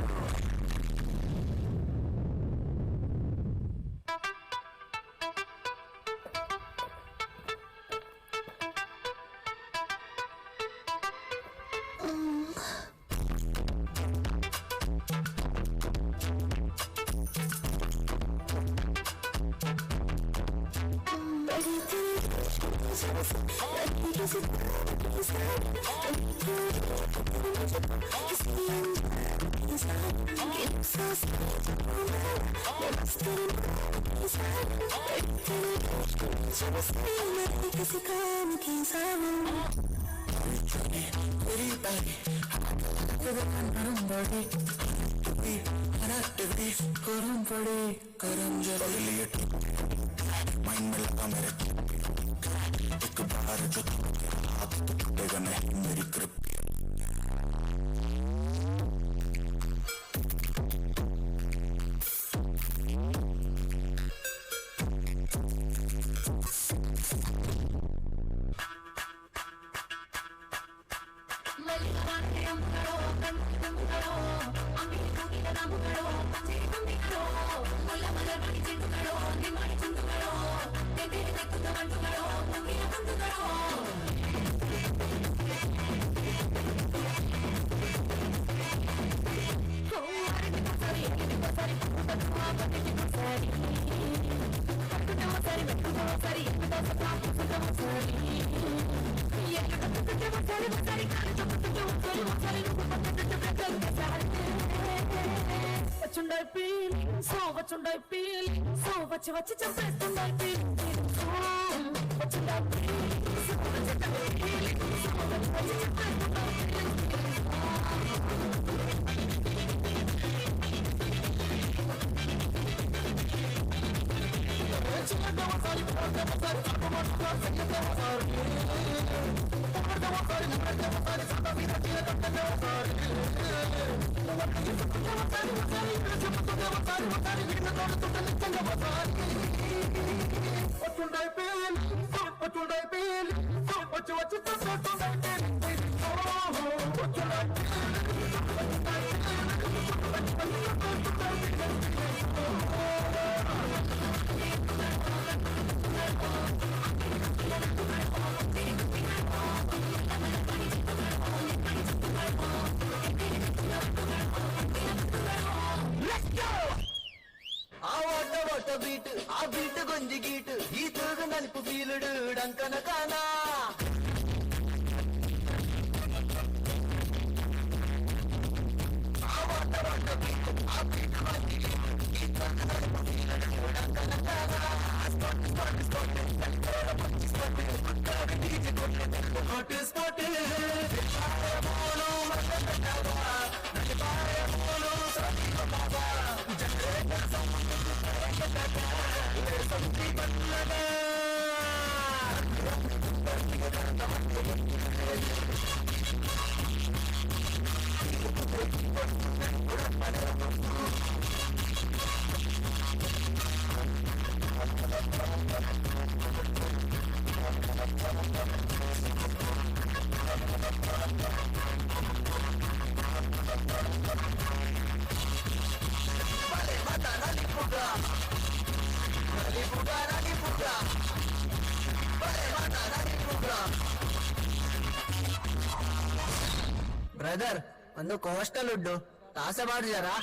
ಬ್ರದರ್ ಒಂದು ಕೋಸ್ಟಲ್ ಉಡ್ಡು ತಾಸ ಮಾಡಿದಾರಾ?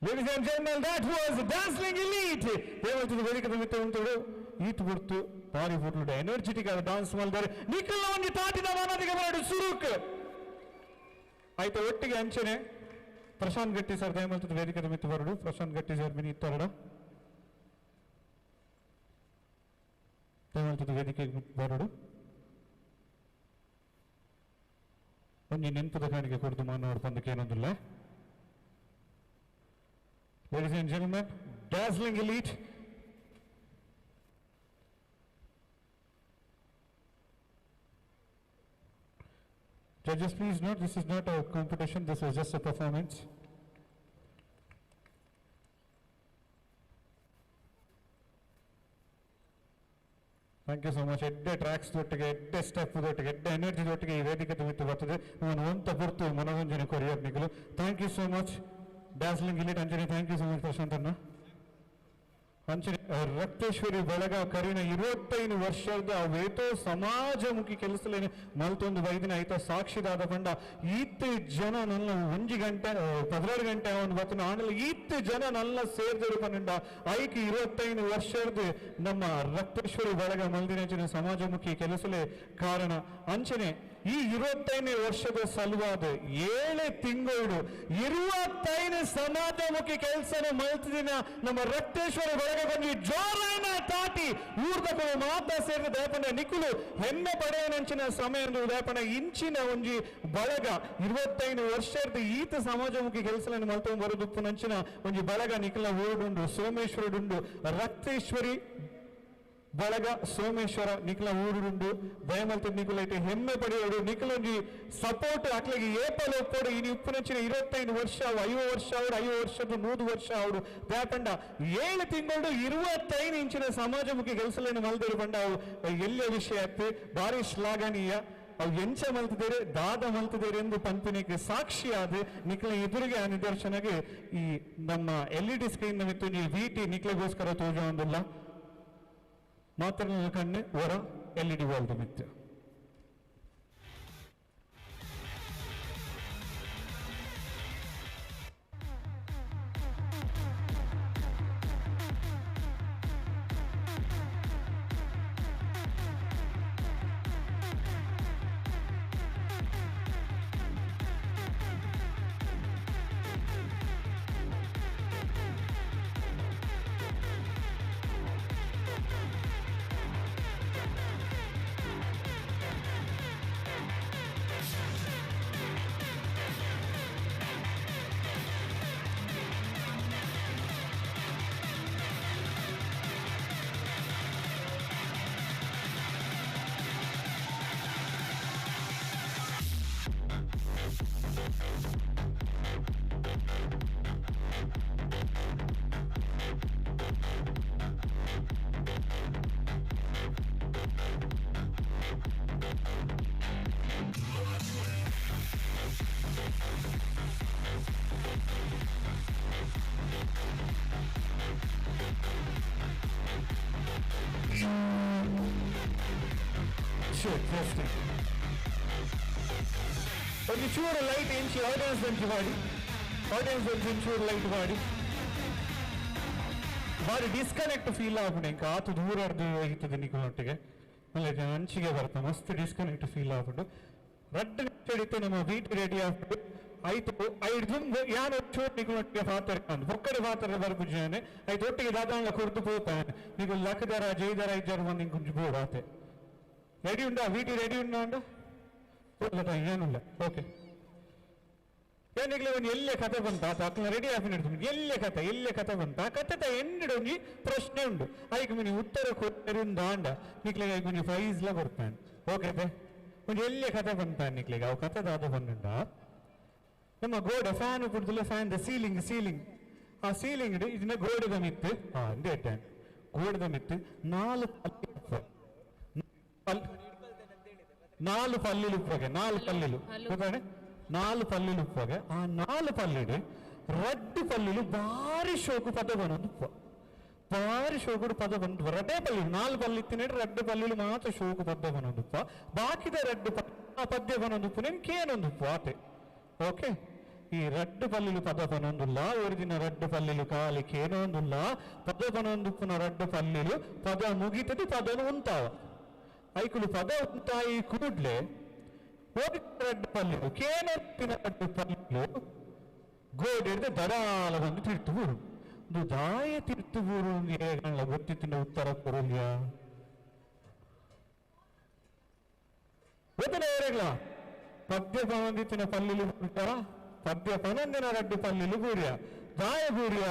Ladies and gentlemen, that was Dazzling Elite. ದೇವತೆದ ವೇದಿಕೆ ಮಿತ್ತ ಉಂಟು ಈತ್ ಬುಡ್ತು ಬಾರಿ ಫುಟ್ಲುಡು ಎನರ್ಜೆಟಿಕ್ ಆದ ಡಾನ್ಸ್ ಮಲ್ದಾರೆ ನಿಖಲ್ ಒಂಜಿ ತಾಟಿದ ಮಾನದಿಗೆ ಬರಡು ಸುರುಕ್ ಆಯ್ತು. ಒಟ್ಟಿಗೆ ಅಂಚನೆ ಪ್ರಶಾಂತ್ ಗಟ್ಟಿ ಸರ್ ದಯಮಲ್ತದ ವೇದಿಕೆ ಮಿತ್ತ ಬರಡು. ಪ್ರಶಾಂತ್ ಗಟ್ಟಿ ಸರ್ ಮಿನಿ ಇತ್ತರಡ ದಯಮಲ್ತದ ವೇದಿಕೆ ಬರಡು. ಒಂಜಿ ನೆನಪುದ ಕಾಣಿಕೆ ಕೊಡ್ದು ಮಾನವರು ಪಂದಕ್ಕೆ ಏನೊಂದಿಲ್ಲ. Ladies and gentlemen, Dazzling Elite. Judges, please note this is not a competition, this is just a performance. Thank you so much. ಎಡ್ಡೆ ಟ್ರ್ಯಾಕ್ಸ್ ದೊಟ್ಟಿಗೆ, ಎಡ್ಡೆ ಸ್ಟೆಪ್ ದೊಟ್ಟಿಗೆ, ಎಡ್ಡೆ ಎನರ್ಜಿ ದೊಟ್ಟಿಗೆ ಈ ವೇದಿಕೆ ಮಿತ್ತು ಬರ್ತದೆ. ನಾನು ಒಂತ ಪುರ್ತು ಮನೋರಂಜನೆ courier ನಿಕಲು. Thank you so much dazzling elite Anjani. Thank you so much Prashanth ಅಣ್ಣ. ಅಂಚನೆ ರಕ್ತೇಶ್ವರಿ ಬಳಗ ಕರಿನ 25 ವರ್ಷದ ವೇತೋ ಸಮಾಜಮುಖಿ ಕೆಲಸಲೇನೆ ಮಲ್ತೊಂದು ವೈದಿನ ಐತ ಸಾಕ್ಷಿದಾದ ಪಂಡ ಈತ್ ಜನ ನನ್ನ 1 ಗಂಟೆ 16 ಗಂಟೆ ಅವನು ಬತ್ತನ ಆನಲ್ಲ ಈತ್ ಜನ ನನ್ನ ಸೇರ್ದರು ಪನ್ನಂಡ ಐಕ್ 25 ವರ್ಷದ ನಮ್ಮ ರಕ್ತೇಶ್ವರಿ ಬಳಗ ಮಲ್ದಿನಂಚಿನ ಸಮಾಜಮುಖಿ ಕೆಲಸಲೇ ಕಾರಣ. ಅಂಚನೆ ಈ 25 ವರ್ಷದ ಸಲುವಾದ 7 ತಿಂಗಳು 25 ಸಮಾಜಮುಖಿ ಕೆಲಸನ ಮಲ್ತಿದಿನ ನಮ್ಮ ರಕ್ತೇಶ್ವರ ಬಳಗ ಬಂದು ಜೋರಾನ ತಾಟಿ ಊರ್ದಕಲು ಮಾತ ಸೇರಿದ ದಯಪಂಡ ನಿಕುಲು ಹೆಮ್ಮೆ ಪಡೆಯನಂಚಿನ ಸಮಯ ದಯಪಂಡ ಇಂಚಿನ ಒಂಜಿ ಬಳಗ 25 ವರ್ಷದ ಈತ ಸಮಾಜಮುಖಿ ಕೆಲಸలను ಮಲ್ತೊಂದು ಬರುದುಪ್ಪುನಂಚಿನ ಒಂಜಿ ಬಳಗ ನಿಖಲ ಊರುಡುಂಡು ಸೋಮೇಶ್ವರುಡುಂಡು ರಕ್ತೇಶ್ವರಿ ಬಳಗ ಸೋಮೇಶ್ವರ ನಿಖಲ ಊರುಡುಂಡು ದಯಮಲ್ತ ನಿಕುಲೈತೆ ಹೆಮ್ಮೆ ಪಡೆಯೋಡು ನಿಖಲೊಂಜಿ ಸಪೋರ್ಟ್ ಅಕ್ಲಗೆ ಏಪಲ್ ಒಪ್ಪೋಡು ಇನಿ ಉಪ್ಪುನಂಚಿನ 25 ವರ್ಷ 50 ವರ್ಷ ಅವರು 50 ವರ್ಷದ 100 ವರ್ಷ ಅವರು ದಯಪಂಡ 7 ತಿಂಗಳು 25 ಇಂಚಿನ ಸಮಾಜಮುಖಿ ಕೆಲಸలను ಮಲ್ದರು ಪಂಡ ಅವು ಎಲ್ಲ ವಿಷಯ ಆಯ್ತು ಭಾರಿ ಶ್ಲಾಘನೀಯ. ಅವು ಎಂಚ ಮಲ್ತಿದ್ದೇರೆ ದಾದ ಮಲ್ತಿದ್ದೇರೆ ಎಂದು ಪಂಪಿನಿಗೆ ಸಾಕ್ಷಿಯಾದ ನಿಖಲ ಎದುರಿಗೆ ಆ ನಿದರ್ಶನಗೆ ಈ ನಮ್ಮ LED screen ಮಿತ್ತು ನೀವು ವಿಟಿ ನಿಖಲಗೋಸ್ಕರ ತೋಜ ಒಂದಿಲ್ಲ ಮಾತ್ರ ಕಣ್ಣು ಹೊರ LED world ಮಿತ್ತು. ಒಂದು ಚೂರು ಲೈಟ್ ಇಂಚಿ ಆಡಿಯನ್ಸ್ ಬೆಂಚ್ ಮಾಡಿ, ಆಡಿಯನ್ಸ್ ಬೆಂಚ್ ಒಂಚೂರು ಲೈಟ್ ಮಾಡಿ ಬಾರಿ ಡಿಸ್ಕನೆಕ್ಟ್ ಫೀಲ್ ಆಪುಂಡು. ಇಂಕ ಆತು ದೂರ ಅರ್ಧ ನಿಕುಲೊಟ್ಟಿಗೆ ಮಲ್ಲ ಅಂಚಿಗೆ ಬರ್ತಾ ಮಸ್ತ್ ಡಿಸ್ಕನೆಕ್ಟ್ ಫೀಲ್ ಆಪುಂಡು. ರಡ್ಡ್ ಹಿಡಿತು ನಮ್ಮ ಬೀಟ್ ರೆಡಿ ಆಪುಂಡು. ಆಯ್ತು ಐದು ಯಾರು ಚೂರು ನಿಕುಲೊಟ್ಟಿಗೆ ಫಾತರ್ ಅಂದ್ ಬೊಕ್ಕಡೆ ಫಾತರ ಬರ್ಪುಜಾನೆ ಐದು ಒಟ್ಟಿಗೆ ದಾದಾಂಗ ಕೊರ್ದು ಪೋಪಾನೆ ನಿಕುಲು ಲಕ್ಕದರ ಜೈದರ ಇಜ್ಜಾರ ಬಂದು ಇಂಕೊಂಚು ಬೋಡು ಆತೆ. ರೆಡಿ ಉಂಡಾ ವೀಟಿ ರೆಡಿ ಉಂಡಾ ಅಂಡ ಏನಿಲ್ಲ. ಓಕೆ ಏನಿಗ್ಲೇ ಒಂದು ಎಲ್ಲೇ ಕತೆ ಬಂತ ಆತ ಅಕ್ಲ ರೆಡಿ ಆಗಿ ನಡ್ತೀನಿ. ಎಲ್ಲೇ ಕತೆ ಎಲ್ಲೇ ಕತೆ ಬಂತ ಆ ಕತೆ ಎನ್ನಿಡ ಒಂಜಿ ಪ್ರಶ್ನೆ ಉಂಡು ಐಕ್ ಮಿನಿ ಉತ್ತರ ಕೊಟ್ಟರಿಂದ ಅಂಡ ನಿಕ್ಲೆಗೆ ಐಕ್ ಒಂಜಿ ಪ್ರೈಸ್ಲ ಕೊಡ್ತಾನೆ. ಓಕೆ ಒಂಜಿ ಎಲ್ಲೇ ಕತೆ ಬಂತ ನಿಕ್ಲೆಗೆ ಅವು ಕತೆ ದಾದ ಬಂದುಂಡ ನಮ್ಮ ಗೋಡೆ ಫ್ಯಾನ್ ಕುಡ್ದಲ್ಲ ಫ್ಯಾನ್ the ceiling ceiling ಆ ಸೀಲಿಂಗ್ ಇದನ್ನ ಗೋಡೆದ ಮಿತ್ತು ಅಂದೆ ಗೋಡೆದ ಮಿತ್ತು ನಾಲ್ ಪಲ್ಲಿಲು ಉಪ್ಪಗೆ ನಾಲ್ ಪಲ್ಲಿಲು ಗೊತ್ತಾನೆ ನಾಲ್ ಪಲ್ಲಿಲು ಉಪ್ಪಗೆ ಆ ನಾಲ್ ಪಲ್ಲಿಡು ರಡ್ಡು ಪಲ್ಲಿಲು ಭಾರಿ ಶೋಕು ಪದ ಬನ್ನೊಂದು ಉಪ್ಪ ಭಾರಿ ಶೋಕುಡು ಪದ ಬಂದು ರಡ್ಡೇ ಪಲ್ಲಿಲು ನಾಲ್ ಪಲ್ಲಿ ಇತ್ತಿನ ರಡ್ಡು ಪಲ್ಲಿಲು ಮಾತ್ರ ಶೋಕು ಪದ ಬನ್ನೊಂದು ಉಪ್ಪ ಬಾಕಿದ ರಡ್ಡು ಆ ಪದ್ಯ ಬನ್ನೊಂದು ಉಪ್ಪು ನಿಮ್ಗೆ ಕೇನೊಂದು ಉಪ್ಪು ಆತೆ. ಓಕೆ ಈ ರಡ್ಡು ಪಲ್ಲಿಲು ಪದ ಪನೊಂದುಲ್ಲ ಒಂದು ದಿನ ರಡ್ಡು ಪಲ್ಲಿಲು ಕಾಲಿ ಕೇನೊಂದುಲ್ಲ ಪದ ಪನೊಂದುಪ್ಪುನ ರಡ್ಡು ಪಲ್ಲಿಲು ಪದ ಮುಗಿತದೆ ಪದನು ಉಂತಾವ ಐಕುಲು ಪದ ಉಂತಾಯಿ ಕೂಡ್ಲೆ ರಡ್ಡು ಪಲ್ಲಿಲು ಕೇನೊತ್ತಿನ ರಡ್ಡು ಪಲ್ಲಿಲು ಗೋಡೆಡ್ದು ದಡಾಲ ಬಂದು ತಿರ್ತುಬೂರು ಒಂದು ದಾಯ ತಿರ್ತುಬೂರು ಗೊತ್ತಿತ್ತಿನ ಉತ್ತರ ಕೊರುಲ್ಯ ಗೊತ್ತಿಲ್ಲ ಏರೆಗ್ಲ ಪದ್ಯ ಪನೊಂದಿತ್ತಿನ ಪಲ್ಲಿಲು ಉಂಟಾರ ಪದ್ಯ ಪನೊಂದಿನ ರಡ್ಡು ಪಲ್ಲಿಲು ಬೂರ್ಯ ದಾಯ ಬೂರ್ಯ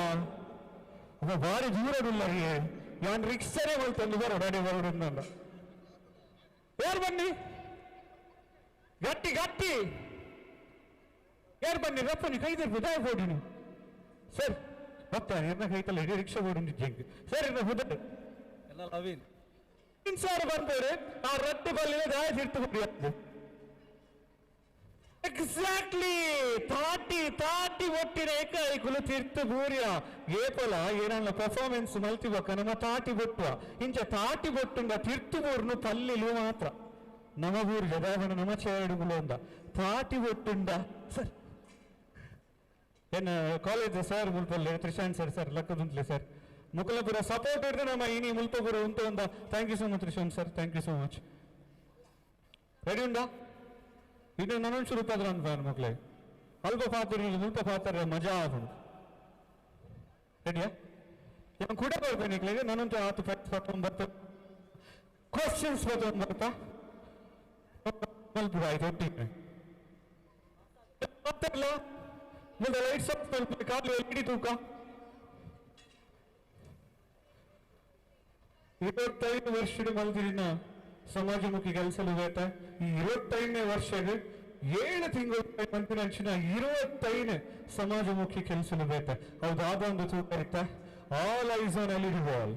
ಅಪ್ಪ ಭಾರಿ ದೂರಡುಲ್ಲರಿ ಯಾನ್ ರಿಕ್ಷಾನೇ ಬಲ್ತಂದು ಬರೋ ರೆಡಿ ಬರೋಡು ಯಾರು ಬನ್ನಿ ಗಟ್ಟಿ ಗಟ್ಟಿ ಯಾರು ಬನ್ನಿ ರಪ್ಪನಿ ಕೈ ತರ್ಪು ದಾಯ ಬೋಡಿನಿ ಸರ್ ಮತ್ತೆ ಎರ್ನ ಕೈತಲ್ಲ ಇಡೀ ರಿಕ್ಷಾ ಬೋಡಿ ಜಂಗ್ ಸರ್ ಎರ್ನ ಹುದ ಎಲ್ಲ ನವೀನ್ ಇನ್ಸಾರ್ ಬಂದರೆ ಆ ರಟ್ಟು ಬಲ್ಲಿನ ದಾಯ ತಿರ್ತು ಬಿಡಿ. ಎಕ್ಸಾಕ್ಟ್ಲಿ ತಾಟಿ ತಾಟಿ ಒಟ್ಟಿನ ಏಕಾಯಿಕುಲು ತಿರ್ತು ಬೂರ್ಯ ಏಪಲ ಏನನ್ನ ಪರ್ಫಾರ್ಮೆನ್ಸ್ ಮಲ್ತಿಬಕ್ಕ ನಮ್ಮ ತಾಟಿ ಬೊಟ್ಟುವ ಇಂಚ ತಾಟಿ ಬೊಟ್ಟುಂಡ ತಿರ್ತು ಬೂರ್ನು ಪಲ್ಲಿಲು ಮಾತ್ರ ನಮ ಬೂರು ಜದಾವಣ ನಮ ಚೇರಡುಗುಲು ಅಂದ ತಾಟಿ ಬೊಟ್ಟುಂಡ ಸರ್ ಎನ್ನ ಕಾಲೇಜ್ ಸರ್ ಮುಲ್ಪಲ್ಲೆ ತ್ರಿಶಾಂತ್ ಸರ್ ಸರ್ ಲಕ್ಕದುಂಟ್ಲೆ ಸರ್ ಮುಕಲಪುರ ಸಪೋರ್ಟ್ ಹಿಡಿದು ನಮ್ಮ ಇನಿ ಮುಲ್ಪಪುರ ಉಂಟು ಅಂದ. Thank you so much Trishant sir, thank you so much. Ready ಉಂಡಾ? ಇದು ನನ್ನೊಂದು ಶುರು ಪದ್ರ ಅಂತ ಮಕ್ಕಳೇ ಅಲ್ಪ ಪಾತ್ರ ಮುಲ್ಪ ಪಾತ್ರ ಮಜಾ ಆಗುಂಡು. ರೆಡಿಯಾ? ಇವನು ಕೂಡ ಬರ್ಬೇಕು ನಾನಂತೂ ಆತು ಬರ್ತ ಕ್ವಶನ್ಸ್ ಬರ್ತಾ ಮಲ್ಪು ಆಯ್ತು ಒಟ್ಟಿಗೆ ಮಾತಾಡ್ಲ ಮುಂದೆ ಲೈಟ್ಸ್ ಆಫ್ ಮಲ್ಪು ಕಾಲು ಎಲ್ಲಿ ತೂಕ 25 ವರ್ಷದ ಮಲ್ದಿರಿನ ಸಮಾಜಮುಖಿ ಕೆಲಸಲು ಬೇಟ. ಈ 25ನೇ ವರ್ಷದ 7 ತಿಂಗಳು ಮಂತಿನಂಚಿನ 25 ಸಮಾಜಮುಖಿ ಕೆಲಸಲು ಬೇಟ. ಹೌದಾದ ಒಂದು ತೂಕ ಇತ್ತ. All eyes on LED wall.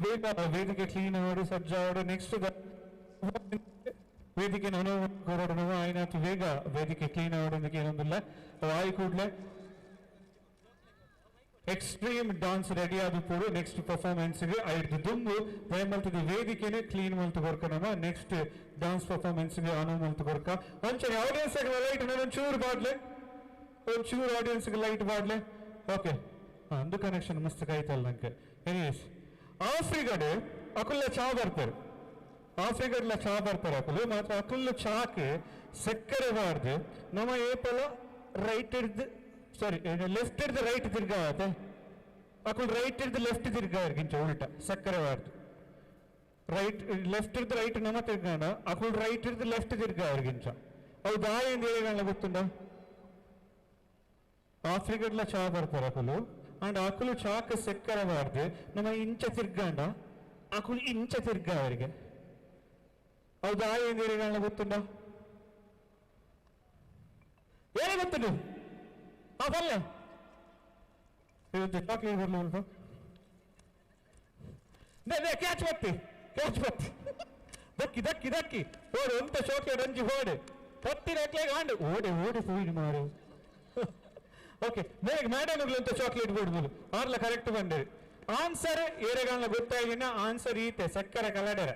ಬೇಗ ವೇದಿಕೆ ಕ್ಲೀನ್ ಮಾಡಿ ಸಜ್ಜಾವಡು ನೆಕ್ಸ್ಟ್ ವೇದಿಕೆ ಅನುವು ಆಯ್ನಾತು ಬೇಗ ವೇದಿಕೆ ಕ್ಲೀನ್ ಮಾಡೋದಕ್ಕೆ ಏನೊಂದಿಲ್ಲ ವಾಯು ಕೂಡಲೇ. ಎಕ್ಸ್ಟ್ರೀಮ್ ಡಾನ್ಸ್ ರೆಡಿ ಆದುಪ್ಪುಡು ನೆಕ್ಸ್ಟ್ ಪರ್ಫಾರ್ಮೆನ್ಸ್ಗೆ ಐದು ದುಂಬು ದಯಮಲ್ತದ ವೇದಿಕೆನೆ ಕ್ಲೀನ್ ಮಲ್ತು ಕೊರ್ಕ ನಮ್ಮ ನೆಕ್ಸ್ಟ್ ಡಾನ್ಸ್ ಪರ್ಫಾರ್ಮೆನ್ಸ್ಗೆ ಅನು ಮಲ್ತು ಕೊರ್ಕ. ಅಂಚನೆ ಆಡಿಯನ್ಸ್ ಲೈಟ್ ಒಂಚೂರು ಬಾಡ್ಲೆ, ಒಂಚೂರು ಆಡಿಯನ್ಸ್ಗೆ ಲೈಟ್ ಬಾಡ್ಲೆ. ಓಕೆ, ಅಂದು ಕನೆಕ್ಷನ್ ಮಸ್ತ್ ಕಾಯ್ತಲ್ಲ ನಂಗೆ. ಎನಿವೇಸ್, ಆಫ್ರಿಕಡೆ ಅಕುಲ್ಲ ಚಾ ಬರ್ತಾರೆ, ಆಫ್ರಿಕಡ್ಲ ಚಾ ಬರ್ತಾರೆ ಅಕುಲು ಮಾತ್ರ. ಅಕುಲ್ಲು ಚಾಕ್ ಸಕ್ಕರೆ ಬಾರ್ದು ನಮ್ಮ ಏಪಲ ರೈಟ್ ಹಿಡ್ದು, ಸಾರಿ ಲೆಫ್ಟ್ ಹಿಡ್ದು ರೈಟ್ ತಿರ್ಗಾವತ್ತೆ, ಅಕುಲ್ ರೈಟ್ ಹಿಡ್ದು ಲೆಫ್ಟ್ ತಿರ್ಗಾರ್ಗಿಂಚ ಉಲ್ಟ ಸಕ್ಕರೆ ಬಾರ್ದು. ರೈಟ್ ಲೆಫ್ಟ್ ಹಿಡ್ದು ರೈಟ್ ನಮ್ಮ ತಿರ್ಗಾಣ, ಅಕುಲ್ ರೈಟ್ ಹಿಡ್ದು ಲೆಫ್ಟ್ ತಿರ್ಗಾರ್ಗಿಂಚ. ಅವು ದಾಯಿಂದ ಏಗಾಣ ಗೊತ್ತುಂಡ? ಆಫ್ರಿಕಡ್ಲ ಚಾ ಬರ್ತಾರೆ ಅಕುಲು, ಅಂಡ್ ಅಕುಲು ಚಾಕ್ ಸಕ್ಕರೆ ಬಾರ್ದು ನಮ್ಮ ಇಂಚ ತಿರ್ಗಾಂಡ ಅಕುಲು ಇಂಚ ತಿರ್ಗಾವರಿಗೆ. ಅವು ದಾಯಿಂದ ಏಗಾಣ ಗೊತ್ತುಂಡ? ಏನೇ ಗೊತ್ತುಂಡು? ಆ ಬರಲೆ ಚಾಕ್ಲೇಟ್ ಬರಲಿ ಉಂಟು. ಕ್ಯಾಚ್ ಬತ್ತಿ, ಕ್ಯಾಚ್ ಬತ್ತಿ, ದಕ್ಕಿ ದಕ್ಕಿ ದಕ್ಕಿ ಓಡು ಎಂತ ಚಾಕ್ಲೇಟ್ ಅಂಜಿ ಓಡೆ ಪತ್ತಿ ಹಾಕ್ಲಾಗ ಆಂಡು ಓಡೆ ಓಡಿ ಪೂಜೆ ಮಾರು. ಓಕೆ, ಬೇಗ ಮೇಡಮ್ ಅಂತ ಚಾಕ್ಲೇಟ್ ಕೊಡ್ಬೋದು ಆರ್ಲ ಕರೆಕ್ಟ್ ಬಂದಿರಿ. ಆನ್ಸರ್ ಏರೆಗಾಣ ಗೊತ್ತಾಗಿನ ಆನ್ಸರ್ ಈತೆ ಸಕ್ಕರೆ ಕಲ್ಲಡೆರ.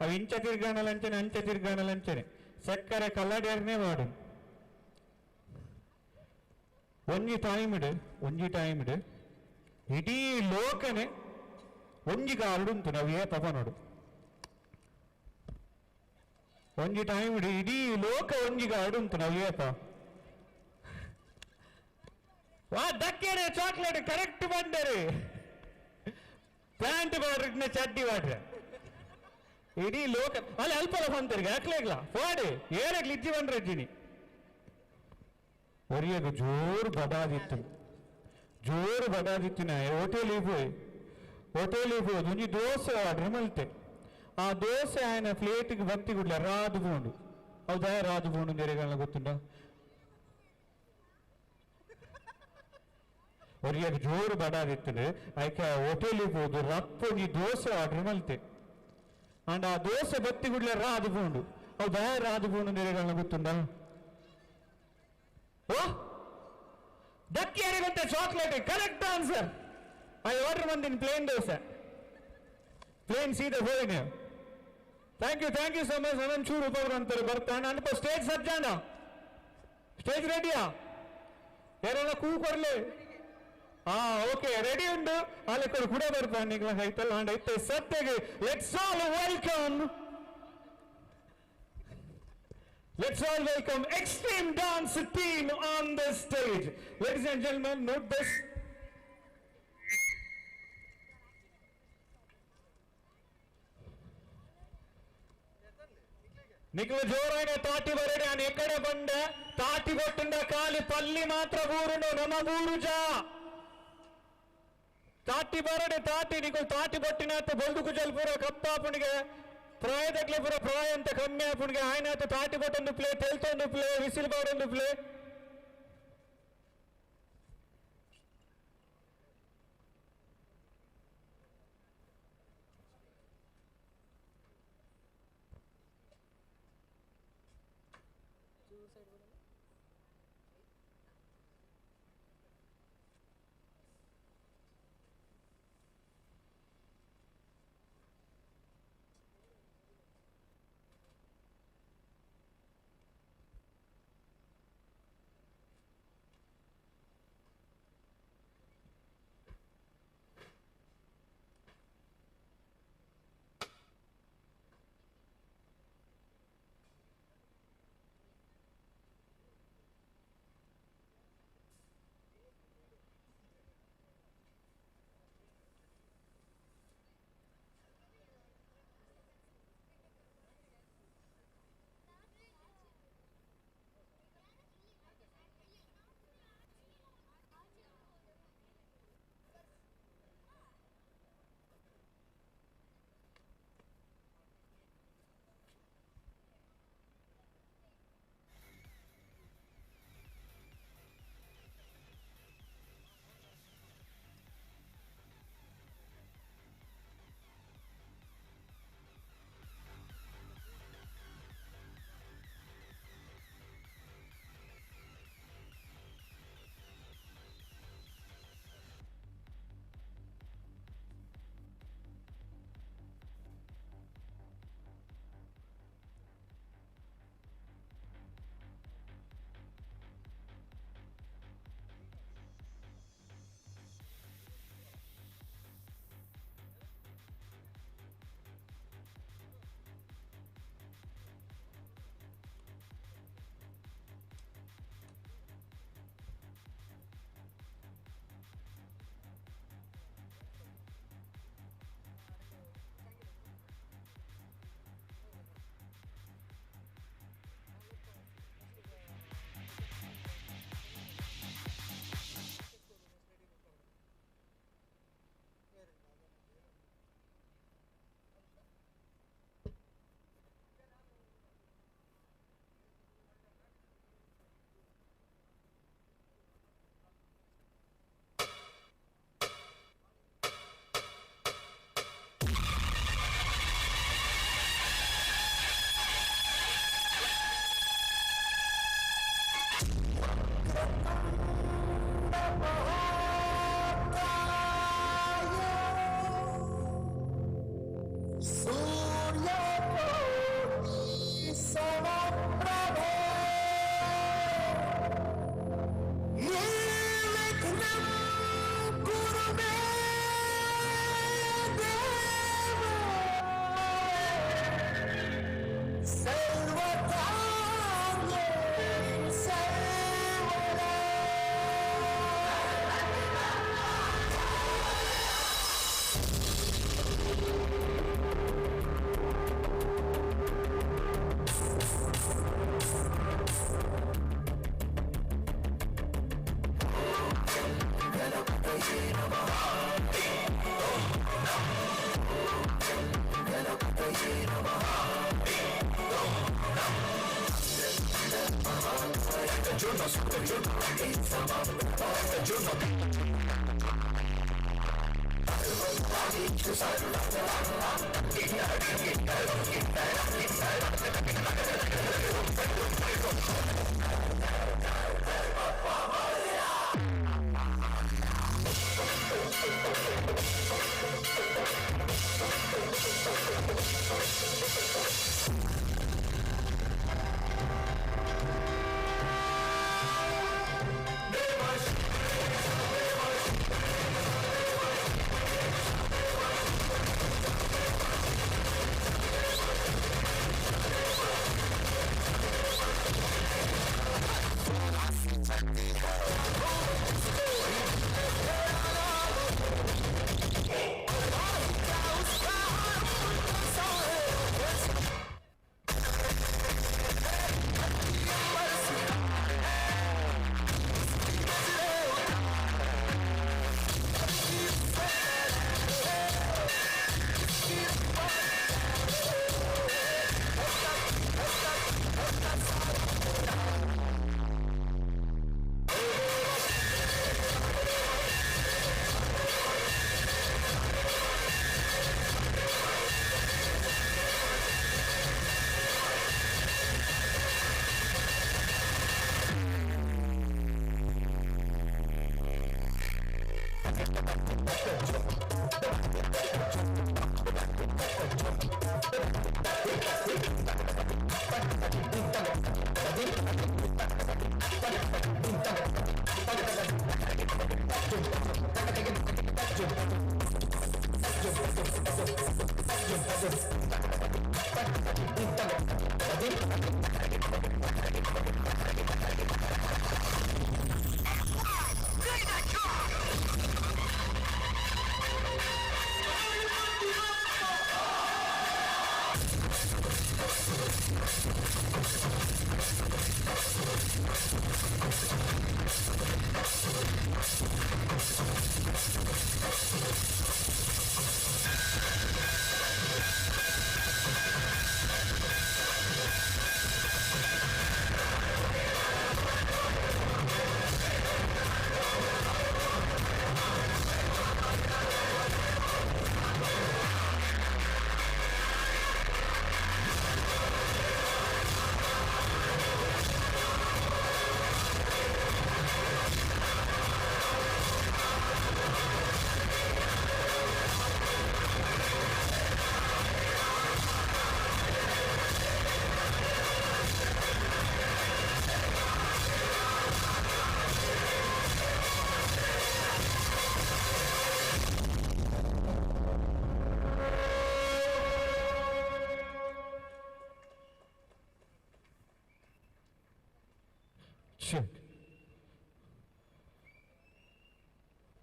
ಅವು ಇಂಚ ತಿರ್ಗಾಣಲ ಅಂಚನೆ, ಅಂಚ ತಿರ್ಗಾಣಲ ಅಂಚನೆ, ಸಕ್ಕರೆ ಕಲ್ಲಡೆರ್ನೇ ಮಾಡು. ಒಂಜಿ ಟೈಮ್ಡ್, ಒಂಜಿ ಟೈಮ್ಡ್ ಇಡೀ ಲೋಕನೆ ಒಂಜಿ ಕಾಲುಂಟು ನಾವು ಏ ಪಪ ನೋಡು. ಒಂಜಿ ಟೈಮ್ಡ್ ಇಡೀ ಲೋಕ ಒಂಜಿ ಕಾಡುಂಟು ನಾವು ಏಪ ವಾ ದಕ್ಕೇನೆ ಚಾಕ್ಲೇಟ್ ಕರೆಕ್ಟ್ ಬಂದರೆ ಪ್ಯಾಂಟ್ ಬಾಡ್ರಿನ ಚಡ್ಡಿ ಬಾಡ್ರೆ ಇಡೀ ಲೋಕ ಅಲ್ಲಿ ಅಲ್ಪಲ ಬಂತರಿಗೆ ಹಾಕ್ಲೇಗ್ಲ ಫೋಡಿ ಏನಾಗ್ಲಿ ಇಜ್ಜಿ ಬಂದ್ರೆ ಅಜ್ಜಿನಿ. ಒರಿಯಗ ಜೋರು ಬಡಾದಿತ್ತು, ಜೋರು ಬಡಾದಿತ್ತು. ನಾ ಹೋಟೆಲಿಗೆ ಹೋಯ್, ಹೋಟೆಲಿಗೆ ಹೋದ್ ಒಂಜಿ ದೋಸೆ ಆರ್ಡರ್ ಮಲ್ತೆ. ಆ ದೋಸೆ ఆయన ಪ್ಲೇಟ್ಗೆ ಬತ್ತಿ ಗುಡ್ಲ ರಾದು ಬೋಂಡು. ಹೌದಾ ರಾದು ಬೋಂಡು ದೇರೆಗಳನ್ನ ಗೊತ್ತುಂಡ? ಒರಿಯಗ ಜೋರು ಬಡಾದಿತ್ತು ಐಕ ಹೋಟೆಲಿಗೆ ಹೋದು ರಪ್ಪೊಂಜಿ ದೋಸೆ ಆರ್ಡರ್ ಮಲ್ತೆ. ಅಂಡ್ ಆ ದೋಸೆ ಬತ್ತಿ ಗುಡ್ಲ ರಾದು ಬೋಂಡು. ಹೌದಾ ರಾದು ಬೋಂಡು ದೇರೆಗಳನ್ನ ಗೊತ್ತುಂಡ? ಓ ದಕ್ಕಿ ಯಾರಿಗಂತ chocolate correct answer. I order ಬಂದಿನಿ ಪ್ಲೇನ್ ದೋಸೆ, ಪ್ಲೇನ್ ಸೀದಾ ಹೋಗಿ. Thank you, thank you so much. ನನ್ನ ಚೂರು ಉಪಗ್ರಹ ಅಂತಾರೆ ಬರ್ತಾನೆ ಅನ್ಪ. Stage ಸಜ್ಜಾನ, stage ರೆಡಿಯಾ? ಯಾರೆಲ್ಲ ಕೂ ಕೊರ್ಲೆ? ಹಾ ಓಕೆ, ರೆಡಿ ಉಂಟು. ಅಲ್ಲಿ ಕೊಡು ಕೂಡ ಬರ್ತಾನೆ ಐತಲ್ಲ ಅಂಡ್ ಐತೆ ಸತ್ಯಗೆ. Let's all welcome, let's all welcome Extreme Dance team on the stage. Ladies and gentlemen, note this. ನಿಖಿಲ ಜೋರಾಯಿನ ತಾಟಿ ಬರಡೆ ಆನ್ ಎಕ್ಕಡೆ ಬಂಡ ತಾಟಿ ಕೊಟ್ಟುಂಡ ಕಾಲಿ ಪಲ್ಲಿ ಮಾತ್ರ ಬೂರುಂಡು ನಮ ಬೂರುಜಾ ತಾಟಿ ಬರಡೆ ತಾಟಿ ನಿಖಿಲ್ ತಾಟಿ ಬೊಟ್ಟಿನಾತ ಬೊಲ್ದು ಕುಜಲ್ ಪೂರ ಕಪ್ಪಾಪುಣಿಗೆ ಪ್ರಾಯದಕ್ಲೆ ಪೂರ ಪ್ರಾಯ ಅಂತ ಕಮ್ಮಿ ಆಪುಣಿಗೆ ಆಯ್ನಾತ ತಾಟಿ ಬೊಟ್ಟೊಂದು ಪ್ಲೇ ತೆಲ್ತೊಂದು ಪ್ಲೇ ವಿಸಿಲ್ ಬಾಡೊಂದು ಪ್ಲೇ.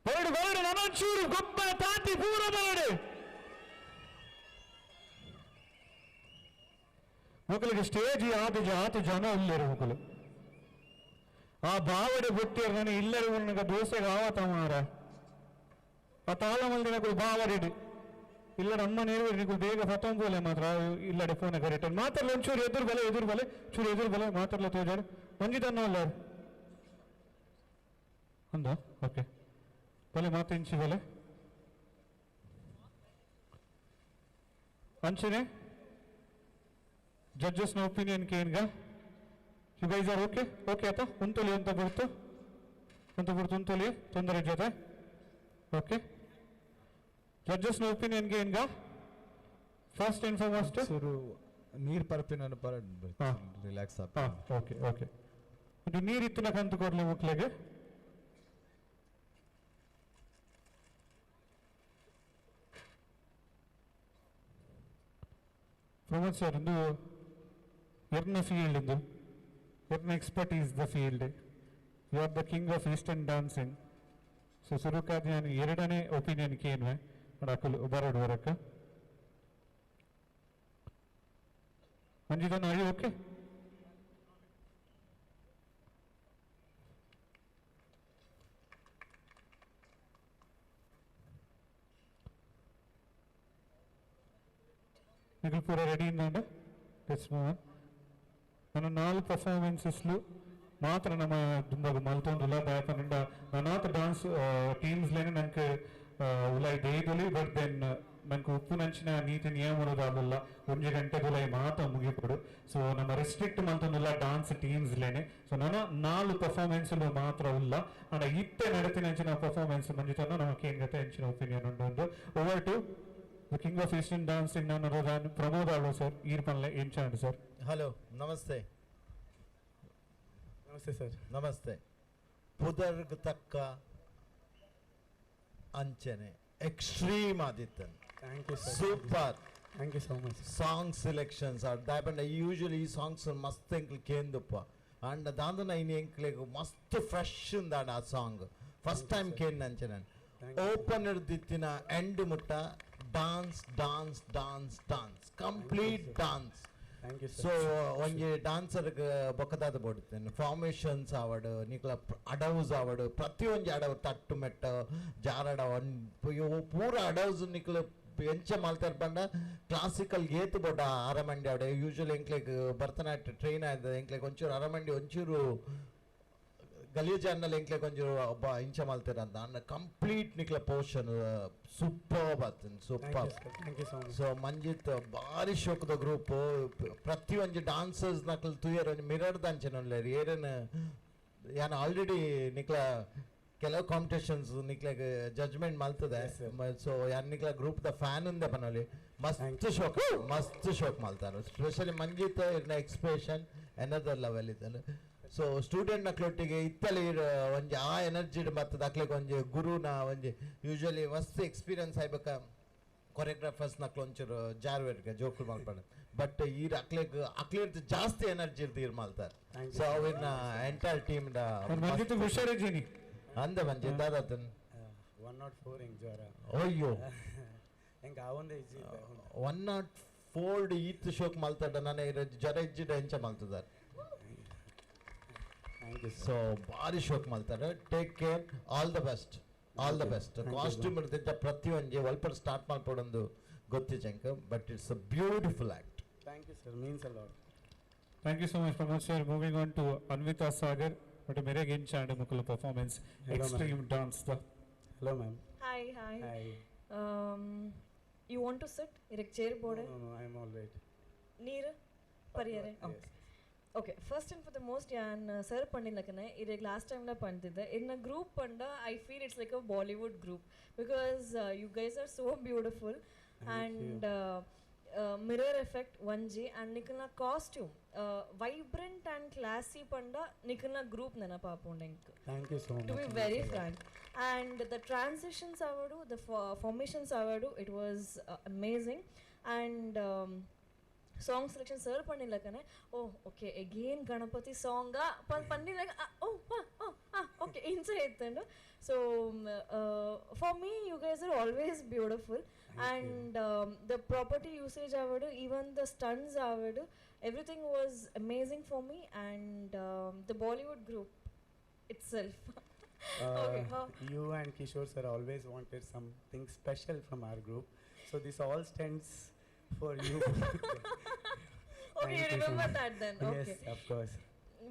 ಬರಡು ಬರಡು ನಮಚೂರು ಗೊಬ್ಬ ತಾತಿ ಪೂರ ಬರಡು ಮೊಕಲಿಗೆ ಸ್ಟೇಜ್ ಆದ ಜಾತಿ ಜನ ಇಲ್ಲರು ಮೊಕಲು ಆ ಬಾವಡೆ ಬುಟ್ಟಿಯರು ನಾನು ಇಲ್ಲರು ನನಗೆ ದೋಸೆಗೆ ಆವತ ಮಾರ ಆ ತಾಳ ಮಲ್ದಿನಕುಲು ಬಾವಡಿಡು ಇಲ್ಲಡ ಅಮ್ಮ ನೇರು ನಿಕುಲು ಬೇಗ ಫತೊಂಬೋಲೆ ಮಾತ್ರ ಇಲ್ಲಡೆ ಫೋನ್ ಕರೆಕ್ಟ್ ಮಾತ್ರಲ್ಲ ಒಂಚೂರು ಎದುರು ಬಲೆ ಎದುರು ಬಲೆ ಚೂರು ಎದುರು ಬಲೆ ಮಾತ್ರಲ್ಲ ತೋಜಾಡು ಒಂಜಿತನ್ನ ಅಲ್ಲ ಅಂದ ಓಕೆ ಬಲೆ ಮಾತು ಇಂಚಿ ಬಲೆ ಅಂಚನೆ ಜಡ್ಜಸ್ನ opinion ಕೇನ್ಗ you guys are okay okay ಆತ ಉಂತೊಲಿ ಅಂತ ಬಿಡ್ತು ಅಂತ ಬಿಡ್ತು ಉಂತೊಲಿ ತೊಂದರೆ ಜೊತೆ ಓಕೆ ಜಡ್ಜಸ್ನ ಒಪಿನಿಯನ್ಗೆ ಏನ್ಗ ಫಸ್ಟ್ ಅಂಡ್ ಫಾರ್ಮೋಸ್ಟ್ ಚೂರು ನೀರು ಪರಪಿನ ಪರ ರಿಲ್ಯಾಕ್ಸ್ ಆಪ ಓಕೆ ಓಕೆ ಇದು ನೀರಿತ್ತಿನ ಕಂತು ಕೊಡ್ಲಿ ಮಕ್ಕಳಿಗೆ ಪ್ರಮೋದ್ ಸರ್ ಒಂದು ಎರಡನೇ ಫೀಲ್ಡ್ ಇದು ಎರಡನೇ expertise the field you are the king of eastern dancing so ಸುರುಕಾದ ನಾನು ಎರಡನೇ ಒಪಿನಿಯನ್ ಕೇನ್ವೆ ಅಕಲು ಬರಡು ಬರಕ್ಕೆ ಮಂಜಿತನ are okay ನಿಖಿಲ್ ಪೂರ ರೆಡಿ ಇಂದಂಡ let's move on. మన నాలుగు పర్ఫార్మెన్సెస్లు ಮಾತ್ರ ನಮ್ಮ ದುಂಬಗ್ ಮಲ್ತೊಂದುಲ್ಲ ದಾಯಪಂಡ ನನಾತ್ ಡಾನ್ಸ್ ಟೀಮ್ಸ್ ಲೇನೆ ನಂಕ್ ಉಲಾಯಿ ದೇದೊಲಿ ಬಟ್ then ನಂಕ್ ಉಪ್ಪುನಂಚಿನ ನೀತಿ ನಿಯಮಲು ದಾದಲ್ಲ ಒಂಜಿ ಗಂಟೆ ಉಲಾಯಿ ಮಾತ ಮುಗಿಪೊಡು ಸೊ ನಮ್ಮ ರೆಸ್ಟ್ರಿಕ್ಟ್ ಮಲ್ತೊಂದುಲ್ಲ ಡಾನ್ಸ್ ಟೀಮ್ಸ್ ಲೇನೆ ಸೊ ನನ ನಾಲ್ ಪರ್ಫಾರ್ಮೆನ್ಸ್ ಮಾತ್ರ ಉಲ್ಲ ಅಂಡ ಇತ್ತೆ ನಡತಿನಂಚಿನ ಪರ್ಫಾರ್ಮೆನ್ಸ್ ಮಂಜಿತನ ನಮಕ್ ಏನ್ ಅಂಚಿನ ಒಪಿನಿಯನ್ ಉಂಡು. Over to the king of eastern dancing none other than Pramod Alva sir. ಈರ್ಪನ್ಲೆ ಏನ್ ಸರ್. ಹಲೋ, ನಮಸ್ತೆ. ನಮಸ್ತೆ ಸರ್. ನಮಸ್ತೆ. ಪುದರ್ಗ್ ತಕ್ಕ ಅಂಚನೆ ಎಕ್ಸ್ಟ್ರೀಮ್ ಆದಿತ್ತನ್. Thank you sir. Super. Thank you so much. Song selections are ದಾಯಪಂಡ usually ಈ ಸಾಂಗ್ಸ್ ಮಸ್ತ್ ಎಂಕ್ಲು ಕೇಂದುಪ್ಪ ಅಂಡ ದಾಂದನ ಇನಿ ಎಂಕ್ಲೆಗ್ ಮಸ್ತ್ ಫ್ರೆಶ್ ಉಂದಾಂಡ ಆ ಸಾಂಗ್ ಫಸ್ಟ್ ಟೈಮ್ ಕೇಂದ್ ಅಂಚನೆ ಓಪನ್ ಹಿಡ್ದಿತ್ತಿನ ಎಂಡ್ ಮುಟ್ಟ dance dance dance dance complete dance. Thank you sir. So ಒಂಜಿ ಡಾನ್ಸರ್ಗ್ ಬೊಕ್ಕದಾದ ಬೋಡುತ್ತೇನೆ ಫಾರ್ಮೇಷನ್ಸ್ ಆವಡ್ ನಿಕ್ಲ ಅಡವ್ಸ್ ಆವಡ್ ಪ್ರತಿಯೊಂಜಿ ಅಡವ್ ತಟ್ಟು ಮೆಟ್ಟ ಜಾರಡ ಪೂರ ಅಡವ್ಸ್ ನಿಕ್ಲ ಎಂಚ ಮಲ್ತಾರ್ ಪಂಡ ಕ್ಲಾಸಿಕಲ್ ಏತ್ ಬೊಡ್ಡ ಅರಮಂಡಿ ಆವಡೆ ಯೂಶುವಲಿ ಎಂಕ್ಲೆಗ್ ಭರತನಾಟ್ಯ ಟ್ರೈನ್ ಆಯ್ತದೆ ಎಂಕ್ಲೆಗ್ ಒಂಚೂರು ಅರಮಂಡಿ ಒಂಚೂರು ಗಲೀಜಾರ್ನಲ್ಲಿ ಎಂಕ್ಲೆಗ್ ಒಂಚೂರು ಒಬ್ಬ ಇಂಚ ಮಲ್ತಾರ ಅಂತ ಅಂಡ ಕಂಪ್ಲೀಟ್ ನಿಕ್ಲ ಪೋರ್ಷನ್ ಸೂಪರ್ಬ್ ಆತನ್ super. Thank you so much. So Manjit ಭಾರಿ ಶೋಕದ ಗ್ರೂಪ್ ಪ್ರತಿಯೊಂಜಿ ಡಾನ್ಸರ್ಸ್ ನಕಲ್ ತುಯರ್ ಒಂಜಿ ಮಿರರ್ ದಂಚನ ಉಲ್ಲೆರ್ ಏರನ್ ಯಾನ್ ಆಲ್ರೆಡಿ ನಿಕ್ಲ ಕೆಲವು ಕಾಂಪಿಟೇಷನ್ಸ್ ನಿಕ್ಲೆಗ್ ಜಡ್ಜ್ಮೆಂಟ್ ಮಲ್ತದೆ ಸೊ ಯಾನ್ ನಿಕ್ಲ ಗ್ರೂಪ್ the fan ಉಂದೆ ಪನೊಲಿ ಮಸ್ತ್ ಶೋಕ್ ಮಸ್ತ್ ಶೋಕ್ ಮಲ್ತಾರ ಸ್ಪೆಷಲಿ ಮಂಜಿತ್ ಇರ್ನ ಎಕ್ಸ್ಪ್ರೆಷನ್ ಎನದರ್ ಲೆವೆಲ್ ಇತ್ತಲ್ಲ. ಸೊ ಸ್ಟೂಡೆಂಟ್ ನಕ್ಲೊಟ್ಟಿಗೆ ಇತ್ತಲಿ ಒಂಜಿ ಆ ಎನರ್ಜಿ ಬರ್ತದೆ ಅಕ್ಲೆಗ್ ಒಂಜಿ ಗುರುನ ಒಂಜಿ ಯೂಶುವಲಿ ಮಸ್ತ್ ಎಕ್ಸ್ಪೀರಿಯನ್ಸ್ ಆಯ್ಬೇಕ ಕೊರಿಯೋಗ್ರಾಫರ್ಸ್ ನಕ್ಲು ಒಂಚೂರು ಜಾರ್ವೇರ್ಗೆ ಜೋಕುಲು ಮಲ್ಪಡ ಬಟ್ ಈರ್ ಅಕ್ಲೆಗ್ ಅಕ್ಲೆರ್ದ್ ಜಾಸ್ತಿ ಎನರ್ಜಿ ಇರ್ದು ಈರ್ ಮಲ್ತಾರೆ. ಸೊ ಅವಿನ ಎಂಟೈರ್ ಟೀಮ್ ಮಂಜಿತ್ ಹುಷಾರಿದ್ದೀನಿ ಅಂದ ಮಂಜಿತ್ ದಾದಾತನ್ 104 ಎಂಕ್ ಜ್ವರ. ಅಯ್ಯೋ. ಎಂಕ್ ಆವೊಂದೇ ಇಜ್ಜಿ ಇತ್ತೆ. 104 ಈತ್ ಶೋಕ್ ಮಲ್ತಾಡ ನಾನು ಜ್ವರ ಇಜ್ಜಿಡ ಎಂಚ ಮಲ್ತದಾರೆ. ಸೊ ಭಾರಿ ಶೋಕ್ ಮಲ್ತಾರೆ. Take care, all the best, all the best. Costume ಇರ್ತಿದ್ದ ಪ್ರತಿಯೊಂಜಿ ಒಲ್ಪರ್ start ಮಾಡ್ಕೊಡೊಂದು ಗೊತ್ತಿಜಂಕ but it's a beautiful act. Thank you sir, means a lot. Thank you so much Pramod sir. Moving on to Anvita Sagar but ಮೆರೆಗ್ ಎಂಚಾಂಡ್ Mukul performance extreme dance the. Hello ma'am. Hi, hi. Hi. You want to sit? ಇರಕ್ chair board? No, no, I am all right. ನೀರು ಪರಿಯರೆ. Okay okay. First and for the most ಯಾನ್ sir ಪಂಡಿನಕನೆ ಇರೆಗ್ last ಟೈಮ್ಲ ಪಂಡಿದ್ದೆ ಇನ್ನ group ಪಂಡ I feel it's like a Bollywood group because you guys are so beautiful and mirror effect ಒಂಜಿ and ನಿಕಲ್ನ costume vibrant and classy ಪಂಡ ನಿಕಲ್ನ group ನೆನಪಾಪುಂಡು ಎಂಕ್. Thank you so much. To be very frank. And the transitions avadu, the formations avadu, it was amazing. And song selection sir pannilakane, oh okay again Ganapati song pannilaka, oh okay inside ittandu. So for me you guys are always beautiful. And the property usage avadu, even the stunts avadu, everything was amazing for me. And the Bollywood group itself. Okay, You and Kishore sir always wanted something special from our group, so this all stands for you. Okay, you remember that then. Okay. Yes, of course.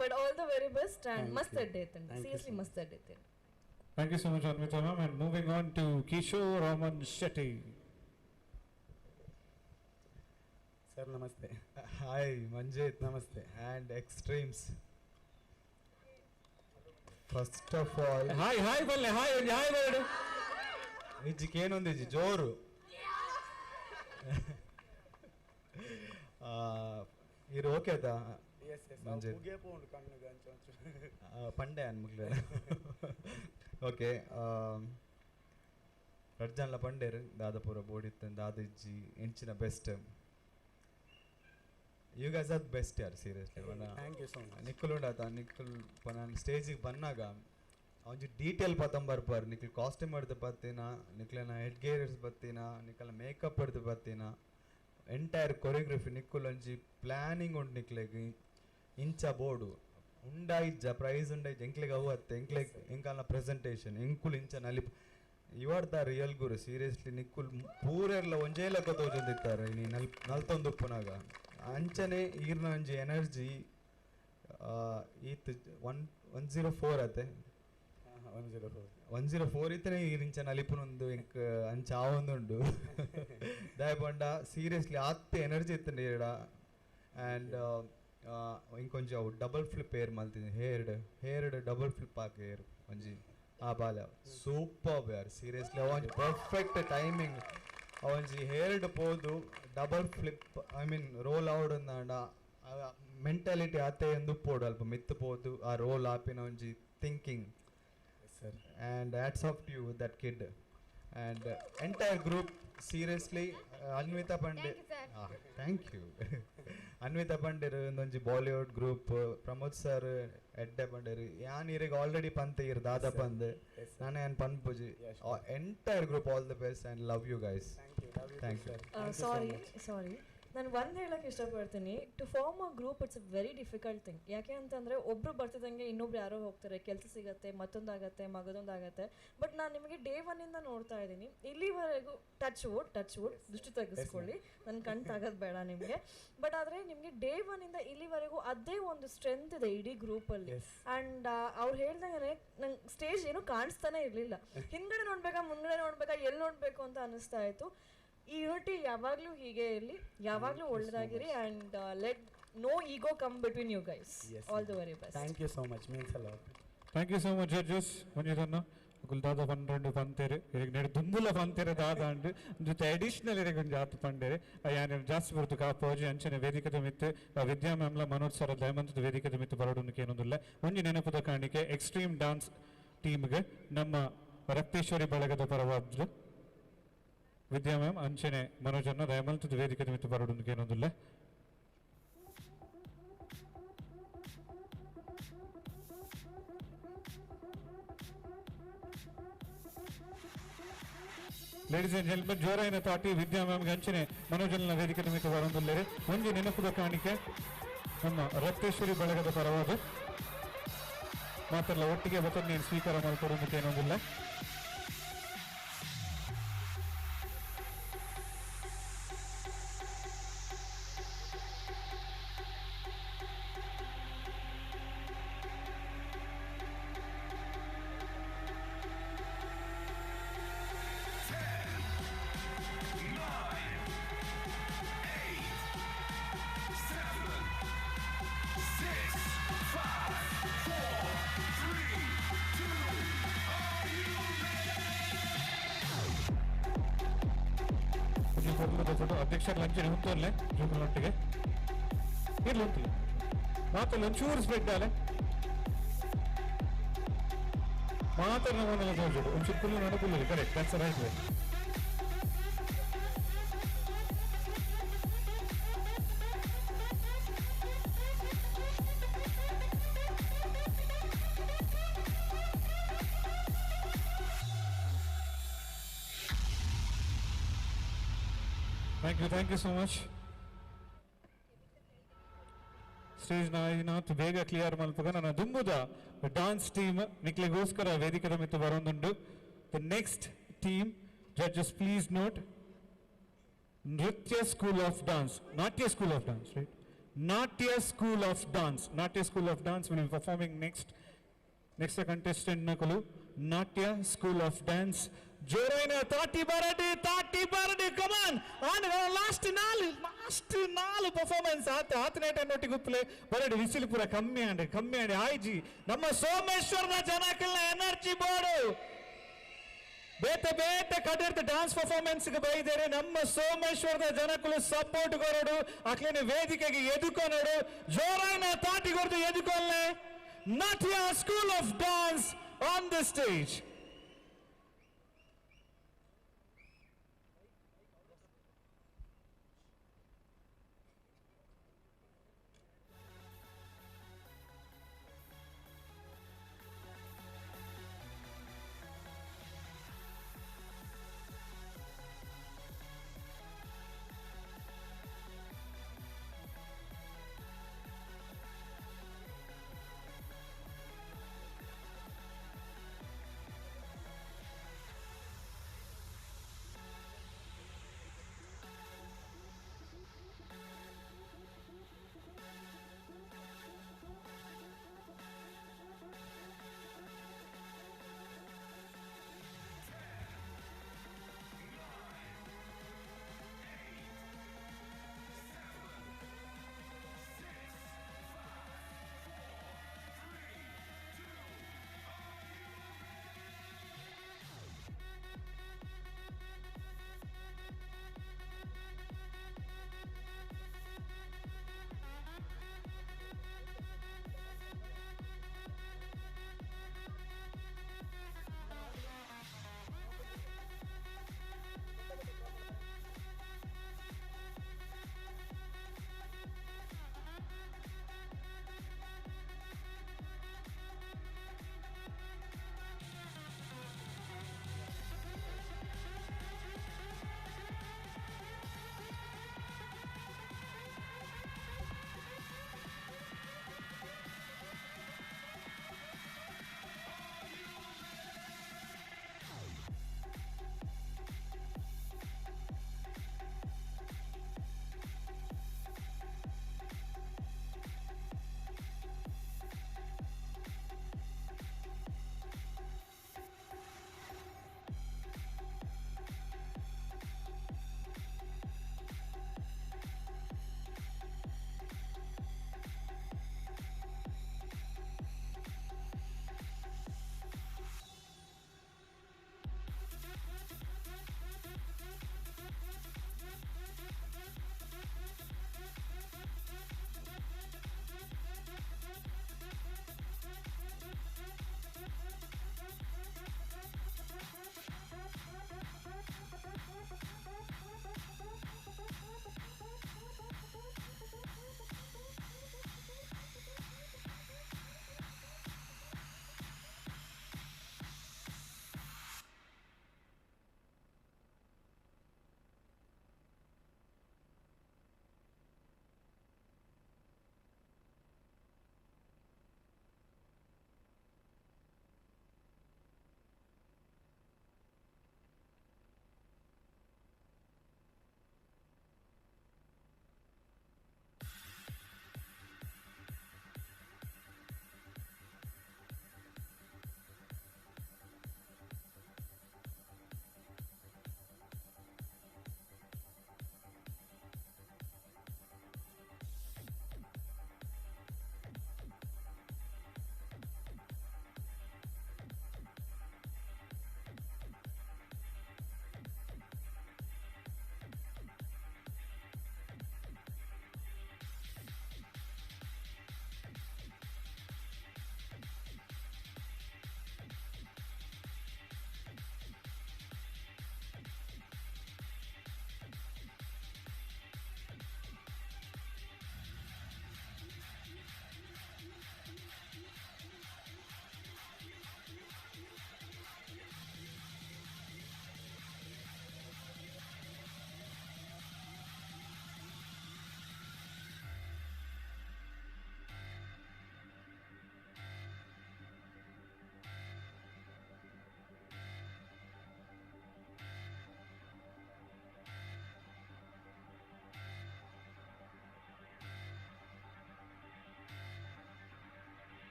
But all the very best and must Thank you seriously so must admit. Thank you so much Anvita ma'am. And moving on to Kishore Raman Shetty. Sir namaste. Hi Manjit. Namaste. And extremes. First of all hi hi ಬಲ್ಲೆ hi ಒಂಜಿ hi bird ಇಜ್ಜಿಗೆ ಏನೊಂದು ಇಜ್ಜಿ ಜೋರು ಇರು okay ಆಯ್ತಾ Yes, yes. Manjit ಪುಗೆ ಪೋಂಡು ಕಣ್ಣುಗೆ ಅಂಚ ಒಂಚೂರು. ಪಂಡೆ ಅನ್ಮುಗ್ಲೆ ಓಕೆ ರಡ್ಜನ್ಲ ಪಂಡೇರು ದಾದಪುರ ಬೋಡಿತ್ತು ದಾದ ಇಜ್ಜಿ ಎಂಚಿನ best you guys are best ಯಾರ್ seriously. Thank you so much. ನಿಕ್ಕುಲ್ ಉಂಡಾತ ನಿಕ್ಕುಲ್ ನಾನು ಸ್ಟೇಜಿಗೆ ಬನ್ನಾಗ ಒಂಜಿ ಡೀಟೇಲ್ ಪತ್ತಂಬರ್ಪಾರ್ ನಿಕ್ಲು ಕಾಸ್ಟ್ಯೂಮ್ ಹಿಡ್ದು ಬತ್ತೀನ ನಿಕ್ಲೆನ ಹೆಡ್ ಗೇರ್ಸ್ ಬತ್ತೀನ ನಿಕ್ಕಲ ಮೇಕಪ್ ಹಿಡ್ದು ಬತ್ತೀನ ಎಂಟೈರ್ ಕೊರಿಯೋಗ್ರಫಿ ನಿಕ್ಕುಲ್ ಒಂಜಿ ಪ್ಲ್ಯಾನಿಂಗ್ ಉಂಟು ನಿಕ್ಲೆಗ್ ಇಂಚ ಬೋರ್ಡು ಉಂಡಾ ಇಜ್ಜ ಪ್ರೈಸ್ ಉಂಡ ಇಜ್ಜ ಎಂಕ್ಲೆಗ್ ಅವು ಅತ್ತೆ ಎಂಕ್ಲೆಗ್ ಎಂಕಲ್ನ ಪ್ರೆಸೆಂಟೇಷನ್ ಎಂಕುಲು ಇಂಚ ನಲಿಪ್ you are the real guru seriously. ನಿಕ್ಕುಲ್ ಪೂರೆರ್ಲ ಒಂಜೇ ಲೆಕ್ಕ ತೋಜೊಂದಿತ್ತಾರೆ ಇನಿ ನಲ್ ನಲ್ತೊಂದು ಉಪ್ಪುನಾಗ ಅಂಚನೆ ಈರ್ನ ಒಂಜಿ ಎನರ್ಜಿ ಈತ್ 1 104 ಅತ್ತೆ. 104. 104 ಇತ್ತನೆ ಇಂಚ ನಲಿಪುನೊಂದು ಎಂಕ್ ಅಂಚ ಆವೊಂದುಂಡು. ದಾಯೆ ಪಂಡ ಸೀರಿಯಸ್ಲಿ ಆತ್ ಎನರ್ಜಿ ಇತ್ತಂಡೆ ಇರಡ. ಆ್ಯಂಡ್ ಇಂಕೊಂಚ ಅವು ಡಬಲ್ ಫ್ಲಿಪ್ ಏರ್ ಮಲ್ತಿನಿ, ಹೇರ್ಡ್ ಹೇರ್ಡ್ ಡಬಲ್ ಫ್ಲಿಪ್ ಹಾಕಿ ಏರ್ ಒಂಜಿ ಆ ಬಾಲ ಸೂಪರ್ ಯಾರ್. ಸೀರಿಯಸ್ಲಿ ಅವಂಜಿ ಪರ್ಫೆಕ್ಟ್ ಟೈಮಿಂಗ್, ಅವಂಜಿ ಹೇರ್ಡ್ ಪೋದು double flip, I mean roll out ಅಂದಾಂಡ ಮೆಂಟಾಲಿಟಿ ಆತೆ ಎಂದು ಪೋಡು ಅಲ್ಪ ಮಿತ್ತು ಪೋದು ಆ ರೋಲ್ ಆಪಿನ ಒಂಜಿ thinking. Sir. And hats off to you, that kid, and entire group. Seriously, Anvita Pandey, thank you. Anvita ಪಂಡೆರ್ ಒಂದೊಂಜಿ ಬಾಲಿವುಡ್ ಗ್ರೂಪ್, ಪ್ರಮೋದ್ ಸರ್ ಎಡ್ಡೆ ಪಂಡೆರ್. ಯಾನ್ ಇರೆಗ್ ಆಲ್ರೆಡಿ ಪಂತೆ ಇರ್ ದಾದ ಪಂದ್ ನಾನು ಯಾನ್ ಪನ್ಪುಜಿ. Entire group, all the best and love you guys. Thank you. Sorry, sorry, ನಾನು ಒಂದು ಹೇಳಕ್ಕೆ ಇಷ್ಟಪಡ್ತೀನಿ. To form a group, it's a very difficult thing. ಯಾಕೆ ಅಂತಂದರೆ ಒಬ್ಬರು ಬರ್ತಿದ್ದಂಗೆ ಇನ್ನೊಬ್ರು ಯಾರೋ ಹೋಗ್ತಾರೆ, ಕೆಲಸ ಸಿಗತ್ತೆ, ಮತ್ತೊಂದಾಗತ್ತೆ, ಮಗದೊಂದಾಗತ್ತೆ. ಬಟ್ ನಾನು ನಿಮಗೆ ಡೇ ಒನ್ನಿಂದ ನೋಡ್ತಾ ಇದ್ದೀನಿ ಇಲ್ಲಿವರೆಗೂ. ಟಚ್ ವುಡ್, ಟಚ್ ವುಡ್, ದೃಷ್ಟಿ ತೆಗೆಸ್ಕೊಳ್ಳಿ, ನನ್ನ ಕಣ್ ತಾಗೋದು ಬೇಡ ನಿಮಗೆ. ಬಟ್ ಆದರೆ ನಿಮಗೆ ಡೇ ಒನ್ನಿಂದ ಇಲ್ಲಿವರೆಗೂ ಅದೇ ಒಂದು ಸ್ಟ್ರೆಂತ್ ಇದೆ ಇಡೀ ಗ್ರೂಪಲ್ಲಿ. ಆ್ಯಂಡ್ ಅವ್ರು ಹೇಳ್ದಂಗೆ ನಂಗೆ ಸ್ಟೇಜ್ ಏನೂ ಕಾಣಿಸ್ತಾನೆ ಇರಲಿಲ್ಲ. ಹಿಂದ್ಗಡೆ ನೋಡ್ಬೇಕಾ, ಮುಂದ್ಗಡೆ ನೋಡ್ಬೇಕಾ, ಎಲ್ಲಿ ನೋಡಬೇಕು ಅಂತ ಅನ್ನಿಸ್ತಾ ಇತ್ತು. ಈ ಯೂನಿಟಿ ಯಾವಾಗಲೂ ಹೀಗೆ ಇರಲಿ, ಯಾವಾಗಲೂ ಒಳ್ಳೆದಾಗಿರಿ, and let no ego come between you guys. All the very best. Thank you so much, means a lot. Thank you so much, judges. ಒಂಜಿದನ್ನು ಅಕುಲು ದಾದ ಪನ್ರೆಂಡು ಪಂತೇರು ಇರೆಗ್ ನೆಡು ದುಂಬುಲ ಪಂತೇರು ದಾದ ಅಂಡು ಜೊತೆ ಅಡಿಷನಲ್ ಇರೆಗ್ ಒಂಜಿ ಆತು ಪಂಡೇರು. ಯಾನ್ ಜಾಸ್ತಿ ಬರುತ್ತು ಕಾಪೋಜಿ. ಅಂಚನೆ ವೇದಿಕೆದ ಮಿತ್ತು ವಿದ್ಯಾ ಮ್ಯಾಮ್ಲ ಮನೋಜ್ ಸರ್ ದಯಮಂತದ ವೇದಿಕೆದ ಮಿತ್ತು ಬರಡುನಕ್ಕೆ ಏನೊಂದುಲ್ಲ. ಒಂಜಿ ನೆನಪುದ ಕಾಣಿಕೆ ಎಕ್ಸ್ಟ್ರೀಮ್ ಡಾನ್ಸ್ ಟೀಮ್ಗೆ ನಮ್ಮ ರಕ್ತೇಶ್ವರಿ ಬಳಗದ ಪರವಾದ್ರು ವಿದ್ಯಾ ಮ್ಯಾಮ್ ಅಂಚನೆ ಮನೋಜನ್ನ ದಯಮಂತದ ವೇದಿಕೆದ ಮಿತ್ತು ಬರಡುನಕ್ಕೆ ಏನೊಂದುಲ್ಲ. ಲೇಡೀಸ್ ಅಂಡ್ ಜೆಂಟಲ್ಮೆನ್, ಜೋರಾಯಿನ ತಾಟಿ ವಿದ್ಯಾ ಮ್ಯಾಮ್ ಅಂಚನೆ ಮನೋಜನ್ನ ವೇದಿಕೆ ನಿಮಿತ್ತ ಬರೊಂದುಲ್ಲೆರ್. ಒಂಜಿ ನೆನಪುದ ಕಾಣಿಕೆ ನಮ್ಮ ರಕ್ತೇಶ್ವರಿ ಬಳಗದ ಪರವಾದ. ಮಾತೆಲ್ಲ ಒಟ್ಟಿಗೆ ಬತ್ತೊಂದು ಸ್ವೀಕಾರ ಮಾಡ್ಕೊಡೋದಕ್ಕೆ ಏನೊಂದಿಲ್ಲ. ಅಧ್ಯಕ್ಷರ ಲಂಚನೆ ಹುತ್ತೋರ್ಲೆ ಜೋಕುಲೊಟ್ಟಿಗೆ ಇರ್ಲಿ ಉಂತಿಲ್ಲ ಮಾತಲ್ಲ ಒಂಚೂರು ಸ್ಪ್ರೆಡ್ ಆಲೆ ಮಾತ್ರ ನಮ್ಮನ್ನೆಲ್ಲ ತೋರಿಸೋದು. ಒಂಚೂರು Kullu ನಡಕುಲ್ಲ. Correct, that's right way. Thank you, thank you so much. Stage ನಾಯಿನಾಥ್ ಬೇಗ ಕ್ಲಿಯರ್ ಮಲ್ಪಗ ನನ್ನ ದುಂಬುದ ಡಾನ್ಸ್ ಟೀಮ್ ನಿಕ್ಲೆಗೋಸ್ಕರ ವೇದಿಕೆದ ಮಿತ್ತು ಬರೋದುಂಡು. The next team, judges please note, Nritya school of dance, Natya school of dance, right? Natya school of dance, Natya school of dance will be performing next. Next contestant ನಕಲು Natya school of dance. ಜೋರೈನ ತಾಟಿ ಬರಡಿ, ತಾಟಿ ಬರಡಿ, come on. ಆನ್ last ನಾಲ್, last ನಾಲ್ performance ಆತ ಆತನೇಟ ನೋಟಿ ಗುಪ್ಪಲೆ ಬರಡಿ. ವಿಸಿಲು ಪೂರ ಕಮ್ಮಿ ಆಂಡ್ ಕಮ್ಮಿ ಆಂಡ್ ಆಯ್ಜಿ. ನಮ್ಮ ಸೋಮೇಶ್ವರದ ಜನಕಲ್ನ ಎನರ್ಜಿ ಬೋರ್ಡು ಬೇತೆ ಬೇತೆ ಕಡೆರ್ದ ಡಾನ್ಸ್ ಪರ್ಫಾರ್ಮೆನ್ಸ್ ಬೈದೇರೆ. ನಮ್ಮ ಸೋಮೇಶ್ವರದ ಜನಕುಲು ಸಪೋರ್ಟ್ ಕೊರಡು, ಅಕ್ಲೇನೆ ವೇದಿಕೆಗೆ ಎದುಕೊನಡು. ಜೋರೈನ ತಾಟಿ ಕೊರದು ಎದುಕೊಲ್ಲೆ. Natya school of dance on the stage.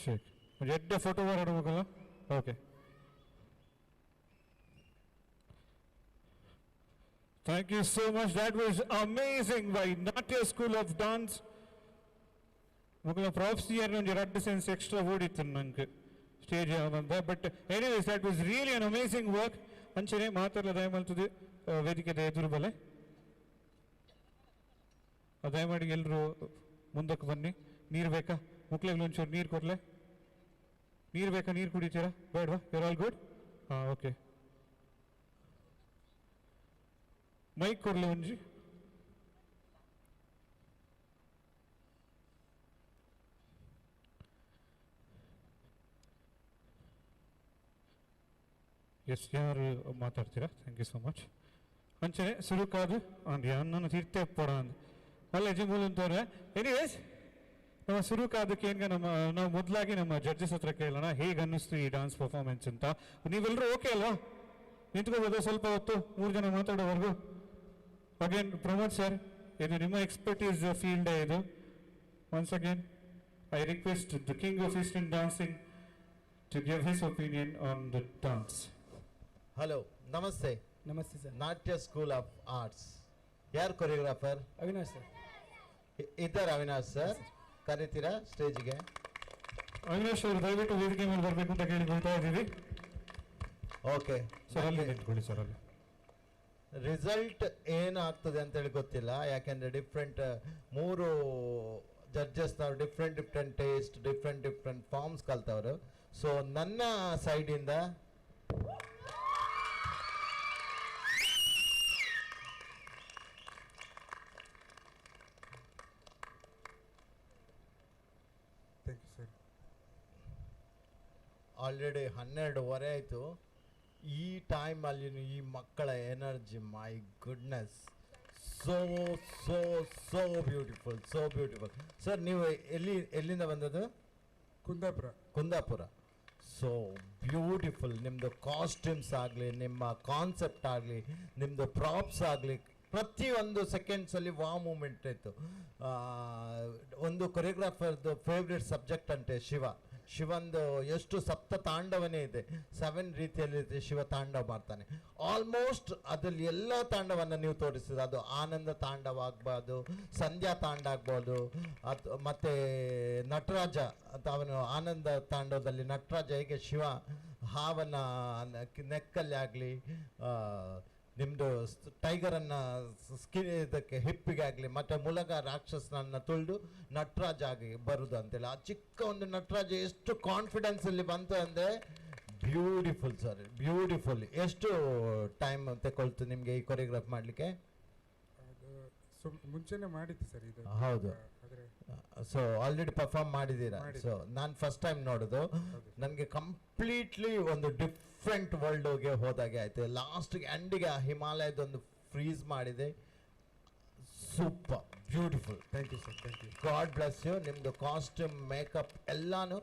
Shake ಎಡ್ಡೆ ಫೋಟೋ ಬರೋಣ. Okay, thank you so much. That was amazing by Natya School of Dance. ಮೊದಲ ಪ್ರಾಪ್ಸ್ ಇಯರ್ ಒಂಜಿ ರಡ್ಡ್ ಸೆನ್ಸ್ ಎಕ್ಸ್ಟ್ರಾ ಓಡಿತ್ತು ನಂಗೆ stage. But anyways, that was really an amazing work. ಅಂಚನೆ ಮಾತೆಲ್ಲ ದಯಮಲ್ತದೆ ವೇದಿಕೆದ ಎದುರು ಬಲೆ. ದಯಮಾಡಿ ಎಲ್ಲರೂ ಮುಂದಕ್ಕೆ ಬನ್ನಿ. ನೀರು ಬೇಕಾ ಮುಕ್ಳಿಗೆ? ಒಂಚೂರು ನೀರು ಕೊಡ್ಲೆ. ನೀರು ಬೇಕಾ? ನೀರು ಕುಡಿತೀರಾ? ಬೇಡವಾ? You're all good? ಹಾಂ, ಓಕೆ. ಮೈಕ್ ಕೊಡ್ಲಿ ಒಂಜಿ. ಎಸ್, ಯಾರು ಮಾತಾಡ್ತೀರಾ? Thank you so much. ಅಂಚನೆ ಸುರುಕಾದು ಅಂದ್ ಅನ್ನ ತೀರ್ತೆ ಪೋಡ ಅಂದ್ ಅಲ್ಲ ಜಿಂಬುಲ್ ಅಂತವ್ರೆ. ಎನಿವೇಸ್, ನಮ್ಮ ಸುರುಕಾದಕ್ಕೆ ಏನ್ಗ ನಮ್ಮ ನಾವು ಮೊದಲಾಗಿ ನಮ್ಮ ಜಡ್ಜಸ್ ಹತ್ರ ಕೇಳೋಣ ಹೇಗೆ ಅನ್ನಿಸ್ತು ಈ ಡಾನ್ಸ್ ಪರ್ಫಾರ್ಮೆನ್ಸ್ ಅಂತ. ನೀವೆಲ್ಲರೂ ಓಕೆ ಅಲ್ವಾ? ನಿಂತ್ಕೋಬೋದು ಸ್ವಲ್ಪ ಹೊತ್ತು ಮೂರು ಜನ ಮಾತಾಡೋವರೆಗೂ. ಅಗೇನ್ ಪ್ರಮೋದ್ ಸರ್, ಇದು ನಿಮ್ಮ ಎಕ್ಸ್ಪರ್ಟೀಸ್ ಫೀಲ್ಡ್ ಇದು. Once again I request the king of eastern dancing to give his opinion on the dance. Hello, namaste. Namaste sir. Natya school of arts, ಯಾರು ಕೊರಿಯೋಗ್ರಾಫರ್? ಅವಿನಾಶ್ ಸರ್. ಇದ್ದಾರೆ ಅವಿನಾಶ್ ಸರ್? ಕರೀತೀರಾ ಸ್ಟೇಜ್ಗೆ? ಅವಿನಾಶ್ ಅವರು ದಯವಿಟ್ಟು ವೇದಿಕೆ ಮೇಲೆ ಬರಬೇಕು ಅಂತ ಕೇಳಿಕೊಳ್ತಾ ಇದ್ದೀವಿ. ಓಕೆ ಸರ್, ಅಲ್ಲಿ ನಿಂತ್ಕೊಳ್ಳಿ ಸರ್, ಅಲ್ಲಿ. ರಿಸಲ್ಟ್ ಏನಾಗ್ತದೆ ಅಂತೇಳಿ ಗೊತ್ತಿಲ್ಲ, ಯಾಕೆಂದರೆ ಡಿಫ್ರೆಂಟ್ ಮೂರು ಜಡ್ಜಸ್ನವರು different different taste, different different forms ಕಲ್ತವರು. So ನನ್ನ ಸೈಡಿಂದ thank you sir. Already 12:30 ಆಯಿತು. ಈ ಟೈಮಲ್ಲಿ ಈ ಮಕ್ಕಳ energy, my goodness, so so so beautiful, so beautiful. Sir, ನೀವು ಎಲ್ಲಿ ಎಲ್ಲಿಂದ ಬಂದದ್ದು? ಕುಂದಾಪುರ. ಕುಂದಾಪುರ. ಸೊ ಬ್ಯೂಟಿಫುಲ್. ನಿಮ್ಮದು ಕಾಸ್ಟ್ಯೂಮ್ಸ್ ಆಗಲಿ, ನಿಮ್ಮ ಕಾನ್ಸೆಪ್ಟ್ ಆಗಲಿ, ನಿಮ್ಮದು ಪ್ರಾಪ್ಸ್ ಆಗಲಿ, ಪ್ರತಿಯೊಂದು ಸೆಕೆಂಡ್ಸಲ್ಲಿ ವಾ ಮೂಮೆಂಟ್ ಇತ್ತು. ಒಂದು ಕೊರಿಯೋಗ್ರಾಫರ್ದು ಫೇವ್ರೆಟ್ ಸಬ್ಜೆಕ್ಟ್ ಅಂತೆ ಶಿವ. ಶಿವಂದು ಎಷ್ಟು ಸಪ್ತ ತಾಂಡವನೇ ಇದೆ, 7 ರೀತಿಯಲ್ಲಿ ಶಿವ ತಾಂಡವ ಮಾಡ್ತಾನೆ. ಆಲ್ಮೋಸ್ಟ್ ಅದರಲ್ಲಿ ಎಲ್ಲ ತಾಂಡವನ್ನು ನೀವು ತೋರಿಸಿದ್ರೆ, ಅದು ಆನಂದ ತಾಂಡವ ಆಗ್ಬೋದು, ಸಂಧ್ಯಾ ತಾಂಡ ಆಗ್ಬೋದು, ಅದು ಮತ್ತು ನಟರಾಜ ಅಂತ ಅವನು ಆನಂದ ತಾಂಡವದಲ್ಲಿ ನಟರಾಜ ಹೇಗೆ ಶಿವ ಹಾವನ್ನು ನೆಕ್ಕಲ್ಲಿ ಆಗಲಿ, ನಿಮ್ಮದು ಟೈಗರನ್ನು ಸ್ಕಿನ್ ಇದಕ್ಕೆ ಹಿಪ್ಪಿಗೆ ಆಗಲಿ, ಮತ್ತು ಮುಲಗ ರಾಕ್ಷಸನನ್ನು ತುಳಿದು ನಟರಾಜ ಆಗಿ ಬರುದು ಅಂತೇಳಿ. ಆ ಚಿಕ್ಕ ಒಂದು ನಟರಾಜ ಎಷ್ಟು ಕಾನ್ಫಿಡೆನ್ಸಲ್ಲಿ ಬಂತು ಅಂದರೆ ಬ್ಯೂಟಿಫುಲ್ ಸರ್, ಬ್ಯೂಟಿಫುಲ್. ಎಷ್ಟು ಟೈಮ್ ತಗೊಳ್ತು ನಿಮಗೆ ಈ ಕೊರಿಯೋಗ್ರಾಫ್ ಮಾಡಲಿಕ್ಕೆ? ಮುಂಚೆನೇ ಮಾಡಿತ್ತು ಸರ್ ಇದು. ಹೌದು, ಸೊ ಆಲ್ರೆಡಿ ಪರ್ಫಾರ್ಮ್ ಮಾಡಿದ್ದೀರಾ? ಸೊ ನಾನು ಫಸ್ಟ್ ಟೈಮ್ ನೋಡೋದು. ನನಗೆ ಕಂಪ್ಲೀಟ್ಲಿ ಒಂದು ಡಿಫ್ರೆಂಟ್ ವರ್ಲ್ಡ್ಗೆ ಹೋದಾಗೆ ಆಯಿತು. ಲಾಸ್ಟ್ಗೆ ಎಂಡಿಗೆ ಆ ಹಿಮಾಲಯದೊಂದು ಫ್ರೀಸ್ ಮಾಡಿದೆ. Super beautiful. Thank you sir, thank you. God bless you. ನಿಮ್ಮದು ಕಾಸ್ಟ್ಯೂಮ್, ಮೇಕಪ್ ಎಲ್ಲಾನು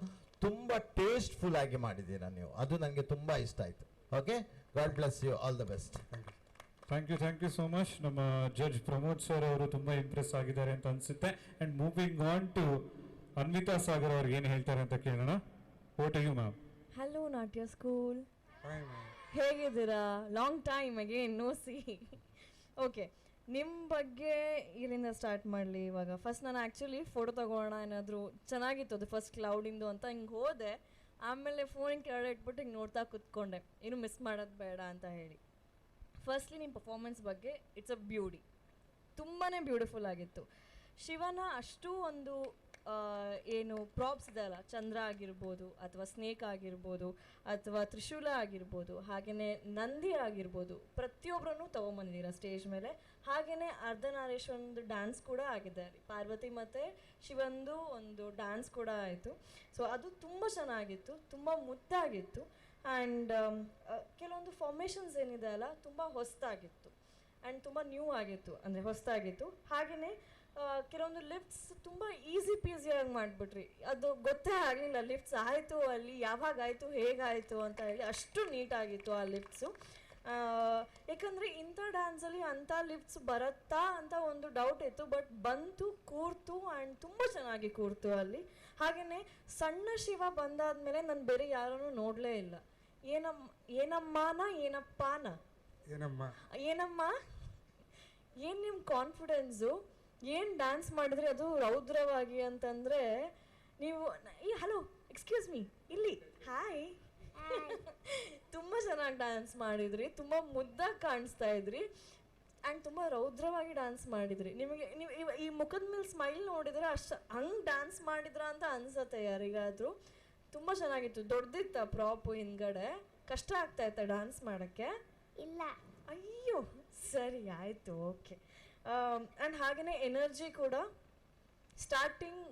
ತುಂಬ ಟೇಸ್ಟ್ಫುಲ್ ಆಗಿ ಮಾಡಿದ್ದೀರಾ ನೀವು, ಅದು ನನಗೆ ತುಂಬ ಇಷ್ಟ ಆಯಿತು. Okay, God bless you, all the best. Thank you, thank you so much. ನಮ್ಮ ಜಡ್ಜ್ ಪ್ರಮೋದ್ ಸರ್ ಅವರು ತುಂಬ ಇಂಪ್ರೆಸ್ ಆಗಿದ್ದಾರೆ ಅಂತ ಅನಿಸುತ್ತೆ. And moving on to Anvita Sagar ಅವ್ರಿಗೆ ಏನು ಹೇಳ್ತಾರೆ ಅಂತ ಕೇಳೋಣ. Over to you ma'am. Hello Natya school, ಹೇಗಿದ್ದೀರಾ? Long time again no see. Okay, ನಿಮ್ಮ ಬಗ್ಗೆ ಇಲ್ಲಿಂದ ಸ್ಟಾರ್ಟ್ ಮಾಡಲಿ ಇವಾಗ. ಫಸ್ಟ್ ನಾನು ಆ್ಯಕ್ಚುಲಿ ಫೋಟೋ ತೊಗೊಳ್ಳೋಣ ಏನಾದರೂ ಚೆನ್ನಾಗಿತ್ತು ಅದು ಫಸ್ಟ್ ಕ್ಲೌಡಿಂದು ಅಂತ ಹಿಂಗೆ ಹೋದೆ. ಆಮೇಲೆ ಫೋನಿಗೆ ಕೆಳಗಡೆ ಇಟ್ಬಿಟ್ಟು ಹಿಂಗೆ ನೋಡ್ತಾ ಕೂತ್ಕೊಂಡೆ, ಏನು ಮಿಸ್ ಮಾಡೋದು ಬೇಡ ಅಂತ ಹೇಳಿ. ಫಸ್ಟ್ಲಿ ನಿಮ್ಮ ಪರ್ಫಾರ್ಮೆನ್ಸ್ ಬಗ್ಗೆ, it's a beauty, ತುಂಬಾ ಬ್ಯೂಟಿಫುಲ್ ಆಗಿತ್ತು. ಶಿವನ ಅಷ್ಟು ಒಂದು ಏನು ಪ್ರಾಪ್ಸ್ ಇದೆ ಅಲ್ಲ, ಚಂದ್ರ ಆಗಿರ್ಬೋದು ಅಥವಾ ಸ್ನೇಕ್ ಆಗಿರ್ಬೋದು ಅಥವಾ ತ್ರಿಶೂಲ ಆಗಿರ್ಬೋದು, ಹಾಗೆಯೇ ನಂದಿ ಆಗಿರ್ಬೋದು, ಪ್ರತಿಯೊಬ್ಬರನ್ನು ತೊಗೊಂಬಂದಿದ್ದೀರ ಸ್ಟೇಜ್ ಮೇಲೆ. ಹಾಗೆಯೇ ಅರ್ಧನಾರೇಶ್ವರಂದು ಡ್ಯಾನ್ಸ್ ಕೂಡ ಆಗಿದೆ, ಪಾರ್ವತಿ ಮತ್ತು ಶಿವಂದು ಒಂದು ಡ್ಯಾನ್ಸ್ ಕೂಡ ಆಯಿತು. ಸೊ ಅದು ತುಂಬ ಚೆನ್ನಾಗಿತ್ತು, ತುಂಬ ಮುದ್ದಾಗಿತ್ತು. ಆ್ಯಂಡ್ ಕೆಲವೊಂದು ಫಾರ್ಮೇಷನ್ಸ್ ಏನಿದೆ ಅಲ್ಲ, ತುಂಬ ಹೊಸದಾಗಿತ್ತು ಆ್ಯಂಡ್ ತುಂಬ ನ್ಯೂ ಆಗಿತ್ತು, ಅಂದರೆ ಹೊಸದಾಗಿತ್ತು. ಹಾಗೆಯೇ ಕೆಲವೊಂದು ಲಿಫ್ಟ್ಸ್ ತುಂಬ ಈಸಿ ಪೀಸಿಯಾಗಿ ಮಾಡಿಬಿಟ್ರಿ, ಅದು ಗೊತ್ತೇ ಆಗಲಿಲ್ಲ ಲಿಫ್ಟ್ಸ್ ಆಯಿತು ಅಲ್ಲಿ, ಯಾವಾಗ ಆಯಿತು, ಹೇಗಾಯಿತು ಅಂತ ಹೇಳಿ, ಅಷ್ಟು ನೀಟಾಗಿತ್ತು ಆ ಲಿಫ್ಟ್ಸು. ಯಾಕಂದರೆ ಇಂಥ ಡ್ಯಾನ್ಸಲ್ಲಿ ಅಂಥ ಲಿಫ್ಟ್ಸ್ ಬರುತ್ತಾ ಅಂತ ಒಂದು ಡೌಟ್ ಇತ್ತು, ಬಟ್ ಬಂತು, ಕೂರ್ತು ಆ್ಯಂಡ್ ತುಂಬ ಚೆನ್ನಾಗಿ ಕೂರ್ತು ಅಲ್ಲಿ. ಹಾಗೆಯೇ ಸಣ್ಣ ಶಿವ ಬಂದಾದಮೇಲೆ ನಾನು ಬೇರೆ ಯಾರನ್ನೂ ನೋಡಲೇ ಇಲ್ಲ. ಏನಮ್ಮನ ಏನಪ್ಪನ ಏನಮ್ಮ ಏನಮ್ಮ, ಏನು ನಿಮ್ಮ ಕಾನ್ಫಿಡೆನ್ಸು, ಏನು ಡ್ಯಾನ್ಸ್ ಮಾಡಿದ್ರಿ ಅದು ರೌದ್ರವಾಗಿ ಅಂತಂದರೆ ನೀವು ಈ ಹಲೋ ಎಕ್ಸ್ಕ್ಯೂಸ್ ಮೀ ಇಲ್ಲಿ ಹಾಯ್, ತುಂಬ ಚೆನ್ನಾಗಿ ಡ್ಯಾನ್ಸ್ ಮಾಡಿದ್ರಿ, ತುಂಬ ಮುದ್ದಾಗಿ ಕಾಣಿಸ್ತಾ ಇದ್ರಿ ಆ್ಯಂಡ್ ತುಂಬ ರೌದ್ರವಾಗಿ ಡ್ಯಾನ್ಸ್ ಮಾಡಿದ್ರಿ. ನಿಮಗೆ ನೀವು ಈ ಮುಖದ ಮೇಲೆ ಸ್ಮೈಲ್ ನೋಡಿದರೆ ಅಷ್ಟು ಹಂಗೆ ಡ್ಯಾನ್ಸ್ ಮಾಡಿದ್ರ ಅಂತ ಅನ್ಸತ್ತೆ ಯಾರಿಗಾದರೂ. ತುಂಬ ಚೆನ್ನಾಗಿತ್ತು. ದೊಡ್ಡದಿತ್ತ ಪ್ರಾಪು ಹಿಂದ್ಗಡೆ, ಕಷ್ಟ ಆಗ್ತಾ ಇತ್ತ ಡ್ಯಾನ್ಸ್ ಮಾಡೋಕ್ಕೆ? ಇಲ್ಲ. ಅಯ್ಯೋ ಸರಿ ಆಯಿತು, ಓಕೆ. ಆ್ಯಂಡ್ ಹಾಗೆಯೇ ಎನರ್ಜಿ ಕೂಡ ಸ್ಟಾರ್ಟಿಂಗ್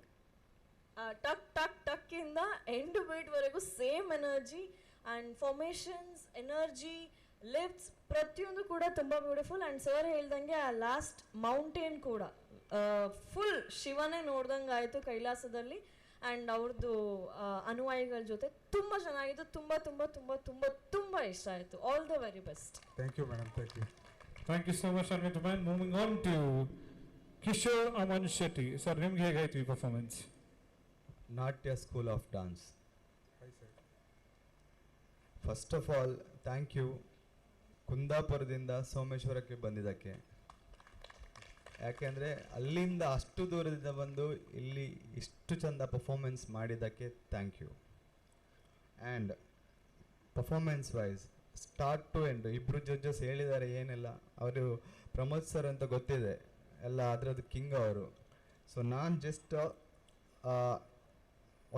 ಟಕ್ ಟಕ್ ಟಕ್ಕಿಂದ and ಬೀಟ್ವರೆಗೂ same energy and formations, energy, lifts ಪ್ರತಿಯೊಂದು ಕೂಡ ತುಂಬ ಬ್ಯೂಟಿಫುಲ್. ಆ್ಯಂಡ್ ಸರ್ ಹೇಳ್ದಂಗೆ ಆ ಲಾಸ್ಟ್ ಮೌಂಟೇನ್ ಕೂಡ ಫುಲ್ ಶಿವನೇ ನೋಡ್ದಂಗೆ ಆಯಿತು ಕೈಲಾಸದಲ್ಲಿ. ಆ್ಯಂಡ್ ಅವ್ರದ್ದು ಅನುಯಾಯಿಗಳ ಜೊತೆ ತುಂಬ ಚೆನ್ನಾಗಿತ್ತು. ತುಂಬ ತುಂಬ ತುಂಬ ತುಂಬ ತುಂಬ ಇಷ್ಟ ಆಯಿತು. All the very best. Thank you madam, thank you. Thank you so much Anvith man. Moving on to Kishore Aman Shetty sir, ನಿಮ್ಗೆ ಹೇಗಾಯ್ತು ಈ performance? Natya school of dance. First of all thank you ಕುಂದಾಪುರದಿಂದ ಸೋಮೇಶ್ವರಕ್ಕೆ ಬಂದಿದ್ದಕ್ಕೆ. ಯಾಕೆಂದರೆ ಅಲ್ಲಿಂದ ಅಷ್ಟು ದೂರದಿಂದ ಬಂದು ಇಲ್ಲಿ ಇಷ್ಟು ಚಂದ ಪರ್ಫಾರ್ಮೆನ್ಸ್ ಮಾಡಿದ್ದಕ್ಕೆ thank you. And performance wise start to end ಇಬ್ಬರು ಜಡ್ಜಸ್ ಹೇಳಿದ್ದಾರೆ ಏನೆಲ್ಲ, ಅವರು ಪ್ರಮೋದ್ ಸರ್ ಅಂತ ಗೊತ್ತಿದೆ ಎಲ್ಲ, ಅದರದ್ದು ಕಿಂಗ್ ಅವರು. ಸೊ ನಾನು ಜಸ್ಟ್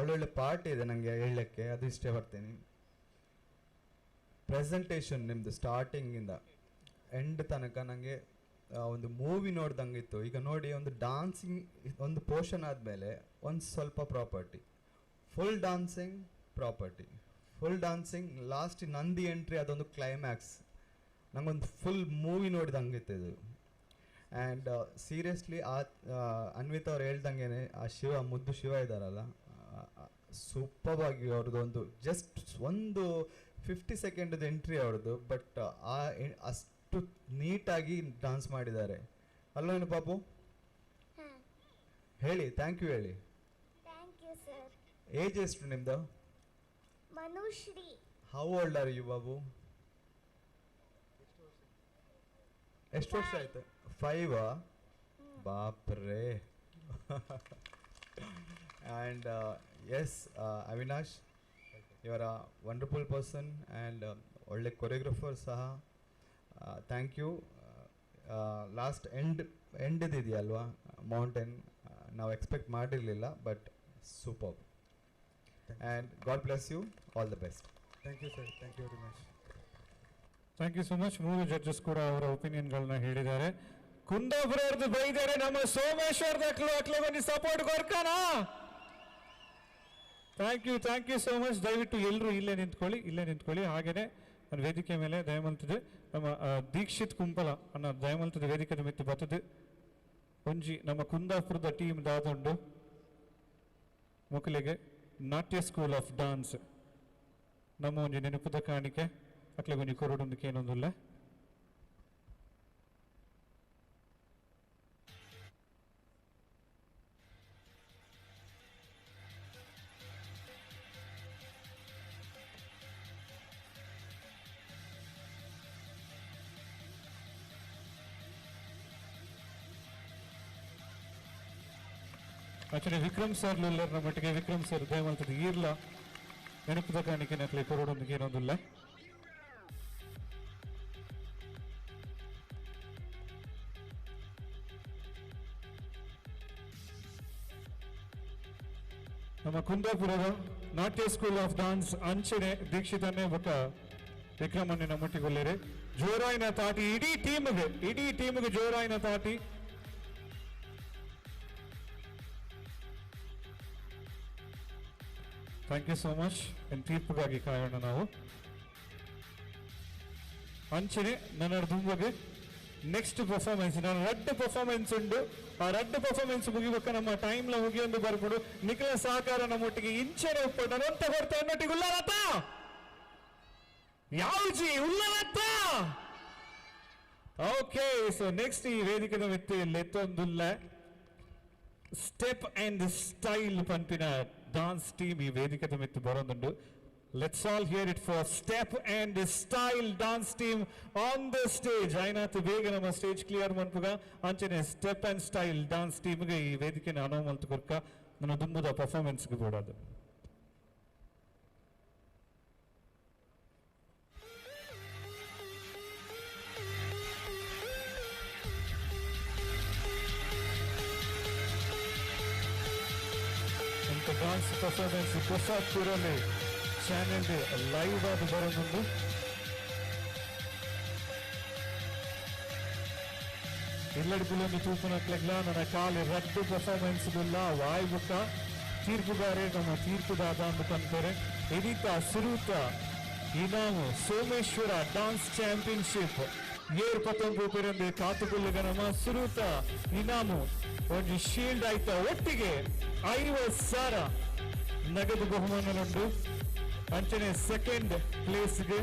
ಒಳ್ಳೊಳ್ಳೆ ಪಾರ್ಟ್ ಇದೆ ನನಗೆ ಹೇಳಲಿಕ್ಕೆ, ಅದು ಇಷ್ಟೇ ಬರ್ತೀನಿ. ಪ್ರೆಸೆಂಟೇಷನ್ ನಿಮ್ಮದು ಸ್ಟಾರ್ಟಿಂಗಿಂದ ಎಂಡ್ ತನಕ ನನಗೆ ಒಂದು ಮೂವಿ ನೋಡ್ದಂಗಿತ್ತು. ಈಗ ನೋಡಿ, ಒಂದು ಡಾನ್ಸಿಂಗ್ ಒಂದು ಪೋರ್ಷನ್ ಆದಮೇಲೆ ಒಂದು ಸ್ವಲ್ಪ property, full dancing property, full dancing last Nandi entry, ಅದೊಂದು ಕ್ಲೈಮ್ಯಾಕ್ಸ್, ನಂಗೊಂದು ಫುಲ್ ಮೂವಿ ನೋಡಿದಂಗಿತ್ತು ಇದು. ಆ್ಯಂಡ್ ಸೀರಿಯಸ್ಲಿ ಆ ಅನ್ವಿತ್ ಅವ್ರು ಹೇಳ್ದಂಗೆ ಆ ಶಿವ, ಮುದ್ದು ಶಿವ ಇದ್ದಾರಲ್ಲ, ಸೂಪರ್ವಾಗಿ ಅವ್ರದ್ದು ಒಂದು ಜಸ್ಟ್ ಒಂದು 50 ಸೆಕೆಂಡದ ಎಂಟ್ರಿ ಅವ್ರದ್ದು, ಬಟ್ ಆ ಅಷ್ಟು ನೀಟಾಗಿ ಡಾನ್ಸ್ ಮಾಡಿದ್ದಾರೆ ಅಲ್ವೇನು ಪಾಪು? ಹೇಳಿ thank you ಹೇಳಿ. Thank you sir. Age ಎಷ್ಟು ನಿಮ್ಮದು? Manushree. How old are you Babu? ಎಷ್ಟು ವರ್ಷ ಆಯ್ತು? 5? ಬಾಪ್ರೇ. ಆ್ಯಂಡ್ ಎಸ್ ಅವಿನಾಶ್, ಇವರ ವಂಡರ್ಫುಲ್ ಪರ್ಸನ್ ಆ್ಯಂಡ್ ಒಳ್ಳೆ ಕೊರಿಯೋಗ್ರಫರ್ ಸಹ. Thank you. Last ಎಂಡ್ದಿದೆಯಲ್ವಾ ಮೌಂಟೇನ್, ನಾವು ಎಕ್ಸ್ಪೆಕ್ಟ್ ಮಾಡಿರಲಿಲ್ಲ, but super. And God bless you, all the best. Thank you sir, thank you very much. Thank you so much. 3 judges ಕೂಡ ಅವರ ಒಪಿನಿಯನ್ಗಳನ್ನ ಹೇಳಿದ್ದಾರೆ. ಕುಂದಾಪುರ ಅವ್ರದ್ದು ಬೈದಾರೆ, ನಮ್ಮ ಸೋಮೇಶ್ವರದ ಅಕ್ಲಗೊಂದು support ಕೊರ್ಕಾನ. Thank you, thank you so much. ದಯವಿಟ್ಟು ಎಲ್ಲರೂ ಇಲ್ಲೇ ನಿಂತ್ಕೊಳ್ಳಿ, ಇಲ್ಲೇ ನಿಂತ್ಕೊಳ್ಳಿ. ಹಾಗೆಯೇ ನನ್ನ ವೇದಿಕೆ ಮೇಲೆ ದಯಮಲ್ತದೆ ನಮ್ಮ ದೀಕ್ಷಿತ್ ಕುಂಪಲ ಅನ್ನೋ ದಯಮಲ್ತದ ವೇದಿಕೆ ಮಿತ್ತು ಬರ್ತದೆ. ಒಂಜಿ ನಮ್ಮ ಕುಂದಾಪುರದ ಟೀಮ್ ದಾದುಂಡು ಮೊಕಲಿಗೆ ನಾಟ್ಯ ಸ್ಕೂಲ್ ಆಫ್ ಡಾನ್ಸ್ ನಮ್ಮ ಒಂಜಿ ನೆನಪುದ ಕಾಣಿಕೆ ಅಕ್ಲೆ ಒಂಜಿ ಕೊರಡೊಂದಕ್ಕೆ ಏನೊಂದುಲ್ಲ. ಆಕ್ಚುಲಿ ವಿಕ್ರಮ್ ಸರ್ ಲುಲ್ಲರ್ನ ಮಟ್ಟಿಗೆ ವಿಕ್ರಮ್ ಸರ್ ದಯಮಲ್ತದ ಈರ್ಲ ನೆನಪುದ ಕಾಣಿಕೆ ನಕ್ಲೆ ಕೊರಡೊಂದಕ್ಕೆ ಏನೊಂದುಲ್ಲ. ನಮ್ಮ ಕುಂದಾಪುರದ ನಾಟ್ಯ ಸ್ಕೂಲ್ ಆಫ್ ಡಾನ್ಸ್ ಅಂಚನೆ ದೀಕ್ಷಿತನ್ನೇ ಬೊಕ್ಕ ವಿಕ್ರಮನ್ನೇ ನಮ್ಮೊಟ್ಟಿಗೊಲ್ಲೇರೆ ಜೋರಾಯಿನ ತಾಟಿ ಇಡೀ ಟೀಮ್ಗೆ, ಇಡೀ ಟೀಮ್ಗೆ ಜೋರಾಯಿನ ತಾಟಿ. Thank you so much. ತೀರ್ಪುಗಾಗಿ ಕಾಯೋಣ ನಾವು. ಅಂಚನೆ ನನ್ನ ದುಂಬಗೆ ನೆಕ್ಸ್ಟ್ ಪರ್ಫಾರ್ಮೆನ್ಸ್, ನಾನು ರಡ್ಡ್ ಪರ್ಫಾರ್ಮೆನ್ಸ್ ಉಂಡು. ಆ ರಡ್ಡ್ ಪರ್ಫಾರ್ಮೆನ್ಸ್ ಮುಗಿಬೇಕ ನಮ್ಮ ಟೈಮ್ಲ ಮುಗಿಯೊಂದು ಬರ್ಬಿಡು. ನಿಖಿಲ ಸಹಕಾರ ನಮ್ಮೊಟ್ಟಿಗೆ ಇಂಚನೆ ಉಪ್ಪು ನನ್ನಂತ ಬರ್ತಾ ಅನ್ನೊಟ್ಟಿಗೆ ಉಲ್ಲರತ್ತ ಯಾವ್ಜಿ ಉಲ್ಲರತ್ತ. ಓಕೆ, ಸೊ ನೆಕ್ಸ್ಟ್ ಈ ವೇದಿಕೆದ ಮಿತ್ತು ಲೆತ್ತೊಂದುಲ್ಲ ಸ್ಟೆಪ್ ಅಂಡ್ ಸ್ಟೈಲ್ ಪನ್ಪಿನ ಡಾನ್ಸ್ ಟೀಮ್ ಈ ವೇದಿಕೆದ ಮಿತ್ತು ಬರೋದುಂಡು. Let's all hear it for Step and Style dance team on the stage. ಆಯ್ನಾತ್ ಬೇಗ ನಮ್ಮ ಸ್ಟೇಜ್ ಕ್ಲಿಯರ್ ಮನ್ಪುಗ ಅಂಚನೆ ಸ್ಟೆಪ್ ಅಂಡ್ ಸ್ಟೈಲ್ ಡಾನ್ಸ್ ಟೀಮ್ಗೆ ಈ ವೇದಿಕೆನ ಅನುವು ಕೊರ್ಕ ನನ್ನ ದುಂಬುದ ಪರ್ಫಾರ್ಮೆನ್ಸ್ಗೆ ಬೋಡೋದು. ಇಂಥ ಡಾನ್ಸ್ ಪರ್ಫಾರ್ಮೆನ್ಸ್ ಹೊಸ ಪೂರಲ್ಲಿ ಚಾನೆಲ್ ಲೈವ್ ಆದ ಬರೋದುಂಡು. ಇಲ್ಲಡಿಪುಲೊಂದು ತೂಪುನಕ್ಲೆಗ್ಲ ನನ್ನ ಕಾಲಿ ರಡ್ಡು ಪರ್ಫಾರ್ಮೆನ್ಸ್ ಗುಲ್ಲ ವಾಯ್ ಬುಕ್ಕ ತೀರ್ಪುಗಾರೆ ನಮ್ಮ ತೀರ್ಪುದಾದ ಅಂತ ಪನ್ಪೆರೆ. ಇದೀತ ಸುರೂತ ಇನಾಮು ಸೋಮೇಶ್ವರ ಡಾನ್ಸ್ ಚಾಂಪಿಯನ್ಶಿಪ್ ಏರ್ ಪತ್ತೊಂಬು ಪೆರಂದು ಕಾತುಕುಲ್ಲುಗ ನಮ್ಮ ಸುರೂತ ಇನಾಮು ಒಂಜಿ ಶೀಲ್ಡ್ ಆಯ್ತ ಒಟ್ಟಿಗೆ 50,000 ನಗದು ಬಹುಮಾನಲುಂಡು. ಅಂಚನೆ ಸೆಕೆಂಡ್ ಪ್ಲೇಸ್ಗೆ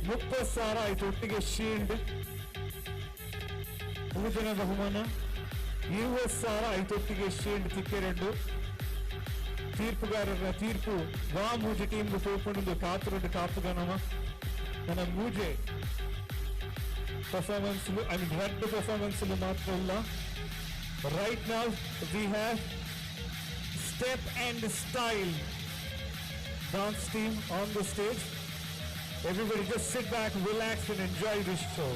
30,000 ಆಯ್ತು ಒಟ್ಟಿಗೆ ಶೀಲ್ಡ್ ಪೂಜನ ಬಹುಮಾನ 20,000 ಆಯ್ತು ಒಟ್ಟಿಗೆ ಶೀಲ್ಡ್ ತಿಕ್ಕೆರೆಂಡು. ತೀರ್ಪುಗಾರರ ತೀರ್ಪು ವಾ ಮೂಜೆ ಟೀಮ್ಗೆ ಪೋಪುಂಡು ಕಾತುರುಂಡು ಕಾಪುಗನಮ ನನ್ನ ಮೂಜೆ ಪರ್ಫಾರ್ಮೆನ್ಸ್ I mean ರಡ್ಡು ಪರ್ಫಾರ್ಮೆನ್ಸ್ ಮಾತ್ರ ಇಲ್ಲ. Right now we have Step and Style dance team on the stage. Everybody just sit back, relax and enjoy this show.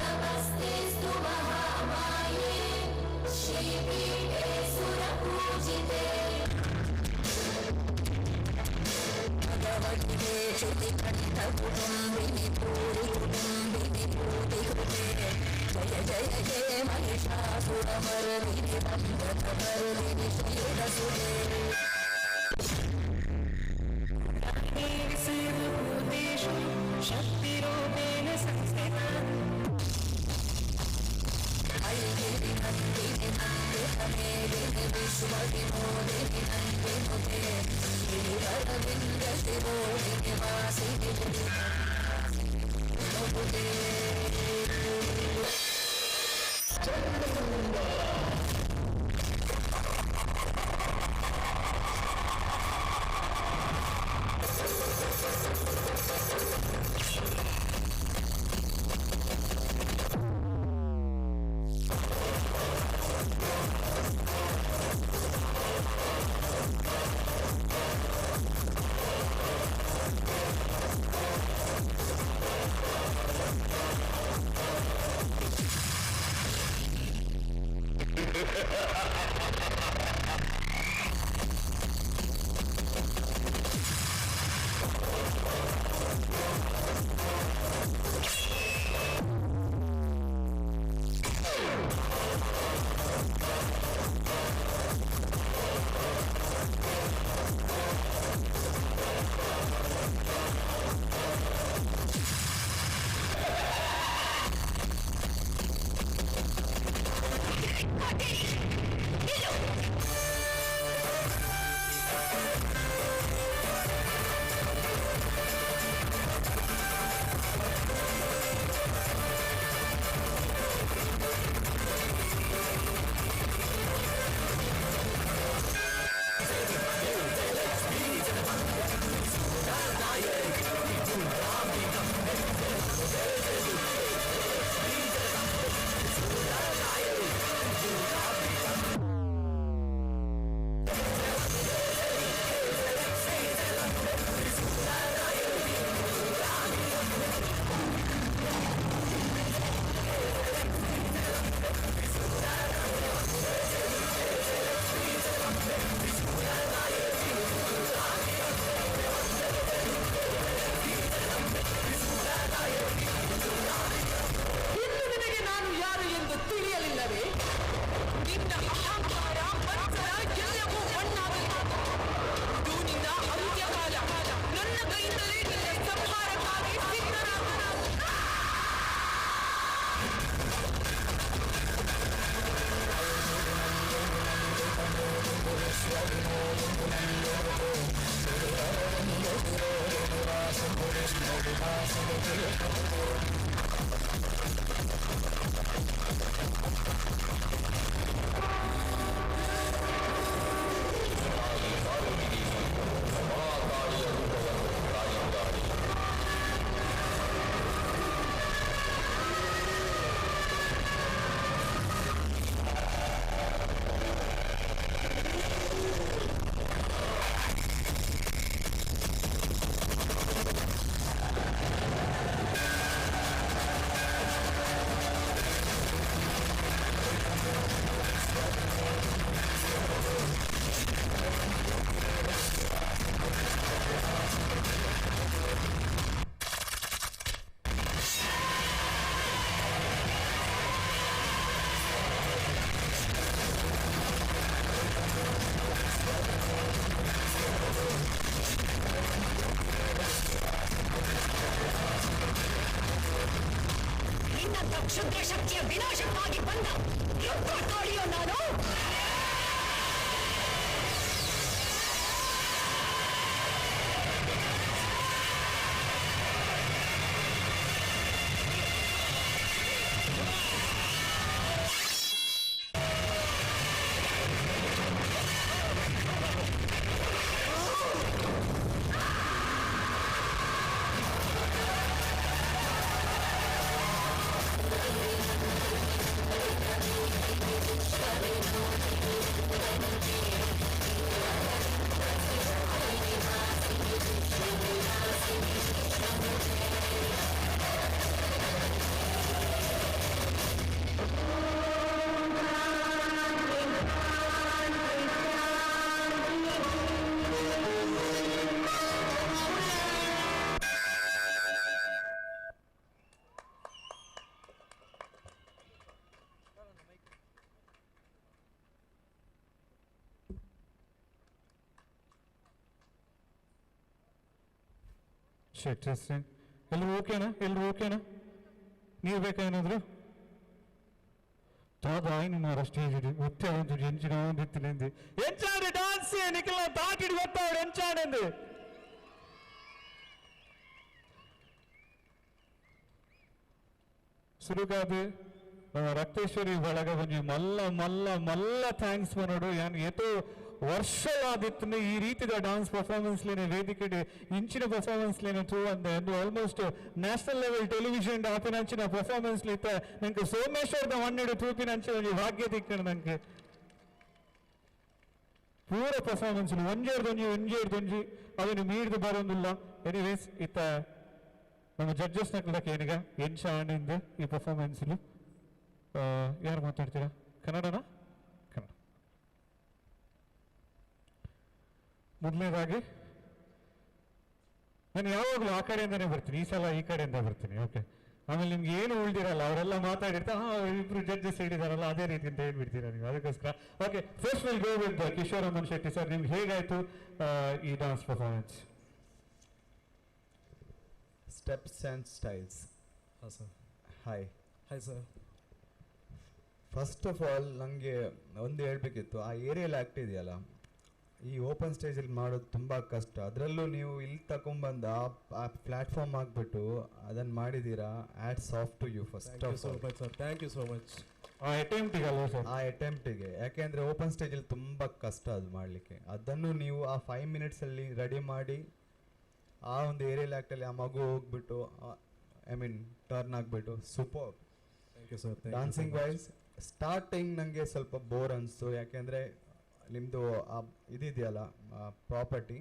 नमस्तेऽस्तु महामाये श्रीपीठे सुरपूजिते भगवते श्रुतिकण्ठकुटुम्बिनि भूरि कुटुम्बिनि भूतिकृते जय जय जय महिषासुरमर्दिनि मन्दकवर्दिनि शैलसुते सर्वभूतेषु शक्तिरूपेण संस्थिता। ऐगिरि नन्दिनि नन्दितमेदिनि विश्वविमोदिनि नन्दिनुते गिरिवरविन्द्य शिवोदिनि वासिनि प्रभुते। ಇನ್ನು ನಿನಗೆ ನಾನು ಯಾರು ಎಂದು ತಿಳಿಯಲಿಲ್ಲವೇ? ನಿನ್ನ ಅಹಂಕಾರ ಮತ್ಸರ ಎಲ್ಲವೂ ಮಣ್ಣಾಗಲಿ. ಇದು ನಿನ್ನ ಅಂತ್ಯಕಾಲ. ನನ್ನ ಕೈಯಿಂದಲೇ ನಿನ್ನ ಸಂಹಾರಕ್ಕಾಗಿ ಸಿದ್ಧನಾಗು. ನಿನ್ನಂಥ ಕ್ಷುದ್ರ ಶಕ್ತಿಯ ವಿನಾಶಕ್ಕಾಗಿ ಬಂದ ರುದ್ರಕಾಳಿಯೋ ನಾನು. ಿ ಇಂಟ್ರೆಸ್ಟಿಂಗ್. ಎಲ್ಲರೂ ಓಕೆನಾ? ಎಲ್ಲರೂ ಓಕೆನಾ? ನೀವು ಬೇಕಾ ಏನಾದ್ರು? ದಾದ ಮಾರ ಸ್ಟೇಜ್ ಒತ್ತೆ ಒಂದು ಎಂಚಿನ ಒಂದು ಇತ್ತಿನಿಂది ಎಂಚಾಡಿ ಡಾನ್ಸ್ ನಿಖಿಲ ದಾಟಿಡಿ ಗೊತ್ತಾವಡು ಎಂಚಾಡೆಂದು. ಸುರುಗಾದು ನಮ್ಮ ರಕ್ತೇಶ್ವರಿ ಬಳಗ ಒಂಜಿ ಮಲ್ಲ ಮಲ್ಲ ಮಲ್ಲ thanks ಮನೋಡು. ಯಾನ್ ಏತೋ ವರ್ಷವಾದಿತ್ತು ಈ ರೀತಿದ ಡಾನ್ಸ್ ಪರ್ಫಾರ್ಮೆನ್ಸ್ ಲೇನೆ ವೇದಿಕೆ ಇಂಚಿನ ಪರ್ಫಾರ್ಮೆನ್ಸ್ ಲೇನೆ ತೂ ಅಂದ ಎಂದು ಆಲ್ಮೋಸ್ಟ್ ನ್ಯಾಷನಲ್ ಲೆವೆಲ್ ಟೆಲಿವಿಷನ್ ಆಪಿನಂಚಿನ ಪರ್ಫಾರ್ಮೆನ್ಸ್ ಲಿತ್ತ ನಂಗೆ ಸೋಮೇಶ್ವರದ ಮಣ್ಣೆಡು ತೂಪಿನಂಚಿನ ಒಂಜಿ ಭಾಗ್ಯ ತಿಕ್ಕಣ ನಂಗೆ. ಪೂರ ಪರ್ಫಾರ್ಮೆನ್ಸ್ ಒಂಜೇರ್ದೊಂಜಿ ಒಂಜೇರ್ದೊಂಜಿ ಅದನ್ನು ಮೀರ್ದು ಬರೋದಿಲ್ಲ. ಎನಿವೇಸ್ ಇತ್ತ ನಮ್ಮ ಜಡ್ಜಸ್ ನಕ್ಕಲಕ್ಕೆ ಏನೀಗ ಎಂಚ ಆಣಿಂದ ಈ ಪರ್ಫಾರ್ಮೆನ್ಸ್ ಯಾರು ಮಾತಾಡ್ತೀರಾ? ಕನ್ನಡನಾ? ಕನ್ನಡ. ಮೊದಲನೇದಾಗಿ ನಾನು ಯಾವಾಗಲೂ ಆ ಕಡೆಯಿಂದನೇ ಬರ್ತೀನಿ, ಈ ಸಲ ಈ ಕಡೆಯಿಂದ ಬರ್ತೀನಿ. ಓಕೆ, ಆಮೇಲೆ ನಿಮ್ಗೆ ಏನು ಉಳ್ದಿರಲ್ಲ, ಅವರೆಲ್ಲ ಮಾತಾಡಿರ್ತಾರೆ, ಹಾಂ ಇಬ್ರು ಜಡ್ಜಸ್ ಹೇಳಿದಾರಲ್ಲ ಅದೇ ರೀತಿ ಅಂತ ಹೇಳ್ಬಿಡ್ತೀರಾ ನೀವು, ಅದಕ್ಕೋಸ್ಕರ. Okay, first will go with Kishore Aman Shetty sir. ನಿಮ್ಗೆ ಹೇಗಾಯಿತು ಈ dance performance? Steps and styles. ಹಾಂ sir. Hi. Hi sir. First of all ನನಗೆ ಒಂದು ಹೇಳಬೇಕಿತ್ತು, ಆ ಏರಿಯಲ್ಲಿ ಆ್ಯಕ್ಟ್ ಇದೆಯಲ್ಲ, ಈ ಓಪನ್ ಸ್ಟೇಜಲ್ಲಿ ಮಾಡೋದು ತುಂಬ ಕಷ್ಟ. ಅದರಲ್ಲೂ ನೀವು ಇಲ್ಲಿ ತಗೊಂಬಂದು ಆ ಪ್ಲ್ಯಾಟ್ಫಾರ್ಮ್ ಆಗಿಬಿಟ್ಟು ಅದನ್ನು ಮಾಡಿದ್ದೀರಾ. Hats off to you first thank you of so all. Much sir, thank you so much. ಆ ಅಟೆಂಪ್ಟಿಗೆ ಅಲ್ವಾ ಸರ್? ಆ ಅಟೆಂಪ್ಟಿಗೆ, ಯಾಕೆಂದರೆ ಓಪನ್ ಸ್ಟೇಜಲ್ಲಿ ತುಂಬ ಕಷ್ಟ ಅದು ಮಾಡಲಿಕ್ಕೆ. ಅದನ್ನು ನೀವು ಆ 5 ಮಿನಿಟ್ಸಲ್ಲಿ ರೆಡಿ ಮಾಡಿ ಆ ಒಂದು ಏರಿಯಲ್ ಆ್ಯಕ್ಟಲ್ಲಿ ಆ ಮಗು ಹೋಗ್ಬಿಟ್ಟು I mean turn ಆಗಿಬಿಟ್ಟು super. Thank you sir. Dancing wise starting ನನಗೆ ಸ್ವಲ್ಪ ಬೋರ್ ಅನಿಸ್ತು, ಯಾಕೆಂದರೆ ನಿಮ್ಮದು ಆ ಇದಿದೆಯಲ್ಲ ಪ್ರಾಪರ್ಟಿ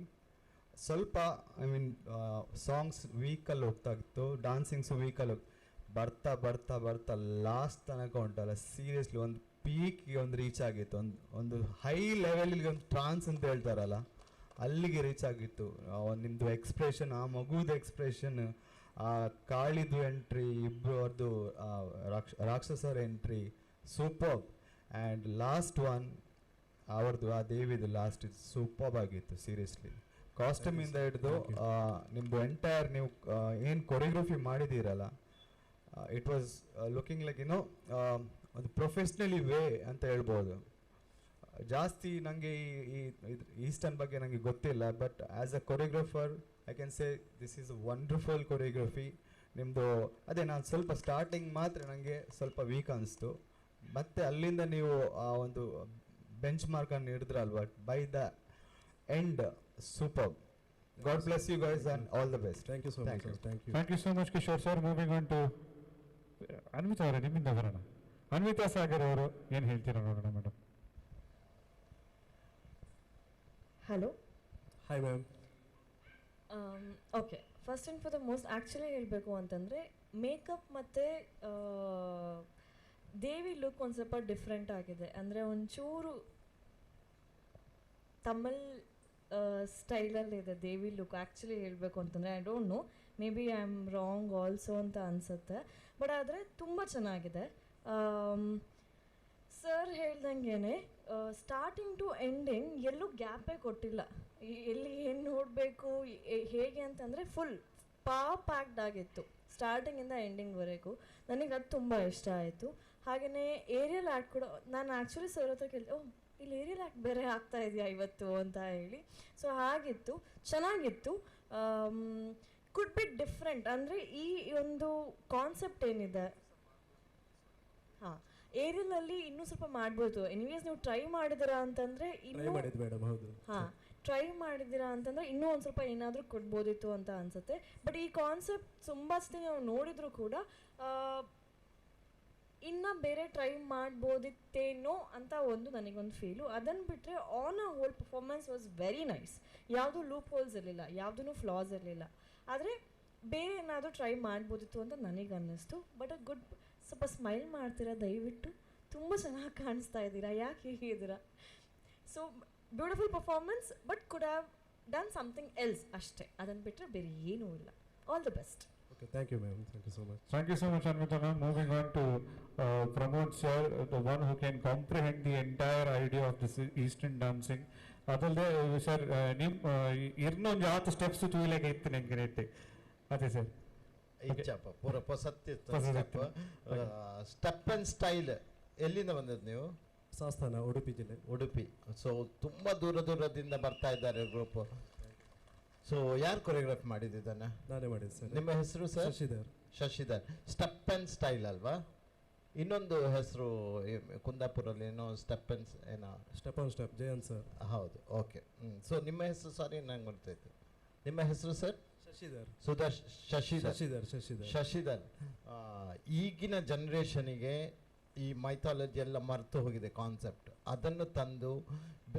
ಸ್ವಲ್ಪ I mean songs ವೀಕಲ್ಲಿ ಹೋಗ್ತಾ ಇತ್ತು, ಡಾನ್ಸಿಂಗ್ಸು ವೀಕಲ್ಲಿ ಹೋಗಿ ಬರ್ತಾ ಬರ್ತಾ ಬರ್ತಾ ಲಾಸ್ಟ್ ತನಕ ಉಂಟಲ್ಲ ಸೀರಿಯಸ್ಲಿ ಒಂದು ಪೀಕ್ಗೆ ಒಂದು ರೀಚ್ ಆಗಿತ್ತು, ಒಂದು ಒಂದು ಹೈ ಲೆವೆಲ್ಗೆ ಒಂದು ಟ್ರಾನ್ಸ್ ಅಂತ ಹೇಳ್ತಾರಲ್ಲ ಅಲ್ಲಿಗೆ ರೀಚ್ ಆಗಿತ್ತು. ನಿಮ್ಮದು ಎಕ್ಸ್ಪ್ರೆಷನ್, ಆ ಮಗುದ ಎಕ್ಸ್ಪ್ರೆಷನ್, ಆ ಕಾಳಿದು ಎಂಟ್ರಿ, ಇಬ್ಬರು ಅವ್ರದ್ದು ರಾಕ್ಷಸರ entry super. And last one ಅವ್ರದ್ದು ಆ ದೇವಿದು ಲಾಸ್ಟ್ ಇದು ಸೂಪರ್ಬ್ ಆಗಿತ್ತು ಸೀರಿಯಸ್ಲಿ. ಕಾಸ್ಟ್ಯೂಮಿಂದ ಹಿಡಿದು ನಿಮ್ಮದು ಎಂಟೈರ್ ನೀವು ಏನು choreography ಮಾಡಿದ್ದೀರಲ್ಲ, it was looking like ಏನೋ ಒಂದು ಪ್ರೊಫೆಷ್ನಲಿ ವೇ ಅಂತ ಹೇಳ್ಬೋದು. ಜಾಸ್ತಿ ನನಗೆ ಈ ಈಸ್ಟರ್ನ್ ಬಗ್ಗೆ ನನಗೆ ಗೊತ್ತಿಲ್ಲ, but as a choreographer I can say this is a wonderful choreography ನಿಮ್ಮದು. ಅದೇ ನಾನು ಸ್ವಲ್ಪ ಸ್ಟಾರ್ಟಿಂಗ್ ಮಾತ್ರ ನನಗೆ ಸ್ವಲ್ಪ ವೀಕ್ ಅನಿಸ್ತು, ಮತ್ತು ಅಲ್ಲಿಂದ ನೀವು ಆ ಒಂದು bench ಮಾರ್ಕನ್ನು ಹಿಡಿದ್ರಲ್ವ by the end super. God bless you guys and all the best. Thank you so much sir, thank you. Thank you so much Kishore sir. Moving on to Anvita ಅವರೇ, ನಿಮ್ಮಿಂದ ಬರೋಣ. ಅನ್ವಿತಾ ಸಾಗರ್ ಅವರು ಏನು ಹೇಳ್ತೀರಾ ನೋಡೋಣ madam. Hello. Hi ma'am. Okay, first and for the most actually ಹೇಳಬೇಕು ಅಂತಂದರೆ make-up ಮತ್ತು ದೇವಿ ಲುಕ್ ಒಂದು ಸ್ವಲ್ಪ ಡಿಫ್ರೆಂಟ್ ಆಗಿದೆ. ಅಂದರೆ ಒಂಚೂರು ತಮಿಳ್ ಸ್ಟೈಲಲ್ಲಿದೆ ದೇವಿ ಲುಕ್ ಆ್ಯಕ್ಚುಲಿ ಹೇಳಬೇಕು ಅಂತಂದರೆ. I don't know, maybe I am wrong also ಅಂತ ಅನಿಸುತ್ತೆ, ಬಟ್ ಆದರೆ ತುಂಬ ಚೆನ್ನಾಗಿದೆ. ಸರ್ ಹೇಳ್ದಂಗೆ ಸ್ಟಾರ್ಟಿಂಗ್ ಟು ಎಂಡಿಂಗ್ ಎಲ್ಲೂ ಗ್ಯಾಪೇ ಕೊಟ್ಟಿಲ್ಲ, ಎಲ್ಲಿ ಏನು ನೋಡಬೇಕು ಹೇಗೆ ಅಂತಂದರೆ ಫುಲ್ ಪ್ಯಾಕ್ಡ್ ಆಗಿತ್ತು ಸ್ಟಾರ್ಟಿಂಗಿಂದ ಎಂಡಿಂಗ್ವರೆಗೂ. ನನಗೆ ಅದು ತುಂಬ ಇಷ್ಟ ಆಯಿತು. ಹಾಗೆಯೇ ಏರಿಯಲ್ ಆ್ಯಕ್ಟ್ ಕೂಡ ನಾನು ಆ್ಯಕ್ಚುಲಿ ಸರ್ ಹತ್ರ ಕೇಳಿದೆ, ಓಹ್ ಇಲ್ಲಿ ಏರಿಯಲ್ ಆ್ಯಕ್ಟ್ ಬೇರೆ ಆಗ್ತಾ ಇದೆಯಾ ಇವತ್ತು ಅಂತ ಹೇಳಿ. ಸೊ ಹಾಗಿತ್ತು, ಚೆನ್ನಾಗಿತ್ತು. Could be different ಅಂದರೆ ಈ ಒಂದು ಕಾನ್ಸೆಪ್ಟ್ ಏನಿದೆ ಹಾಂ ಏರಿಯಲಲ್ಲಿ ಇನ್ನೂ ಸ್ವಲ್ಪ ಮಾಡ್ಬೋದು. ಎನಿವೇಸ್ ನೀವು ಟ್ರೈ ಮಾಡಿದಿರಾ ಅಂತಂದರೆ ಇನ್ನೂ ಹಾಂ ಟ್ರೈ ಮಾಡಿದ್ದೀರಾ ಅಂತಂದರೆ ಇನ್ನೂ ಒಂದು ಸ್ವಲ್ಪ ಏನಾದರೂ ಕೊಡ್ಬೋದಿತ್ತು ಅಂತ ಅನಿಸುತ್ತೆ. ಬಟ್ ಈ ಕಾನ್ಸೆಪ್ಟ್ ತುಂಬ ಸತಿ ನಾವು ನೋಡಿದರೂ ಕೂಡ ಇನ್ನು ಬೇರೆ ಟ್ರೈ ಮಾಡ್ಬೋದಿತ್ತೇನೋ ಅಂತ ಒಂದು ನನಗೊಂದು ಫೀಲು. ಅದನ್ನು ಬಿಟ್ಟರೆ on a whole performance was very nice. ಯಾವುದೂ ಲೂಪ್ ಹೋಲ್ಸ್ ಇರಲಿಲ್ಲ, ಯಾವುದೂ ಫ್ಲಾಸ್ ಇರಲಿಲ್ಲ. ಆದರೆ ಬೇರೆ ಏನಾದರೂ ಟ್ರೈ ಮಾಡ್ಬೋದಿತ್ತು ಅಂತ ನನಗೆ ಅನ್ನಿಸ್ತು. ಬಟ್ ಅ ಗುಡ್, ಸ್ವಲ್ಪ ಸ್ಮೈಲ್ ಮಾಡ್ತೀರಾ ದಯವಿಟ್ಟು, ತುಂಬ ಚೆನ್ನಾಗಿ ಕಾಣಿಸ್ತಾ ಇದ್ದೀರಾ, ಯಾಕೆ ಹೀಗಿದ್ದೀರಾ? So beautiful performance, but could have done something else ಅಷ್ಟೇ. ಅದನ್ನು ಬಿಟ್ಟರೆ ಬೇರೆ ಏನೂ ಇಲ್ಲ. All the best. Okay, thank you ma'am, thank you so much. Thank you so much Anvita ma'am. Moving on to Pramod sir, the one who can comprehend the entire idea of this eastern dancing. ಅದಲ್ಲದೆ sir ನಿಮ್ಮ ಇನ್ನೊಂದು ಯಾವತ್ತು steps ತೂಯಿಲಾಗ ಇತ್ತು ನಂಗೆ ನೆಟ್ಟೆ. ಅದೇ sir. ಇಚ್ಛಾಪ ಪೂರ ಪೊಸತ್ತಿ step, step and style. ಎಲ್ಲಿಂದ ಬಂದದ್ದು ನೀವು? ಸಾಸ್ತಾನ, ಉಡುಪಿ ಜಿಲ್ಲೆ. ಉಡುಪಿ. ಸೊ ತುಂಬ ದೂರ ದೂರದಿಂದ ಬರ್ತಾ ಇದ್ದಾರೆ ಗ್ರೂಪ್. ಸೊ ಯಾರು ಕೊರಿಯೋಗ್ರಾಫ್ ಮಾಡಿದ್ದು ಇದನ್ನು? ನಾನೇ ಮಾಡಿದ್ದು ಸರ್. ನಿಮ್ಮ ಹೆಸರು sir? Shashidhar. Shashidhar. Step and style ಅಲ್ವಾ? ಇನ್ನೊಂದು ಹೆಸರು ಕುಂದಾಪುರಲ್ಲಿ ಏನೋ ಸ್ಟೆಪ್ ಆ್ಯಂಡ್ ಏನೋ step on step, Jayant sir. ಹೌದು, ಓಕೆ. ಸೊ ನಿಮ್ಮ ಹೆಸರು, ಸಾರಿ ನಂಗೆ ಗೊತ್ತಾಯ್ತು, ನಿಮ್ಮ ಹೆಸರು ಸರ್? ಶಶಿಧರ್. ಸುಧಾ ಶಶಿಧರ್. ಶಶಿಧರ್, ಶಶಿಧರ್. ಶಶಿಧರ್. ಈಗಿನ ಜನ್ರೇಷನಿಗೆ ಈ ಮೈಥಾಲಜಿ ಎಲ್ಲ ಮರೆತು ಹೋಗಿದೆ ಕಾನ್ಸೆಪ್ಟ್. ಅದನ್ನು ತಂದು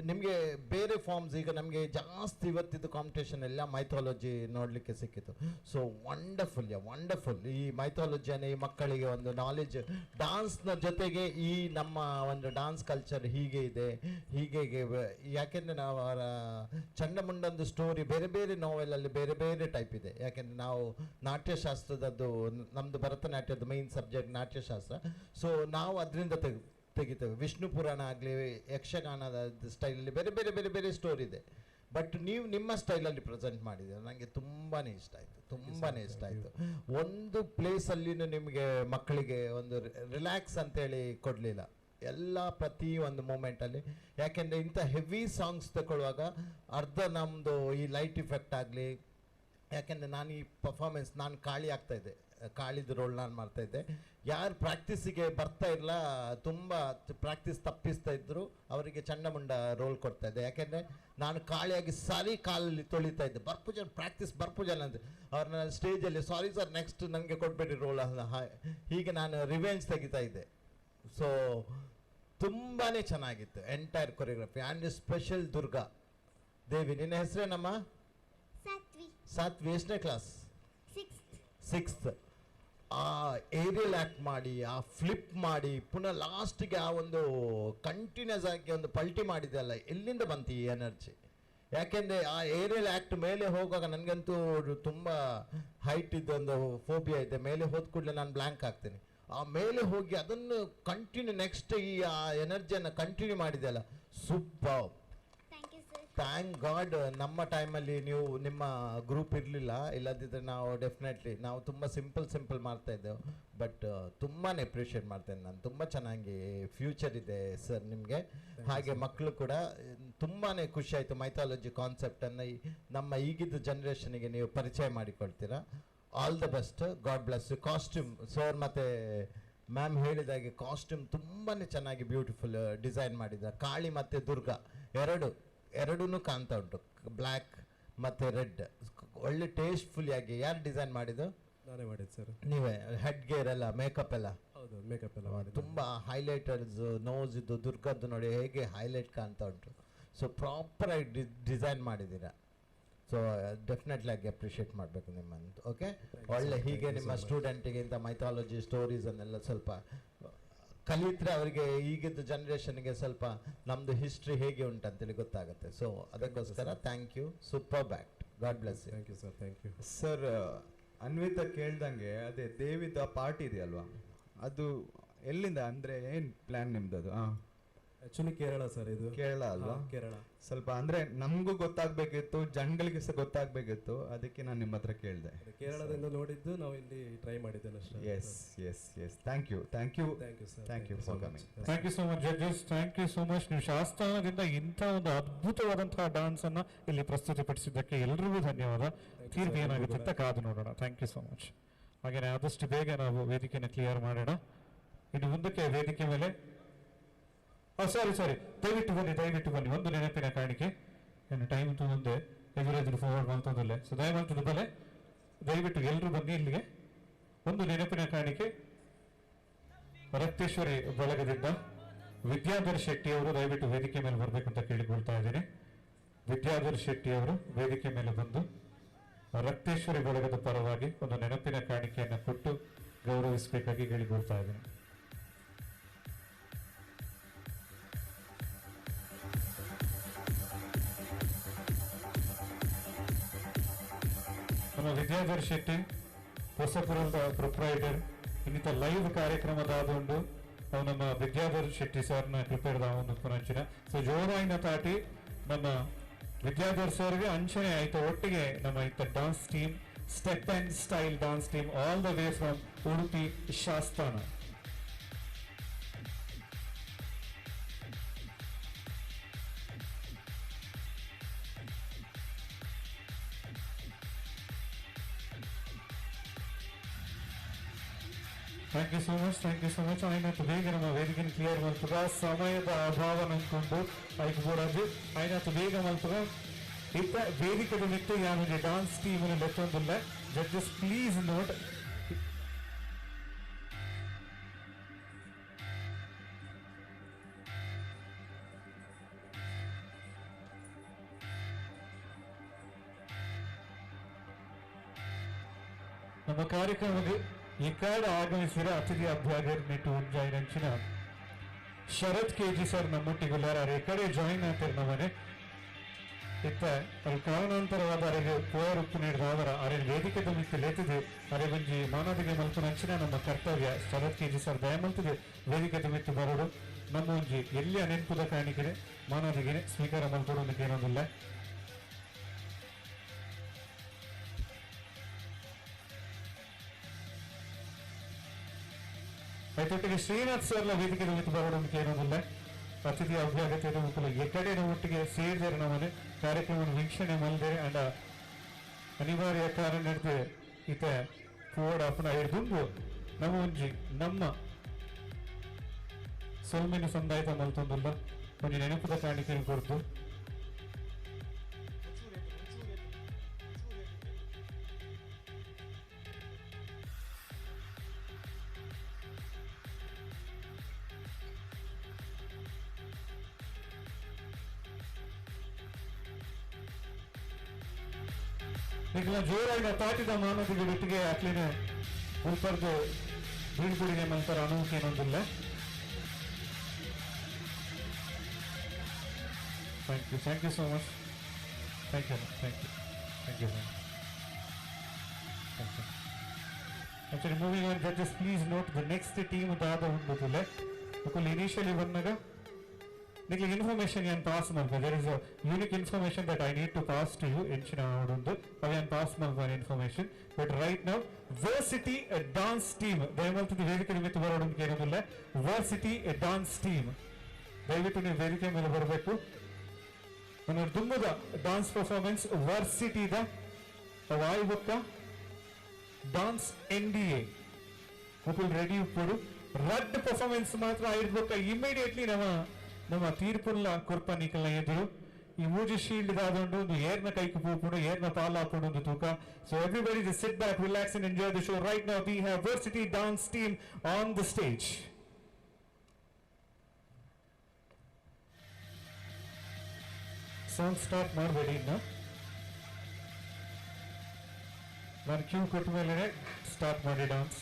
ನಿಮಗೆ ಬೇರೆ ಫಾರ್ಮ್ಸ್, ಈಗ ನಮಗೆ ಜಾಸ್ತಿ ಇವತ್ತಿದ್ದು ಕಾಂಪಿಟೇಷನ್ ಎಲ್ಲ ಮೈಥಾಲಜಿ ನೋಡಲಿಕ್ಕೆ ಸಿಕ್ಕಿತು. ಸೊ ವಂಡರ್ಫುಲ್, ಯಾ ವಂಡರ್ಫುಲ್. ಈ ಮೈಥಾಲಜಿಯನ್ನು ಈ ಮಕ್ಕಳಿಗೆ ಒಂದು ನಾಲೆಜ್, ಡಾನ್ಸ್ನ ಜೊತೆಗೆ ಈ ನಮ್ಮ ಒಂದು ಡಾನ್ಸ್ ಕಲ್ಚರ್ ಹೀಗೆ ಇದೆ, ಹೀಗೆ ಯಾಕೆಂದರೆ ನಾವು ಅವರ ಚಂಡಮುಂಡಂದು ಸ್ಟೋರಿ ಬೇರೆ ಬೇರೆ ನೋವೆಲಲ್ಲಿ ಬೇರೆ ಬೇರೆ ಟೈಪ್ ಇದೆ. ಯಾಕೆಂದರೆ ನಾವು ನಾಟ್ಯಶಾಸ್ತ್ರದದ್ದು, ನಮ್ಮದು ಭರತನಾಟ್ಯದ ಮೈನ್ ಸಬ್ಜೆಕ್ಟ್ ನಾಟ್ಯಶಾಸ್ತ್ರ. ಸೊ ನಾವು ಅದರಿಂದ ತೆಗಿತೇವೆ. ವಿಷ್ಣು ಪುರಾಣ ಆಗಲಿ, ಯಕ್ಷಗಾನದ ಸ್ಟೈಲಲ್ಲಿ ಬೇರೆ ಬೇರೆ ಬೇರೆ ಬೇರೆ ಸ್ಟೋರಿ ಇದೆ. ಬಟ್ ನೀವು ನಿಮ್ಮ ಸ್ಟೈಲಲ್ಲಿ ಪ್ರೆಸೆಂಟ್ ಮಾಡಿದ್ದೀರ, ನನಗೆ ತುಂಬಾ ಇಷ್ಟ ಆಯಿತು, ತುಂಬಾ ಇಷ್ಟ ಆಯಿತು. ಒಂದು ಪ್ಲೇಸಲ್ಲಿನೂ ನಿಮಗೆ ಮಕ್ಕಳಿಗೆ ಒಂದು ರಿಲ್ಯಾಕ್ಸ್ ಅಂತೇಳಿ ಕೊಡಲಿಲ್ಲ, ಎಲ್ಲ ಪ್ರತಿ ಒಂದು ಮೂಮೆಂಟಲ್ಲಿ. ಯಾಕೆಂದರೆ ಇಂಥ ಹೆವಿ ಸಾಂಗ್ಸ್ ತಗೊಳ್ಳುವಾಗ ಅರ್ಧ ನಮ್ಮದು ಈ ಲೈಟ್ ಇಫೆಕ್ಟ್ ಆಗಲಿ, ಯಾಕೆಂದರೆ ನಾನು ಈ ಪರ್ಫಾರ್ಮೆನ್ಸ್ ನಾನು ಖಾಲಿ ಆಗ್ತಾಯಿದ್ದೆ, ಕಾಳಿದ ರೋಲ್ ನಾನು ಮಾಡ್ತಾಯಿದ್ದೆ. ಯಾರು ಪ್ರಾಕ್ಟೀಸಿಗೆ ಬರ್ತಾ ಇಲ್ಲ, ತುಂಬ ಪ್ರಾಕ್ಟೀಸ್ ತಪ್ಪಿಸ್ತಾ ಇದ್ದರು, ಅವರಿಗೆ ಚಂಡಮುಂಡ ರೋಲ್ ಕೊಡ್ತಾಯಿದ್ದೆ. ಯಾಕೆಂದರೆ ನಾನು ಕಾಳಿಯಾಗಿ ಸಾರಿ ಕಾಲಲ್ಲಿ ತೊಳಿತಾ ಇದ್ದೆ, ಬರ್ಪುಜನ್ ಪ್ರಾಕ್ಟೀಸ್ ಬರ್ಪುಜನ್ ಅಂತ ಅವ್ರನ್ನ ಸ್ಟೇಜಲ್ಲಿ ಸಾರಿ ಸರ್ ನೆಕ್ಸ್ಟ್ ನನಗೆ ಕೊಡಬೇಡಿ ರೋಲ್, ಹೀಗೆ ನಾನು ರಿವೆಂಜ್ ತೆಗಿತಾ ಇದ್ದೆ. ಸೊ ತುಂಬಾ ಚೆನ್ನಾಗಿತ್ತು entire choreography. And special Durga Devi. ನಿನ್ನ ಹೆಸರೇನಮ್ಮ? ಸಾತ್ವಿ. ಸಾತ್ವಿ. ಎಷ್ಟನೇ ಕ್ಲಾಸ್? ಸಿಕ್ಸ್ತ್. ಆ ಏರಿಯಲ್ ಆ್ಯಕ್ಟ್ ಮಾಡಿ, ಆ ಫ್ಲಿಪ್ ಮಾಡಿ, ಪುನಃ ಲಾಸ್ಟಿಗೆ ಆ ಒಂದು ಕಂಟಿನ್ಯೂಸ್ ಆಗಿ ಒಂದು ಪಲ್ಟಿ ಮಾಡಿದೆಯಲ್ಲ, ಎಲ್ಲಿಂದ ಬಂತು ಈ ಎನರ್ಜಿ? ಯಾಕೆಂದರೆ ಆ ಏರಿಯಲ್ ಆ್ಯಕ್ಟ್ ಮೇಲೆ ಹೋಗುವಾಗ ನನಗಂತೂ ತುಂಬ ಹೈಟ್ ಇದ್ದೊಂದು ಫೋಬಿಯಾ ಇದೆ, ಮೇಲೆ ಹೋದ ಕೂಡಲೇ ನಾನು ಬ್ಲ್ಯಾಂಕ್ ಆಗ್ತೀನಿ. ಆ ಮೇಲೆ ಹೋಗಿ ಅದನ್ನು ಕಂಟಿನ್ಯೂ ನೆಕ್ಸ್ಟ್ ಈ ಆ ಎನರ್ಜಿಯನ್ನು ಕಂಟಿನ್ಯೂ ಮಾಡಿದೆಯಲ್ಲ, ಸೂಪರ್. Thank god ನಮ್ಮ ಟೈಮಲ್ಲಿ ನೀವು ನಿಮ್ಮ ಗ್ರೂಪ್ ಇರಲಿಲ್ಲ, ಇಲ್ಲದಿದ್ದರೆ ನಾವು ಡೆಫಿನೆಟ್ಲಿ ನಾವು ತುಂಬ ಸಿಂಪಲ್ ಸಿಂಪಲ್ ಮಾಡ್ತಾಯಿದ್ದೆವು. ಬಟ್ ತುಂಬಾ ಅಪ್ರಿಷಿಯೇಟ್ ಮಾಡ್ತೇನೆ ನಾನು, ತುಂಬ ಚೆನ್ನಾಗಿ ಫ್ಯೂಚರ್ ಇದೆ ಸರ್ ನಿಮಗೆ. ಹಾಗೆ ಮಕ್ಕಳು ಕೂಡ ತುಂಬಾ ಖುಷಿ ಆಯಿತು. ಮೈಥಾಲಜಿ ಕಾನ್ಸೆಪ್ಟನ್ನು ನಮ್ಮ ಈಗಿದ್ದ ಜನ್ರೇಷನಿಗೆ ನೀವು ಪರಿಚಯ ಮಾಡಿಕೊಳ್ತೀರಾ. All the best, God bless you. Costume sir ಮತ್ತು ಮ್ಯಾಮ್ ಹೇಳಿದಾಗೆ ಕಾಸ್ಟ್ಯೂಮ್ ತುಂಬಾ ಚೆನ್ನಾಗಿ ಬ್ಯೂಟಿಫುಲ್ ಡಿಸೈನ್ ಮಾಡಿದ್ದಾರೆ. ಕಾಳಿ ಮತ್ತು ದುರ್ಗಾ ಎರಡೂ ಕಾಣ್ತಾ ಉಂಟು, ಬ್ಲ್ಯಾಕ್ ಮತ್ತು ರೆಡ್, ಒಳ್ಳೆ ಟೇಸ್ಟ್ಫುಲ್ ಆಗಿ. ಯಾರು ಡಿಸೈನ್ ಮಾಡಿದ್ದು? ನಾನೇ ಮಾಡಿದ್ದು ಸರ್. ನೀವೇ? ಹೆಡ್ ಗೇರ್ ಎಲ್ಲ, ಮೇಕಪ್ ಎಲ್ಲ? ಹೌದು, ಮೇಕಪ್ ಎಲ್ಲ ಮಾಡಿದ್ದು. ತುಂಬ ಹೈಲೈಟರ್ಸ್, ನೋಸ್ ಇದ್ದು ದುರ್ಗದ್ದು ನೋಡಿ ಹೇಗೆ ಹೈಲೈಟ್ ಕಾಣ್ತಾ ಉಂಟು. ಸೊ ಪ್ರಾಪರಾಗಿ ಡಿಸೈನ್ ಮಾಡಿದ್ದೀರಾ. ಸೊ ಡೆಫಿನೆಟ್ಲಿ ಆಗಿ ಅಪ್ರಿಷಿಯೇಟ್ ಮಾಡಬೇಕು ನಿಮ್ಮನ್ನು. ಓಕೆ, ಒಳ್ಳೆ ಹೀಗೆ ನಿಮ್ಮ ಸ್ಟೂಡೆಂಟಿಗೆ ಇಂಥ ಮೈಥಾಲಜಿ ಸ್ಟೋರೀಸನ್ನೆಲ್ಲ ಸ್ವಲ್ಪ ಕಲಿತರೆ ಅವರಿಗೆ ಈಗಿದ್ದ ಜನ್ರೇಷನ್ಗೆ ಸ್ವಲ್ಪ ನಮ್ಮದು ಹಿಸ್ಟ್ರಿ ಹೇಗೆ ಉಂಟಂತೇಳಿ ಗೊತ್ತಾಗುತ್ತೆ. ಸೊ ಅದಕ್ಕೋಸ್ಕರ thank you, super act, God bless you. Thank you sir, thank you sir. Anvita ಕೇಳ್ದಂಗೆ ಅದೇ ದೇವಿದ ಪಾರ್ಟಿ ಇದೆಯಲ್ವಾ, ಅದು ಎಲ್ಲಿಂದ, ಅಂದರೆ ಏನು ಪ್ಲ್ಯಾನ್ ನಿಮ್ಮದು ಅದು? ಹಾಂ, ಆ್ಯಕ್ಚುಲಿ ಕೇರಳ ಸರ್ ಇದು. ಕೇರಳ ಅಲ್ವಾ? ಕೇರಳ. ಸ್ವಲ್ಪ ಅಂದರೆ ನಮಗೂ ಗೊತ್ತಾಗಬೇಕಿತ್ತು, ಜನಗಳಿಗೆ ಸಹ ಗೊತ್ತಾಗಬೇಕಿತ್ತು, ಅದಕ್ಕೆ ನಾನು ನಿಮ್ಮ ಹತ್ರ ಕೇಳಿದೆ. ಕೇರಳದಿಂದ ನೋಡಿದ್ದು ನಾವು ಇಲ್ಲಿ ಟ್ರೈ ಮಾಡಿದ್ದೇನೆ ಅಷ್ಟೇ. Yes yes yes, thank you, thank you, thank you sir, thank you for coming. Thank you so much judges, thank you so much. ನೀವು ಶಾಸ್ತಾನದಿಂದ ಇಂಥ ಒಂದು ಅದ್ಭುತವಾದಂತಹ ಡಾನ್ಸ್ ಅನ್ನ ಇಲ್ಲಿ ಪ್ರಸ್ತುತಿಪಡಿಸಿದ್ದಕ್ಕೆ ಎಲ್ರಿಗೂ ಧನ್ಯವಾದ. ತೀರ್ಪು ಏನಾಗುತ್ತೆ ಅಂತ ಕಾದು ನೋಡೋಣ. Thank you so much. ಹಾಗೆಯೇ ಆದಷ್ಟು ಬೇಗ ನಾವು ವೇದಿಕೆಯನ್ನು ಕ್ಲಿಯರ್ ಮಾಡೋಣ. ಇನ್ನು ಮುಂದಕ್ಕೆ ವೇದಿಕೆ ಮೇಲೆ, ಸಾರಿ ಸಾರಿ, ದಯವಿಟ್ಟು ಬನ್ನಿ, ದಯವಿಟ್ಟು ಬನ್ನಿ. ಒಂದು ನೆನಪಿನ ಕಾಣಿಕೆ, ಏನು ಟೈಮ್ ಅಂತೂ ಮುಂದೆ ಎದುರೆದುರು ಫಾರ್ವರ್ಡ್ ಮಾಡ್ತದಲ್ಲೇ. ಸೊ ದಯಮಾಡ್ತದ ಬಲೆ, ದಯವಿಟ್ಟು ಎಲ್ಲರೂ ಬನ್ನಿ ಇಲ್ಲಿಗೆ. ಒಂದು ನೆನಪಿನ ಕಾಣಿಕೆ ರಕ್ತೇಶ್ವರಿ ಬಳಗದಿಂದ ವಿದ್ಯಾಧರ್ ಶೆಟ್ಟಿ ಅವರು ದಯವಿಟ್ಟು ವೇದಿಕೆ ಮೇಲೆ ಬರಬೇಕಂತ ಕೇಳಿಕೊಳ್ತಾ ಇದ್ದೀನಿ. ವಿದ್ಯಾಧರ್ ಶೆಟ್ಟಿ ಅವರು ವೇದಿಕೆ ಮೇಲೆ ಬಂದು ರಕ್ತೇಶ್ವರಿ ಬಳಗದ ಪರವಾಗಿ ಒಂದು ನೆನಪಿನ ಕಾಣಿಕೆಯನ್ನು ಕೊಟ್ಟು ಗೌರವಿಸಬೇಕಾಗಿ ಕೇಳಿಕೊಳ್ತಾ ಇದ್ದೀನಿ. ನಮ್ಮ ವಿದ್ಯಾಧರ್ ಶೆಟ್ಟಿ ಹೊಸಪುರದ ಪ್ರೊಪ್ರೈಟರ್, ಇನ್ನಿತ ಲೈವ್ ಕಾರ್ಯಕ್ರಮದ ಆದುಂಡು ಅವು ನಮ್ಮ ವಿದ್ಯಾಧರ್ ಶೆಟ್ಟಿ ಸರ್ನ ಕೃಪೆಡ್ದ ಒಂದು ಪುನಂಚಿನ. ಸೊ ಜೋರಾಯಿನ ತಾಟಿ ನಮ್ಮ ವಿದ್ಯಾಧರ್ ಸರ್ಗೆ ಅಂಚನೆ ಆಯ್ತು ಒಟ್ಟಿಗೆ ನಮ್ಮ ಇತ್ತ dance team Step and style dance team all the way from Udupi Shasthana. Thank you so much, thank you so much. ಆಯ್ನತ್ತು ಬೇಗ ನಮ್ಮ ವೇದಿಕೆನ ಕ್ಲಿಯರ್ ಮಲ್ಪುಗ, ಸಮಯದ ಅಭಾವ ನಂಕೊಂಡು ಐಕ್ ಬೋಡಾದು ಆಯ್ನತ್ತು ಬೇಗ ಮಲ್ಪುಗ. ಇತ್ತ ವೇದಿಕೆದ ಮಿತ್ತು ಯಾನೊಂಜಿ ಡಾನ್ಸ್ ಟೀಮ್ ಲೆತ್ತೊಂದುಲ್ಲ. ಜಡ್ಜಸ್ ಪ್ಲೀಸ್ ನೋಟ್, ನಮ್ಮ ಕಾರ್ಯಕ್ರಮಕ್ಕೆ ಎಕ್ಕಾಡ ಆಗಮಿಸಿದ ಅತಿಥಿ ಅಭ್ಯಾಗರ್ ನೆಟ್ಟು join Sharath K G sir ನಮ್ಮೊಟ್ಟಿಗುಲ್ಲಾರ ಅರೆ ಎಕಡೆ ಜಾಯಿನ್ ಆಗ್ತಾರೆ ನಮ್ಮನೆ. ಇತ್ತ ಅಲ್ಲಿ ಕಾರಣಾಂತರವಾದ ಅರೆಗೆ ಪೋಯರ್ ಉಪ್ಪು ನೀಡಿದ ಅವರ ಅರೆ ವೇದಿಕೆ ಮಿತ್ತು ಲೇತಿದೆ ಅರೆ ಒಂಜಿ ಮಾನವಿಗೆ ಮಲ್ಪುನಂಚಿನ ನಮ್ಮ ಕರ್ತವ್ಯ. ಶರತ್ ಕೆ ಜಿ ಸರ್ ದಯಮಲ್ತಿದೆ ವೇದಿಕೆ ಮಿತ್ತು ಬರೋಡು ನಮ್ಮ ಒಂಜಿ ಎಲ್ಲಿಯ ನೆನಪುದ ಕಾಣಿಕೆ ಮಾನವಿಗೆ ಸ್ವೀಕಾರ ಮಲ್ಪಡು ಅಂತ ಏನೊಂದಿಲ್ಲ. ಐತೊಟ್ಟಿಗೆ ಶ್ರೀನಾಥ್ ಸರ್ಲ ವೇದಿಕೆ ಮಿತ್ತು ಬರೋಡು ಅಂತ ಏನೊಂದಿಲ್ಲ. ಅತಿಥಿ ಅಭ್ಯಾಗತಿಯನ್ನು ಮುಕ್ಕಲು ಎಕಡೆ ಒಟ್ಟಿಗೆ ಸೇರಿದರೆ ನಮ್ಮನೆ ಕಾರ್ಯಕ್ರಮವನ್ನು ವೀಕ್ಷಣೆ ಮಲ್ದರೆ ಅಂಡ ಅನಿವಾರ್ಯ ಕಾರಣ ನಡೆದು ಈತ ಪೋಡ ಅಪ್ಪನ ಹಿಡಿದುಂಬು ನಮ್ಮ ಒಂಜಿ ನಮ್ಮ ಸೊಲ್ಮೆನ ಸಂದಾಯತ ಮಲ್ತೊಂದುಲ್ಲ ಒಂಜಿ ನೆನಪುದ ಕಾಣಿಕೆ ಕೊಡ್ದು. ನಿಖಲ ಜೋರಾಗಿ ತಾಟಿದ ಮಾನದಿಗೆ ಬಿಟ್ಟಿಗೆ ಅಕ್ಲಿನ ಉಲ್ಪರ್ದು ಬೀಳ್ಗುಡಿಗೆ ಮಂತರ ಅನುಮತಿ. Thank you, thank you so much. Thank you, thank you, thank you so much. Thank you. Actually, moving on, judges, please note the next team ದಾದ ಉಂಡುತ್ತಲೆ. ಮುಕುಲ್ ಇನಿಷಿಯಲಿ ಬಂದಾಗ ನಿಮಗೆ ಇನ್ಫಾರ್ಮೇಶನ್ ಏನು pass ಮಲ್ಪ, there is a unique information that I need to pass to you ಎಂಚಿನ ಉಂಡು ಅವು ಏನು pass ಮಲ್ಪ information. But right now varsity dance team ದಯಮಲ್ತದ ವೇದಿಕೆ ನಿಮಿತ್ತ ಬರೋಡಕ್ಕೆ ಏನೋದಿಲ್ಲ. ವರ್ಸಿಟಿ ಡಾನ್ಸ್ ಟೀಮ್ ದಯವಿಟ್ಟು ನೀವು ವೇದಿಕೆ ಮೇಲೆ ಬರಬೇಕು. ನನ್ನ ದುಮ್ಮದ ಡಾನ್ಸ್ ಪರ್ಫಾರ್ಮೆನ್ಸ್ ವರ್ಸಿಟಿದ ವಾಯುಬುಕ್ಕ ಡಾನ್ಸ್ ಎನ್ ಡಿ ಎ ಮುಕುಲ್ ರೆಡಿ ಉಪ್ಪುಡು ರಡ್ ಪರ್ಫಾರ್ಮೆನ್ಸ್ ಮಾತ್ರ ಆಯಿರ್ಬೇಕ. ಇಮಿಡಿಯೇಟ್ಲಿ ನಮ್ಮ ನಮ್ಮ ತೀರ್ಪುಲ್ಲ ಕೊರ್ಪ ನಿಕಲ್ನ ಎದುರು ಈ ಮೂಜಿ ಶೀಲ್ಡ್ ದಾದೊಂಡು ಒಂದು ಏರ್ನ ಕೈಕು ಪೂಪುಂಡು ಏರ್ನ ಪಾಲ ಹಾಪುಂಡು ಒಂದು ತೂಕ. So everybody just sit back, relax and enjoy the show. Right now we have varsity dance team on the stage. Sound start ಮಾಡಬೇಡಿ ಇನ್ನು, ನಾನು ಕ್ಯೂ ಕೊಟ್ಟ ಮೇಲೆ ಸ್ಟಾರ್ಟ್ ಮಾಡಿ dance.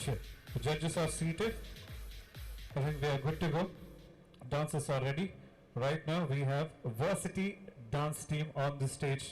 Sure. The judges are seated. I think they are good to go. Dancers are ready. Right now we have varsity dance team on the stage.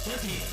Thank you.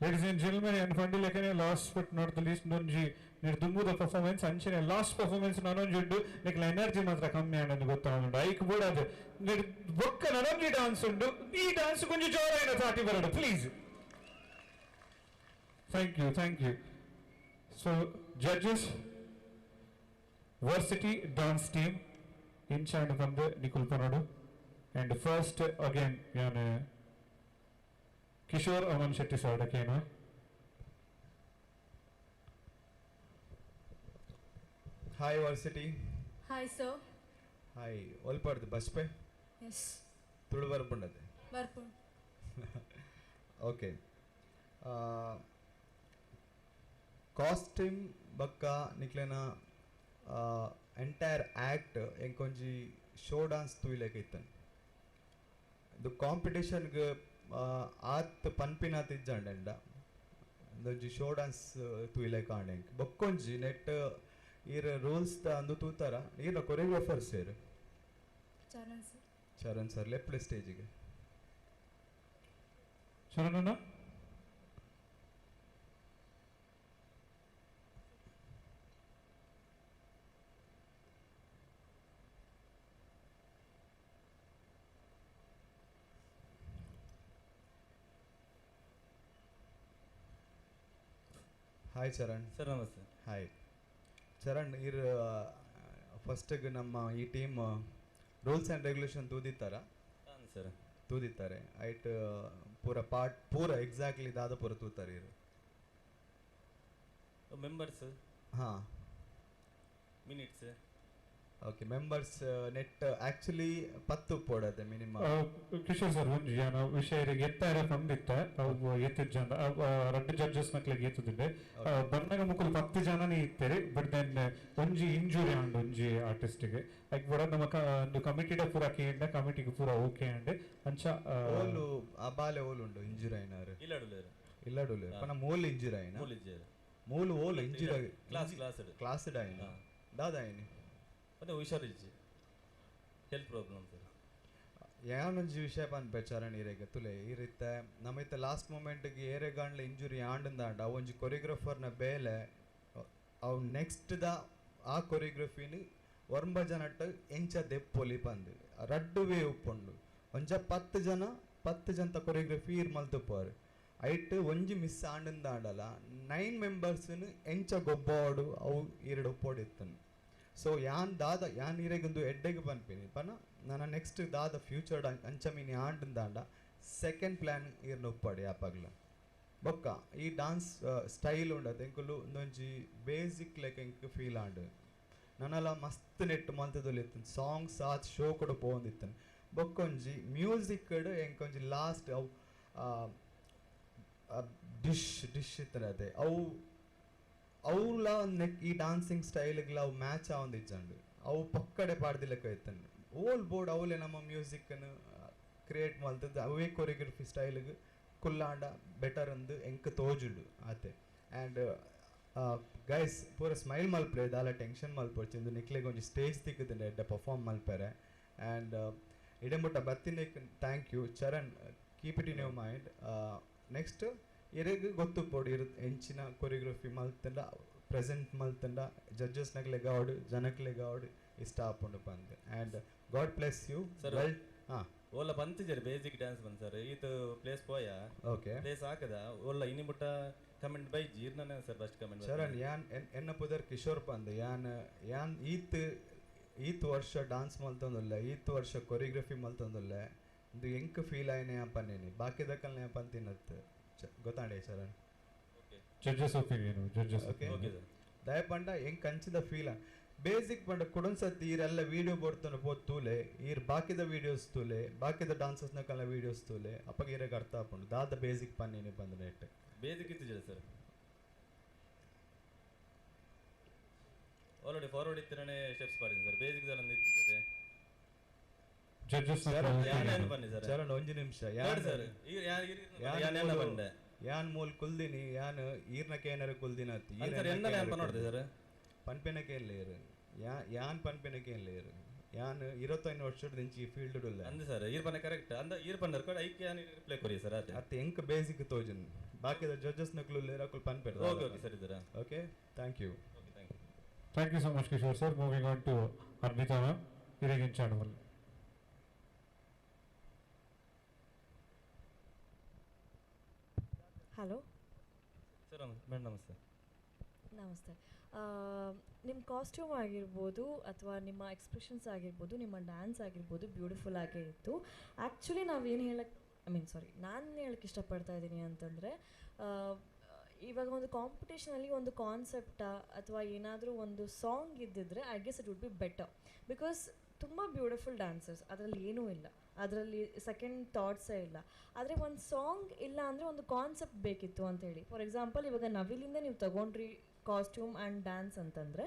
Ladies and gentlemen, and ಫಂಡಿಲೆಕನೆ last but not the least ನೊಂಜಿ ದುಂಬುದ performance ಅಂಚನೆ last performance ನನೊಂಜಿ ಉಂಡು ನಿಕ್ಲ energy ಮಾತ್ರ ಕಮ್ಮಿ ಆಂಡ್ ಗೊತ್ತಾಗುಂಡು ಐಕ್ ಬೋಡಾದ್ ಬೊಕ್ಕ ನನೊಂಜಿ ಡಾನ್ಸ್ ಉಂಡು ಈ ಡಾನ್ಸ್ ಕೊಂಚ ಜೋರಾಯಿನ ತಾಟಿ ಬರಡು please. Thank you, thank you. So judges, varsity dance team ಇನ್ಚಾಂಡ್ ಬಂದು ನಿಕುಲ್ ಪನೋಡು. ಅಂಡ್ ಫಸ್ಟ್ ಅಗೇನ್ ಯಾನ್ ಕಿಶೋರ್ ಅಮನ್ ಶೆಟ್ಟಿ ಸರ್ ಕೇನು. Hi varsity. Hi sir. Hi. ಒಲ್ಪಾಡ್ದು bus pay? S. Tulu ಬರ್ಪುಂಡದೆ? ಬರ್ಪುಂಡು. ಓಕೆ. ಕಾಸ್ಟ್ಯೂಮ್ ಬಕ್ಕ ನಿಕ್ಲೆನ ಎಂಟೈರ್ ಆ್ಯಕ್ಟ್ ಎಂಕೊಂಜಿ ಶೋ ಡಾನ್ಸ್ ತೂಯ್ಲೆಕ ಇತ್ತನ್. ಇದು ಕಾಂಪಿಟೇಷನ್ಗೆ ಆತ್ ಪನ್ಪಿನಾತ್ ಇಜ್ಜಾಂಡ ಒಂದೊಂಜಿ ಶೋ ಡಾನ್ಸ್ ತೂಯ್ಲೆಕ ಆಂಡ್ ಎಂಕ್ ಬೊಕ್ಕೊಂಜಿ ನೆಟ್ ಈರ್ ರೂಲ್ಸ್ ದ ಅಂದು ತೂತಾರ ಈರ್ನ ಕೊರಿಯೋಗ್ರಾಫರ್ ಸೇರ್ ಚರಣ್ ಸರ್. ಚರಣ್ ಸರ್ ಲೆಪ್ಲೆ ಸ್ಟೇಜಿಗೆ. ಚರಣ್ ಅಣ್ಣ. Hi Charan. Sir namaste. Hi Charan, ಇರ್ ಫಸ್ಟಿಗೆ ನಮ್ಮ ಈ ಟೀಮ್ ರೂಲ್ಸ್ ಆ್ಯಂಡ್ ರೆಗ್ಯುಲೇಷನ್ ತೂದಿತ್ತಾರ? ಹಾಂ ಸರ್. ತೂದಿತ್ತಾರೆ. ಐಟ್ ಪೂರ ಪಾರ್ಟ್ ಪೂರ ಎಕ್ಸಾಕ್ಟ್ಲಿ ದಾದ ಪೂರ ತೂತಾರೆ ಇರು? ಮೆಂಬರ್ಸ್. ಹಾಂ. ಮಿನಿಟ್ಸ್. ಓಕೆ, ಮೆಂಬರ್ಸ್ ನೆಟ್ ಆ್ಯಕ್ಚುಲಿ 10 ಪೋಡದೆ ಮಿನಿಮಮ್. ಕಿಶೋರ್ ಸರ್ ಒಂಜಿ ಯಾನ ವಿಷಯ ಎತ್ತಾರೆ ಪಂದಿತ್ತ ಅವು ಎತ್ತಿದ್ ಜನ ರಡ್ಡು ಜಡ್ಜಸ್ ನಕ್ಲೆಗ್ ಎತ್ತುದಿಲ್ಲೆ ಬನ್ನಗ ಮುಕುಲು 10 ಜನನೇ ಇತ್ತಾರೆ. ಬಟ್ then ಒಂಜಿ ಇಂಜುರಿ ಆಂಡ್ ಒಂಜಿ ಆರ್ಟಿಸ್ಟ್ಗೆ ಲೈಕ್ ಬಡ ನಮ್ಮ ಒಂದು ಕಮಿಟಿಡ ಪೂರ ಕೇಂಡ ಕಮಿಟಿಗೆ ಪೂರ ಓಕೆ ಆಂಡ್ ಅಂಚ. ಓಲು ಆ ಬಾಲೆ ಓಲು ಉಂಡು ಇಂಜುರಿ ಆಯ್ನಾರು? ಇಲ್ಲಡುಲೇರು. ಇಲ್ಲಡುಲೇರು ಪನ ಮೂಲು ಇಂಜುರಿ ಆಯ್ನ? ಮೂಲು ಇಂಜುರಿ. ಮೂಲು ಓಲು ಇಂಜುರಿ? ಕ್ಲಾಸ್ ಕ್ಲಾಸ್ ಕ್ಲಾಸ್ ಆಯ್ನ ದಾದ ಆಯ್ನಿ? ಮತ್ತೆ ಹುಷಾರಿಜ್ಜಿ, ಹೆಲ್ತ್ ಪ್ರಾಬ್ಲಮ್ ಸರ್. ಯಾನೊಂಜಿ ವಿಷಯ ಪನ್ಪೆ ಚರಣ್ ಈರೆಗ್ ತುಲೆ ಈ ರೀತೆ ನಮ್ಮ ಇತ್ತ ಲಾಸ್ಟ್ ಮೂಮೆಂಟ್ಗೆ ಏರೆಗಾಂಡ್ಲ ಇಂಜುರಿ ಆಂಡಂದಾಂಡ ಒಂಜಿ ಕೊರಿಯೋಗ್ರಾಫರ್ನ ಬೇಲೆ ಅವು ನೆಕ್ಸ್ಟ್ ದ ಆ ಕೊರಿಯೋಗ್ರಫಿని ಒರ್ಂಬ ಜನಟ್ ಎಂಚ ದೆಪ್ಪೊಲಿ ಪಂದ್ ರಡ್ಡು ವೇ ಉಪ್ಪುಂಡು. ಒಂಜ 10 ಜನ 10 ಜನತ ಕೊರಿಯೋಗ್ರಫಿ ಈರ್ ಮಲ್ತುಪ್ಪರು ಐಟ್ ಒಂಜಿ ಮಿಸ್ ಆಂಡಂದಾಂಡಲ 9 ಮೆಂಬರ್ಸ್ನು ಎಂಚ ಗೊಬ್ಬೋಡು ಅವು ಈರಡು ಉಪ್ಪೋಡು ಇತ್ತನು. ಸೊ ಯಾನ್ ದಾದ ಯಾನ್ ಈರೆಗೊಂದು ಎಡ್ಡೆಗೆ ಪನ್ಪಿನಿ ಪನ ನನ್ನ ನೆಕ್ಸ್ಟ್ ದಾದ ಫ್ಯೂಚರ್ ಅಂಚ ಮೀನಿ ಆಂಡಂದಾಂಡ ಸೆಕೆಂಡ್ ಪ್ಲ್ಯಾನ್ ಈರ್ನ ಉಪ್ಪಾಡಿ ಯಾಪಾಗ್ಲ. ಬೊಕ್ಕ ಈ ಡಾನ್ಸ್ ಸ್ಟೈಲ್ ಉಂಡದು ಎಂಕುಲು ಒಂದೊಂಜಿ ಬೇಸಿಕ್ ಲೈಕ್ ಎಂಕ್ ಫೀಲ್ ಆಂಡ್ ನನಲ ಮಸ್ತ್ ನೆಟ್ ಮಲ್ತದೊಲಿತ್ತನ್ ಸಾಂಗ್ಸ್ ಆತ್ ಶೋ ಕೂಡ ಪೋವೊಂದಿತ್ತನ್. ಬೊಕ್ಕೊಂಜಿ ಮ್ಯೂಸಿಕ್ ಎಂಕೊಂಜಿ ಲಾಸ್ಟ್ ಅವು ಡಿಶ್ ಡಿಶ್ ಇತ್ತನ ಅದೇ ಅವು ಅವುಲ ನೆಕ್ ಈ ಡಾನ್ಸಿಂಗ್ ಸ್ಟೈಲ್ಗ್ಲ ಅವು ಮ್ಯಾಚ್ ಆವೊಂದಿಜ್ಜಂಡು ಅವು ಪಕ್ಕಡೆ ಪಾಡ್ದಿಲೆಕ್ಕ ಇತ್ತನ್. ಓಲ್ ಬೋರ್ಡ್ ಅವಲೇ ನಮ್ಮ ಮ್ಯೂಸಿಕ್ಕನ್ನು ಕ್ರಿಯೇಟ್ ಮಲ್ತದ್ದು ಅವೇ ಕೊರಿಯೋಗ್ರಫಿ ಸ್ಟೈಲ್ಗೆ ಕುಲ್ಲಾಂಡ ಬೆಟರ್ ಅಂದು ಎಂಕ್ ತೋಜುಂಡು ಆತೆ. ಆ್ಯಂಡ್ ಗೈಸ್ ಪೂರ ಸ್ಮೈಲ್ ಮಲ್ಪಲೆ ದಾಲ ಟೆನ್ಷನ್ ಮಲ್ಪೊಡ್ಚಿ ನಿಕ್ಲೆಗ್ ಒಂಜಿ ಸ್ಟೇಜ್ ತಿಕ್ಕುದುಂಡು ಎಡ್ಡೆ ಪರ್ಫಾರ್ಮ್ ಮಲ್ಪೆರೆ. ಆ್ಯಂಡ್ ಇಡೆಮುಟ್ಟ ಬತ್ತಿನೇಕ್ thank you Charan. Keep it in your mind. Next ಇರೆಗ್ ಗೊತ್ತುಪ್ಪೊಡು ಇರು ಎಂಚಿನ ಕೊರಿಯೋಗ್ರಫಿ ಮಲ್ತಂಡ ಪ್ರೆಸೆಂಟ್ ಮಲ್ತಂಡ ಜಡ್ಜಸ್ ನಕ್ಲೆಗ್ ಆವಡ್ ಜನಕ್ಲೆಗ್ ಆವಡ್ ಇಷ್ಟ ಆಪುಂಡು ಪಂದ್. And God bless you sir. Well ಹಾಂ ಓಲ್ಲ ಪಂತಿಜರ್ ಬೇಸಿಕ್ ಡ್ಯಾನ್ಸ್ ಬಂದ್ ಸರ್ ಈತ ಪ್ಲೇಸ್ ಪೋಯ ಓಕೆ ಪ್ಲೇಸ್ ಹಾಕದ ಓಲ್ಲ ಇನಿ ಮುಟ್ಟ ಕಮೆಂಟ್ ಬೈಜಿ ಇರ್ನ ಸರ್ ಫಸ್ಟ್ ಕಮೆಂಟ್. ಚರಣ್ ಯಾನ್ ಎನ್ನ ಪುದರ್ ಕಿಶೋರ್ ಪಂದ್. ಯಾನ್ ಯಾನ್ ಈತ್ ಈತ್ ವರ್ಷ ಡಾನ್ಸ್ ಮಲ್ತೊಂದುಲ್ಲೆ, ಈತ್ ವರ್ಷ ಕೊರಿಯೋಗ್ರಫಿ ಮಲ್ತೊಂದುಲ್ಲೆ, ಇದು ಎಂಕ್ ಫೀಲ್ ಆಯ್ನೆ ಪನ್ನೇನಿ ಬಾಕಿದಕ್ಕಲ್ನೇ ಪಂತಿನತ್ತು ಗೊತ್ತಾಂಡೆ Charan. Judges opinion, judges okay ದಯಪಂಡ ಎಂಕ್ ಅಂಚಿದ ಫೀಲ್ ಬೇಸಿಕ್ ಪಂಡ ಕುಡೊನ್ಸತಿ ಈರೆಲ್ಲ ವೀಡಿಯೋ ಬೋಡ್ತಾನೆ ಪೋ ತೂಲೆ ಈರ್ ಬಾಕಿದ ವೀಡಿಯೋಸ್ ತೂಲೆ ಬಾಕಿದ ಡಾನ್ಸರ್ಸ್ ನಕಲ್ಲ ವೀಡಿಯೋಸ್ ತೂಲೆ ಅಪ್ಪಗೆ ಈರೆಗ್ ಅರ್ಥ ಆಪುಂಡು ದಾದ ಬೇಸಿಕ್ ಪನ್ನೇನಿ ಪಂದ್ ನೆಟ್ ಬೇಸಿಕ್ ಇತ್ತಿಜ ಸರ್ ಆಲ್ರೆಡಿ ಫಾರ್ವರ್ಡ್ ಇತ್ತಿರನೇ ಸ್ಟೆಪ್ಸ್ ಪಾಡಿದೆ ಸರ್ ಬೇಸಿಕ್ ದಾಲ ಇತ್ತಿದೆ ಜಡ್ಜಸ್ ಚರಣ್ ಒಂಜಿ ನಿಮಿಷ ಯಾನ್ ಸರ್ ಯಾನ್ ಯಾನ್ ಬಂದೆ ಯಾನ್ ಮೂಲ್ ಕುಲ್ದಿನಿ ಯಾನ್ ಈರ್ನ ಕೇನರ ಕುಲ್ದಿನ ಸರ್ ಎನ್ನಲೆ ಅಂತ ನೋಡಿದೆ ಸರ್ ಪನ್ಪಿನ ಕೇನ್ಲೇರು ಯಾನ್ ಪನ್ಪಿನ ಕೇನ್ಲೇರು ಯಾನ್ 25 ವರ್ಷದ ದಿಂಚಿ ಈ ಫೀಲ್ಡ್ ಉಲ್ಲ ಅಂದ ಸರ್ ಈರ್ ಪನ್ನ ಕರೆಕ್ಟ್ ಅಂದ ಈರ್ ಪನ್ನರ್ ಕೂಡ ಐಕ್ ಯಾನ್ ರಿಪ್ಲೈ ಕೊರಿ ಸರ್ ಅದೇ ಅತ್ತೆ ಎಂಕ್ ಬೇಸಿಕ್ ತೋಜನ್ ಬಾಕಿದ ಜಡ್ಜಸ್ ನಕ್ಲು ಉಲ್ಲೇರ್ ಅಕುಲು ಪನ್ಪೆರ್ ಓಕೆ ಓಕೆ ಸರಿ sir okay thank you okay thank you Thank you so much, Kishore sir. Moving on to Arpita ma'am, Irigin Chandamal. Hello sir madam namaste namaste ನಿಮ್ಮ ಕಾಸ್ಟ್ಯೂಮ್ ಆಗಿರ್ಬೋದು ಅಥವಾ ನಿಮ್ಮ ಎಕ್ಸ್ಪ್ರೆಷನ್ಸ್ ಆಗಿರ್ಬೋದು ನಿಮ್ಮ ಡ್ಯಾನ್ಸ್ ಆಗಿರ್ಬೋದು ಬ್ಯೂಟಿಫುಲ್ ಆಗೇ ಇತ್ತು. ಆ್ಯಕ್ಚುಲಿ ನಾವೇನು ಹೇಳಕ್ಕೆ I mean ಸಾರಿ ನಾನು ಹೇಳಕ್ಕೆ ಇಷ್ಟಪಡ್ತಾ ಇದ್ದೀನಿ ಅಂತಂದರೆ ಇವಾಗ ಒಂದು ಕಾಂಪಿಟೇಷನಲ್ಲಿ ಒಂದು ಕಾನ್ಸೆಪ್ಟಾ ಅಥವಾ ಏನಾದರೂ ಒಂದು ಸಾಂಗ್ ಇದ್ದಿದ್ರೆ I guess it would be better because ತುಂಬ ಬ್ಯೂಟಿಫುಲ್ ಡ್ಯಾನ್ಸರ್ಸ್ ಅದರಲ್ಲಿ ಏನೂ ಇಲ್ಲ, ಅದರಲ್ಲಿ ಸೆಕೆಂಡ್ ಥಾಟ್ಸೇ ಇಲ್ಲ. ಆದರೆ ಒಂದು ಸಾಂಗ್ ಇಲ್ಲ ಅಂದರೆ ಒಂದು ಕಾನ್ಸೆಪ್ಟ್ ಬೇಕಿತ್ತು ಅಂತೇಳಿ. ಫಾರ್ ಎಕ್ಸಾಂಪಲ್ ಇವಾಗ ನವಿಲಿಂದ ನೀವು ತಗೊಂಡ್ರಿ ಕಾಸ್ಟ್ಯೂಮ್ ಆ್ಯಂಡ್ ಡ್ಯಾನ್ಸ್ ಅಂತಂದರೆ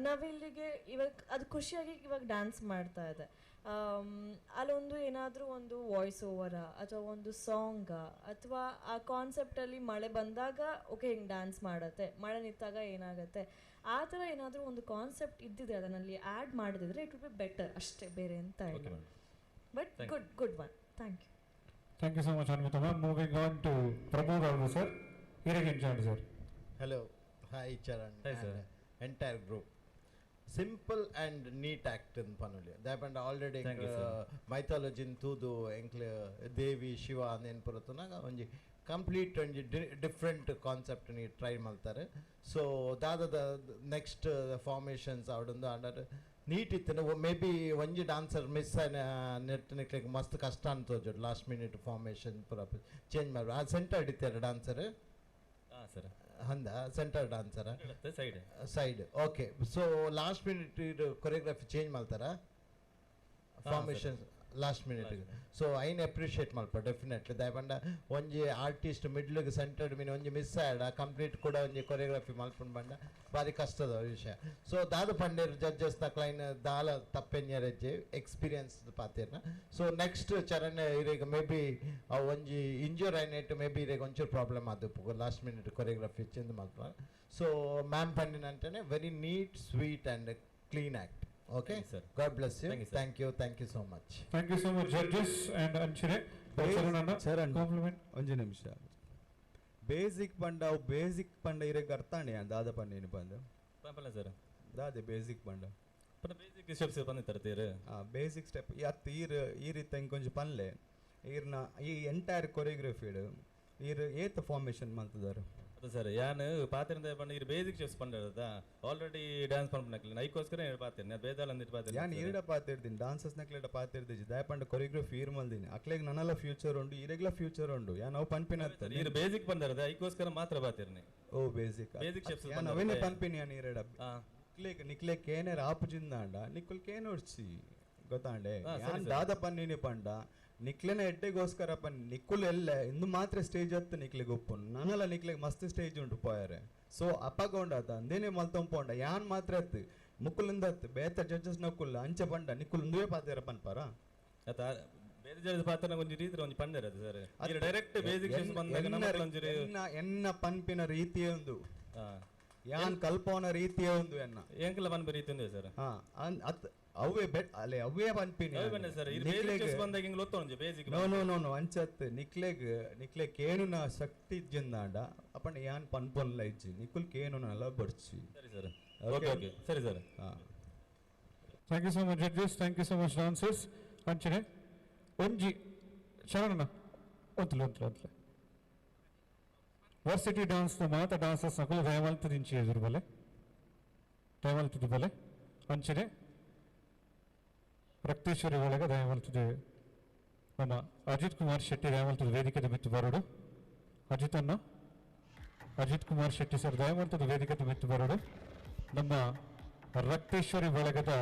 ನವಿಲಿಗೆ ಇವಾಗ ಅದು ಖುಷಿಯಾಗಿ ಇವಾಗ ಡ್ಯಾನ್ಸ್ ಮಾಡ್ತಾ ಇದೆ. ಅಲ್ಲೊಂದು ಏನಾದರೂ ಒಂದು ವಾಯ್ಸ್ ಓವರಾ ಅಥವಾ ಒಂದು ಸಾಂಗಾ ಅಥವಾ ಆ ಕಾನ್ಸೆಪ್ಟಲ್ಲಿ ಮಳೆ ಬಂದಾಗ ಓಕೆ ಹಿಂಗೆ ಡ್ಯಾನ್ಸ್ ಮಾಡುತ್ತೆ, ಮಳೆ ನಿಂತಾಗ ಏನಾಗುತ್ತೆ, ಆ ಥರ ಏನಾದರೂ ಒಂದು ಕಾನ್ಸೆಪ್ಟ್ ಇದ್ದಿದ್ರೆ ಅದನ್ನಲ್ಲಿ ಆ್ಯಡ್ ಮಾಡಿದ್ರೆ it would be better ಅಷ್ಟೇ, ಬೇರೆ ಅಂತ ಇಲ್ಲ. But good good one, thank you. Thank you so much, Anvita ma'am. Moving on to Pramod Alva sir, Irigin Chand sir. Hello, hi Charan. Hi, sir. Entire group. Simple and neat act in Panoli. That happened already. Thank you, sir. Mythology in Tudu, Enkle Devi, Shiva, and Purathunaga onji complete and different concept ni try maltare. So that the next formations out on the under neat ittene maybe onji dancer miss ಆನ net ನಿಕ್ಲೆಗ್ ಮಸ್ತ್ ಕಷ್ಟ ಅಂತ ತೋಜುಡು last minute formation ಪೂರ change ಮಾಡು. ಆ centre ಇತ್ತೆರ dancer ಹಾ sir ಹಂದ centre dancer side side okay. So last minute choreography change ಮಾಡ್ತಾರ formation last minute. ಸೊ ಐನ್ ಅಪ್ರಿಷಿಯೇಟ್ ಮಲ್ಪ ಡೆಫಿನೆಟ್ಲಿ. ದಯಪಂಡ ಒಂಜಿ ಆರ್ಟಿಸ್ಟ್ ಮಿಡ್ಲ್ಗೆ ಸೆಂಟರ್ಡ್ ಮೀನ್ ಒಂಜಿ ಮಿಸ್ ಆಯಡ ಕಂಪ್ಲೀಟ್ ಕೂಡ ಒಂಜಿ ಕೊರಿಯೋಗ್ರಫಿ ಮಲ್ಪುಂಡು ಬಂಡ ಭಾರಿ ಕಷ್ಟದ ವಿಷಯ. ಸೊ ದಾದ ಪಂಡೇರ್ ಜಡ್ಜಸ್ ಕ್ಲೈನ್ ದಾಲ ತಪ್ಪೆನ್ಯರೆಜ್ಜೆ ಎಕ್ಸ್ಪೀರಿಯನ್ಸ್ ಪಾತೇರ್ನ. ಸೊ ನೆಕ್ಸ್ಟ್ ಚರಣ್ ಇರೆಗ್ ಮೇ ಬಿ ಒಂಜಿ ಇಂಜೂರ್ ಐನೆಟ್ ಮೇ ಬಿ ಇರೆಗ್ ಒಂಚೂರು ಪ್ರಾಬ್ಲಮ್ ಆದ ಲಾಸ್ಟ್ ಮಿನಿಟ್ ಕೊರಿಯೋಗ್ರಫಿ ಚೇಂಜ್ ಮಲ್ಪ. ಸೊ ma'am ಪಂಡಿನಂಟನೆ very neat sweet and clean act. Okay, sir. God bless you. Thank you, sir. Thank you. Thank you so much. Thank you so much, judges and Anshire. Charan compliment. ಒಂಜಿ ನಿಮಿಷ basic ಪಂಡ ಅವು basic ಪಂಡ ಇರೆಗ್ ಅರ್ಥಾಣೆ ದಾದ ಪಂಡೇನು ಪಂದ ಪಂಪಲ್ಲ sir ದಾದೆ basic ಪಂಡ ಪಂಡ basic steps ಪಂದ ತರ್ತೀರ basic step ಅತ್ತು ಈರ್ ಈ ರೀತಿ ಇಂಕೊಂಚ ಪನ್ಲೆ ಈರ್ನ ಈ ಎಂಟೈರ್ ಕೊರಿಯೋಗ್ರಫಿಡ್ ಈರ್ ಏತ್ ಫಾರ್ಮೇಷನ್ ಮಲ್ತದಾರು ಅದು ಸರ್ ಯಾನ್ ಪಾತಿರಂದ ಪಂಡ ಈರ್ ಬೇಸಿಕ್ ಸ್ಟೆಪ್ಸ್ ಪಂಡ ಆಲ್ರೆಡಿ ಡ್ಯಾನ್ಸ್ ಪಂಪನಕ್ಲೆ ಐಕೋಸ್ಕರ ಪಾತಿರ್ ಬೇದಾಲ ಅಂದಿಟ್ಟು ಪಾತಿರ್ ಯಾನ್ ಈರ್ಡ ಪಾತಿರ್ತೀನಿ ಡಾನ್ಸರ್ಸ್ ನಕ್ಲೆಡ ಪಾತಿರ್ದಿಜಿ ದಯ ಪಂಡ ಕೊರಿಯೋಗ್ರಫಿ ಈರ್ ಮಲ್ದಿನಿ ಅಕ್ಲೆಗ್ ನನಲ ಫ್ಯೂಚರ್ ಉಂಡು ಈರೆಗ್ಲ ಫ್ಯೂಚರ್ ಉಂಡು ಯಾನ್ ಅವು ಪನ್ಪಿನ ಈರ್ ಬೇಸಿಕ್ ಪಂಡರದ ಐಕೋಸ್ಕರ ಮಾತ್ರ ಪಾತಿರ್ನಿ ಓ ಬೇಸಿಕ್ ಬೇಸಿಕ್ ಸ್ಟೆಪ್ಸ್ ಯಾನ್ ಅವೇನೆ ಪನ್ಪಿನಿ ಯಾನ್ ಈರೆಡ ನಿಕ್ಲೆಗ್ ನಿಕ್ಲೆ ಕೇನೆರ್ ಆಪುಜಿಂದಾಂಡ ನಿಕ್ಕುಲ್ ಕೇನೊಡ್ಚಿ ಗೊತ್ತಾಂಡೆ ಯಾನ್ ದಾದ ಪನ್ನಿನಿ ಪಂಡ ನಿಕ್ಲೆನ ಎಡ್ಡೆಗೋಸ್ಕರ ಪನ್ ನಿಕ್ಕುಲ್ ಎಲ್ಲ ಇಂದು ಮಾತ್ರ ಸ್ಟೇಜ್ ಹತ್ತು ನಿಕ್ಲೆಗ್ ಒಪ್ಪು ನನಲ ನಿಕ್ಲೆಗ್ ಮಸ್ತ್ ಸ್ಟೇಜ್ ಉಂಟು ಪೋಯರೆ. ಸೊ ಅಪ್ಪಗೊಂಡ ಆತ ಅಂದೇನೆ ಮಲ್ತೊಂಪೋಂಡ ಯಾನ್ ಮಾತ್ರ ಅತ್ತು ಮುಕ್ಕುಲಿಂದ ಅತ್ತು ಬೇತ ಜಡ್ಜಸ್ ನಕ್ಕುಲ್ಲ ಅಂಚೆ ಪಂಡ ನಿಕ್ಕುಲ್ ಇಂದುವೇ ಪಾತೇರ ಪನ್ಪಾರ ಅತ್ತ ಬೇರೆ ಜಡ್ಜ್ ಪಾತ್ರ ಒಂಜಿ ರೀತಿ ಒಂಜಿ ಪಂಡರ ಅದು ಸರ್ ಈ ಡೈರೆಕ್ಟ್ ಬೇಸಿಕ್ ಸ್ಟೆಪ್ಸ್ ಬಂದಾಗ ನಮ್ಮ ಒಂಜಿ ಎನ್ನ ಪನ್ಪಿನ ರೀತಿಯೇ ಒಂದು ಯಾನ್ ಕಲ್ಪೋನ ರೀತಿಯೇ ಒಂದು ಎನ್ನ ಎಂಕಲ ಪನ್ಪ ರೀತಿ ಒಂದೇ ಸರ್ ಹಾ ಅತ್ ಅವೇ ಬೆಟ್ ಅಲ್ಲೇ ಅವೇ ಪನ್ಪಿನಿ ಅವೇ ಪಂಡೆ ಸರ್ ಇದು ಬೇಸಿಕ್ ಸ್ಟೆಪ್ಸ್ ಬಂದಾಗ ಹಿಂಗ್ ಲೊತ್ತೊಂಜಿ basic no no no no ಅಂಚತ್ ನಿಕ್ಲೆಗ್ ನಿಕ್ಲೆ ಕೇನುನ ಶಕ್ತಿ ಇಜ್ಜಿಂದಾಂಡ ಅಪ್ಪಣ ಯಾನ್ ಪನ್ಪೊನ್ಲ ಇಜ್ಜಿ ನಿಕ್ಕುಲ್ ಕೇನುನಲ ಬಡ್ಚಿ. ಸರಿ ಸರ್ ಓಕೆ ಓಕೆ ಸರಿ ಸರ್ ಹಾ Thank you so much, judges. Thank you so much, dancers. ಅಂಚನೆ ಒಂಜಿ ಶರಣಣ್ಣ ಒಂತ್ಲೆ ಒಂತ್ಲೆ ಒಂತ್ಲೆ ವರ್ಸಿಟಿ ಡಾನ್ಸ್ ಮಾತ ಡಾನ್ಸರ್ಸ್ ನಕುಲು ದಯಮಲ್ತು ದಿಂಚಿ ಎದುರು ಬಲೆ ದಯಮಲ್ತದ ಬಲೆ ಅಂಚನೆ ರಕ್ತೇಶ್ವರಿ ಒಳಗೆ ದಯಮಲ್ತದೆ ನಮ್ಮ ಅಜಿತ್ ಕುಮಾರ್ ಶೆಟ್ಟಿ ದಯಮಲ್ತದ ವೇದಿಕೆದ ಮಿತ್ತು ಬರೋಡು. ಅಜಿತ್ ಅನ್ನ ಅಜಿತ್ ಕುಮಾರ್ ಶೆಟ್ಟಿ ಸರ್ ದಯಮಲ್ತದ ವೇದಿಕೆದ ಮಿತ್ತು ಬರೋಡು. ನಮ್ಮ ರಕ್ತೇಶ್ವರಿ ಬಳಗದ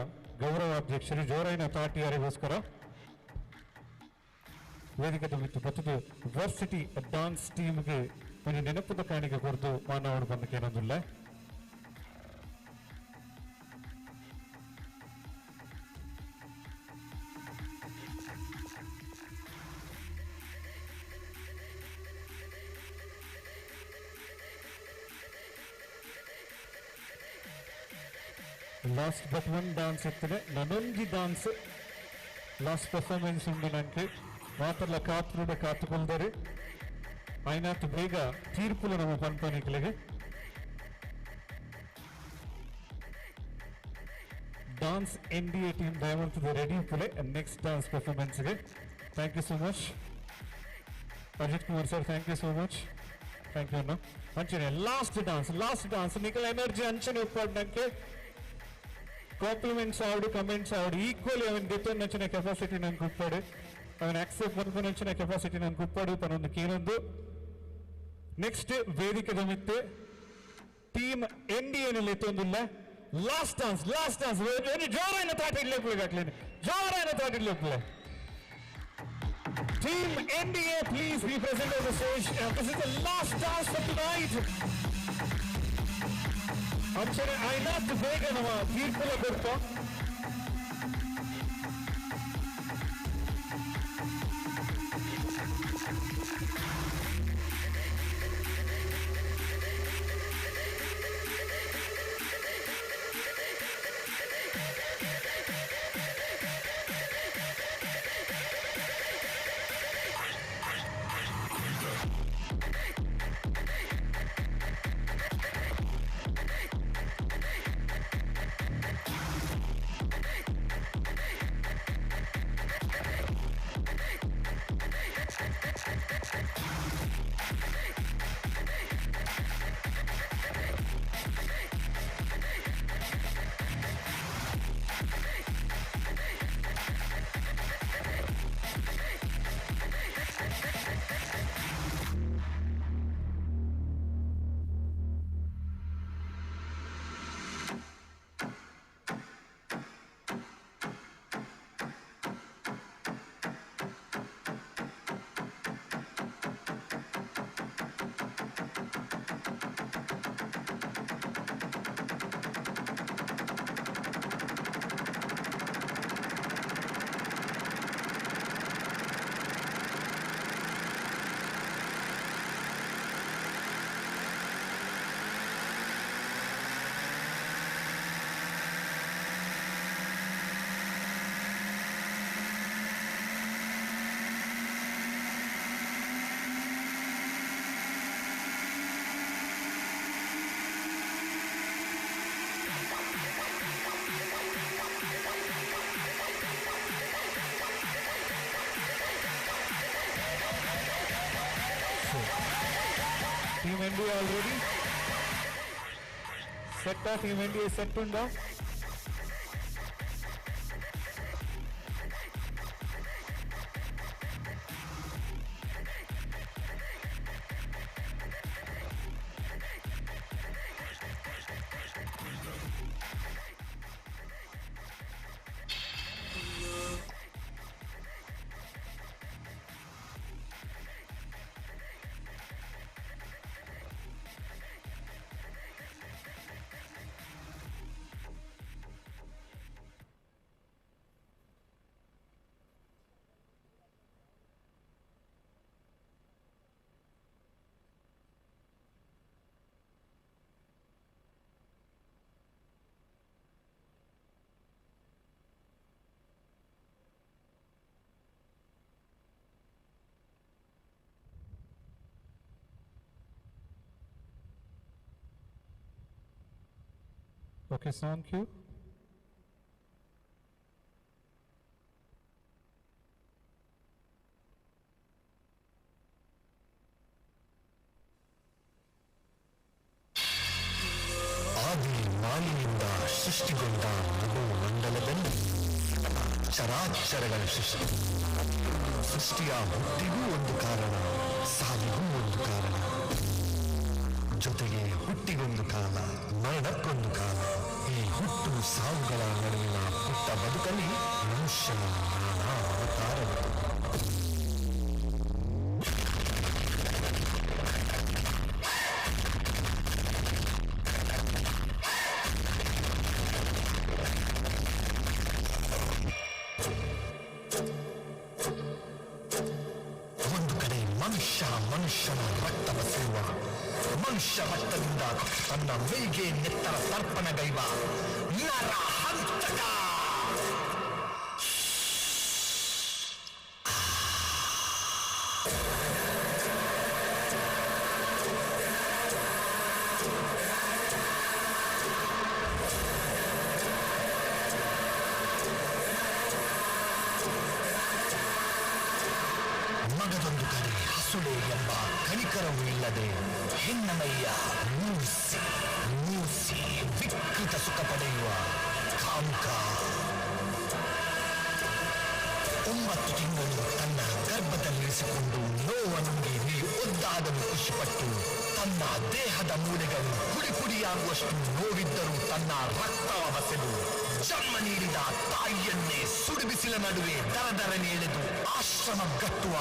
ಗೌರವಾಧ್ಯಕ್ಷರು ಜೋರೈನ ತಾಟಿಯಾರಿಗೋಸ್ಕರ ವೇದಿಕೆದ ಮಿತ್ತು ಬತ್ತದು ವರ್ಸಿಟಿ ಡಾನ್ಸ್ ಟೀಮ್ಗೆ ಒಂದು ನೆನಪದ ಕಾಣಿಕೆ ಕೊಡ್ದು ಮಾನವರು ಬಂದಕ್ಕೇನೊಂದಿಲ್ಲ. ಲಾಸ್ಟ್ ಬಟ್ ಒನ್ ಡಾನ್ಸ್ ಇರ್ತದೆ ನನೊಂಜಿ ಡಾನ್ಸ್ ಲಾಸ್ಟ್ ಪರ್ಫಾರ್ಮೆನ್ಸ್ ಉಂಡು ನಂಗೆ ಮಾತ್ರಲ್ಲ ಕಾತುಡ ಕಾತುಕೊಲ್ದರೆ ಐನಾತ್ ಬೇಗ ತೀರ್ಪುಲ ನಮ್ಮ ಪನ್ಪನಿಕ್ಲೆಗೆ dance N D A team ದಯವಂತದ ready Phule next dance ಪರ್ಫಾರ್ಮೆನ್ಸ್ಗೆ. Thank you so much Ajith Kumar sir, thank you so much, thank you ಅಣ್ಣ. ಅಂಚನೆ ಲಾಸ್ಟ್ ಡಾನ್ಸ್, ಲಾಸ್ಟ್ ಡಾನ್ಸ್ ನಿಖಲ energy ಅಂಚನೆ ಉಪ್ಪಾಡ್ನಂಕೆ ಕಾಂಪ್ಲಿಮೆಂಟ್ಸ್ ಆವಡು ಕಮೆಂಟ್ಸ್ ಆವಡು ಈಕ್ವಲಿ ಅವನ್ ದೆತ್ತೊಂದು ಅಂಚಿನ ಕೆಪಾಸಿಟಿ ನಂಗೆ ಉಪ್ಪಾಡು ಅವನ್ ಆಕ್ಸೆಪ್ಟ್ ಮನ್ಪುನ ಅಂಚಿನ ಕೆಪಾಸಿಟಿ ನಂಗೆ ಉಪ್ಪಾಡು ಪನೊಂದು ಕೇನೊಂದು. ನೆಕ್ಸ್ಟ್ ವೇದಿಕೆದ ಮಿತ್ತು ಟೀಮ್ ಎನ್ ಡಿ ಎನಲ್ಲಿ ಎತ್ತೊಂದಿಲ್ಲ. ಲಾಸ್ಟ್ ಡಾನ್ಸ್, ಲಾಸ್ಟ್ ಡಾನ್ಸ್ ಜೋರಾಯಿನ ತಾಟ ಇಡ್ಲೇಪುಲೆ ಗಟ್ಲೇನೆ ಜೋರಾಯಿನ ತಾಟ ಇಡ್ಲೇಪುಲೆ. Team NDA, please be present on the stage. This is the last dance for tonight. ಅಂಚನೆ ಐನಾತ್ ಬೇಗ ನಮ್ಮ ತೀರ್ಪುಲ ಕೊರ್ಪ. Team NDA already set. Team NDA set ಉಂಟಾ? Okay, sound cue. ಆದಿ ಮಾಲಿನಿಂದ ಸೃಷ್ಟಿಗೊಂಡ ಮಂಡಲದಲ್ಲಿ ಚರಾಚರಗಳ ಸೃಷ್ಟಿ. ಸೃಷ್ಟಿಯ ಹುಟ್ಟಿಗೂ ಒಂದು ಕಾರಣ, ಸಾವಿಗೂ ಒಂದು ಕಾರಣ, ಜೊತೆಗೆ ಹುಟ್ಟಿಗೊಂದು ಕಾಲ, ಮರಣಕ್ಕೊಂದು ಕಾಲ. ಈ ಹುಟ್ಟು ಸಾವುಗಳ ನಡುವಿನ ಪುಟ್ಟ ಬದುಕಲ್ಲಿ ಮನುಷ್ಯನ ನಾನಾ ಅವತಾರಗಳು. ಒಂದು ಕಡೆ ಮನುಷ್ಯ ಮನುಷ್ಯನ ರಕ್ತ ಬಸಿಯುವ, ಮನುಷ್ಯ ರಕ್ತದಿಂದ ತನ್ನ ಮೈಗೆ ನೆತ್ತರ ತರ್ಪಣಗೈವ ನರಹಂತಕ. ಮಗದೊಂದು ಕಡೆ ಹಸುಳೆ ಎಂಬ ಕನಿಕರವೂ ಇಲ್ಲದೆ ಹೆಣ್ಣಮಯ್ಯ ಮೂಸಿ ಮೂಸಿ ವಿಕೃತ ಸುಖ ಪಡೆಯುವ ಕಾಮುಕ. 9 ತಿಂಗಳು ತನ್ನ ಗರ್ಭದಲ್ಲಿರಿಸಿಕೊಂಡು ನೋವನುಂಗಿ ನೀ ಒದ್ದಾಡಲು ಖುಷಿಪಟ್ಟು ತನ್ನ ದೇಹದ ಮೂಳೆಗಳು ಪುಡಿ ಪುಡಿಯಾಗುವಷ್ಟು ನೋವಿದ್ದರೂ ತನ್ನ ರಕ್ತವ ಬಸೆದು ಜನ್ಮ ನೀಡಿದ ತಾಯಿಯನ್ನೇ ಸುಡುಬಿಸಿಲ ನಡುವೆ ದರದರನೆ ಎಳೆದು ಆಶ್ರಮ ಕಟ್ಟುವ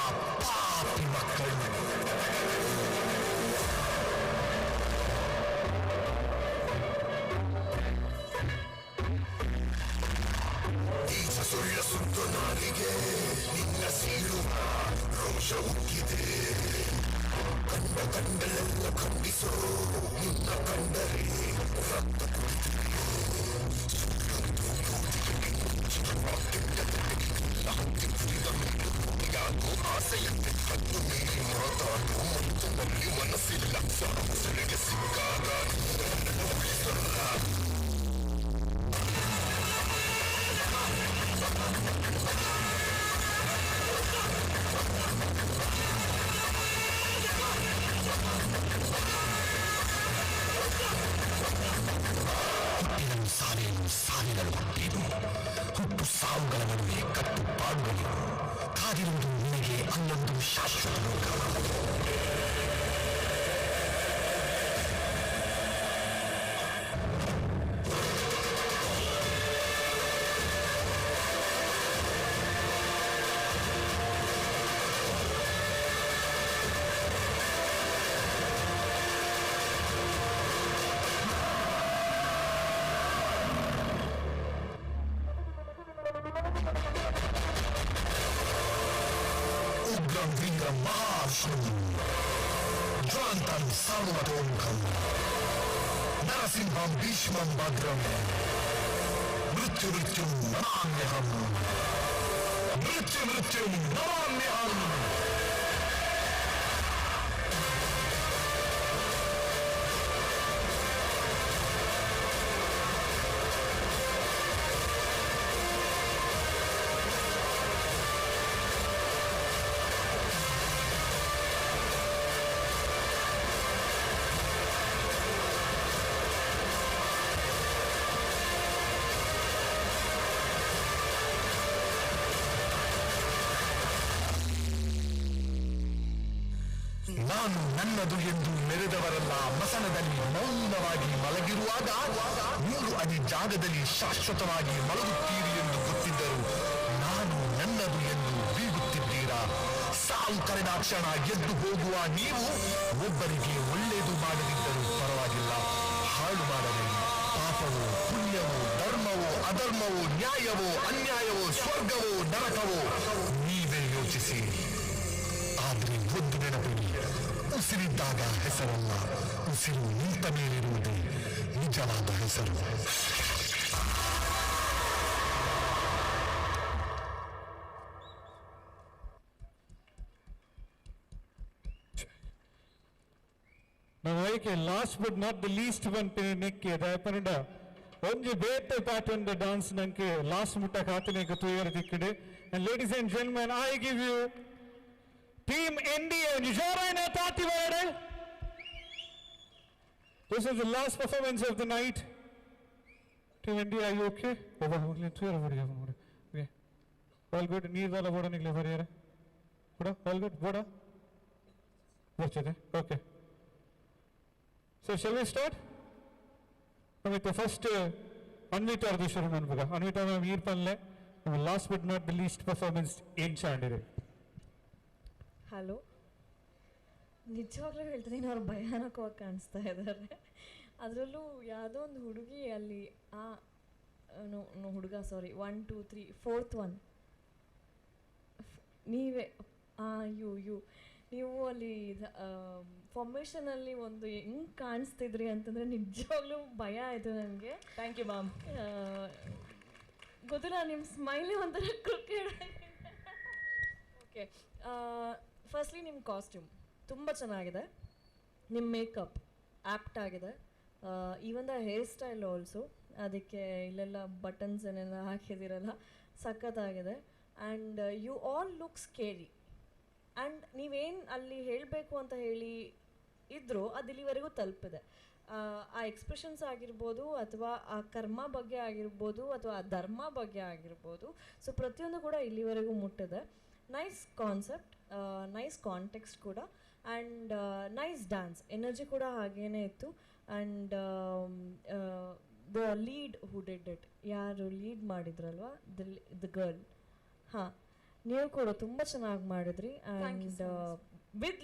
ಪಾಪಿ ಮಕ್ಕಳು. ಈಚ ಸುಳ್ಳ ಸುತ್ತು ನಾಲಿಗೆ ನಿನ್ನ ಸೀಳುವ ರೋಷ ಉಕ್ಕಿದೆ. ಕಂಡ ಕಂಡಲೆಲ್ಲ ಖಂಡಿಸೋ ನಿನ್ನ ಕಂಡರೆ ರಕ್ತ ಕುಡಿತಿದೆ. ಆಸೆಯಂತೆ ಹತ್ತು ಮೀರಿ ಮಾತಾಡು ಮತ್ತೊಮ್ಮಲ್ಲಿ ಮನಸ್ಸಿಲ್ಲ ಸಾಹಸರಿಗೆ ಸಿಕ್ಕಾಗ ನಿನ್ನನ್ನು ಉಳಿಸಲ್ಲ. ಹುಟ್ಟಿನಲು ಸಾವಿನಲು ಸಾವಿನಲು ಹುಟ್ಟೇನು, ಹುಟ್ಟು ಸಾವುಗಳ ನಡುವೆ ಕಟ್ಟುಪಾಡುಗಳಿವು. ಕಾದಿರುವುದು ನಿನಗೆ ಅಲ್ಲೊಂದು ಶಾಶ್ವತ ಲೋಕ. ಉಗ್ರಂ ವೀರಂ ಮಹಾವಿಷ್ಣು ಜ್ವಾಂತಂ ಸರ್ವತೋಮುಖಂ ನರಸಿಂಹಂ ಭೀಷ್ಮಂ ಭದ್ರಂ ಮೃತ್ಯು ಮೃತ್ಯುಂ ನಮಾಮ್ಯಹಂ ಮೃತ್ಯು ಮೃತ್ಯುಂ ನಮಾಮ್ಯಹಂ. ನಾನು ನನ್ನದು ಎಂದು ಮೆರೆದವರೆಲ್ಲ ಮಸಣದಲ್ಲಿ ಮೌನವಾಗಿ ಮಲಗಿರುವಾಗ 3 ಅಡಿ ಜಾಗದಲ್ಲಿ ಶಾಶ್ವತವಾಗಿ ಮಲಗುತ್ತೀರಿ ಎಂದು ಗೊತ್ತಿದ್ದರು ನಾನು ನನ್ನದು ಎಂದು ಬೀಗುತ್ತಿದ್ದೀರಾ. ಸಾವು ಕರೆದ ಕ್ಷಣ ಎದ್ದು ಹೋಗುವ ನೀವು ಒಬ್ಬರಿಗೆ ಒಳ್ಳೆಯದು ಮಾಡದಿದ್ದರೂ ಪರವಾಗಿಲ್ಲ, ಹಾಳು ಮಾಡಬೇಡಿ. ಪಾಪವೋ ಪುಣ್ಯವೋ ಧರ್ಮವೋ ಅಧರ್ಮವೋ ನ್ಯಾಯವೋ ಅನ್ಯಾಯವೋ ಸ್ವರ್ಗವೋ ನರಕವೋ ನೀವೇ ಯೋಚಿಸಿ. ಆದ್ರೆ ಒಂದು ನೆನಪಿಡಿ, ಉಸಿರಿದ್ದಾಗ ಹೆಸರಲ್ಲ, ಉಸಿರು ನಿಂತ ಮೇಲಿರುವುದೇ ನಿಜವಾದ ಹೆಸರು. ನಾವು ಐಕೆ last but not the least ಪನ್ಪಿನ ನೆಕ್ಕೆ ದಯಪನಡ ಒಂಜಿ ಬೇತೆ ಪ್ಯಾಟರ್ನ್ ದ ಡಾನ್ಸ್ ನಂಗೆ ಲಾಸ್ಟ್ ಮುಟ್ಟ ಕಾತನೇಕ ತೂಯರ ತಿಕ್ಕಡೆ. And ladies and gentlemen, I give you team NDA ನಿಜಾರಾಯಣ ತಾತಿ ಬರಡೆ. This is the last performance of the night. Team NDA, are you okay? Okay. All good. ನೀರ್ದಾಲ ಬೋಡ ನಿಗ್ಲೆ ಬರಿಯಾರ ಕೂಡ ಆಲ್ good ಬೋಡ ಬರ್ತಿದೆ. Okay. So shall we start? With the first Anvita Ardeshwar Manbuga. Anvita ma'am ಈರ್ ಪನ್ಲೆ ನಮ್ಮ last but not the least performance ಏನ್ ಚಾಂಡಿದೆ. Hello, ನಿಜವಾಗ್ಲೂ ಹೇಳ್ತಿದ್ದೀನಿ, ಅವ್ರು ಭಯಾನಕವಾಗಿ ಕಾಣಿಸ್ತಾ ಇದ್ದಾರೆ. ಅದರಲ್ಲೂ ಯಾವುದೋ ಒಂದು ಹುಡುಗಿ ಅಲ್ಲಿ ಆ ನೋ ಹುಡುಗ ಸಾರಿ 1 2 3 4th one ನೀವೇ, ಆ you you ನೀವು ಅಲ್ಲಿ ಫಾರ್ಮೇಷನಲ್ಲಿ ಒಂದು ಹೆಂಗೆ ಕಾಣಿಸ್ತಿದ್ರಿ ಅಂತಂದರೆ ನಿಜವಾಗ್ಲೂ ಭಯ ಆಯಿತು ನನಗೆ. Thank you ma'am. ಗೊತ್ತಿಲ್ಲ, ನಿಮ್ಮ ಸ್ಮೈಲಿ ಒಂಥರ ಕ್ರಿಕೆಟ್. ಓಕೆ, ಫಸ್ಟ್ಲಿ ನಿಮ್ಮ ಕಾಸ್ಟ್ಯೂಮ್ ತುಂಬ ಚೆನ್ನಾಗಿದೆ, ನಿಮ್ಮ ಮೇಕಪ್ ಆ್ಯಪ್ಟ್ ಆಗಿದೆ, even the hair style also, ಅದಕ್ಕೆ ಇಲ್ಲೆಲ್ಲ ಬಟನ್ಸ್ ಏನೆಲ್ಲ ಹಾಕಿದ್ದೀರಲ್ಲ ಸಖತ್ತಾಗಿದೆ. And you all look scary. And ನೀವೇನು ಅಲ್ಲಿ ಹೇಳಬೇಕು ಅಂತ ಹೇಳಿ ಇದ್ದರೂ ಅದು ಇಲ್ಲಿವರೆಗೂ ತಲುಪಿದೆ. ಆ ಎಕ್ಸ್ಪ್ರೆಷನ್ಸ್ ಆಗಿರ್ಬೋದು, ಅಥವಾ ಆ ಕರ್ಮ ಬಗ್ಗೆ ಆಗಿರ್ಬೋದು, ಅಥವಾ ಆ ಧರ್ಮ ಬಗ್ಗೆ ಆಗಿರ್ಬೋದು, ಸೊ ಪ್ರತಿಯೊಂದು ಕೂಡ ಇಲ್ಲಿವರೆಗೂ ಮುಟ್ಟಿದೆ. ನೈಸ್ ಕಾನ್ಸೆಪ್ಟ್, ನೈಸ್ ಕಾಂಟೆಕ್ಸ್ಟ್ ಕೂಡ, ಆ್ಯಂಡ್ ನೈಸ್ ಡ್ಯಾನ್ಸ್ ಎನರ್ಜಿ ಕೂಡ ಹಾಗೇ ಇತ್ತು. And the lead who did it, ಯಾರು ಲೀಡ್ ಮಾಡಿದ್ರಲ್ವ, the the girl, ಹಾಂ, ನೀವು ಕೂಡ ತುಂಬ ಚೆನ್ನಾಗಿ ಮಾಡಿದ್ರಿ. And with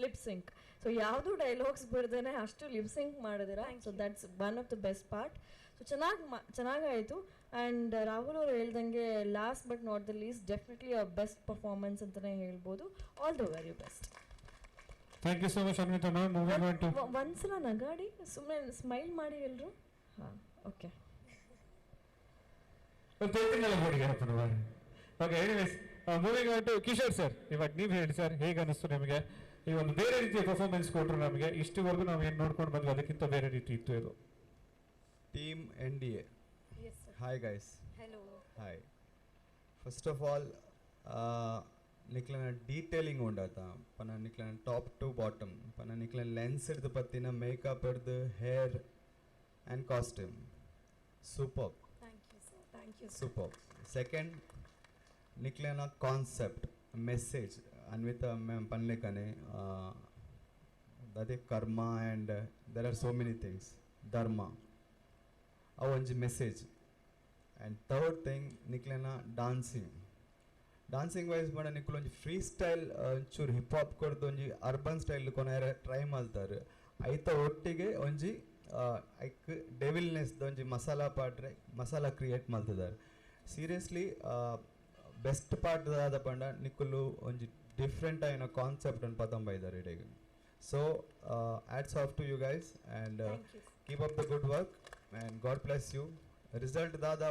lip sync, so ಯಾವುದೂ ಡೈಲಾಗ್ಸ್ ಬಿಡ್ದೇ ಅಷ್ಟು ಲಿಪ್ ಸಿಂಕ್ ಮಾಡಿದಿರ. So that's one of the best part. So ಚೆನ್ನಾಗಾಯಿತು. ಆ್ಯಂಡ್ ರಾಹುಲ್ ಅವರು ಹೇಳ್ದಂಗೆ last but not the least, definitely a best performance ಅಂತಲೇ ಹೇಳ್ಬೋದು. All the very best. Thank you so much Anvita ma'am. Moving on to ಒಂದ್ಸಲ ನಗಾಡಿ, ಸುಮ್ಮನೆ smile ಮಾಡಿ ಎಲ್ಲರೂ. ಹಾಂ, okay. Okay, anyways, moving on to Kishore sir. ಇವಾಗ ನೀವು ಹೇಳಿ ಸರ್, ಹೇಗೆ ಅನಿಸ್ತು ನಿಮಗೆ ಈ ಒಂದು ಬೇರೆ ರೀತಿಯ ಪರ್ಫಾರ್ಮೆನ್ಸ್ ಕೊಟ್ಟರು ನಮಗೆ? ಇಷ್ಟುವರೆಗೂ ನಾವು ಏನು ನೋಡ್ಕೊಂಡು ಬಂದ್ವಿ ಅದಕ್ಕಿಂತ ಬೇರೆ ರೀತಿ ಇತ್ತು ಇದು. Team N D A. Yes, sir. Hi guys. Hello. Hi. First of all, ನಿಕ್ಲನ detailing ಉಂಡಾತ ಪನ ನಿಕ್ಲನ ಟಾಪ್ ಟು ಬಾಟಮ್ ಪನ ನಿಕ್ಲನ ಲೆನ್ಸ್ ಹಿಡ್ದು ಪತ್ತಿನ ಮೇಕಪ್ ಹಿಡ್ದು hair and costume super. Thank you sir. Thank you. Super. Second, ನಿಕ್ಲನ concept message Anvita ma'am ಪನ್ಲೆಕನೆ ಅದೇ ಕರ್ಮ and there are so many things, ಧರ್ಮ, ಅವು ಒಂಜಿ ಮೆಸೇಜ್. ಆ್ಯಂಡ್ ಥರ್ಡ್ ಥಿಂಗ್, ನಿಕ್ಲೆನ ಡಾನ್ಸಿಂಗ್ ಡಾನ್ಸಿಂಗ್ ವೈಸ್ ಮಾಡ ನಿಕ್ಕುಲು ಒಂಜಿ ಫ್ರೀ ಸ್ಟೈಲ್ ಒಂಚೂರು ಹಿಪ್ ಹಾಪ್ ಕೊಡ್ದು ಒಂಜಿ ಅರ್ಬನ್ ಸ್ಟೈಲ್ ಕೊನೆಯರ ಟ್ರೈ ಮಲ್ತಾರೆ. ಐತ ಒಟ್ಟಿಗೆ ಒಂಜಿ ಐಕ್ ಡೆವಿಲ್ನೆಸ್ ಒಂಜಿ ಮಸಾಲ ಪಾಟ್ರೆ ಮಸಾಲ ಕ್ರಿಯೇಟ್ ಮಲ್ತಿದ್ದಾರೆ. ಸೀರಿಯಸ್ಲಿ ಬೆಸ್ಟ್ ಪಾರ್ಟ್ ದಾದ ಪಂಡ ನಿಕ್ಕುಲು ಒಂಜಿ ಡಿಫ್ರೆಂಟ್ ಆಯಿನ ಕಾನ್ಸೆಪ್ಟ್ ಅನ್ನು ಪತಂಬ ಇದ್ದಾರೆ ಇಡೆಗೆ. So hats off to you guys and keep up the good work and God bless you. Result ದಾದ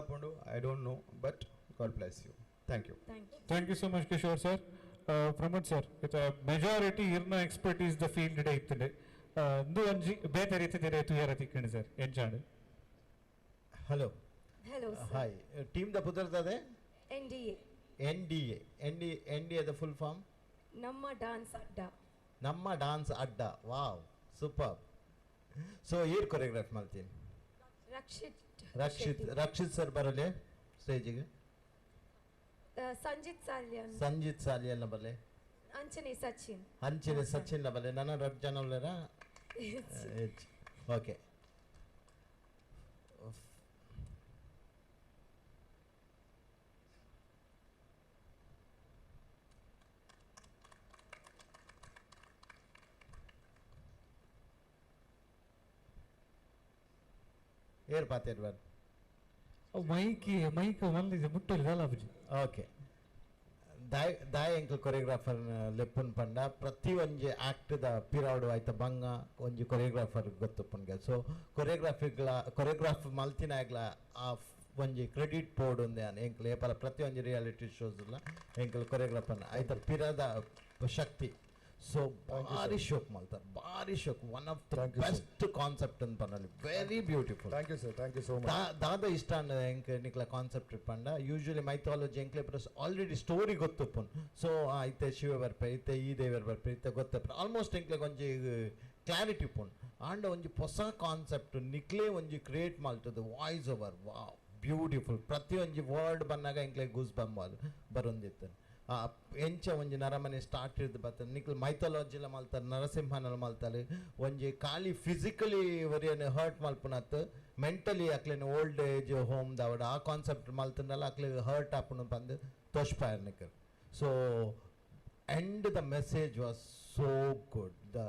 I don't know, but God bless you. Thank you. Thank you so much Kishore sir. Pramod sir, with majority ಇರ್ನ expertise the field day ಇತ್ತಂಡೆ ಇಂದು ಒಂಜಿ ಬೇತೆ ರೀತಿ ತುಯರ ತಿಕ್ಕಂಡು sir ಎಂಚಾಂಡು. Hello. Hello sir. Hi. Team the ಪುದರ್ದದೆ? N D A. N D A. N D N D A the full form? ನಮ್ಮ ಡಾನ್ಸ್ ಅಡ್ಡ. ನಮ್ಮ ಡಾನ್ಸ್ ಅಡ್ಡ. ವಾವ್, ಸೂಪರ್. ಸೊ ಏರ್ ಕೊರಿಯೋಗ್ರಾಫ್ ಮಾಡ್ತೀನಿ? ರಕ್ಷಿತ್. ರಕ್ಷಿತ್, ರಕ್ಷಿತ್ ಸರ್ ಬರಲಿ ಸ್ಟೇಜಿಗೆ. ಸಂಜಿತ್ ಸಾಲಿಯನ್. ಸಂಜಿತ್ ಸಾಲಿಯನ್ ಬರಲಿ. ಅಂಚನೆ ಸಚಿನ್. ಅಂಚನೆ ಸಚಿನ್ ಬರಲಿ. ನನ್ನ ರಡ್ ಜನ ಉಳ್ಳಾರ? ಓಕೆ. ಏರ್ ಪಾತೇರ್ ಬರ್. ಮೈಕ್ ಮೈಕ್ ಮಲ್ಲಿದೆ ಮುಟ್ಟಲಿ ದಾಲ ಬುಜಿ. ಓಕೆ. ದಾಯ್ ದಾಯ್ ಎಂಕಲ್ ಕೊರಿಯೋಗ್ರಾಫರ್ ಲೆಪ್ಪುನ್ ಪಂಡ ಪ್ರತಿ ಒಂಜಿ ಆಕ್ಟ್ the ಪಿರಾಡು ಆಯ್ತ ಬಂಗ ಒಂಜಿ ಕೊರಿಯೋಗ್ರಾಫರ್ ಗೊತ್ತುಪ್ಪುನ್ಗೆ. ಸೊ ಕೊರಿಯೋಗ್ರಾಫಿಗ್ಲ ಕೊರಿಯೋಗ್ರಾಫ್ ಮಲ್ತಿನಾಗ್ಲ ಆ ಒಂಜಿ ಕ್ರೆಡಿಟ್ ಬೋರ್ಡ್ ಒಂದೇ ಎಂಕಲ್ ಏಪಲ ಪ್ರತಿ ಒಂಜಿ ರಿಯಾಲಿಟಿ ಶೋಸ್ಲ ಎಂಕಲ್ ಕೊರಿಯೋಗ್ರಾಫರ್ನ ಆಯ್ತ ಪಿರದ ಶಕ್ತಿ. ಸೊ ಭಾರಿ ಶೋಕ್ ಮಲ್ತಾರೆ, ಭಾರಿ ಶೋಕ್. One of the best concept ಅಂತ ಪನ್ನಲ್ಲಿ, very beautiful. Thank you sir, thank you so much. ದಾದ ಇಷ್ಟ ಅಂಡ ಎಂಕ್ ನಿಕ್ಲ ಕಾನ್ಸೆಪ್ಟ್ ಪಂಡ ಯೂಶುವಲಿ ಮೈಥಾಲಜಿ ಎಂಕ್ಲೆ ಪ್ಲಸ್ ಆಲ್ರೆಡಿ ಸ್ಟೋರಿ ಗೊತ್ತುಪ್ಪುನ್. ಸೊ ಇತ್ತೆ ಶಿವ ಬರ್ಪೆ, ಇತ್ತೆ ಈ ದೇವರ್ ಬರ್ಪೆ, ಇತ್ತೆ ಗೊತ್ತಪ್ಪ ಆಲ್ಮೋಸ್ಟ್ ಎಂಕ್ಲೆ ಒಂಜಿ ಕ್ಲಾರಿಟಿ ಉಪ್ಪುನ್. ಆಂಡ ಒಂಜಿ ಹೊಸ ಕಾನ್ಸೆಪ್ಟ್ ನಿಕ್ಲೆ ಒಂಜಿ ಕ್ರಿಯೇಟ್ ಮಲ್ತದ ವಾಯ್ಸ್ ಓವರ್ ವಾವ್ ಬ್ಯೂಟಿಫುಲ್. ಪ್ರತಿ ಒಂಜಿ ವರ್ಡ್ ಬನ್ನಾಗ ಎಂಕ್ಲೆ ಗೂಸ್ ಬಂಬ್ ಬರೊಂದಿತ್ತು. ಎಂಚ ಒಂಜಿ ನರಮನೆ ಸ್ಟಾರ್ಟ್ ಇರ್ದು ಬರ್ತದೆ ನಿಕ್ಲು ಮೈಥಾಲಜಿಲ ಮಲ್ತಾರೆ, ನರಸಿಂಹನಲ ಮಲ್ತಾರೆ. ಒಂಜಿ ಖಾಲಿ ಫಿಸಿಕಲಿ ಒರಿಯನ್ ಹರ್ಟ್ ಮಲ್ಪುನತ್ತು, ಮೆಂಟಲಿ ಅಕ್ಲೆನ ಓಲ್ಡ್ ಏಜ್ ಹೋಮ್ ದಾವಡ ಆ ಕಾನ್ಸೆಪ್ಟ್ ಮಲ್ತಂಡಲ ಅಕ್ಲೆ ಹರ್ಟ್ ಆಪುನ ಬಂದು ತೋಷ್ಪಾಯರ್ nickel. So and the message was so good. The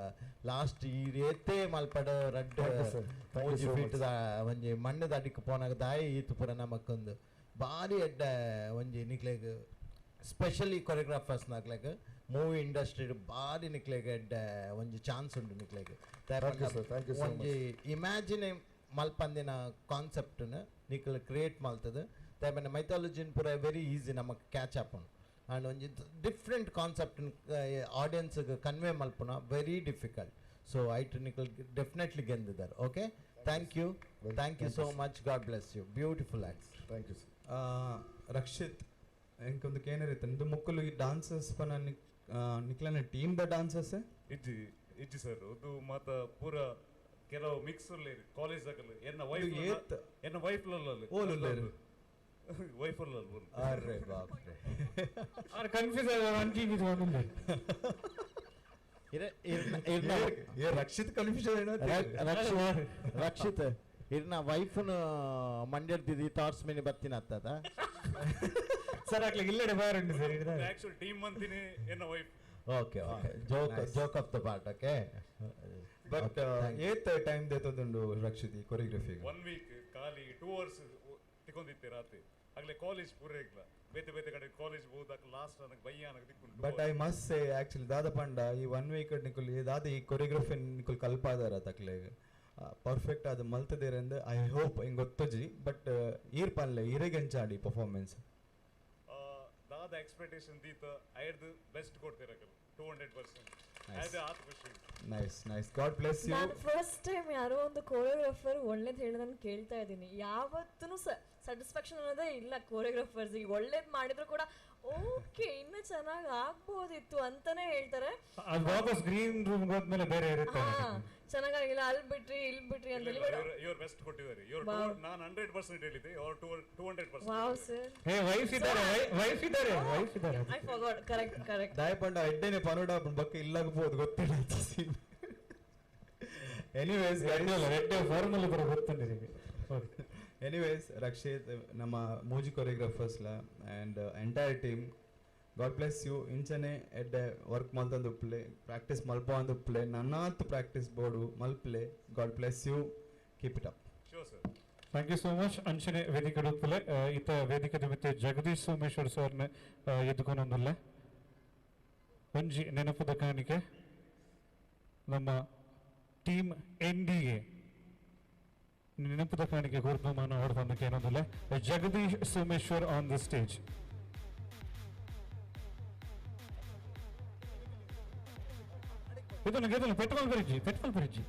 last ಈ ಏತೇ ಮಲ್ಪಡ ರಡ್ಡ್ ಮೂಜಿ ಫೀಟ್ ಒಂಜಿ ಮಣ್ಣದ ಅಡಿಕ್ ಪೋನಾಗ ದಾಯಿ ಈತು ಪೂರ ನಮಕ್ಕೊಂದು ಭಾರಿ ಎಡ್ಡ ಒಂಜಿ ನಿಕ್ಲೆಗ್ ಸ್ಪೆಷಲಿ ಕೊರಿಯೋಗ್ರಾಫರ್ಸ್ ನಾಕ್ಲೆಗ್ ಮೂವಿ ಇಂಡಸ್ಟ್ರಿ ಬಾರಿ ನಿಕ್ಲೆಗ್ ಎಡ್ಡೆ ಒಂಜಿ ಚಾನ್ಸ್ ಉಂಡು ನಿಕ್ಲೆಗ್. Thank you, sir. Thank you so ಒಂಜಿ ಇಮ್ಯಾಜಿನ್ ಮಲ್ಪಂದಿನ ಕಾನ್ಸೆಪ್ಟ್ನ ನಿಕ್ಲು ಕ್ರಿಯೇಟ್ ಮಲ್ತದ. ದಾಯೆ ಮೈಥಾಲಜಿನ್ ಪೂರ ವೆರಿ ಈಸಿ ನಮಕ್ ಕ್ಯಾಚ್ ಆಪುಂಡು. ಆ್ಯಂಡ್ ಒಂಜಿ ಡಿಫ್ರೆಂಟ್ ಕಾನ್ಸೆಪ್ಟ್ ಆಡಿಯನ್ಸ್ಗೆ ಕನ್ವೆ ಮಲ್ಪುನ ವೆರಿ ಡಿಫಿಕಲ್ಟ್. ಸೊ ಐಟ್ ನಿಕಲ್ definitely ಗೆಂದಿದ್ದಾರೆ. Okay, thank you, thank you so much. God bless you. Beautiful acts. Thank you sir. Rakshit, ಎಂಕೊಂದು ಕೇನರಿತ್ತು ಇಂದು ಮುಕ್ಕಲು ಈ ಡಾನ್ಸರ್ಸ್ ಪನ ನಿಕ್ಲನ ಟೀಮ್ the dancers? ಇಜ್ಜಿ ಇಜ್ಜಿ ಸರ್, ಅದು ಮಾತ ಪೂರ ಕೆಲವು ಮಿಕ್ಸ್ ಉಲ್ಲೇರು ಕಾಲೇಜ್ ಆಗಲ್ಲ. ಎನ್ನ ವೈಫ್ ಏತ್? ಎನ್ನ ವೈಫ್ ಓಲ್ ಉಲ್ಲೇರು? ವೈಫ್. ಅರೆ ಬಾಪ್ ರೇ. ಆರ್ ಕನ್ಫ್ಯೂಸ್ ಆದ ಅಂಚಿ ಇದು ಒಂದುಂಡು. ಏ ರಕ್ಷಿತ್ ಕನ್ಫ್ಯೂಷನ್ ಏನೋ. ರಕ್ಷಿತ್, ರಕ್ಷಿತ್ ಇರ್ನ ವೈಫ್ನ ಮಂಡ್ಯರ್ದಿದ್ದು ಥಾಟ್ಸ್ ಮಿನಿ ಬತ್ತಿನ ಅತ್ತದ. ಸರ್ ಅಕ್ಲಿಗೆ ಇಲ್ಲಡೆ ಬಾರುಂಡು ಸರ್. ಆಕ್ಚುಲ್ ಟೀಮ್ ಅಂತೀನಿ ಎನ್ನ wife. Okay okay, joke joke of the part. Okay. But ಏತ್ ಟೈಮ್ ದೇತದುಂಡು ರಕ್ಷಿತ್ ಈ ಕೊರಿಯೋಗ್ರಫಿಗೆ? ಒನ್ ವೀಕ್ ಖಾಲಿ 2 ಅವರ್ಸ್ ತಿಕ್ಕೊಂಡಿತ್ತೆ ರಾತ್ರಿ. ಆಗಲೇ ಕಾಲೇಜ್ ಪೂರ ಇಗ್ಲ ಬೇತೆ ಬೇತೆ ಕಡೆ ಕಾಲೇಜ್ ಹೋದಾಗ ಲಾಸ್ಟ್ ನನಗೆ ಬಯ್ಯ ನನಗೆ ತಿಕ್ಕೊಂಡು. But I must say actually ದಾದ ಪಂಡ ಈ ಒನ್ ವೀಕ್ ನಿಕುಲ್ ಈ ದಾದ ಈ ಕೊರಿಯೋಗ್ರಫಿ ನಿಕುಲ್ ಕಲ್ಪಾದಾರ ತಕ್ಲೆಗ್ ಪರ್ಫೆಕ್ಟ್ ಅದು ಮಲ್ತದೇರೆಂದು I hope. ಹಿಂಗೆ ಗೊತ್ತುಜಿ, ಬಟ್ ಈರ್ ಪನ್ಲೆ ಈರೆಗೆಂಚಾಡಿ ಪರ್ಫಾರ್ಮೆನ್ಸ್? ದಾದ ಎಕ್ಸ್ಪೆಕ್ಟೇಷನ್ ದೀತ ಐರ್ದು ಬೆಸ್ಟ್ ಕೊಡ್ತೀರಕಲ್ 200%. ಅದು ಆತ ಖುಷಿ. Nice nice, God bless you. ನಾನು ಫಸ್ಟ್ ಟೈಮ್ ಯಾರೋ ಒಂದು ಕೋರಿಯೋಗ್ರಾಫರ್ ಒಳ್ಳೇದು ಹೇಳೋದನ್ನ ಕೇಳ್ತಾ ಇದ್ದೀನಿ. ಯಾವತ್ತೂ ಸ್ಯಾಟಿಸ್ಫ್ಯಾಕ್ಷನ್ ಅನ್ನೋದೇ ಇಲ್ಲ ಕೋರಿಯೋಗ್ರಾಫರ್ಸ್ಗೆ. ಒಳ್ಳೇದು ಮಾಡಿದ್ರು ಕೂಡ ಓಕೆ ಇನ್ನೂ ಚೆನ್ನಾಗಿ ಆಗ್ಬೋದಿತ್ತು ಅಂತಾನೆ ಹೇಳ್ತಾರೆ. ಅದು ವಾಪಸ್ ಗ್ರೀನ್ ರೂಮ್ ಹೋದ್ಮೇಲೆ ಬೇರೆ ಇರುತ್ತೆ. ಹಾ, ಚೆನ್ನಾಗಾಗಿಲ್ಲ ಅಲ್ಲಿ ಬಿಟ್ರಿ ಇಲ್ಲಿ ಬಿಟ್ರಿ ಅಂತ ಹೇಳಿ. ಇವ್ರು ಬೆಸ್ಟ್ ಕೊಟ್ಟಿದ್ದಾರೆ ಇವ್ರು. Wow. ನಾನು 100% ಹೇಳಿದ್ದೆ, ಅವ್ರು 200%. ವಾವ್ ಸರ್. ಏ ವೈಫ್ ಇದ್ದಾರೆ, ವೈಫ್ ಇದ್ದಾರೆ, ವೈಫ್ ಇದ್ದಾರೆ. I forgot. Correct correct. ದಾಯಪಂಡ ಎಡ್ಡೆನೆ ಪನೋಡ ಬಕ್ಕ ಇಲ್ಲಾಗಬಹುದು ಗೊತ್ತಿಲ್ಲ ಸೀನ್. ಎನಿವೇಸ್ ಎಡ್ಡೆ ಫಾರ್ಮಲ್ ಬರೋ ಗೊತ್ತುಂಟು ನಿಮಗೆ. ಎನಿವೇಸ್ ರಕ್ಷಿತ್, ನಮ್ಮ ಮೂಜಿ ಕೊರಿಯೋಗ್ರಾಫರ್ಸ್ಲ and entire team, God bless you. ಇಂಚನೆ ಎಡ್ಡೆ ವರ್ಕ್ ಮಲ್ತಂದು ಪ್ಲೇ ಪ್ರಾಕ್ಟೀಸ್ ಮಲ್ಪ ಒಂದು ಪ್ಲೇ ನನ್ನಾತ್ ಪ್ರಾಕ್ಟೀಸ್ ಬೋರ್ಡು ಮಲ್ಪ್ಲೆ. God bless you, keep it up. Sure sir. Thank you so much. ಅಂಚನೆ ವೇದಿಕೆ ಉಪ್ಪುಲೆ ಇತ್ತ ವೇದಿಕೆ ಮಿತ್ತೆ ಜಗದೀಶ್ ಸೋಮೇಶ್ವರ್ ಸರ್ನ ಎದ್ದುಕೊಂಡೊಂದುಲ್ಲೆ. ಒಂಜಿ ನೆನಪುದ ಕಾಣಿಕೆ ನಮ್ಮ ಟೀಮ್ ಎನ್ ಡಿ ಎ ನೆನಪುದ ಕಾಣಿಕೆ ಗುರುಮಾನ ಹೊರತಂದಕ್ಕೆ ಏನೊಂದುಲ್ಲೆ. Jagadish Someshwar on the stage. ಇದನ್ನು ಇದನ್ನು ಪೆಟ್ರೋಲ್ ಬ್ರಿಡ್ಜ್, ಪೆಟ್ರೋಲ್ ಬ್ರಿಡ್ಜ್.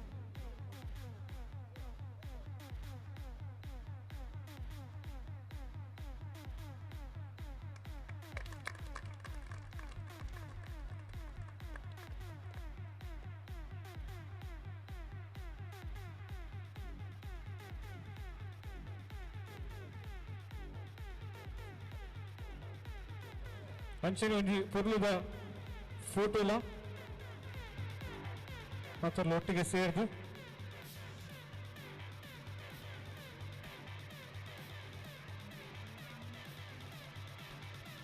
ಅಂಚನೆ ಒಂಜಿ ಪೊರ್ಲುದ ಫೋಟೋಲ ಮಾತ್ರ ಒಟ್ಟಿಗೆ ಸೇರ್ದು.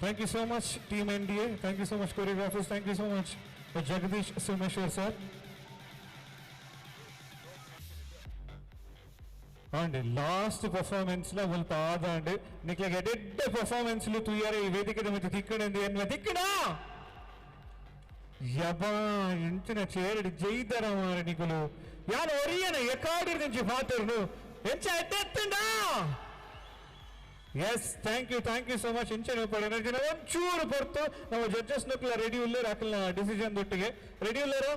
Thank you so much team N D A, thank you so much choreographers, thank you so much Jagadish Someshwar sir. And last performance ಲ ಮುಲ್ಪ ಆದಾಂಡ್ ನಿಕ್ಲೆಗ್ ಎಡ್ಡೆ ಪರ್ಫಾರ್ಮೆನ್ಸ್ ಲು ತೂಯರೆ ಈ ವೇದಿಕೆದ ಮಿತ್ತ್ ತಿಕ್ಕಣಂದು ಎನ್ವ ತಿಕ್ಕಣ ಯಬಾ ಎಂಚಿನ ಚೇರಡ್ ಜೈದರ ಮಾರೆ ನಿಕುಲು ಯಾನ್ ಒರಿಯನ ಎಕಾಡಿರ್ದಿಂಚಿ ಪಾತೆರ್ನು ಎಂಚ ಎಡ್ಡೆತ್ತುಂಡ. Yes, thank you, thank you so much. ಇಂಚನೆ ಉಪ್ಪಡ್ ಎನರ್ಜಿನ ಒಂಚೂರು ಪೊರ್ತು ನಮ್ಮ ಜಡ್ಜಸ್ ನಕುಲ ರೆಡಿ ಉಲ್ಲೇರು ಅಕಲ್ನ ಡಿಸಿಷನ್ ದೊಟ್ಟಿಗೆ ರೆಡಿ ಉಲ್ಲೇರು.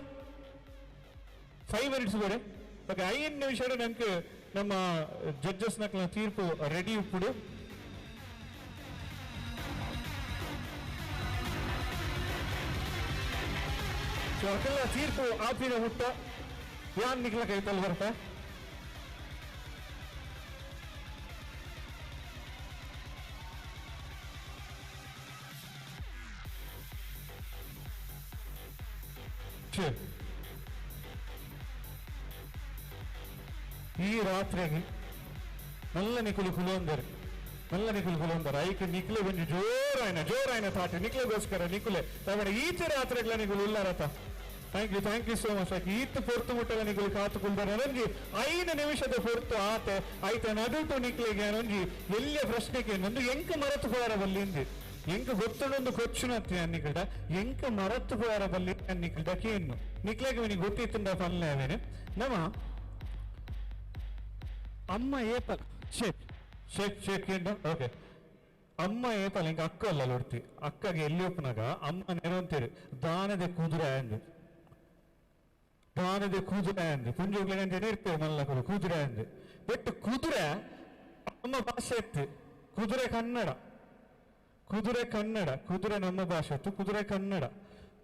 5 ಮಿನಿಟ್ಸ್ ಬೇರೆ. ಓಕೆ, 5 ನಿಮಿಷ ನಂಗೆ ನಮ್ಮ ಜಡ್ಜಸ್ ನಕಲ ತೀರ್ಪು ರೆಡಿ ಉಪ್ಪುಡು. ಸೊ ಅಕಲ್ನ ತೀರ್ಪು ಆಪಿನ ಹುಟ್ಟ ಯಾನ್ ನಿಕ್ಲ ಕೈತಲ್ ಬರ್ತಾ. ಈ ರಾತ್ರಿಗೆ ನಲ್ಲ ನಿಕುಲು ಕುಲೊಂದರು, ನಲ್ಲ ನಿಕುಲು ಕುಲೊಂದರು ಐಕ್ ನಿಕ್ಲೆ ಒಂಜಿ ಜೋರಾಯ್ನ ಜೋರಾಯ್ನ ತಾಟೆ ನಿಕ್ಲೆಗೋಸ್ಕರ ನಿಕುಲೆ ತಮಡ ಈಚೆ ರಾತ್ರಿಗಳ ನಿಕುಲು ಉಲ್ಲಾರತ. Thank you, thank you so much. ಈತ್ ಪೊರ್ತು ಮುಟ್ಟಲ ನಿಕುಲು ಕಾತು ಕುಲ್ದಾರ. ಒಂಜಿ 5 ನಿಮಿಷದ ಪೊರ್ತು ಆತೆ ಐತ ನಡುಟು ನಿಕ್ಲೆಗೆ ಒಂಜಿ ಎಲ್ಲಿಯ ಪ್ರಶ್ನೆಗೆ ನಂದು ಎಂಕ ಮರತು ಪೋರ ಬಲ್ಲಿಂದು. ಎಂಕ್ ಗೊತ್ತುಂಡು ಕೊಚ್ಚುನತ್ತಿ ಅನ್ನಿಕಲ್ಡ ಎಂಕ್ ಮರತ್ತು ಪೋಯರ ಬಲ್ಲಿ ಅನ್ನಿಕಲ್ಡ ಕೇನ್ನು ನಿಕ್ಲೆಗ್ ಮಿನಿ ಗೊತ್ತಿತ್ತುಂಡ ಪನ್ಲೆ ಅವೇನು ನಮ್ಮ ಅಮ್ಮ ಏಪ ಚೆಕ್ ಚೆಕ್ ಚೆಕ್ ಎಂಡ ಓಕೆ ಅಮ್ಮ ಏಪಲ್ಲ ಎಂಕ್ ಅಕ್ಕ ಅಲ್ಲ ಲೊಡ್ತಿ ಅಕ್ಕಗೆ ಎಲ್ಲಿ ಒಪ್ಪನಾಗ ಅಮ್ಮ ನೆರವಂತೀರು ದಾನದ ಕುದುರೆ ಅಂದು ದಾನದ ಕುದುರೆ ಅಂದು ಪುಂಜೋಗ್ಲೆ ಅಂತ ಇರ್ಪೇರು ಮಲ್ಲಕರು ಕುದುರೆ ಅಂದು ಬಟ್ ಕುದುರೆ ನಮ್ಮ ಭಾಷೆ ಇತ್ತು ಕುದುರೆ ಕನ್ನಡ ಕುದುರೆ ಕನ್ನಡ ಕುದುರೆ ನಮ್ಮ ಭಾಷೆ ಇತ್ತು ಕುದುರೆ ಕನ್ನಡ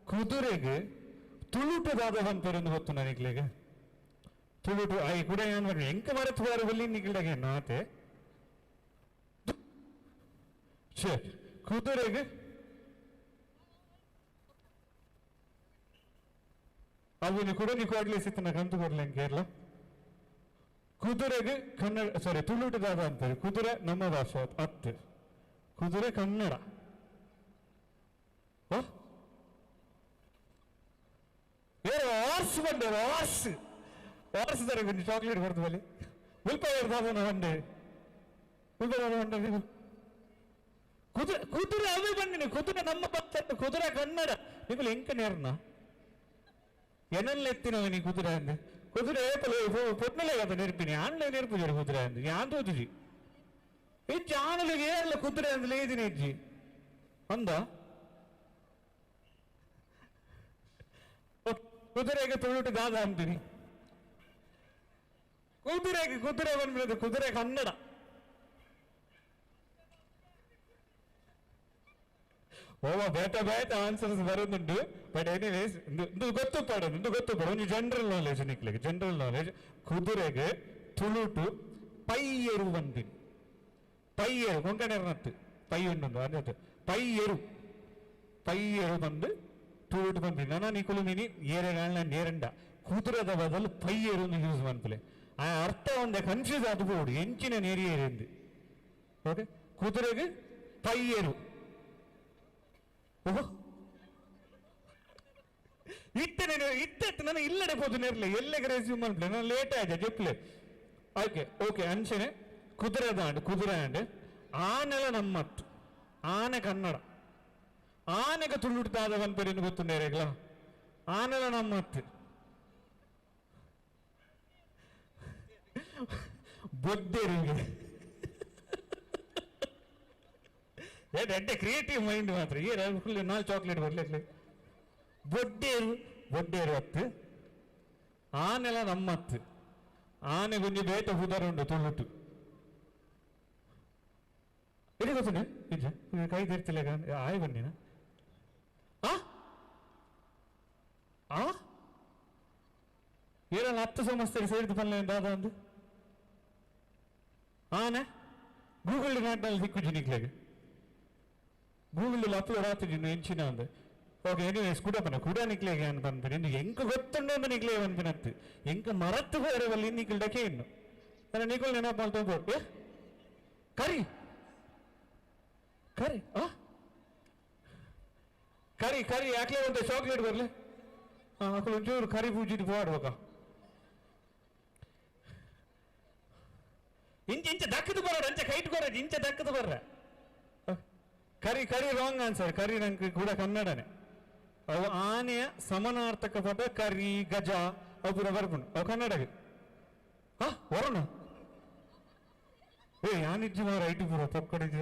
ಕುದುರೆಗೆ ತುಳುಟದಾದ ಪನ್ಪೇರೊಂದು ಗೊತ್ತು ನನಗ್ಲೆಗೆ ತುಳುಟು I ಕೂಡ ಏನ್ ಮಾಡಿ ಎಂಕ ಮರೆತು ಬಾರಬಲ್ಲಿ ನಿಗ್ಲಗೆ ನಾತೆ ಛೇ ಕುದುರೆಗೆ ಅವನು ಕೂಡ ನೀ ಕೊಡ್ಲಿ ಸಿತ್ತನ ಕಂತು ಕೊಡ್ಲಿ ಕೇರಳ ಕುದುರೆಗೆ ಕನ್ನಡ ಸಾರಿ ತುಳುಟದಾದ ಅಂತಾರೆ ಕುದುರೆ ನಮ್ಮ ಭಾಷೆ ಅತ್ತೆ ಕುದುರೆ ಕನ್ನಡ ಹಾರ್ಸ್ ಬಂಡೆ ಹಾರ್ಸ್ ಹಾರ್ಸ್ ತರ ಕೊಂಚ ಚಾಕ್ಲೇಟ್ ಬರ್ತದೆ ಅಲ್ಲಿ ಮುಲ್ಪ ದಾದನ ಬಂಡೆ ಮುಲ್ಪ ದಾದ ಬಂಡೆ ಕುದುರೆ ಕುದುರೆ ಅವೇ ಬಂದಿನಿ ಕುದುರೆ ನಮ್ಮ ಭಕ್ತ ಕುದುರೆ ಕನ್ನಡ ನಿಕುಲು ಎಂಕ ನೇರ್ನ ಎನಲ್ಲ ಎತ್ತಿನವ ನೀ ಕುದುರೆ ಅಂದೆ ಕುದುರೆ ಏಪಲ ಪೊಟ್ನಲೆ ಕಥ ನೆರ್ಪಿನಿ ಆನ್ಲೈ ನೆರ್ಪುಜರು ಕುದುರೆ ಅಂದೆ ಯಾನ್ ತೋಜುಜಿ ಇಜ್ಜಿ ಆಣಲಿಗೆ ಏರ್ಲ ಕುದುರೆ ಅಂದ್ರೆ ಏದಿನ ಇಜ್ಜಿ ಅಂದ ಕುದುರೆಗೆ ತುಳುಟು ದಾದ ಅಂತೀನಿ ಕುದುರೆಗೆ ಕುದುರೆ ಬಂದ್ಬಿಡೋದು ಕುದುರೆ ಕನ್ನಡ ಓವ ಬೇಟ ಬೇಟ ಆನ್ಸರ್ಸ್ ಬರೋದುಂಟು ಬಟ್ ಎನಿವೇಸ್ ಇಂದು ಗೊತ್ತು ಪಡೋದು ಇಂದು ಗೊತ್ತು ಪಡ ಒಂದು ಜನರಲ್ ನಾಲೆಜ್ ನಿಕ್ಲಿಗೆ ಜನರಲ್ ನಾಲೆಜ್ ಕುದುರೆಗೆ ತುಳುಟು ಪೈಯರು ಬಂದಿನಿ ಪೈಯರು ಕೊಂಕಣರ್ನತ್ತು ಪೈ ಉಂಡು ಅದೇ ಪೈಯರು ಪೈಯರು ಬಂದು ತುಳುಟು ಬಂದಿನಿ ನಾನು ನಿಕುಲು ಮಿನಿ ಏರೆಗಾಳ ನೇರಂಡ ಕುದುರೆದ ಬದಲು ಪೈಯರು ಯೂಸ್ ಮನ್ಪುಲೆ ಆ ಅರ್ಥ ಒಂದೇ ಕನ್ಫ್ಯೂಸ್ ಅದು ಬೋಡು ಎಂಚಿನ ನೇರಿಯೇರಿಂದು ಓಕೆ ಕುದುರೆಗೆ ಪೈಯರು ಓಹೋ ಇತ್ತೆ ನಾನು ಇತ್ತೆ ನಾನು ಇಲ್ಲಡೆ ಪೋದು ನೇರ್ಲೆ ಎಲ್ಲೆಗೆ ರೆಸ್ಯೂಮ್ ಮನ್ಪುಲೆ ನಾನು ಲೇಟ್ ಆಯ್ತು ಜೆಪ್ಲೆ ಓಕೆ ಓಕೆ ಅಂಚನೆ ಕುದುರೆ ದಾಂಡು ಕುದುರೆ ಆಂಡ್ ಆನೆಲ ನಮ್ಮತ್ತು ಆನೆ ಕನ್ನಡ ಆನೆಗೆ ತುಳುಡ್ತಾದ ಪನ್ಪೆರಿನ ಗೊತ್ತುಂಡೇರೆಗ್ಲ ಆನೆಲ ನಮ್ಮತ್ತು ಬೊಡ್ಡೇರಿಗೆ ಎಡ್ಡೆ ಕ್ರಿಯೇಟಿವ್ ಮೈಂಡ್ ಮಾತ್ರ ಏ ಫುಲ್ ನಾಲ್ ಚಾಕ್ಲೇಟ್ ಬರ್ಲಿಕ್ಕೆ ಬೊಡ್ಡೇರು ಬೊಡ್ಡೇರು ಅತ್ತು ಆನೆಲ ನಮ್ಮತ್ತು ಆನೆ ಗುಂಜಿ ಬೇಟ ಹುದರುಂಡು ತುಳುಟು ಇದು ಗೊತ್ತುಂಡೆ ನಿಜ ಕೈ ತೆರ್ತಿಲ್ಲ ಆಯ್ ಬನ್ನಿನ ಆ ಆ ಏರಲ್ಲ ಹತ್ತು ಸಮಸ್ಯೆಗೆ ಸೇರಿದ ಪಲ್ಲೆ ದಾದ ಒಂದು ಆನೆ ಗೂಗಲ್ ನಾಟ್ನಲ್ಲಿ ಸಿಕ್ಕುಜಿ ನಿಕ್ಲೆಗೆ ಗೂಗಲ್ ಅಪ್ಲೋಡ್ ಆತುಜಿ ಎಂಚಿನ ಅಂದೆ ಓಕೆ ಎನಿವೇಸ್ ಕೂಡ ಬನ್ನ ಕೂಡ ನಿಕ್ಲೆಗೆ ಅಂತ ಬಂದ್ಬಿನಿ ಇನ್ನು ಎಂಕ ಗೊತ್ತುಂಡು ಅಂತ ನಿಕ್ಲೆ ಬಂದ್ಬಿನತ್ತು ಎಂಕ ಮರತ್ತು ಬೇರೆವಲ್ಲಿ ನಿಕ್ಲ್ ಡಕೆ ಇನ್ನು ನನ್ನ ನಿಕುಲ್ ನೆನಪು ಮಾಡ್ಕೊಂಡು ಕರಿ ಕರಿ ಆ ಕರಿ ಕರಿ ಯಾಕ್ಲೆ ಒಂದು ಚಾಕ್ಲೇಟ್ ಬರ್ಲಿ ಹಾಂ ಅಕುಲು ಒಂಚೂರು ಕರಿ ಪೂಜಿಟ್ಟು ಪೋಡ್ಬೇಕ ಇಂಚ ಇಂಚ ದಕ್ಕದು ಬರೋಣ ಅಂಚೆ ಕೈಟ್ ಕೊರ ಇಂಚ ದಕ್ಕದು ಬರ್ರ ಕರಿ ಕರಿ ರಾಂಗ್ ಆನ್ಸರ್ ಕರಿ ನಂಗೆ ಕೂಡ ಕನ್ನಡನೇ ಅವು ಆನೆಯ ಸಮನಾರ್ಥಕ ಪದ ಕರಿ ಗಜ ಅವು ಪೂರ ಬರ್ಪುಂಡು ಅವು ಕನ್ನಡಗೆ ಹಾ ವರುಣ ಏ ಯಾನಿಜ್ಜಿ ಮಾರ ಐಟು ಪೂರ ಪೊಕ್ಕಡಿಜ್ಜಿ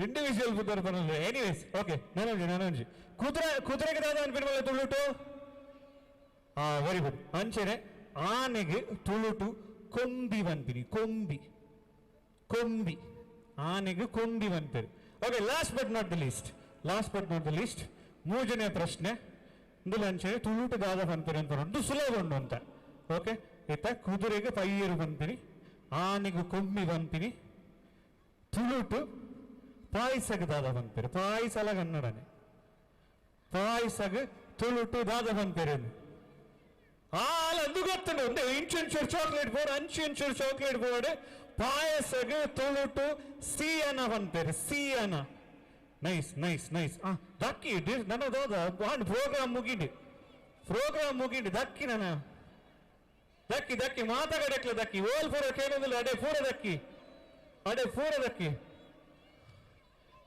ಇಂಡಿವಿಜುವಲ್ ಬುದ್ಧರ್ ಬರಲ್ಲ ಎನಿವೇಸ್ ಓಕೆ ನಾನೊಂಜಿ ನಾನೊಂಜಿ ಕುದುರೆ ಕುದುರೆಗೆ ದಾದ ಅನ್ಪಿನ ತುಳುಟು ಹಾ ವೆರಿ ಗುಡ್ ಅಂಚೆನೆ ಆನೆಗೆ ತುಳುಟು ಕೊಂಬಿ ಪನ್ಪಿನಿ ಕೊಂಬಿ ಕೊಂಬಿ ಆನೆಗೆ Kombi ಪನ್ಪೇರು okay last but not the least last but not the least ಮೂರನೇ ಪ್ರಶ್ನೆ ಇಂದುಲ ಅಂಚೆನೆ ತುಳುಟು ದಾದ ಪನ್ಪೇರು ಅಂತ ಉಂಟು ಸುಲಭ ಉಂಟು ಅಂತ ಓಕೆ ಆಯ್ತಾ ಕುದುರೆಗೆ ಪೈಯರು ಪನ್ಪಿನಿ ಆನೆಗೆ ಕೊಂಬಿ ಪನ್ಪಿನಿ ತುಳುಟು ಪಾಯಸಗ್ ದಾದ ಪನ್ಪೇರು ಪಾಯಸಲ ಕನ್ನಡನೆ ಪಾಯಸಗ್ ತುಳುಟು ದಾದ ಪನ್ಪೇರು ಆಲ ಅದು ಗೊತ್ತುಂಟು ಒಂದು ಇಂಚು ಚಾಕ್ಲೇಟ್ ಬೋರ್ಡ್ ಅಂಚು ಇಂಚು ಚಾಕ್ಲೇಟ್ ಬೋರ್ಡ್ ಪಾಯಸಗ್ ತುಳುಟು ಸಿಯನ ಪನ್ಪೇರು ಸಿಯನ ನೈಸ್ ನೈಸ್ ನೈಸ್ ಆ ದಕ್ಕಿ ನನ್ನ ದೋದ ಪ್ರೋಗ್ರಾಮ್ ಮುಗಿಂಡು ಪ್ರೋಗ್ರಾಮ್ ಮುಗಿಂಡು ದಕ್ಕಿ ನನ್ನ ದಕ್ಕಿ ದಕ್ಕಿ ಮಾತಾಡಕ್ಲೆ ದಕ್ಕಿ ಓಲ್ ಪೂರ ಕೇಳೋದಿಲ್ಲ ಅಡೆ ಪೂರ ದಕ್ಕಿ ಅಡೆ ಪೂರ ದಕ್ಕಿ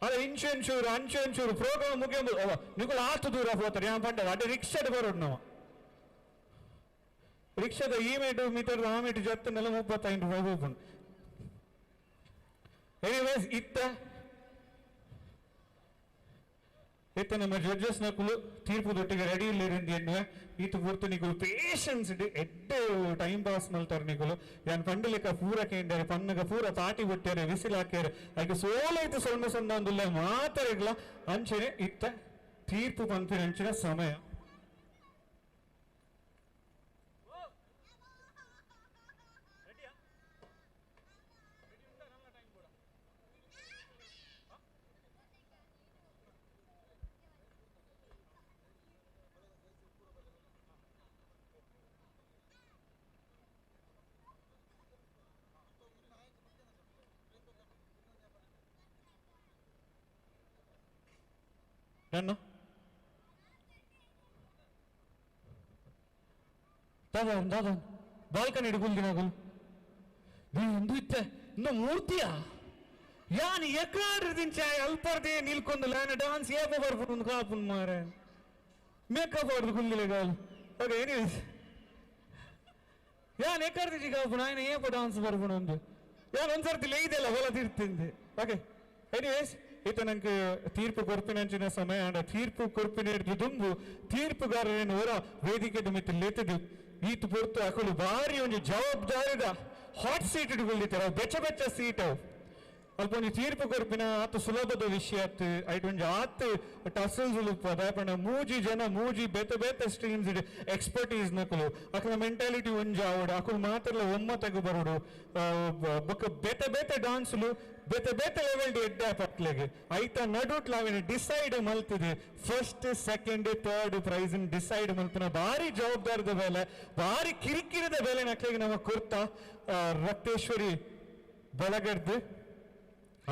ಅಲ್ಲ ಇಂಚೆಂಚೂರು ಅಂಚೆಂಚೂರು ಪ್ರೋಗ್ರಾಮ್ ಮುಗಿಯಂಬ ನಿಕುಲು ಆತು ದೂರ ಹೋತಾರೆ ಯಾನ್ ಪಂಡ ಅಡ್ಡೆ ರಿಕ್ಷಾಡ್ ಬರೋಡು ನಾವು ರಿಕ್ಷಾದ ಈ ಮೇಟು ಮೀಟರ್ ಆ ಮೇಟು ಜತ್ತನೆಲ್ಲ 35 ರೂಪಾಯಿ ಹೋಗ್ಬಂಡು. ಎನಿವೇಸ್ ಇತ್ತ ಇತ್ತ ನಮ್ಮ ಜಡ್ಜಸ್ ನಕುಲು ತೀರ್ಪು ದೊಟ್ಟಿಗೆ ರೆಡಿ ಇಲ್ಲಿರಿಂದ ಎನ್ನುವೆ ಈತು ಪೂರ್ತಿ ನಿಕುಲು ಪೇಷನ್ಸ್ ಎಡ್ಡೆ ಟೈಮ್ ಪಾಸ್ ಮಲ್ತಾರೆ ನಿಕುಲು. ಯಾನ್ ಪಂಡಲಿಕ ಪೂರ ಕೇಂದರೆ ಪನ್ನಗ ಪೂರ ತಾಟಿ ಬಿಟ್ಟಾರೆ ವಿಸಿಲ್ ಹಾಕ್ಯಾರೆ ಐಕೆ ಸೋಲೈತು ಸೊಲ್ಮೆ ಸಂದ ಮಾತರೆಗ್ಲ ಅಂಚನೆ ಇತ್ತ ತೀರ್ಪು ಪನ್ಪಿನ ಅಂಚಿನ ಸಮಯ. ನನ್ನ ದಾದಾ ದಾದಾ ಬಾಲ್ಕನಿ ಹಿಡ್ಕೊಲ್ದಿನಾಗಲ್ ಎಂದು ಇತ್ತೆ ಇನ್ನು ಮೂರ್ತಿಯ ಯಾನ್ ಎಕಾಡ್ರದಿಂಚ ಅಲ್ಪರ್ದೆ ನಿಲ್ಕೊಂಡು ಲಾನ ಡಾನ್ಸ್ ಏಪ ಬರ್ಪುಂಡು ಕಾಪುನ್ ಮಾರೆ ಮೇಕಪ್ ಹೊಡೆದು ಕುಂದಿಲೆಗಾಲ್. ಓಕೆ ಎನಿವೇಸ್ ಯಾನ್ ಎಕಾಡ್ದಿಜಿ ಕಾಪುನ ఆయన ಏಪ ಡಾನ್ಸ್ ಬರ್ಪುಂಡು ಯಾನ್ ಒಂದ್ಸರ್ತಿ ಲೇಯ್ದೆಲ್ಲ ಹೊಲ ತಿರ್ತಿಂದೆ. ಓಕೆ ಎನಿವೇಸ್ ಈತ ನಂಗೆ ತೀರ್ಪು ಕೊರ್ಪಿನಂಚಿನ ಸಮಯ ಅಂಡ ತೀರ್ಪು ಕೊರ್ಪಿನ ಹಿಡಿದು ದುಂಬು ತೀರ್ಪುಗಾರರೇನು ಹೊರ ವೇದಿಕೆ ಮಿತ್ತು ಲೇತದು ಈತ ಪೊರ್ತು ಅಕಲು ಭಾರಿ ಒಂದು ಜವಾಬ್ದಾರಿದ ಹಾಟ್ ಸೀಟ್ ಇಟ್ಕೊಳ್ತಾರೆ ಬೆಚ್ಚ ಬೆಚ್ಚ ಸೀಟ್ ಅವು. ಅಲ್ಪ ಒಂಜಿ ತೀರ್ಪು ಕೊರ್ಪಿನ ಆತ ಸುಲಭದ ವಿಷಯ ಆತ್ ಐಟ್ ಒಂಜಿ ಆತ್ ಟಸಲ್ಸ್ ಉಲುಪ್ಪದ ಪಂಡ ಮೂಜಿ ಜನ ಮೂಜಿ ಬೇತೆ ಬೇತೆ ಸ್ಟ್ರೀಮ್ಸ್ ಇಡ್ ಎಕ್ಸ್ಪರ್ಟೀಸ್ ನಕಲು ಅಕಲ ಮೆಂಟಾಲಿಟಿ ಒಂಜಿ ಆವಡು ಅಕುಲು ಮಾತ್ರಲ ಒಮ್ಮ ತೆಗು ಬರೋಡು ಬೊಕ್ಕ ಬೇತೆ ಬೇತೆ ಡಾನ್ಸ್ಲು ಬೇತೆ ಬೇತೆ ಲೆವೆಲ್ ಎಡ್ಡೆ ಪಕ್ಲೆಗ್ ಐತ ನಡುಟ್ಲ ಅವಿನ ಡಿಸೈಡ್ ಮಲ್ತಿದೆ first second third prize decide ಮಲ್ಪಿನ ಭಾರಿ ಜವಾಬ್ದಾರದ ಬೇಲೆ ಭಾರಿ ಕಿರಿಕಿರಿದ ಬೇಲೆ ನಕ್ಲೆಗ್ ನಮ್ಮ ಕುರ್ತ ರಕ್ತೇಶ್ವರಿ ಬಳಗರ್ದು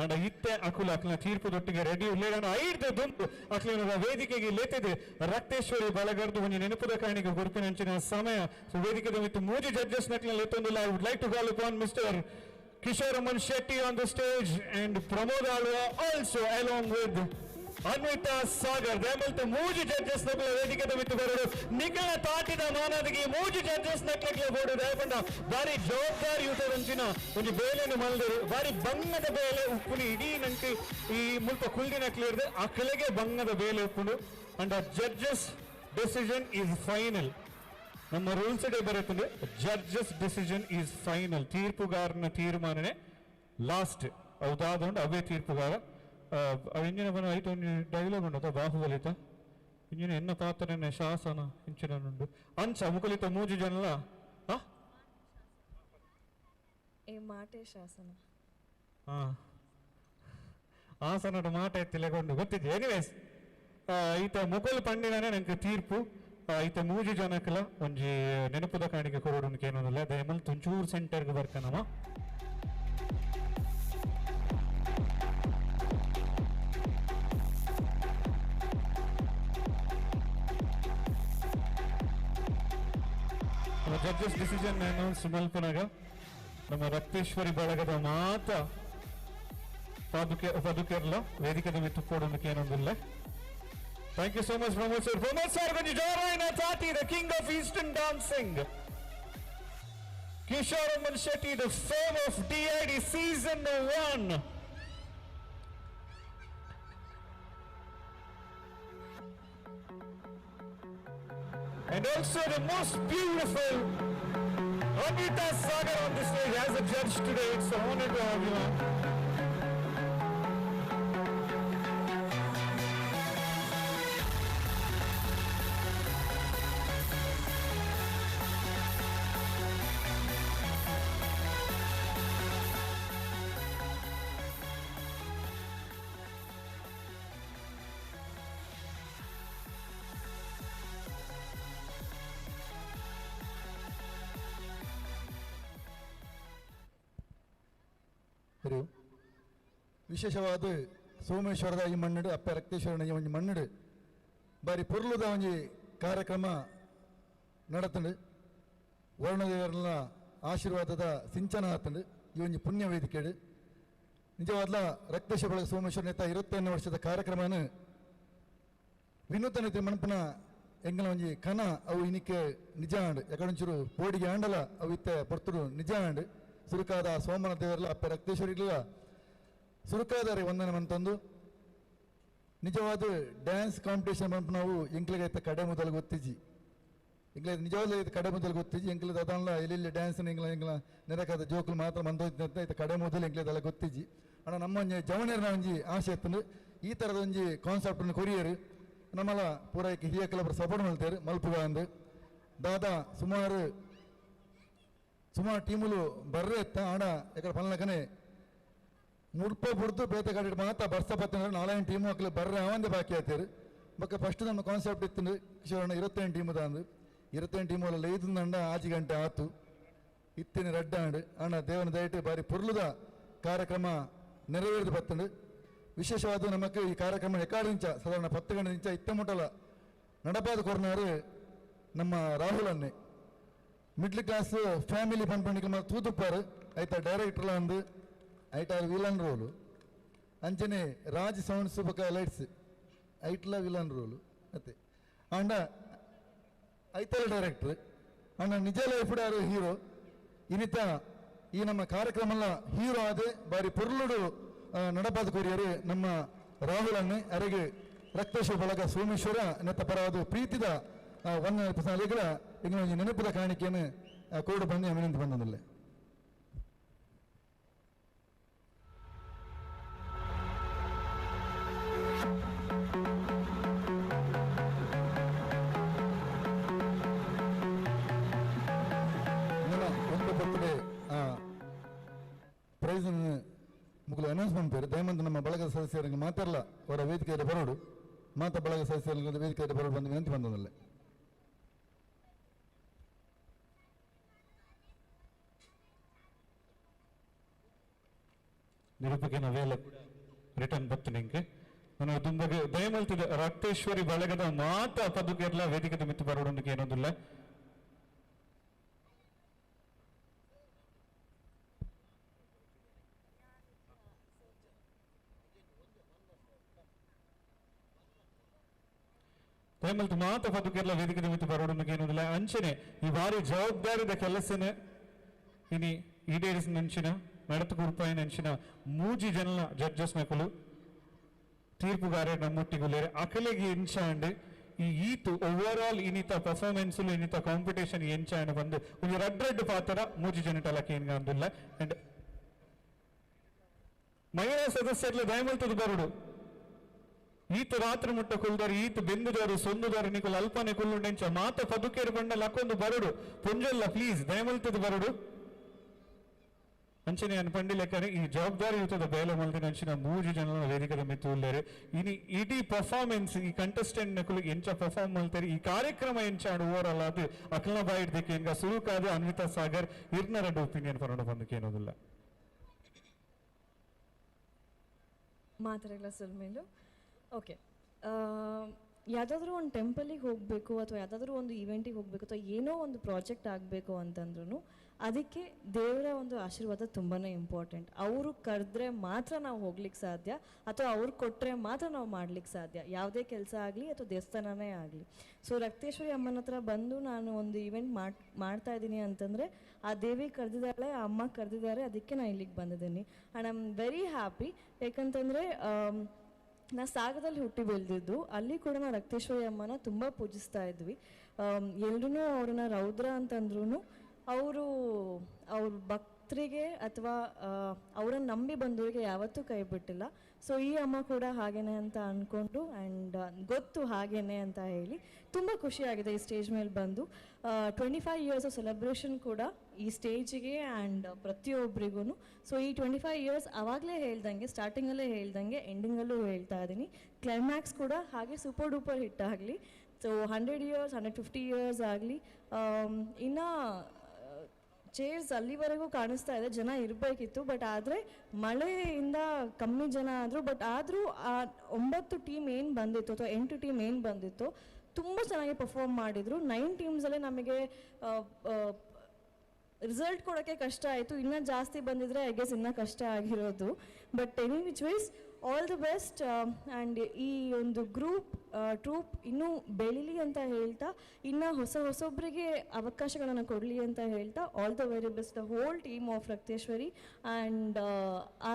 ಅಂಡ ಇತ್ತೆ ಅಕುಲ ಅಕ್ಲ ತೀರ್ಪು ದೊಟ್ಟಿಗೆ ರೆಡಿ ಉಲ್ಲೇಡಣ ಐಡ್ದ ದುಂಬು ಅಕ್ಲಿನ ವೇದಿಕೆಗೆ ಲೇತಿದೆ ರಕ್ತೇಶ್ವರಿ ಬಳಗರ್ದು ಒಂಜಿ ನೆನಪುದ ಕಾಣಿಕೆ ಗುರುಪಿನಂಚಿನ ಸಮಯ. ಸೊ ವೇದಿಕೆದ ಮಿತ್ತು ಮೂಜಿ judges ನಕ್ಲಿನ ಲೇತೊಂದುಲ್ಲ. I would like to call upon mister Kishore Raman Shetty on the stage and Pramod Alva also along with Anvita Sagar. ದಯಮಲ್ತು ಮೂಜಿ ಜಡ್ಜಸ್ ನಕ್ಲ ವೇದಿಕೆದ ಮಿತ್ತು ಬರೋಡು ನಿಖಲ ತಾಟಿದ ಮಾನದಿಗೆ ಮೂಜಿ ಜಡ್ಜಸ್ ನಕ್ಲಕ್ಲೆ ಬೋಡು ದಯಪಂಡ ಬಾರಿ ಜವಾಬ್ದಾರಿಯುತದಂಚಿನ ಒಂಜಿ ಬೇಲೆನು ಮಲ್ದರು ಬಾರಿ ಬಂಗದ ಬೇಲೆ ಉಪ್ಪುನು ಇಡೀ ನಂಗೆ ಈ ಮುಲ್ಪ ಕುಲ್ದಿನಕ್ಲಿರ್ದು ಅಕಲೆಗೆ ಬಂಗದ ಬೇಲೆ ಉಪ್ಪುನು and judges decision is final. ನಮ್ಮ ರೂಲ್ಸ್ ಡೇ ಬರುತ್ತದೆ ಜಡ್ಜಸ್ ಡಿಸಿಷನ್ is final. ತೀರ್ಪುಗಾರನ ತೀರ್ಮಾನನೇ ಲಾಸ್ಟ್ ಹೌದಾದುಂಡು ಅವೇ ತೀರ್ಪುಗಾರ. ಇಂಜಿನ ಬನ ಐತ ಒಂಜಿ ಡೈಲಾಗ್ ಉಂಡು ಬಾಹುಬಲಿತ ಇಂಜಿನ ಎನ್ನ ಪಾತ್ರನೇ ಶಾಸನ ಇಂಚಿನ ಉಂಡು ಅಂಚ ಮುಕಲಿತ ಮೂಜಿ ಜನಲ ಏ ಮಾಟೆ ಶಾಸನ ಆಸನದ ಮಾಟ ಎತ್ತಿಲೆಗೊಂಡು ಗೊತ್ತಿದೆ. ಎನಿವೇಸ್ ಈತ ಮುಕುಲ್ ಪಂಡಿನೇ ನಂಗೆ ತೀರ್ಪು. ಈತ ಮೂಜಿ ಜನಕ್ಲ ಒಂಜಿ ನೆನಪುದ ಕಾಣಿಕೆ ಕೊರೋಡು ಏನೊಂದಿಲ್ಲ ದಯಮಲ್ ತುಂಚೂರು ಸೆಂಟರ್ಗೆ ಬರ್ಕನಮ್ಮ. ಜಡ್ಜಸ್ ಡಿಸಿಷನ್ ಅನೌನ್ಸ್ ಮಲ್ಪನಾಗ ನಮ್ಮ ರಕ್ತೇಶ್ವರಿ ಬಳಗದ ಮಾತ ಪದುಕೆರ್ಲ ವೇದಿಕೆದ ಮಿತ್ತು ಪೋಡೋದಕ್ಕೆ ಏನೊಂದಿಲ್ಲ. Thank you so much Pramod sir. Pramod sir ಕೊಂಚ ಜೋರಾಯಿನ ತಾಟಿ, the king of eastern dancing. Kishore Raman Shetty, the fame of DID season 1. And also the most beautiful Anvita Sagar on the stage as a judge today. It's an honor to have you on. ವಿಶೇಷವಾದ ಸೋಮೇಶ್ವರದ ಈ ಮಣ್ಣುಡು ಅಪ್ಪ ರಕ್ತೇಶ್ವರನ ಈ ಒಂಜಿ ಮಣ್ಣುಡು ಬಾರಿ ಪೊರ್ಲುದ ಒಂಜಿ ಕಾರ್ಯಕ್ರಮ ನಡತಂಡು ವರುಣದೇವರನ ಆಶೀರ್ವಾದದ ಸಿಂಚನ ಆತಂಡು ಈ ಒಂಜಿ ಪುಣ್ಯ ವೇದಿಕೆಡು ನಿಜವಾದ್ಲ ರಕ್ತೇಶ್ವರ ಬಳಗ ಸೋಮೇಶ್ವರ ನೇತ 25 ವರ್ಷದ ಕಾರ್ಯಕ್ರಮನ ವಿನೂತನ ಮಣಪನ ಎಂಗಲ ಒಂಜಿ ಕನ ಅವು ಇನಿಕೆ ನಿಜ ಆಂಡ್ ಎಕಡೊಂಚೂರು ಪೋಡಿಗೆ ಆಂಡಲ ಅವು ಇತ್ತೆ ಪೊರ್ತುಡು ನಿಜ ಆಂಡ್ ಸುರುಕಾದ ಸೋಮನ ದೇವರ್ಲ ಅಪ್ಪೆ ರಕ್ತೇಶ್ವರಿಗ್ಲ ಸುರುಕಾದರೆ ವಂದನೆ ಮಂತಂದು ನಿಜವಾದ ಡ್ಯಾನ್ಸ್ ಕಾಂಪಿಟೇಷನ್ ಮನ್ಪುನವು ಎಂಕ್ಲೆಗ್ ಐತ ಕಡೆ ಮೊದಲು ಗೊತ್ತಿಜ್ಜಿ ಎಂಕ್ಲೆ ನಿಜವಾದ ಐತ ಕಡೆ ಮೊದಲು ಗೊತ್ತಿಜ್ಜಿ ಎಂಕ್ಲೆ ಅದಾನ್ಲ ಎಲ್ಲೆಲ್ಲಿ ಡ್ಯಾನ್ಸ್ ಎಂಗ್ಲ ಎಂಗ್ಲ ನೆರಕಾದ ಜೋಕುಲು ಮಾತ್ರ ಮಂದೋಯ್ತಂತ ಐತ ಕಡೆ ಮೊದಲು ಎಂಕ್ಲೆ ಅದೆಲ್ಲ ಗೊತ್ತಿಜ್ಜಿ. ಅಣ್ಣ ನಮ್ಮ ಒಂಜಿ ಜವನೇರ್ನ ಒಂಜಿ ಆಸೆ ಇತ್ತಂದು ಈ ಥರದ ಒಂಜಿ ಕಾನ್ಸೆಪ್ಟನ್ನು ಕೊರಿಯರು ನಮ್ಮಲ ಪೂರೈಕೆ ಹಿರಿಯ ಕೆಲವರು ಸಪೋರ್ಟ್ ಮಲ್ತೇರು ಮಲ್ಪುಗ ಅಂದು ದಾದಾ ಸುಮಾರು ಸುಮಾರು ಟೀಮುಲು ಬರ್ರೆ ಇತ್ತ ಆಡ ಎಕಡೆ ಪಲ್ನಕನೆ ಮುಡ್ಪ ಬುಡ್ದು ಬೇತೆ ಕಡೆ ಮಾತ್ರ ಬರ್ಸ ಪತ್ತ ನಾಲ್ಕು ಟೀಮು ಅಕ್ಲೆ ಬರ್ರೆ ಅವಂದೇ ಬಾಕಿ ಆಯ್ತಾರು. ಬೊಕ್ಕ ಫಸ್ಟ್ ನಮ್ಮ ಕಾನ್ಸೆಪ್ಟ್ ಇತ್ತು ಕಿಶೋರಣ್ಣ 28 ಟೀಮು ದಾಂದು 28 ಟೀಮು ಅಲ್ಲ ಐದು ಆಜಿ ಗಂಟೆ ಆತು ಇತ್ತಿನ ರಡ್ಡ ಆಂಡ್ ಅಣ್ಣ ದೇವನ ದಯಟು ಬಾರಿ ಪುರ್ಲುದ ಕಾರ್ಯಕ್ರಮ ನೆರವೇರಿದು ಬತ್ತಂಡು. ವಿಶೇಷವಾದ ನಮಕ್ ಈ ಕಾರ್ಯಕ್ರಮ ಎಕಾಡು ನಿಂಚ ಸಾಧಾರಣ 10 ಗಂಟೆ ನಿಂಚ ಇತ್ತ ಮುಟ್ಟಲ ನಡಪಾದ ಕೊರ್ನಾರು ನಮ್ಮ ರಾಹುಲ್ ಅನ್ನೆ ಮಿಡ್ಲ್ ಕ್ಲಾಸ್ ಫ್ಯಾಮಿಲಿ ಪನ್ಪಂಡಿಗೆ ಮಾತ್ರ ತೂತುಪ್ಪಾರು ಐತ ಡೈರೆಕ್ಟರ್ಲ ಅಂದು ಐಟ ವಿಲನ್ ರೋಲು ಅಂಚನೆ ರಾಜ್ ಸೌಂಡ್ಸ್ ಬೊಕ ಲೈಟ್ಸ್ ಐಟ್ಲ ವಿಲನ್ ರೋಲು ಮತ್ತೆ ಅಂಡ ಐತಲ ಡೈರೆಕ್ಟರ್ ಅಣ್ಣ ನಿಜ ಲೈಫ್ ಯಾರು ಹೀರೋ ಇನ್ನಿತ ಈ ನಮ್ಮ ಕಾರ್ಯಕ್ರಮಲ್ಲ ಹೀರೋ ಆದ ಬಾರಿ ಪೊರ್ಲುಡು ನಡಪಾದ ಕೊರಿಯರು ನಮ್ಮ ರಾಹುಲ್ ಅಣ್ಣೆ ಅರೆಗೆ ರಕ್ತೇಶ್ವರ ಬಳಗ ಸೋಮೇಶ್ವರ ನೆತ್ತ ಪರವಾದ ಪ್ರೀತಿದ ಒಂದನೇ ಈಗ ನೆನಪದ ಕಾಣಿಕೆಯನ್ನು ಕೋಡು ಬಂದು ಅಭಿನಂದಿ ಬಂದದಲ್ಲೇ. ನನ್ನ ಒಂದು ಬರ್ತಡೆ ಪ್ರೈಸ್ ಮುಗುಲು ಅನೌನ್ಸ್ ಮಾಡ್ತಾರೆ. ದಯಮಂತ ನಮ್ಮ ಬಳಗದ ಸದಸ್ಯರಿಗೆ ಮಾತಾಡಲ್ಲ ಅವರ ವೇದಿಕೆಯಲ್ಲಿ ಬರೋಡು ಮಾತಾ ಬಳಗ ಸದಸ್ಯರಿಗೆ ವೇದಿಕೆಯಲ್ಲಿ ಬರೋಡು ಬಂದು ವಿನಂತಿ ಬಂದದಲ್ಲೇ. ನಿರೂಪಕನ ವೇಲೆ ರಿಟರ್ನ್ ಬತ್ತು ನಿಂಗೆ ನಾನು ದುಂಬಗೆ ದಯಮಲ್ತಿದೆ ರಕ್ತೇಶ್ವರಿ ಬಳಗದ ಮಾತ ಪದುಕೆರ್ಲ ವೇದಿಕೆದ ಮಿತ್ತು ಬರೋಡೊಂದಿಗೆ ಏನೊಂದಿಲ್ಲ. ದಯಮಲ್ತು ಮಾತ ಪದುಕೆರ್ಲ ವೇದಿಕೆದ ಮಿತ್ತು ಬರೋಡೊಂದಿಗೆ ಏನೊಂದಿಲ್ಲ. ಅಂಚನೆ ಈ ಬಾರಿ ಜವಾಬ್ದಾರಿದ ಕೆಲಸನೇ ಇನಿ ಈಡೇರಿಸಿದ ನಂಚಿನ ನಡತು ಕುರ್ಪಾಯಿನ ಅಂಚಿನ ಮೂಜಿ ಜನಲ ಜಡ್ಜಸ್ ನಕಲು ತೀರ್ಪುಗಾರೆ ನಮ್ಮೊಟ್ಟಿಗುಲ್ಲೇರೆ ಅಕಲೆಗೆ ಎಂಚಾಂಡ್ ಈ ಈತು ಓವರ್ ಆಲ್ ಇನ್ನಿತ ಪರ್ಫಾರ್ಮೆನ್ಸ್ ಇನ್ನಿತ ಕಾಂಪಿಟೇಷನ್ ಎಂಚಾಂಡ್ ಬಂದು ಒಂದು ರಡ್ ರಡ್ ಪಾತ್ರ ಮೂಜಿ ಜನಟಲಕ್ಕೆ ಏನ್ಗ ಅಂದಿಲ್ಲ. ಅಂಡ್ ಮಹಿಳಾ ಸದಸ್ಯರ್ಲ ದಯಮಲ್ತದ ಬರುಡು ಈತ ರಾತ್ರಿ ಮುಟ್ಟ ಕುಲ್ದಾರು ಈತ ಬೆಂದುದಾರು ಸೊಂದುದಾರು ನಿಕುಲ್ ಅಲ್ಪನೆ ಕುಲ್ಲುಂಡೆಂಚ ಮಾತ ಪದುಕೇರು ಬಂಡ ಲಕ್ಕೊಂದು ಬರುಡು ಪುಂಜಲ್ಲ ಪ್ಲೀಸ್ ದಯಮಲ್ತದ ಬರುಡು. ಅಂಚನೆ ಅನ್ಪಂಡಿ ಲೆಕ್ಕನೆ ಈ ಜವಾಬ್ದಾರಿ ಯುತದ ಬೇಲೆ ಮಲ್ದಿನ ಅಂಚಿನ ಮೂಜಿ ಜನರ ವೇದಿಕೆದ ಮಿತ್ತು ಉಲ್ಲೇರು ಇನಿ ಇಡೀ ಪರ್ಫಾರ್ಮೆನ್ಸ್ ಈ ಕಂಟೆಸ್ಟೆಂಟ್ ನಕುಲು ಎಂಚ ಪರ್ಫಾರ್ಮ್ ಮಲ್ತಾರೆ ಈ ಕಾರ್ಯಕ್ರಮ ಎಂಚ ಓವರ್ ಆಲ್ ಅದು ಅಕಲ್ನ ಬಾಯಿಡ್ದಕ್ಕೆ ಎಂಗ ಸುರುಕಾದ ಅನ್ವಿತಾ ಸಾಗರ್ ಇರ್ನ ಎರಡು ಒಪಿನಿಯನ್ ಪರೋಣ ಬಂದಕ್ಕೆ ಏನೋದಿಲ್ಲ. ಮಾತಾಡಲ್ಲ ಸುಲ್ಮೇಲು ಓಕೆ. ಯಾವುದಾದ್ರೂ ಒಂದು ಟೆಂಪಲಿಗೆ ಹೋಗಬೇಕು ಅಥವಾ ಯಾವುದಾದ್ರೂ ಒಂದು ಈವೆಂಟಿಗೆ ಹೋಗಬೇಕು ಅಥವಾ ಏನೋ ಒಂದು ಪ್ರಾಜೆಕ್ಟ್ ಆಗಬೇಕು ಅಂತಂದ್ರೂ ಅದಕ್ಕೆ ದೇವರ ಒಂದು ಆಶೀರ್ವಾದ ತುಂಬಾ ಇಂಪಾರ್ಟೆಂಟ್. ಅವರು ಕರೆದ್ರೆ ಮಾತ್ರ ನಾವು ಹೋಗ್ಲಿಕ್ಕೆ ಸಾಧ್ಯ ಅಥವಾ ಅವ್ರು ಕೊಟ್ಟರೆ ಮಾತ್ರ ನಾವು ಮಾಡ್ಲಿಕ್ಕೆ ಸಾಧ್ಯ, ಯಾವುದೇ ಕೆಲಸ ಆಗಲಿ ಅಥವಾ ದೇವಸ್ಥಾನನೇ ಆಗಲಿ. ಸೊ ರಕ್ತೇಶ್ವರಿ ಅಮ್ಮನ ಹತ್ರ ಬಂದು ನಾನು ಒಂದು ಈವೆಂಟ್ ಮಾಡ್ತಾ ಇದ್ದೀನಿ ಅಂತಂದರೆ ಆ ದೇವಿ ಕರೆದಿದ್ದಾಳೆ, ಆ ಅಮ್ಮ ಕರೆದಿದ್ದಾರೆ, ಅದಕ್ಕೆ ನಾನು ಇಲ್ಲಿಗೆ ಬಂದಿದ್ದೀನಿ. And I am very happy. ಯಾಕಂತಂದರೆ ನಾ ಸಾಗರದಲ್ಲಿ ಹುಟ್ಟಿ ಬೆಳೆದಿದ್ದು, ಅಲ್ಲಿ ಕೂಡ ನಾವು ರಕ್ತೇಶ್ವರಿ ಅಮ್ಮನ ತುಂಬ ಪೂಜಿಸ್ತಾ ಇದ್ವಿ. ಎಲ್ಲರೂ ಅವ್ರನ್ನ ರೌದ್ರ ಅಂತಂದ್ರೂ ಅವರು ಅವ್ರ ಭಕ್ತರಿಗೆ ಅಥವಾ ಅವರನ್ನು ನಂಬಿ ಬಂದವರಿಗೆ ಯಾವತ್ತೂ ಕೈ ಬಿಟ್ಟಿಲ್ಲ. ಸೊ ಈ ಅಮ್ಮ ಕೂಡ ಹಾಗೇನೆ ಅಂತ ಅಂದ್ಕೊಂಡು ಆ್ಯಂಡ್ ಗೊತ್ತು ಹಾಗೇನೆ ಅಂತ ಹೇಳಿ ತುಂಬ ಖುಷಿಯಾಗಿದೆ ಈ ಸ್ಟೇಜ್ ಮೇಲೆ ಬಂದು. 25 ಇಯರ್ಸ್ ಆಫ್ ಸೆಲೆಬ್ರೇಷನ್ ಕೂಡ ಈ ಸ್ಟೇಜಿಗೆ ಆ್ಯಂಡ್ ಪ್ರತಿಯೊಬ್ಬರಿಗೂ. ಸೊ ಈ 25 ಇಯರ್ಸ್ ಆವಾಗಲೇ ಹೇಳ್ದಂಗೆ, ಸ್ಟಾರ್ಟಿಂಗಲ್ಲೇ ಹೇಳ್ದಂಗೆ ಎಂಡಿಂಗಲ್ಲೂ ಹೇಳ್ತಾ ಇದ್ದೀನಿ, ಕ್ಲೈಮ್ಯಾಕ್ಸ್ ಕೂಡ ಹಾಗೆ ಸೂಪರ್ ಡೂಪರ್ ಹಿಟ್ ಆಗಲಿ. ಸೊ 100 ಇಯರ್ಸ್ 150 ಇಯರ್ಸ್ ಆಗಲಿ. ಇನ್ನು ಚೇರ್ಸ್ ಅಲ್ಲಿವರೆಗೂ ಕಾಣಿಸ್ತಾ ಇದೆ, ಜನ ಇರಬೇಕಿತ್ತು, ಬಟ್ ಆದರೆ ಮಳೆಯಿಂದ ಕಮ್ಮಿ ಜನ ಆದರು. ಬಟ್ ಆದರೂ ಆ 9 ಟೀಮ್ ಏನು ಬಂದಿತ್ತು ಅಥವಾ 8 ಟೀಮ್ ಏನು ಬಂದಿತ್ತು ತುಂಬ ಚೆನ್ನಾಗಿ ಪರ್ಫಾರ್ಮ್ ಮಾಡಿದರು. 9 ಟೀಮ್ಸಲ್ಲೇ ನಮಗೆ ರಿಸಲ್ಟ್ ಕೊಡೋಕ್ಕೆ ಕಷ್ಟ ಆಯಿತು. ಇನ್ನೂ ಜಾಸ್ತಿ ಬಂದಿದ್ರೆ I guess ಇನ್ನೂ ಕಷ್ಟ ಆಗಿರೋದು. But any which ways all the best. And ಈ ಒಂದು ಗ್ರೂಪ್ ಟ್ರೂಪ್ ಇನ್ನೂ ಬೆಳೀಲಿ ಅಂತ ಹೇಳ್ತಾ, ಇನ್ನೂ ಹೊಸ ಹೊಸೊಬ್ಬರಿಗೆ ಅವಕಾಶಗಳನ್ನು ಕೊಡಲಿ ಅಂತ ಹೇಳ್ತಾ, all the very best the whole team of Rakteshwari and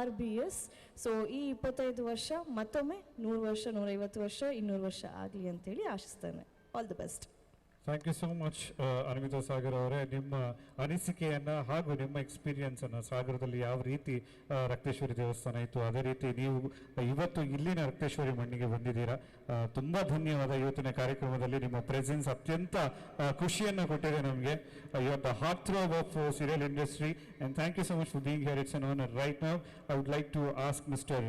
RBS. So ಈ 25 ವರ್ಷ ಮತ್ತೊಮ್ಮೆ 100 ವರ್ಷ, 150 ವರ್ಷ, 200 ವರ್ಷ ಆಗಲಿ ಅಂತೇಳಿ ಆಶಿಸ್ತೇನೆ. All the best. Thank you so much Anvita Sagar ಅವರೇ. ನಿಮ್ಮ ಅನಿಸಿಕೆಯನ್ನು ಹಾಗೂ ನಿಮ್ಮ ಎಕ್ಸ್ಪೀರಿಯನ್ಸನ್ನು, ಸಾಗರದಲ್ಲಿ ಯಾವ ರೀತಿ ರಕ್ತೇಶ್ವರಿ ದೇವಸ್ಥಾನ ಇತ್ತು, ಅದೇ ರೀತಿ ನೀವು ಇವತ್ತು ಇಲ್ಲಿನ ರಕ್ತೇಶ್ವರಿ ಮಣ್ಣಿಗೆ ಬಂದಿದ್ದೀರಾ, ತುಂಬ ಧನ್ಯವಾದ. ಇವತ್ತಿನ ಕಾರ್ಯಕ್ರಮದಲ್ಲಿ ನಿಮ್ಮ ಪ್ರೆಸೆನ್ಸ್ ಅತ್ಯಂತ ಖುಷಿಯನ್ನು ಕೊಟ್ಟಿದೆ ನಮಗೆ. You are the heart throb of serial industry and thank you so much for being here. It's an honour. Right now I would like to ask mister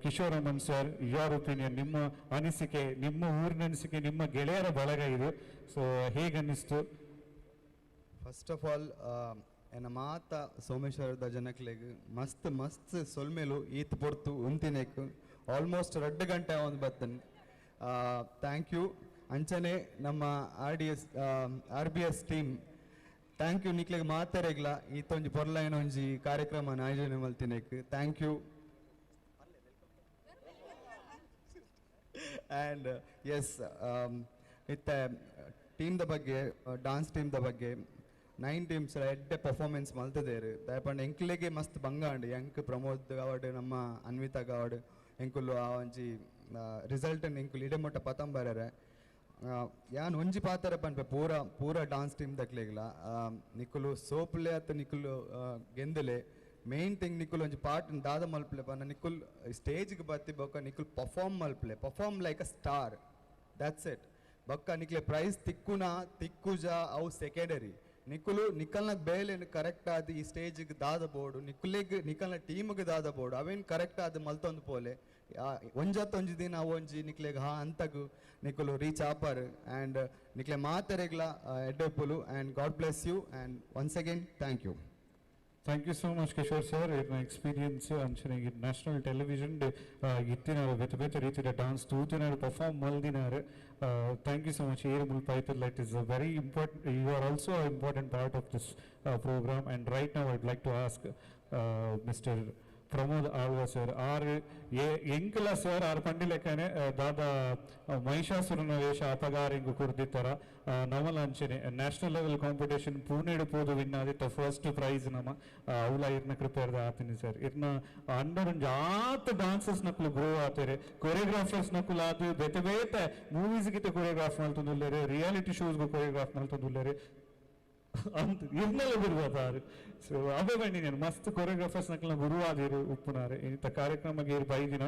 Kishore Aman sir, your opinion, ನಿಮ್ಮ ಅನಿಸಿಕೆ, ನಿಮ್ಮ ಊರಿನ ಅನಿಸಿಕೆ, ನಿಮ್ಮ ಗೆಳೆಯರ ಬಳಗ ಇದು, ಸೊ ಹೇಗನ್ನಿಸ್ತು? ಫಸ್ಟ್ ಆಫ್ ಆಲ್ ಎನ್ನ ಮಾತ ಸೋಮೇಶ್ವರದ ಜನಕ್ಲೆಗ್ ಮಸ್ತ್ ಮಸ್ತ್ ಸೊಲ್ಮೆಲು. ಈತ್ ಪೊರ್ತು ಉಂತಿನೇಕ್ ಆಲ್ಮೋಸ್ಟ್ 2 ಗಂಟೆ ಒಂದು ಬತ್ತನ್. Thank you. ಅಂಚನೆ ನಮ್ಮ RDS RBS team thank you. ನಿಕ್ಲೆಗ್ ಮಾತೆರೆಗ್ಲ ಈತೊಂಜಿ ಪೊರ್ಲೈನ ಒಂಜಿ ಕಾರ್ಯಕ್ರಮ ಆಯೋಜನೆ ಮಲ್ತಿನೇಕ್ thank you. And S, ಇತ್ತೆ ಟೀಮ್ದ ಬಗ್ಗೆ, ಡಾನ್ಸ್ ಟೀಮ್ದ ಬಗ್ಗೆ 9 ಟೀಮ್ಸ್ ಎಡ್ಡೆ ಪರ್ಫಾರ್ಮೆನ್ಸ್ ಮಲ್ತದೇರು. ದಯಪಂಡ ಎಂಕ್ಲೆಗೆ ಮಸ್ತ್ ಬಂಗಾಂಡ್ ಎಂಕ್ ಪ್ರಮೋದ್ ಗಾವಡ್, ನಮ್ಮ ಅನ್ವಿತಾ ಗಾವಡ್ ಎಂಕುಲು ಆ ಒಂಜಿ ರಿಸಲ್ಟ್ ಎಂಕುಲು ಇಡೆ ಮೊಟ್ಟ ಪತಂಬರರೆ. ಯಾನ್ ಒಂಜಿ ಪಾತ್ರ ಪನ್ಪೆ ಪೂರ ಪೂರ ಡಾನ್ಸ್ ಟೀಮ್ ದಕ್ಲೆಗ್ಲ ನಿಕುಲು ಸೋಪುಲೆ ಅತ್ತ ನಿಕುಲು ಗೆಂದಲೆ, ಮೇನ್ ಥಿಂಗ್ ನಿಕುಲು ಒಂಜಿ ಪಾರ್ಟ್ ದಾದ ಮಲ್ಪಲೆ ಪನ್ನ ನಿಕುಲ್ ಸ್ಟೇಜ್ಗೆ ಬತ್ತಿ ಬೊಕ್ಕ ನಿಕುಲ್ perform ಮಲ್ಪಲೆ, perform like a star, that's it. ಬೊಕ್ಕ ನಿಕ್ಲೆ ಪ್ರೈಸ್ ತಿಕ್ಕುನ ತಿಕ್ಕುಜ ಅವು ಸೆಕೆಂಡರಿ. ನಿಕುಲು ನಿಕಲ್ನ ಬೇಲೆನ್ ಕರೆಕ್ಟ್ ಆದ್ ಈ ಸ್ಟೇಜ್ಗೆ ದಾದ ಬೋಡು, ನಿಕುಲೆಗ್ ನಿಕಲ್ನ ಟೀಮ್ಗೆ ದಾದ ಬೋಡು, ಅವೇನು ಕರೆಕ್ಟ್ ಆದ್ ಮಲ್ತೊಂದು ಪೋಲೆ. ಒಂಜತ್ತೊಂಜಿ ದಿನ ಒಂಜಿ ನಿಕ್ಲೆಗ್ ಹಾ ಅಂತಗು ನಿಕುಲು ರೀಚ್ ಆಪರ್. ಆ್ಯಂಡ್ ನಿಕ್ಲೆ ಮಾತೆರೆಗ್ಲ ಎಡ್ಡೆಪ್ಪುಲು and God bless you and once again thank you. Thank you so much Kishore sir. ಇರ್ನ ಎಕ್ಸ್ಪೀರಿಯನ್ಸ್ ಅಂಚನೆ ನ್ಯಾಷನಲ್ ಟೆಲಿವಿಷನ್ ಇತ್ತಿನಾರು ಬೇತೆ ಬೇತೆ ರೀತಿಯ ಡಾನ್ಸ್ ತೂತಿನಾರು ಪರ್ಫಾರ್ಮ್ ಮಲ್ದಿನಾರು. Thank you so much. ಏರ್ ಮುಲ್ಪ it is a very important, you are also important part of this programme. And right now I'd like to ask mister Pramod Alva sir. R ಎಂಕಲ sir R ಪಂಡಿಲೆಕ್ಕನೆ ದಾದಾ ಮಹಿಷಾಸುರನ ವೇಷ ಅಪಗಾರ ಇಂಗು ಕುರ್ದಿತ್ತರ ನಮಲ ಅಂಚನೆ national level competition ಪೂಣೆಡು ಪೋದು win Aditya first prize ನಮ ಅವಲ ಇರ್ನ ಕೃಪೆರ್ದ ಆತಿನಿ sir. ಇರ್ನ under ಒಂಜಿ ಆತ ಡಾನ್ಸರ್ಸ್ ನಕುಲು ಗ್ರೋ ಆತೇರೆ, ಕೊರಿಯೋಗ್ರಾಫರ್ಸ್ ನಕುಲು ಆತು ಬೇತೆ ಬೇತೆ ಮೂವೀಸ್ ಗಿತ್ತ ಕೊರಿಯೋಗ್ರಾಫ್ ಮಲ್ತೊಂದುಲ್ಲೇರೆ, ರಿಯಾಲಿಟಿ ಶೋಸ್ಗೂ ಕೊರಿಯೋಗ್ರಾಫ್ ಮಲ್ತೊಂದುಲ್ಲೇರೆ ಅಂತ ಇರ್ನಲ್ಲ ಗುರುವಾದಾರು. ಸೊ ಅವೇ ಬನ್ನಿ ನಾನು ಮಸ್ತ್ ಕೊರಿಯೋಗ್ರಾಫರ್ಸ್ ನಕಲ್ನ ಗುರುವಾದಿರು ಉಪ್ಪುನಾರೆ. ಇಂಥ ಕಾರ್ಯಕ್ರಮಕ್ಕೆ ಏರ್ ಬೈದಿನ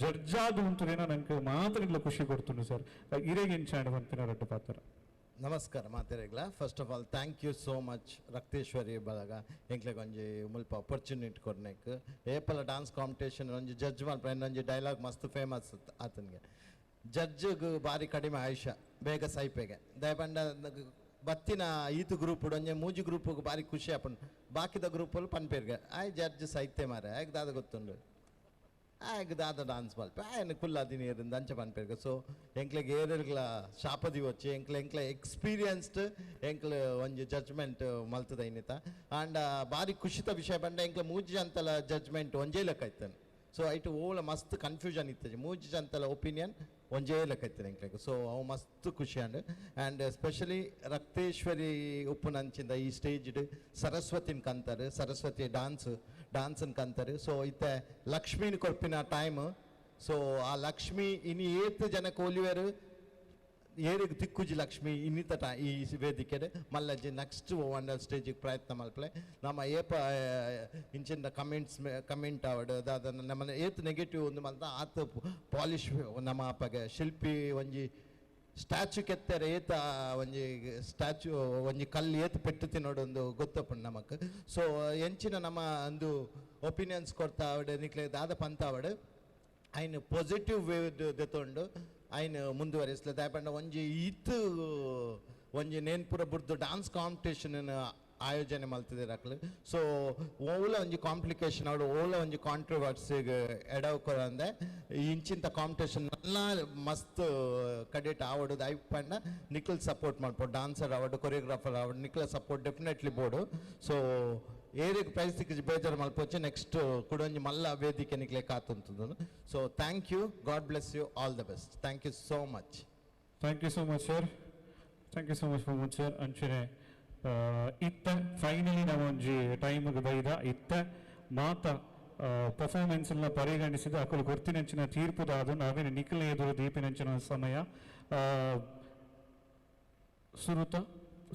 ಜಡ್ಜಾದ ಉಂಟುದೇನ ನಂಗೆ ಮಾತ್ರ ಇಲ್ಲ ಖುಷಿ ಕೊಡ್ತುಂಡು ಸರ್. ಇರೇಗೆ ಇಂಚಾಂಡ್ ಬಂತಿನ ರಡ್ಡು ಪಾತ್ರ. ನಮಸ್ಕಾರ ಮಾತೆರೆಗ್ಲ. First of all thank you so much Rakteshwari Balaga ಎಂಕ್ಲೆಗ್ ಒಂಜಿ ಮುಲ್ಪ ಅಪರ್ಚುನಿಟಿ ಕೊರ್ನೆಕ್. ಏಪಲ ಡಾನ್ಸ್ ಕಾಂಪಿಟೇಷನ್ ಒಂಜಿ ಜಡ್ಜ್ ಮಲ್ಪ ಒಂಜಿ ಡೈಲಾಗ್ ಮಸ್ತ್ ಫೇಮಸ್ ಆತನಿಗೆ, ಜಡ್ಜ್ಗ್ ಬಾರಿ ಕಡಿಮೆ ಆಯುಷ್ಯ ಬೇಗ ಸೈಪೆಗೆ ದಯಪಂಡ ಬತ್ತಿನ ಈತು ಗ್ರೂಪ್ ಒಂಜೆ ಮೂಜಿ ಗ್ರೂಪ್ಗೆ ಬಾರಿ ಖುಷಿ ಆಪುಂಡು, ಬಾಕಿದ ಗ್ರೂಪಲ್ಲಿ ಪನ್ಪೇರ್ಗೆ ಆಯ್ ಜಡ್ಜ್ ಸೈತೆ ಮಾರೆ ಆಯ್ಕೆ ದಾದ ಗೊತ್ತುಂಡು ಆಯ್ಕೆ ದಾದ ಡಾನ್ಸ್ ಮಲ್ಪ ಆಯ್ನ ಕುಲ್ಲಾದಿನಿ ಏರಿಂದ ಅಂಚ ಪನ್ಪೇರ್ಗೆ. ಸೊ ಎಂಕ್ಲೆಗ್ ಏರ್ಗ್ಲ ಶಾಪದಿ వచ్చి ಎಂಕ್ಲೆ ಎಂಕ್ಲೆ ಎಕ್ಸ್ಪೀರಿಯನ್ಸ್ಡ್ ಎಂಕ್ಲೆ ಒಂಜಿ ಜಡ್ಜ್ಮೆಂಟ್ ಮಲ್ತದ ಇನ್ನಿತ. ಆ್ಯಂಡ್ ಬಾರಿ ಖುಷಿತ ವಿಷಯ ಪಂಡ ಎಂಕ್ಲೆ ಮೂಜಿ ಜಂತಲ ಜಡ್ಜ್ಮೆಂಟ್ ಒಂಜೇ ಲೆಕ್ಕ ಇತ್ತನು. ಸೊ ಐಟ್ ಓಲ ಮಸ್ತ್ ಕನ್ಫ್ಯೂಷನ್ ಇತ್ತಜಿ, ಮೂಜಿ ಜಂತಲ ಒಪಿನಿಯನ್ ಒಂಜೇ ಲೆಕ್ಕ ಇತ್ತು ಎಂಕ್ಲೆಗ್. ಸೊ ಅವು ಮಸ್ತ್ ಖುಷಿ ಆಂಡ್ ಆ್ಯಂಡ್ ಸ್ಪೆಷಲಿ ರಕ್ತೇಶ್ವರಿ ಉಪ್ಪುನಂಚಿಂದ ಈ ಸ್ಟೇಜ್ಡ್ ಸರಸ್ವತಿನ ಕಂತಾರೆ, ಸರಸ್ವತಿ ಡಾನ್ಸನ್ ಕಂತಾರೆ. ಸೊ ಇತ್ತೆ ಲಕ್ಷ್ಮೀನ ಕೊರ್ಪಿನ ಟೈಮ್. ಸೊ ಆ ಲಕ್ಷ್ಮಿ ಇನಿ ಏತ್ ಜನ ಕೋಲಿವೇರು ಏರಿಗೆ ತಿಕ್ಕುಜಿ ಲಕ್ಷ್ಮಿ ಇನ್ನಿತ ಈ ವೇದಿಕೆ ಮಲ್ಲಜ್ಜಿ ನೆಕ್ಸ್ಟ್ ಒನ್ ಸ್ಟೇಜಿಗೆ ಪ್ರಯತ್ನ ಮಲ್ಪಲೆ. ನಮ್ಮ ಏಪ ಇಂಚಿನ ಕಮೆಂಟ್ಸ್ ಕಮೆಂಟ್ ಆವಡ್ ದಾದ ನಮ್ಮ ಏತ್ ನೆಗೆಟಿವ್ ಒಂದು ಮಲ್ತ ಆತ ಪಾಲಿಶ್ ನಮ್ಮ ಅಪ್ಪಗೆ ಶಿಲ್ಪಿ ಒಂಜಿ ಸ್ಟ್ಯಾಚು ಕೆತ್ತಾರೆ ಏತ ಒಂಜಿ ಸ್ಟ್ಯಾಚು ಒಂಜಿ ಕಲ್ಲು ಏತ್ ಪೆಟ್ಟು ತಿನ್ನೋಡೊಂದು ಗೊತ್ತಪ್ಪಂಡು ನಮಕ್. ಸೊ ಎಂಚಿನ ನಮ್ಮ ಒಂದು ಒಪಿನಿಯನ್ಸ್ ಕೊಡ್ತಾ ಆವಡ್ ನಿಕ್ಲೆ ದಾದ ಪಂತ ಆವಡ್ ಐನ್ ಪಾಸಿಟಿವ್ ವೇ ದೆತೊಂಡು ಐನ್ ಮುಂದುವರಿಸಲೆ. ದಾಯಪಂಡ ಒಂಜಿ ಈತ್ ಒಂಜಿ ನೇನ್ಪುರ ಬುಡ್ದು ಡಾನ್ಸ್ ಕಾಂಪಿಟೇಷನ್ ಆಯೋಜನೆ ಮಲ್ತಿದ್ದೀರಕ್ಲು. ಸೊ ಓಲ ಒಂಜಿ ಕಾಂಪ್ಲಿಕೇಶನ್ ಅವಡು ಓಲ ಒಂಜಿ ಕಾಂಟ್ರವರ್ಸಿಗೆ ಎಡವ್ ಕೊರಂದೆ ಇಂಚಿಂತ ಕಾಂಪಿಟೇಷನ್ ಎಲ್ಲ ಮಸ್ತ್ ಕಡೆಟ್ ಆವಡು ಐಪಂಡ ನಿಖಿಲ್ ಸಪೋರ್ಟ್ ಮಾಡ್ಬೋದು. ಡಾನ್ಸರ್ ಆವಡು ಕೊರಿಯೋಗ್ರಾಫರ್ ಆವಡು ನಿಖಿಲ್ ಸಪೋರ್ಟ್ ಡೆಫಿನೆಟ್ಲಿ ಬೋಡು. ಸೊ ಏರಿಗೆ ಪ್ರೈಸ್ ತಿಕ್ಕಿಜಿ ಬೇಜಾರು ಮಲ್ಪೊಚ್ಚಿ ನೆಕ್ಸ್ಟ್ ಕುಡೊಂಜಿ ಮಲ್ಲ ವೇದಿಕೆ ನಿಕ್ಲೆ ಕಾತುಂತುದು. So thank you, God bless you, all the best, thank you so much. Thank you so much sir, thank you so much Mohammed sir. ಅಂಚನೆ ಇತ್ತ ಫೈನಲಿ ನಾವು ಒಂಜಿ ಟೈಮ್ಗೆ ಬೈದ ಇತ್ತ ಮಾತ ಪರ್ಫಾರ್ಮೆನ್ಸ್ ಎಲ್ಲ ಪರಿಗಣಿಸಿದ ಅಕುಲು ಗೊತ್ತಿನಂಚಿನ ತೀರ್ಪುದಾದ ನಾವೇನು ನಿಖಿಲ ಎದುರು ದೀಪಿನಂಚಿನ ಸಮಯ ಸುರುತ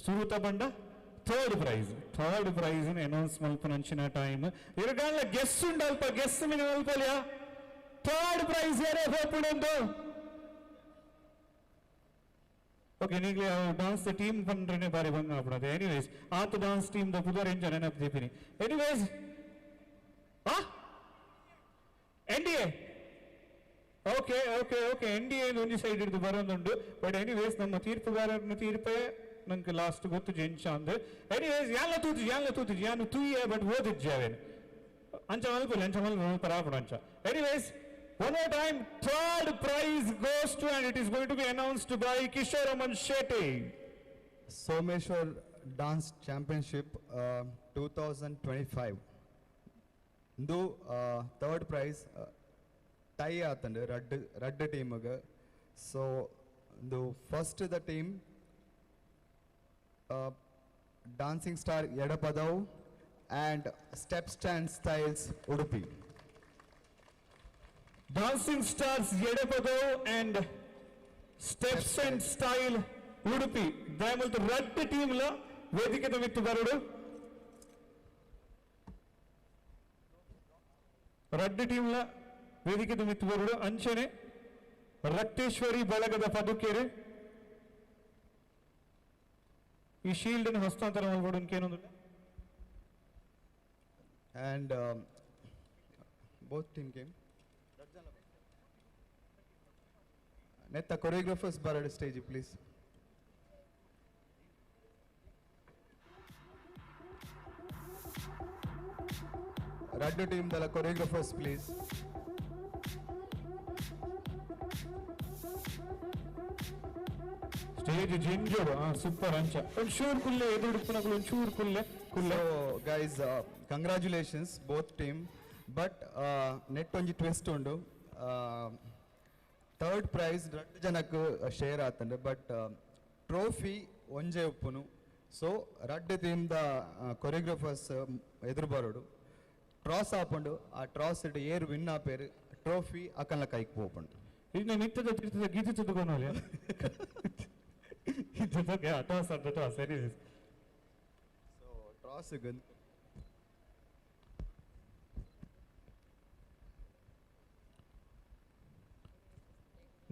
ಸುರುತ ಬಂಡ ಥರ್ಡ್ ಪ್ರೈಸ್ ಅನೌನ್ಸ್ ಮಲ್ಪನಂಚಿನ ಟೈಮ್ ಇರಗಾಲ ಗೆಸ್ ಉಂಡಲ್ಪ ಗೆಸ್ ಮಿನ ಮಲ್ಪಲ್ಯಾ ಥರ್ಡ್ ಪ್ರೈಸ್ ಯಾರೇ ಹೋಗ್ಬಿಡೊಂದು. ಓಕೆ ನೀಗ್ಲೇ ಡಾನ್ಸ್ ಟೀಮ್ ಬಂದ್ರೆ ಬಾರಿ ಬಂಗ ಆಗ್ಬಿಡೋದು. ಎನಿವೇಸ್ ಆತ ಡಾನ್ಸ್ ಟೀಮ್ the ಪುದರ್ ಎಂಜ ನೆನಪು ದೀಪಿನಿ. Anyways N D A okay okay okay N D A ಒಂಜಿ ಸೈಡ್ ಹಿಡಿದು ಬರೋದುಂಡು. ಬಟ್ ಎನಿವೇಸ್ ನಮ್ಮ ತೀರ್ಪುಗಾರನ ತೀರ್ಪೇ ನಂಗೆ ಲಾಸ್ಟ್ ಗೊತ್ತು ಜೆಂಚ ಅಂದ್. ಎನಿವೇಸ್ ಯಾಲ ತೂತು ಯಾಲ ತೂತು ಯಾನು ತೂಯೆ ಬಟ್ ಓದಿಜ್ಜೆ ಅವೇನು ಅಂಚ ಮಲ್ಪುಲಿ ಅಂಚ ಮಲ್ಪ ಪರಾಪುಡು ಅಂಚ. Anyways one more time, third prize goes to, and it is going to be announced by Kishore Aman Shetty. Someshwar Dance Championship 2025. ಇಂದು ಥರ್ಡ್ ಪ್ರೈಸ್ ಟೈ ಆತಂಡು ರಡ್ಡ್ ಟೀಮ್ಗೆ. ಸೊ ಇಂದು first the team dancing star Edapadavu and steps and styles Udupi. Dancing stars Edapadavu and steps and style Udupi ದಯಮಲ್ತು ರಡ್ಡ್ ಟೀಮ್ಲ ವೇದಿಕೆದ ಮಿತ್ತು ಬರಡು. ರಡ್ಡ್ ಟೀಮ್ಲ ವೇದಿಕೆದ ಮಿತ್ತು ಬರಡು. ಅಂಚನೆ ರಕ್ತೇಶ್ವರಿ ಬಳಗದ ಪದುಕೆರೆ ಈ ಶೀಲ್ಡ್ ಹಸ್ತಾಂತರ ಮಾಡ್ಬೋದು ಏನೊಂದು. And both team came. ನೆತ್ತ ಕೊರಿಯೋಗ್ರಾಫರ್ಸ್ ಬರಡು ಸ್ಟೇಜ್ ಪ್ಲೀಸ್. ರಡ್ಡು ಟೀಮ್ ದಲ ಕೊರಿಯೋಗ್ರಾಫರ್ಸ್ ಪ್ಲೀಸ್. ಸ್ಟೇಜ್ ಜಿಂಜೋಡು ಸೂಪರ್ ಅಂಚ ಒಂದು ಚೂರು ಕುಲ್ಲೆ ಎದುರು ಒಂದು ಚೂರು ಕುಲ್ಲೆ ಕುಲ್ಲೆ. Guys congratulations both team. But net ಒಂಜಿ ಟ್ವಿಸ್ಟ್ ಉಂಡು. ಥರ್ಡ್ ಪ್ರೈಸ್ ರಡ್ಡು ಜನಕ್ಕೆ ಶೇರ್ ಆತಂಡು ಬಟ್ ಟ್ರೋಫಿ ಒಂಜೆ ಉಪ್ಪುನು. ಸೊ ರಡ್ಡು ಟೀಮ್ದ ಕೊರಿಯೋಗ್ರಾಫರ್ಸ್ ಎದುರು ಬರೋಡು ಟ್ರಾಸ್ ಆಪುಂಡು. ಆ ಟ್ರಾಸ್ it air win ಆಪೇರು ಟ್ರೋಫಿ ಅಕಲ್ನ ಕೈಗೆ ಪೋಪುಂಡು. ಈಗ ನಿತ್ಯದ ತೀರ್ಥದ ಗೀತೆ ಚದುಕೋನಲ್ಲ ಟಾಸ್ ಅಂತ ಟಾಸ್. ಎನಿವೇಸ್ ಸೊ ಟಾಸ್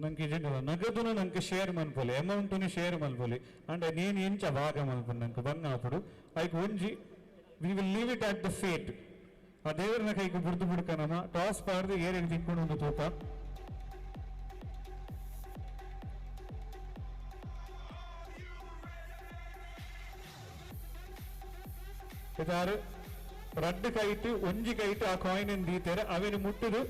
ನಂಗೆ ಇಜೆಂಡಲ್ಲ ನಗದುನು ನಂಗೆ ಶೇರ್ ಮನ್ಪೊಲಿ ಅಮೌಂಟುನು ಶೇರ್ ಮನ್ಪೊಲಿ ಅಂಡ್ నేను ಎಂಚ ಭಾಗ ಮನ್ಪುನು ನಂಗೆ ಬಂಗ ಆಪುಡು ಐಕ್ ಒಂಜಿ we will leave it at the fate. ಆ ದೇವರನ ಕೈಗೆ ಬುಡ್ದು ಬುಡ್ಕನಮ ಟಾಸ್ ಪಾಡ್ದು ಏರಿಗೆ ತಿಕ್ಕೊಂಡು ಒಂದು ತೂಪ. ಇದಾರು ರಡ್ಡು ಕೈಟ್ ಒಂಜಿ ಕೈಟ್ ಆ ಕಾಯಿನ್ ದೀತೇರೆ ಅವೇನು ಮುಟ್ಟುದು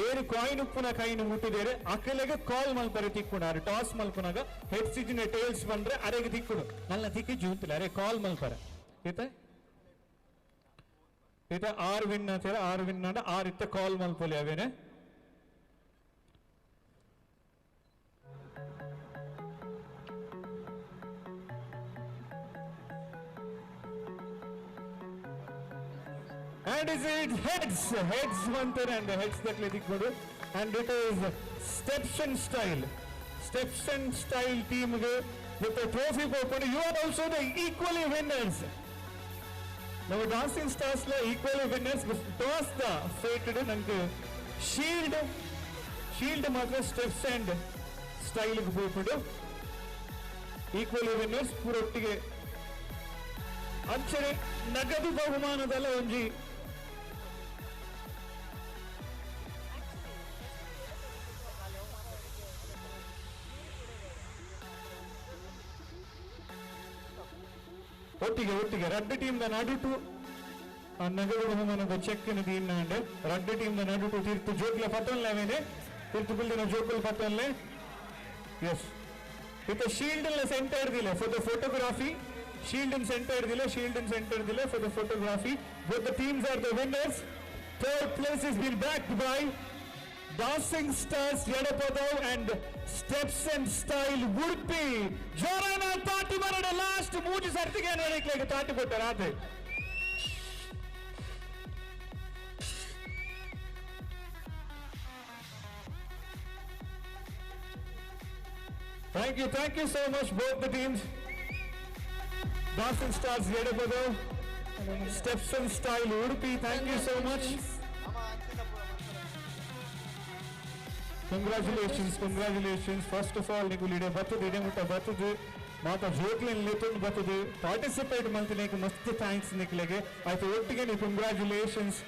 ಏರು ಕಾಯಿನ್ ಉಪ್ಪುನ ಕೈನ್ ಮುಟ್ಟಿದೇರೆ ಅಕಲೆಗೆ ಕಾಲ್ ಮಲ್ಪರೆ ತಿಕ್ಕುಣಾರು ಟಾಸ್ ಮಲ್ಪುನಾಗ ಹೆಡ್ ಸಿಜಿನ ಟೇಲ್ಸ್ ಬಂದ್ರೆ ಅರೆಗೆ ತಿಕ್ಕುಡು ನಲ್ಲ ತಿಕ್ಕಿ ಜೂಂತಿಲ್ಲ ಅರೆ ಕಾಲ್ ಮಲ್ಪರೆ ಈತ ಈತ ಆರು ವಿನ್ ಆಚಾರ ಆರು ವಿನ್ ಆಡ ಆರು ಇತ್ತ ಕಾಲ್ ಮಲ್ಪೊಲಿ ಅವೇನೆ. And is it heads, heads mantar and heads dakle dikkodu. And it is steps and style, steps and style team ge with the trophy popodu. You are also the equally winners. Now dancing stars la equally winners. Toss the fated nanke shield, shield matra steps and style ge popodu. Equally winners purottige ಅಂಚನೆ ನಗದು ಬಹುಮಾನದಲ್ಲ ಒಂಜಿ ಒಟ್ಟಿಗೆ ಒಟ್ಟಿಗೆ ರಡ್ಡ್ team the ನಡುಟು ಆ ನಗದು ಬಹುಮಾನದ cheque ದೀನ್ನಾಂಡ್ ರಡ್ಡ್ ಟೀಮ್ the ನಡುಟು ತೀರ್ತು ಜೋಕ್ಲ ಪತ್ತೊನ್ಲೆ ತೀರ್ತು ಬಿಲ್ದಿನ ಜೋಕುಲ್ ಪತ್ತೊನ್ಲೆ. ಎಸ್, ಇತ್ತ ಶೀಲ್ಡ್ ಸೆಂಟರ್ ದಿಲೆ for the photography. Shield in center dile, shield in center dile for the photography. Both the teams are the winners. Third place has been backed by Dancing Stars Yadapadav and Steps and Style Udupi. ಜೋರಾನ ತಾಟಿ ಬರಡ last ಮೂಜಿ ಸರ್ತಿಗೆ ನೋಡಿಕ್ಲೆ ತಾಟಿ ಕೊಟ್ಟಾರ ಆತೆ. Thank you so much, both the teams. Dancing Stars Yedapadav, Steps and Style Udupi, thank you so much. Congratulations, congratulations. First of all, ನಿಕುಲು ಇಡೆ ಬತ್ತದು, ಇಡೆ ಮುಟ್ಟ ಬತ್ತದು, ಮಾತ ಜೋಕ್ಲೆನ್ ಲೇತೊಂದು ಬತ್ತದು, participate ಮಲ್ತಿನೇಕ್ ಮಸ್ತ್ thanks ನಿಕ್ಲೆಗೆ. ಆಯ್ತು ಒಟ್ಟಿಗೆ ನೀವು ಕಂಗ್ರ್ಯಾಚುಲೇಷನ್ಸ್.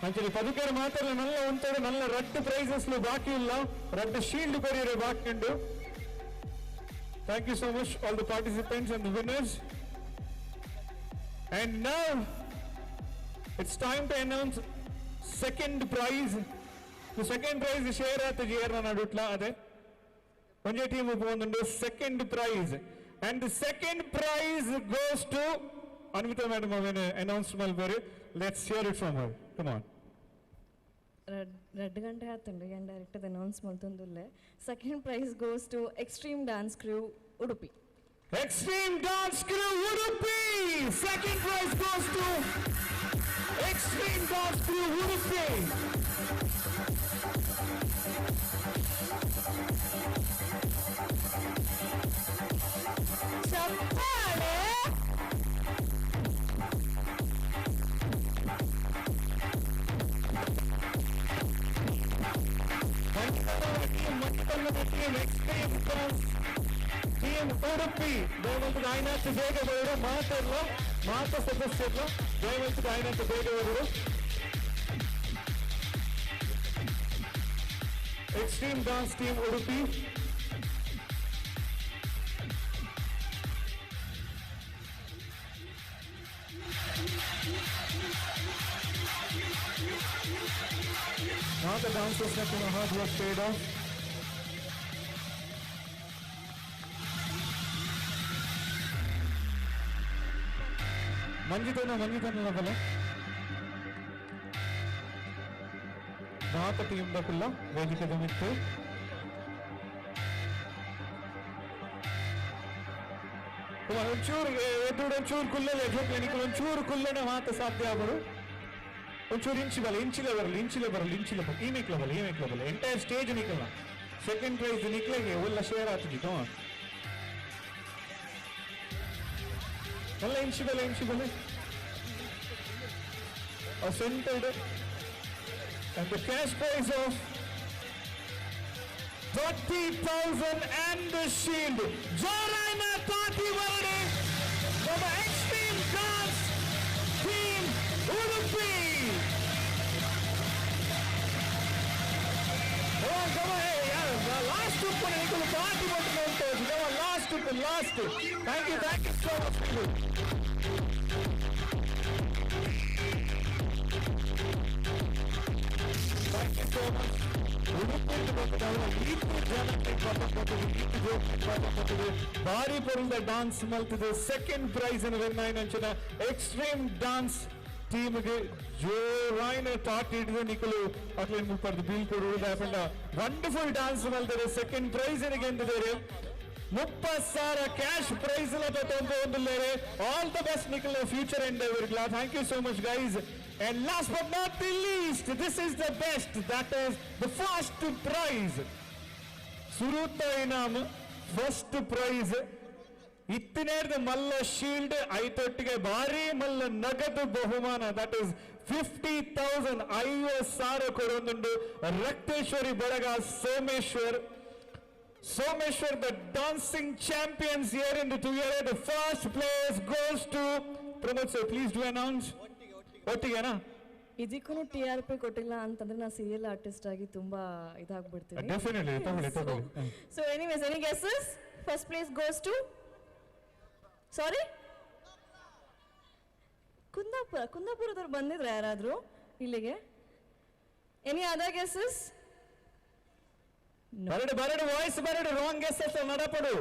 ಅಂಚನೆ ಪದುಕರ ಮಾತ್ರ ನಲ್ಲ ಉಂಟು, ನಲ್ಲ ರಡ್ಡು ಪ್ರೈಸಸ್ ಬಾಕಿ ಇಲ್ಲ, ರಡ್ಡು ಶೀಲ್ಡ್ ಕೊರಿಯರೆ ಬಾಕಿ ಉಂಟು. Thank you so much all the participants and the winners. And now it's time to announce second prize. The second prize is share at the JR Nadutla ade. Onje team upondu second prize. And the second prize goes to Anvita madam avene announce malbare. Let's hear it from her. Come on. ರಡ್ಡು ಗಂಟೆ ಆತುಂಡು ಯಾನ್ direct announce ಮಲ್ತೊಂದುಲ್ಲೆ. Second prize goes to extreme dance crew Udupi. Extreme dance crew Udupi. Second prize goes to extreme dance crew Udupi. ಚಪ್ಪಾಳೆ. Team Udupi ದಯವಿಟ್ಟು ಆಯ್ನಾಥ್ ಬೇಗ ಬರೋರು, ಮಾತಾಡಲ್ಲ ಮಾತ ಸದಸ್ಯರು ದಯವಿಟ್ಟು ಆಯ್ನಾಥ್ ಬೇಗ ಬರೋರು. Extreme dance team Udupi. ಮಾತ dancers hard work paid off. ಮಂಜಿತನ ಮಂಜಿತನ ಬಲ ಮಾತ ಟೀಮ್ ದಕುಲ್ಲ ವೇದಿಕೆದ ಮಿತ್ತು. ಒಂಚೂರು ಎದುರು ಒಂಚೂರು ಕುಲ್ಲಲೆ ಜೋಕ್ಲೆ ನಿಕುಲು ಒಂಚೂರು ಕುಲ್ಲನೆ ಮಾತ ಸಾಧ್ಯ ಆಗೋಡು. ಒಂಚೂರು ಇಂಚಿ ಬಲ, ಇಂಚಿಲೆ ಬರಲಿ, ಇಂಚಿಲೆ ಬರಲಿ, ಇಂಚಿಲೆ ಬರಲಿ, ಈ ಮೇಕ್ಲ ಬಲ, ಈ ಮೇಕ್ಲ ಬಲ, ಎಂಟೈರ್ ಸ್ಟೇಜ್ ನಿಕಲ್ನ. ಸೆಕೆಂಡ್ ಪ್ರೈಸ್ ನಿಕ್ಲೆಗೆ ಒಲ್ಲ ಶೇರ್ ಆತುಜಿ. ಕಮಾನ್ ಎಲ್ಲ ಇಂಚಿ ಬಲ, ಇಂಚಿ ಬಲ. Centered and the cash prize of 30,000 and the shield. Joraina Tati Varade from the Extreme Dance Team Udupi. Come on, come on, hey, yeah, last two put it, party button on top. Come on, last two, last two. Thank you, thank you so much, people. Thank you so much. ಭಾರಿ ಪೊರುಲ್ದ dance ಮಲ್ತದೆ second prize ಅನ್ನು win ಆಯಿನಂಚಿನ extreme dance ಟೀಮ್ಗೆ ಜೋರಾಯಿನ taught ಹಿಡಿದು ನಿಕಲು ಅಕ್ಲೇನ್ ಮುಪ್ಪರ್ದು ಬೀಲ್ ಕೊಡುವುದು ಪಂಡ wonderful dance ಮಲ್ತದೆ second prize ಅನ್ನು ಗೆದ್ದಿದ್ದಾರೆ. 30,000 ಕ್ಯಾಶ್ ಪ್ರೈಸ್ ತೊಗೊಂಡಿದ್ದಾರೆ. ಆಲ್ the best ನಿಕಲ್ future and thank you so much guys. And last but not the least, this is the best, that is the first prize. ಸುರುತ ಇನಾಮ್ first prize ಇತ್ತಿನೇರ್ದ ಮಲ್ಲ shield ಐತೊಟ್ಟಿಗೆ ಭಾರಿ ಮಲ್ಲ ನಗದು ಬಹುಮಾನ, that is 50,000 50,000 ಕೊಡೊಂದುಂಡು Rakteshwari Balaga Someshwar. Someshwar, the dancing champions here in the 2 year. The first place goes to Pramod sir, please do announce. ಒಟ್ಟಿಗೆನಾ? ಇದಕ್ಕೂ T ಆರ್ P ಕೊಟ್ಟಿಲ್ಲ ಅಂತಂದ್ರೆ ನಾ ಸೀರಿಯಲ್ ಆರ್ಟಿಸ್ಟ್ ಆಗಿ ತುಂಬಾ ಇದಾಗ್ಬಿಡ್ತೀನಿ. ಡೆಫಿನೆಟ್ಲಿ ತಗೊಳ್ಳಿ, ತಗೊಳ್ಳಿ. So anyways, any guesses? First place goes to, sorry, Kundapura, ಕುಂದಾಪುರದವ್ರು ಬಂದಿದ್ರ ಯಾರಾದರೂ ಇಲ್ಲಿಗೆ? Any other guesses? ಬರಡು ಬರಡು ವಾಯ್ಸ್ ಬರಡು, ರಾಂಗ್ ಗೆಸ್ಸಸ್ ನಡಪಡು.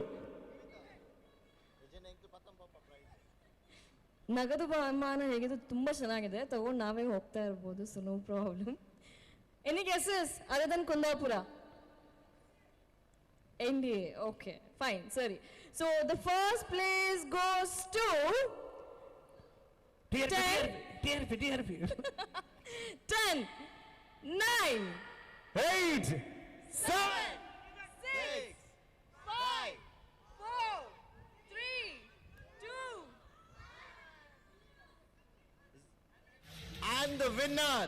ನಗದು ಬಹುಮಾನ ಹೇಗಿದ್ದು ತುಂಬ ಚೆನ್ನಾಗಿದೆ, ತಗೊಂಡು ನಾವೇ ಹೋಗ್ತಾ ಇರ್ಬೋದು, so no problem. Any guesses other than Kundapura? N D A. Okay, fine, ಸರಿ. So the first place goes to TRP, TRP. 10, 9, 8, 7, 6, 5, 4, 3, 2. And the winner,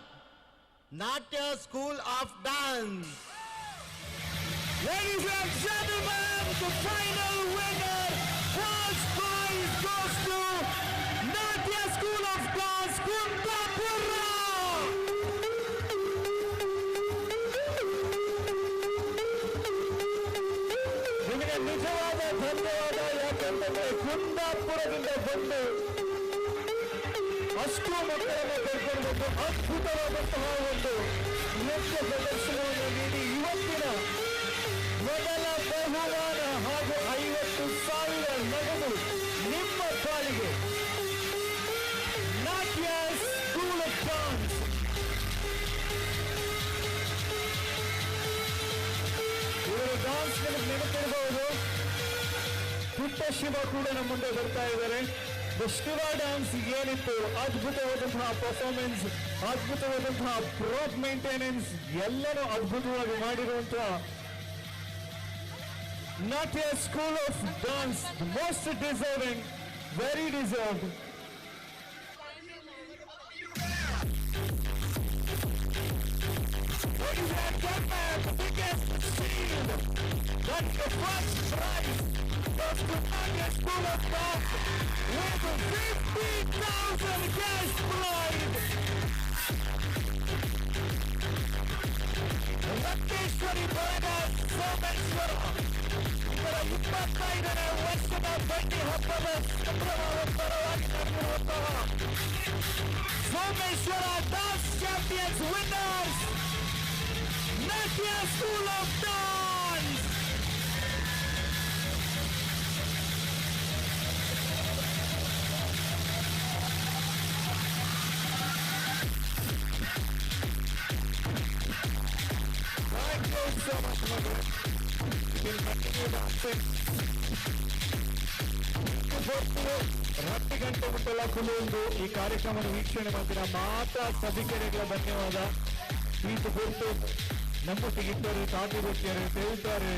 Natya School of Dance. Ladies and gentlemen, the final winner, first prize goes to Natya School of Dance, Kundapura. ನಿಮಗೆ ನಿಜವಾದ ಧನ್ಯವಾದ. ಯಾಕಂತಂದ್ರೆ ಕುಂದಾಪುರದಿಂದ ಬಂದು ಅಷ್ಟು ಮಕ್ಕಳನ್ನು ಕರ್ಕೊಂಡು ಬಂದು ಅದ್ಭುತವಾದಂತಹ ಒಂದು ನೃತ್ಯ ಪ್ರದರ್ಶನವನ್ನು ನೀಡಿ ಇವತ್ತಿನ ಮೊದಲ ಬಹುಮಾನ ಹಾಗೂ 50,000 ನಗದು ನಿಮ್ಮ ಪಾಲಿಗೆ. ನಾಟ್ಯ ಸ್ಕೂಲ್ ಆಫ್ ಡಾನ್ಸ್. ಇವರು ಡಾನ್ಸ್ ನಿಮಗೆ ನೆನಪಿರಬಹುದು. ಪುಟ್ಟ ಶಿವ ಕೂಡ ನಮ್ಮ ಮುಂದೆ ಬರ್ತಾ ಇದ್ದಾರೆ. The Shiva dance ಏನಿತ್ತು, ಅದ್ಭುತವಾದಂತಹ ಪರ್ಫಾರ್ಮೆನ್ಸ್, ಅದ್ಭುತವಾದಂತಹ ಪ್ರಾಪ್ ಮೇಂಟೆನೆನ್ಸ್ ಎಲ್ಲನೂ ಅದ್ಭುತವಾಗಿ ಮಾಡಿರುವಂತಹ Natya school of dance, most deserving, very deserved. Ladies and gentlemen, the biggest shield, that's the first prize, goes to Natya School of Dance with 50,000 cash prize. Rakteshwari Balaga Someshwara ಇವರ 25ನೇ ವರ್ಷದ ಬನ್ನಿ ಹಬ್ಬದ ಸಂಭ್ರಮದ ಪರವಾಗಿ ನಡೆದಿರುವಂತಹ Someshwara dance champions winners, Natya school of dance. Thank you so much, mother. We'll continue dancing. ರಟ್ಟಿ ಗಂಟೆ ಮುಟ್ಟಲ ಕುಲುಂದು ಈ ಕಾರ್ಯಕ್ರಮದ ವೀಕ್ಷಣೆ ಮಾಡಿದ ಮಾತ್ರ ಸಭಿಕರಿಗಳ ಧನ್ಯವಾದ. ಈತ ಗುರುತು ನಮ್ಮೊಟ್ಟಿಗೆ ಇದ್ದಾರೆ, ತಾಟಿ ಬರ್ತಿದ್ದಾರೆ, ತೇಳ್ತಾರೆ.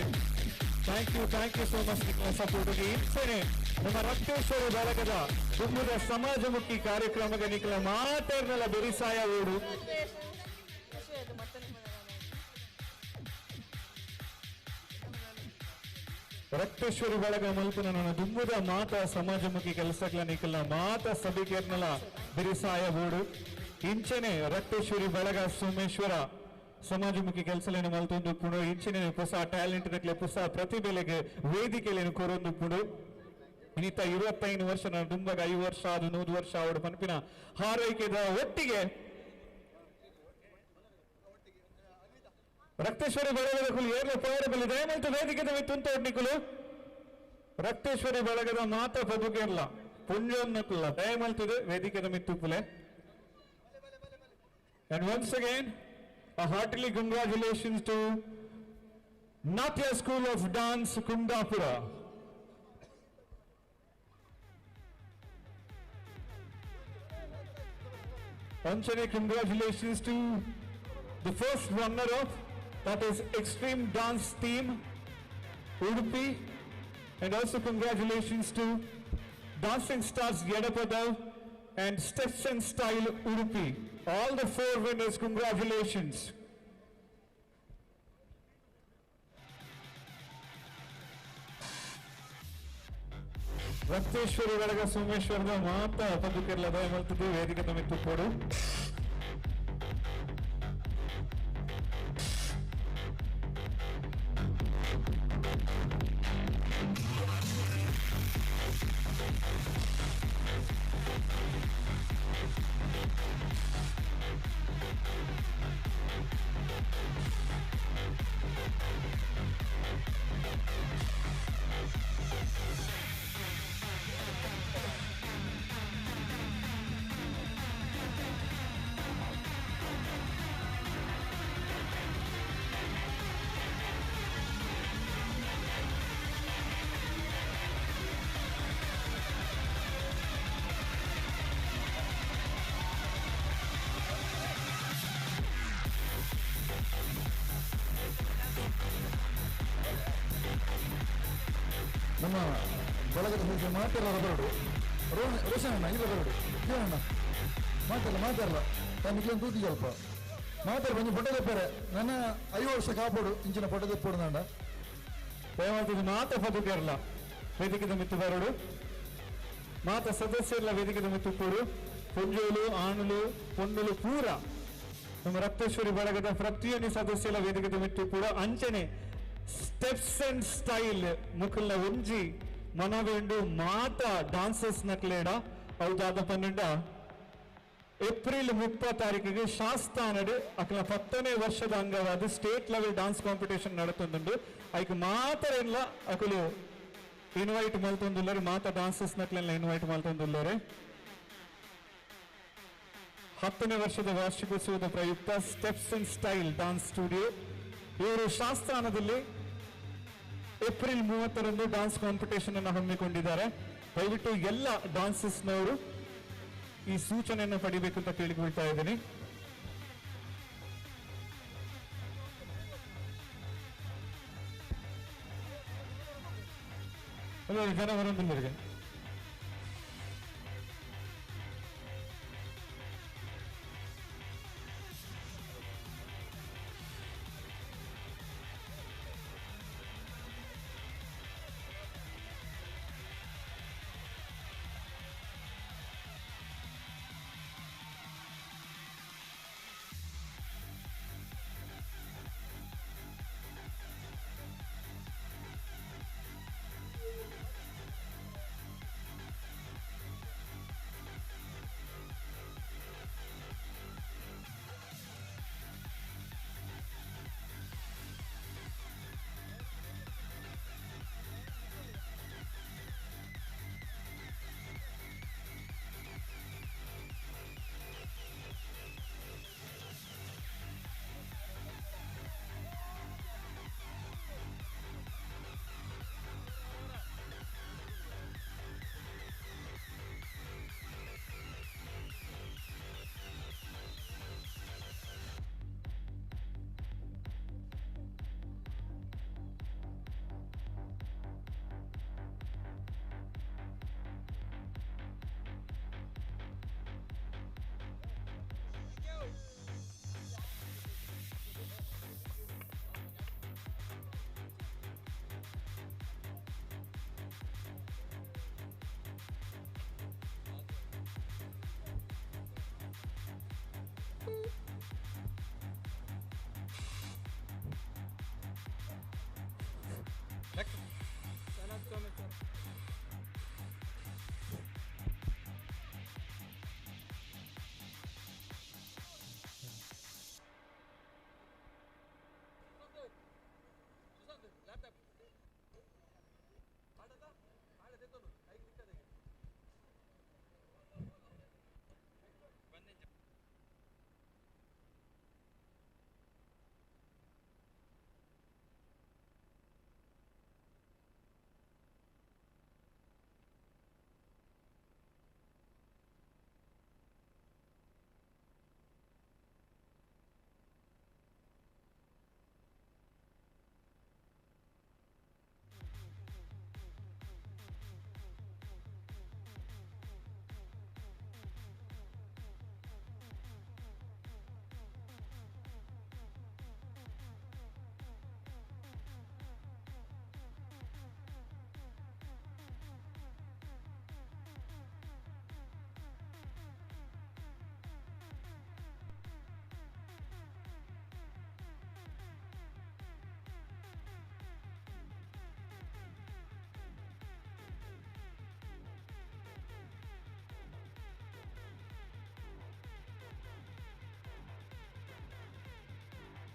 Thank you, thank you so much ನಿಮ್ಮ ಸಪೋರ್ಟ್ಗೆ. ಇಂಚನೆ ನಮ್ಮ ರಕ್ತೇಶ್ವರ ಬಳಗದ ತುಂಬುದ ಸಮಾಜಮುಖಿ ಕಾರ್ಯಕ್ರಮಕ್ಕೆ ನಿಖಲ ಮಾತಾಡ್ನಲ್ಲ ಬೆರಿಸಾಯ ಓಡು. ರಕ್ತೇಶ್ವರಿ ಬಳಗ ಮಲ್ಪುನ ನನ್ನ ದುಂಬುದ ಮಾತಾ ಸಮಾಜಮುಖಿ ಕೆಲಸಗಳ ನಿಖಲ ಮಾತಾ ಸಭಿಕರ್ನಲ ಬಿರಿಸಾಯ ಬೋಡು. ಇಂಚನೆ ರಕ್ತೇಶ್ವರಿ ಬಳಗ ಸೋಮೇಶ್ವರ ಸಮಾಜಮುಖಿ ಕೆಲಸಲೇನು ಮಲ್ತೊಂದು ಪುಣು. ಇಂಚನೆ ಹೊಸ ಟ್ಯಾಲೆಂಟ್ ನಕ್ಲೆ ಹೊಸ ಪ್ರತಿಭೆಲೆಗೆ ವೇದಿಕೆಲೇನು ಕೊರೊಂದು ಪುಣು. ಇನ್ನಿತ 25 ವರ್ಷ ನಾನು ದುಂಬಗ 5 ವರ್ಷ ಅದು 100 ವರ್ಷ ಅವಡು ಪನ್ಪಿನ ಹಾರೈಕೆದ ಒಟ್ಟಿಗೆ ರಕ್ತೇಶ್ವರಿ ಬಳಗದ ಕುಲು ಏರ್ಲ ಪೋಯರ ಬಲಿ ದಯಮಲ್ತು ವೇದಿಕೆದ ಮಿತ್ತುಂತ ನಿಕುಲು. ರಕ್ತೇಶ್ವರಿ ಬಳಗದ ಮಾತ ಬದುಕಿರ್ಲ ಪುಣ್ಯೋನ್ನಕುಲ್ಲ ದಯಮಲ್ತದೆ ವೇದಿಕೆದ ಮಿತ್ತುಪುಲೆ. And once again, a heartily congratulations to Natya School of Dance, Kundapura. Anchane, congratulations to the first runner-up, that is Extreme Dance Team, Udupi, and also congratulations to Dancing Stars Yedapadav and Steps and Style Udupi. All the 4 winners, congratulations. Rakteshwari Balaga ಸೋಮೇಶ್ವರದ ಮಾತ ಪದುಕೆರ್ಲ ದಯಮಲ್ತದೆ ವೇದಿಕೆ ತಮಿತ್ತುಪ್ಪೋಡು. ನಮ್ಮ ಬಳಗದ ಸದಸ್ಯ ಮಾತೆಲ್ಲ ಬರಡು ರೋಷನ್ ಅಣ್ಣ ಇಲ್ಲ ಬರಡು ಏನಣ್ಣ ಮಾತಾಡಲ್ಲ ಮಾತಾಡಲ್ಲ ನಾನು ನಿಕ್ಲೇನು ತೂತಿ ಸ್ವಲ್ಪ ಮಾತಾಡ ಒಂಜಿ ಫೋಟೋ ತೆಪ್ಪಾರೆ ನನ್ನ 5 ವರ್ಷ ಕಾಪಾಡು ಇಂಚಿನ ಫೋಟೋ ತೆಪ್ಪೋಡು ನಾಂಡ. ದಯಮಾಡಿ ಮಾತ ಪದುಕೆರ್ಲ ವೇದಿಕೆದ ಮಿತ್ತು ಬರಡು ಮಾತ ಸದಸ್ಯರ್ಲ ವೇದಿಕೆದ ಮಿತ್ತು ಕೂಡು ಪೊಂಜೋಲು ಆಣುಲು ಪೊಣ್ಣುಲು ಪೂರ ನಮ್ಮ ರಕ್ತೇಶ್ವರಿ ಬಳಗದ ಪ್ರತಿಯೊಂದು ಸದಸ್ಯರ ವೇದಿಕೆದ ಮಿತ್ತು ಕೂಡ ಅಂಚನೆ ಸ್ಟೆಪ್ಸ್ ಅಂಡ್ ಸ್ಟೈಲ್ ಮುಕುಲ್ನ ಒಂಜಿ ಮನವೇಂಡು ಮಾತ ಡಾನ್ಸರ್ಸ್ ನಕ್ಲೇಡ ಔದಾದ ಪನ್ನುಂಡ ಏಪ್ರಿಲ್ 30 ತಾರೀಕಿಗೆ ಶಾಸ್ತಾನಡು ಅಕಲ 10ನೇ ವರ್ಷದ ಅಂಗವಾದ ಸ್ಟೇಟ್ ಲೆವೆಲ್ ಡಾನ್ಸ್ ಕಾಂಪಿಟೇಷನ್ ನಡತೊಂದುಂಡು. ಐಕ್ ಮಾತ್ರ ಎಲ್ಲ ಅಕಲು ಇನ್ವೈಟ್ ಮಲ್ತೊಂದುಲ್ಲರು ಮಾತ ಡಾನ್ಸರ್ಸ್ ನಕ್ಲೆಲ್ಲ ಇನ್ವೈಟ್ ಮಲ್ತೊಂದುಲ್ಲರು. 10ನೇ ವರ್ಷದ ವಾರ್ಷಿಕೋತ್ಸವದ ಪ್ರಯುಕ್ತ steps and style dance studio ಇವರು ಶಾಸ್ತಾನದಲ್ಲಿ ಏಪ್ರಿಲ್ 30ರಂದು ಡಾನ್ಸ್ ಕಾಂಪಿಟೇಷನ್ ಅನ್ನು ಹಮ್ಮಿಕೊಂಡಿದ್ದಾರೆ. ದಯವಿಟ್ಟು ಎಲ್ಲ ಡಾನ್ಸರ್ಸ್ನವರು ಈ ಸೂಚನೆಯನ್ನು ಪಡಿಬೇಕು ಅಂತ ಕೇಳಿಕೊಳ್ತಾ ಇದ್ದೀನಿ. ಜನ ಬರೋದಿಲ್ಲ.